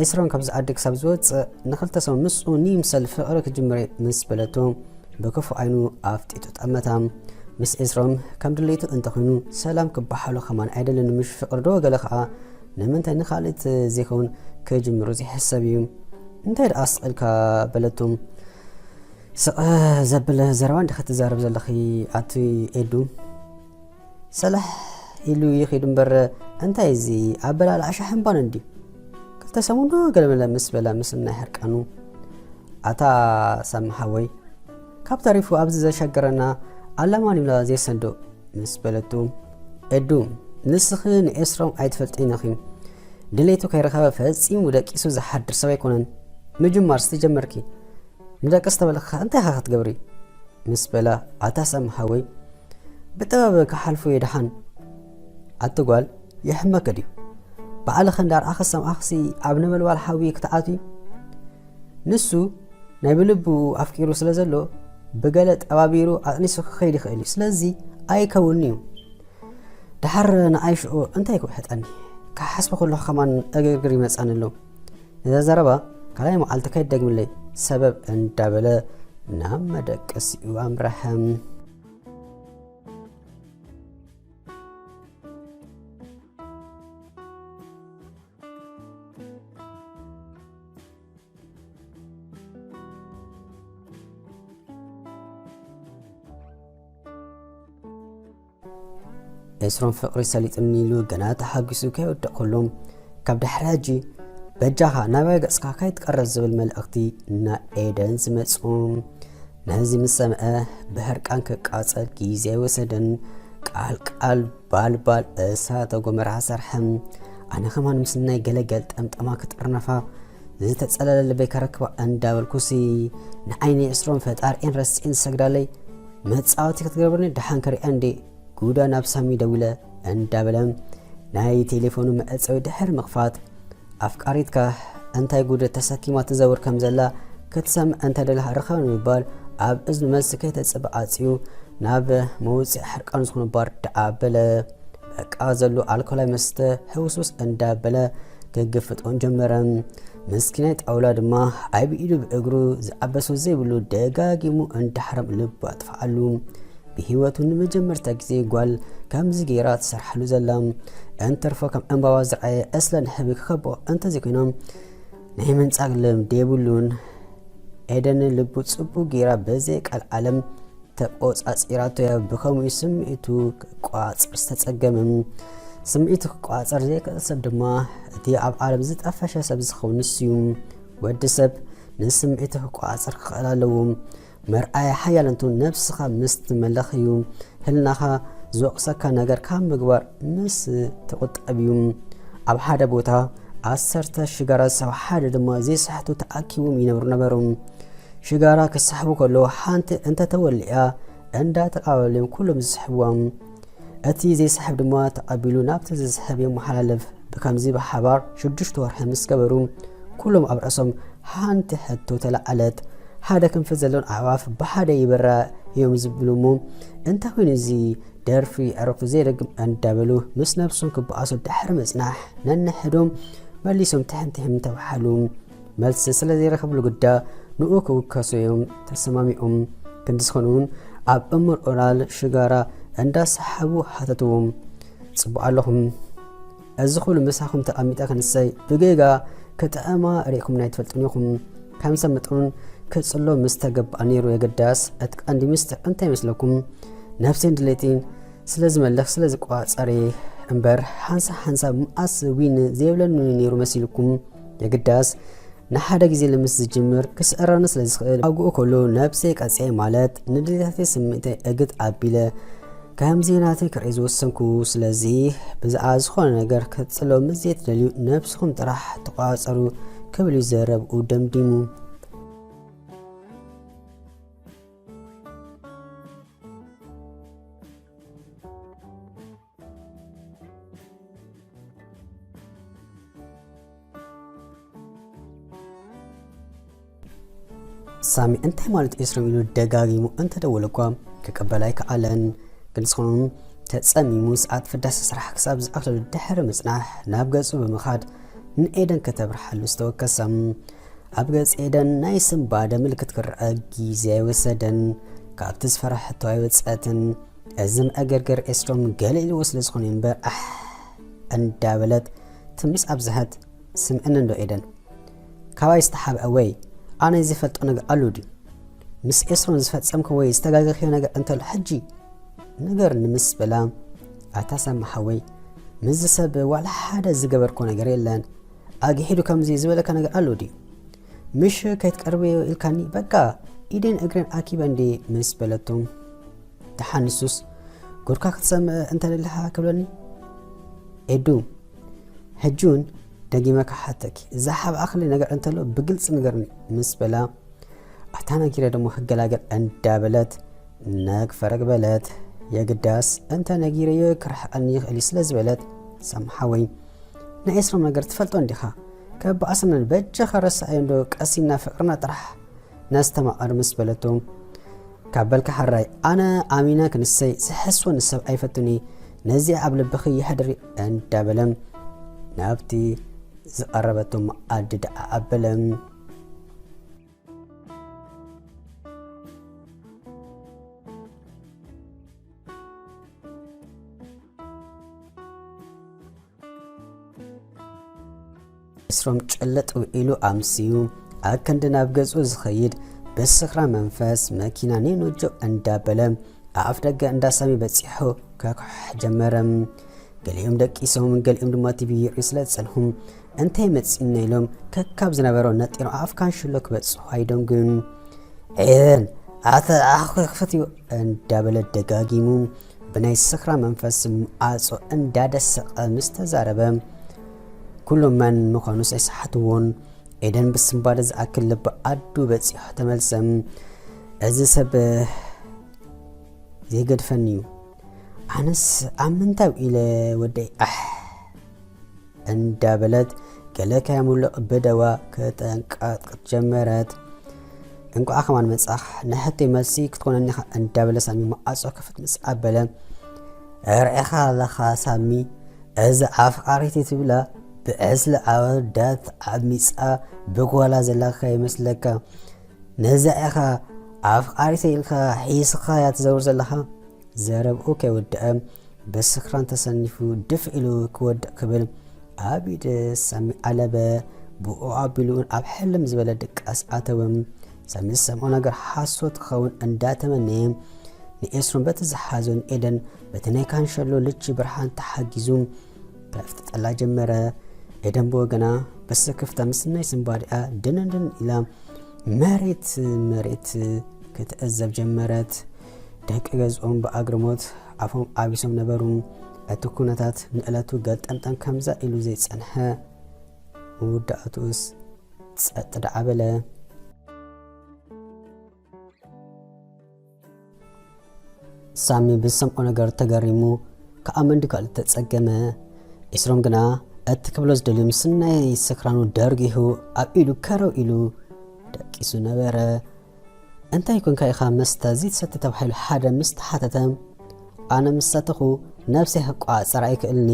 ኤስሮም ካብዚ ዓዲ ክሳብ ዝወፅእ ንክልተ ሰብ ምስኡ ንይምሰል ፍቕሪ ክጅምር ምስ በለቶ ብክፉእ ዓይኑ ኣፍጢጡ ጠመታ። ምስ ኤስሮም ከም ድሌቱ እንተኾይኑ ሰላም ክበሓሎ ከማን ኣይደልን ምሽ ፍቕሪ ዶ ገለ ኸዓ ንምንታይ ንኻልእት ዘይከውን ክጅምሩ ዘይሕሰብ እዩ። እንታይ ደኣ ስቕ ኢልካ በለቶ። ስቕ ዘብል ዘረባ እንዲኻ ትዛረብ ዘለኺ ኣቲ ኤዱ። ሰላሕ ኢሉ ይኺድ እምበር እንታይ እዚ ኣበላልዓ ሻሕን ባንን ድዩ? ክልተ ሰሙን ዶ ገለመለ ምስ በላ ምስናይ ሕርቃኑ ኣታ ሳሚ ሓወይ ካብ ተሪፉ ኣብዚ ዘሸገረና ኣለማን ይብላ ዘይሰንዶ ምስ በለቱ ኤዱ ንስኺ ንኤስሮም ኣይትፈልጥን ኢኺ ድሌቱ ከይረኸበ ፈጺሙ ደቂሱ ዝሓድር ሰብ ኣይኮነን ምጅማር ስትጀመርኪ ንደቂ ዝተበለኻ እንታይ ኢኻ ክትገብሪ ምስ በላ ኣታ ሳሚ ሓወይ ብጥበብ ክሓልፎ ይድሓን ኣቲ ጓል ይሕመኪ ድዩ ባዕልኺ እንዳርኣኺ ዝሰምዓኽሲ ኣብ ነበልባል ሓዊ ክትኣትዊ ንሱ ናይ ብልቡ ኣፍቂሩ ስለ ዘሎ ብገለ ጠባቢሩ ኣጥኒሱ ክኸይድ ይኽእል እዩ ስለዚ ኣይከውንን'ዩ ደሓር ንኣይ ሽዑ እንታይ ክውሕጠኒ ክሓስቦ ከለኹ ከማን ዕግርግር ይመጻኒ ኣሎ ነዛ ዘረባ ካልኣይ መዓልቲ ከይትደግምለይ ሰበብ እንዳበለ ናብ መደቀሲኡ ኣምረሐ። ኤስሮም ፍቕሪ ሰሊጥኒ ኢሉ ገና ተሓጒሱ ከይወድቕ ከሎ ካብ ድሕሪ ሕጂ በጃኻ ናባይ ገጽካ ከይትቀርብ ዝብል መልእኽቲ ንኤደን ዝመጽኡ ነዚ ምስ ሰምዐ ብሕርቃን ክቃጸል ግዜ ኣይወሰደን ቃል ቃል ባልባል እሳተ ጎመራ ሰርሐ ኣነ ከማን ምስ ናይ ገለገል ጠምጠማ ክጥርነፋ ዝተጸለለ ልበይ ከረክባ እንዳበልኩሲ ንዓይኒ እስሮም ፈጣሪኤን ረስዔን ዝሰግዳለይ መጻወቲ ክትገብርኒ ደሓን ክሪኣ እንዴ ጉዳ ናብ ሳሚ ደዊለ እንዳበለ ናይ ቴሌፎኑ መዕጸዊ ድሕሪ ምኽፋት ኣፍቃሪትካ እንታይ ጉድ ተሰኪማ ትዘውር ከም ዘላ ክትሰምዕ እንተደለኻ ርኸብ ንምባል ኣብ እዝኑ መልሲ ከይተጽበ ዓጽዩ ናብ መውጽኢ ሕርቃኑ ዝኾነ ባር ደኣ ኣበለ። በቃ ዘሎ ኣልኮላይ መስተ ሕውስውስ እንዳበለ ክግፍጦን ጀመረ። ምስኪናይ ጣውላ ድማ ዓቢ ኢዱ ብእግሩ ዝዓበሶ ዘይብሉ ደጋጊሙ እንዳሕረም ልቡ ኣጥፍኣሉ። ብህይወቱ ንመጀመርታ ግዜ ጓል ከምዚ ገይራ ትሰርሓሉ ዘላ። እንተርፎ ከም ዕምባባ ዝረኣየ እስለ ንሕቢ ክከቦ እንተዘይኮይኖም ናይ ምንጻግ ልምዲ የብሉን። ኤደን ልቡ ጽቡቕ ገይራ በዘይ ቃል ዓለም ተቆጻጺራቶ እያ። ብኸምኡ ስምዒቱ ክቋጽር ዝተጸገመ። ስምዒቱ ክቋጽር ዘይክእል ሰብ ድማ እቲ ኣብ ዓለም ዝጠፈሸ ሰብ ዝኸውን ንሱ እዩ። ወዲ ሰብ ንስምዒቱ ክቋጽር ክኽእል ኣለዎ። መርኣያ ሓያል እንቱ ነብስኻ ምስ ትመለኽ እዩ። ህልናኻ ዝወቕሰካ ነገር ካብ ምግባር ምስ ትቑጠብ እዩ። ኣብ ሓደ ቦታ ዓሰርተ ሽጋራ ሰብ ሓደ ድማ ዘይስሕቱ ተኣኪቦም ይነብሩ ነበሩ። ሽጋራ ክስሕቡ ከለዉ ሓንቲ እንተተወሊኣ እንዳተቃበሉ እዮም ኩሎም ዝስሕብዋ። እቲ ዘይስሕብ ድማ ተቐቢሉ ናብቲ ዝስሕብ የመሓላልፍ። ብከምዚ ብሓባር ሽዱሽተ ወርሒ ምስ ገበሩ ኩሎም ኣብ ርእሶም ሓንቲ ሕቶ ተለዓለት። ሓደ ክንፊ ዘለውን ኣዕዋፍ ብሓደ ይበራ እዮም ዝብሉ እሞ እንታይ ኮይኑ እዚ ደርፊ ዕረፍቱ ዘይደግም እንዳበሉ ምስ ነብሶም ክበኣሱ ድሕሪ ምጽናሕ ነንሕዶም መሊሶም ትሕምትሕም ተባሓሉ። መልሲ ስለ ዘይረኸብሉ ግዳ ንኡ ክውከሱ እዮም ተሰማሚዖም። ክንዲ ዝኾኑ እውን ኣብ እምር ኦራል ሽጋራ እንዳሰሓቡ ሓተትዎም። ጽቡቕ ኣለኹም። እዚ ኩሉ ምሳኹም ተቐሚጠ ክንሰይ ብጌጋ ክጥዕማ ርኢኹም ኣይትፈልጡን ኢኹም። ከም ሰብ መጠኑን ክጽሎ ምስ ተገባእ ነይሩ የገዳስ። እቲ ቀንዲ ምስጢር እንታይ ይመስለኩም? ነፍሴን ድሌቴን ስለ ዝመልኽ ስለ ዝቋጸር እየ እምበር ሓንሳብ ሓንሳብ መኣስ ዊን ዘይብለኒ ነይሩ መሲልኩም የግዳስ ንሓደ ግዜ ልምስ ዝጅምር ክስዕረኒ ስለ ዝኽእል ኣብኡ ከሎ ነብሰይ ቀጽየ ማለት ንድሌታተይ ስምዒተይ እግት ኣቢለ ከምዚ ናተይ ክርኢ ዝወሰንኩ። ስለዚ ብዛዕባ ዝኾነ ነገር ክትጽሎ ምስ ዘይትደልዩ ነብስኹም ጥራሕ ተቋጸሩ ክብል እዩ ዘረብኡ ደምዲሙ። ሳሚ እንታይ ማለት ኤስሮም ኢሉ ደጋጊሙ እንተደወለ እኳ ክቅበል ኣይከኣለን። ግን ዝኾኑ ተጸሚሙ ሰዓት ፍዳሰ ስራሕ ክሳብ ዝኣክለሉ ድሕሪ ምጽናሕ ናብ ገጹ ብምኻድ ንኤደን ከተብርሓሉ ዝተወከሰ። ኣብ ገጽ ኤደን ናይ ስንባደ ምልክት ክረኣ ግዜ ኣይወሰደን። ካብቲ ዝፈራሕቶ ኣይወጸትን። እዚ መዕገርገር ኤስሮም ገለ ኢልዎ ስለ ዝኾነ እምበር ኣሕ እንዳበለት ትምስ ኣብዝሐት። ስምዕኒ እንዶ ኤደን ካባይ ዝተሓብአ ወይ ኣነ ዝፈልጦ ነገር ኣሎ ድዩ? ምስ ኤስሮን ዝፈጸምክዎ ወይ ዝተጋገኽዮ ነገር እንተሎ ሕጂ ንገርኒ ምስ በላ ኣታ ሳሚ ሓወይ ምስዚ ሰብ ዋላ ሓደ ዝገበርክዎ ነገር የለን። ኣግሒዱ ከምዚ ዝበለካ ነገር ኣሎ ድዩ? ምሽ ከይትቀርብዮ ኢልካኒ በቃ ኢደን እግረን ኣኪበ እንዲ ምስ በለቶ ደሓን ንሱስ ጉድካ ክትሰምዕ እንተደሊኻ ክብለኒ ኤዱ ሕጂ እውን ደጊመ ክሓተኪ ዝሓብኣኽሊ ነገር እንተሎ ብግልፂ ንገርኒ ምስ በላ ኣታ ነጊረ ደሞ ክገላገል እንዳበለት ነግ ፈረግ በለት። የግዳስ እንተ ነጊረዮ ክርሕቀኒ ይኽእል እዩ ስለ ዝበለት ሳሚ ሓወይ ናይ ኤስሮም ነገር ትፈልጦ እንዲኻ ከበኣስነን በጃኻ ረስዓዮ እንዶ ቀሲና ፍቅርና ጥራሕ ነስተማቐር ምስ በለቶ ካብ በልካ ሕራይ ኣነ ኣሚነ ክንሰይ ዝሕስወኒ ሰብ ኣይፈቱኒ ነዚኣ ኣብ ልብኺ የሕድሪ እንዳበለ ናብቲ ዝቐረበቶ መኣዲ ደኣ ኣበለ። ኤስሮም ጭልጥ ውዒሉ ኣምስዩ ኣክንዲ ናብ ገዝኡ ዝኸይድ ብስኽራ መንፈስ መኪና ኔኖጆ እንዳበለ ኣፍ ደገ እንዳ ሳሚ በጺሑ ከኩሕሕ ጀመረ። ገሊኦም ደቂሶም ገሊኦም ድማ ቲቪ ይርእዩ ስለ ዝጸንሑ እንታይ መጺእና ኢሎም ከካብ ዝነበሮ ነጢሮም ኣፍ ካንሽሎ ክበጽሑ ኣይደንጉን። ኤደን ኣተ ኣኽኺ ክፍትዮ እንዳበለ ደጋጊሙ ብናይ ስኽራ መንፈስ ማዕጾ እንዳደሰቐ ምስ ተዛረበ ኩሎም መን ምዃኑ ኣይሰሓትዎን። ኤደን ብስንባደ ዝኣክል ልቢ ኣዱ በጺሑ ተመልሰ። እዚ ሰብ ዘይገድፈኒ እዩ። ኣነስ ኣብ ምንታይ ኢለ ወደይ ኣሕ እንዳበለት ገለ ከየምልቕ ብደዋ ከተንቃጥቅጥ ጀመረት። እንቋዕ ከማን መጻኽ ንሕቶይ መልሲ ክትኮነኒ ኢኻ እንዳበለ ሳሚ መዓጾ ክፍት ምስ ኣበለ ርዒኻ ኣለኻ ሳሚ እዚ ኣፍቃሪተይ ትብላ ብዕስለ ኣወዳት ዓሚጻ ብጓላ ዘለካ ይመስለካ ነዛ ኢኻ ኣፍቃሪተይ ኢልካ ሒስኻያ ትዘውር ዘለኻ ዘረብኡ ከይወደአ ብስኽራን ተሰኒፉ ድፍ ኢሉ ክወድቕ ክብል ኣብ ኢድ ሳሚ ኣለበ። ብኡ ኣቢሉ ኣብ ሕልም ዝበለ ድቃስ ኣተወ። ሳሚ ዝሰምዖ ነገር ሓሶት ክኸውን እንዳተመነየ ንኤስሮም በቲ ዝሓዞ ንኤደን በቲ ናይ ካንሸሎ ልቺ ብርሃን ተሓጊዙ ከፍጥጠላ ጀመረ። ኤደን ብወገና ብስክፍታ ምስ ናይ ስምባዲኣ ድንድን ኢላ መሬት መሬት ክትዕዘብ ጀመረት። ደቂ ገዝኦም ብኣግርሞት ኣፎም ዓቢሶም ነበሩ። እቲ ኩነታት ንዕለቱ ገልጠምጠም ከምዛ ኢሉ ዘይጸንሐ፣ መወዳእትኡስ ጸጥ ደዓ በለ። ሳሚ ብዝሰምዖ ነገር ተገሪሙ ክኣምን ድካል ተጸገመ። ኢስሮም ግና እቲ ክብሎ ዝደልዩ ምስ ናይ ስክራኑ ደርጊሁ ኣብ ኢዱ ከረው ኢሉ ደቂሱ ነበረ። "እንታይ ኮንካ ኢኻ መስተ ዘይትሰቲ?" ተባሂሉ ሓደ ምስ ተሓተተ፣ ኣነ ምስ ሰተኹ ነብሰይ ክቆጻጸር ኣይክእልኒ፣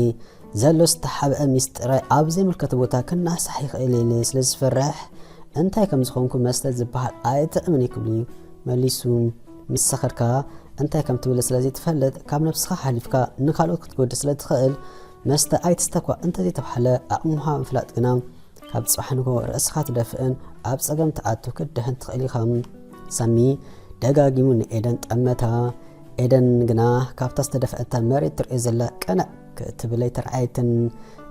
ዘሎ ዝተሓብአ ሚስጥራይ ኣብ ዘይምልከቶ ቦታ ክናሳሕ ይኽእል ኢለ ስለ ዝፈርሕ፣ እንታይ ከም ዝኾንኩ መስተ ዝበሃል ኣይጥዕምን እዩ ክብሉ እዩ መሊሱ። ምስ ሰኸርካ እንታይ ከም ትብል ስለ ዘይትፈልጥ፣ ካብ ነብስኻ ሓሊፍካ ንኻልኦት ክትጎድእ ስለ ትኽእል፣ መስተ ኣይትስተኳ እንተዘይተባህለ፣ ኣቕምኻ ምፍላጥ ግና ካብ ጽባሕ ንግሆ ርእስኻ ትደፍእን ኣብ ጸገም ትኣቱ ክትድሕን ትኽእል ኢኻ። ሳሚ ደጋጊሙ ንኤደን ጠመታ። ኤደን ግና ካብታ ዝተደፍአታ መሬት ትርእዮ ዘላ ቀንዕ ክትብል ኣይተረኣየትን።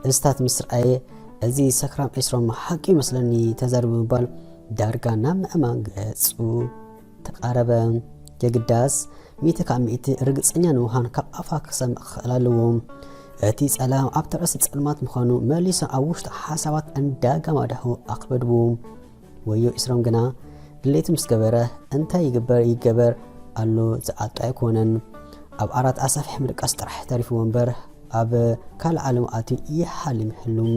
እስታት ምስ ረኣየ፣ "እዚ ሰክራም ኤስሮም ሓቂ ይመስለኒ ተዛሪቡ" ብምባል ዳርጋ ናብ ምእማን ገጹ ተቓረበ። የግዳስ ሚእቲ ካብ ሚእቲ ርግጸኛ ንምዃን ካብ ኣፋ ክሰምዕ ክኽእል ኣለዎ። እቲ ጸላም ኣብቲ ርእሲ ጸልማት ምዃኑ መሊሱ ኣብ ውሽጡ ሓሳባት እንዳጋማዳሑ ኣኽበድዎ። ወዮ ኢስሮም ግና ድሌቱ ምስ ገበረ እንታይ ይግበር ይገበር ኣሎ ዝኣቱ ኣይኮነን። ኣብ ዓራት ኣሳፊሕ ምድቃስ ጥራሕ ተሪፍዎ እምበር ኣብ ካልእ ዓለም ኣትዩ ይሓልም ይሕሉም።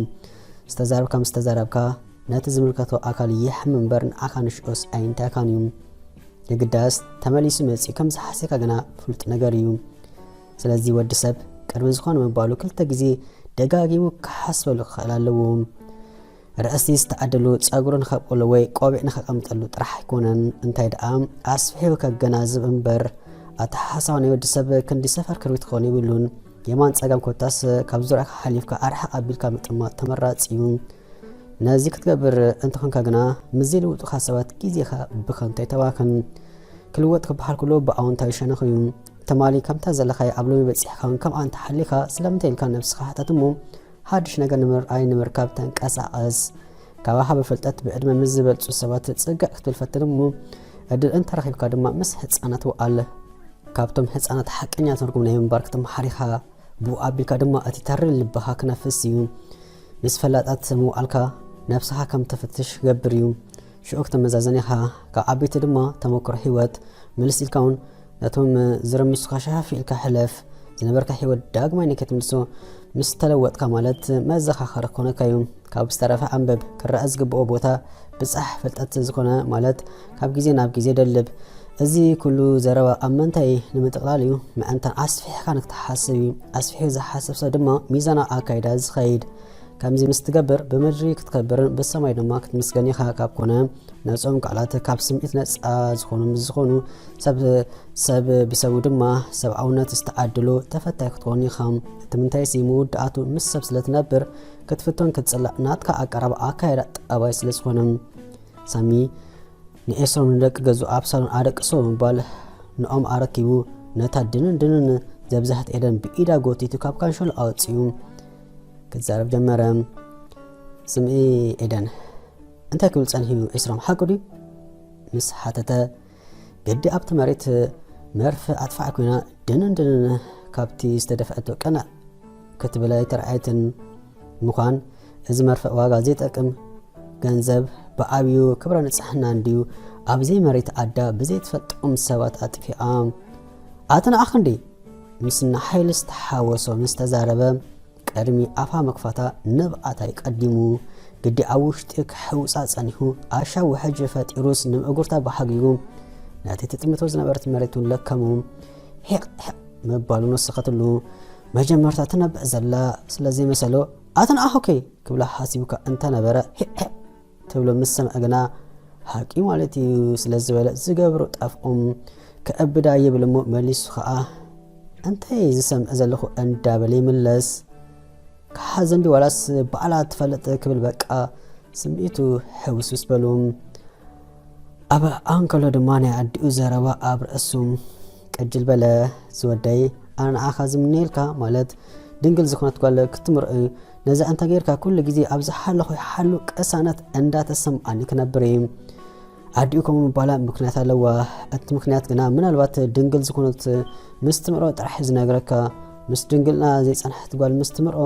ዝተዛረብካ ምስ ተዛረብካ ነቲ ዝምልከቶ ኣካል ይሕም እምበር ንዓኻ ንሽኦስ ኣይንታይካን እዩ። የግዳስ ተመሊሱ መጺኡ ከም ዝሓሰካ ግና ፍሉጥ ነገር እዩ። ስለዚ ወዲ ሰብ ቅድሚ ዝኾነ ምባሉ ክልተ ግዜ ደጋጊሙ ክሓስበሉ ክኽእል ኣለዎ። ርእሲ ዝተዓደሉ ጸጉሩ ንኸብቆሎ ወይ ቆቢዕ ንኸቐምጠሉ ጥራሕ ኣይኮነን፣ እንታይ ደኣ ኣስፊሑ ከገናዝብ እምበር። ኣተሓሳስባ ናይ ወዲ ሰብ ክንዲ ሰፈር ክርቢት ክኸውን የብሉን። የማን ጸጋም ኮታስ ካብ ዙርያካ ሓሊፍካ ኣርሓቕ ኣቢልካ ምጥማት ተመራጺ እዩ። ነዚ ክትገብር እንተኾንካ ግና ምስ ዘይልውጡኻ ሰባት ግዜኻ ብኸንቱ ኣይተባኽን። ክልወጥ ክበሃል ከሎ ብኣወንታዊ ሸነኽ እዩ። ትማሊ ከምታ ዘለኻዮ ኣብ ሎሚ በጺሕካ እውን ከምኣ እንተሓሊኻ ስለምንታይ ኢልካ ነብስኻ ሕተት እሞ ሓድሽ ነገር ንምርኣይ ንምርካብ ተንቀሳቐስ። ካባኻ ብፍልጠት ብዕድመ ምስ ዝበልጹ ሰባት ጽግዕ ክትብል ፈትን እሞ ዕድል እንተረኺብካ ድማ ምስ ህጻናት ውዓል። ካብቶም ህጻናት ሓቀኛ ትርጉም ናይ ምንባር ክትመሃር ኢኻ። ብኡ ኣቢልካ ድማ እቲ ተሪ ልብኻ ክነፍስ እዩ። ምስ ፈላጣት ምውዓልካ ነብስኻ ከም ተፍትሽ ክገብር እዩ። ሽዑ ክትመዛዘን ኢኻ። ካብ ዓበይቲ ድማ ተመክሮ ህይወት ምልስ ኢልካ እውን ነቶም ዝረምሱኻ ሸፋፍ ኢልካ ሕለፍ። ዝነበርካ ህይወት ዳግማይ ንከይትምልሶ ምስ ተለወጥካ ማለት መዘኻኸሪ ክኾነካ እዩ። ካብ ዝተረፈ ኣንብብ። ክረኣ ዝግብኦ ቦታ ብጻሕ ፍልጠት ዝኾነ ማለት ካብ ግዜ ናብ ግዜ ደልብ። እዚ ኩሉ ዘረባ ኣብ ምንታይ ንምጥቕላል እዩ? ምዕንታን ኣስፊሕካ ንክትሓስብ እዩ። ኣስፊሑ ዝሓስብ ሰብ ድማ ሚዛናዊ ኣካይዳ ዝኸይድ። ከምዚ ምስ ትገብር ብምድሪ ክትከብርን ብሰማይ ድማ ክትምስገን ኢኻ። ካብ ኮነ ነጾም ቃላት ካብ ስምዒት ነጻ ዝኾኑ ምስ ዝኾኑ ሰብ ሰብ ብሰቡ ድማ ሰብኣውነት ዝተዓደሎ ተፈታይ ክትኮን ኢኻ። እቲ ምንታይሲ መወዳእቱ ምስ ሰብ ስለ ትነብር ክትፍቶን ክትጽላእ ናትካ ኣቀራርባ ኣካይዳ ጠባይ ስለ ዝኾነ። ሳሚ ንኤስሮም ንደቂ ገዝኡ ኣብ ሳሎን ኣደቅሶ ብምባል ንኦም ኣረኪቡ ነታ ድንን ድንን ዘብዛሕት ኤደን ብኢዳ ጎቲቱ ካብ ካንሸሎ ኣውጺኡ ክዛረብ ጀመረ። ስምዒ ኤደን፣ እንታይ ክብል ጸኒሑ እዩ? ኤስሮም ሓቁ ድዩ? ምስ ሓተተ፣ ግዲ ኣብቲ መሬት መርፍእ ኣጥፋዕ ኮይና ድንን ድንን ካብቲ ዝተደፍአቶ ቀንዕ ክትብል ኣይተረኣየትን። ምዃን እዚ መርፍእ ዋጋ ዘይጠቅም ገንዘብ ብዓብዩ ክብረ ንጽሕና እንድዩ ኣብ ዘይመሬት ኣዳ ብዘይትፈልጦም ሰባት ኣጥፊኣ። ኣቲ ንዓኽ እንዲ ምስ ንሓይሊ ዝተሓወሶ ምስ ተዛረበ፣ ቅድሚ ኣፋ ምክፋታ ንብዓታይ ቀዲሙ ግዲ ኣብ ውሽጢ ክሕውጻ ጸኒሑ፣ ኣሻዊ ሕጂ ፈጢሩስ ንምእጉርታ ብሓጊጉ ነቲ ትጥምቶ ዝነበረት መሬት እውን ለከሙ። ሒቕ ሒቕ ምባሉ ንወሰኸትሉ። መጀመርታ ትነብዕ ዘላ ስለ ዘይመሰሎ፣ ኣቲ ንዓኹ ከ ክብላ ሓሲቡካ እንተነበረ፣ ሒቕ ሒቕ ትብሎ ምስ ሰምዐ ግና፣ ሓቂ ማለት እዩ ስለ ዝበለ ዝገብሮ ጠፍኦም። ከእብዳ ይብል እሞ መሊሱ ኸኣ፣ እንታይ ዝሰምዕ ዘለኹ እንዳበለ ይምለስ። ክሓዘን ድዩ ዋላስ ባዕላ ትፈልጥ ክብል በቃ ስምዒቱ ሕውስውስ በሉ። ኣብ ኣንከሎ ድማ ናይ ኣዲኡ ዘረባ ኣብ ርእሱ ቅጅል በለ። ዝወደይ፣ ኣነ ንዓኻ ዝምነየልካ ማለት ድንግል ዝኾነት ጓል ክትምርዖ እዩ። ነዚ እንተ ጌርካ ኩሉ ግዜ ኣብ ዝሓለኹ ይሓሉ ቅሳነት እንዳተሰምዓኒ ክነብር እዩ። ኣዲኡ ከምኡ ምባላ ምኽንያት ኣለዋ። እቲ ምኽንያት ግና ምናልባት ድንግል ዝኾነት ምስ ትምርዖ ጥራሕ እዩ ዝነግረካ። ምስ ድንግልና ዘይጸንሐት ጓል ምስ ትምርዖ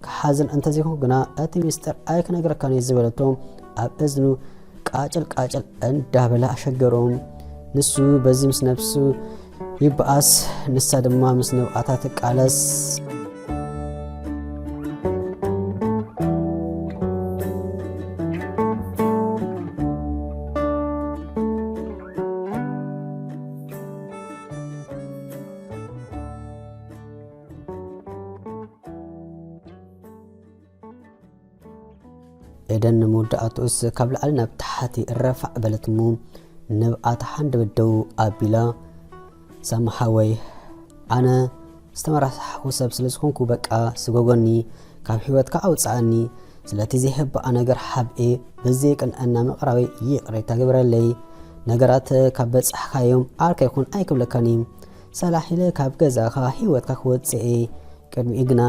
ክሓዝን እንተዘይኮንኩ ግና እቲ ሚስጥር ኣይክነግረካን እየ ዝበለቶ ኣብ እዝኑ ቃጭል ቃጭል እንዳበለ ኣሸገሮ። ንሱ በዚ ምስ ነብሱ ይበኣስ፣ ንሳ ድማ ምስ ንብዓታ ትቃለስ። ኤደን ንመወዳእትኡስ ካብ ላዕሊ ናብ ታሕቲ ረፋዕ በለት እሞ ንብዓታ ሓንደበት ደው ኣቢላ፣ ሳሚ ሓወይ፣ ኣነ ዝተመራሳሕኩ ሰብ ስለ ዝኾንኩ በቃ ስጎጎኒ፣ ካብ ህይወትካ ኣውጽኣኒ። ስለቲ ዘይሕባእ ነገር ሓብኤ ብዘይቅንዕና ምቕራበይ ይቕሬታ ግበረለይ። ነገራት ካብ በጻሕካዮም ዓርከይ ኩን ኣይክብለካን እየ። ሰላሕ ኢለ ካብ ገዛኻ ህይወትካ ክወጽእ እየ። ቅድሚኡ ግና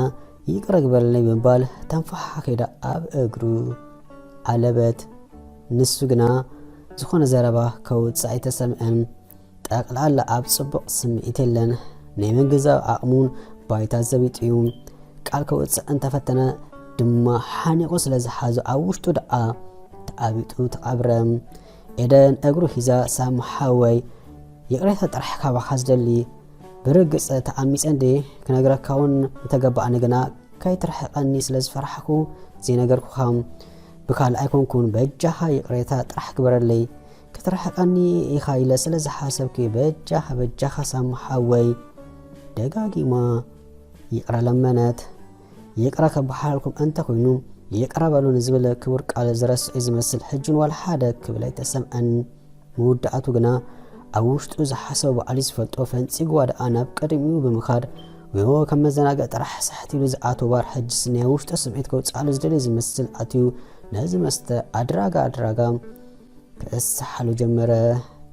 ይቕረ ግበረለይ ብምባል ተንፋሓ ከይዳ ኣብ እግሩ ዓለበት። ንሱ ግና ዝኾነ ዘረባ ከውጽእ ኣይተሰምዐን። ጠቕላላ ኣብ ጽቡቕ ስምዒት የለን። ናይ ምግንዛብ ዓቕሙን ባይታ ዘቢጡ እዩ። ቃል ከውጽእ እንተፈተነ ድማ ሓኒቑ ስለ ዝሓዞ ኣብ ውሽጡ ደኣ ተዓቢጡ ተቐብረ። ኤደን እግሩ ሒዛ፣ ሳሚ ሓወይ፣ ይቕሬታ ጥራሕ ካባኻ ዝደሊ። ብርግጽ ተዓሚጸ እንዴ ክነግረካ እውን ምተገባእኒ፣ ግና ከይትርሕቐኒ ስለ ዝፈራሕኩ ዘይነገርኩኻ። ብካልእ ኣይኮንኩን፣ በጃኻ ይቕሬታ ጥራሕ ግበረለይ። ክትርሕቐኒ ኢኻ ኢለ ስለ ዝሓሰብኩ፣ በጃኻ፣ በጃኻ ሳሚ ሓወይ። ደጋጊማ ይቕረ ለመነት። ይቕረ ከበሓላልኩም እንተ ኮይኑ፣ ይቕረ በሉ ንዝብል ክቡር ቃል ዝረስዕ ዝመስል ሕጂ እውን ዋላ ሓደ ክብል ኣይተሰምዐን። መወዳእቱ ግና ኣብ ውሽጡ ዝሓሰቦ ባዕሉ ዝፈልጦ ፈንጺግዋ ደኣ ናብ ቅድሚኡ ብምኻድ፣ ወዮ ከም መዘናግዒ ጥራሕ ስሕት ኢሉ ዝኣትዎ ባር ሕጅስ ናይ ውሽጡ ስምዒት ከውጽኣሉ ዝደልዮ ዝመስል ኣትዩ ነዚ መስተ ኣድራጋ ኣድራጋ ክእስሓሉ ጀመረ።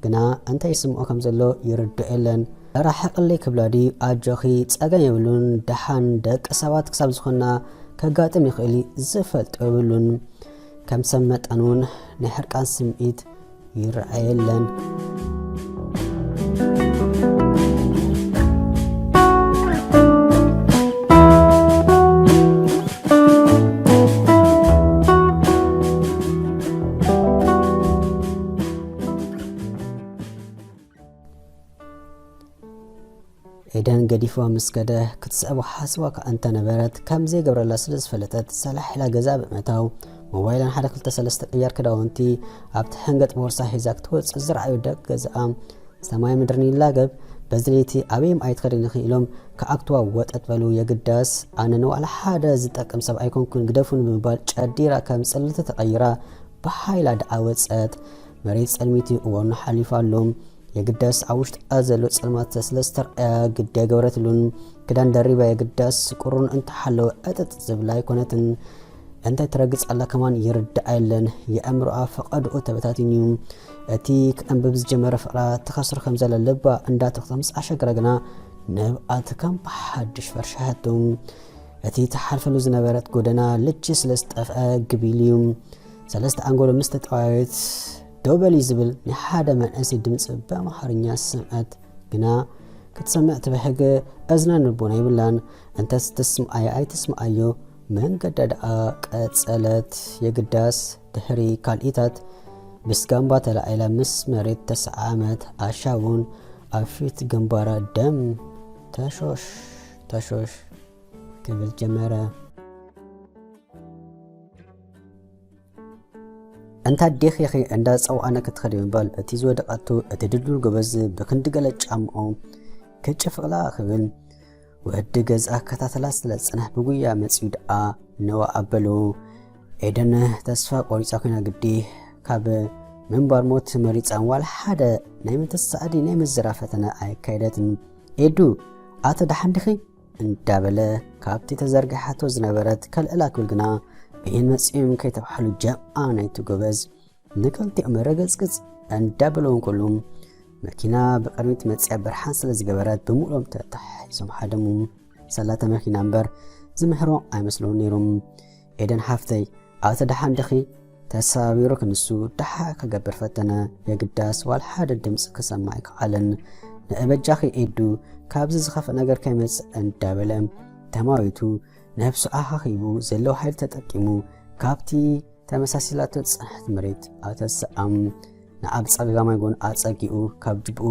ግና እንታይ ይስምዖ ከም ዘሎ ይርድኦ የለን። ራሕቕለይ ክብላ ድዩ? ኣጆኺ፣ ጸገም የብሉን። ደሓን ደቂ ሰባት ክሳብ ዝኾንና ከጋጥም ይኽእል እዩ፣ ዝፈልጦ የብሉን። ከም ሰብ መጠን እውን ናይ ሕርቃን ስምዒት ይረኣየለን። ኤደን ገዲፍዋ ምስ ከደ ክትስዕቦ ሓስባ ከኣ እንተነበረት ከም ዘይገብረላ ስለ ዝፈለጠት ሰላሕ ኢላ ገዛ ብምእታው ሞባይላን ሓደ ክልተ ሰለስተ ቅያር ክዳውንቲ ኣብቲ ሕንገጥ ቦርሳ ሒዛ ክትወጽእ ዝረኣዩ ደቂ ገዛኣ ሰማይ ምድርን ይላገብ። በዚ ለይቲ ኣበይ እም ኣይትኸድን ኢኺ ኢሎም ክኣግትዋ ወጠጥ በሉ። የግዳስ ኣነ ንዋዕላ ሓደ ዝጠቅም ሰብ ኣይኮንኩን ግደፉን ብምባል ጨዲራ ከም ጽልልቲ ተቐይራ ብሓይላ ደኣ ወጸት። መሬት ጸልሚቱ እዋኑ ሓሊፉ ኣሎ። የግዳስ ኣብ ውሽጣ ዘሎ ጸልማት ስለ ዝተርኣያ ግዲ ኣይገበረትሉን። ክዳን ደሪባ የግዳስ ቁሩን እንተሓለወ ዕጥጥ ዝብላ ኣይኮነትን። እንታይ ትረግጽ ኣላ ከማን ይርድኣ የለን። የኣእምሮኣ ፈቐድኡ ተበታቲኑ እዩ። እቲ ክዕንብብ ዝጀመረ ፍቕራ ትኸስሮ ከም ዘላ ልባ እንዳተኽቶ ምስ ኣሸገረ ግና ንብኣት ከም ብሓድሽ ፈርሸሐቱ። እቲ ትሓልፈሉ ዝነበረት ጎደና ልቺ ስለ ዝጠፍአ ግቢል እዩ። ሰለስተ ኣንጎሎ ምስ ተጠዋየት ደው በሊ ዝብል ናይ ሓደ መንእሰይ ድምፂ ብኣምሓርኛ ሰምዐት። ግና ክትሰምዕ ትብሕግ እዝናን ልቦና የብላን። እንተስ ትስምዓዮ ኣይትስምዓዮ መንገዳ ደኣ ቀጸለት። የግዳስ ድሕሪ ካልኢታት ብስጋምባ ተላዒላ ምስ መሬት ተሰዓዓመት። ኣሻ እውን ኣብ ፊት ግንባራ ደም ተሾሽ ተሾሽ ክብል ጀመረ። እንታ ዴኺ ኢኺ እንዳ ጸውዓነ ክትኸዲ ምባል፣ እቲ ዝወደቐቶ እቲ ድልዱል ጎበዝ ብክንዲ ገለ ጫምኡ ክጭፍቕላ ክብል ወዲ ገዛ ክከታተላ ስለ ዝጸንሐ ብጉያ መጺኡ ደኣ ነዋ ኣበሉ። ኤደን ተስፋ ቆሪጻ ኮይና ግዲ ካብ ምንባር ሞት መሪጻን ዋላ ሓደ ናይ ምትሳእዲ ናይ ምዝራብ ፈተነ ኣይካየደትን። ኤዱ ኣተ ደሓን ዲኺ? እንዳበለ ካብቲ ተዘርጊሓቶ ዝነበረት ከልዕላ ክብል ግና፣ ብሄን መጺኦም ከይተባህሉ ጀምዓ ናይቲ ጎበዝ ንክልቲኦም ረገጽግጽ እንዳበለዎም ከሉ፣ መኪና ብቕድሚት መጺኣ ብርሃን ስለ ዝገበረት ብምሉኦም ተታሒዞም ሃደሙ። ሰላተ መኪና እምበር ዝምህሮ ኣይመስሎን ነይሮም። ኤደን ሓፍተይ፣ ኣተ ደሓን ዲኺ? ተሰባቢሩ ክንሱ ደሓ ክገብር ፈተነ። የግዳስ ዋላ ሓደ ድምፂ ክሰማዕ ኣይከኣለን። ንእበጃኺ ኤዱ፣ ካብዚ ዝኸፍእ ነገር ከይመጽእ እንዳበለ ተማዊቱ ነብሱ ኣኻኺቡ ዘለዎ ሓይሊ ተጠቂሙ ካብቲ ተመሳሲላቶ ዝጸንሐት መሬት ኣተሰኣም። ንኣብ ጸጋማይ ጎን ኣጸጊኡ ካብ ጅብኡ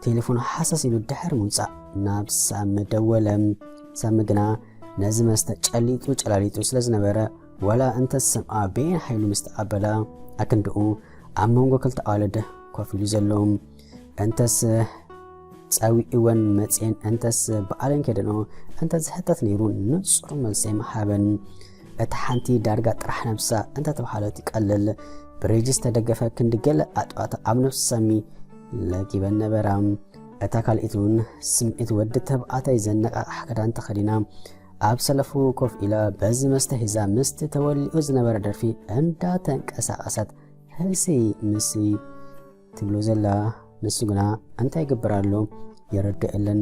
ቴሌፎኑ ሓሰስ ኢሉ ድሕሪ ምውጻእ ናብ ሳሚ ደወለ። ሳሚ ግና ነዚ መስተ ጨሊጡ ጨላሊጡ ስለ ዝነበረ፣ ዋላ እንተ ዝሰምዓ በየን ሓይሉ ምስ ተቐበላ ኣክንድኡ ኣብ መንጎ ክልተ ኣዋልድ ኮፍ ኢሉ ዘሎ። እንተስ ጸዊዕወን መጽየን፣ እንተስ በዓለን ከደንኦ እንተ ዝሕተት ነይሩ፣ ንጹር መልሲ ኣይምሃበን። እታ ሓንቲ ዳርጋ ጥራሕ ነብሳ እንተ ተባህለት ይቀልል። ብሬጅ ዝተደገፈ ክንዲ ገለ ኣጥዋት ኣብ ነብሲ ሳሚ ለጊበን ነበራ። እታ ካልኢት እውን ስምዒት ወዲ ተባዕታይ ዘነቓቕሕ ክዳን ተኸዲና ኣብ ሰለፉ ኮፍ ኢላ በዚ መስተ ሒዛ ምስቲ ተወሊዑ ዝነበረ ደርፊ እንዳተንቀሳቐሰት ህሲ ምሲ ትብሎ ዘላ። ንሱ ግና እንታይ ይገብር ኣሎ የረድኦ የለን።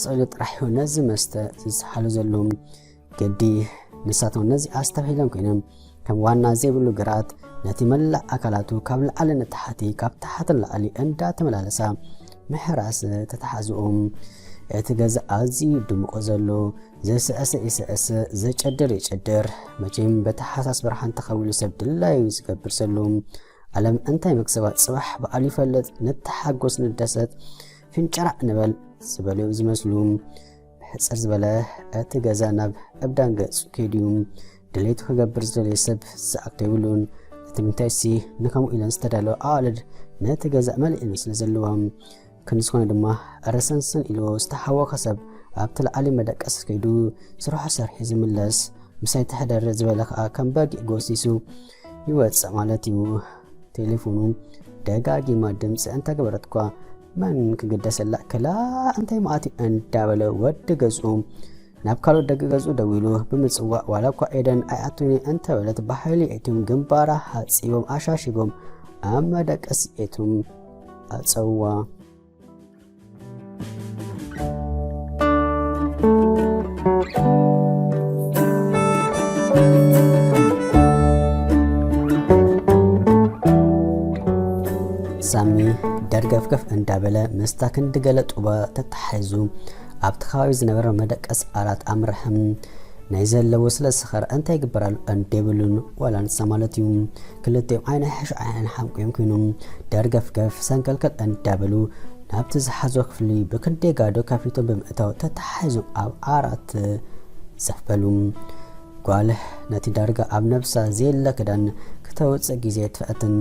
ስቕ ኢሉ ጥራሕ እዩ ነዚ መስተ ዝሰሓሎ ዘሎ። ግዲ ንሳቶም ነዚ ኣስተብሂሎም ኮይኖም ከም ዋና ዘይብሉ ግራት ነቲ መላእ ኣካላቱ ካብ ላዕሊ ንታሕቲ ካብ ታሕቲ ንላዕሊ እንዳተመላለሳ ምሕራስ ተተሓዝኦም። እቲ ገዛ ኣዝዩ ድሙቕ ዘሎ፣ ዝስዕስዕ ይስዕስዕ፣ ዝጭድር ይጭድር። መቸም በቲ ሃሳስ ብርሃን ተኸዊሉ ሰብ ድላዩ ዝገብር ዘሎ። ዓለም እንታይ መክሰባ ጽባሕ በዓሉ ይፈልጥ። ንተሓጎስ ንደሰት፣ ፍንጨራዕ ንበል ዝበሉ ዝመስሉ። ሕጽር ዝበለ እቲ ገዛ ናብ እብዳን ገጹ ከይዱ እዩ። ድሌቱ ክገብር ዝደለየ ሰብ ዝኣክቶ የብሉን። እቲ ምንታይሲ ንከምኡ ኢለን ዝተዳለወ ኣዋልድ ነቲ ገዛ መሊእሉ ስለ ዘለዋ። ክንዲ ዝኾነ ድማ ረሰንሰን ኢሉ ዝተሓወኸ ሰብ ኣብቲ ላዕሊ መደቀሲ ከይዱ ስርሑ ሰርሒ ዝምለስ። ምሳይ ተሕደር ዝበለ ከኣ ከም በጊዕ ጎሲሱ ይወጽእ ማለት እዩ። ቴሌፎኑ ደጋጊማ ድምፂ እንተገበረት እኳ መን ክግደሰላ? ክላ እንታይ መዓት እዩ እንዳበለ ወዲ ገዝኡ ናብ ካልኦት ደቂ ገዝኡ ደዊሉ ብምፅዋዕ ዋላ እኳ ኤደን ኣይኣቱኒ እንተበለት ብሓይሊ እትዮም ግንባራ ሃፂቦም ኣሻሺቦም ኣብ መደቀሲ እትዮም ኣፀውዋ። ሳሚ ደርገፍገፍ እንዳበለ ምስታ ክንዲ ገለ ጡባ ተተሓሒዙ ኣብቲ ከባቢ ዝነበረ መደቀሲ ዓራት ኣምርሐ። ናይ ዘለዎ ስለ ዝሰኸረ እንታይ ይግበር ኣሎ እንዴብሉን ዋላ ንሳ ማለት እዩ። ክልቲኦም ዓይኒ ሕሹ ዓይኒ ሓምቂዮም ኮይኖም ደርገፍገፍ ሰንከልከል እንዳበሉ ናብቲ ዝሓዞ ክፍሊ ብክንደይ ጋዶ ከፊቶም ብምእታው ተተሓሒዞም ኣብ ዓራት ዘፍ በሉ። ጓል ነቲ ዳርጋ ኣብ ነብሳ ዘየለ ክዳን ክተውፅእ ግዜ ትፈትን።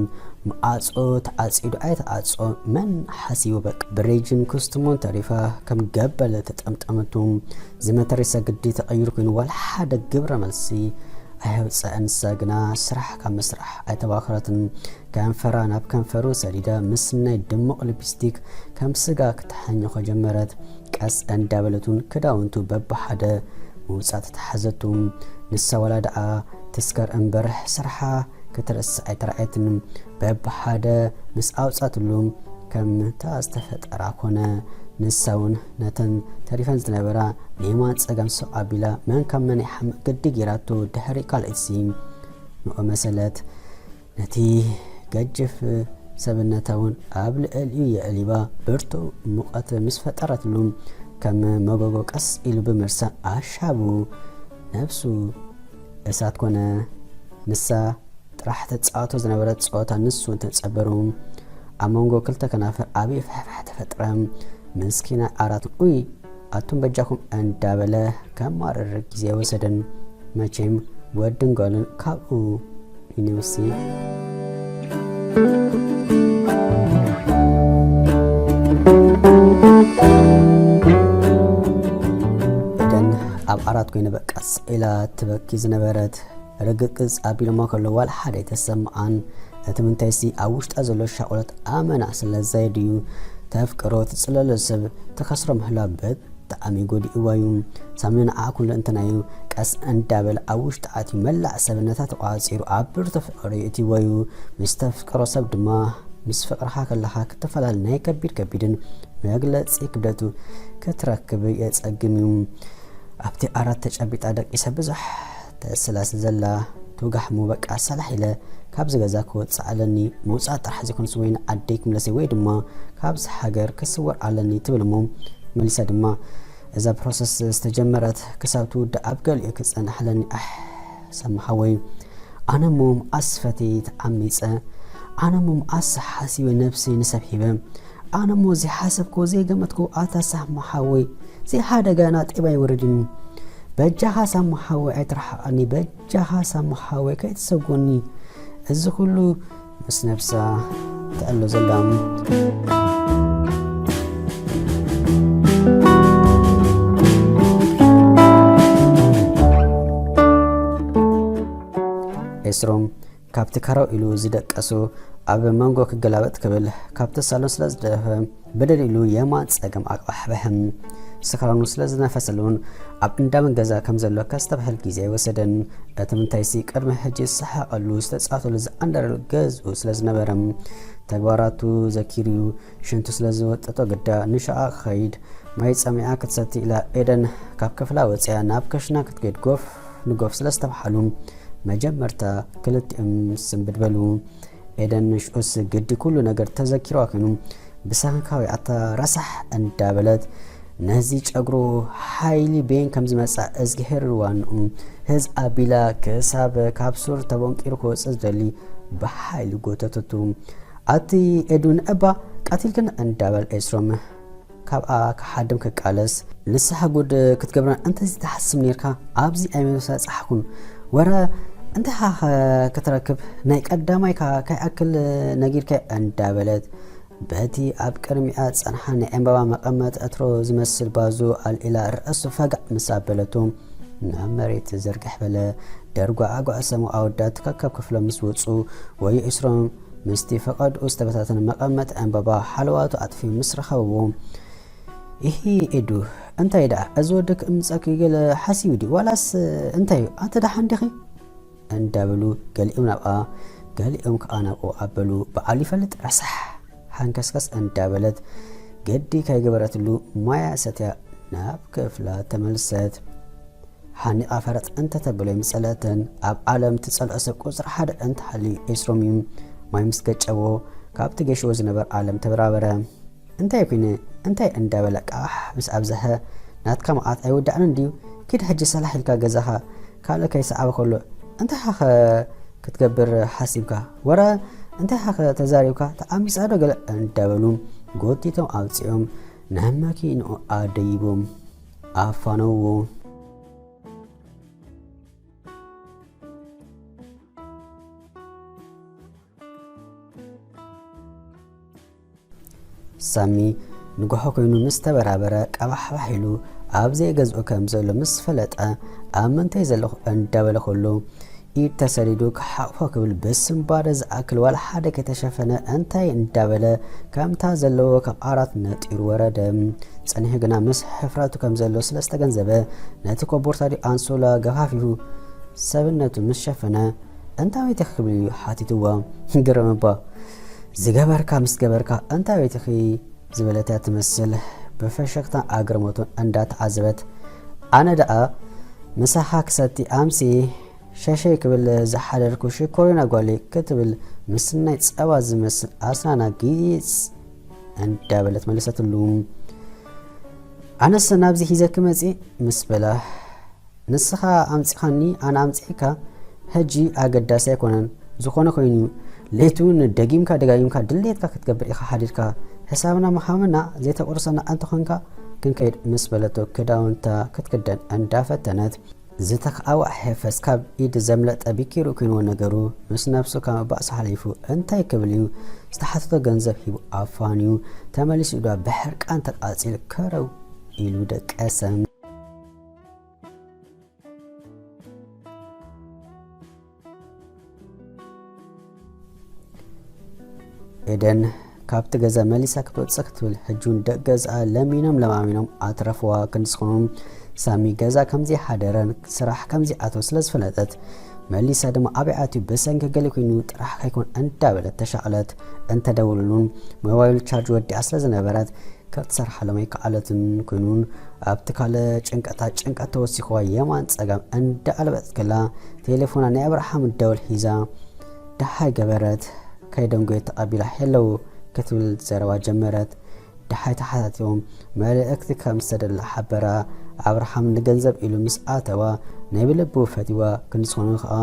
መዓጾ ተዓጺዱ ኣይተዓጾ መን ሓሲቡ በቃ ብሬጅን ኩስትሞን ተሪፋ ከም ገበለ ተጠምጠመቱ። ዝመተሪሳ ግዲ ተቐይሩ ኮይኑ ዋላ ሓደ ግብረ መልሲ ኣየውፀአን። ንሳ ግና ስራሕ ካብ ምስራሕ ኣይተባኸረትን። ከንፈራ ናብ ከንፈሩ ሰዲዳ ምስ ናይ ድሙቕ ሊፕስቲክ ከም ስጋ ክትሓኝኾ ጀመረት። ቀስ እንዳበለት እውን ክዳውንቱ በብሓደ ምውፃእ ተተሓዘቱ። ንሳ ዋላ ደኣ ትስከር እምበር ስርሓ ክትርስዕ ኣይተራእየትን። በብሓደ ምስ ኣውፃትሉ ከም ተኣዝተፈጠራ ኮነ። ንሳ እውን ነተን ተሪፈን ዝነበራ ንየማን ፀጋም ስቕ ኣቢላ መን ካብ መን ይሓምቕ ግዲ ገይራቶ ድሕሪ ካልኣይትሲ ንኡ መሰለት። ነቲ ገጅፍ ሰብነታ እውን ኣብ ልዕሊኡ የዕሊባ ብርቱዕ ሙቐት ምስ ፈጠረትሉ ከም መጎጎ ቀስ ኢሉ ብምርሳን ኣሻቡ ነብሱ እሳት ኮነ። ንሳ ጥራሕ ተጻወቶ ዝነበረት ጸወታ ንሱ እንተጸበሩ ኣብ መንጎ ክልተ ከናፍር ዓብዪ ፍሕፍሕ ተፈጥረ። ምስኪና ዓራት ኡይ ኣቱም በጃኹም እንዳበለ ከማርር ግዜ ወሰደን። መቸም ወድን ጓልን ካብኡ ይንውሲ። ኤደን ኣብ ዓራት ኮይነ በቃ ስቕ ኢላ ትበኪ ዝነበረት ርግቅጽ ኣቢሎማ ከሎ ዋላ ሓደ ኣይተሰምዓን። እቲ ምንታይሲ ኣብ ውሽጣ ዘሎ ሻቕሎት ኣመና ስለ ዘየድዩ ተፍቅሮ ትጽለሎ ሰብ ትኸስሮ ምህላ በት ብጣዕሚ ጎዲእዋ እዩ። ሳሚ ንዓ ኩሉ እንተናዩ ቀስ እንዳበለ ኣብ ውሽጢ ኣትዩ መላእ ሰብነታ ተቋፂሩ ኣብ ብርቱ ፍቕሪ እትዎ እዩ። ምስ ተፍቅሮ ሰብ ድማ ምስ ፍቕርኻ ከለኻ ክትፈላለ ናይ ከቢድ ከቢድን መግለፂ ክብደቱ ክትረክብ የፀግም እዩ። ኣብቲ ኣራት ተጨቢጣ ደቂሰ ብዙሕ ተስላስ ዘላ ትውጋሕሞ በቃ ሰላሕ ኢለ ካብዚ ገዛ ክወፅእ ኣለኒ። ምውፃእ ጥራሕ ዘይኮንስ ወይ ንዓደይ ክምለሰይ ወይ ድማ ካብዚ ሃገር ክስወር ኣለኒ ትብል እሞ መሊሳ ድማ እዛ ፕሮሰስ ዝተጀመረት ክሳብ ትውዳእ ኣብ ገሊኡ ክፀንሕ ኣለኒ። ኣሕ ሳሚ ሓወይ ኣነ እሞ ኣስፈቲ ተዓሚፀ ኣነ እሞ ኣስ ሓሲበ ነብሰይ ንሰብ ሂበ ኣነ እሞ ዘይሓሰብኮ ዘይገመትኮ ኣታ ሳሚ ሓወይ ዘይሓደጋ ናጤባ ይወርድኒ በጃኻ ሳሚ ሓወይ ኣይትርሓቐኒ በጃኻ ሳሚ ሓወይ ከይትሰጎኒ እዚ ኩሉ ምስ ነብሳ ትዕሎ ዘላ ኤስሮም ካብቲ ካራው ኢሉ ዝደቀሱ ኣብ መንጎ ክገላበጥ ክብል ካብቲ ሳሎን ስለ ዝደፈ በደል ኢሉ የማን ጸገም ኣቅባሕብሕም ስክራኑ ስለ ዝነፈሰሉን ኣብ እንዳመን ገዛ ከም ዘሎ ከስተብህል ግዜ ኣይወሰደን። እቲ ምንታይሲ ቅድሚ ሕጂ ዝሰሓቐሉ ዝተጻወተሉ ዝኣንደረሉ ገዝኡ ስለ ዝነበረ ተግባራቱ ዘኪርዩ ሽንቱ ስለ ዝወጠጦ ግዳ ንሻኣ ክኸይድ ማይ ጸሚኣ ክትሰቲ ኢላ ኤደን ካብ ክፍላ ወጺኣ ናብ ከሽና ክትገድ ጎፍ ንጎፍ ስለ ዝተብሓሉ መጀመርታ ክልቲኦም ስንብድ በሉ። ኤደን ንሽኡስ ግዲ ኩሉ ነገር ተዘኪርዋ ኮይኑ ብሰንካዊ ኣታ ረሳሕ እንዳበለት ነዚ ጨግሩ ሓይሊ ቤን ከም ዝመጻ እዝግሄር ዋንኡ ህዝ ኣቢላ ክሳብ ካብ ሱር ተቦንቂሩ ክወጽእ ዝደሊ ብሓይሊ ጎተተቱ። ኣቲ ኤዱን እባ ቀቲልክን እንዳበል ኤስሮም ካብኣ ክሓድም ክቃለስ ንስሓ ጉድ ክትገብረን እንተዚ ትሓስብ ነርካ ኣብዚ ኣይመሳጻሕኩን ወረ እንታይ ኻ ክትረክብ ናይ ቀዳማይካ ከይኣክል ነጊርካ እንዳበለት በቲ ኣብ ቅድሚኣ ጸንሓ ናይ ዕምባባ መቐመጥ ዕትሮ ዝመስል ባዞ ኣልዒላ ርእሱ ፈጋዕ ምስ ኣበለቶ ናብ መሬት ዘርግሕ በለ። ደርጓ ኣጓዕሰሙ ኣወዳት ከካብ ክፍሎም ምስ ወጹ ወይ እስሮም ምስቲ ፈቐድኡ ዝተበታተነ መቐመጥ ዕምባባ ሓለዋቱ ኣጥፊኡ ምስ ረኸብዎ፣ ኢሂ ኤዱ፣ እንታይ ደኣ እዚ ወዲ ክእምጸኪ ገለ ሓሲቡ ድዩ ዋላስ እንታይ እዩ ኣቲ ደሓን ዲኺ? እንዳበሉ ገሊኦም ናብኣ ገሊኦም ከኣ ናብኡ ኣበሉ። በዓሉ ይፈልጥ ረሳሕ ሓንከስከስ እንዳበለት ገዲ ከይገበረትሉ ማያ ሰትያ ናብ ክፍላ ተመልሰት። ሓኒቓ ፈረጥ እንተተብሎ ይምጸለተን ኣብ ዓለም ትጸልኦ ሰብ ቁጽሪ ሓደ እንተሃልዩ ኤስሮም እዩ። ማይ ምስ ገጨዎ ካብቲ ገሽዎ ዝነበር ዓለም ተበራበረ። እንታይ ኩነ እንታይ እንዳበለ ቃሕ ምስ ኣብዝሐ ናትካ መዓት ኣይወዳእንን ድዩ? ኪድ ሕጂ ሰላሕ ኢልካ ገዛኻ ካልእ ከይሰዓበ ከሎ እንታይ ሃኸ ክትገብር ሓሲብካ? ወረ እንታይ ሃኸ ተዛሪብካ ተዓሚጻ ዶ ገለ እንዳበሉ ጎቲቶም ኣውጺኦም ናብ መኪንኡ ኣደይቦም ኣፋነውዎ። ሳሚ ንጉሖ ኮይኑ ምስ ተበራበረ ቀባሕባሕ ኢሉ ኣብ ዘይገዝኡ ከም ዘሎ ምስ ፈለጠ ኣብ ምንታይ ዘለኹ እንዳበለ ከሎ ኢድ ተሰዲዱ ክሓቕፎ ክብል ብስንባደ ዝኣክል ዋላ ሓደ ከይተሸፈነ እንታይ እንዳበለ ከምታ ዘለዎ ካብ ዓራት ነጢሩ ወረደ። ጸኒሑ ግና ምስ ሕፍረቱ ከም ዘሎ ስለ ዝተገንዘበ ነቲ ኮቦርታ ድዩ ኣንሶላ ገፋፊሁ ሰብነቱ ምስ ሸፈነ እንታይ ቤት ኢኺ ክብል እዩ ሓቲትዋ። ግርም እባ ዝገበርካ ምስ ገበርካ እንታይ ቤት ኢኺ ዝበለት እያ ትመስል ብፈሸክታን ኣግርሞቱን እንዳተዓዘበት። ኣነ ደኣ ምሳኻ ክሰቲ ኣምሲ ሸሸይ ክብል ዝሓደርኩ ሽኮሪና ጓለይ ክትብል ምስናይ ጸባ ዝመስል ኣስናና ጊጽ እንዳበለት መለሰትሉ። ኣነስ ናብዚ ሒዘኪ መጺእ ምስ በላ ንስኻ ኣምጺኻኒ ኣነ ኣምጺኤካ ሕጂ ኣገዳሲ ኣይኮነን። ዝኾነ ኮይኑ እዩ። ለይቲ እውን ደጊምካ ደጋጊምካ ድሌትካ ክትገብር ኢኻ ሓዲርካ። ሕሳብና ምሃብና ዘይተቆርሰና እንተኾንካ ክንከይድ ምስ በለቶ ክዳውንታ ክትክደን እንዳፈተነት ዝተኽኣወ ኣሕፈስ ካብ ኢድ ዘምለጠ ቢኪሩ ኮይንዎ ነገሩ ምስ ነብሱ ካብ ምባእሱ ሓሊፉ እንታይ ክብል እዩ ዝተሓተቶ ገንዘብ ሂቡ ኣፋንዩ ተመሊሱ ኢዷ ብሕርቃን ተቃጺል ከረው ኢሉ ደቀሰ። ኤደን ካብቲ ገዛ መሊሳ ክትወፅእ ክትብል ሕጂ እውን ደቂ ገዝኣ ለሚኖም ለማሚኖም ኣትረፍዋ። ክንዲ ዝኾኑ ሳሚ ገዛ ከምዘይሓደረን ስራሕ ከምዘይኣተወ ስለ ዝፈለጠት መሊሳ ድማ ኣበይ ኣትዩ ብሰንኪ ገለ ኮይኑ ጥራሕ ከይኮን እንዳበለት ተሻቕለት። እንተደውሉሉን ሞባይሉ ቻርጅ ወዲኣ ስለ ዝነበረት ክትሰርሓሎም ኣይከኣለትን። ኮይኑን ኣብቲ ካልእ ጭንቀታ ጭንቀት ተወሲኽዋ የማን ጸጋም እንዳኣለበጠት ከላ ቴሌፎና ናይ ኣብርሃም ደወል ሒዛ ደሓይ ገበረት። ከይደንጎየት ተቐቢላ ሄለው ክትብል ዘረባ ጀመረት። ደሓይ ተሓታቲቦም መልእክቲ ከም ዝተደላ ሓበራ። ኣብርሃም ንገንዘብ ኢሉ ምስ ኣተዋ ናይ ብልቡ ፈቲዋ ክንዲ ዝኾነ ከኣ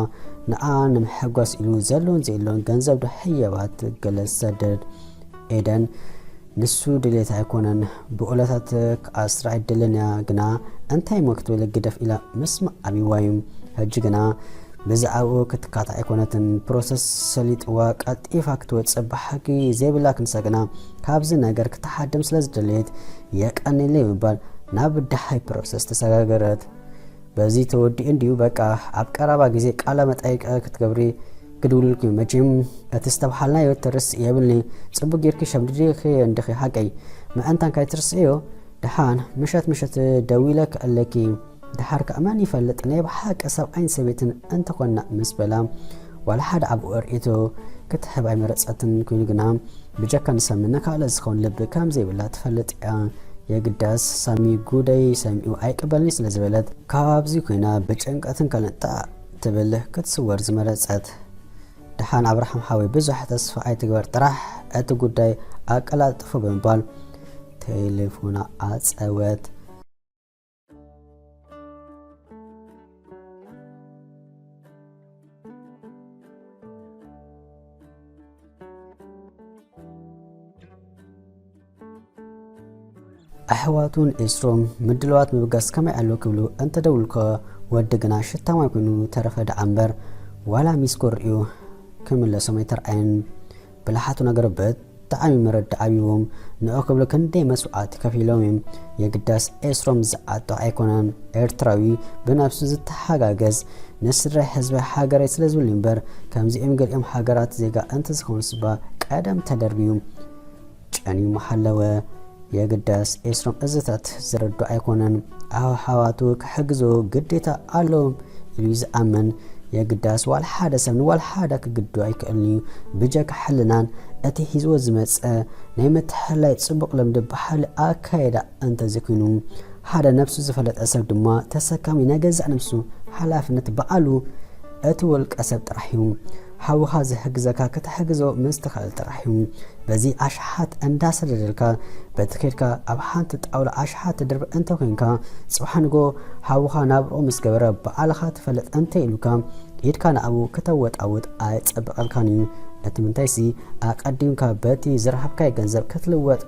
ንኣ ንምሕጓስ ኢሉ ዘሎን ዘየሎን ገንዘብ ዶ ሕየባት ገለ ዝሰደድ ኤደን ንሱ ድሌት ኣይኮነን። ብኦለታት ክኣስራ ኣይደልን እያ ግና እንታይ እሞ ክትብል ግደፍ ኢላ ምስማዕ ኣብይዋ እዩ። ሕጂ ግና ብዛዕባኡ ክትካታዕ ኣይኮነትን። ፕሮሰስ ሰሊጥዋ ቀልጢፋ ክትወፅእ ብሓቂ ዘይብላ ክንሳ ግና ካብዚ ነገር ክትሓድም ስለ ዝደለየት የቀንየለይ ብምባል ናብ ደሓይ ፕሮሰስ ተሰጋገረት። በዚ ተወዲኡ እንድዩ በቃ ኣብ ቀረባ ግዜ ቃለ መጠይቅ ክትገብሪ ክድውልልኪ እዩ። መቸም እቲ ዝተብሃልናዮ ትርስኢ የብልኒ። ጽቡቅ ጌርኪ ሸምዲድኺ እንድኺ ሓቀይ ምእንታን ካይትርስእዮ። ደሓን ምሸት ምሸት ደዊለ ክእለኪ። ደሓር ከኣ መን ይፈልጥ ናይ ብሓቂ ሰብኣይን ሰበይትን እንተኾንና ምስ በላ ዋላ ሓደ ኣብኡ ርእይቶ ክትህብ ኣይመረጸትን። ኮይኑ ግና ብጀካ ንሳሚ ንካልእ ዝኸውን ልቢ ከም ዘይብላ ትፈልጥ እያ። የግዳስ ሳሚ ጉደይ ሰሚዑ ኣይቅበልኒ ስለ ዝበለት ካብዚ ኮይና ብጭንቀትን ካልእን ጣዕ ትብል ክትስወር ዝመረጸት። ደሓን ኣብርሃም ሓወይ ብዙሕ ተስፋ ኣይትግበር ጥራሕ እቲ ጉዳይ ኣቀላጥፎ ብምባል ቴሌፎና ኣጸወት። ኣሕዋቱን ኤስሮም ምድላዋት ምብጋስ ከመይ ኣሎ ክብሉ እንተደውልኮ ወዲ ግና ሽታ ማይ ኮይኑ ተረፈ ደኣ እምበር ዋላ ሚስኮር እዩ ክምለሶም ኣይተርኣየን። ብልሓቱ ነገር ብጣዕሚ መረዳእ ኣብዎም ንዑ ክብሉ ክንደይ መስዋዕቲ ከፊሎም እዮም። የግዳስ ኤስሮም ዝዓጦ ኣይኮነን። ኤርትራዊ ብነብሱ ዝተሓጋገዝ ንስድራ ህዝቢ ሃገረይ ስለ ዝብል እምበር ከምዚኦም ገሊኦም ሃገራት ዜጋ እንተዝኾኑ ስባ ቀደም ተደርብዩ ጨንዩ ምሃለወ። የግዳስ ኤስሮም እዝታት ዝረዱ ኣይኮነን። ኣሕዋቱ ክሕግዞ ግዴታ ኣለዎም ኢሉ እዩ ዝኣምን። የግዳስ ዋላ ሓደ ሰብ ንዋላ ሓደ ክግድዶ ኣይክእልን እዩ። ብጀካ ሕልናን እቲ ሒዝዎ ዝመጸ ናይ ምትሕልላይ ጽቡቕ ልምዲ በሃሊ ኣካይዳ እንተዘይኮይኑ ሓደ ነብሱ ዝፈለጠ ሰብ ድማ ተሰካሚ ናይ ገዛእ ነብሱ ሓላፍነት በዓሉ እቲ ውልቀ ሰብ ጥራሕ እዩ። ሓውኻ ዝሕግዘካ ክትሕግዞ ምስ ትኽእል ጥራሕ እዩ። በዚ ኣሽሓት እንዳሰደደልካ በቲ ከድካ ኣብ ሓንቲ ጣውላ ኣሽሓት ትድርብ እንተኮይንካ ጽባሕ ንጎ ሓውኻ ናብርኡ ምስ ገበረ በዓልኻ ትፈልጥ እንተ ኢሉካ ኢድካ ንኣቡ ከተወጣውጥ ኣይጸብቐልካን እዩ። እቲ ምንታይሲ ኣቐዲምካ በቲ ዝረኸብካዮ ገንዘብ ክትልወጥ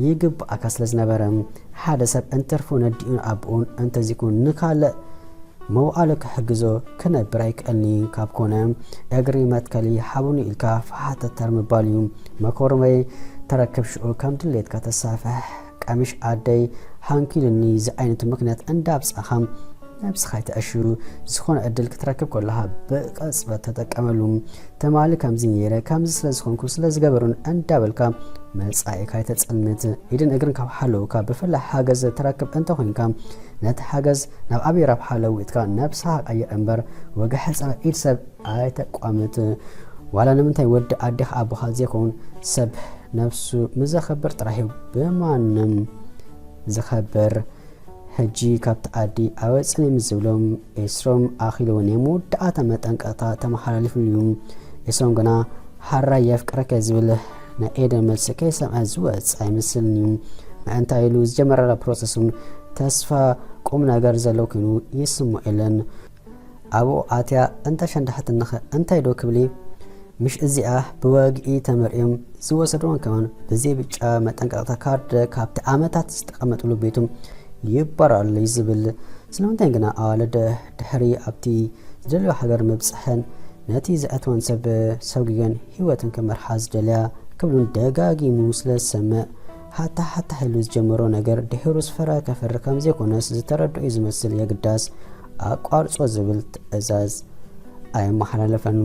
ይግብኣካ ስለ ዝነበረ ሓደ ሰብ እንትርፉ ነዲኡን ኣቦኡን እንተዚኩን ንካልእ መውዓሉ ክሕግዞ ክነብር ኣይክእልኒ ካብ ኮነ እግሪ መትከሊ ሓቡኒ ኢልካ ፋሓተተር ምባል እዩ። መኮርመይ ተረክብ ሽኡ ከም ድሌትካ ተሳፍሕ ቀሚሽ ኣደይ ሃንኪሉኒ ዝዓይነቱ ምክንያት እንዳብጻኻ ነብስኻ ይትዕሹ። ዝኾነ ዕድል ክትረክብ ከለኻ ብቐጽበት ተጠቀመሉ። ትማሊ ከምዚ ነይረ ከምዚ ስለ ዝኾንኩ ስለ ዝገበሩን እንዳበልካ መጻኢካ ይተጸልምት። ኢድን እግርን ካብ ሓለውካ ብፍላይ ሓገዝ ትረክብ እንተኾይንካ ነቲ ሓገዝ ናብ ኣበይ ረብሓ ለዊጥካ ነብስኻ ቀይር እምበር ወግሐ ጸረ ኢድ ሰብ ኣይተቋምት። ዋላ ንምንታይ ወዲ ኣዴኻ ኣቦኻ ዘይኮን ሰብ ነብሱ ምዘኸብር ጥራሕ እዩ ብማንም ዝኸብር። ሕጂ ካብቲ ዓዲ ኣወፅኒ ምስ ዝብሎም ኤስሮም ኣኺልዎ ናይ መወዳእታ መጠንቀቕታ ተመሓላሊፉሉ እዩ። ኤስሮም ግና ሓራይ የፍቅረከ ዝብል ናይ ኤደን መልሲ ከይሰምዐ ዝወፅ ኣይመስልን እዩ። ምእንታ ኢሉ ዝጀመረላ ፕሮሰስ እውን ተስፋ ቁም ነገር ዘለዎ ኮይኑ ይስምዖ የለን። ኣብኡ ኣትያ እንተሸንዳሕትንኸ እንታይ ዶ ክብሊ? ምሽ እዚኣ ብወግኢ ተመርዕዮም ዝወሰድዎን ከማን ብዘይ ብጫ መጠንቀቕታ ካርድ ካብቲ ዓመታት ዝተቐመጥሉ ቤቶም ይባረራሉ እዩ ዝብል። ስለምንታይ ግና ኣዋልድ ድሕሪ ኣብቲ ዝደልዮ ሃገር ምብጽሐን ነቲ ዘእተወን ሰብ ሰጉገን ህይወትን ክመርሓ ዝደልያ ክብሉን ደጋጊሙ ስለ ዝሰምዕ ሃታ ሃታ ኢሉ ዝጀመሮ ነገር ድሕሩ ዝፈረ ከፍሪ ከም ዘይኮነስ ዝተረድኦ እዩ ዝመስል። የግዳስ ኣቋርጾ ዝብል ትእዛዝ ኣየመሓላለፈን።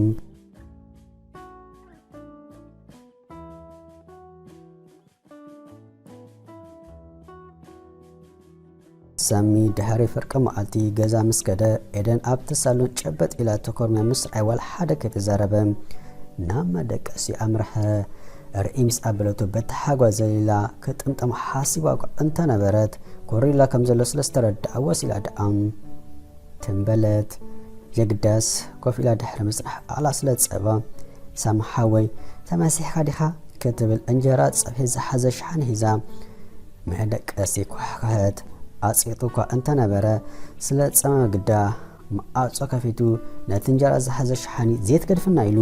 ሳሚ ድሕሪ ፍርቂ መዓልቲ ገዛ ምስ ከደ፣ ኤደን ኣብቲ ሳሎን ጨበጥ ኢላ ተኮርምያ ምስራይ ዋላ ሓደ ከይተዛረበ ናብ መደቀሲ ኣምርሐ። ርእይ ምስ ኣበለቶ በቲ ሓጓ ዘሊላ ክጥምጠም ሓሲባ እኳ እንተነበረት፣ ኮሪላ ከም ዘሎ ስለ ዝተረድኣ ወሲላ ደኣ ትም በለት። የግዳስ ኮፍ ኢላ ድሕሪ ምጽናሕ ኣቕላ ስለ ዝጸባ፣ ሳሚ ሓወይ ተመሲሕካ ዲኻ? ክትብል እንጀራ ጸብሒ ዝሓዘ ሸሓኒ ሒዛ መደቀሲ ኳሕኳሐት። ኣጽቂጡ እኳ እንተነበረ፣ ስለ ዝጸመመ ግዳ መኣጾ ከፊቱ ነቲ እንጀራ ዝሓዘ ሸሓኒ ዘይትገድፍና ኢሉ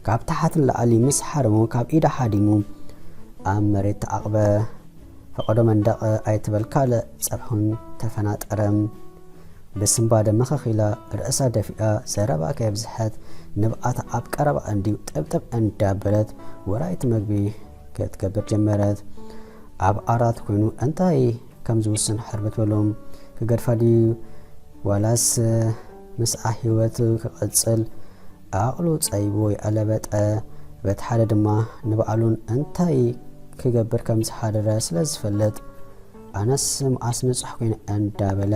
ካብ ታሕቲ ንላዕሊ ምስ ሓረሞ ካብ ኢዳ ሓዲሙ ኣብ መሬት ተዓቕበ። ፈቐዶ መንደቕ ኣይትበል ካልእ ጸብሑን ተፈናጠረ። ብስንባደ መኸኽ ኢላ ርእሳ ደፊኣ ዘረባ ከየብዝሐት ንብዓታ ኣብ ቀረባ እንድዩ ጥብጥብ እንዳበለት ውራይቲ መግቢ ክትገብር ጀመረት። ኣብ ዓራት ኮይኑ እንታይ ከም ዝውስን ሕርብት በሎም። ክገድፋ ድዩ ዋላስ ምስኣ ህይወት ክቕጽል? ዓቕሉ ጸይቡ ይኣለበጠ። በቲ ሓደ ድማ ንባዕሉን እንታይ ክገብር ከም ዝሓደረ ስለ ዝፈልጥ፣ ኣነስ መዓስ ንጹሕ ኮይነ እንዳበለ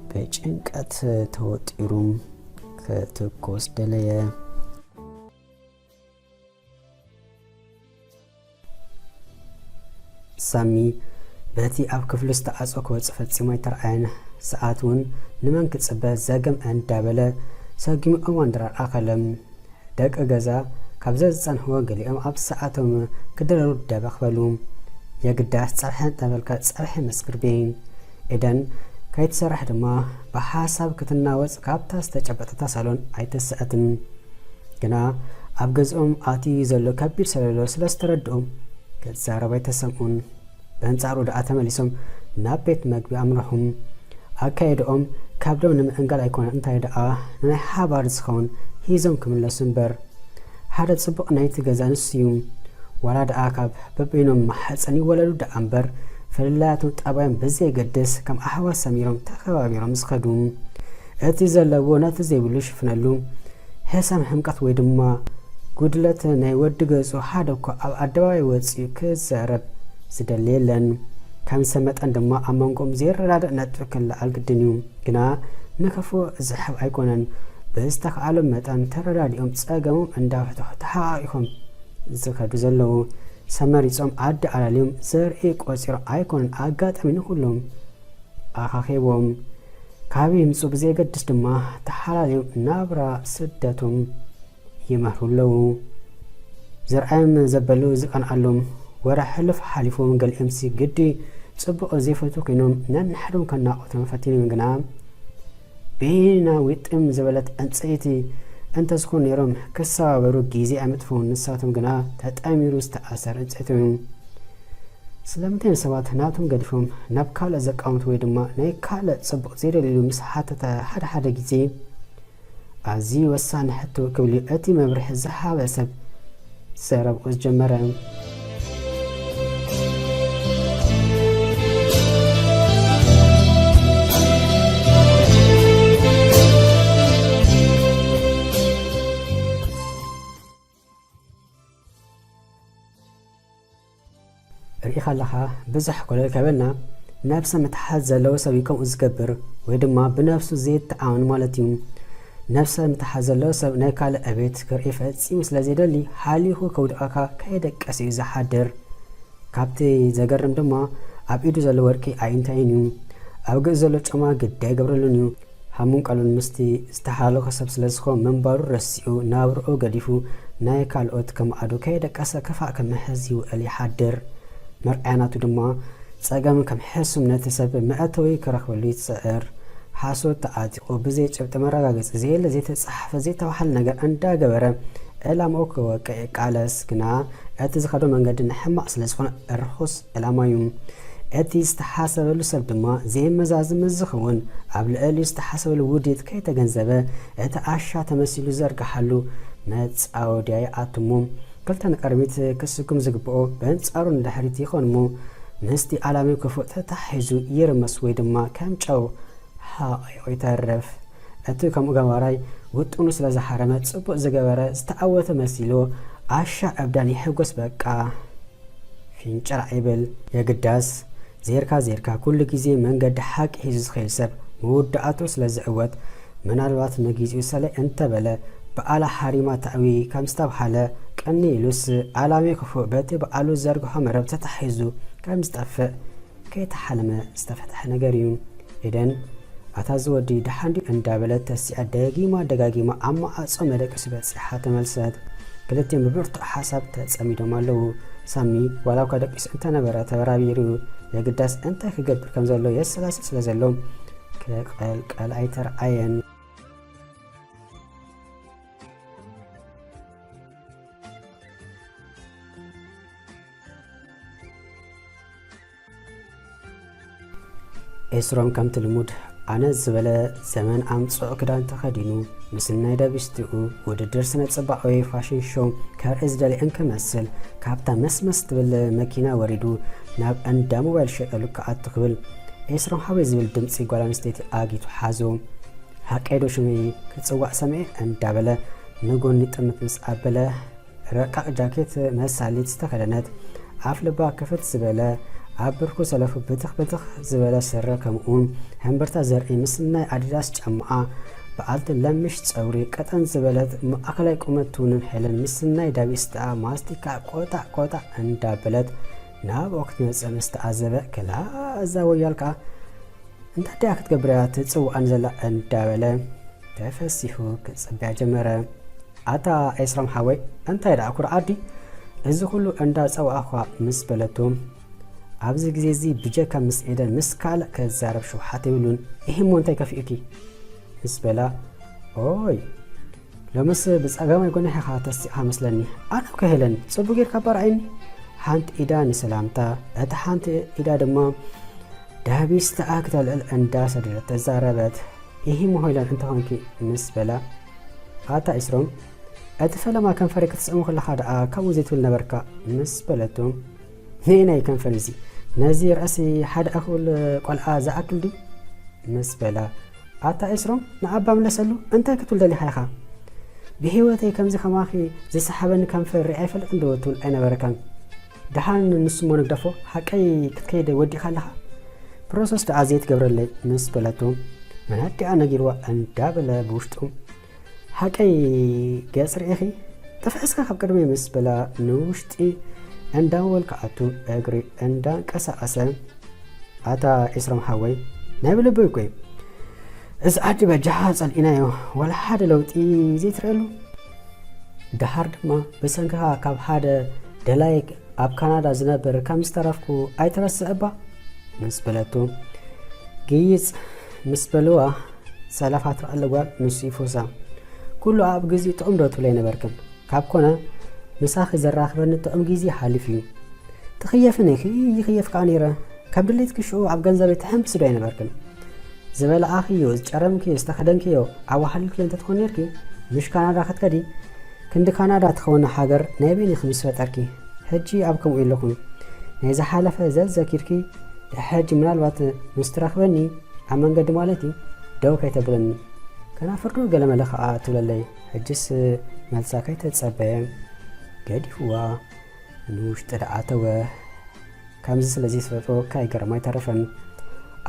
ብጭንቀት ተወጢሩ ክትኮስ ደለየ። ሳሚ በቲ ኣብ ክፍሉ ዝተዓጾ ክወጽእ ፈጺሙ ኣይተረኣየን። ሰዓት እውን ንመን ክጽበ ዘገም እንዳበለ ሰጊሙ እዋን ድራር ኣኸለ። ደቂ ገዛ ካብ ዘዝጸንሕዎ ገሊኦም ኣብቲ ሰዓቶም ክድረሩ ደበኽ በሉ። የግዳስ ጸብሐ እንተበልካ ጸብሐ መስክር ቤ። ኤደን ከይትሰርሕ ድማ ብሓሳብ ክትናወጽ ካብታ ዝተጨበጠታ ሳሎን ኣይተሰኣትን። ግና ኣብ ገዝኦም ኣትዩ ዘሎ ከቢድ ሰለሎ ስለ ዝተረድኦም ክትዛረብ ኣይተሰምዑን። በንጻሩ ደኣ ተመሊሶም ናብ ቤት መግቢ ኣምርሑ። ኣካይድኦም ካብዶም ንምዕንጋል ኣይኮነ እንታይ ደኣ ንናይ ሓባር ዝኸውን ሂዞም ክምለሱ እምበር። ሓደ ጽቡቕ ናይቲ ገዛ ንሱ እዩ። ዋላ ደኣ ካብ በበይኖም ማሕጸን ይወለዱ ደኣ እምበር፣ ፍልላያቶም ጠባዮም ብዘየገድስ ከም ኣሕዋት ሰሚሮም ተኸባቢሮም ዝኸዱ። እቲ ዘለዎ ነቲ ዘይብሉ ይሽፍነሉ። ሕሰም ሕምቀት ወይ ድማ ጉድለት ናይ ወዲ ገጹ ሓደ እኳ ኣብ ኣደባባይ ወጺኡ ክዛረብ ዝደሊ የለን። ከም ሰብ መጠን ድማ ኣብ መንጎኦም ዘይረዳዳእ ነጥቢ ክለዓል ግድን እዩ። ግና ንክፉእ ዝሕብ ኣይኮነን። ብዝተኻእሎም መጠን ተረዳዲኦም ጸገሞም እንዳፈተሑ ተሓቓቒፎም ዝኸዱ ዘለዉ። ሰብ መሪጾም ዓዲ ኣላልዮም ዘርኢ ቆጺሮም ኣይኮነን። ኣጋጣሚ ንኹሎም ኣኻኺቦም። ካበይ ይምጹ ብዘየገድስ ድማ ተሓላልዮም ናብራ ስደቶም ይመህሩ ኣለዉ። ዘርኣዮም ዘበሉ ዝቐንኣሎም ወረ ሕሉፍ ሓሊፎም ገሊኦምሲ ግዲ ጽቡቕ ዘይፈቱ ኮይኖም ነንሓዶም ከናቑቶም ፈቲኖም ግና በይና ዊጥም ዝበለት ዕንጸይቲ እንተዝኾኑ ነይሮም ክሰባበሩ ግዜ ኣይመጥፍኡን። ንሳቶም ግና ተጠሚሩ ዝተኣሰር ዕንጸይቶም እዮም። ስለምንታይ ንሰባት ናቶም ገዲፎም ናብ ካልእ ዘቃውምቱ ወይ ድማ ናይ ካልእ ጽቡቕ ዘይደልዩ ምስ ሓተተ ሓደ ሓደ ግዜ ኣዝዩ ወሳኒ ሕቶ ክብል እዩ እቲ መብርሒ ዝሃበ ሰብ ዘረብኡ ዝጀመረ። ርኢኻ ኣለኻ፣ ብዙሕ ኮለል ከበልና ነብሰ ምትሓዝ ዘለዎ ሰብ እዩ ከምኡ ዝገብር፣ ወይ ድማ ብነብሱ ዘይተኣማመን ማለት እዩ። ነብሰ ምትሓዝ ዘለዎ ሰብ ናይ ካልእ ዕቤት ክርኢ ፈጺሙ ስለ ዘይደሊ፣ ሓሊኹ ከውድቐካ ከየደቀሰ እዩ ዝሓድር። ካብቲ ዘገርም ድማ፣ ኣብ ኢዱ ዘሎ ወርቂ ኣይእንታይን እዩ። ኣብ ገጹ ዘሎ ጮማ ግዲ ኣይገብረሉን እዩ። ሃሙን ቃሉን ምስቲ ዝተሓላለኸ ሰብ ስለ ዝኾ ምንባሩ ረሲዑ፣ ናብርኡ ገዲፉ፣ ናይ ካልኦት ከማዕዶ ከየደቀሰ ክፋእ ክምሕዝ ይውዕል ይሓድር። መርኣያ ናቱ ድማ፣ ጸገም ከም ሕሱም ነቲ ሰብ መእተዊ ክረኽበሉ ይጽዕር። ሓሶት ተዓጢቑ፣ ብዘይ ጭብጢ መረጋገጺ ዘየለ፣ ዘይተጻሕፈ፣ ዘይተባህለ ነገር እንዳገበረ፣ ዕላማኡ ክወቅዕ ይቃለስ። ግና እቲ ዝኸዶ መንገዲ ንሕማቕ ስለ ዝኾነ፣ ርኹስ ዕላማ እዩ። እቲ ዝተሓሰበሉ ሰብ ድማ ዘይመዛዝም ምስ ዝኸውን፣ ኣብ ልዕሊኡ ዝተሓሰበሉ ውዲት ከይተገንዘበ፣ እቲ ዓሻ ተመሲሉ ዝዘርግሓሉ መጻወድያ ይኣትሞ። ክልተ ንቕድሚት ክስጉም ዝግብኦ፣ በንጻሩ ንድሕሪት ይኾን እሞ፣ ምስቲ ዓላምኡ ክፉእ ተታሒዙ ይርመስ ወይ ድማ ከም ጨው ሓቒቑ ይተርፍ። እቲ ከምኡ ገባራይ ውጥኑ ስለ ዝሓረመ፣ ጽቡቕ ዝገበረ ዝተዓወተ መሲልዎ፣ ዓሻ ዕብዳን ይሕጎስ በቃ። ፊንጭራዕ ይብል። የግዳስ ዜርካ ዜርካ ኩሉ ግዜ መንገዲ ሓቂ ሒዙ ዝኸይድ ሰብ መወዳእቱ ስለ ዝዕወት፣ ምናልባት ንግዚኡ ሰለይ እንተበለ ብኣላ ሓሪማ ተእዊ ከም ዝተብሃለ፣ ቀኒ ኢሉስ ኣላሚ ክፉእ በቲ ብኣሉ ዘርግሖ መረብ ተታሒዙ ከም ዝጠፍእ ከይተሓለመ ዝተፈትሐ ነገር እዩ። ኤደን፣ ኣታ እዚ ወዲ ደሓን ድዩ እንዳበለት ተሲኣ ደጊማ ደጋጊማ ኣብ መዓጾ መደቀሲ በጺሓ ተመልሰት። ክልቲኦም ብብርቱዕ ሓሳብ ተጸሚዶም ኣለዉ። ሳሚ ዋላ እኳ ደቂሱ እንተነበረ ተበራቢሩ፣ የግዳስ እንታይ ክገብር ከም ዘሎ የሰላስል ስለ ዘሎ ክቐልቀል ኣይተርኣየን። ኤስሮም ከምቲ ልሙድ ኣነ ዝበለ ዘመን ኣምጽኦ ክዳን ተኸዲኑ፣ ምስ ናይ ዳቢስትኡ ውድድር ስነ ጽባቐ ወይ ፋሽን ሾው ከርኢ ዝደሊ እንክመስል፣ ካብታ መስመስ ትብል መኪና ወሪዱ ናብ እንዳ ሞባይል ሸየጠሉ ክኣቱ ክብል፣ ኤስሮም ሓወይ ዝብል ድምጺ ጓል ኣንስተይቲ ኣጊቱ ሓዞ። ሃቀይ ዶ ሽመይ ክጽዋዕ ሰምዔ እንዳበለ ንጎኒ ጥምት ምስ ኣበለ፣ ረቃቕ ጃኬት መሳሊት ዝተኸደነት፣ ኣፍ ልባ ክፍት ዝበለ፣ ኣብ ብርኩ ሰለፉ ብትኽ ብትኽ ዝበለ ስረ፣ ከምኡውን ሕምብርታ ዘርኢ ምስ ናይ ኣዲዳስ ጫማኣ፣ በዓልቲ ለምሽ ጸጉሪ፣ ቀጠን ዝበለት ማእከላይ ቁመት ትውንን ሄለን ምስ ናይ ዳቢስትኣ ማስቲካ ቆጣዕ ቆጣዕ እንዳበለት ናብኡ ክትመጽእ ምስ ተዓዘበ፣ ክላ እዛ ወያል ከኣ እንታይ ደኣ ክትገብር እያ ትጽውዓኒ ዘላ እንዳበለ ተፈሲሑ ክጽበያ ጀመረ። ኣታ ኤስሮም ሓወይ፣ እንታይ ደኣ ኩርዓት ድዩ እዚ ኩሉ እንዳጸዋዕኳ ምስ በለቶ፣ ኣብዚ ግዜ እዚ ብጀካ ምስ ኤደን ምስ ካልእ ክዛረብ ሽውሓት የብሉን። ኢሂ እሞ እንታይ ከፊኡኪ? ምስ በላ፣ ኦይ ሎምስ ብጸጋማይ ጎንኻ ኢኻ ተሲእኻ መስለኒ። ኣነ እኮ ሄለን፣ ጽቡቕ ጌርካ እባ ርኣየኒ። ሓንቲ ኢዳ ንሰላምታ፣ እታ ሓንቲ ኢዳ ድማ ዳቢስትኣ ክተልዕል እንዳሰደደት ተዛረበት። ኢሂ እሞ ሄለን እንተኾንኪ ምስ በላ፣ ኣታ ኤስሮም፣ እቲ ፈለማ ከንፈረይ ክትስዕሞ ከለኻ ደኣ ከምኡ ዘይትብል ነበርካ ምስ በለቶ፣ ነየናይ ከንፈር እዚ? ነዚ ርእሲ ሓደ ኣኹል ቆልዓ ዝኣክል ድዩ? ምስ በላ፣ ኣታ ኤስሮም፣ ንኣባ ምለሰሉ፣ እንታይ ክትብል ደሊኻ ኢኻ? ብህይወተይ ከምዚ ከማኺ ዝሰሓበኒ ከንፈር ርኢ ኣይፈልጥን ዶ ትብል ኣይነበረካን? ደሓን ንሱ እሞ ንግደፎ፣ ሓቀይ ክትከይድ ወዲእኻ ኣለኻ? ፕሮሰስ ደኣ ዘይትገብረለይ ምስ በለቶ፣ መን ኣዲኣ ነጊርዋ እንዳበለ ብውሽጡ፣ ሓቀይ ገጽ ርኢኺ? ጠፍዕስካ ካብ ቅድመይ ምስ በላ ንውሽጢ እንዳወልከዓቱ እግሪ እንዳንቀሳቐሰ፣ ኣታ ኤስሮም ሓወይ፣ ናይ ብልበይ እኮ እዩ። እዚ ዓዲ በጃኻ ጸልኢናዮ፣ ዋላ ሓደ ለውጢ ዘይትርእየሉ? ደሓር ድማ ብሰንክኻ ካብ ሓደ ደላይ ኣብ ካናዳ ዝነብር ከም ዝተረፍኩ ኣይትረስዕ እባ? ምስ በለቱ፣ ግይጽ ምስ በልዋ፣ ሰላፋ ትረኣለ ጓል ንሱ ይፈሳ። ኩሉ ኣብ ግዜኡ ጥዑም ዶ ትብለይ ነበርክን? ካብ ኮነ ምሳኺ ዘራኽበኒ ጥዑም ግዜ ሓሊፉ እዩ። ትኽየፍን ኢኺ፣ ይኽየፍ ከኣ ነይረ። ከም ድሌትኪ ሽዑ ኣብ ገንዘበይ ትሕምብሲ ዶ ኣይነበርክን? ዝበላኣኽዮ፣ ዝጨረምክዮ፣ ዝተኸደንክዮ ኣዋሃሊልክዮ እንተትኾን ነይርኪ፣ ምሽ ካናዳ ክትከዲ፣ ክንዲ ካናዳ ትኸውን ሃገር ናይ በይንኺ ምስ ፈጠርኪ። ሕጂ ኣብ ከምኡ የለኹን። ናይ ዝሓለፈ ዘዘኪርኪ፣ ድሕሪ ሕጂ ምናልባት ምስ ትረኽበኒ፣ ኣብ መንገዲ ማለት እዩ፣ ደው ከይተብለኒ። ከናፍር ዶ ገለመለ ከኣ ትብለለይ። ሕጅስ መልሳ ከይተጸበየ ገዲፍዋ ንውሽጢ ደኣ ኣተወ። ከምዚ ስለ ዘይትፈልጦ ከይገረማ ኣይተረፈን።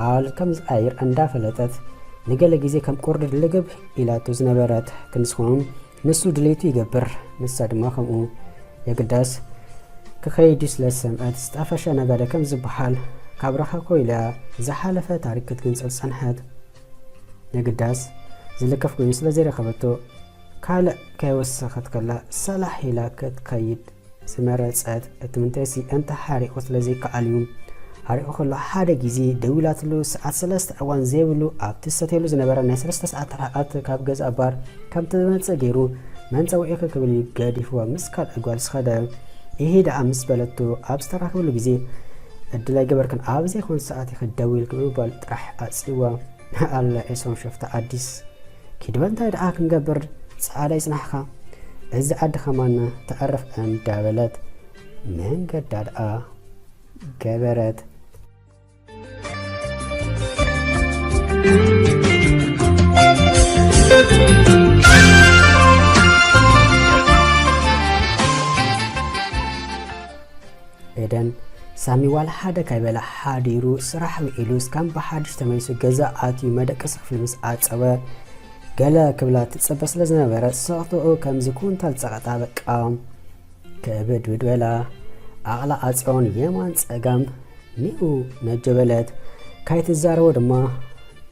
ኣዋልድ ከም ዝቀያይር እንዳፈለጠት ንገለ ግዜ ከም ቁርዲ ልግብ ኢላቶ ዝነበረት ክንስኹን ንሱ ድሌቱ ይገብር፣ ንሳ ድማ ከምኡ። የግዳስ ክኸይድ ስለ ዝሰምዐት ዝጠፈሸ ነጋደ ከም ዝበሃል ካብ ረኸብኮ ኢላ ዝሓለፈ ታሪክ ክትግንጽል ጸንሐት። የግዳስ ዝልከፍ ኮይኑ ስለ ዘይረኸበቶ ካልእ ከይወሰኸት ከላ ሰላሕ ኢላ ክትከይድ ዝመረጸት። እቲ ምንተይሲ እንተ ሓሪቑ ስለ ዘይከኣል እዩ። ሓሪቑ ከሎ ሓደ ግዜ ደዊላትሉ ሰዓት ሰለስተ እዋን ዘይብሉ ኣብቲ ዝሰትየሉ ዝነበረ ናይ ሰለስተ ሰዓት ርሕቐት ካብ ገዛ ባር ከም ትመጽእ ገይሩ መን ጸዊዑኪ ክብል እዩ ገዲፍዋ ምስ ካልእ ጓል ዝኸደ። ኢሂ ደኣ ምስ በለቶ ኣብ ዝተራኸብሉ ግዜ ዕድል ኣይገበርክን ኣብ ዘይኮነ ሰዓት ኢኺ ደዊልኪ ብምባል ጥራሕ ኣጽልይዋ። ኣላ ኤሶም ሸፍታ ኣዲስ ኪድ በል እንታይ ደኣ ክንገብር ጻዕዳ ይጽናሕኻ እዚ ዓዲ ከማን ተዕርፍ እንዳበለት መንገዳ ደኣ ገበረት። ኤደን ሳሚ ዋላ ሓደ ካይበላ ሓዲሩ ስራሕ ውዒሉስ ከም ብሓድሽ ተመሊሱ ገዛ ኣትዩ መደቀሲ ክፍሊ ምስ ኣጸወ፣ ገለ ክብላ ትጽበ ስለ ዝነበረ፣ ስቕትኡ ከምዚ ኩንታል ጸቐጣ በቃ። ክብድብድ በላ። ዓቕላ ኣጽዮን የማን ጸጋም ኒኡ ነጀ በለት። ካይትዛረቦ ድማ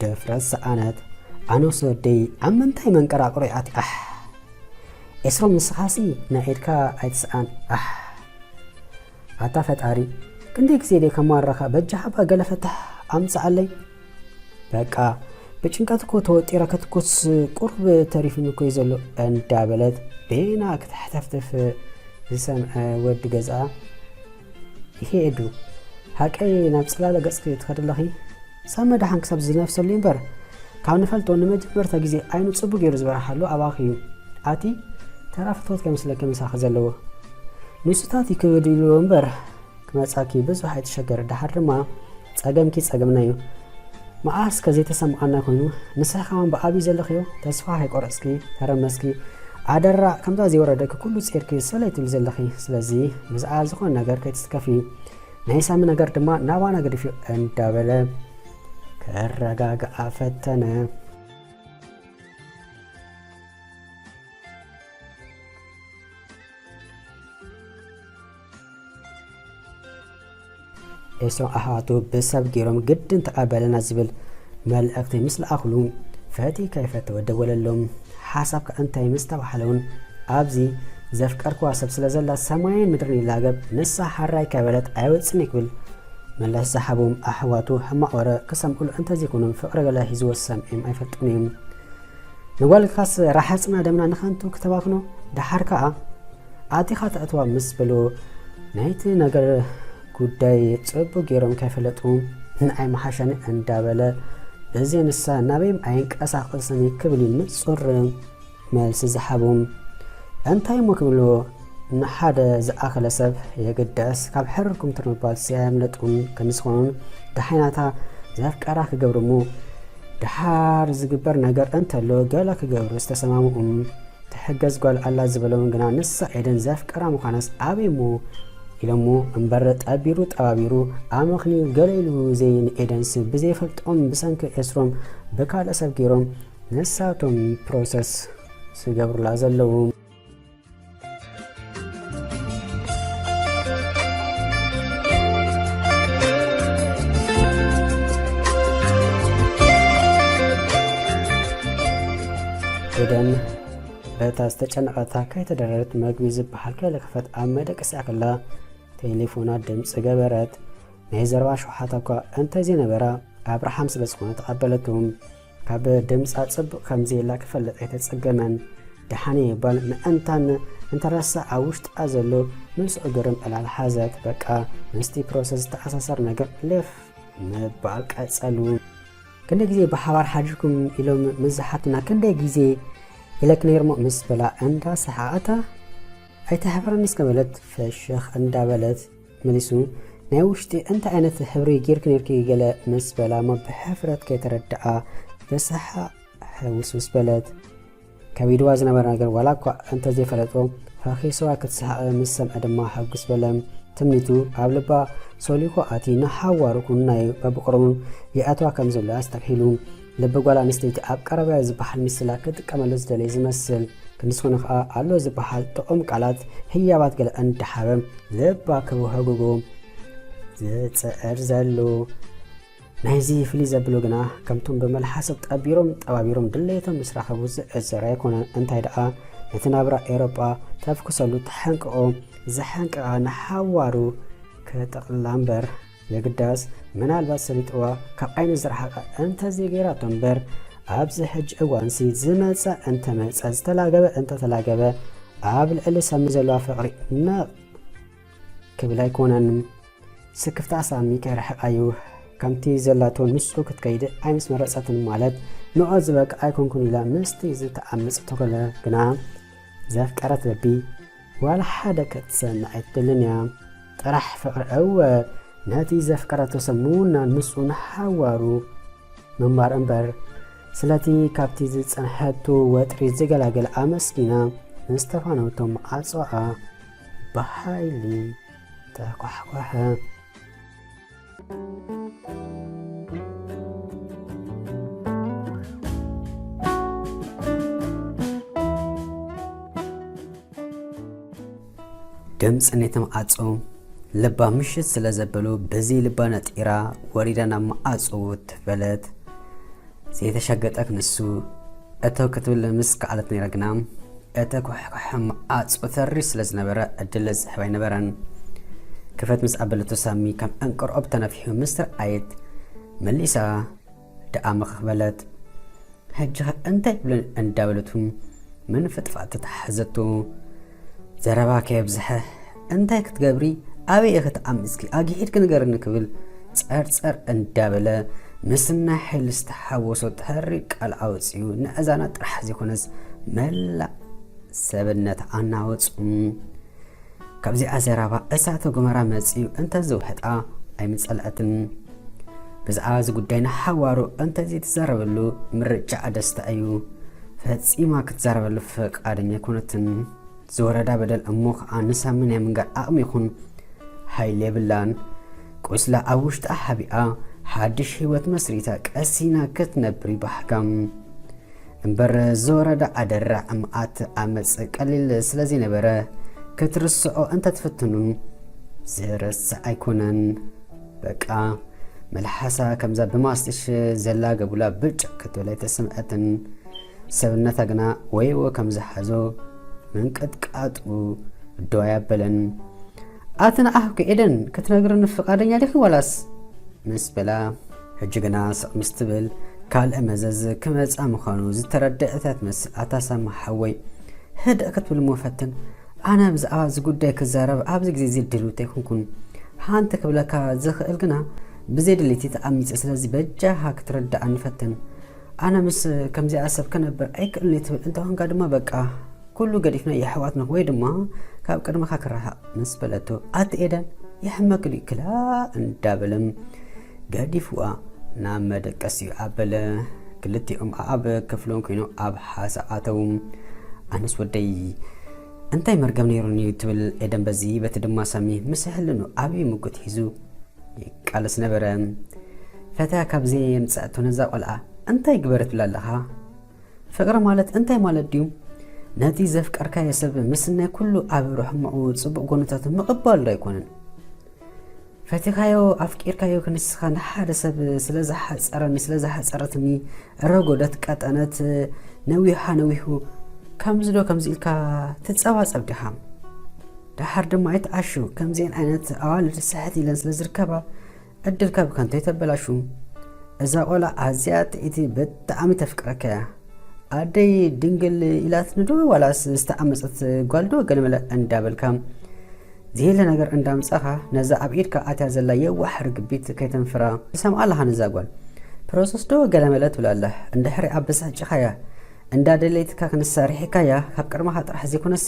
ድፍረት ሰኣነት። ኣነስ ወደይ ኣብ ምንታይ መንቀራቕሮ ይኣቲ? ኣሕ! ኤስሮም ንስኻሲ ናይ ኢድካ ኣይትስኣን። ኣሕ! ኣታ ፈጣሪ፣ ክንደይ ግዜ ደይ ከማረኻ፣ በጃኻ እባ ገለ ፈታሕ ኣምጽኣለይ። በቃ ብጭንቀት እኮ ተወጢረ ክትኩስ ቁሩብ ተሪፉኒ እኮ እዩ ዘሎ፣ እንዳበለት ቤና ክትሕተፍትፍ ዝሰምዐ ወዲ ገዝኣ፣ ይሄ ኤዱ፣ ሓቀይ ናብ ጽላለ ገጽኪ ትኸዲ ኣለኺ? ሳሚ ደሓን ክሳብ ዝነፍሰሉ እምበር፣ ካብ ንፈልጦ ንመጀመርታ ግዜ ዓይኑ ጽቡቕ ገይሩ ዝበርሃሉ ኣባኺ እዩ። ኣቲ ተራ ፍትወት ከይመስለኪ ምሳኺ ዘለዎ። ንሱታት ይክብድ ኢልዎ እምበር፣ ክመጻኪ ብዙሕ ኣይትሸገሪ። ደሓር ድማ ጸገምኪ ጸገምና እዩ። መዓስ ከ ዘይተሰምዓና ኮይኑ፣ ንስኺ ከማን ብኣብዩ ዘለኽዮ ተስፋ ከይቆረጽኪ፣ ተረመስኪ፣ ኣደራ ከምዛ ዘይወረደኪ ኩሉ ጼርኪ ሰለይ ትብሊ ዘለኺ። ስለዚ ብዛዕባ ዝኾነ ነገር ከይትስከፊ። ናይ ሳሚ ነገር ድማ ናባና ገዲፍዮ እንዳበለ ከረጋግኣ ፈተነ። ኤስሮም ኣሕዋቱ ብሰብ ገይሮም ግድን ተቐበለና ዝብል መልእኽቲ ምስ ለኣኽሉ፣ ፈትዩ ከይፈተወ ደወለሎም። ሓሳብካ እንታይ ምስ ተባህለ እውን ኣብዚ ዘፍቀርክዋ ሰብ ስለ ዘላ ሰማይን ምድርን ይላገብ፣ ንሳ ሓራይ ከይበለት ኣይወፅን ክብል ምላሽ ዝሃቦም ኣሕዋቱ ሕማቕ ወረ ክሰምዕሉ እንተዘይኮኖም ፍቕሪ ገለ ሂዝዎ ሰምዒም ኣይፈልጡን እዮም። ንጓልካስ ራሕፅና ደምና ንኸንቱ ክተባኽኖ ደሓር ከኣ ኣቲኻ ተእትዋ ምስ በሎ ናይቲ ነገር ጉዳይ ጽቡቕ ገይሮም ከይፈለጡ ንኣይ መሓሸኒ እንዳበለ እዚ ንሳ ናበይም ኣይንቀሳቐስን ክብል እዩ ንጹር መልሲ ዝሃቦም። እንታይ እሞ ክብልዎ ንሓደ ዝኣኸለ ሰብ የግዳስ ካብ ሕርርኩም ትርምባል ስያምለጡን ከምዝኾኑን ደሓይናታ ዘፍቀራ ክገብሩ እሞ ደሓር ዝግበር ነገር እንተሎ ገለ ክገብሩ ዝተሰማምኡም ትሕገዝ ጓል ኣላ ዝበሎም ግና ንሳ ኤደን ዘፍቀራ ምዃናስ ኣበይ እሞ ኢሎሞ እምበር ጠቢሩ ጠባቢሩ ኣመኽንዩ ገለ ኢሉ ዘይንኤደንስ ብዘይፈልጦም ብሰንኪ ኤስሮም ብካልእ ሰብ ገይሮም ንሳቶም ፕሮሰስ ዝገብሩላ ዘለዉ። ኤደን በታ ዝተጨነቐታ ከይተደረረት መግቢ ዝበሃል ከይለከፈት ኣብ መደቀሲኣ ከላ ቴሌፎና ድምፂ ገበረት። ናይ ዘረባ ሸውሓታ እኳ እንተዘይነበራ ኣብርሃም ስለ ዝኾነ ተቐበለቱ። ካብ ድምፃ ጽቡቕ ከም ዘየላ ክፈልጥ ኣይተጸገመን። ደሓን እየ ጓል ምእንታን እንተረሳ ኣብ ውሽጣ ዘሎ ንሱ እግርን ዕላል ሓዘት። በቃ ምስቲ ፕሮሰስ ዝተኣሳሰር ነገር ሌፍ ምባል ቀጸሉ። ክንደይ ግዜ ብሓባር ሓዲርኩም ኢሎም ምስ ዝሓቱና ክንደይ ግዜ ኢለክ ነይርሞ ምስ በላ እንዳ ሰሓቐታ ኣይተሕፍረኒ እስከ በለት ፈሸኽ እንዳበለት መሊሱ። ናይ ውሽጢ እንታይ ዓይነት ሕብሪ ጌርኪ ኔርኪ ገለ ምስ በላ እሞ ብሕፍረት ከይተረድኣ ብሰሓቕ ሕውስውስ በለት። ከቢድዋ ዝነበረ ነገር ዋላ እኳ እንተዘይፈለጦ ፈኺስዋ ክትስሓቕ ምስ ሰምዐ ድማ ሕጉስ በለ። ትምኒቱ ኣብ ልባ ሶሊኹ ኣቲ ንሓዋሩ ኩናይ በብቕርቡን ይኣትዋ ከም ዘሎ ኣስተብሂሉ። ልቢ ጓል ኣንስተይቲ ኣብ ቀረባዮ ዝበሃል ምስላ ክጥቀመሉ ዝደለየ ዝመስል። ክንስኹነ ኸኣ ኣሎ ዝበሃል ጥዑም ቃላት ህያባት ገለ እንዳሓበ ልባ ክብህጉጉ ዝጽዕር ዘሎ። ናይዚ ፍልይ ዘብሎ ግና ከምቶም ብመልሓሶም ጠቢሮም ጠባቢሮም ድሌቶም ምስ ረኸቡ ዝእዘር ኣይኮነን። እንታይ ደኣ ነቲ ናብራ ኤውሮጳ ተፍኩሰሉ ተሓንቅቖ ዘሓንቀቓ ንሓዋሩ ክጥቕልላ እምበር የግዳስ ምናልባት ሰሊጥዋ ካብ ዓይኑ ዝረሓቐ እንተዘይገይራቶ እምበር ኣብዚ ሕጂ እዋንሲ ዝመጸ እንተመጸ ዝተላገበ እንተተላገበ ኣብ ልዕሊ ሳሚ ዘለዋ ፍቕሪ ነቕ ክብል ኣይኮነን። ስክፍታ ሳሚ ከይርሕቓ እዩ። ከምቲ ዘላቶ ንሱ ክትከይድ ኣይምስ መረጸትን ማለት ንኦ ዝበቅዕ ኣይኮንኩን ኢላ ምስቲ ዝተኣምጽ ተኮለ ግና ዘፍቀረት ልቢ ዋላ ሓደ ክትሰምዕ ኣይትደልን እያ። ጥራሕ ፍቕሪ እወ ነቲ ዘፍቀረቶ ሰብ ምውናን ምስኡ ንሓዋሩ ምንባር እምበር። ስለቲ ካብቲ ዝጸንሐቱ ወጥሪ ዝገላገል ኣመስጊና ንስተፋኖ ቶም ዓጽዋኣ ብሓይሊ ተኳሕኳሐ። ድምፂ ነቲ መዓፁ ልባ ምሽት ስለ ዘበሉ፣ በዚ ልባ ነጢራ ወሪዳ ናብ መዓፁ ትፈለት። ዘይተሸገጠ ክንሱ እተው ክትብል ምስ ከኣለት ነይራ፣ ግና እቲ ኩሕኩሕ መዓፁ ተሪር ስለ ዝነበረ ዕድል ዝህብ ኣይነበረን። ክፈት ምስ ኣበለቶ፣ ሳሚ ከም ዕንቅርዖ ተነፊሑ ምስ ረኣየት፣ መሊሳ ደኣ ምኽኽ በለት። ሕጂ ኸ እንታይ ክብለን እንዳበለቱ ምንፍጥፋጥ ተታሓዘቶ። ዘረባ ከየብዝሐ፣ እንታይ ክትገብሪ፣ ኣበይ ኢኺ ተዓሚፅኪ፣ ኣግሒድኪ ንገርኒ ክብል ጸርጸር እንዳበለ፣ ምስ ናይ ሓይሊ ዝተሓወሶ ተሪር ቃል ኣውጺኡ፣ ንእዛና ጥራሕ ዘይኮነስ መላእ ሰብነታ ኣናወጹ። ካብዚኣ ዘረባ እሳተ ጎመራ መጺኡ እንተዝውሕጣ ኣይምጸልአትን። ብዛዕባ እዚ ጉዳይ ንሓዋሩ እንተዘይትዛረበሉ ምርጫኣ ደስታ እዩ። ፈጺማ ክትዛረበሉ ፈቃደኛ ኣይኮነትን። ዝወረዳ በደል እሞ ኸኣ ንሳሚ ናይ ምንጋር ዓቕሚ ይኹን ሓይሊ የብላን። ቁስላ ኣብ ውሽጣ ሓቢኣ ሓድሽ ህይወት መስሪታ ቀሲና ክትነብር ይባህጋም። እምበር ዝወረዳ ኣደራዕ መዓት ዓመጽ ቀሊል ስለ ዘይነበረ፣ ክትርስዖ እንተትፍትኑን ዝረስዕ ኣይኮነን። በቃ፣ መልሓሳ ከምዛ ብማስትሽ ዘላገቡላ ብጭቕ ክትብል ኣይተሰምዐትን። ሰብነታ ግና ወይዎ ከም ዝሓዞ ምንቅጥቃጡ ደው ኣያበለን። ኣቲ ንዓኺ ኤደን ክትነግርኒ ፍቓደኛ ዲኺ ዋላስ? ምስ በላ፣ ሕጂ ግና ስቕ ምስ ትብል፣ ካልእ መዘዝ ክመጻ ምዃኑ ዝተረደአት እያ ትመስል። ኣታ ሳማ ሓወይ፣ ህድእ ክትብል እሞ ፈትን። ኣነ ብዛዕባ እዚ ጉዳይ ክዛረብ ኣብዚ ግዜ እዚ ድልውቲ ኣይኮንኩን። ሓንቲ ክብለካ ዝኽእል ግና፣ ብዘይ ድሌቲ ተዓሚጸ፣ ስለዚ በጃኻ ክትርድኣኒ ፈትን። ኣነ ምስ ከምዚኣ ሰብ ክነብር ኣይክእልን እየ ትብል እንተኾንካ ድማ በቃ፣ ኩሉ ገዲፍና የሕዋትና ወይ ድማ ካብ ቅድመኻ ክረሓቕ ምስ በለቶ፣ ኣቲ ኤደን፣ ይሕመኪ ድዩ ክላ እንዳበለ ገዲፍዋ ናብ መደቀሲኡ ኣበለ። ክልቲኦም ኣብ ክፍሎም ኮይኖም ኣብ ሓሳብ ኣተዉ። ኣነስ ወደይ እንታይ መርገም ነይሩኒ እዩ ትብል ኤደን በዚ፣ በቲ ድማ ሳሚ ምስ ሕልኑ ዓብዪ ምጉት ሒዙ ይቃለስ ነበረ። ፈትያ ካብ ዘየምጽኣቶ ነዛ ቆልዓ እንታይ ግበሪ ትብላ ኣለኻ? ፍቕሪ ማለት እንታይ ማለት ድዩ? ነቲ ዘፍቀርካዮ ሰብ ምስናይ ኩሉ ኣብ ርሕምኡ ጽቡቕ ጎነታቱ ምቕባል ዶ ኣይኮነን? ፈቲኻዮ፣ ኣፍቂርካዮ፣ ክንስኻ ንሓደ ሰብ ስለ ዝሓጸረኒ፣ ስለ ዝሓጸረትኒ፣ ረጎደት፣ ቀጠነት፣ ነዊሓ፣ ነዊሑ፣ ከምዚ ዶ ከምዚ ኢልካ ትጸባጸብ ዲኻ? ደሓር ድማ ኣይትዓሹ፣ ከምዚአን ዓይነት ኣዋልድ ስሕት ኢለን ስለ ዝርከባ፣ ዕድልካ ብከንቱ ኣይተበላሹ። እዛ ቆልዓ ኣዝያ ጥዕይቲ፣ ብጣዕሚ ተፍቅረካ እያ። ኣደይ ድንግል ኢላትኒ ዶ ዋላስ ዝተዓመጸት ጓል ዶ ገለመለ እንዳበልካ፣ ዘየለ ነገር እንዳምጻኻ፣ ነዛ ኣብ ኢድካ ኣትያ ዘላ የዋሕ ርግቢት ከይተንፍራ ትሰምዓ ኣለኻ። ነዛ ጓል ፕሮሰስ ዶ ገለመለ ትብላ ኣላ። እንድሕሪ ኣበሳጭኻያ፣ እንዳደለይትካ ክንሳ ርሒካያ፣ ካብ ቅድመኻ ጥራሕ ዘይኮነሲ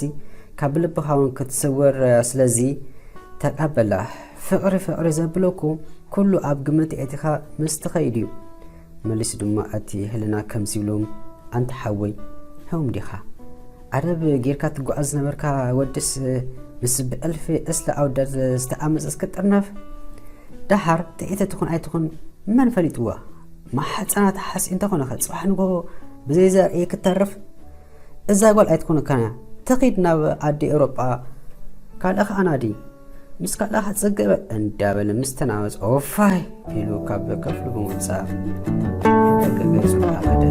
ካብ ልብኻ እውን ክትስወር። ስለዚ ተቐበላ። ፍቕሪ ፍቕሪ ዘብለኩ ኩሉ ኣብ ግምት ኣእቲኻ ምስ ትኸይድ እዩ። መሊሱ ድማ እቲ ህልና ከምዚ ይብሎ፣ ኣንታ ሓወይ፣ ህሙም ዲኻ? ኣደብ ጌርካ ትጓዓዝ ዝነበርካ ወድስ ምስ ብእልፊ እስለ ኣውዳድ ዝተኣመጸስ ክትጥርነፍ? ደሓር ጥዒቲ ትኹን ኣይትኹን መን ፈሊጥዋ? ማሕጸና ተሓሲ እንተኾነ ኸ ጽባሕ ንግሆ ብዘይ ዘርኢ ክትተርፍ? እዛ ጓል ኣይትኾነካን እያ። ትኺድ ናብ ዓዲ ኤውሮጳ፣ ካልእ ኸኣ ናዲ። ምስ ካልእ ኸኣ ጽግእ በል እንዳበለ ምስ ተናወጸ፣ ኦፋይ ኢሉ ካብ ክፍሉ ብምውጻእ ገገጹ ኣኸደ።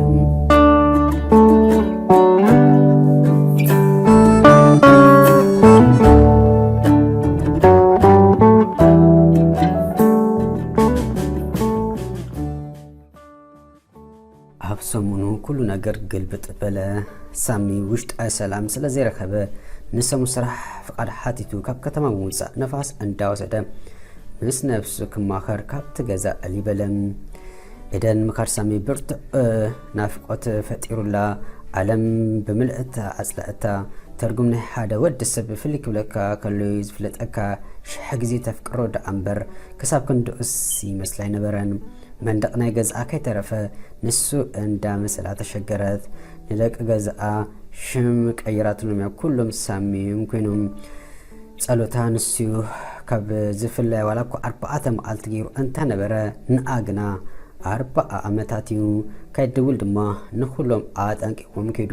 ኣብ ሰሙኑ ኩሉ ነገር ግልብጥ በለ። ሳሚ ውሽጣዊ ሰላም ስለ ዘይረኸበ፣ ንሰሙ ስራሕ ፍቓድ ሓቲቱ ካብ ከተማ ብምውጻእ ነፋስ እንዳወሰደ ምስ ነብሱ ክማኸር ካብቲ ገዛ ዕልይ በለ። ኤደን ምኻድ ሳሚ ብርቱዕ ናፍቖት ፈጢሩላ፣ ዓለም ብምልእታ ኣጽለኣታ። ትርጉም ናይ ሓደ ወዲ ሰብ ፍልይ ክብለካ ከሎ እዩ ዝፍለጠካ። ሽሕ ግዜ ተፍቅሮ ደኣ እምበር ክሳብ ክንድኡስ ይመስላ ኣይነበረን። መንደቕ ናይ ገዝኣ ከይተረፈ ንሱ እንዳመሰላ ተሸገረት። ንደቂ ገዝኣ ሽም ቀይራትሎም እያ። ኩሎም ሳሚ እዮም ኮይኖም። ጸሎታ ንሱዩ ካብ ዝፍለያ ዋላ እኳ ኣርባዕተ መዓልቲ ገይሩ እንተነበረ፣ ንኣ ግና ኣርባዓ ዓመታት እዩ። ከይድውል ድማ ንኹሎም ኣጠንቂቖም ከይዱ።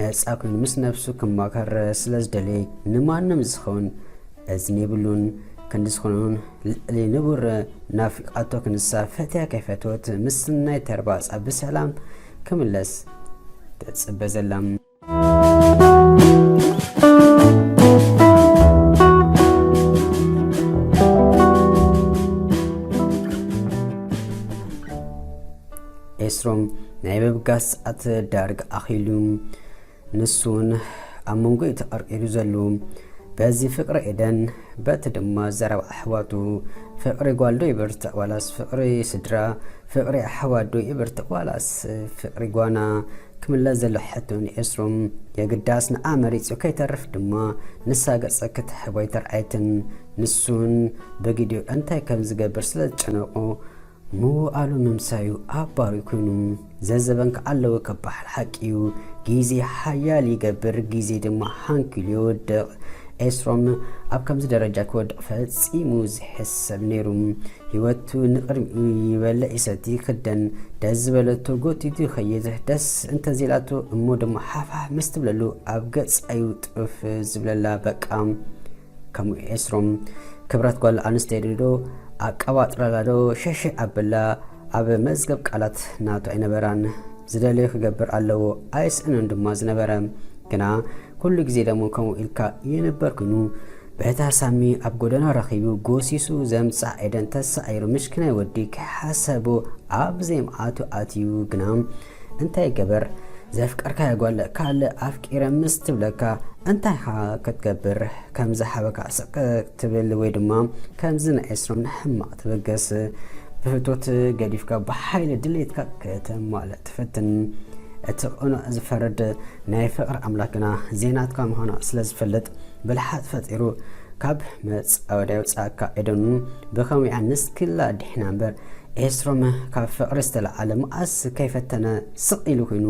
ነጻ ኮይኑ ምስ ነብሱ ክማኸር ስለ ዝደለየ፣ ንማንም ዝኸውን እዝኒ የብሉን። ክንዲ ዝኾነውን ልዕሊ ንቡር ናፊቓቶ ክንሳ ፈትያ ከይፈትወት ምስ ናይ ተርባጻ ብሰላም ክምለስ ትጽበ ዘላ። ኤስሮም ናይ ምብጋስ ሰዓት ዳርጋ ኣኺሉ። ንሱ እውን ኣብ መንጎ እዩ ተቐርቂሩ ዘሎ። በዚ ፍቕሪ ኤደን፣ በቲ ድማ ዘረባ ኣሕዋቱ፣ ፍቕሪ ጓል ዶ ይበርትዕ ዋላስ ፍቕሪ ስድራ፣ ፍቕሪ ኣሕዋት ዶ ይበርትዕ ዋላስ ፍቕሪ ጓና ክምለስ ዘሎ ሕቶ ንኤስሮም የግዳስ ንዓ መሪጹ ከይተርፍ ድማ ንሳ ገጸ ክትሕቦ ኣይተርኣየትን። ንሱን በጊዲዮ እንታይ ከም ዝገብር ስለ ዝጨነቆ ምውኣሉ ምምሳዩ ኣብ ባርኡ ኮይኑ ዘዘበንካ ኣለዎ ክበሃል ሓቂ እዩ። ግዜ ሓያል ይገብር፣ ግዜ ድማ ሓንኪሉ የወድቕ። ኤስሮም ኣብ ከምዚ ደረጃ ክወድቕ ፈጺሙ ዝሕሰብ ነይሩ። ህይወቱ ንቕድሚኡ ይበልዕ ይሰቲ ይኽደን፣ ደስ ዝበለቶ ጎቲቱ ይኸይድ፣ ደስ እንተዘይላቶ እሞ ድማ ሓፋሕ ምስ ትብለሉ ኣብ ገጻዩ ጥፍ ዝብለላ በቃ። ከምኡ ኤስሮም ክብረት ጓል ኣንስተይቲ ዶ ኣቀባጥረላ ዶ ሸሸ ኣበላ ኣብ መዝገብ ቃላት ናቱ ኣይነበራን። ዝደለዮ ክገብር ኣለዎ ኣይስእንን ድማ ዝነበረ። ግና ኩሉ ግዜ ደሞ ከምኡ ኢልካ ይንበር ኮይኑ በታ ሳሚ ኣብ ጎደና ረኺቡ ጎሲሱ ዘምጻ ኤደን ተሳዒሩ ምሽክናይ ወዲ ክሓሰቦ ኣብ ዘይምዓቱ ኣትዩ ግና እንታይ ገበር ዘፍቀርካዮ ጓል ካልእ ኣፍቂረ ምስ ትብለካ እንታይ ኢኻ ክትገብር? ከም ዝሓበካ ስቅ ትብል ወይ ድማ ከምዚ ንኤስሮም ንሕማቕ ትብገስ ብፍቶት ገዲፍካ ብሓይሊ ድሌትካ ከተማልእ ትፍትን። እቲ ቅኑዕ ዝፈርድ ናይ ፍቕሪ ኣምላክ ግና ዘይናትካ ምዃና ስለ ዝፈልጥ ብልሓት ፈጢሩ ካብ መጻወድያ የውጽኣካ። ኤደን ብኸምኡ እያ ንስክላ ዲሕና እምበር ኤስሮም ካብ ፍቕሪ ዝተለዓለ መኣስ ከይፈተነ ስቕ ኢሉ ኮይኑ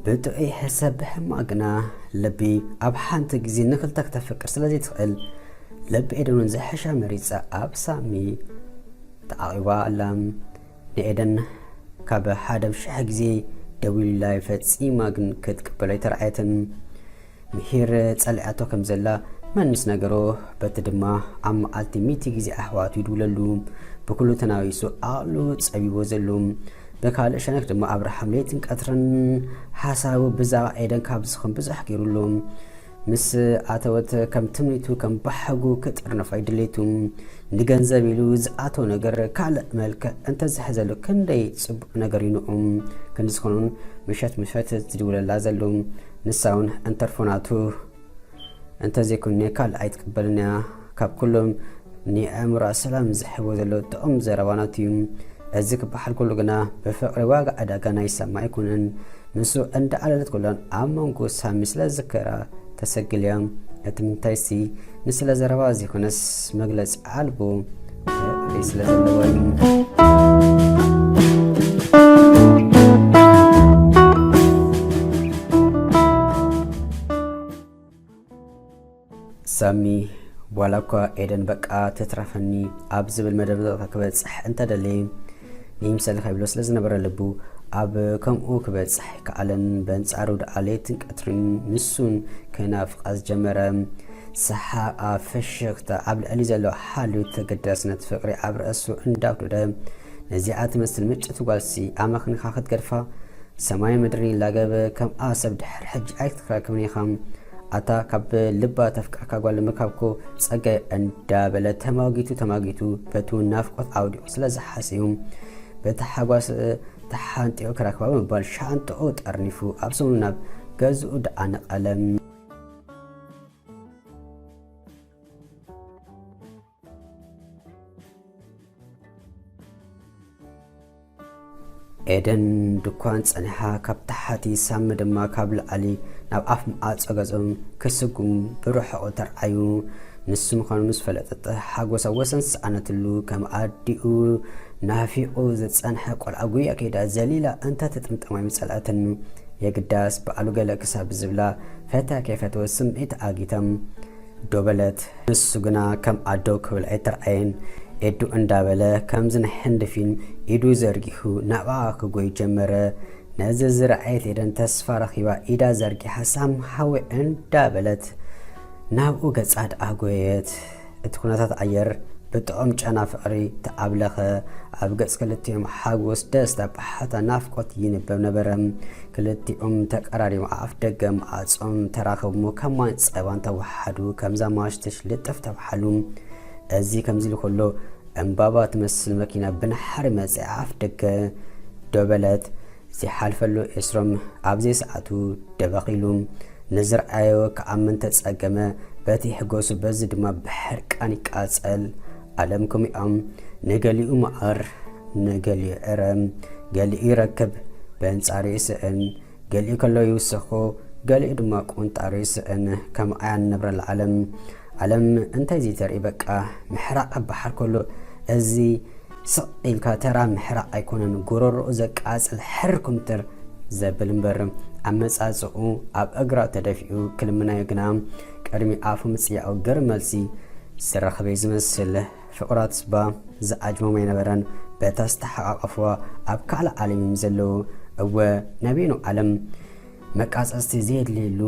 ብጥዑይ ሕሰብ ብሕማቕ ግና ልቢ ኣብ ሓንቲ ግዜ ንክልተ ክተፍቅር ስለ ዘይትኽእል ልቢ ኤደን እውን ዝሕሻ መሪጻ ኣብ ሳሚ ተዓቒባ ኣላ። ንኤደን ካብ ሓደ ብ ሽሕ ግዜ ደዊሉላ ፈጺማ ግን ክትቅበሎ ኣይተርኣየትን። ምሂር ጸሊኣቶ ከም ዘላ መን ምስ ነገሮ፣ በቲ ድማ ኣብ መዓልቲ ሚእቲ ግዜ ኣሕዋቱ ይድውለሉ። ብኩሉ ተናዊሱ ዓቕሉ ጸቢቦ ዘሎ። ብካልእ ሸነክ ድማ ኣብርሃም ለይትን ቀትርን ሓሳቡ ብዛዕባ ኤደን ካብ ዝኹን ብዙሕ ገይሩሉ። ምስ ኣተወት ከም ትምኒቱ ከም ባሕጉ ክጥርንፎ ኣይድሌቱ። ንገንዘብ ኢሉ ዝኣተወ ነገር ካልእ መልክዕ እንተዝሕዘሉ ክንደይ ጽቡቕ ነገር እዩ ንዑ። ክንዲ ዝኾኑን ምሸት ምሸት ዝድውለላ ዘሎ ንሳ እውን እንተርፎ ናቱ እንተዘይኮነ ካልእ ኣይትቅበልን እያ። ካብ ኩሎም ንኣእምሮኣ ሰላም ዝሕቦ ዘሎ ጥዑም ዘረባ ናቱ እዩ። እዚ ክበሃል ከሎ ግና ብፍቕሪ ዋጋ ዕዳጋ ናይ ሳሚ ኣይኮነን። ንሱ እንዳዓለለት ከሎን ኣብ መንጎ ሳሚ ስለ ዝዝከራ ተሰግል እያ። እቲ ምንታይሲ ንስለ ዘረባ ዘይኮነስ መግለጺ ኣልቦ ፍቕሪ ስለ ዘለዎ እዩ። ሳሚ ዋላ እኳ ኤደን በቃ ትትረፈኒ ኣብ ዝብል መደምደምታ ክበጽሕ እንተደለየ ንይምሰልኻ ይብሎ ስለ ዝነበረ ልቡ ኣብ ከምኡ ክበጽሕ ኣይከኣለን። በንጻሩ ደኣ ለይትን ቀትርን ንሱን ክናፍቓ ዝጀመረ። ሰሓቓ ፍሽኽታ ኣብ ልዕሊ ዘሎ ሓልዮት ተገዳስነት ፍቕሪ ኣብ ርእሱ እንዳውደደ ነዚኣ ትመስል ምጭቲ ጓልሲ ኣመኽኒኻ ክትገድፋ ሰማይ ምድሪ ይላገብ። ከምኣ ሰብ ድሕሪ ሕጂ ኣይክትረክብን ኢኻ። ኣታ ካብ ልባ ተፍቅረካ ጓል ምርካብኮ ጸጋይ እንዳበለ ተማጊቱ ተማጊቱ በቱ ናፍቆት ኣውዲቑ ስለ ዝሓስዩ በቲ ሓጓስ ተሓንጢቑ ክረክባ ብምባል ሻንጥኡ ጠርኒፉ ኣብ ሰሙኑ ናብ ገዝኡ ደኣ ነቐለ። ኤደን ድኳን ጸኒሓ ካብ ታሕቲ ሳሚ ድማ ካብ ላዕሊ ናብ ኣፍ ማዕጾ ገጾም ክስጉም ብርሑቑ ተርኣዩ። ንሱ ምዃኑ ምስ ፈለጠት ሓጎሳ ወሰን ዝሰኣነትሉ ከም ኣዲኡ ናፊቑ ዝጸንሐ ቆልዓ ጉያ ከይዳ ዘሊላ እንተትጥምጠማ ኣይምጸልኣትን። የግዳስ በዓሉ ገለ ክሳብ ዝብላ ፈትያ ከይፈተወት ስምዒት ኣጊታ ዶ በለት። ንሱ ግና ከም ኣዶ ክብል ኣይተርኣየን። ኤዱ እንዳበለ ከምዚ ናይ ህንዲ ፊልም ኢዱ ዘርጊሑ ናብኣ ክጎይ ጀመረ። ነዚ ዝረኣየት ኤደን ተስፋ ረኺባ ኢዳ ዘርጊሓ ሳም ሓወይ እንዳበለት ናብኡ ገጻ ደኣ ጎየት። እቲ ኩነታት ኣየር ብጥዑም ጨና ፍቕሪ ተኣብለኸ። ኣብ ገጽ ክልቲኦም ሓጎስ፣ ደስታ፣ ብሓታ፣ ናፍቆት ይንበብ ነበረ። ክልቲኦም ተቀራሪቦም ኣፍ ደገ ማዕጾም ተራኸቡ። ከም ማይን ጸባን ተወሓዱ። ከምዛ ማሽትሽ ልጥፍ ተባሓሉ። እዚ ከምዚ ኢሉ ከሎ፣ ዕምባባ ትመስል መኪና ብንሓሪ መጺኣ ኣፍ ደገ ደው በለት። ዘይሓልፈሉ ኤስሮም ኣብ ዘይሰዓቱ ደበኺሉ። ንዝረኣዮ ክኣምን ተጸገመ። በቲ ሕጎሱ በዚ ድማ ብሕርቃን ይቃጸል። ዓለም ከሚኦም፣ ንገሊኡ መዓር፣ ንገሊኡ ዕረ፣ ገሊኡ ይረክብ፣ በንጻሩ ይስእን፣ ገሊኡ ከሎ ይውስኹ፣ ገሊኡ ድማ ቁንጣሩ ይስእን። ከምኣ እያ ንነብረላ ዓለም። ዓለም እንታይ ዘይተርኢ በቃ። ምሕራቕ ክበሃል ከሎ እዚ ስቕ ኢልካ ተራ ምሕራቕ ኣይኮነን፣ ጎረሮኡ ዘቃጽል ሕር ኩምትር ዘብል እምበር፣ ኣመጻጽኡ ኣብ እግራ ተደፊኡ ክልምናዮ ግና ቅድሚ ኣፉ ምጽያቑ ግርም መልሲ ዝረኸበ እዩ ዝመስል። ፍቑራት እባ ዝዓጅቦም ኣይነበረን። በታ ዝተሓቓቐፍዋ ኣብ ካልእ ዓለም እዮም ዘለዉ። እወ፣ ናበየኑ ዓለም? መቃጸጽቲ ዘየድልየሉ፣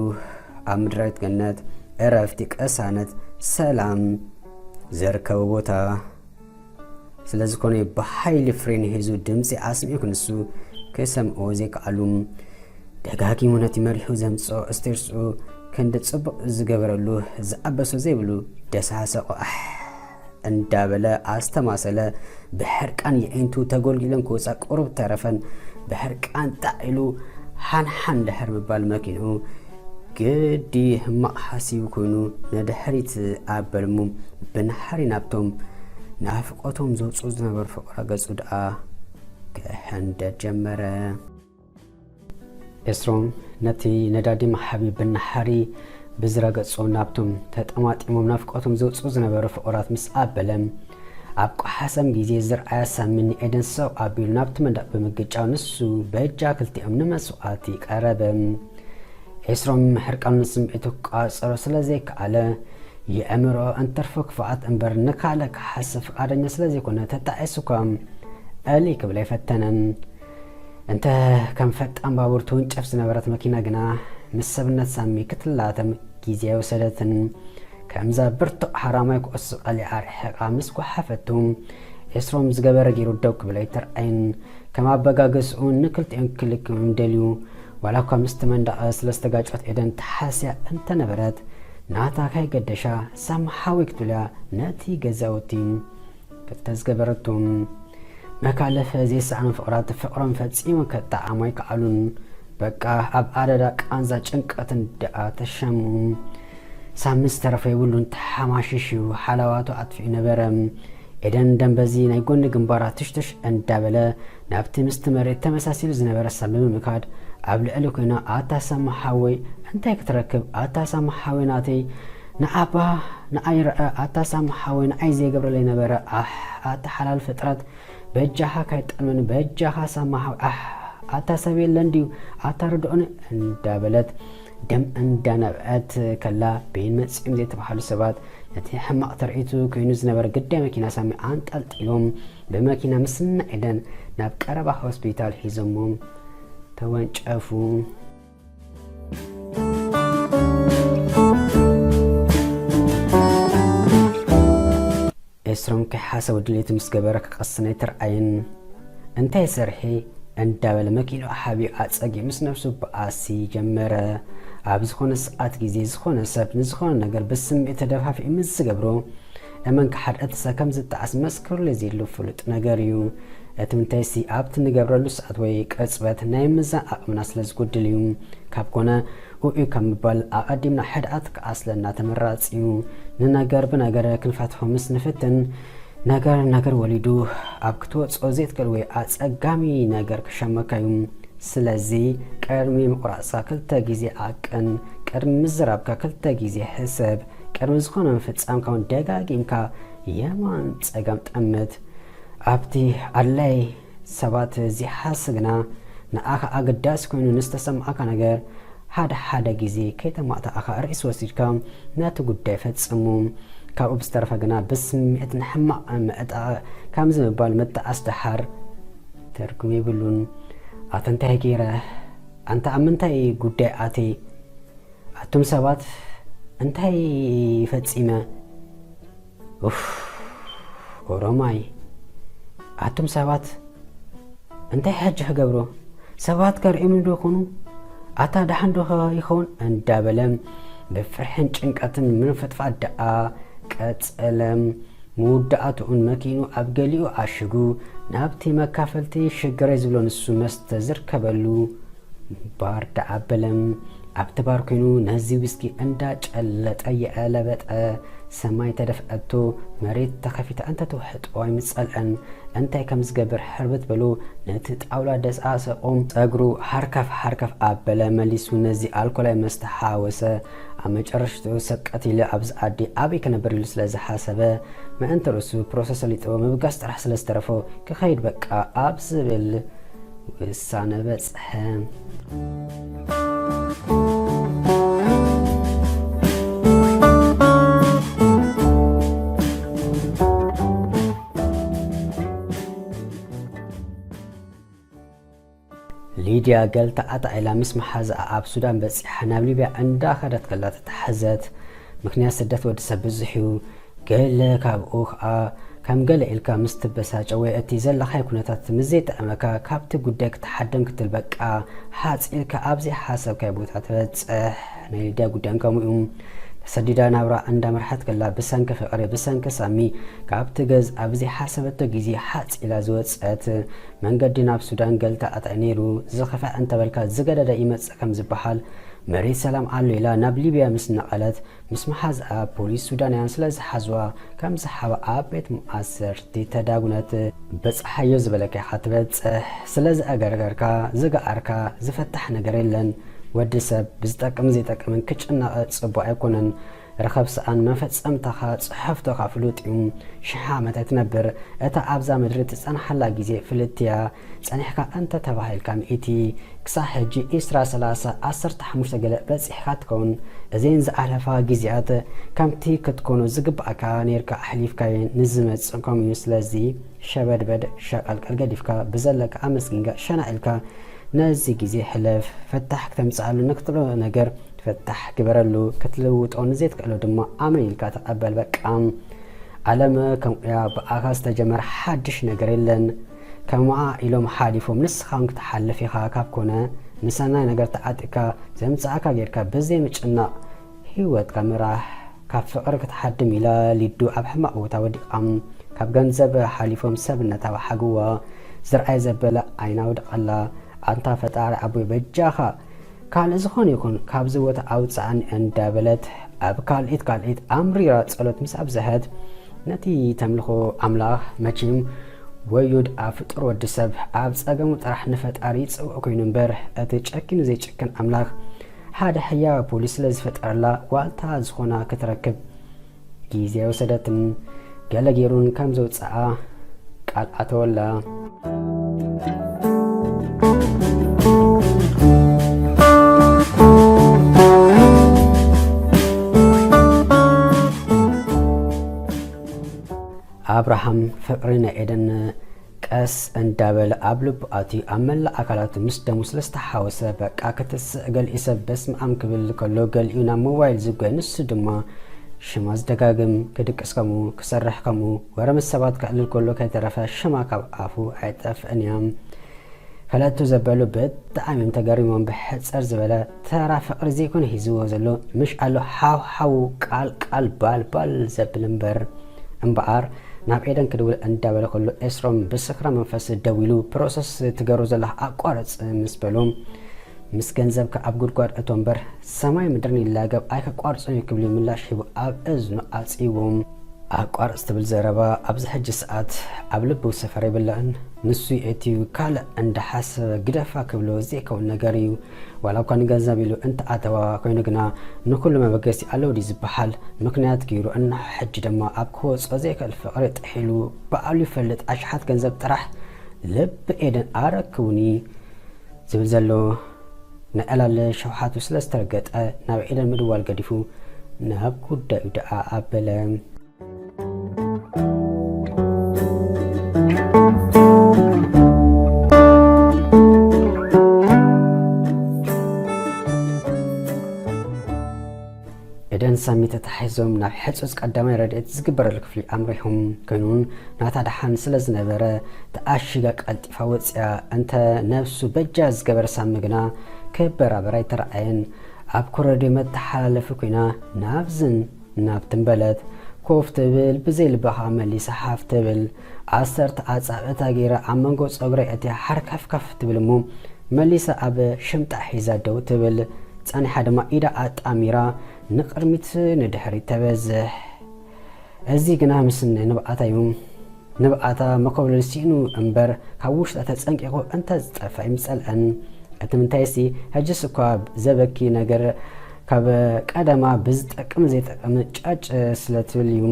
ኣብ ምድራዊት ገነት ዕረፍቲ፣ ቅሳነት፣ ሰላም ዝርከቦ ቦታ። ስለ ዝኾነ ብሓይሊ ፍሬን ሒዙ ድምጺ ኣስሚዑ ክንሱ ክሰምዕዎ ዘይከኣሉ። ደጋጊሙ ነቲ መሪሑ ዘምጽኦ እስቴርስኡ ክንዲ ጽቡቕ ዝገበረሉ ዝኣበሶ ዘይብሉ ደሳሰቆ ኣሕ እንዳበለ ኣስተማሰለ። ብሕርቃን የዒንቱ ተጎልጊለን ክወጻ ቁሩብ ተረፈን። ብሕርቃን ጣዕ ኢሉ ሓንሓን ድሕር ምባል መኪንኡ ግዲ ህማቕ ሓሲቡ ኮይኑ ንድሕሪት ኣበልሙ። ብናሕሪ ናብቶም ናፍቆቶም ዘውጽኡ ዝነበሩ ፍቕራ ገጹ ደኣ ክሕንደድ ጀመረ። ኤስሮም ነቲ ነዳዲ መሓቢ ብናሕሪ ብዝረገጾ ናብቶም ተጠማጢሞም ናፍቆቶም ዘውጽኡ ዝነበሩ ፍቑራት ምስ ኣበለ፣ ኣብ ቆሓሰም ግዜ ዝረኣያ ሳሚ ንኤደን ሰው ኣቢሉ ናብቲ መንደቕ ብምግጫው ንሱ በጃ ክልቲኦም ንመስዋእቲ ቀረበ። ኤስሮም ሕርቃኑ ስምዒቱ ክቋጸሮ ስለ ዘይከኣለ፣ የእምሮ እንትርፎ ክፍኣት እምበር ንካልእ ክሓስብ ፍቓደኛ ስለ ዘይኮነ፣ ተጣዒሱ እኳ እሊ ክብል ኣይፈተነን። እንተ ከም ፈጣን ባቡር ትውንጨፍ ዝነበረት መኪና ግና ምስ ሰብነት ሳሚ ክትላተም ግዜ ኣይወሰደትን። ከምዛ ብርቱዕ ሓራማይ ኩዕሶ ቀሊዓ ርሒቓ ምስ ጓሓፈቱ፣ ኤስሮም ዝገበረ ገይሩ ደው ክብል ኣይተርኣየን። ከም ኣበጋገስኡ ንክልቲኦም ክልክም ደልዩ። ዋላ እኳ ምስቲ መንደቕ ስለ ዝተጋጨወት ኤደን ተሓስያ እንተነበረት፣ ናታ ከይገደሻ ሳሚ ሓወይ ክትብል እያ ነቲ ገዛውቲ ክልተ ዝገበረቶ። መካለፈ ዘይሰኣኑ ፍቕራት ፍቕሮም ፈጺሞም ከጠዓሙ ኣይከኣሉን። በቃ ኣብ ኣደዳ ቃንዛ ጭንቀትን ደኣ ተሸሙ። ሳሚ ዝተረፈ የብሉን፣ ተሓማሺሹ ሓላዋቱ ኣጥፊኡ ነበረ። ኤደን ደም በዚ ናይ ጎኒ ግንባራ ትሽትሽ እንዳበለ ናብቲ ምስቲ መሬት ተመሳሲሉ ዝነበረ ሳሚ ብምካድ ኣብ ልዕሊ ኮይና፣ ኣታ ሳሚ ሓወይ እንታይ ክትረክብ? ኣታ ሳሚ ሓወይ ናተይ፣ ንኣባ ንኣይ ረኣ፣ ኣታ ሳሚ ሓወይ ንኣይ ዘይገብረለይ ነበረ። ኣሕ፣ ኣታ ሓላል ፍጥረት፣ በጃኻ ካይጠልመኒ፣ በጃኻ ሳሚ ሓወይ፣ ኣሕ፣ ኣታ ሰብ የለን ድዩ? ኣታ ርድኦኒ እንዳበለት ደም እንዳነብዐት ከላ፣ በይን መጺኦም ዘይተባህሉ ሰባት ነቲ ሕማቕ ትርኢቱ ኮይኑ ዝነበረ ግዳይ መኪና ሳሚ ኣንጠልጢሎም ብመኪና ምስ እነ ኤደን ናብ ቀረባ ሆስፒታል ሒዞሞም ተወንጨፉ። ኤስሮም ከይሓሰበ ድሌቱ ምስ ገበረ ክቐስን ኣይተርኣየን። እንታይ ሰርሒ እንዳበለ መኪንኡ ሓቢኡ ኣጸጊ ምስ ነብሱ በኣሲ ጀመረ። ኣብ ዝኾነ ሰዓት ግዜ ዝኾነ ሰብ ንዝኾነ ነገር ብስምዒት ተደፋፊኡ ምስ ዝገብሮ፣ እመን ክሓድእትሰ ከም ዝጠዓስ መስክሩለይ ዘይድሉ ፍሉጥ ነገር እዩ። እቲ ምንታይሲ ኣብቲ ንገብረሉ ሰዓት ወይ ቅጽበት ናይ ምዛን ዓቕምና ስለ ዝጉድል እዩ። ካብ ኮነ ኡኡ ካብ ምባል ኣቐዲምና ሕድኣት ክኣስለና ተመራጺ እዩ። ንነገር ብነገር ክንፈትሖ ምስ ንፍትን፣ ነገር ነገር ወሊዱ ኣብ ክትወጽኦ ዘይትክእል ወይ ኣጸጋሚ ነገር ክሸመካ እዩ። ስለዚ ቅድሚ ምቑራጽካ ክልተ ግዜ ዓቅን፣ ቅድሚ ምዝራብካ ክልተ ግዜ ሕሰብ፣ ቅድሚ ዝኾነ ምፍጻምካ እውን ደጋጊምካ የማን ጸጋም ጠምት። ኣብቲ ኣድላይ ሰባት ዘይሓስግና ንኣኻ ኣገዳሲ ኮይኑ ንዝተሰምዓካ ነገር ሓደ ሓደ ግዜ ከይተማእታእኻ ርእሲ ወሲድካ ነቲ ጉዳይ ፈጽሙ። ካብኡ ብዝተረፈ ግና ብስምዒት ንሕማቕ ምዕጣቕ ከምዚ ምባል ምጥዓስ ደሓር ትርጉም የብሉን። ኣታ እንታይ ገይረ? ኣንታ ኣብ ምንታይ ጉዳይ ኣትየ? ኣቱም ሰባት እንታይ ፈጺመ? ኡፍ፣ ኦሮማይ። ኣቱም ሰባት እንታይ ሕጂ ክገብሮ? ሰባት ከርእዮም ዶ ይኾኑ? ኣታ ደሓን ዶ ይኸውን? እንዳበለ ብፍርሕን ጭንቀትን ምንፍጥፋጥ ደኣ ቀጸለ። መወዳእትኡን መኪኑ ኣብ ገሊኡ ኣሽጉ ናብቲ መካፈልቲ ሽግረይ ዝብሎ ንሱ መስተ ዝርከበሉ ባር ደኣ ኣበለ። ኣብቲ ባር ኮይኑ ነዚ ዊስኪ እንዳጨለጠ የዕለበጠ። ሰማይ ተደፍአቶ፣ መሬት ተኸፊታ እንተትውሕጦ ኣይምጸልአን። እንታይ ከም ዝገብር ሕርብት በሎ፣ ነቲ ጣውላ ደስኣሰቆ። ጸጉሩ ሓርካፍ ሓርካፍ ኣበለ። መሊሱ ነዚ ኣልኮላዊ መስተ ሓወሰ። ኣብ መጨረሽትኡ ሰብ ቀቲለ ኣብዚ ዓዲ ኣበይ ክነብር ኢሉ ስለ ዝሓሰበ፣ ምእንቲ ርእሱ ፕሮሰስ ሰሊጥዎ ምብጋስ ጥራሕ ስለ ዝተረፎ ክኸይድ በቃ ኣብ ዝብል ውሳነ በጽሐ። ሊድያ ገልታ ኣጣዒላ ምስ መሓዛኣ ኣብ ሱዳን በጺሓ ናብ ሊብያ እንዳኸደት ከላ ተታሕዘት። ምኽንያት ስደት ወዲ ሰብ ብዙሕ እዩ። ገለ ካብኡ ኸኣ ከም ገለ ኢልካ ምስ ትበሳጨ ወይ እቲ ዘለኻዮ ኩነታት ምስ ዘይጥዕመካ ካብቲ ጉዳይ ክትሓደም ክትብል በቃ ሓጽ ኢልካ ኣብ ዘይሓሰብካዮ ቦታ ትበጽሕ። ናይ ሊድያ ጉዳይ ከምኡ እዩ። ተሰዲዳ ናብራ እንዳመርሓት ከላ ብሰንኪ ፍቕሪ ብሰንኪ ሳሚ ካብቲ ገዝ ኣብ ዘይሓሰበቶ ግዜ ሓጽ ኢላ ዝወጸት። መንገዲ ናብ ሱዳን ገልታ ኣጣዒ ነይሩ። ዝኸፍአ እንተበልካ ዝገደደ ይመጽእ ከም ዝበሃል መሬት ሰላም ኣሎ ኢላ ናብ ሊብያ ምስ ነቐለት ምስ መሓዝኣ ፖሊስ ሱዳናውያን ስለ ዝሓዝዋ ከም ዝሓባ ኣብ ቤት መኣሰርቲ ተዳጉነት። በጽሓዮ ዝበለካ ኢኻ ትበጽሕ። ስለ ዝኣገርገርካ ዝገኣርካ ዝፈታሕ ነገር የለን። ወዲ ሰብ ብዝጠቅምን ዘይጠቅምን ክጭነቕ ጽቡቕ ኣይኮነን። ርኸብ ሰኣን መፈጸምታኻ ጽሕፍቶኻ ፍሉጥ እዩ። ሽሕ ዓመት ኣይትነብር። እታ ኣብዛ ምድሪ ትጸንሓላ ግዜ ፍልጥቲ እያ። ጸኒሕካ እንተ ተባሂልካ ሚእቲ፣ ክሳዕ ሕጂ ዒስራ፣ ሰላሳ፣ ዓሰርተ ሓሙሽተ ገለ በጺሕካ ትኸውን። እዘን ዝኣለፋ ግዜያት ከምቲ ክትኮኖ ዝግባኣካ ኔርካ ኣሕሊፍካየን። ንዝመጽእ ከምኡ እዩ። ስለዚ ሸበድበድ ሸቐልቀል ገዲፍካ ብዘለካ ኣመስጊንካ ሸናዕ ኢልካ ነዚ ግዜ ሕለፍ። ፈታሕ ክተምጽኣሉ ንክትብሎ ነገር ፈታሕ ግበረሉ። ክትልውጦ ንዘይትክእሎ ድማ ኣመን ኢልካ ተቐበል። በቃ። ዓለም ከምኡያ ብኣኻ ዝተጀመረ ሓድሽ ነገር የለን። ከምኣ ኢሎም ሓሊፎም ንስኻ እውን ክትሓልፍ ኢኻ። ካብ ኮነ ንሰናይ ነገር ተዓጢቕካ ዘምጽኣካ ጌርካ ብዘይ ምጭናቕ ህይወትካ ምራሕ። ካብ ፍቕሪ ክትሓድም ኢላ ሊዱ ኣብ ሕማቕ ቦታ ወዲቓ። ካብ ገንዘብ ሓሊፎም ሰብነታ ወሓግዋ። ዝርኣይ ዘበለ ዓይና ወድቐላ። ኣንታ ፈጣሪ ኣቦይ በጃኻ ካልእ ዝኾነ ይኹን ካብዚ ቦታ ኣውጽኣኒ እንዳበለት ኣብ ካልኢት ካልኢት ኣምሪራ ጸሎት ምስ ኣብዝሐት ነቲ ተምልኾ ኣምላኽ መቺም ወዩድ ኣብ ፍጡር ወዲ ሰብ ኣብ ጸገሙ ጥራሕ ንፈጣሪ ይጽውዕ ኮይኑ እምበር እቲ ጨኪኑ ዘይጭክን ኣምላኽ ሓደ ሕያው ፖሊስ ስለ ዝፈጠረላ ዋልታ ዝኾና ክትረክብ ግዜ ኣይወሰደትን። ገለ ገይሩን ከም ዘውጽኣ ቃል ኣተወላ። ኣብርሃም ፍቕሪ ናይ ኤደን ቀስ እንዳበለ ኣብ ልቡ ኣትዩ ኣብ መላእ ኣካላቱ ምስ ደሙ ስለ ዝተሓወሰ በቃ ክትስእ ገሊኡ ሰብ በስመኣም ክብል ከሎ ገሊኡ ናብ ሞባይል ዝጎየ ንሱ ድማ ሽማ ዝደጋግም ክድቅስ ከምኡ ክሰርሕ ከምኡ ወረ ምስ ሰባት ከዕልል ከሎ ከይተረፈ ሽማ ካብ ኣፉ ኣይጠፍእን እያ። ፈለጥቱ ዘበሉ ብጣዕሚ እዮም ተገሪሞም። ብሕጽር ዝበለ ተራ ፍቕሪ ዘይኮነ ሒዝዎ ዘሎ ምሽ ኣሎ ሓው ሓው ቃል ቃል ባል ባል ዘብል እምበር እምበኣር ናብ ኤደን ክድውል እንዳበለ ከሎ ኤስሮም ብስክራ መንፈስ ደዊሉ ፕሮሰስ ትገሩ ዘለኻ ኣቋርጽ ምስ በሉ ምስ ገንዘብካ ኣብ ጉድጓድ እቶ እምበር ሰማይ ምድርን ይላገብ ኣይከቋርጽን እዩ ክብል ምላሽ ሂቡ ኣብ እዝኑ ኣጽይዎም። ኣቋርጽ ትብል ዘረባ ኣብዚ ሕጂ ሰዓት ኣብ ልቡ ሰፈር የብላን። ንሱ የእትዩ ካልእ እንዳሓሰበ ግደፋ ክብሎ ዘይከውን ነገር እዩ። ዋላ እኳ ንገንዘብ ኢሉ እንተኣተዋ ኮይኑ ግና ንኩሉ መበገሲ ኣለዎ ድዩ ዝበሃል ምክንያት ገይሩ እንሆ ሕጂ ድማ ኣብ ክወጾ ዘይክእል ፍቕሪ ጥሒሉ ባዕሉ ይፈልጥ ኣሽሓት ገንዘብ ጥራሕ ልቢ ኤደን ኣረክቡኒ ዝብል ዘሎ ናይ ዕላል ሸውሓቱ ስለ ዝተረገጠ ናብ ኤደን ምድዋል ገዲፉ ናብ ጉዳዩ ደኣ ኣበለ። ኤደን ሳሚ ተታሒዞም ናብ ሕጹጽ ቀዳማይ ረድኤት ዝግበረሉ ክፍሊ ኣምሪሖም። ኮይኑ ናታ ደሓን ስለ ዝነበረ ተኣሺጋ ቀልጢፋ ወጺኣ። እንተ ነብሱ በጃ ዝገበረ ሳሚ ግና ክበራበር ኣይተረኣየን። ኣብ ኮረድዮ መተሓላለፊ ኮይና ናብዝን ናብትን በለት። ኮፍ ትብል ብዘይ ልባኻ መሊሳ ሓፍ ትብል። ዓሰርተ ኣጻብዕታ ገይራ ኣብ መንጎ ጸጉረይ ኣእትያ ሓርከፍከፍ ትብል እሞ መሊሳ ኣብ ሽምጣ ሒዛ ደው ትብል። ጸኒሓ ድማ ኢዳ ኣጣሚራ ንቕድሚት ንድሕሪት ተበዝሕ። እዚ ግና ምስ ንብዓታ እዩ። ንብዓታ መኮብለል ስኢኑ እምበር ካብ ውሽጣ ተጸንቂቑ እንተ ዝጠፍእ ኣይምጸልአን። እቲ ምንታይሲ ሕጅስ እኳ ዘበኪ ነገር ካብ ቀደማ ብዝጠቅም ዘይጠቅም ጫጭ ስለ ትብል እዩ።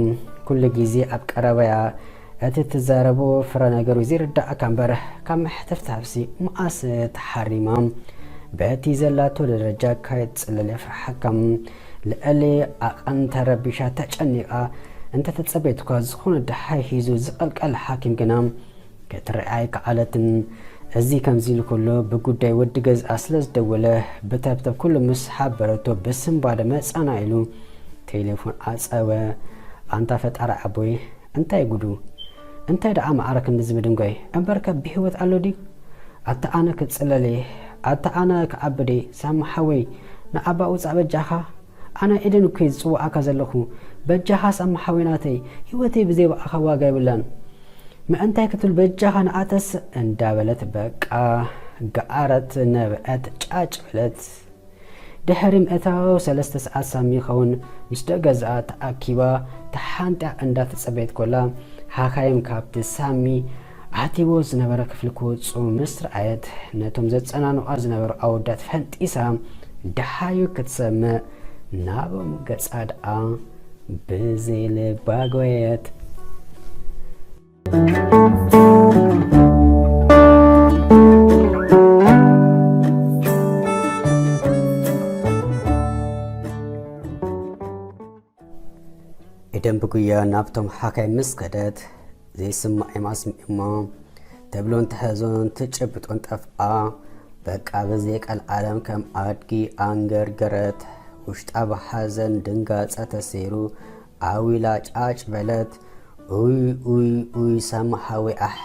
ኩሉ ግዜ ኣብ ቀረባያ እቲ ትዛረቦ ፍረ ነገሩ ዘይርዳእካ እምበር ካብ ምሕትፍታፍሲ መኣስ ተሓሪማ። በቲ ዘላቶ ደረጃ ከይትጽለል የፍርሓካ። ልዕሊ ዓቐን ተረቢሻ ተጨኒቓ እንተተጸበየትኳ ዝኾነ ደሃይ ሒዙ ዝቐልቀል ሓኪም ግና ክትረኣ ኣይከኣለትን። እዚ ከምዚ ኢሉ ከሎ ብጉዳይ ወዲ ገዝኣ ስለ ዝደወለ ብተብተብ ኩሉ ምስ ሓበረቶ ብስንባደ መጻና ኢሉ ቴሌፎን ዓጸወ። ኣንታ ፈጣሪ ኣቦይ እንታይ ጉዱ? እንታይ ደኣ ማዕረ ክንድዚ ምድንጓይ? እምበርከ ብህይወት ኣሎ ድዩ? ኣታ ኣነ ክጽለል እየ፣ ኣታ ኣነ ክዓቢ ድየ? ሳሚ ሓወይ ንዓባ ውጻእ በጃኻ። ኣነ ኤደን እኮ እየ ዝጽውዓካ ዘለኹ። በጃኻ ሳሚ ሓወይ ናተይ፣ ህይወተይ ብዘይ ብኣኻ ዋጋ የብላን። ምእንታይ ክትብል በጃኻ ንዓ ተስእ እንዳበለት በቃ ገዓረት፣ ነብዐት፣ ጫጭ በለት። ድሕሪ ምእታው ሰለስተ ሰዓት ሳሚ ይኸውን ምስ ደገዝኣ ተኣኪባ ተሓንጢያ እንዳተጸበየት ኮላ ሓካይም ካብቲ ሳሚ ኣትይዎ ዝነበረ ክፍሊ ክወጹ ምስ ረኣየት ነቶም ዘጸናንቋ ዝነበሩ ኣወዳት ፈንጢሳ ደሃዩ ክትሰምዕ ናቦም ገጻ ደኣ ብዘይ ልባ ጎየት። ኤደን ብጉያ ናብቶም ሓካይ ምስ ከደት ዘይስማዕ እዮም ኣስሚዕሞ። ተብሎን ትሕዞን ትጭብጦን ጠፍኣ። በቃ ብዘይ ቀልዓለም ከም ኣድጊ ኣንገርገረት። ውሽጣ ብሓዘን ድንጋጸ ተሰይሩ ኣዊላ ጫጭ በለት። ኡይ ኡይ ኡይ ሳሚ ሓወይ ኣሕ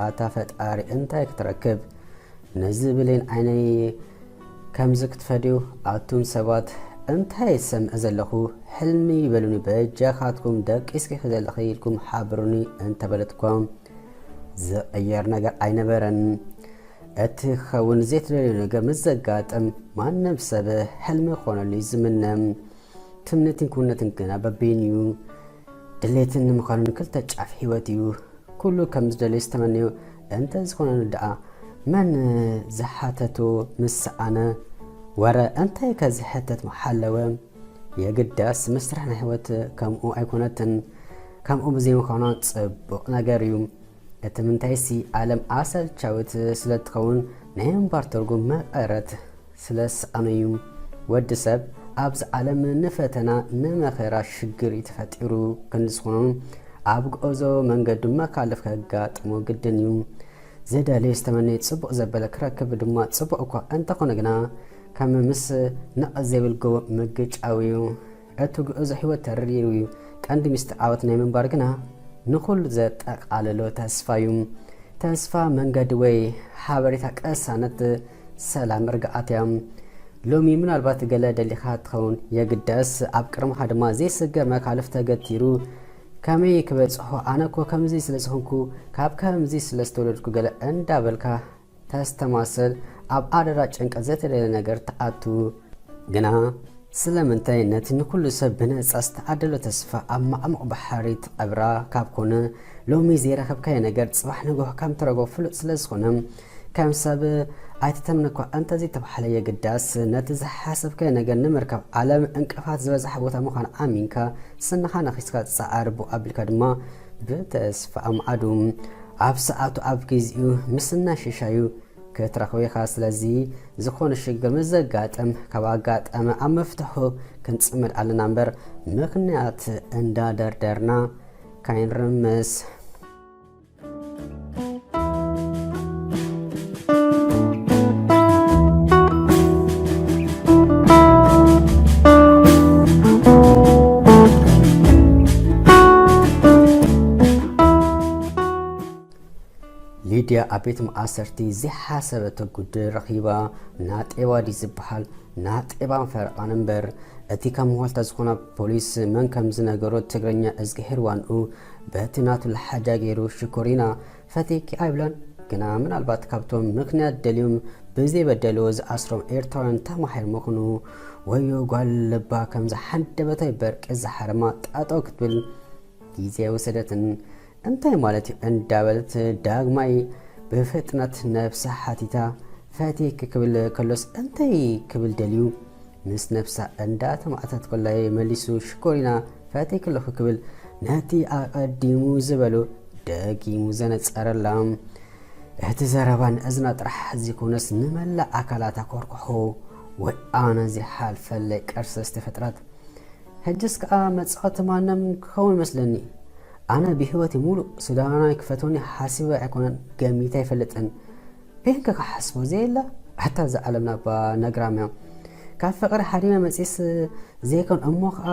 ኣታ ፈጣሪ እንታይ ክትረክብ ነዚ ብሌን ዓይነይ ከምዚ ክትፈድዩ ኣቱም ሰባት እንታይ ዝሰምዕ ዘለኹ ሕልሚ ይበሉኒ በጃኻትኩም ደቂስኪ ዘለኺ ኢልኩም ሓብሩኒ እንተበለትኳ ዝቕየር ነገር ኣይነበረን። እቲ ክኸውን ዘይትደልዮ ነገር ምስ ዘጋጥም ማንም ሰብ ሕልሚ ክኾነሉ እዩ ዝምነ። ትምኒትን ክውንነትን ግና በበይኑ እዩ። ድሌትን ንምዃኑን ክልተ ጫፍ ህይወት እዩ። ኩሉ ከም ዝደልዮ ዝተመነዮ እንተ ዝኾነሉ ደኣ መን ዝሓተቶ ምስ ሰኣነ ወረ እንታይ ከ ዝሕተት ምሓለወ? የግዳስ መስርሕ ናይ ህይወት ከምኡ ኣይኮነትን። ከምኡ ብዘይምዃኑ ጽቡቕ ነገር እዩ። እቲ ምንታይሲ ዓለም ኣሰልቻዊት ስለ ትኸውን ናይ ምንባር ትርጉም መቐረት ስለ ዝሰኣኑ እዩ። ወዲ ሰብ ኣብዚ ዓለም ንፈተና ንመኸራ ሽግር እዩ ተፈጢሩ ክንዲ ዝኾኑ ኣብ ጉዕዞ መንገዱ መካልፍ ከጋጥሞ ግድን እዩ። ዝደልዮ ዝተመነየ ጽቡቕ ዘበለ ክረክብ ድማ ጽቡቕ እኳ እንተኾነ ግና ከም ምስ ነቐዝ ዘይብል ጎቦ ምግጫው እዩ። እቲ ጉዕዞ ህይወት ተሪር እዩ። ቀንዲ ሚስጥር ዓወት ናይ ምንባር ግና ንኹሉ ዘጠቓለሎ ተስፋ እዩ። ተስፋ መንገዲ ወይ ሓበሬታ ቀሳነት ሰላም ርግኣት እያ። ሎሚ ምናልባት ገለ ደሊኻ ትኸውን የግደስ ኣብ ቅድመኻ ድማ ዘይስገር መካልፍ ተገቲሩ ከመይ ክበጽሖ ኣነ እኮ ከምዚ ስለ ዝኾንኩ ካብ ከምዚ ስለ ዝተወለድኩ ገለ እንዳበልካ ተስተማስል ኣብ ኣደራ ጭንቀት ዘይተደለ ነገር ትኣቱ። ግና ስለምንታይ ነቲ ንኩሉ ሰብ ብነጻ ዝተዓደሎ ተስፋ ኣብ ማዕሙቕ ባሕሪ ትቐብራ ካብ ኮነ ሎሚ ዘይረኸብካዮ ነገር ጽባሕ ንግሆ ከም ትረኽቦ ፍሉጥ ስለ ዝኾነ ከም ሰብ ኣይትተምነኳ እንተዘይተባህለ የግዳስ ነቲ ዝሓሰብካዮ ነገር ንምርካብ ዓለም እንቅፋት ዝበዝሓ ቦታ ምዃኑ ኣሚንካ ስንኻ ነኺስካ ጻዕር ብኡ ኣቢልካ ድማ ብተስፋ ኣምዓዱ ኣብ ሰዓቱ ኣብ ግዜኡ ምስናይ ሽሻዩ ክትረኽቦ ኢኻ። ስለዚ ዝኾነ ሽግር ምስ ዘጋጥም፣ ካብ ኣጋጠመ ኣብ መፍትሑ ክንጽመድ ኣለና እምበር፣ ምኽንያት እንዳደርደርና ካይንርምስ። ሊድያ ኣብ ቤት ማእሰርቲ ዘይሓሰበቶ ጉድ ረኺባ። ናጤባ ድዩ ዝበሃል? ናጤባን ፈረቓን እምበር። እቲ ካብ መዋልታ ዝኾና ፖሊስ መን ከም ዝነገሮ ትግርኛ እዝግሄር ዋንኡ በቲ ናቱ ለሓጃ ገይሩ ሽኮሪና ፈቴኪ ኣይብላን። ግና ምናልባት ካብቶም ምኽንያት ደልዮም ብዘይበደልዎ ዝኣስሮም ኤርትራውያን ተማሂር ምኽኑ። ወዮ ጓል ልባ ከምዛ ሓንደበታዊ በርቂ ዝሓረማ ጠጠው ክትብል ግዜ ወሰደትን። እንታይ ማለት እዩ እንዳበለት ዳግማይ ብፍጥነት ነብሳ ሓቲታ። ፈቴኪ ክብል ከሎስ እንታይ ክብል ደልዩ? ምስ ነብሳ እንዳተማእተት ኮላይ መሊሱ ሽኮሪና ፈቴኪ ኣለኹ ክብል ነቲ ኣቐዲሙ ዝበሎ ደጊሙ ዘነጸረላ። እቲ ዘረባ ንእዝና ጥራሕ ዘይኮነስ ንመላእ ኣካላታ ኮርኩሑ። ወይ ኣነ ዘይሓልፈለይ ቀርሰ ዝተፈጥረት። ሕጅስ ከኣ መጻወቲ ማንም ክኸውን ይመስለኒ። ኣነ ብህይወተይ ሙሉእ ሱዳናይ ክፈትወኒ ሓሲበ ኣይኮነን፣ ገሚተ ኣይፈልጥን። በይንከ ክሓስቦ ዘየለ? ኣታ እዛ ዓለምና እባ ነግራም እያ። ካብ ፍቕሪ ሓዲመ መጺስ ዘይኮን እሞ ከኣ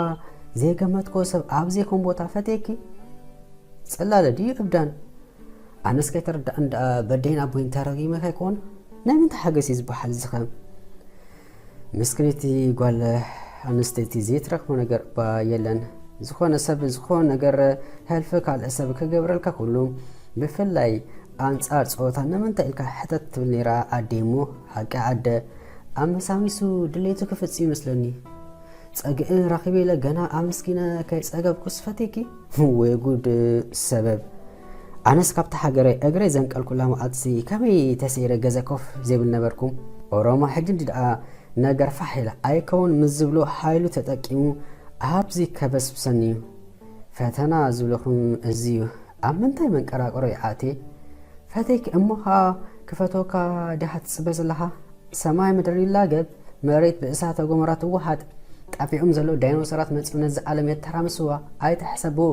ዘይገመትክዎ ሰብ ኣብ ዘይኮን ቦታ ፈትየኪ። ጽላለ ድዩ እብዳን? ኣነስ ከይተረዳእን ደኣ በደይን ኣቦይን ተረጊመ ከይኮን? ናይ ምንታይ ሓገዝ እዩ ዝበሃል ዝኸ? ምስክነይቲ ጓል ኣንስተይቲ ዘይትረኽቦ ነገር እባ የለን። ዝኾነ ሰብ ዝኾነ ነገር፣ ሕልፊ ካልእ ሰብ ክገብረልካ ኩሉ፣ ብፍላይ ኣንጻር ጾታ ንምንታይ ኢልካ ሕተት ትብል ነይራ ኣደይ እሞ፣ ሓቂ ኣደ ኣመሳሚሱ ድሌቱ ክፍጽም ይመስለኒ። ጸግእ ረኺበ ኢለ ገና ኣመስጊነ ከይጸገብኩስ ፈቴኪ? ወይ ጉድ ሰበብ። ኣነስ ካብታ ሃገረይ እግረይ ዘንቀልኩላ መዓልትሲ ከመይ ተሰይረ ገዛ ኮፍ ዘይብል ነበርኩ። ኦሮሞ ሕጂ እንዲ ደኣ ነገር ፋሕ ኢላ ኣይከውን ምስ ዝብሎ ሓይሉ ተጠቂሙ ኣብዚ ከበስብሰኒ እዩ። ፈተና ዝብለኹም እዚ እዩ። ኣብ ምንታይ መንቀራቅሮ ይኣቴ? ፈቴኪ እሞ ኸኣ ክፈትወካ ዲኻ ትጽበ ዘለኻ? ሰማይ ምድሪ ይላገብ፣ መሬት ብእሳተ ጎመራ ትወሓጥ፣ ጠፊኦም ዘለዉ ዳይኖሰራት መጺኦም ነዛ ዓለም የተራምስዋ። ኣይትሕሰብዎ።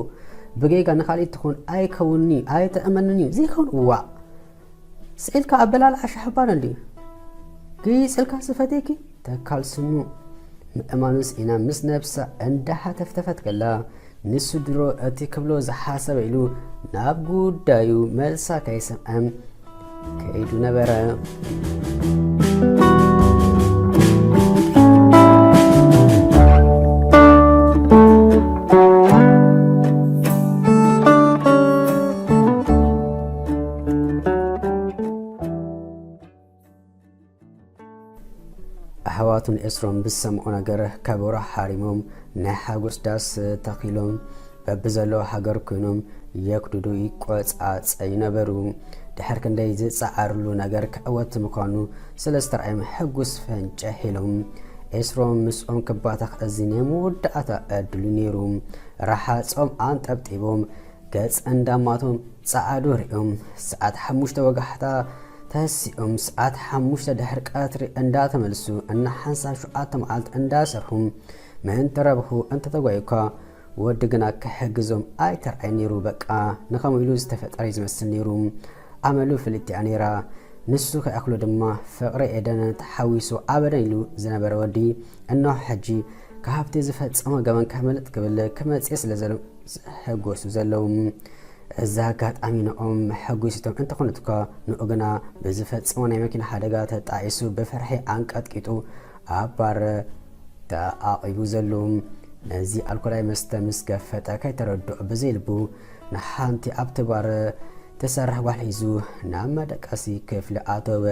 ብጌጋ ንኻልኢት ትኹን ኣይከውንን'ዩ፣ ኣይትእመንን'ዩ፣ ዘይከውን ዋእ። ስኢልካ ኣበላልዓ ሸሕባን እንድዩ። ግይጽ ኢልካ ዝፈትየኪ ተካል ስሙ። ምእማኑስ ኢና ምስ ነብሳ እንዳሓተፍተፈት ከላ፣ ንሱ ድሮ እቲ ክብሎ ዝሓሰበ ኢሉ ናብ ጉዳዩ መልሳ ከይሰምዐ ከይዱ ነበረ። ኣሕዋቱን ኤስሮም ብዝሰምዑ ነገር ከበሮ ሓሪሞም ናይ ሓጎስ ዳስ ተኺሎም በብዘለዎ ሃገር ኮይኖም የኩድዱ ይቆጻጸዩ ነበሩ። ድሕር ክንደይ ዝጸዓርሉ ነገር ክዕወት ምዃኑ ስለ ዝተረኣዮም ሕጉስ ፈንጨሕ ኢሎም። ኤስሮም ምስኦም ክባተኽ እዚ ናይ መወዳእታ ዕድሉ ነይሩ። ረሓጾም ኣንጠብጢቦም ገጽ እንዳማቶም ጸዓዱ ርእዮም ሰዓት ሓሙሽተ ወጋሕታ ተሲኦም ሰዓት ሓሙሽተ ድሕሪ ቀትሪ እንዳተመልሱ እና ሓንሳብ ሸውዓተ መዓልቲ እንዳሰርሑ ምእንቲ ረብሑ እንተተጓዩኳ ወዲ ግና ክሕግዞም ኣይተርኣይ ነይሩ። በቃ ንኸምኡ ኢሉ ዝተፈጠረ እዩ ዝመስል ነይሩ። ኣመሉ ፍልጥቲ እያ ነይራ። ንሱ ከይኣኽሎ ድማ ፍቕሪ ኤደን ተሓዊሱ ኣበደን ኢሉ ዝነበረ ወዲ እነሆ ሕጂ ካብቲ ዝፈጸሞ ገበን ከመልጥ ክብል ክመጽእ ስለ ዘሎ ዝሕጎሱ ዘለዉ። እዚ ኣጋጣሚ ንኦም መሐጉሲቶም እንተኾነት እኳ ንኡ ግና ብዝፈጸሞ ናይ መኪና ሓደጋ ተጣዒሱ ብፍርሒ ኣንቀጥቂጡ ኣብ ባር ተዓቒቡ ዘሎ። ነዚ ኣልኮላዊ መስተ ምስ ገፈጠ ከይተረድኦ ብዘይልቡ ንሓንቲ ኣብቲ ባር ትሰርሕ ጓል ሒዙ ናብ መደቀሲ ክፍሊ ኣተወ።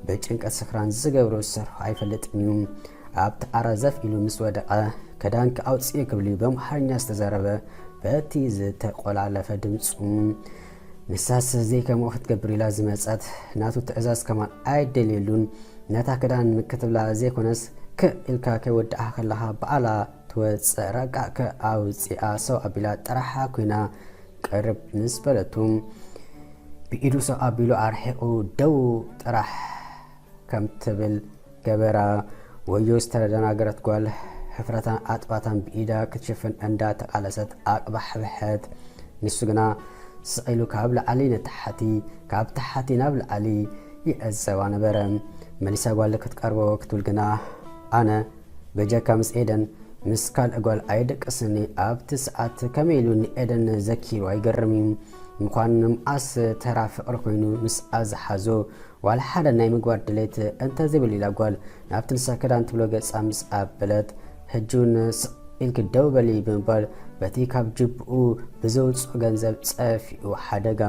ብጭንቀት ስኽራን ዝገብሮ ዝሰርሖ ኣይፈልጥን እዩ። ኣብቲ ኣራ ዘፍ ኢሉ ምስ ወደቐ ክዳንኪ ኣውፅኢ ክብል እዩ በምሓርኛ ዝተዛረበ በቲ ዝተቆላለፈ ድምፁ። ንሳስ ዘይከምኡ ክትገብር ኢላ ዝመፀት ናቱ ትዕዛዝ ከማን ኣይደልየሉን። ነታ ክዳን ክትብላ ዘይኮነስ ክእ ኢልካ ከይወዳእኻ ከለኻ በዓላ ትወፅእ ረቃዕ ከ ኣውፂኣ ሰው ኣቢላ ጥራሓ ኮይና ቅርብ ምስ በለቱ ብኢዱ ሰው ኣቢሉ ኣርሒቑ ደው ጥራሕ ከም ትብል ገበራ። ወዮ ዝተደናገረት ጓል፣ ሕፍረታን ኣጥባታን ብኢዳ ክትሽፍን እንዳ ተቓለሰት ኣቕባሕብሐት። ንሱ ግና ስቕ ኢሉ ካብ ላዕሊ ንታሕቲ፣ ካብ ታሕቲ ናብ ላዕሊ ይዕዘባ ነበረ። መሊሳ ጓል ክትቀርቦ ክትብል ግና፣ ኣነ በጀካ ምስ ኤደን፣ ምስ ካልእ ጓል ኣይደቅስኒ። ኣብቲ ሰዓት ከመይ ኢሉ ንኤደን ዘኪሩ ኣይገርም እዩ። ምዃን ንምኣስ ተራ ፍቕሪ ኮይኑ ምስኣ ዝሓዞ ዋላ ሓደ ናይ ምግባር ድሌት እንተ ዘይብሉ ኢላ ጓል ናብቲ ንሳ ክዳን ትብሎ ገጻ ምስ ኣበለት፣ ሕጂ እውን ስቕ ኢልኪ ደው በሊ ብምባል በቲ ካብ ጅብኡ ብዘውፅኦ ገንዘብ ጸፊኡ ሓደጋ።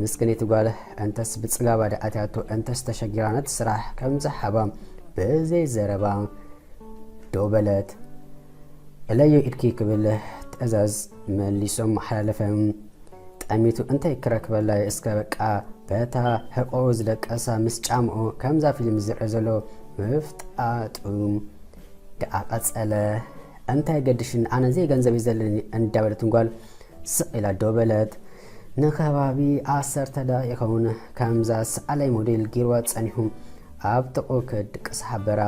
ምስክነይቲ ጓል እንተስ ብጽጋባ ድኣትያቶ እንተስ ተሸጊራ ነቲ ስራሕ ከም ዝሓባ ብዘይ ዘረባ ደው በለት። እለዮ ኢድኪ ክብል ትእዛዝ መሊሶም ሓላለፈ። ጠሚቱ እንታይ ክረክበላ እስከ በቃ በታ ሕቆኡ ዝደቀሳ ምስ ጫምኡ ከምዛ ፊልም ዝርአ ዘሎ ምፍጣጡ ደኣ ቀጸለ። እንታይ ገድሽን ኣነ ዘይ ገንዘብ እዩ ዘለኒ እንዳበለት ጓል ስቕ ኢላ ደው በለት። ንከባቢ ዓሰርተ ደቂቕ ይኸውን ከምዛ ሰኣላይ ሞዴል ጊርዋ ጸኒሑ ኣብ ጥቕኡ ክድቅስ ሓበራ።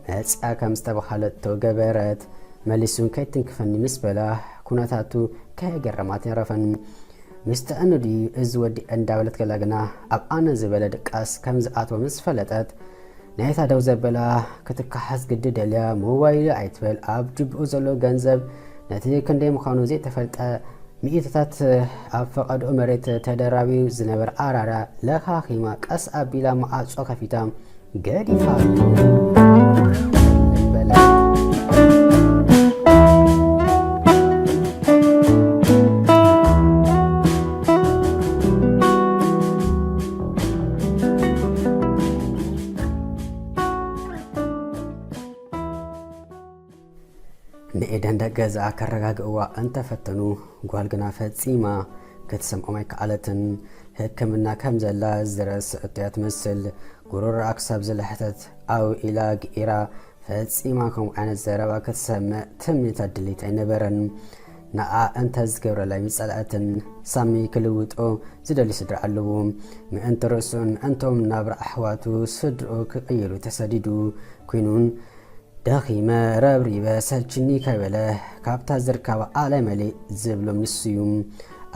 መጺኣ ከም ዝተባህለቶ ገበረት። መሊሱ ከይትንክፈኒ ምስ በላ ኩነታቱ ከየገረማት የረፈን። ምስ ጥዕኑ ድዩ እዚ ወዲ እንዳበለት ገላ ግና ኣብ ኣነ ዝበለ ድቃስ ከም ዝኣትወ ምስ ፈለጠት ናይታ ደው ዘበላ ክትከሓስ ግዲ ደልያ ሞባይሉ ኣይትበል ኣብ ጅብኡ ዘሎ ገንዘብ ነቲ ክንደይ ምዃኑ ዘይተፈልጠ ሚእትታት ኣብ ፈቐድኡ መሬት ተደራቢዩ ዝነበረ ኣራዳ ለኻኺማ ቀስ ኣቢላ መዓጾ ከፊታ ገዲፋቶ በለት። ንኤደን ደገ ገዛኣ ከረጋግእዋ እንተፈተኑ፣ ጓል ግና ፈጺማ ክትሰምዖም ኣይከኣለትን። ሕክምና ከም ዘላ ዝረስዐቶ እያ ትመስል። ጉሮሮኣ ክሳብ ዝለሕተት ኣው ኢላ ግኢራ፣ ፈጺማ ከምኡ ዓይነት ዘረባ ክትሰምዕ ትምኒታ ድሌት ኣይነበረን። ንዓ እንተ ዝገብረላ ኣይምጸልኣትን። ሳሚ ክልውጦ ዝደሊ ስድራ ኣለዎ። ምእንቲ ርእሱን ምእንቶም ናብራ ኣሕዋቱ ስድርኡ ክቕይሩ ተሰዲዱ። ኩይኑን ደኺመ ረብሪበ ሰልችኒ ከይበለ ካብታ ዝርከባ ኣላይ መሊእ ዝብሎም ንሱ እዩ።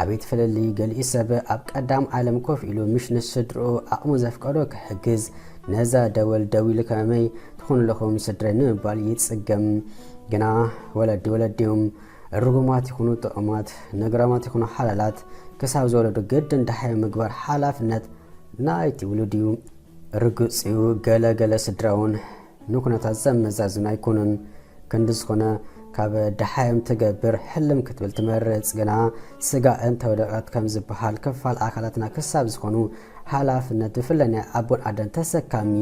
ኣቤት ፍልልይ! ገሊኡ ሰብ ኣብ ቀዳም ዓለም ኮፍ ኢሉ ምሽ ንስድርኡ ዓቕሙ ዘፍቀዶ ክሕግዝ ነዛ ደወል ደዊሉ ከመይ ትኾኑ ኣለኹም ስድረይ ንምባል ይጽገም። ግና ወለዲ ወለዲ እዮም። ርጉማት ይኹኑ ጥዑማት፣ ነግራማት ይኹኑ ሓላላት ክሳብ ዝወለዱ ግድን ደሓዮም ምግባር ሓላፍነት ናይቲ ውሉድ እዩ። ርግጽ እዩ፣ ገለ ገለ ስድራ እውን ንኩነታት ዘመዛዝኑ ኣይኮኑን። ክንዲ ዝኾነ ካብ ደሓዮም ትገብር ሕልም ክትብል ትመርጽ፣ ግና ስጋ እንተወደቐት ከም ዝበሃል ክፋል ኣካላትና ክሳብ ዝኾኑ ሓላፍነት ብፍላይ ናይ ኣቦን ኣደን ተሰካሚ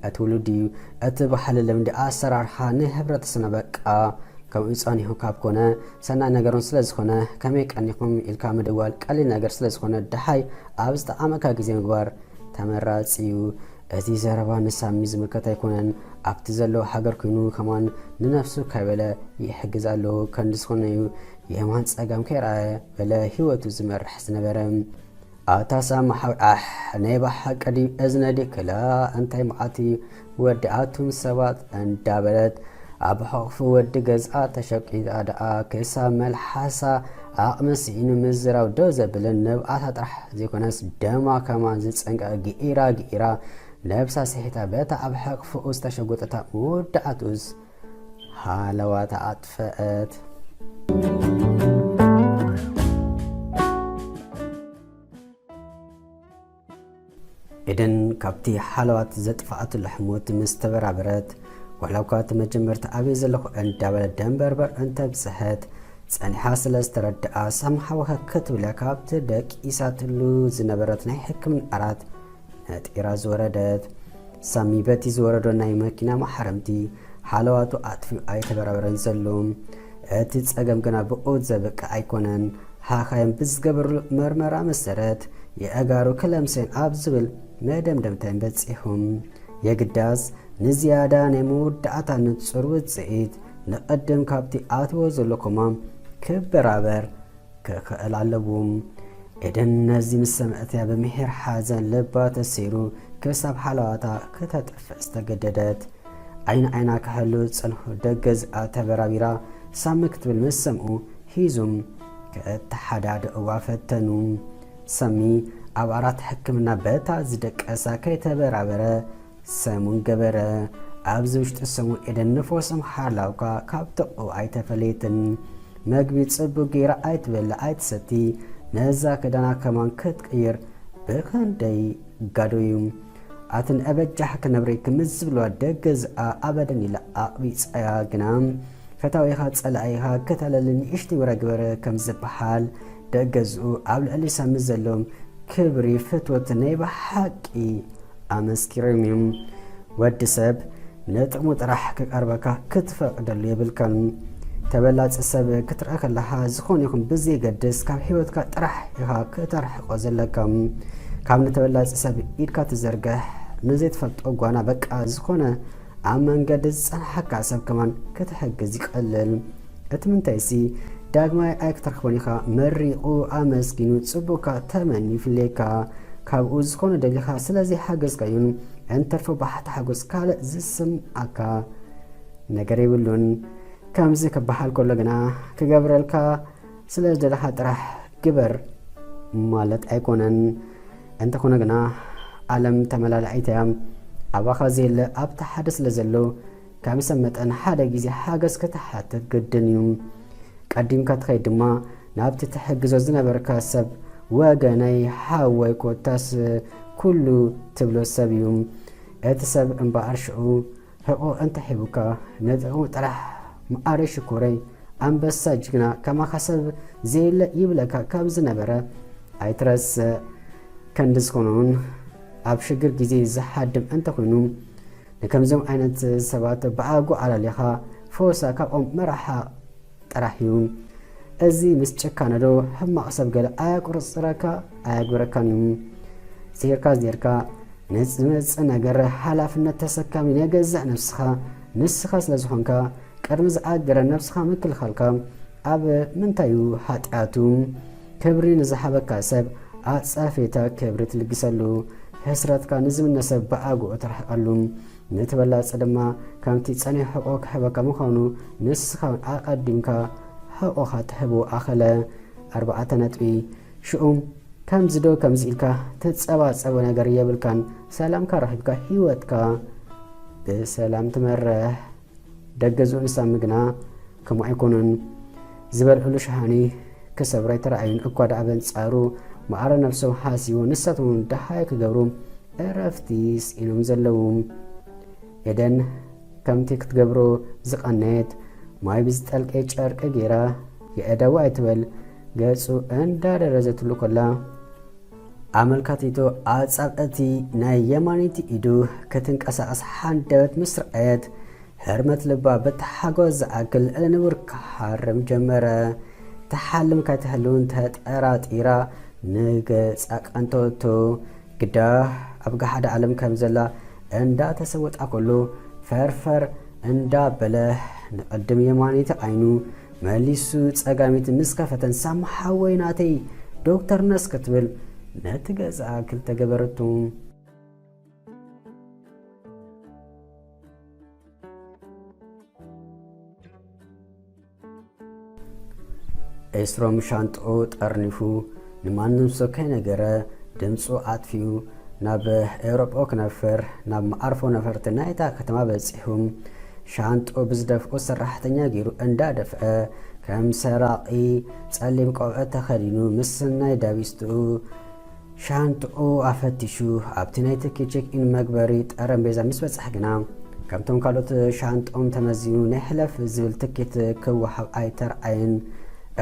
እቲ ውሉድ እዩ። እቲ ባህሊ ልምዲ ኣሰራርሓ ንህብረተሰብና በቃ ከምኡ ጸኒሑ ካብ ኮነ ሰናይ ነገሮን ስለ ዝኾነ ከመይ ቀኒኹም ኢልካ ምድዋል ቀሊል ነገር ስለ ዝኾነ ደሓይ ኣብ ዝጠዓመካ ግዜ ምግባር ተመራጺ እዩ። እዚ ዘረባ ንሳሚ ዝምልከት ኣይኮነን። ኣብቲ ዘለዎ ሃገር ኮይኑ ከማን ንነፍሱ ከይበለ ይሕግዝ ኣሎ። ከንዲ ዝኾነ እዩ የማን ጸጋም ከይረኣየ በለ ህይወቱ ዝመርሕ ዝነበረ። ኣታ ሳሚ ሓው ዓሕ ናይ ብሓቂ ድዩ እዝነ ድዩ ክላ እንታይ መዓት እዩ ወዲ ኣቱም ሰባት እንዳበለት ኣብ ሕቕፉ ወዲ ገዝኣ ተሸቂጣ ደኣ ክሳብ መልሓሳ ዓቕሚ ስኢኑ ምዝራብ ደው ዘብልን ንብኣታ ጥራሕ ዘይኮነስ ደማ ከማን ዝጸንቀ ግኢራ ግኢራ ነብሳ ስሒታ በታ ኣብ ሕቕፍኡ ዝተሸጎጠታ መወዳእትኡስ ሃለዋታ ኣጥፈአት። ኤደን ካብቲ ሓለዋት ዘጥፍኣትሉ ሕሞት ምስ ተበራበረት፣ ዋላ እኳ እቲ መጀመርታ ኣበይ ዘለኹ እንዳበለት ደንበርበር እንተብጽሐት ጸኒሓ ስለ ዝተረድኣ፣ ሳሚ ሓወኸ ክትብላ ካብቲ ደቂሳትሉ ዝነበረት ናይ ሕክምና ዓራት ነጢራ ዝወረደት። ሳሚ በቲ ዝወረዶ ናይ መኪና ማሓረምቲ ሓለዋቱ ኣጥፊኡ ኣይተበራበረን ዘሎ። እቲ ጸገም ግና ብኡ ዘብቅዕ ኣይኮነን። ሓኻይም ብዝገበርሉ መርመራ መሰረት የእጋሩ ክለምሰን ኣብ ዝብል መደምደምታይም በጺሑም። የግዳስ ንዝያዳ ናይ መወዳእታ ንጹር ውጽኢት ንቐድም ካብቲ ኣትዎ ዘሎ ኮማ ክበራበር ክኽእል ኣለዎ። ኤደን ነዚ ምስ ሰምዐት እያ ብምሒር ሓዘን ልባ ተሰይሩ ክሳብ ሓለዋታ ክተጥፍእ ዝተገደደት። ዓይኒ ዓይና ክሕሉ ዝጸንሑ ደገዝኣ ተበራቢራ ሳሚ ክትብል ምስ ሰምኡ ሒዞም ክተሓዳድእዋ ፈተኑ። ሳሚ ኣብ ዓራት ሕክምና በታ ዝደቀሳ ከይተበራበረ ሰሙን ገበረ። ኣብዚ ውሽጢ ሰሙን ኤደን ንፈሶም ሓላውካ ካብ ጥቕኡ ኣይተፈለየትን። መግቢ ጽቡቕ ገይራ ኣይትበልዕ ኣይትሰቲ። ነዛ ክዳና ከማን ክትቅይር ብኸንደይ ጋዶ እዩ። ኣትን ኣበጃሕ ክነብረይ ክምዝ ዝብልዋ ደገዝኣ ኣበደን ኢላ ኣቕቢጻያ ግና ፈታዊኻ ጸላኢኻ ክተለሊ ንእሽተይ ወረ ግበረ ከም ዝበሃል ደገዝኡ ኣብ ልዕሊ ሳሚ ዘለዎም ክብሪ ፍትወት ናይ ብሓቂ ኣመስኪሮም እዮም። ወዲ ሰብ ንጥቕሙ ጥራሕ ክቐርበካ ክትፈቕደሉ የብልካን። ተበላጺ ሰብ ክትረአ ከለኻ ዝኾነ ይኹን ብዘየገድስ ካብ ህይወትካ ጥራሕ ኢኻ ክተርሕቆ ዘለካ። ካብ ንተበላጺ ሰብ ኢድካ ትዘርግሕ ንዘይትፈልጦ ጓና በቃ ዝኾነ ኣብ መንገዲ ዝጸንሓካ ሰብ ከማን ክትሕግዝ ይቐልል። እቲ ምንታይሲ ዳግማይ ኣይክትረኽቦን ኢኻ። መሪቑ ኣመስጊኑ ጽቡቕካ ተመንዩ ይፍለየካ። ካብኡ ዝኾነ ደሊኻ ስለዘይሓገዝካዮን እንተርፎ ብሓታ ሓጎስ ካልእ ዝስምዓካ ነገር የብሉን። ከምዚ ክበሃል ከሎ ግና ክገብረልካ ስለ ዝደለኻ ጥራሕ ግበር ማለት ኣይኮነን። እንተኾነ ግና ዓለም ተመላላኢት እያ። ኣባኻ ዘየለ ኣብቲ ሓደ ስለ ዘሎ ከም ሰብ መጠን ሓደ ግዜ ሓገዝ ክትሓትት ግድን እዩ። ቀዲምካ ትኸይድ ድማ ናብቲ ትሕግዞ ዝነበርካ ሰብ ወገነይ ሓወይ ኮታስ ኩሉ ትብሎ ሰብ እዩ። እቲ ሰብ እምበኣር ሽዑ ሕቆ እንተሒቡካ ንጥቕሙ ጥራሕ መኣረይ ሽኮረይ ኣንበሳ ጅግና ከማኻ ሰብ ዘየለ ይብለካ ካብ ዝነበረ ኣይትረስዕ። ከንዲ ዝኾነ እውን ኣብ ሽግር ግዜ ዝሓድም እንተኾይኑ ንከምዞም ዓይነት ሰባት ብኣጉ ኣላሊኻ ፈወሳ ካብኦም ምርሓቕ ጥራሕ እዩ። እዚ ምስ ጭካነ ዶ ሕማቕ ሰብ ገለ ኣየቁርጽረካ ኣየግብረካን እዩ። ስሂርካ ዜርካ ንዝመጽእ ነገር ሓላፍነት ተሰካሚ ናይ ገዛእ ነብስኻ ንስኻ ስለ ዝኾንካ ቅድሚ ዝኣገረ ነብስኻ ምክልኻልካ ኣብ ምንታይ እዩ ሓጢኣቱ? ክብሪ ንዝሃበካ ሰብ ኣጻፌታ ክብሪ ትልግሰሉ። ሕስረትካ ንዝምነ ሰብ ብኣግኡ ትርሕቀሉ። ንተበላጺ ድማ ከምቲ ጸኒሑ ሕቆ ክሕበካ ምዃኑ ንስኻ እውን ኣቐዲምካ ሕቆኻ ትሕቦ ኣኸለ። ኣርባዕተ ነጥቢ። ሽኡም ከምዚ ዶ ከምዚ ኢልካ ትጸባጸቦ ነገር የብልካን። ሰላምካ ረኺብካ ህይወትካ ብሰላም ትመርሕ። ደገዝኡ ንሳሚ ግና ከምኡ ኣይኮኑን። ዝበልዕሉ ሸሃኒ ክሰብሩ ኣይተራእዩን። እኳ ደኣ በንጻሩ ማዕረ ነብሶም ሓሲቡ ንሳቶም እውን ደሃይ ክገብሩ ዕረፍቲ ስኢኖም ዘለዉ። ኤደን ከምቲ ክትገብሮ ዝቐነየት ማይ ብዝጠልቀ ጨርቂ ገይራ የእደዋ ኣይትበል ገጹ እንዳደረዘትሉ ኮላ ኣመልካቲቱ ኣጻብዕቲ ናይ የማነይቲ ኢዱ ክትንቀሳቐስ ሓንደበት ምስ ረኣየት፣ ህርመት ልባ ብተሓጎስ ዝኣክል ልዕሊ ንቡር ክሃርም ጀመረ። ትሓልም ከይትህልውን ተጠራጢራ ንገጻ ቀንተወቶ። ግዳ ኣብ ገሓድ ዓለም ከም ዘላ እንዳተሰወጣ ከሎ፣ ፈርፈር እንዳበለ ንቕድም የማነይቲ ዓይኑ መሊሱ ጸጋሚት ምስ ከፈተን፣ ሳሚ ሓወይ ናተይ ዶክተር ነስ ክትብል ነቲ ገዛ ክልተ ገበረቱ። ኤስሮም ሻንጥኡ ጠርኒፉ ንማንም ሰብ ከይነገረ ድምፁ ኣጥፊኡ ናብ ኤውሮጳ ክነፍር ናብ መዓርፎ ነፈርቲ ናይታ ከተማ በጺሑ። ሻንጥኡ ብዝደፍኡ ሰራሕተኛ ገይሩ እንዳደፍአ ከም ሰራቒ ጸሊም ቆብዐ ተኸዲኑ ምስ ናይ ዳቢስትኡ ሻንጥኡ ኣፈቲሹ ኣብቲ ናይ ትኬት ቼክ ኢን መግበሪ ጠረምቤዛ ምስ በጽሐ ግና ከምቶም ካልኦት ሻንጥኦም ተመዚኑ ናይ ሕለፍ ዝብል ትኬት ክወሃብ ኣይተርኣየን።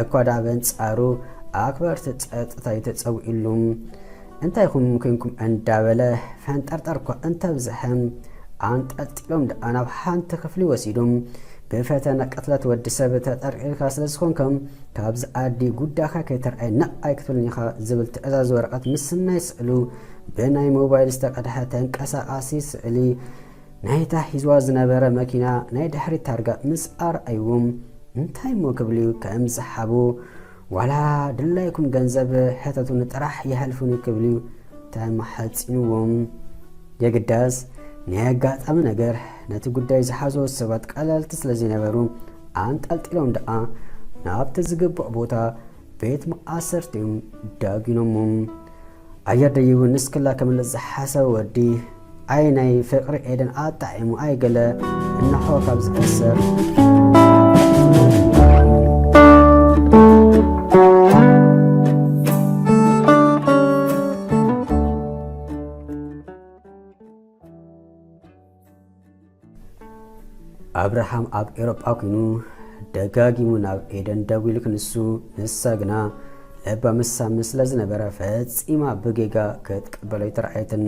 እኳ ደኣ በንጻሩ ኣክበርቲ ጸጥታ እዩ ተጸዊዑሉ። እንታይ ኢኹም ኮንኩም እንዳበለ ፈንጠርጠር እኳ እንተብዝሐ ኣንጠልጢሎም ደኣ ናብ ሓንቲ ክፍሊ ወሲዶም ብፈተነ ቅትለት ወዲ ሰብ ተጠርጢርካ ስለ ዝኾንካ ካብዚ ዓዲ ጉዳኻ ከይተርኣየ ነቕ ኣይክትብልን ኢኻ ዝብል ትእዛዝ ወረቐት ምስናይ ስእሉ ብናይ ሞባይል ዝተቐድሐ ተንቀሳቓሲ ስእሊ ናይታ ሒዝዋ ዝነበረ መኪና ናይ ድሕሪት ታርጋ ምስ ኣርኣይዎም እንታይ እሞ ክብል እዩ ከም ዝሓቦ ዋላ ድላይኩም ገንዘብ ሕተቱኒ ጥራሕ ይሃልፉኒ ክብልዩ ተማሐጺንዎም። የግዳስ ናይ ኣጋጣሚ ነገር ነቲ ጉዳይ ዝሓዝዎ ሰባት ቀለልቲ ስለ ዘይነበሩ ኣንጠልጢሎም ደኣ ናብቲ ዝግባእ ቦታ ቤት መኣሰርቲዮም ዳጒኖሞም። ኣየር ደይቡ ንስክላ ክምልስ ዝሓሰበ ወዲ ኣይ ናይ ፍቕሪ ኤደን ኣጣዒሙ ኣይ ገለ እንሆ ካብ ዝእሰር። ኣብርሃም ኣብ ኤውሮጳ ኮይኑ ደጋጊሙ ናብ ኤደን ደዊሉ ክንሱ፣ ንሳ ግና ለባ ምሳሚ ስለ ዝነበረ ፈጺማ ብጌጋ ክትቀበሎ ኣይተራእየትን።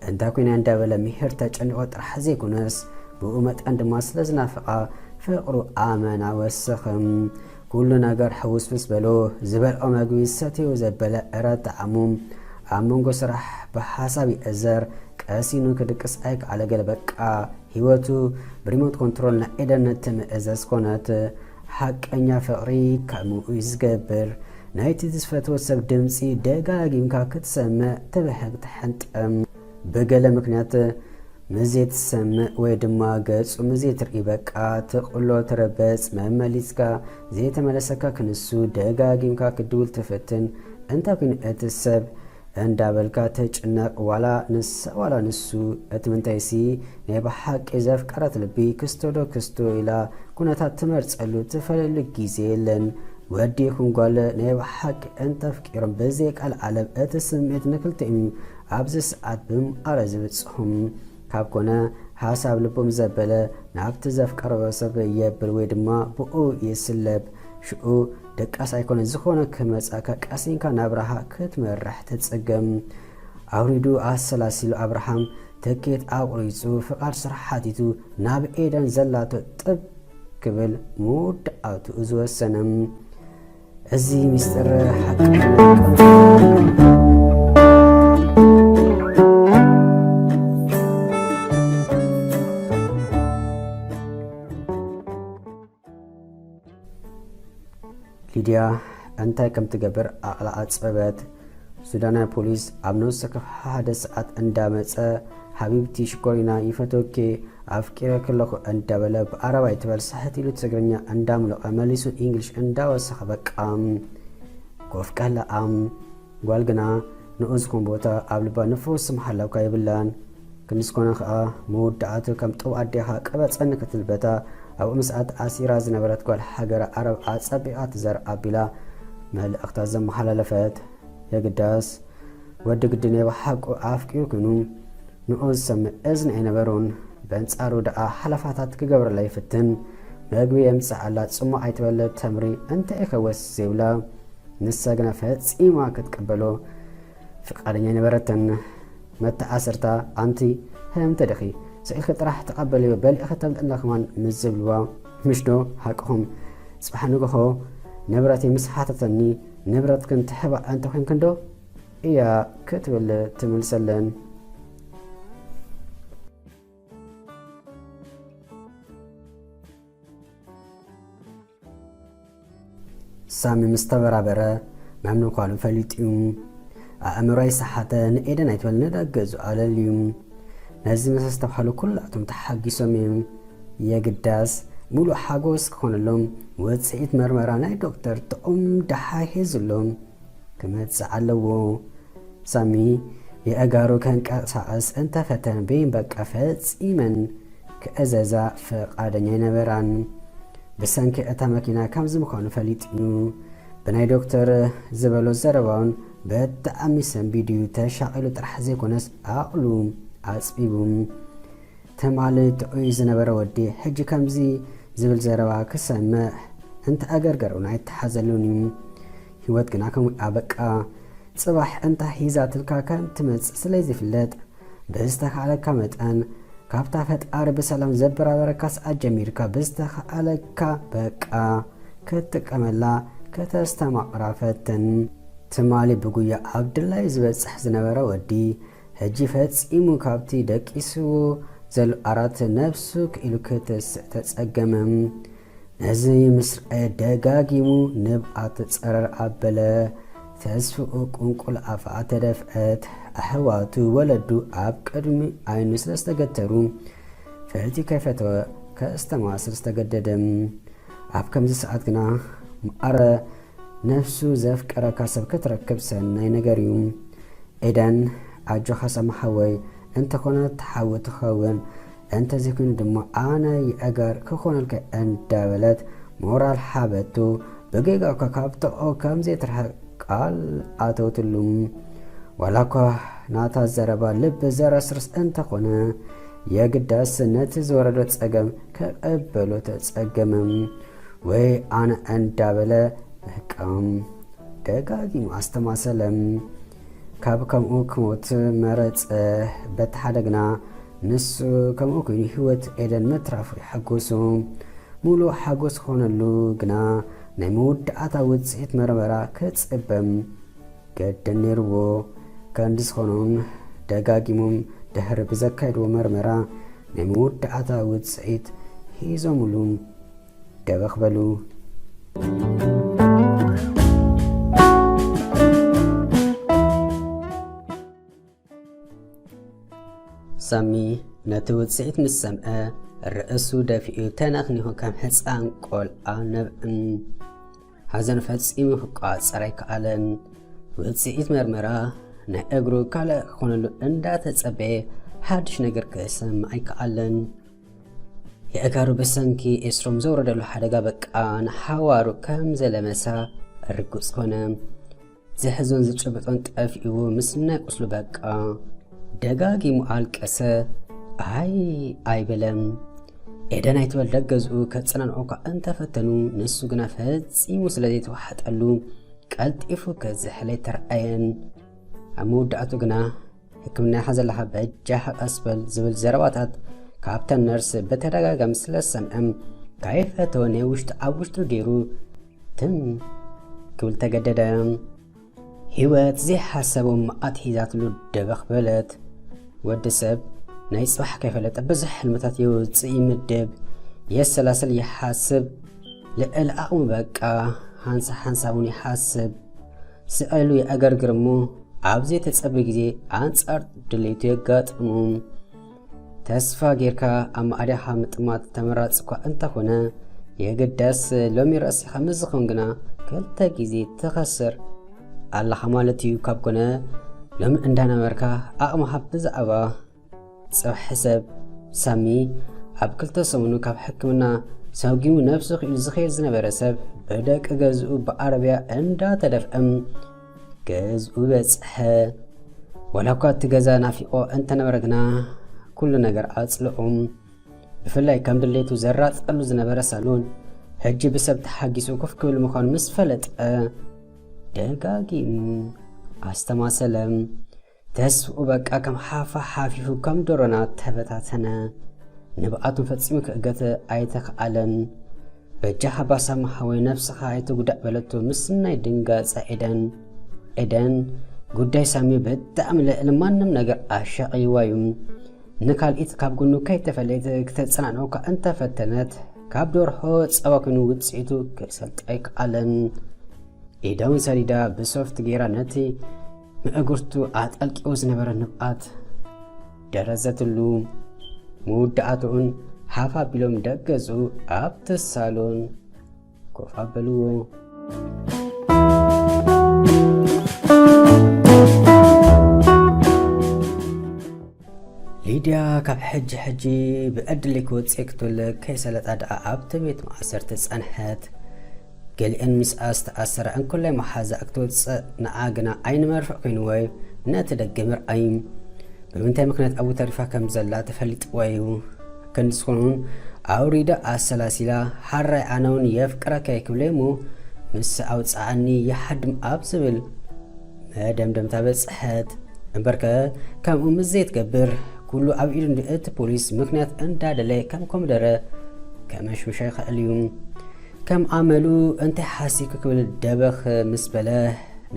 እንታይ ኮይና እንዳበለ ምሂር ተጨኒቆ ጥራሕ ዘይኮነስ ብኡ መጠን ድማ ስለ ዝናፍቓ ፍቕሩ ኣመና ወሰኸ። ኩሉ ነገር ሕውስውስ በሎ። ዝበልዖ መግቢ ሰትዮ ዘበለ እረ ጣዕሙ ኣብ መንጎ ስራሕ ብሓሳብ ይእዘር። ቀሲኑ ክድቅስ ኣይከኣለ ገለ በቃ ህይወቱ ብሪሞት ኮንትሮል ናይ ኤደን ትምእዘዝ ኮነት። ሓቀኛ ፍቕሪ ከምኡ እዩ ዝገብር። ናይቲ ዝፈትዎ ሰብ ድምፂ ደጋጊምካ ክትሰምዕ ትብህግ ትሕንጠም። ብገለ ምክንያት ምዘይትሰምዕ ወይ ድማ ገፁ ምዘይትርኢ በቃ ትቕሎ ትረበፅ መመሊስካ ዘይተመለሰካ ክንሱ ደጋጊምካ ክድውል ትፍትን። እንታይ ኮይኑ እቲ ሰብ እንዳበልካ ትጭነቕ ዋላ ንሳ ዋላ ንሱ። እቲ ምንታይሲ ናይ ብሓቂ ዘፍቀረት ልቢ ክስቶ ዶ ክስቶ ኢላ ኩነታት ትመርፀሉ ትፈለሉ ግዜ የለን። ወዲ ይኹን ጓል ናይ ብሓቂ እንተፍቂሮም ብዘይ ቃል ዓለም እቲ ስምዒት ንክልቲኦም ኣብዚ ሰዓት ብምኣረ ዝብፅሑም ካብ ኮነ ሓሳብ ልቦም ዘበለ ናብቲ ዘፍቀሮ ሰብ የብል ወይ ድማ ብኡ ይስለብ። ሽኡ ደቃስ ኣይኮነ ዝኾነ ክመጻካ ቀሲንካ ናብራኻ ክትመርሕ ትጽገም። ኣውሪዱ ኣሰላሲሉ ኣብርሃም ትኬት ኣቑሪጹ ፍቓድ ስራሕ ሓቲቱ ናብ ኤደን ዘላቶ ጥብ ክብል መወዳእትኡ ዝወሰነ። እዚ ሚስጥር ሓቂ ሊድያ እንታይ ከም ትገብር ኣቕላ ኣጸበት። ሱዳናዊ ፖሊስ ኣብ ነፍሲ ወከፍ ሓደ ሰዓት እንዳመጸ፣ "ሓቢብቲ ሽኮሪና ይፈትወኪ፣ ኣፍቂረኪ ኣለኹ" እንዳበለ ብኣረባይ ትበል ስሕት ኢሉ ትግርኛ እንዳምለቐ መሊሱ ኢንግሊሽ እንዳወሰኸ በቃ ኮፍ ቀለኣም። ጓል ግና ንኡ ዝኾን ቦታ ኣብ ልባ ንፉስ መሓላውካ የብላን። ክንዲ ዝኾነ ኸኣ መወዳእቱ ከም ጥቡ ኣዴኻ ቀበጸኒ ክትብል በታ ኣብኡ ምስኣ ተኣሲራ ዝነበረት ጓል ሃገረ ዓረብ ኣጸቢቓ ትዘር ኣቢላ መልእኽታ ዘመሓላለፈት። የግዳስ ወዲ ግዲ ናይ ብሓቁ ኣፍቂሩ ኮይኑ ንኡ ዝሰምዕ እዝኒ ኣይነበሮን። በንጻሩ ደኣ ሓለፋታት ክገብረላ ይፍትን። መግቢ የምጽኣላ፣ ጽሙቕ ኣይትበለ፣ ተምሪ እንታይ ኢኸ ወስ ዘይብላ። ንሳ ግና ፈጺማ ክትቅበሎ ፍቓደኛ ኣይነበረትን። መተኣስርታ፣ "ኣንቲ ህምቲ ዲኺ? ስኢልኪ ጥራሕ ተቐበልዮ፣ በሊዕኺ ተምልእና ከማን" ምስ ዝብልዋ፣ "ምሽ ዶ ሓቅኹም? ጽባሕ ንግሆ ንብረተይ ምስ ሓተተኒ፣ ንብረትክን ትሕባ እንተኾይንክን ዶ እያ?" ክትብል ትምልሰለን። ሳሚ ምስ ተበራበረ፣ መምንኳሉ ፈሊጡ እዩ። ኣእምሮይ ሰሓተ፣ ንኤደን ኣይትበል፣ ንደገ ዝኣለል እዩ። ነዚ ምስ ኣስተብሃሉ፣ ኩላቶም ተሓጊሶም እዮም። የግዳስ፣ ሙሉእ ሓጎስ ክኾነሎም፣ ውጽኢት መርመራ ናይ ዶክተር ጥዑም ደሓ ሒዙሎም ክመጽእ ኣለዎ። ሳሚ የእጋሩ ከንቀሳቐስ እንተፈተን፣ ብይን በቃ ፈጺመን ክእዘዛ ፍቓደኛ ኣይነበራን። ብሰንኪ እታ መኪና ከምዚ ምዃኑ ፈሊጡ እዩ። ብናይ ዶክተር ዝበሎ ዘረባውን ብጣዕሚ ሰንቢዱ እዩ። ተሻቒሉ ጥራሕ ዘይኮነስ ዓቕሉ ኣጽቢቡ። ትማሊ ጥዑይ ዝነበረ ወዲ ሕጂ ከምዚ ዝብል ዘረባ ክሰምዕ እንተኣገርገር እውን ኣይተሓዘሉን እዩ። ህይወት ግና ከምኡ ኣበቃ። ጽባሕ እንታይ ሒዛትልካ ከም ትመጽእ ስለ ዝፍለጥ፣ ብዝተኻእለካ መጠን ካብታ ፈጣሪ ብሰላም ዘበራበረካ ሰዓት ጀሚርካ ብዝተኻእለካ በቃ ክትጥቀመላ ከተስተማቕራ ፈትን። ትማሊ ብጉያ ኣብ ድላዩ ዝበጽሕ ዝነበረ ወዲ ሕጂ ፈጺሙ ካብቲ ደቂስዎ ዘሎ ዓራት ነብሱ ክኢሉ ክትስእ ተጸገመ። ነዚ ምስ ረኣየ ደጋጊሙ ንብኣት ጸረር ኣበለ። ተስፍኡ ቁንቁል ኣፍኣ ተደፍዐት። ኣሕዋቱ ወለዱ ኣብ ቅድሚ ዓይኑ ስለ ዝተገተሩ፣ ፈሊጡ ከይፈተወ ከስተማስል ዝተገደደ። ኣብ ከምዚ ሰዓት ግና፣ ማዕረ ነፍሱ ዘፍቀረካ ሰብ ክትረክብ ሰናይ ነገር እዩ። ኤደን፣ ኣጆኻ ሳሚ ሓወይ፣ እንተኾነ ትሓዊ ትኸውን፣ እንተዘይኮይኑ ድማ ኣነ የእጋር ክኾነልካ እንዳበለት ሞራል ሓበቱ። ብጌጋ እኳ ካብ ጥቕኡ ከም ዘይትርሕቕ ቃል ኣተወትሉ። ዋላ እኳ ናታ ዘረባ ልቢ ዘረስርስ እንተኾነ፣ የግዳስ ነቲ ዝወረዶ ጸገም ክቕበሎ ተጸገመ። ወይ ኣነ እንዳበለ በቃ ደጋጊሙ ኣስተማሰለ። ካብ ከምኡ ክሞት መረጸ። በቲ ሓደ ግና ንሱ ከምኡ ኮይኑ ህይወት ኤደን ምትራፉ የሐጉሱ። ሙሉእ ሓጎስ ክኾነሉ ግና ናይ መወዳእታ ውጽኢት መርመራ ክጽበ ገደን ነይርዎ። ከንዲ ዝኾኖም ደጋጊሞም ድሕሪ ብዘካየድዎ መርመራ ናይ መወዳእታ ውጽኢት ሒዞምሉ ደበኽ በሉ። ሳሚ ነቲ ውጽኢት ምስ ሰምዐ፣ ርእሱ ደፊኡ ተነኽኒኹ ከም ህጻን ቆልዓ ነብዕን። ሓዘን ፈጺሙ ክቋጸር ኣይከኣለን። ውጽኢት መርመራ ናይ እግሩ ካልእ ክኾነሉ እንዳተጸበየ፣ ሓድሽ ነገር ክሰምዕ ኣይከኣለን። የእጋሩ ብሰንኪ ኤስሮም ዘውረደሉ ሓደጋ በቃ ንሓዋሩ ከም ዘለመሳ ርጉጽ ኮነ። ዝሕዞን ዝጭብጦን ጠፊእዎ ምስ ናይ ቁስሉ በቃ ደጋጊሙ ኣልቀሰ። ኣይ ኣይበለም። ኤደን ኣይትበል ደገዝኡ ከጸናንዖ እኳ እንተፈተኑ፣ ንሱ ግና ፈጺሙ ስለ ዘይተዋሓጠሉ ቀልጢፉ ክዝሕል ኣይተረኣየን። ኣብ መወዳእቱ ግና፣ ሕክምና ኢኻ ዘለኻ፣ በጃኻ ቀስ በል ዝብል ዘረባታት ካብተን ነርስ ብተደጋጋሚ ስለ ዝሰምዐ፣ ከይፈተወ ናይ ውሽጡ ኣብ ውሽጡ ገይሩ ትም ክብል ተገደደ። ህይወት ዘይሓሰቦ መዓት ሒዛትሉ ደበኽ በለት። ወዲ ሰብ ናይ ጽባሕ ከይፈለጠ ብዙሕ ሕልምታት የውጽእ፣ ይምድብ፣ የሰላስል፣ ይሓስብ። ልዕሊ ዓቕሙ በቃ ሓንሳ ሓንሳ እውን ይሓስብ። ስቕ ኢሉ የዕገርግር እሞ ኣብ ዘይተጸበ ግዜ ኣንጻር ድሌቱ የጋጥሙ። ተስፋ ጌርካ ኣብ ማዕድኻ ምጥማት ተመራጺ እኳ እንተኾነ፣ የግዳስ ሎሚ ረሲኻ ምስ ዝኾን ግና ክልተ ግዜ ትኸስር ኣለኻ ማለት እዩ። ካብ ኮነ ሎሚ እንዳነበርካ ዓቕምኻ ብዛዕባ ጽባሕ ሕሰብ። ሳሚ ኣብ ክልተ ሰሙኑ ካብ ሕክምና ሰጒሙ ነብሱ ክኢሉ ዝኸይድ ዝነበረ ሰብ ብደቂ ገዝኡ ብዓረብያ እንዳተደፍአ ገዝኡ በጽሐ። ዋላ እኳ እቲ ገዛ ናፊቖ እንተነበረ ግና ኩሉ ነገር ኣጽልኡ። ብፍላይ ከም ድሌቱ ዘራጽቀሉ ዝነበረ ሳሎን ሕጂ ብሰብ ተሓጊሱ ኮፍ ክብል ምዃኑ ምስ ፈለጠ ደጋጊሙ ኣስተማሰለ። ተስፍኡ በቃ ከም ሓፋ ሓፊፉ ከም ዶሮና ተበታተነ። ንብዓቱን ፈጺሙ ክእገት ኣይተኽኣለን። በጃኻ ባሳማ ሓወይ ነብስኻ ኣይትጉዳእ በለቶ ምስ ናይ ድንጋጸ ኤደን። ኤደን ጉዳይ ሳሚ ብጣዕሚ ልዕሊ ማንም ነገር ኣሻቒልዋ እዩ። ንካልኢት ካብ ጎኑ ከይተፈለየት ክተጸናንዖ እኳ እንተፈተነት ካብ ደርሆ ጸባ ኮይኑ ውጽኢቱ ክሰልጥ ኣይከኣለን። ኢዳ እውን ሰዲዳ ብሶፍት ገይራ ነቲ ምእግርቱ ኣጠልቂዎ ዝነበረ ንብዓት ደረዘትሉ። መወዳእትኡን ሓፍ ኣቢሎም ደገዝኡ ኣብቲ ሳሎን ኮፍ ኣበልዎ። ሊድያ ካብ ሕጂ ሕጂ ብዕድል ክወጽእ ክትብል ከይሰለጣ ደኣ ኣብቲ ቤት ማእሰርቲ ጸንሐት። ገሊአን ምስኣ ዝተኣሰራ እንኮላይ መሓዛ ክትወጽእ ንዓ ግና ዓይኒ መርፍእ ኮይንዎ እዩ ነቲ ደገ ምርኣይ። ብምንታይ ምኽንያት ኣብኡ ተሪፋ ከም ዘላ ተፈሊጥዋ እዩ። ክንዲ ዝኾኑን ኣውሪዳ ኣሰላሲላ፣ ሓራይ ኣነ እውን የፍቅረካ እየ ክብለይ እሞ ምስ ኣውፅኣኒ ይሓድም ኣብ ዝብል መደምደምታ በፅሐት። እምበርከ ከምኡ ምስ ዘይትገብር ኩሉ ኣብ ኢዱ እቲ ፖሊስ ምኽንያት እንዳደለየ ከም ኮምደረ ከመሽምሻ ይኽእል እዩ። ከም ኣመሉ እንታይ ሓሲብኪ ክብል ደበኽ ምስ በለ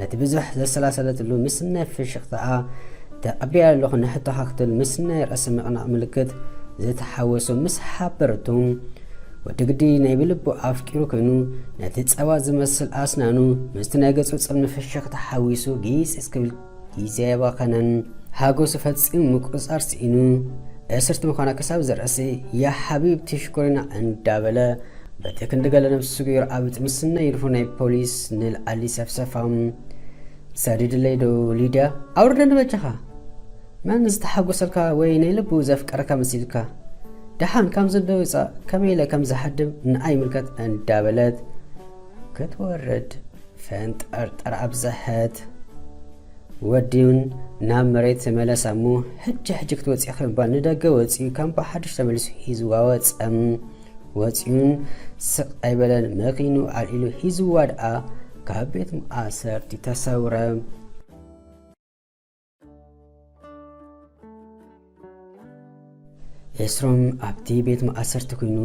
ነቲ ብዙሕ ዘሰላሰለትሉ ምስ ናይ ፍሽኽታኣ ተቐቢለ ኣለኹ ንሕቶኻ ክትብል ምስ ናይ ርእሲ ምቕናቕ ምልክት ዝተሓወሶ ምስ ሓበረቱ ወዲ ግዲ ናይ ብልቡ ኣፍቂሩ ኮይኑ፣ ነቲ ጸባ ዝመስል ኣስናኑ ምስቲ ናይ ገጹ ጽልሚ ፍሽኽታ ሓዊሱ ጊጽ ክብል ግዜ የባኸነን። ሓጎሱ ፈጺሙ ምቁጻር ስኢኑ፣ እስርቲ ምዃና ክሳብ ዘርእሲ፣ "ያ ሓቢብቲ ሽኮሪና" እንዳበለ፣ በቲ ክንዲ ገለ ነብሱ ገይሩ ኣብ ጥምስና ይርፉ ናይ ፖሊስ ንልዓሊ ሰፍሰፋ። "ሰዲድለይ ዶ ሊድያ? ኣውርደኒ በጃኻ። መን ዝተሓጎሰልካ ወይ ናይ ልቡ ዘፍቀረካ መሲልካ? ደሓን ካብ ዘሎ ውጻእ፣ ከመይ ኢለ ከም ዝሓድም ንኣይ ይምልከት" እንዳበለት ክትወርድ ፈንጠርጠር ኣብዝሐት። ወዲውን ናብ መሬት ተመለሰ እሞ፣ "ሕጂ ሕጂ ክትወጺ" ከምባል ንደገ ወጺኡ ከም ብሓድሽ ተመሊሱ ሒዝዋ ወጸ። ወጺኡን ስቕ ኣይበለን፣ መኺኑ ኣልዒሉ ሒዝዋ ደኣ ካብ ቤት ማእሰርቲ ተሰውረ። ኤስሮም ኣብቲ ቤት ማእሰርቲ ኮይኑ፣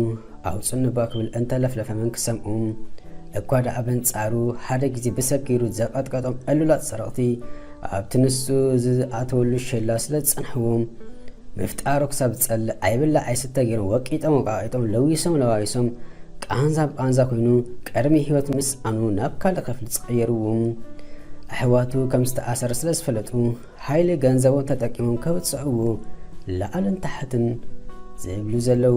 ኣውጽእኒ እባ ክብል እንተለፍለፈ መን ክሰምዖም? እኳ ደኣ በንጻሩ ሓደ ግዜ ብሰብ ገይሩ ዘቐጥቀጦም ዕሉላት ሰረቕቲ ኣብቲ ንሱ ዝኣተወሉ ሸላ ስለ ዝጸንሕዎም፣ ምፍጣሩ ክሳብ ዝጸልእ ኣይብላዕ ኣይስተ ገይሮም ወቂጦም ወቃቂጦም ለዊሶም ለዋዊሶም ቃንዛ ብቃንዛ ኮይኑ ቅድሚ ህይወት ምስኣኑ ናብ ካልእ ክፍሊ ዝቐየርዎ። ኣሕዋቱ ከም ዝተኣሰረ ስለ ዝፈለጡ፣ ሓይሊ ገንዘቦም ተጠቂሞም ከብጽዕዎ ላዕልን ታሕትን ዝብሉ ዘለዉ።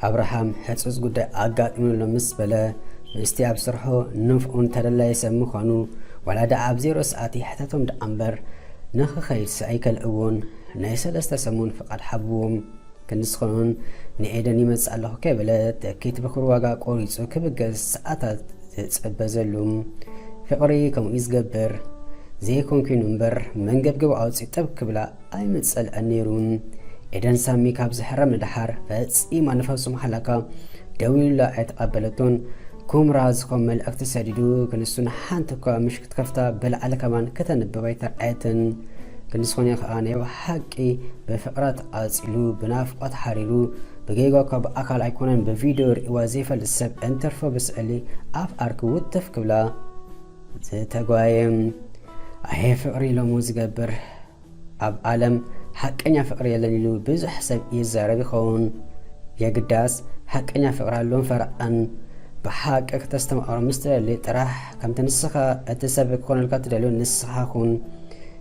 ኣብርሃም ሕጹጽ ጉዳይ ኣጋጢሙሉ ምስ በለ፣ ምስቲ ኣብ ስርሖ ንፍዑን ተደላዪ ሰብ ምዃኑ፣ ዋላ ደኣ ኣብ ዜሮ ሰዓት ይሕተቶም ደኣ እምበር፣ ንኽኸይድሲ ኣይከልእዎን። ናይ ሰለስተ ሰሙን ፍቓድ ሓብዎም። ክንስኾኑን ንኤደን ይመጽእ ኣለኹ ከይበለ፣ ትኬት ብኽቡር ዋጋ ቆሪጹ ክብገስ ሰዓታት ዝጽበ ዘሉ። ፍቕሪ ከምኡ እዩ ዝገብር። ዘይኮንኩ እምበር፣ መንገብገብ ኣውጺኡ ጠብ ክብላ ኣይምጸልአን ነይሩ። ኤደን ሳሚ ካብ ዝሕረም ንደሓር ፈጺማ ንፈጹም ሓላካ ደዊሉላ ኣይተቐበለቶን። ኩምራ ዝኾን መልእኽቲ ሰዲዱ፣ ክንሱ ንሓንቲ እኳ ምሽ ክትከፍታ ብላዕሊ ከማን ከተንብብ ኣይተርኣየትን። ክንሱ ኾነ ኸኣ ናይ ብሓቂ ብፍቕራ ተቓጺሉ፣ ብናፍቖት ሓሪሩ፣ ብጌጋ እኳ ብኣካል ኣይኮነን ብቪድዮ ርእይዋ ዘይፈልጥ ሰብ እንትርፎ ብስእሊ ኣፍ ኣርኪ ውትፍ ክብላ ዝተጓየ። ኣየ ፍቕሪ ሎሙ ዝገብር። ኣብ ዓለም ሓቀኛ ፍቕሪ የለን ኢሉ ብዙሕ ሰብ ይዛረብ ይኸውን። የግዳስ ሓቀኛ ፍቕሪ ኣሎን ፈረቓን። ብሓቂ ክተስተማቕሮ ምስ ትደሊ ጥራሕ፣ ከምቲ ንስኻ እቲ ሰብ ክኾነልካ ትደልዮ ንስኻ ኩን።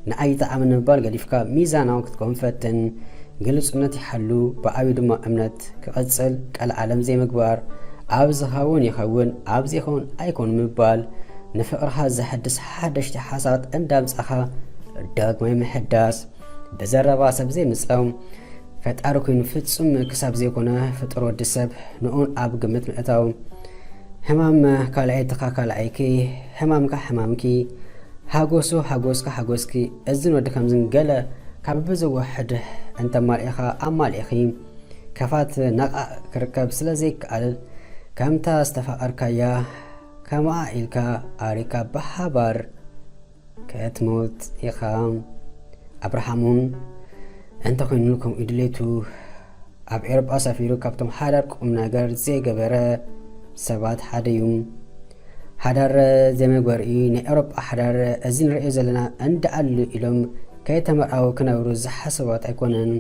ንኣይ ይጥዓመኒ ምባል ገዲፍካ ሚዛናዊ ክትከውን ፈትን። ግልጹነት ይሓሉ፣ ብዓብዩ ድማ እምነት ክቕጽል፣ ቀልዓለም ዘይምግባር። ኣብ ዝኸውን ይኸውን፣ ኣብ ዘይኸውን ኣይኮን ምባል። ንፍቕርኻ ዘሐድስ ሓደሽቲ ሓሳባት እንዳምጻኻ ዳግማይ ምሕዳስ። ብዘረባ ሰብ ዘይምጸው፣ ፈጣሪ ኮይኑ ፍጹም ክሳብ ዘይኮነ ፍጡር ወዲ ሰብ ንኡን ኣብ ግምት ምእታው። ሕማም ካልኣይትኻ ካልኣይኪ፣ ሕማምካ ሕማምኪ፣ ሓጎሱ ሓጎስካ ሓጎስኪ፣ እዝን ወዲ ከምዝን ገለ ካብ ብዝወሕድ እንተማልኢኻ ኣማሊእኺ፣ ከፋት ነቓእ ክርከብ ስለ ዘይከኣል፣ ከምታ ዝተፋቐርካያ ከምኣ ኢልካ ኣሪካ ብሓባር ክትሞት ኢኻ። ኣብርሃም እውን እንተኾይኑ ከምኡ ድሌቱ ኣብ ኤውሮጳ ሰፊሩ ካብቶም ሓዳር ቁም ነገር ዘይገበረ ሰባት ሓደ እዩ። ሓዳር ዘይመግበሪኡ ናይ ኤውሮጳ ሓዳር እዚ ንርእዮ ዘለና እንዳኣሉ ኢሎም ከይተመርዓዉ ክነብሩ ዝሓሰባት ኣይኮነን።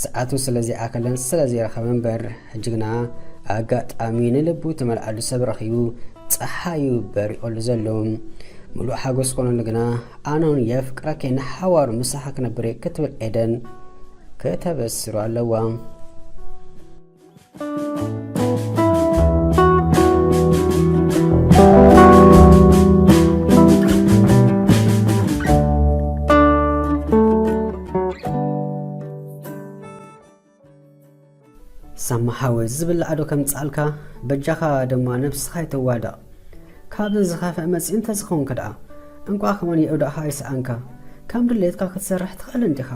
ሰዓቱ ስለ ዘይኣከለን ስለ ዘይረኸበ እምበር፣ ሕጂ ግና ኣጋጣሚ ንልቡ ተመልኣሉ ሰብ ረኺቡ ጸሓዩ በሪቖሉ ዘሎ። ምሉእ ሓጎስ ኮነሉ ግና፣ ኣነ እውን የፍቅረኪ፣ ንሓዋሩ ምሳኻ ክነብር እየ ክትብል ኤደን ከተበስሮ ኣለዋ። ሳማ ሓወይ፣ ዝብላዕ ዶ ከምጽኣልካ? በጃኻ ድማ ነብስኻ ኣይተዋድቕ። ካብዚ ዝኸፍአ መጺኡ እንተዝኸውንካ ደኣ፣ እንቋዕ ከማን የእዳኻ ኣይሰኣንካ። ከም ድሌትካ ክትሰርሕ ትኽእል እንዲኻ።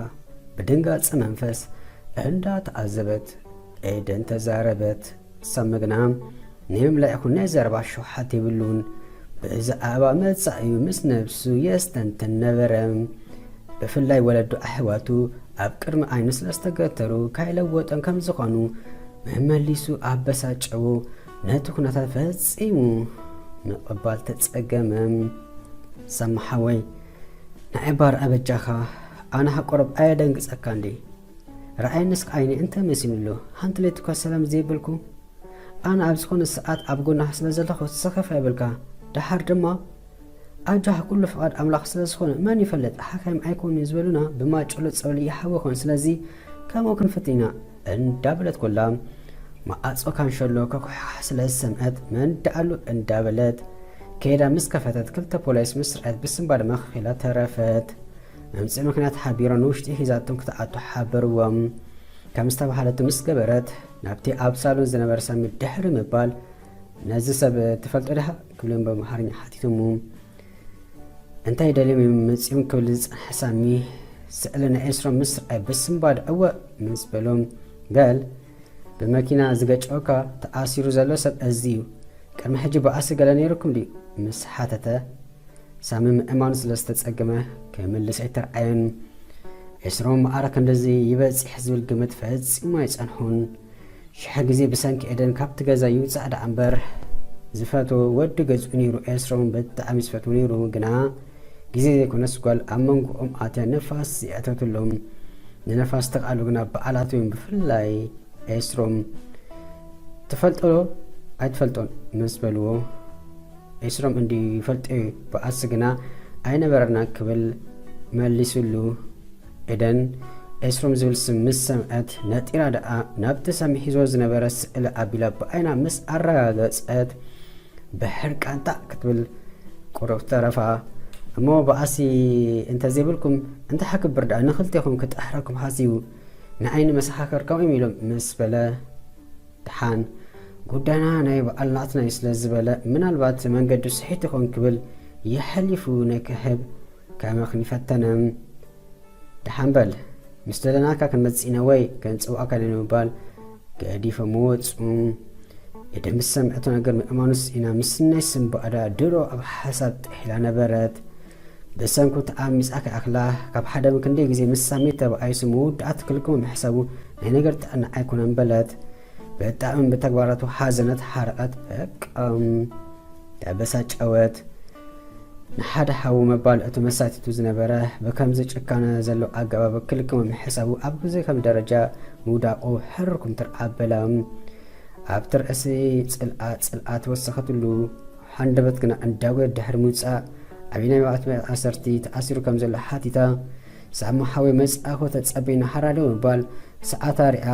ብድንጋጸ መንፈስ እንዳተዓዘበት ኤደን ተዛረበት። ሳሚ ግና ናይ ምምላእ ይኹን ናይ ዘረባ ሸውሓት የብሉን። ብዛዕባ መጻኢኡ ምስ ነብሱ የስተንትን ነበረ። ብፍላይ ወለዱ ኣሕዋቱ ኣብ ቅድሚ ዓይኑ ስለ ዝተገተሩ፣ ካይለወጦም ከም ዝኾኑ መመሊሱ ኣበሳጨዎ። ነቲ ኩነታት ፈጺሙ ምቕባል ተጸገመ። ሳሚ ሓወይ፣ ንዓይ ባር ኣበጃኻ፣ ኣነ ሃቆረብ ኣየደንግጸካ እንዴ? ረኣየንስ ከዓይኒ እንተ መሲሉ ኣሎ። ሓንቲ ለይቲ እኳ ሰላም ዘይብልኩ። ኣነ ኣብ ዝኾነ ሰዓት ኣብ ጎናኻ ስለ ዘለኹ ሰኸፍ ኣይበልካ። ደሓር ድማ ኣጆኻ ኩሉ ፍቓድ ኣምላኽ ስለ ዝኾነ መን ይፈልጥ ሓካይም ኣይኮኑን ዝበሉና ብማጨሎ ጸበል ይሓወኹን። ስለዚ ከምኡ ክንፍትን ኢና እንዳበለት ኮላ ማዕጾ ካንሸሎ ከኩሕሓ ስለ ዝሰምዐት መን ደኣሉ እንዳበለት ከይዳ ምስ ከፈተት ክልተ ፖሊስ ምስ ረኣየት ብስንባድ መኺላ ተረፈት። መምጽኢ ምኽንያት ሓቢሮም ንውሽጢ ሒዛቶም ክትኣቱ ሓበርዎም። ከም ዝተባህለቱ ምስ ገበረት ናብቲ ኣብ ሳሎን ዝነበረ ሳሚ ድሕሪ ምባል ነዚ ሰብ ትፈልጦ ዲኻ ክብሎም ብኣምሓርኛ ሓቲቶሙ። እንታይ ደልዮም እዮም መጺኦም ክብል ዝጸንሐ ሳሚ ስእሊ ናይ ኤስሮም ምስ ረኣየ ብስንባድ እወ ምስ በሎም በል ብመኪና ዝገጨወካ ተኣሲሩ ዘሎ ሰብ እዚ እዩ። ቅድሚ ሕጂ ባእሲ ገለ ነይርኩም ድዩ? ምስ ሓተተ ሳሚ ምእማኑ ስለ ዝተጸገመ ክምልስ ኣይተርኣየን። ኤስሮም ማዕረ ክንድዚ ይበጽሕ ዝብል ግምት ፈጺሙ ኣይጸንሑን። ሽሕ ግዜ ብሰንኪ ኤደን ካብቲ ገዛ ይውጻእ ደኣ እምበር ዝፈትዎ ወዲ ገዝኡ ነይሩ። ኤስሮም ብጣዕሚ ዝፈትዎ ነይሩ፣ ግና ግዜ ዘይኮነስ ጓል ኣብ መንጎኦም ኣትያ ንፋስ የእተትሎም። ንነፋስ ተቃሉ ግና በዓላቱ እዮም። ብፍላይ ኤስሮም ትፈልጦ ዶ ኣይትፈልጦን ምስ በልዎ ኤስሮም እንዲ ይፈልጦ እዩ፣ በኣሲ ግና ኣይነበረና ክብል መሊስሉ። ኤደን ኤስሮም ዝብል ስም ምስ ሰምዐት ነጢራ ደኣ ናብቲ ሳሚ ሒዞ ዝነበረ ስእሊ ኣቢላ ብኣይና ምስ ኣረጋገጸት ብሕርቃን ታእ ክትብል ቁሩብ ተረፋ። እሞ በኣሲ እንተዘይብልኩም እንታይ ሓክብር ደኣ ንኽልቴኹም ክጥሕረኩም ሓሲቡ ንዓይኒ መሰኻኽር ከምኦም ኢሎም ምስ በለ ደሓን ጉዳይና ናይ በዓል ናትና እዩ ስለ ዝበለ ምናልባት መንገዱ ስሒት ይኾን ክብል የሕሊፉ ናይ ክህብ ከመኽኒ ፈተነ። ደሓን በል ምስ ደለናካ ክንመጽእ ኢና ወይ ከንጽውዓካ ኢና ንምባል ገዲፎም ወጹ። ኤደን ምስ ሰምዐቶ ነገር ምእማኑ ስኢና ምስ ናይ ስንባዳ ድሮ ኣብ ሓሳብ ጥሒላ ነበረት። ብሰንኩ ተኣሚጻ ከይኣኽላ ካብ ሓደ ክንደይ ግዜ ምስ ሳሚ ተባኢሱ ምውዳኣት ክልክሞ ምሕሳቡ ናይ ነገር ጥዕና ኣይኮነን በለት። ብጣዕሚ ብተግባራቱ ሓዘነት ሓረቐት በቃ ተበሳጨወት። ንሓደ ሓዉ መባልዕቱ መሳቲቱ ዝነበረ ብከምዚ ጭካነ ዘሎ ኣገባብ ክልክሞ ምሕሳቡ ኣብ ግዜ ከም ደረጃ ምውዳቑ ሕርኩም ትርዓበላ። ኣብቲ ርእሲ ጽልኣ ጽልኣ ተወሰኸትሉ። ሓንደበት ግና እንዳጎየ ድሕሪ ምውጻእ ኣበየናይ መኣት መኣሰርቲ ተኣሲሩ ከም ዘሎ ሓቲታ ሳሚ ሓወይ መጻእኹ ተጸበይና ሓራዶ ምባል ሰዓታ ሪኣ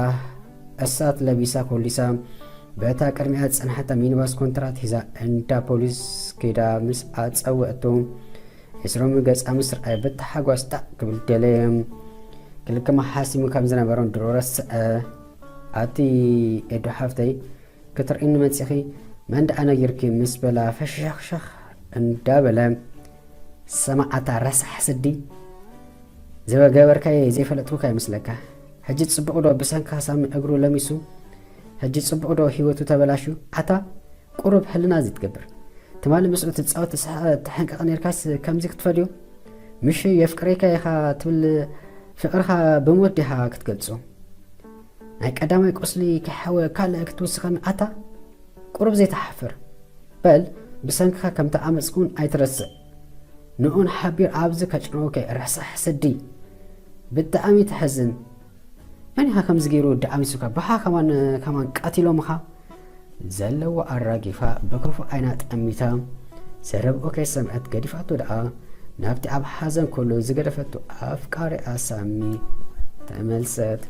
እሳት ለቢሳ ኮሊሳ በታ ቅድሚኣ ዝጸንሐታ ሚኒባስ ኮንትራት ሒዛ እንዳ ፖሊስ ከይዳ ምስ ኣጸወእቶ ኤስሮም ገጻ ምስ ረኣየ ብታሓጓስ ጣዕ ክብል ደለየ። ክልክማ ሓሲሙ ከም ዝነበሮን ድሮ ረስዐ። ኣቲ ኤዶ ሓፍተይ ክትርእኒ መጺኺ መን ደኣ ነጊርኪ ምስ በላ ፈሸኽሸኽ እንዳበለ ሰማዓታ ረሳሕ ስዲ ዝገበርካዮ ዘይፈለጥኩካ ይመስለካ። ሕጂ ጽቡቕ ዶ ብሰንካ ሳሚ እግሩ ለሚሱ ሕጂ ጽቡቕ ዶ ህይወቱ ተበላሹ ኣታ ቁሩብ ሕልና እዚ ትገብር ትማሊ ምስኡ ትጻወት ትስሕቕ ትሕንቅቕ ነርካስ ከምዚ ክትፈድዮ ምሽ የፍቅሬካ ኢኻ ትብል ፍቕርኻ ብሞት ዲኻ ክትገልጾ ናይ ቀዳማይ ቁስሊ ከይሓወ ካልእ ክትውስኸኒ ኣታ ቁሩብ ዘይትሓፍር በል ብሰንክኻ ከምቲ ኣመፅኩን ኣይትረስዕ ንኡን ሓቢር ኣብዚ ከጭነወከ ረሳሕ ስዲ ብጣዕሚ ተሕዝን መን ኢኻ ከምዚ ገይሩ ደኣሚሱካ ብኻ ከማን ከማን ቀቲሎምኻ ዘለዎ ኣራጊፋ ብክፉእ ዓይና ጠሚታ ዘረብኡ ከይሰምዐት ገዲፋቶ ደኣ ናብቲ ኣብ ሓዘን ከሎ ዝገደፈቶ ኣፍቃሪኣ ሳሚ ተመልሰት።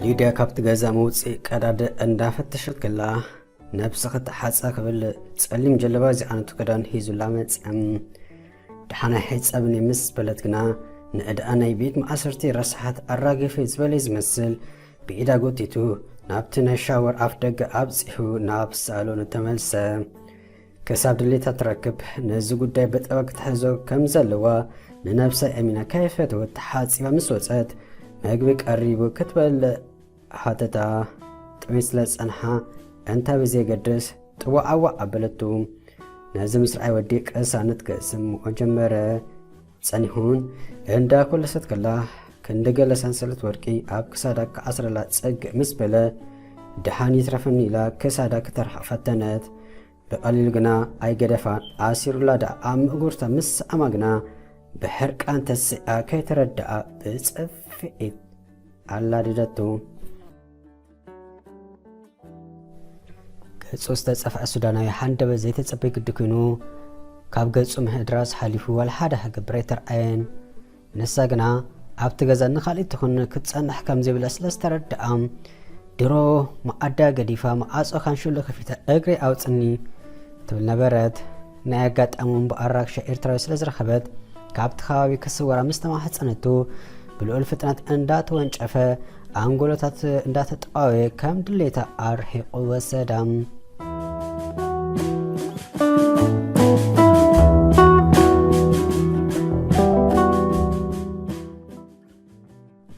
ሊድያ ካብቲ ገዛ መውፅኢ ቀዳደ እንዳፈተሸት ከላ ነብስኺ ተሓፀ ክብል ፀሊም ጀለባ ዝዓይነቱ ክዳን ሒዙላ መፅአ። ደሓን ኣይሕፀብን ምስ በለት ግና ንእድኣ ናይ ቤት ማእሰርቲ ረሳሓት ኣራጊፈ ዝበለ ዝመስል ብኢዳ ጎቲቱ ናብቲ ናይ ሻወር ኣፍ ደገ ኣብፂሑ ናብ ሳሎን ተመልሰ። ክሳብ ድሌታ ትረክብ ነዚ ጉዳይ ብጠበቅ ክትሕዞ ከም ዘለዋ ንነብሳ ኣሚና ከይፈተወት ተሓፂባ ምስ ወፀት መግቢ ቀሪቡ ክትበልዕ ሓተታ። ጥሜት ስለ ዝጸንሓ እንታ ብዘየገድስ ጥዋዓዋዕ ኣበለቱ። ነዚ ምስ ረኣየ ወዲ ቅሳነት ክስምዖ ጀመረ። ጸኒሑን እንዳ ኮለሰት ከላ ክንዲ ገለ ሰንሰለት ወርቂ ኣብ ክሳዳ ክኣስረላ ጽግዕ ምስ በለ፣ ደሓን ይትረፈኒ ኢላ ክሳዳ ክተርሕቕ ፈተነት። ብቐሊሉ ግና ኣይገደፋን። ኣሲሩላ ደኣ ኣብ ምእጉርታ ምስ ሰኣማ ግና ብሕርቃን ተስኣ ከይተረድኣ ብጽፍዒት ኣላደደቱ። ገጹ ዝተጸፍዐ ሱዳናዊ ሃንደበት ዘይተጸበየ ግዲ ኮይኑ፣ ካብ ገጹ ምህድራስ ሓሊፉ ዋላ ሓደ ክገብር ኣይተርኣየን። ንሳ ግና ኣብቲ ገዛ ንኻልእ ትኹን ክትጸንሕ ከም ዘይብላ ስለ ዝተረድኣ፣ ድሮ መኣዳ ገዲፋ መዓጾ ካንሸሎ ከፊታ እግረይ ኣውጽኒ ትብል ነበረት። ናይ ኣጋጣሚ እምበኣር ራክሻ ኤርትራዊ ስለ ዝረኸበት፣ ካብቲ ከባቢ ክስወራ ምስ ተማሕጸነቱ፣ ብልዑል ፍጥነት እንዳተወንጨፈ፣ ኣንጎሎታት እንዳተጠዋወየ ከም ድሌታ ኣርሒቑ ወሰዳ።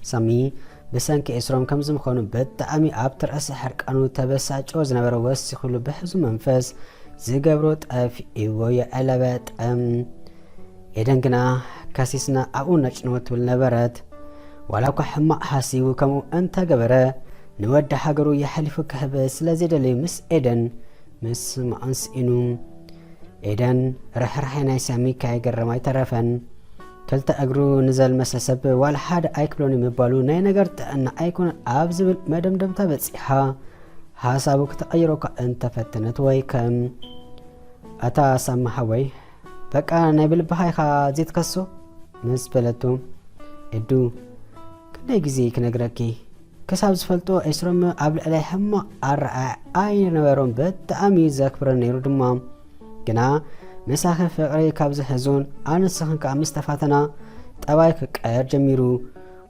ሳሚ ብሰንኪ ኤስሮም ከም ዝምኾኑ ብጣዕሚ ኣብቲ ርእሲ ሕርቃኑ ተበሳጭዎ ዝነበረ ወሲኹሉ ብሕዙ መንፈስ ዝገብሮ ጠፊእዎ የዕለበጠ። ኤደን ግና ከሲስና ኣብኡ ነጭንዎ ትብል ነበረት። ዋላ እኳ ሕማቕ ሓሲቡ ከምኡ እንተገበረ ንወዲ ሃገሩ የሕሊፉ ክህብ ስለ ዘይደለዩ ምስ ኤደን ምስማዕን ስኢኑ። ኤደን ርሕራሐ ናይ ሳሚ ከይገረማ ኣይተረፈን። ክልተ እግሩ ንዘልመሰ ሰብ ዋላ ሓደ ኣይክብሎን እዩ ምባሉ ናይ ነገር ጥዕና ኣይኮነን ኣብ ዝብል መደምደምታ በጺሓ፣ ሓሳቡ ክትቐይሮ እኳ እንተፈተነት ወይ ከም፣ ኣታ ሳሚ ሓወይ፣ በቃ ናይ ብልብኻ ኢኻ ዘይትከሶ? ምስ በለቱ፣ ኤዱ፣ ክንደይ ግዜ ክነግረኪ? ክሳብ ዝፈልጦ ኤስሮም ኣብ ልዕለይ ሕማቕ ኣረኣእያ ኣይነበሮን፣ ብጣዕሚ እዩ ዘክብረኒ ነይሩ ድማ። ግና ምሳኺ ፍቕሪ ካብ ዝሕዞን ኣንስኽን ከኣ ምስ ተፋተና፣ ጠባይ ክቀየር ጀሚሩ።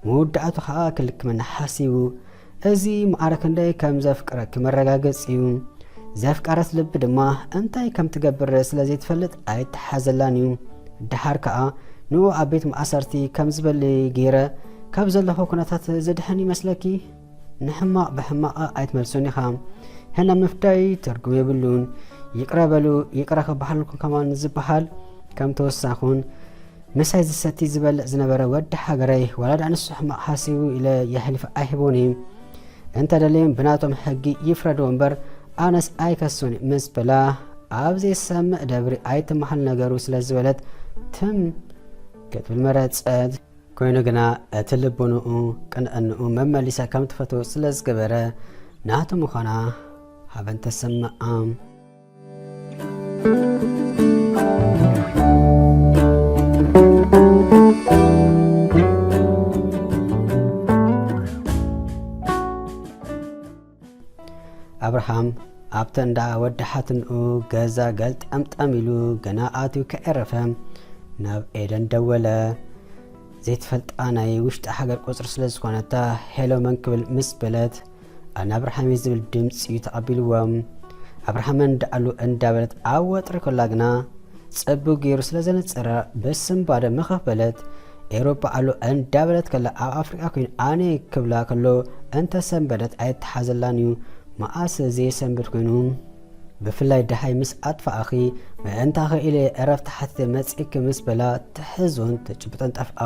መወዳእቱ ከኣ ክልክመኒ ሓሲቡ። እዚ ማዕረ ክንደይ ከም ዘፍቅረኪ መረጋገጺ እዩ። ዘፍቀረት ልቢ ድማ እንታይ ከም ትገብር ስለ ዘይትፈልጥ ኣይተሓዘላን እዩ። ደሓር ከኣ ንኡ ኣብ ቤት ማእሰርቲ ከም ዝበሊ ገይረ ካብ ዘለኹ ኩነታት ዝድሕን ይመስለኪ? ንሕማቕ ብሕማቕ ኣይትመልሶን ኢኻ። ሕነ ምፍዳይ ትርጉም የብሉን። ይቕረ በሉ፣ ይቕረ ክበሃለልኩም ከማን ዝበሃል ከም ተወሳኹን ምሳይ ዝሰቲ ዝበልዕ ዝነበረ ወዲ ሃገረይ፣ ዋላ ደኣ ንሱ ሕማቕ ሓሲቡ ኢለ የሕሊፈ ኣይህቦን እየ። እንተ ደልዮም ብናቶም ሕጊ ይፍረድዎ እምበር፣ ኣነስ ኣይከሶን እየ ምስ በላ፣ ኣብ ዘይሰምዕ ደብሪ ኣይትመሃል ነገሩ ስለ ዝበለት፣ ትም ክትብል መረጸት። ኮይኑ ግና፣ እቲ ልቡንኡ ቅንዕንኡ መመሊሳ ከም ትፈትዎ ስለ ዝገበረ፣ ናቱ ምዃና ሓበን ተሰምዓ። ኣብርሃም ኣብቲ እንዳ ወዲ ሓትንኡ ገዛ ገልጠምጠም ኢሉ ገና ኣትዩ ከዕረፈ ናብ ኤደን ደወለ። ዘይትፈልጣ ናይ ውሽጢ ሃገር ቁጽሪ ስለ ዝኾነታ፣ ሄሎ መን ክብል ምስ በለት፣ ኣነ ኣብርሃም እየ ዝብል ድምጺ እዩ ተቐቢልዎም። ኣብርሃም እንዳ ኣሉ እንዳበለት ኣብ ወጥሪ ከላ ግና፣ ጽቡቕ ገይሩ ስለ ዘነጸረ፣ ብስንባደ ምኽፍ በለት። ኤውሮጳ ኣሉ እንዳበለት ከላ፣ ኣብ ኣፍሪቃ ኮይኑ ኣነ ክብላ ከሎ፣ እንተሰንበደት ኣይተሓዘላን እዩ። መኣስ ዘየሰንብድ ኮይኑ፣ ብፍላይ ደሃይ ምስ ኣጥፋኣኺ፣ ምእንታኺ ኢለ ዕረፍቲ ሓቲተ መጺእኪ ምስ በላ፣ ትሕዞን ትጭብጦን ጠፍኣ።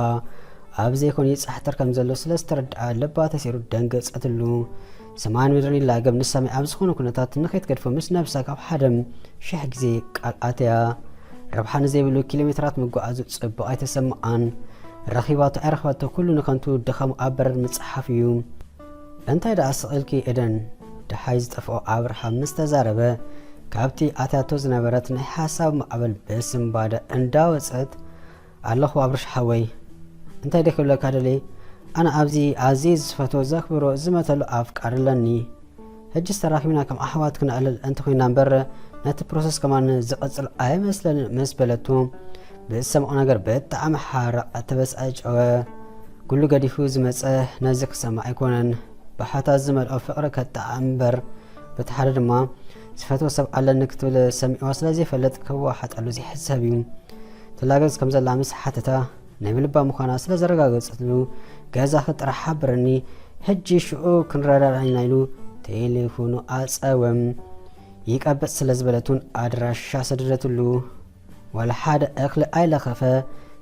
ኣብ ዘይኮን ይጻሕተር ከም ዘሎ ስለ ዝተረድኣ፣ ልባ ተሰይሩ ደንገጸትሉ። ሰማይን ምድርን ይላገብ፣ ንሳሚ ኣብ ዝኾነ ኩነታት ንኸይትገድፎ ምስ ነብሳ ካብ ሓደ ሽሕ ግዜ ቃል ኣትያ። ረብሓ ንዘይብሉ ኪሎ ሜትራት ምጉዓዙ ጽቡቕ ኣይተሰምዓን። ረኺባቶ ኣይረኽባቶ ኩሉ ንኸንቱ ድኻሙ ኣብ በረድ ምጽሓፍ እዩ። እንታይ ደኣ ስቕ ኢልኪ ኤደን? ደሃይ ዝጠፍኦ ኣብርሃም ምስ ተዛረበ፣ ካብቲ ኣትያቶ ዝነበረት ናይ ሓሳብ ማዕበል ብስንባደ እንዳወጸት፣ ኣለኹ ኣብርሽ ሓወይ። እንታይ ደይ ክብለካ ደልየ? ኣነ ኣብዚ ኣዝየ ዝፈትዎ ዘኽብሮ ዝመተሉ ኣፍቃሪ ኣለኒ። ሕጅስ ተራኺብና ከም ኣሕዋት ክነዕልል እንተኾይና እምበር፣ ነቲ ፕሮሰስ ከማን ዝቕጽል ኣይመስለንን ምስ በለቱ፣ ብዝሰምዖ ነገር ብጣዕሚ ሓረቐ፣ ተበሳጨወ። ኩሉ ገዲፉ ዝመጸ ነዚ ክሰምዕ ኣይኮነን። ብሓታ ዝመልኦ ፍቕሪ ከጣዕም እምበር፣ በቲ ሓደ ድማ ዝፈትዎ ሰብ ኣለኒ ክትብል ሰሚዕዋ ስለ ዘይፈልጥ ክወሓጠሉ ዘይሕሰብ እዩ። ትላገጽ ከም ዘላ ምስ ሓተታ፣ ናይ ብልባ ምዃና ስለ ዘረጋገጸትሉ፣ ገዛኺ ጥራሕ ሓብርኒ፣ ሕጂ ሽዑ ክንረዳዳእ ኢና ኢሉ ቴሌፎኑ ኣጸወ። ይቀብጽ ስለ ዝበለት እውን ኣድራሻ ሰደደትሉ። ዋላ ሓደ እኽሊ ኣይለኸፈ፣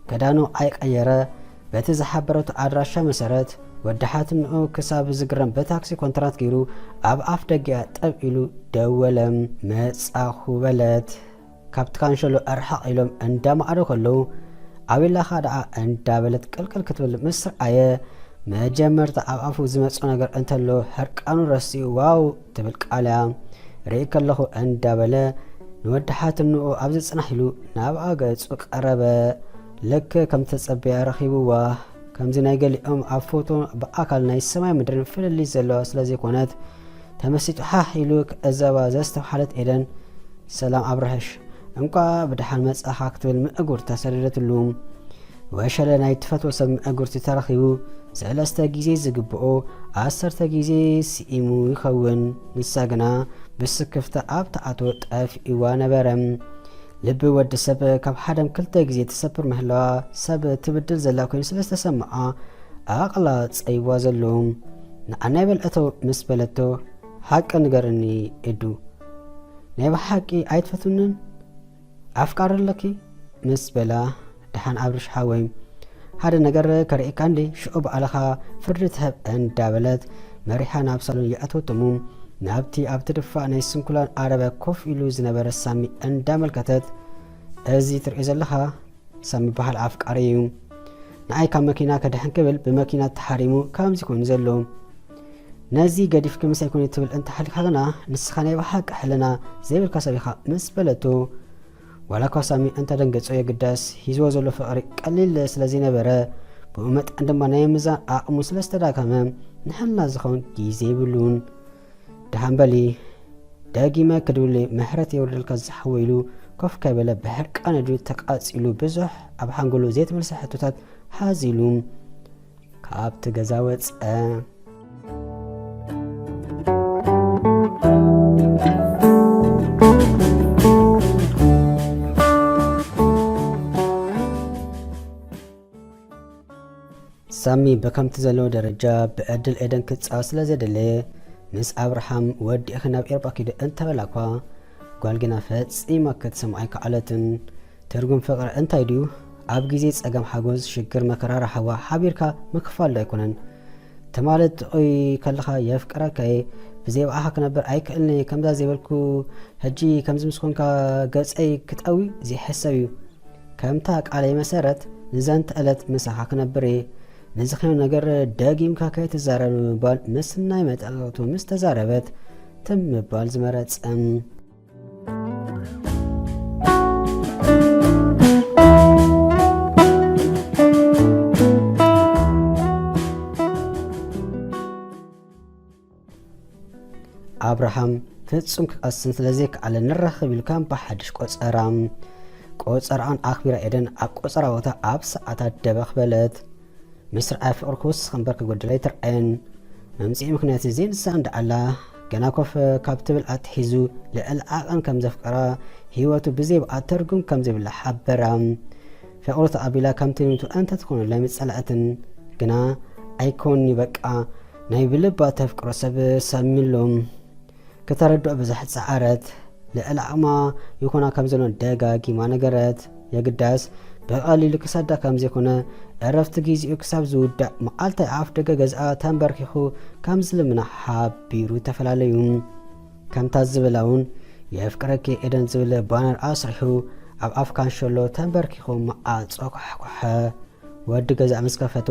ክዳኑ ኣይቀየረ፣ በቲ ዝሓበረቶ ኣድራሻ መሰረት፣ ወዲ ሓትንኡ ክሳብ ዝግረም ብታክሲ ኮንትራት ገይሩ ኣብ ኣፍ ደገኣ ጠብ ኢሉ ደወለ። መጻኹ በለት። ካብቲ ካንሸሎ ኣርሓቕ ኢሎም እንዳማዕዶ ከለዉ፣ ኣቤላኻ ደኣ እንዳበለት ቅልቅል ክትብል ምስ ረኣየ፣ መጀመርታ ኣብ ኣፉ ዝመጾ ነገር እንተሎ ሕርቃኑ ረሲኡ፣ "ዋው!" ትብል ቃልያ ርኢ ከለኹ እንዳበለ፣ ንወዲ ሓትንኡ ኣብ ዝጽናሕ ኢሉ ናብኣ ገጹ ቀረበ። ልክዕ ከም ተጸበያ ረኺብዋ። ከምዚ ናይ ገሊኦም ኣብ ፎቶ ብኣካል ናይ ሰማይ ምድርን ፍልልይ ዘለዋ ስለ ዘይኮነት፣ ተመሲጡ ሓሕ ኢሉ ክዕዘባ ዘስተብሓለት ኤደን፣ "ሰላም ኣብርሃሽ፣ እንቋዕ ብደሓን መጻኻ" ክትብል ምእጉርታ ሰደደትሉ። ወሸለ ናይ ትፈትዎ ሰብ ምእጉርቲ ተረኺቡ፣ ሰለስተ ግዜ ዝግብኦ ዓሰርተ ግዜ ስኢሙ ይኸውን። ንሳ ግና ብስክፍታ ኣብ ተኣትዎ ጠፊእዋ ነበረ። ልቢ ወዲ ሰብ ካብ ሓደም ክልተ ግዜ ትሰብር ምህላዋ ሰብ ትብድል ዘላ ኮይኑ ስለ ዝተሰምዓ፣ ኣቕላጸይዋ ዘሎ። ንዓናይ በልዕቶ ምስ በለቶ፣ "ሓቂ ንገርኒ ኤዱ፣ ናይ ብሓቂ ኣይትፈትውንን? ኣፍቃሪ ኣለኪ?" ምስ በላ፣ "ደሓን ኣብርሽ ሓወይ፣ ሓደ ነገር ከርእየካ እንዴ? ሽዑ ባዕልኻ ፍርዲ ትህብ" እንዳበለት መሪሓ ናብ ሳሎን የእተወቶሙ። ናብቲ ኣብ ትድፋእ ናይ ስንኩላን ዓረብያ ኮፍ ኢሉ ዝነበረ ሳሚ እንዳመልከተት፣ "እዚ ትርእዮ ዘለኻ ሳሚ በሃል ኣፍቃሪ እዩ። ንዓይ ካብ መኪና ከድሕን ክብል ብመኪና ተሓሪሙ ከምዚ ኮይኑ ዘሎ። ነዚ ገዲፍኪ ምሳይ ኩኒ ትብል እንተሃሊኻ ግና ንስኻ ናይ ብሓቂ ሕልና ዘይብልካ ሰብ ኢኻ" ምስ በለቶ፣ ዋላ እኳ ሳሚ እንተደንገጾ የግዳስ ሂዝዎ ዘሎ ፍቕሪ ቀሊል ስለ ዘይነበረ፣ ብኡ መጠን ድማ ናይ ምዛን ዓቕሙ ስለ ዝተዳከመ ንሕልና ዝኸውን ግዜ የብሉን። "ደሓን በሊ፣ ደጊመ ክድውል ምሕረት የውርደልካ ዝሓወ" ኢሉ ኮፍ ከይበለ ብሕርቃን እዱ ተቃጺሉ ብዙሕ ኣብ ሓንጎሉ ዘይተመልሰ ሕቶታት ሓዚሉ ካብቲ ገዛ ወጸ። ሳሚ ብከምቲ ዘለዎ ደረጃ ብዕድል ኤደን ክጻወት ስለ ዘደለየ፣ ምስ ኣብርሃም ወዲእኺ ናብ ኤርባ ኪዲ እንተበላኳ፣ ጓል ግና ፈጺማ ክትሰምዖ ኣይከኣለትን። ትርጉም ፍቕሪ እንታይ ድዩ? ኣብ ግዜ ጸገም ሓጎስ፣ ሽግር መከራ ራሕዋ ሓቢርካ ምክፋል ዶ ኣይኮነን? ትማሊ ትቆይ ከለኻ የፍቅረካየ፣ ብዘይ ብኣኻ ክነብር ኣይክእልንየ፣ ከምዛ ዘይበልኩ ሕጂ ከምዚ ምስ ኮንካ ገጸይ ክጠዊ ዘይሕሰብ እዩ። ከምታ ቃለይ መሰረት ንዘንተ ዕለት ምሳኻ ክነብር እየ። ንዝኸነ ነገር ደጊምካ ከይትዛረብ ንምባል ምስ ናይ መጠንቀቕቱ ምስ ተዛረበት ትም ምባል ዝመረጸ። ኣብርሃም ፍጹም ክቐስን ስለ ዘይከኣለ ንራኸብ ኢሉ ከም ብሓድሽ ቆጸራ። ቆጸራኣን ኣኽቢራ ኤደን ኣብ ቆጸራ ቦታ ኣብ ሰዓታት ደበኽ በለት። ምስ ረኣያ ፍቕሪ ክውስኽ እምበር ክጎድል ኣይተርኣየን። መምጽኢ ምኽንያት ዘይንሳ እንዳኣላ ገና ኮፍ ካብ ትብል ኣትሒዙ ልዕሊ ዓቐን ከም ዘፍቀራ ህይወቱ ብዘይ ብኣ ትርጉም ከም ዘይብላ ሓበራ። ፍቕሩ ተቐቢላ ከምቲ ልምቱ እንተትኾነላ ምጸላእትን ግና ኣይኮንኒ በቃ ናይ ብልባ ተፍቅሮ ሰብ ሰሚሎም። ክተረድኦ ብዙሕ ጸዓረት። ልዕሊ ዓቕማ ይኹና ከም ዘሎ ደጋጊማ ነገረት። የግዳስ ብቐሊሉ ክሰዳ ከም ዘይኮነ፣ ዕረፍቲ ግዜኡ ክሳብ ዝውዳእ መዓልታይ ኣፍ ደገ ገዝኣ ተንበርኪኹ ከም ዝልምና ሓቢሩ ተፈላለዩ። ከምታ ዝበላ እውን የፍቅረኪ ኤደን ዝብል ባነር ኣስሪሑ ኣብ ኣፍ ካንሸሎ ተንበርኪኹ መዓጾ ኳሕኳሐ። ወዲ ገዛ ምስ ከፈቶ፣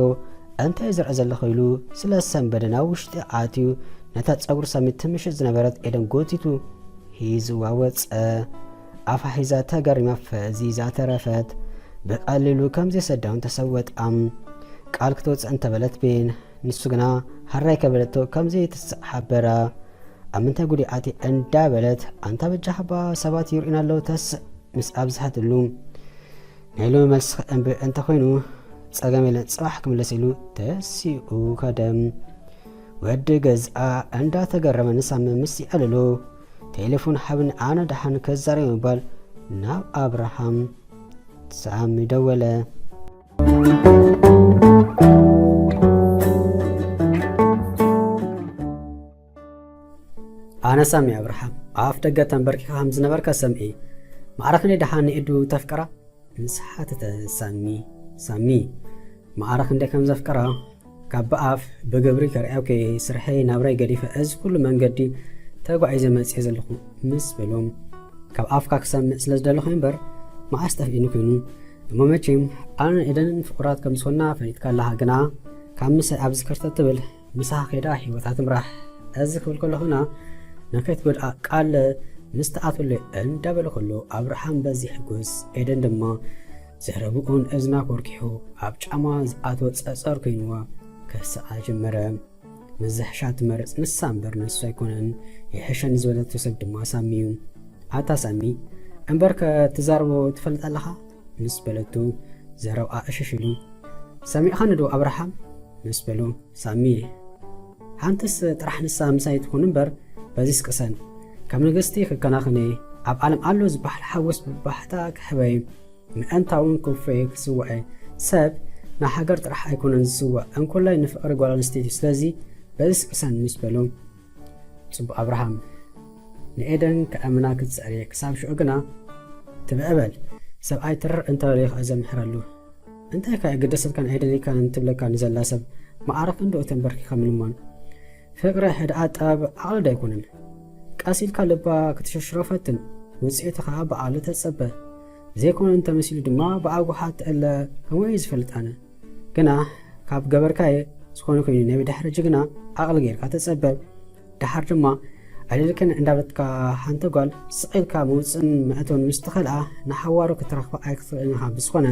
"እንታይ ዝርአ ዘለኹ?" ኢሉ ስለ ሰንበደ ናብ ውሽጢ ኣትዩ ነታ ጸጉሪ ሳሚ ትምሽጥ ዝነበረት ኤደን ጎቲቱ ሂዝዋ ወጸ። ኣፋ ሒዛ ተገሪማ ፈዚዛ ተረፈት። ብቐሊሉ ከም ዘይሰዳውን ተሰወጣ። ቃል ክትወጽእ እንተበለት ቤን፣ ንሱ ግና ሃራይ ከበለቶ ከም ዘይትስእ ሓበራ። "ኣብ ምንታይ ጉዳይ ኣትየ?" እንዳበለት፣ "ኣንታ በጃኻ እባ ሰባት ይርእዩና ኣለዉ ተስእ" ምስ ኣብዝሐትሉ፣ "ናይ ሎሚ መልስኺ እምቢ እንተኾይኑ ጸገም የለን፣ ጽባሕ ክምለስ" ኢሉ ተሲኡ ከደ። ወዲ ገዝኣ እንዳተገረመ ንሳሚ ምስ ይዕልሎ፣ "ቴሌፎን ሓብኒ ኣነ ደሓን ከዛረብ" ምባል ናብ ኣብርሃም ሳሚ ደወለ። ኣነ ሳሚ ኣብርሃም፣ ኣፍ ደገ ተንበርኪኻ ከም ዝነበርካ ሰምዒ። ማዕረኽኒ ደሓን ንኤዱ ተፍቅራ? ምስ ሓተተ ሳሚ፣ ሳሚ፣ ማዕረ ክንደይ ከም ዘፍቀራ ካብ ብኣፍ ብግብሪ ከርእያው ከየ ስርሐይ ናብራይ ገዲፈ እዚ ኩሉ መንገዲ ተጓዒዘ መፅየ ዘለኹ ምስ በሎም፣ ካብ ኣፍካ ክሰምዕ ስለ ዝደለኹ እምበር መዓስ ጠፍኢኒ ኮይኑ። እሞ መቼም ኣነ ኤደንን ፍቁራት ከም ዝኾንና ፈሊጥካ ኣለኻ፣ ግና ካብ ምሳይ ኣብዚ ከርተት ትብል ምሳኻ ከይዳ ህይወታ ትምራሕ። እዚ ክብል ከለኹና ንከይትጎድኣ ቃል ምስ ተኣትወለይ እንዳበለ ከሎ ኣብርሃም በዚ ሕጉስ፣ ኤደን ድማ ዘረብኡን እዝና ኮርኪሑ ኣብ ጫማ ዝኣትወ ጸጸር ኮይንዋ ከስዓ ጀመረ። ምዝሕሻ ትመርጽ ንሳ እምበር ንሱ ኣይኮነን፣ ይሕሸኒ ዝበለቶ ሰብ ድማ ሳሚ እዩ። ኣታ ሳሚ፣ እምበርከ ትዛረቦ ትፈልጥ ኣለኻ? ምስ በለቱ ዘረብኣ እሽሽ ኢሉ። ሰሚዕኻኒ ዶ ኣብርሃም? ምስ በሎ ሳሚ፣ ሓንትስ ጥራሕ ንሳ ምሳይ ትኹን እምበር በዚስ ቅሰን። ከም ንግስቲ ክከናኸነ ኣብ ዓለም ኣሎ ዝበሃል ሓጎስ ብባሕታ ክሕበይ ምእንታውን ክፈይ ክስውዐ ሰብ ንሃገር ጥራሕ ኣይኮነን ዝስዋእ እንኮላይ ንፍቕሪ ጓል ኣንስተይቲ። ስለዚ በዚስ ቅሰን ምስ በሎ ጽቡቕ ኣብርሃም ንኤደን ከእምና ክትጸሪ ክሳብ ሽዑ ግና ትብዕበል ሰብኣይ ትርር እንተበለ ይኸ ዘምሕረሉ። እንታይ ከ ግደሰልካን ኣይደልካን ትብለካ ንዘላ ሰብ መዓረፍ እንዶ ተንበርኪኻ ምልማን። ፍቅሪ ሕድኣ ጥበብ ዓቕሊ ዶ ኣይኮነን? ቀስ ኢልካ ልባ ክትሽርሽሮ ፈትን፣ ውፅኢቱ ኸዓ ብዓቕሊ ተጸበ። ዘይኮነ እንተመሲሉ ድማ ብኣጉሓ ትእለ። ከምኡ እየ ዝፈልጥ ኣነ። ግና ካብ ገበርካየ ዝኾነ ኮይኑ ናይ ብድሕሪ ጅግና ዓቕሊ ጌርካ ተጸበ። ደሓር ድማ ኣደልክን እንዳበለትካ ሓንቲ ጓል ስቕ ኢልካ ምውፅእን መእተውን ምስ ተኸልኣ ንሓዋሩ ክትረኽባ ኣይክትኽእልን ኢኻ። ብዝኾነ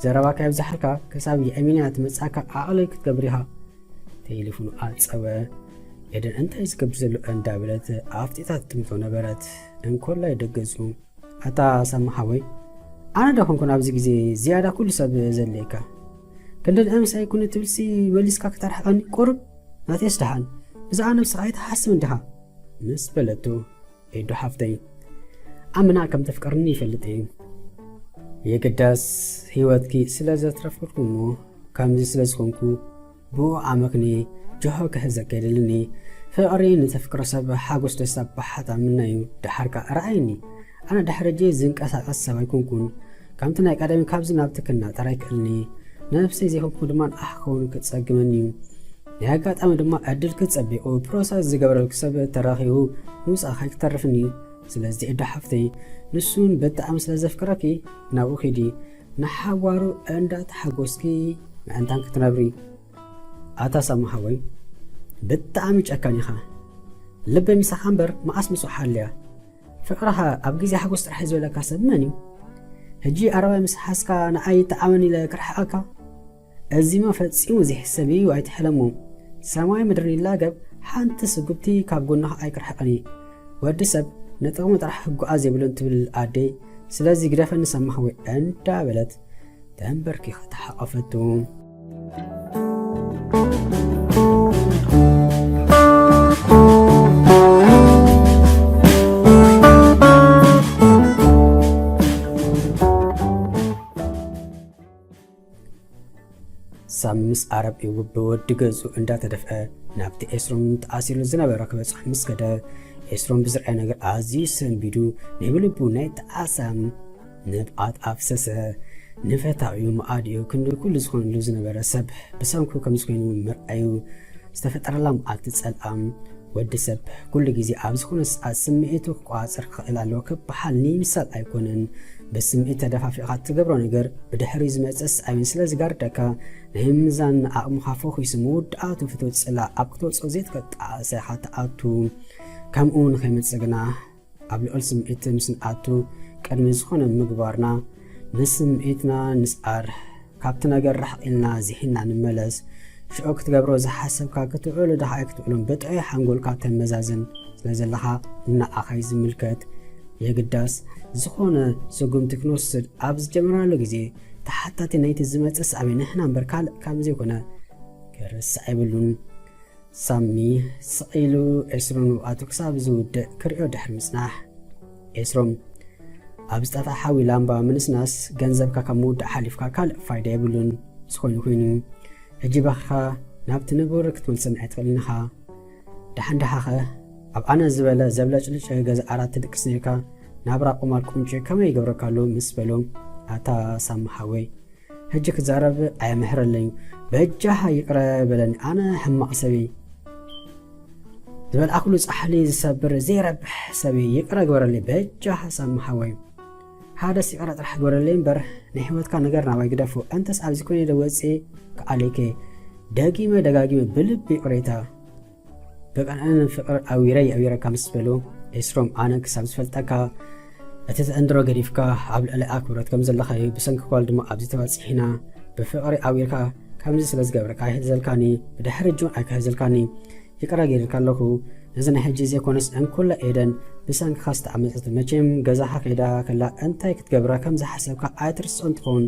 ዘረባካ የብዛሕልካ፣ ክሳብ የእሚንያ ትመፅኣካ ዓቕሊ ክትገብር ኢኻ። ቴሌፎኑ ኣፀወ። ኤደን እንታይ ዝገብር ዘሎ እንዳበለት ኣፍጢጣ ትጥምቶ ነበረት። እንኮላይ ደገጹ ኣታ ሳሚ ሓወይ፣ ኣነ ዶ ኮንኩን ኣብዚ ግዜ ዝያዳ ኩሉ ሰብ ዘድልየካ? ክንዲ ንእምሳይ ኩኒ ትብልሲ መሊስካ ክተርሕቐኒ ቁሩብ ናተይስ ደሓን ብዛዕባ ነብስኻ ኣይትሓስብን ዲኻ? ምስ በለቱ፣ ኤዱ ሓፍተይ፣ ኣምና ከም ተፍቅርኒ ይፈልጥ እየ። የግዳስ ህይወትኪ ስለ ዘትረፍኩልኩ እሞ ከምዚ ስለ ዝኾንኩ ብኡ ኣመክኒ ጆሆ ክሕዘካ የድልኒ። ፍቕሪ ንተፍቅሮ ሰብ ሓጎስ ደስታ ባሓታ ምናዩ። ደሓርካ ረኣይኒ፣ ኣነ ድሕሪ ሕጂ ዝንቀሳቐስ ሰብ ኣይኮንኩን። ከምቲ ናይ ቀደም ካብዚ ናብቲ ክናጠር ኣይክእልኒ። ነብሰይ ዘይኮንኩ ድማ ንኣኻ ክኸውን ክጸግመኒ እዩ። ናይ ኣጋጣሚ ድማ ዕድል ክጸቢቑ ፕሮሰስ ዝገበረልኩ ሰብ ተራኺቡ ምውጻእ ከይክተርፍኒ። ስለዚ ኤዱ ሓፍተይ፣ ንሱን ብጣዕሚ ስለ ዘፍቅረኪ ናብኡ ኪዲ፣ ንሓዋሩ እንዳተሓጎስኪ ምእንታን ክትነብሪ። ኣታ ሳሚ ሓወይ፣ ብጣዕሚ ጨካን ኢኻ። ልበይ ምሳኻ እምበር መዓስ ምስኡ ሓልያ። ፍቕርኻ ኣብ ግዜ ሓጎስ ጥራሕ ዝበለካ ሰብ መን እዩ? ሕጂ ኣረባይ ምስ ሓዝካ ንዓይ ይጠዓመኒ ኢለ ክርሕቐካ? እዚማ ፈጺሙ ዘይሕሰብ እዩ፣ ኣይትሕለሞ። ሰማይ ምድሪ ይላገብ፣ ሓንቲ ስጉብቲ ካብ ጎንኻ ኣይክርሕቕን እዩ። ወዲ ሰብ ንጥቕሙ ጥራሕ ክጓዓዝ የብሉን ትብል ኣደይ። ስለዚ ግደፈኒ ሳሚ ሓወይ እንዳበለት ተንበርኪኻ ተሓቐፈቱ። ሳሚ ምስ ኣረብኡ ብወዲ ገዝኡ እንዳተደፍአ ናብቲ ኤስሮም ተኣሲሩ ዝነበረ ክበጽሖ ምስ ከደ፣ ኤስሮም ብዝረኣየ ነገር ኣዝዩ ሰንቢዱ፣ ናይ ብልቡ ናይ ጣዕሳ ንብዓት ኣፍሰሰ። ንፈታዊኡ መኣዲኡ ክንዲ ኩሉ ዝኾነሉ ዝነበረ ሰብ ብሰንኩ ከምዚ ኮይኑ ምርኣዩ ዝተፈጠረላ መዓልቲ ጸልኣም። ወዲ ሰብ ኩሉ ግዜ ኣብ ዝኾነ ሰዓት ስምዒቱ ክቆጻጸር ክኽእል ኣለዎ ክበሃል ንምሳል ኣይኮነን። ብስምዒት ተደፋፊእካ እትገብሮ ነገር ብድሕሪኡ ዝመጽእ ስዓቤን ስለ ዝጋርደካ፣ ናይ ምምዛን ዓቕምኻ ፈኺሱ መወዳእቱ ፍትወት ጽላእ ኣብ ክትወጽኦ ዘይትኽእል ጣዕሳ ኢኻ ትኣቱ። ከምኡ ንኸይመጽእ ግና ኣብ ልዑል ስምዒት ምስ ንኣቱ ቅድሚ ዝኾነ ምግባርና ንስምዒትና ንስኣር። ካብቲ ነገር ርሕቕ ኢልና ዝሒልና ንመለስ። ሽዑ ክትገብሮ ዝሓሰብካ ክትውዕሎ ዶ ኣይክትውዕሎን ብጥዑይ ሓንጎልካ ተመዛዝን ስለ ዘለኻ ንዓኻ እዩ ዝምልከት። የግዳስ ዝኾነ ስጉምቲ ክንወስድ ኣብ ዝጀመርናሉ ግዜ ተሓታቲ ናይቲ ዝመጽእ ሳዕቤን ንሕና እምበር ካልእ ከም ዘይኮነ ክርሳዕ የብሉን። ሳሚ ስቕ ኢሉ ኤስሮም ንብዓቱ ክሳብ ዝውድእ ክርእዮ ድሕሪ ምጽናሕ፣ ኤስሮም፣ ኣብ ዝጠፍኣ ሓዊ ላምባ ምንስናስ ገንዘብካ ካብ ምውዳእ ሓሊፍካ ካልእ ፋይዳ የብሉን። ዝኾነ ኮይኑ፣ ሕጂ በኺኻ ናብቲ ንቡር ክትምልሰኒ ኣይትኽእልን ኢኻ። ደሓን ደሓኸ ኣብ ኣነ ዝበለ ዘብለጭልጭ ገዛ ዓራት ትድቅስ ነርካ፣ ናብራ ቁማል ቁንጪ ከመይ ይገብረካ ኣሎ? ምስ በሎ፣ ኣታ ሳሚ ሓወይ፣ ሕጂ ክዛረብ ኣየምሕረለይ። በጃኻ ይቕረ በለኒ፣ ኣነ ሕማቕ ሰብይ። ዝበልዓኩሉ ጻሕሊ ዝሰብር ዘይረብሕ ሰብይ፣ ይቕረ ግበረለይ በጃኻ ሳሚ ሓወይ። ሓደስ ይቕረ ጥራሕ ግበረለይ እምበር፣ ናይ ህይወትካ ነገር ናባይ ግደፎ። እንተስ ኣብዚ ኮይነ ዶ ወጺኤ ክኣልየከ? ደጊመ ደጋጊመ ብልቢ ይቕሬታ። ብቐንዕን ፍቕሪ ኣዊረይ ኣዊረካ ምስ በሉ፣ ኤስሮም፣ ኣነ ክሳብ ዝፈልጠካ እቲ ትዕንድሮ ገዲፍካ ኣብ ልዕሊ ኣክብሮት ከም ዘለኻዩ፣ ብሰንኪ ኳል ድማ ኣብዚ ተባጺሕና። ብፍቕሪ ኣዊርካ ከምዚ ስለ ዝገብረካ ኣይሕዘልካኒ፣ ብድሕሪ ጁን ኣይክሕዘልካኒ፣ ይቕረ ገይርካ ኣለኹ። እዚ ናይ ሕጂ ዘይኮነስ እንኩላ ኤደን ብሰንክኻ ዝተዓመጸት። መቸም ገዛኻ ከይዳ ከላ እንታይ ክትገብራ ከም ዝሓሰብካ ኣይትርስዖን ትኸውን።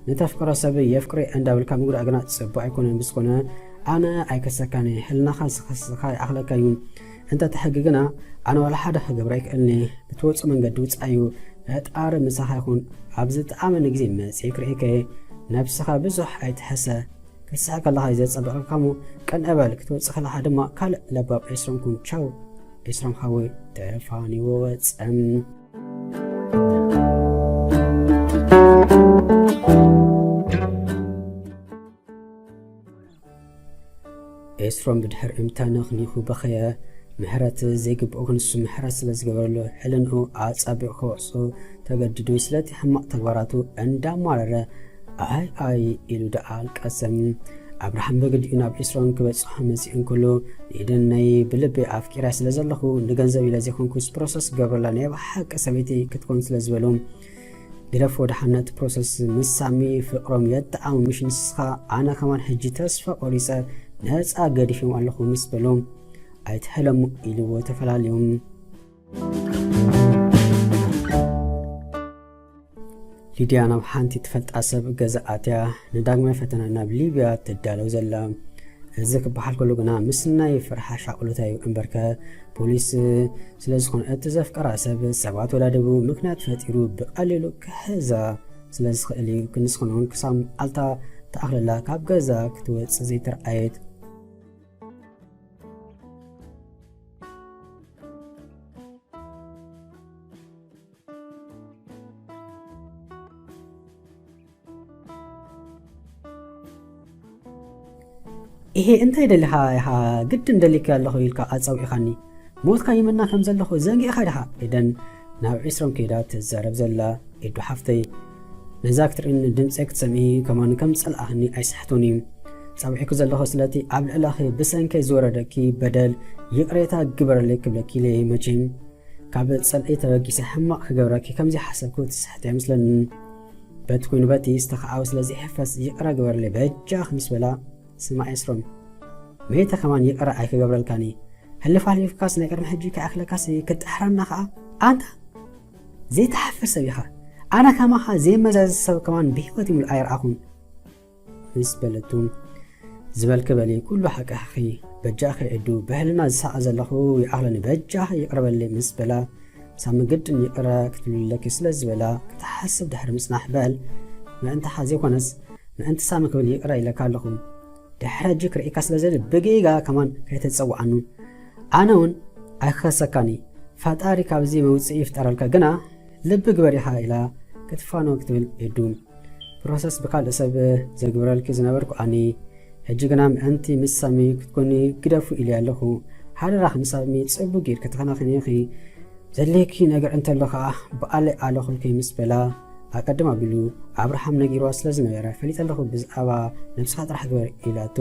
ንተፍቅሮ ሰብ የፍቅሬ እንዳበልካ ምግዳእ ግና ጽቡቕ ኣይኮነን። ብዝኾነ ኣነ ኣይከሰካን፣ ሕልናኻ ዝኸስኻ ይኣኽለካ እዩ። እንተ ተሕጊ ግና ኣነ ዋላ ሓደ ክገብር ኣይክእልን እየ። ብትወጹ መንገዲ ውጻእ እዩ። ፈጣሪ ምሳኻ ይኹን። ኣብ ዝጠዓመኒ ግዜ መጺኤ ክርእየከ። ነብስኻ ብዙሕ ኣይትሕሰ። ክትስሕቅ ከለኻ እዩ ዘጸብቐካ እሞ ቅንዕ በል። ክትወጽእ ከለኻ ድማ ካልእ ለባም ኤስሮም ኩን። ቻው ኤስሮም ሓወይ። ተፋኒዎ ወጸ። ኤስሮም ብድሕሪኡ ተነኽኒኹ በኸየ። ምሕረት ዘይግብኦ ክንሱ ምሕረት ስለ ዝገበረሉ ሕልንኡ ኣጻቢቑ ክወቕሶ ተገዲዱ። ስለቲ ሕማቕ ተግባራቱ እንዳማረረ፣ ኣይ ኣይ ኢሉ ደኣ ኣልቀሰ። ኣብርሃም ብግዲኡ ናብ ኤስሮም ክበጽሖ መጺኡ እንከሎ፣ ንኤደን ናይ ብልቢ ኣፍቂራ ስለ ዘለኹ ንገንዘብ ኢለ ዘይኮንኩስ ፕሮሰስ ክገብረላ ናይ ብሓቂ ሰበይቲ ክትኮን ስለ ዝበሎ፣ ግደፎ ደሓን ነቲ ፕሮሰስ። ምስ ሳሚ ፍቕሮም የጠዓሙ፣ ምሽ ንስኻ ኣነ ከማን ሕጂ ተስፋ ቆሪጸ ነጻ ገዲፎም ኣለኹ ምስ በሎ፣ ኣይትሕለሙ ኢልዎ ተፈላለዮም። ሊድያ ናብ ሓንቲ ትፈልጣ ሰብ ገዛ ኣትያ ንዳግማይ ፈተና ናብ ሊብያ ትዳለው ዘላ። እዚ ክበሃል ከሎ ግና ምስ ናይ ፍርሓ ሻቕሎታ እዩ እምበርከ፣ ፖሊስ ስለ ዝኾነ እቲ ዘፍቀራ ሰብ ሰባት ወዳደቡ ምክንያት ፈጢሩ ብቐሊሉ ክሕዛ ስለ ዝኽእል እዩ። ክንስኹን እውን ክሳብ መዓልታ ተኣኽለላ ካብ ገዛ ክትወጽእ ዘይተረኣየት። ኢሄ እንታይ ደሊኻ ኢኻ? ግድን ደሊካ ኣለኹ ኢልካ ኣጻዊዕኻኒ። ሞትካ ይመና ከም ዘለኹ ዘንጊዕኻ ዲኻ? ኤደን ናብ ዒስሮም ከይዳ ትዛረብ ዘላ። ኤዱ ሓፍተይ፣ ነዛ ክትርእኒ ድምጸይ ክትሰምዒ ከማን ከም ጸላእኽኒ ኣይስሕቶን እዩ። ጸዊዕኩ ዘለኹ ስለቲ ኣብ ልዕለኺ ብሰንከይ ዝወረደኪ በደል ይቕሬታ ግበረለይ ክብለኪ ኢለ እየ። መቸም ካብ ጸልኢ ተበጊሰ ሕማቕ ክገብረኪ ከም ዘይሓሰብኩ ትስሕቲ ኣይመስለንን። በቲ ኮይኑ በቲ ዝተኸኣወ ስለ ዘይሕፈስ ይቕረ ግበረለይ በጃኺ ምስ በላ፣ ስማዕ ኤስሮም፣ መይተ ከማን ይቕረ ኣይክገብረልካን እየ። ሕልፍ ኣሕሊፍካስ ናይ ቅድሚ ሕጂ ከይኣኽለካስ ክትጥሕረና ኸኣ ኣንታ ዘይትሓፍር ሰብ ኢኻ። ኣነ ከማኻ ዘይመዛዘ ሰብ ከማን ብህይወት ይምሉ ኣይረኣኹን። ምስ በለቱ፣ ዝበልኪ በሊ፣ ኩሉ ሓቂ ኢኺ። በጃኺ ኤዱ፣ ብሕልና ዝሳቐ ዘለኹ ይኣኽለኒ፣ በጃኺ ይቕረ በሊ ምስ በላ፣ ሳሚ ግድን ይቕረ ክትብልለኪ ስለ ዝበላ ክትሓስብ ድሕሪ ምጽናሕ፣ በል ምእንታኻ ዘይኮነስ ምእንቲ ሳሚ ክብል ይቕረ ኢለካ ኣለኹ። ድሕሪ ሕጂ ክርእየካ ስለ ዝደሊ ብጌጋ ከማን ከይተጸውዓኑ። ኣነ እውን ኣይክኸሰካን እየ። ፈጣሪ ካብዚ መውጽኢ ይፍጠረልካ፣ ግና ልቢ ግበር ኢኻ ኢላ ክትፋኖ ክትብል ኤዱ። ፕሮሰስ ብካልእ ሰብ ዘግብረልኪ ዝነበርኩ ኣኒ፣ ሕጂ ግና ምእንቲ ምስ ሳሚ ክትኮኒ ግደፉ ኢለ ኣለኹ። ሓደራኺ ንሳሚ ጽቡቅ ጌርኪ ተኸናኸኒ ኢኺ። ዘድልየኪ ነገር እንተሎ ኸኣ ብኣለይ ኣለኹልኪ ምስ በላ፣ ኣቀድም ኣቢሉ ኣብርሃም ነጊርዋ ስለ ዝነበረ፣ ፈሊጠ ኣለኹ ብዛዕባ ነብስኻ ጥራሕ ግበር ኢላቶ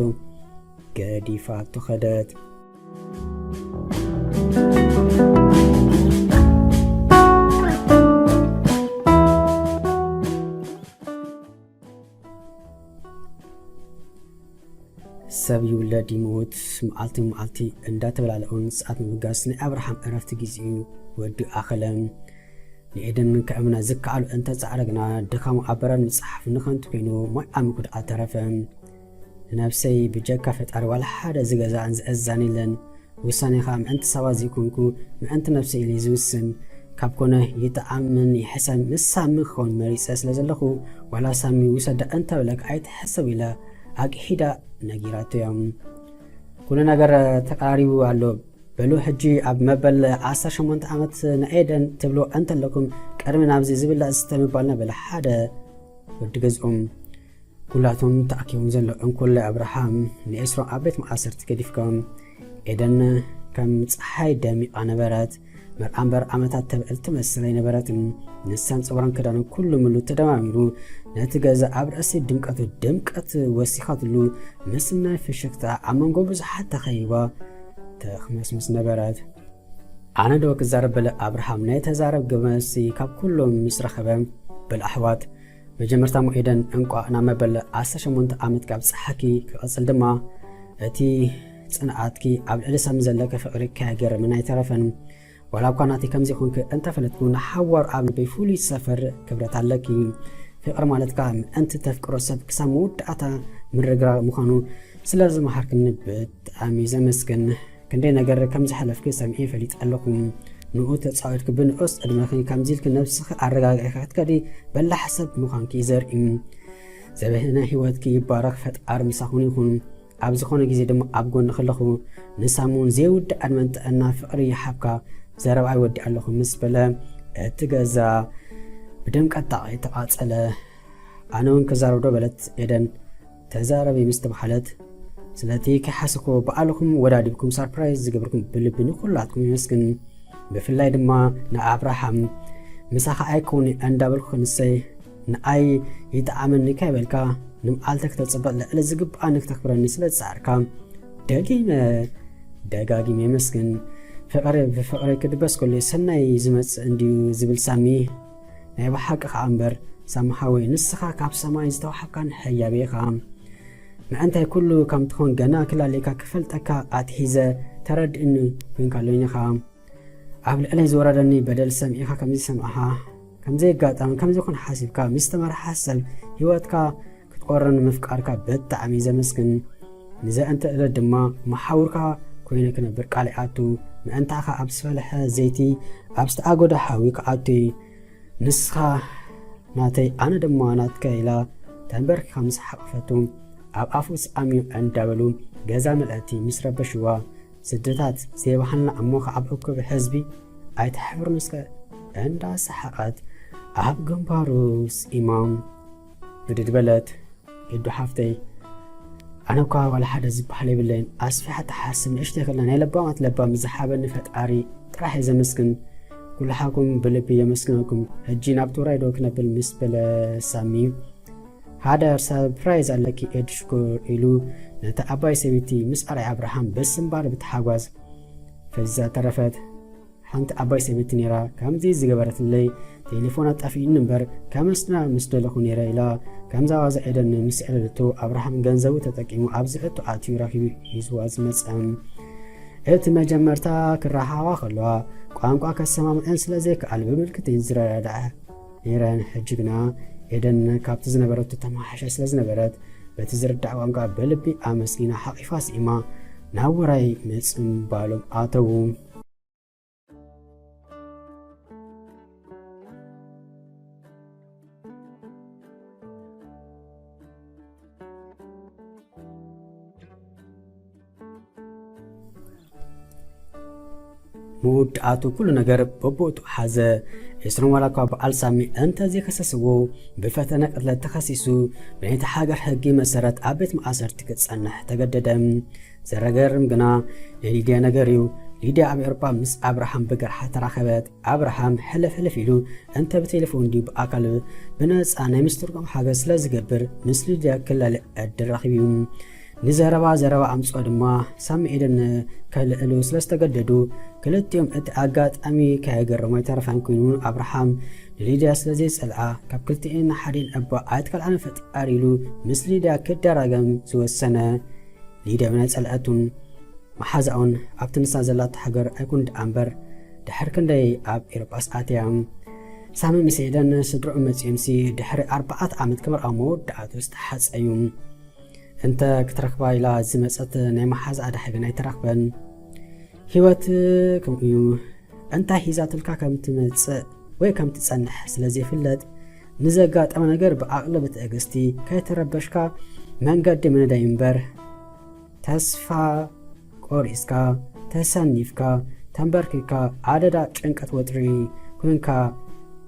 ገዲፋቶ ኸደት። ሰብ ይውለድ ይሞት፣ መዓልቲ መዓልቲ እንዳተበላለዑን ሰዓት ምብጋስ ናይ ኣብርሃም ዕረፍቲ ግዜኡ ወዲ ኣኸለ። ንኤደን ከእምና ዝከኣሉ እንተጻዕረ ግና፣ ድኻሙ ኣብ በራድ ምጽሓፍ ንኸንቱ ኮይኑ፣ ሞይ ዓሚ ጉድኣት ተረፈ። ንነብሰይ ብጀካ ፈጣሪ ዋላ ሓደ ዝገዛእን ዝእዛን የለን። ውሳኔ ኸኣ ምእንቲ ሰባት ዘይኮንኩ፣ ምእንቲ ነብሰይ ኢለ ዝውስን። ካብ ኮነ ይጥዓምን ይሕሰም፣ ምስ ሳሚ ክኸውን መሪጸ ስለ ዘለኹ፣ ዋላ ሳሚ ውሰዳ እንተበለክ ኣይትሕሰብ ኢለ ኣግሒዳ ነጊራቶ እያ። ኩሉ ነገር ተቀራሪቡ ኣሎ። በሉ ሕጂ ኣብ መበል ዓሰርተ ሸሞንተ ዓመት ንኤደን ትብሎ እንተለኩም፣ ቅድሚ ናብዚ ዝብላዕ ዝስተ ምባልና በለ ሓደ ወዲ ገዝኦም። ኩላቶም ተኣኪቦም ዘሎ እንኮላይ ኣብርሃም ንኤስሮም ኣብ ቤት ማእሰርቲ ገዲፍካ። ኤደን ከም ፀሓይ ደሚቓ ነበረት። መርዓ እምበር ዓመታት ተብዕል ትመስል ኣይነበረትን። ንሳን ፀጉራን ክዳንን ኩሉ ምሉ ተደማሚሩ ነቲ ገዛ ኣብ ርእሲ ድምቀቱ ድምቀት ወሲኻትሉ። ምስናይ ፍሽክታ ኣብ መንጎ ብዙሓት ተኸይባ ተኽመስምስ ነበረት። ኣነ ዶ ክዛረብ በለ ኣብርሃም ናይ ተዛረብ ገመሲ ካብ ኩሎም ምስ ረኸበ በል ኣሕዋት። መጀመርታ ሞ ኤደን እንቋዕ ናብ መበል ዓሰርተ ሸሞንተ ዓመት ካብ ፀሓኪ ክቐፅል ድማ እቲ ፅንዓትኪ ኣብ ልዕሊ ሳሚ ዘለከ ፍቕሪ ከየገርምን ኣይተረፈን። ዋላ እኳ ናተይ ከምዚ ይኹንክ እንተፈለጥኩ ንሓዋሩ ኣብ ልበይ ፍሉይ ሰፈር ክብረት ኣለኪ። ፍቕሪ ማለት ከዓ ምእንቲ ተፍቅሮ ሰብ ክሳብ መወዳእታ ምርግራ ምዃኑ ስለ ዝመሃርክኒ ብጣዕሚ ዘመስግን። ክንደይ ነገር ከም ዝሓለፍኪ ሰሚዐ ይፈልጥ ኣለኹ። ንኡ ተጻዊርኪ ብንኡስ ዕድመኺ ከምዚ ኢልኪ ነብስኺ ኣረጋጊዕኪ ክትከዲ በላሕ ሰብ ምዃንኪ ዘርኢ። ዘበነ ህይወትኪ ይባረኽ፣ ፈጣሪ ምሳኹን ይኹን። ኣብ ዝኾነ ግዜ ድማ ኣብ ጎንኺ ኣለኹ። ንሳሙን ዘይውዳእ ዕድመን ጥዕና ፍቕሪ ይሓብካ። ዘረባይ ወዲ ኣለኹ ምስ በለ እቲ ገዛ ብድምቀት ተቓጸለ። ኣነ እውን ክዛረብ ዶ በለት ኤደን። ተዛረቢ ምስ ተባሃለት ስለቲ ከይሓሰብኩ ባዕልኹም ወዳዲብኩም ሳርፕራይዝ ዝገብርኩም ብልቢ ንኹላትኩም ይመስግን። ብፍላይ ድማ ንኣብርሃም ምሳኻ ኣይከውን እንዳበልኩ ክንሰይ ንኣይ ይጠዓመኒ ከይበልካ ንመዓልተ ክተፅበቕ ልዕሊ ዝግብኣኒ ክተኽብረኒ ስለ ዝፀዓርካ ደጊመ ደጋጊመ የመስግን። ፍቕሪ ብፍቕሪ ክድበስ ከሎ ሰናይ ዝመፅእ እንድዩ ዝብል ሳሚ ናይ ብሓቂ ከዓ እምበር ሳሚ ሓወይ ንስኻ ካብ ሰማይ ዝተዋሓብካን ህያብ ኢኻ። ምእንታይ ኩሉ ከም ትኾን ገና ክላለየካ ክፈልጠካ ኣትሒዘ ተረድእኒ ኮንካ ሎኒ ኢኻ። ኣብ ልዕለይ ዝወረደኒ በደል ሰሚዕኻ ከምዚ ሰማዕኻ ከምዘይጋጠም ከምዚ ይኹን ሓሲብካ ምስ ተመርሓ ሰብ ህይወትካ ክትቆርን ምፍቃርካ ብጣዕሚ ዘመስግን። ንዘእንተ ዕለት ድማ መሓውርካ ኮይነ ክነብር ቃል ይኣቱ። ምእንታኻ ኣብ ዝፈለሐ ዘይቲ ኣብ ዝተኣጎደ ሓዊ ክኣቱ እዩ። ንስኻ ናተይ ኣነ ድማ ናትካ ኢላ ተንበርኪኻ ምስ ሓቐፈቱ ኣብ ኣፉ ስኣምዮ እንዳበሉ ገዛ ምልእቲ ምስ ረበሽዋ ስድታት ዘይባህልና እሞ ከዓብ እኩብ ህዝቢ ኣይትሕፍርን እስከ እንዳሰሓቐት ኣብ ግንባሩ ስኢማ ብድድ በለት። ኤዱ ሓፍተይ ኣነ እኳ ዋላ ሓደ ዝበሃል የብለይን ኣስፊሓ ተሓስብ ንእሽተይ ከላ ናይ ለባማት ለባም ዝሓበኒ ፈጣሪ ጥራሕ እየ ዘመስግን። ኩልሓኩም ብልቢ የመስግነኩም። ሕጂ ናብ ትግራይ ዶ ክነብል ምስ በለ ሳሚ ሓደ ሰርፕራይዝ ኣለኪ ኤድ ሽኮር ኢሉ ነቲ ዓባይ ሰበይቲ ምስ ኣርኣየ ኣብርሃም በስምባር ብተሓጓስ ፈዚዛ ተረፈት። ሓንቲ ዓባይ ሰበይቲ ነይራ ከምዚ ዝገበረትለይ ቴሌፎና ጠፊኡኒ እምበር ከመስግና ምስ ደለኹ ነይረ ኢላ ከምዛ ዋዛ ኤደን ምስ ኣዕለለቶ ኣብርሃም ገንዘቡ ተጠቂሙ ኣብዚ ሕቶ ኣትዩ ረኺቡ ሒዝዋ ዝመጸ። እቲ መጀመርታ ክረኻባ ከለዋ ቋንቋ ከሰማምዐን ስለ ዘይከኣል ብምልክት እየን ዝረዳድኣ ነይረን። ሕጂ ግና ኤደን ካብቲ ዝነበረቶ ተመሓይሻ ስለ ዝነበረት በቲ ዝርዳእ ቋንቋ ብልቢ ኣመስጊና ሓቒፋ ስኢማ ናብ ውራይ ምጽምባሎም ኣተዉ። መወዳእቱ ኩሉ ነገር በቦእቱ ሓዘ። ኤስሮም ዋላ እኳ በዓል ሳሚ እንተዘይከሰስዎ ብፈተነ ቅትለት ተኸሲሱ ብናይቲ ሃገር ሕጊ መሰረት ኣብ ቤት ማእሰርቲ ክጸንሕ ተገደደ። ዘረገርም ግና ናይ ሊድያ ነገር እዩ። ሊድያ ኣብ ኤውሮጳ ምስ ኣብርሃም ብገርሓ ተራኸበት። ኣብርሃም ሕልፍ ሕልፍ ኢሉ እንተ ብቴሌፎን ድዩ ብኣካል ብነጻ ናይ ምስትርጓም ሓገዝ ስለ ዝገብር ምስ ሊድያ ክላለ ዕድል ረኺቡ እዩ። ንዘረባ ዘረባ ኣምጽኦ ድማ ሳሚ ኤደን ከልዕሉ ስለ ዝተገደዱ ክልቲኦም እቲ ኣጋጣሚ ከየገረሞ ኣይተረፈን ኮይኑ ኣብርሃም ንሊድያ ስለ ዘይጸልኣ ካብ ክልቲኤን ንሓዴን እባ ኣይትከልኣነ ፈጣሪ ኢሉ ምስ ሊድያ ክደራገም ዝወሰነ። ሊድያ እውን ኣይጸልኣቱን። መሓዛኡን ኣብቲ ንሳ ዘላቶ ሃገር ኣይኩን ደኣ እምበር ድሕሪ ክንደይ ኣብ ኤውሮጳስ ኣትያ። ሳሚ ምስ ኤደን ስድርኡ መጺኦምሲ ድሕሪ ኣርባዕተ ዓመት ክመርዓው መወዳእቱ ዝተሓጸዩ። እንተ ክትረኽባ ኢላ ዝመጸት ናይ መሓዛኣ ደሓ ግን ኣይተራኽበን። ህይወት ከምኡ እዩ። እንታይ ሒዛትልካ ከም ትመጽእ ወይ ከም ትጸንሕ ስለ ዘይፍለጥ ንዘጋጠመ ነገር ብዓቕሊ ብትዕግስቲ ከይተረበሽካ መንገዲ ምንዳይ እምበር ተስፋ ቆሪጽካ ተሰኒፍካ ተንበርኪካ ኣደዳ ጭንቀት ወጥሪ ኮንካ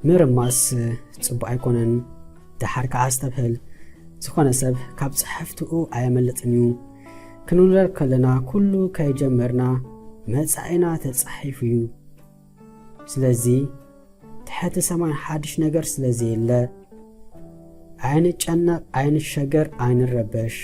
ምርማስ ጽቡቕ ኣይኮነን። ደሓር ከኣ ኣስተብህል። ዝኾነ ሰብ ካብ ጽሕፍትኡ ኣየመልጥን እዩ። ክንውለድ ከለና ኩሉ ከይጀመርና መጻኢና ተጻሒፉ እዩ። ስለዚ ትሕቲ ሰማይ ሓድሽ ነገር ስለ ዘየለ ኣይንጨነቕ፣ ኣይንሸገር፣ ኣይንረበሽ።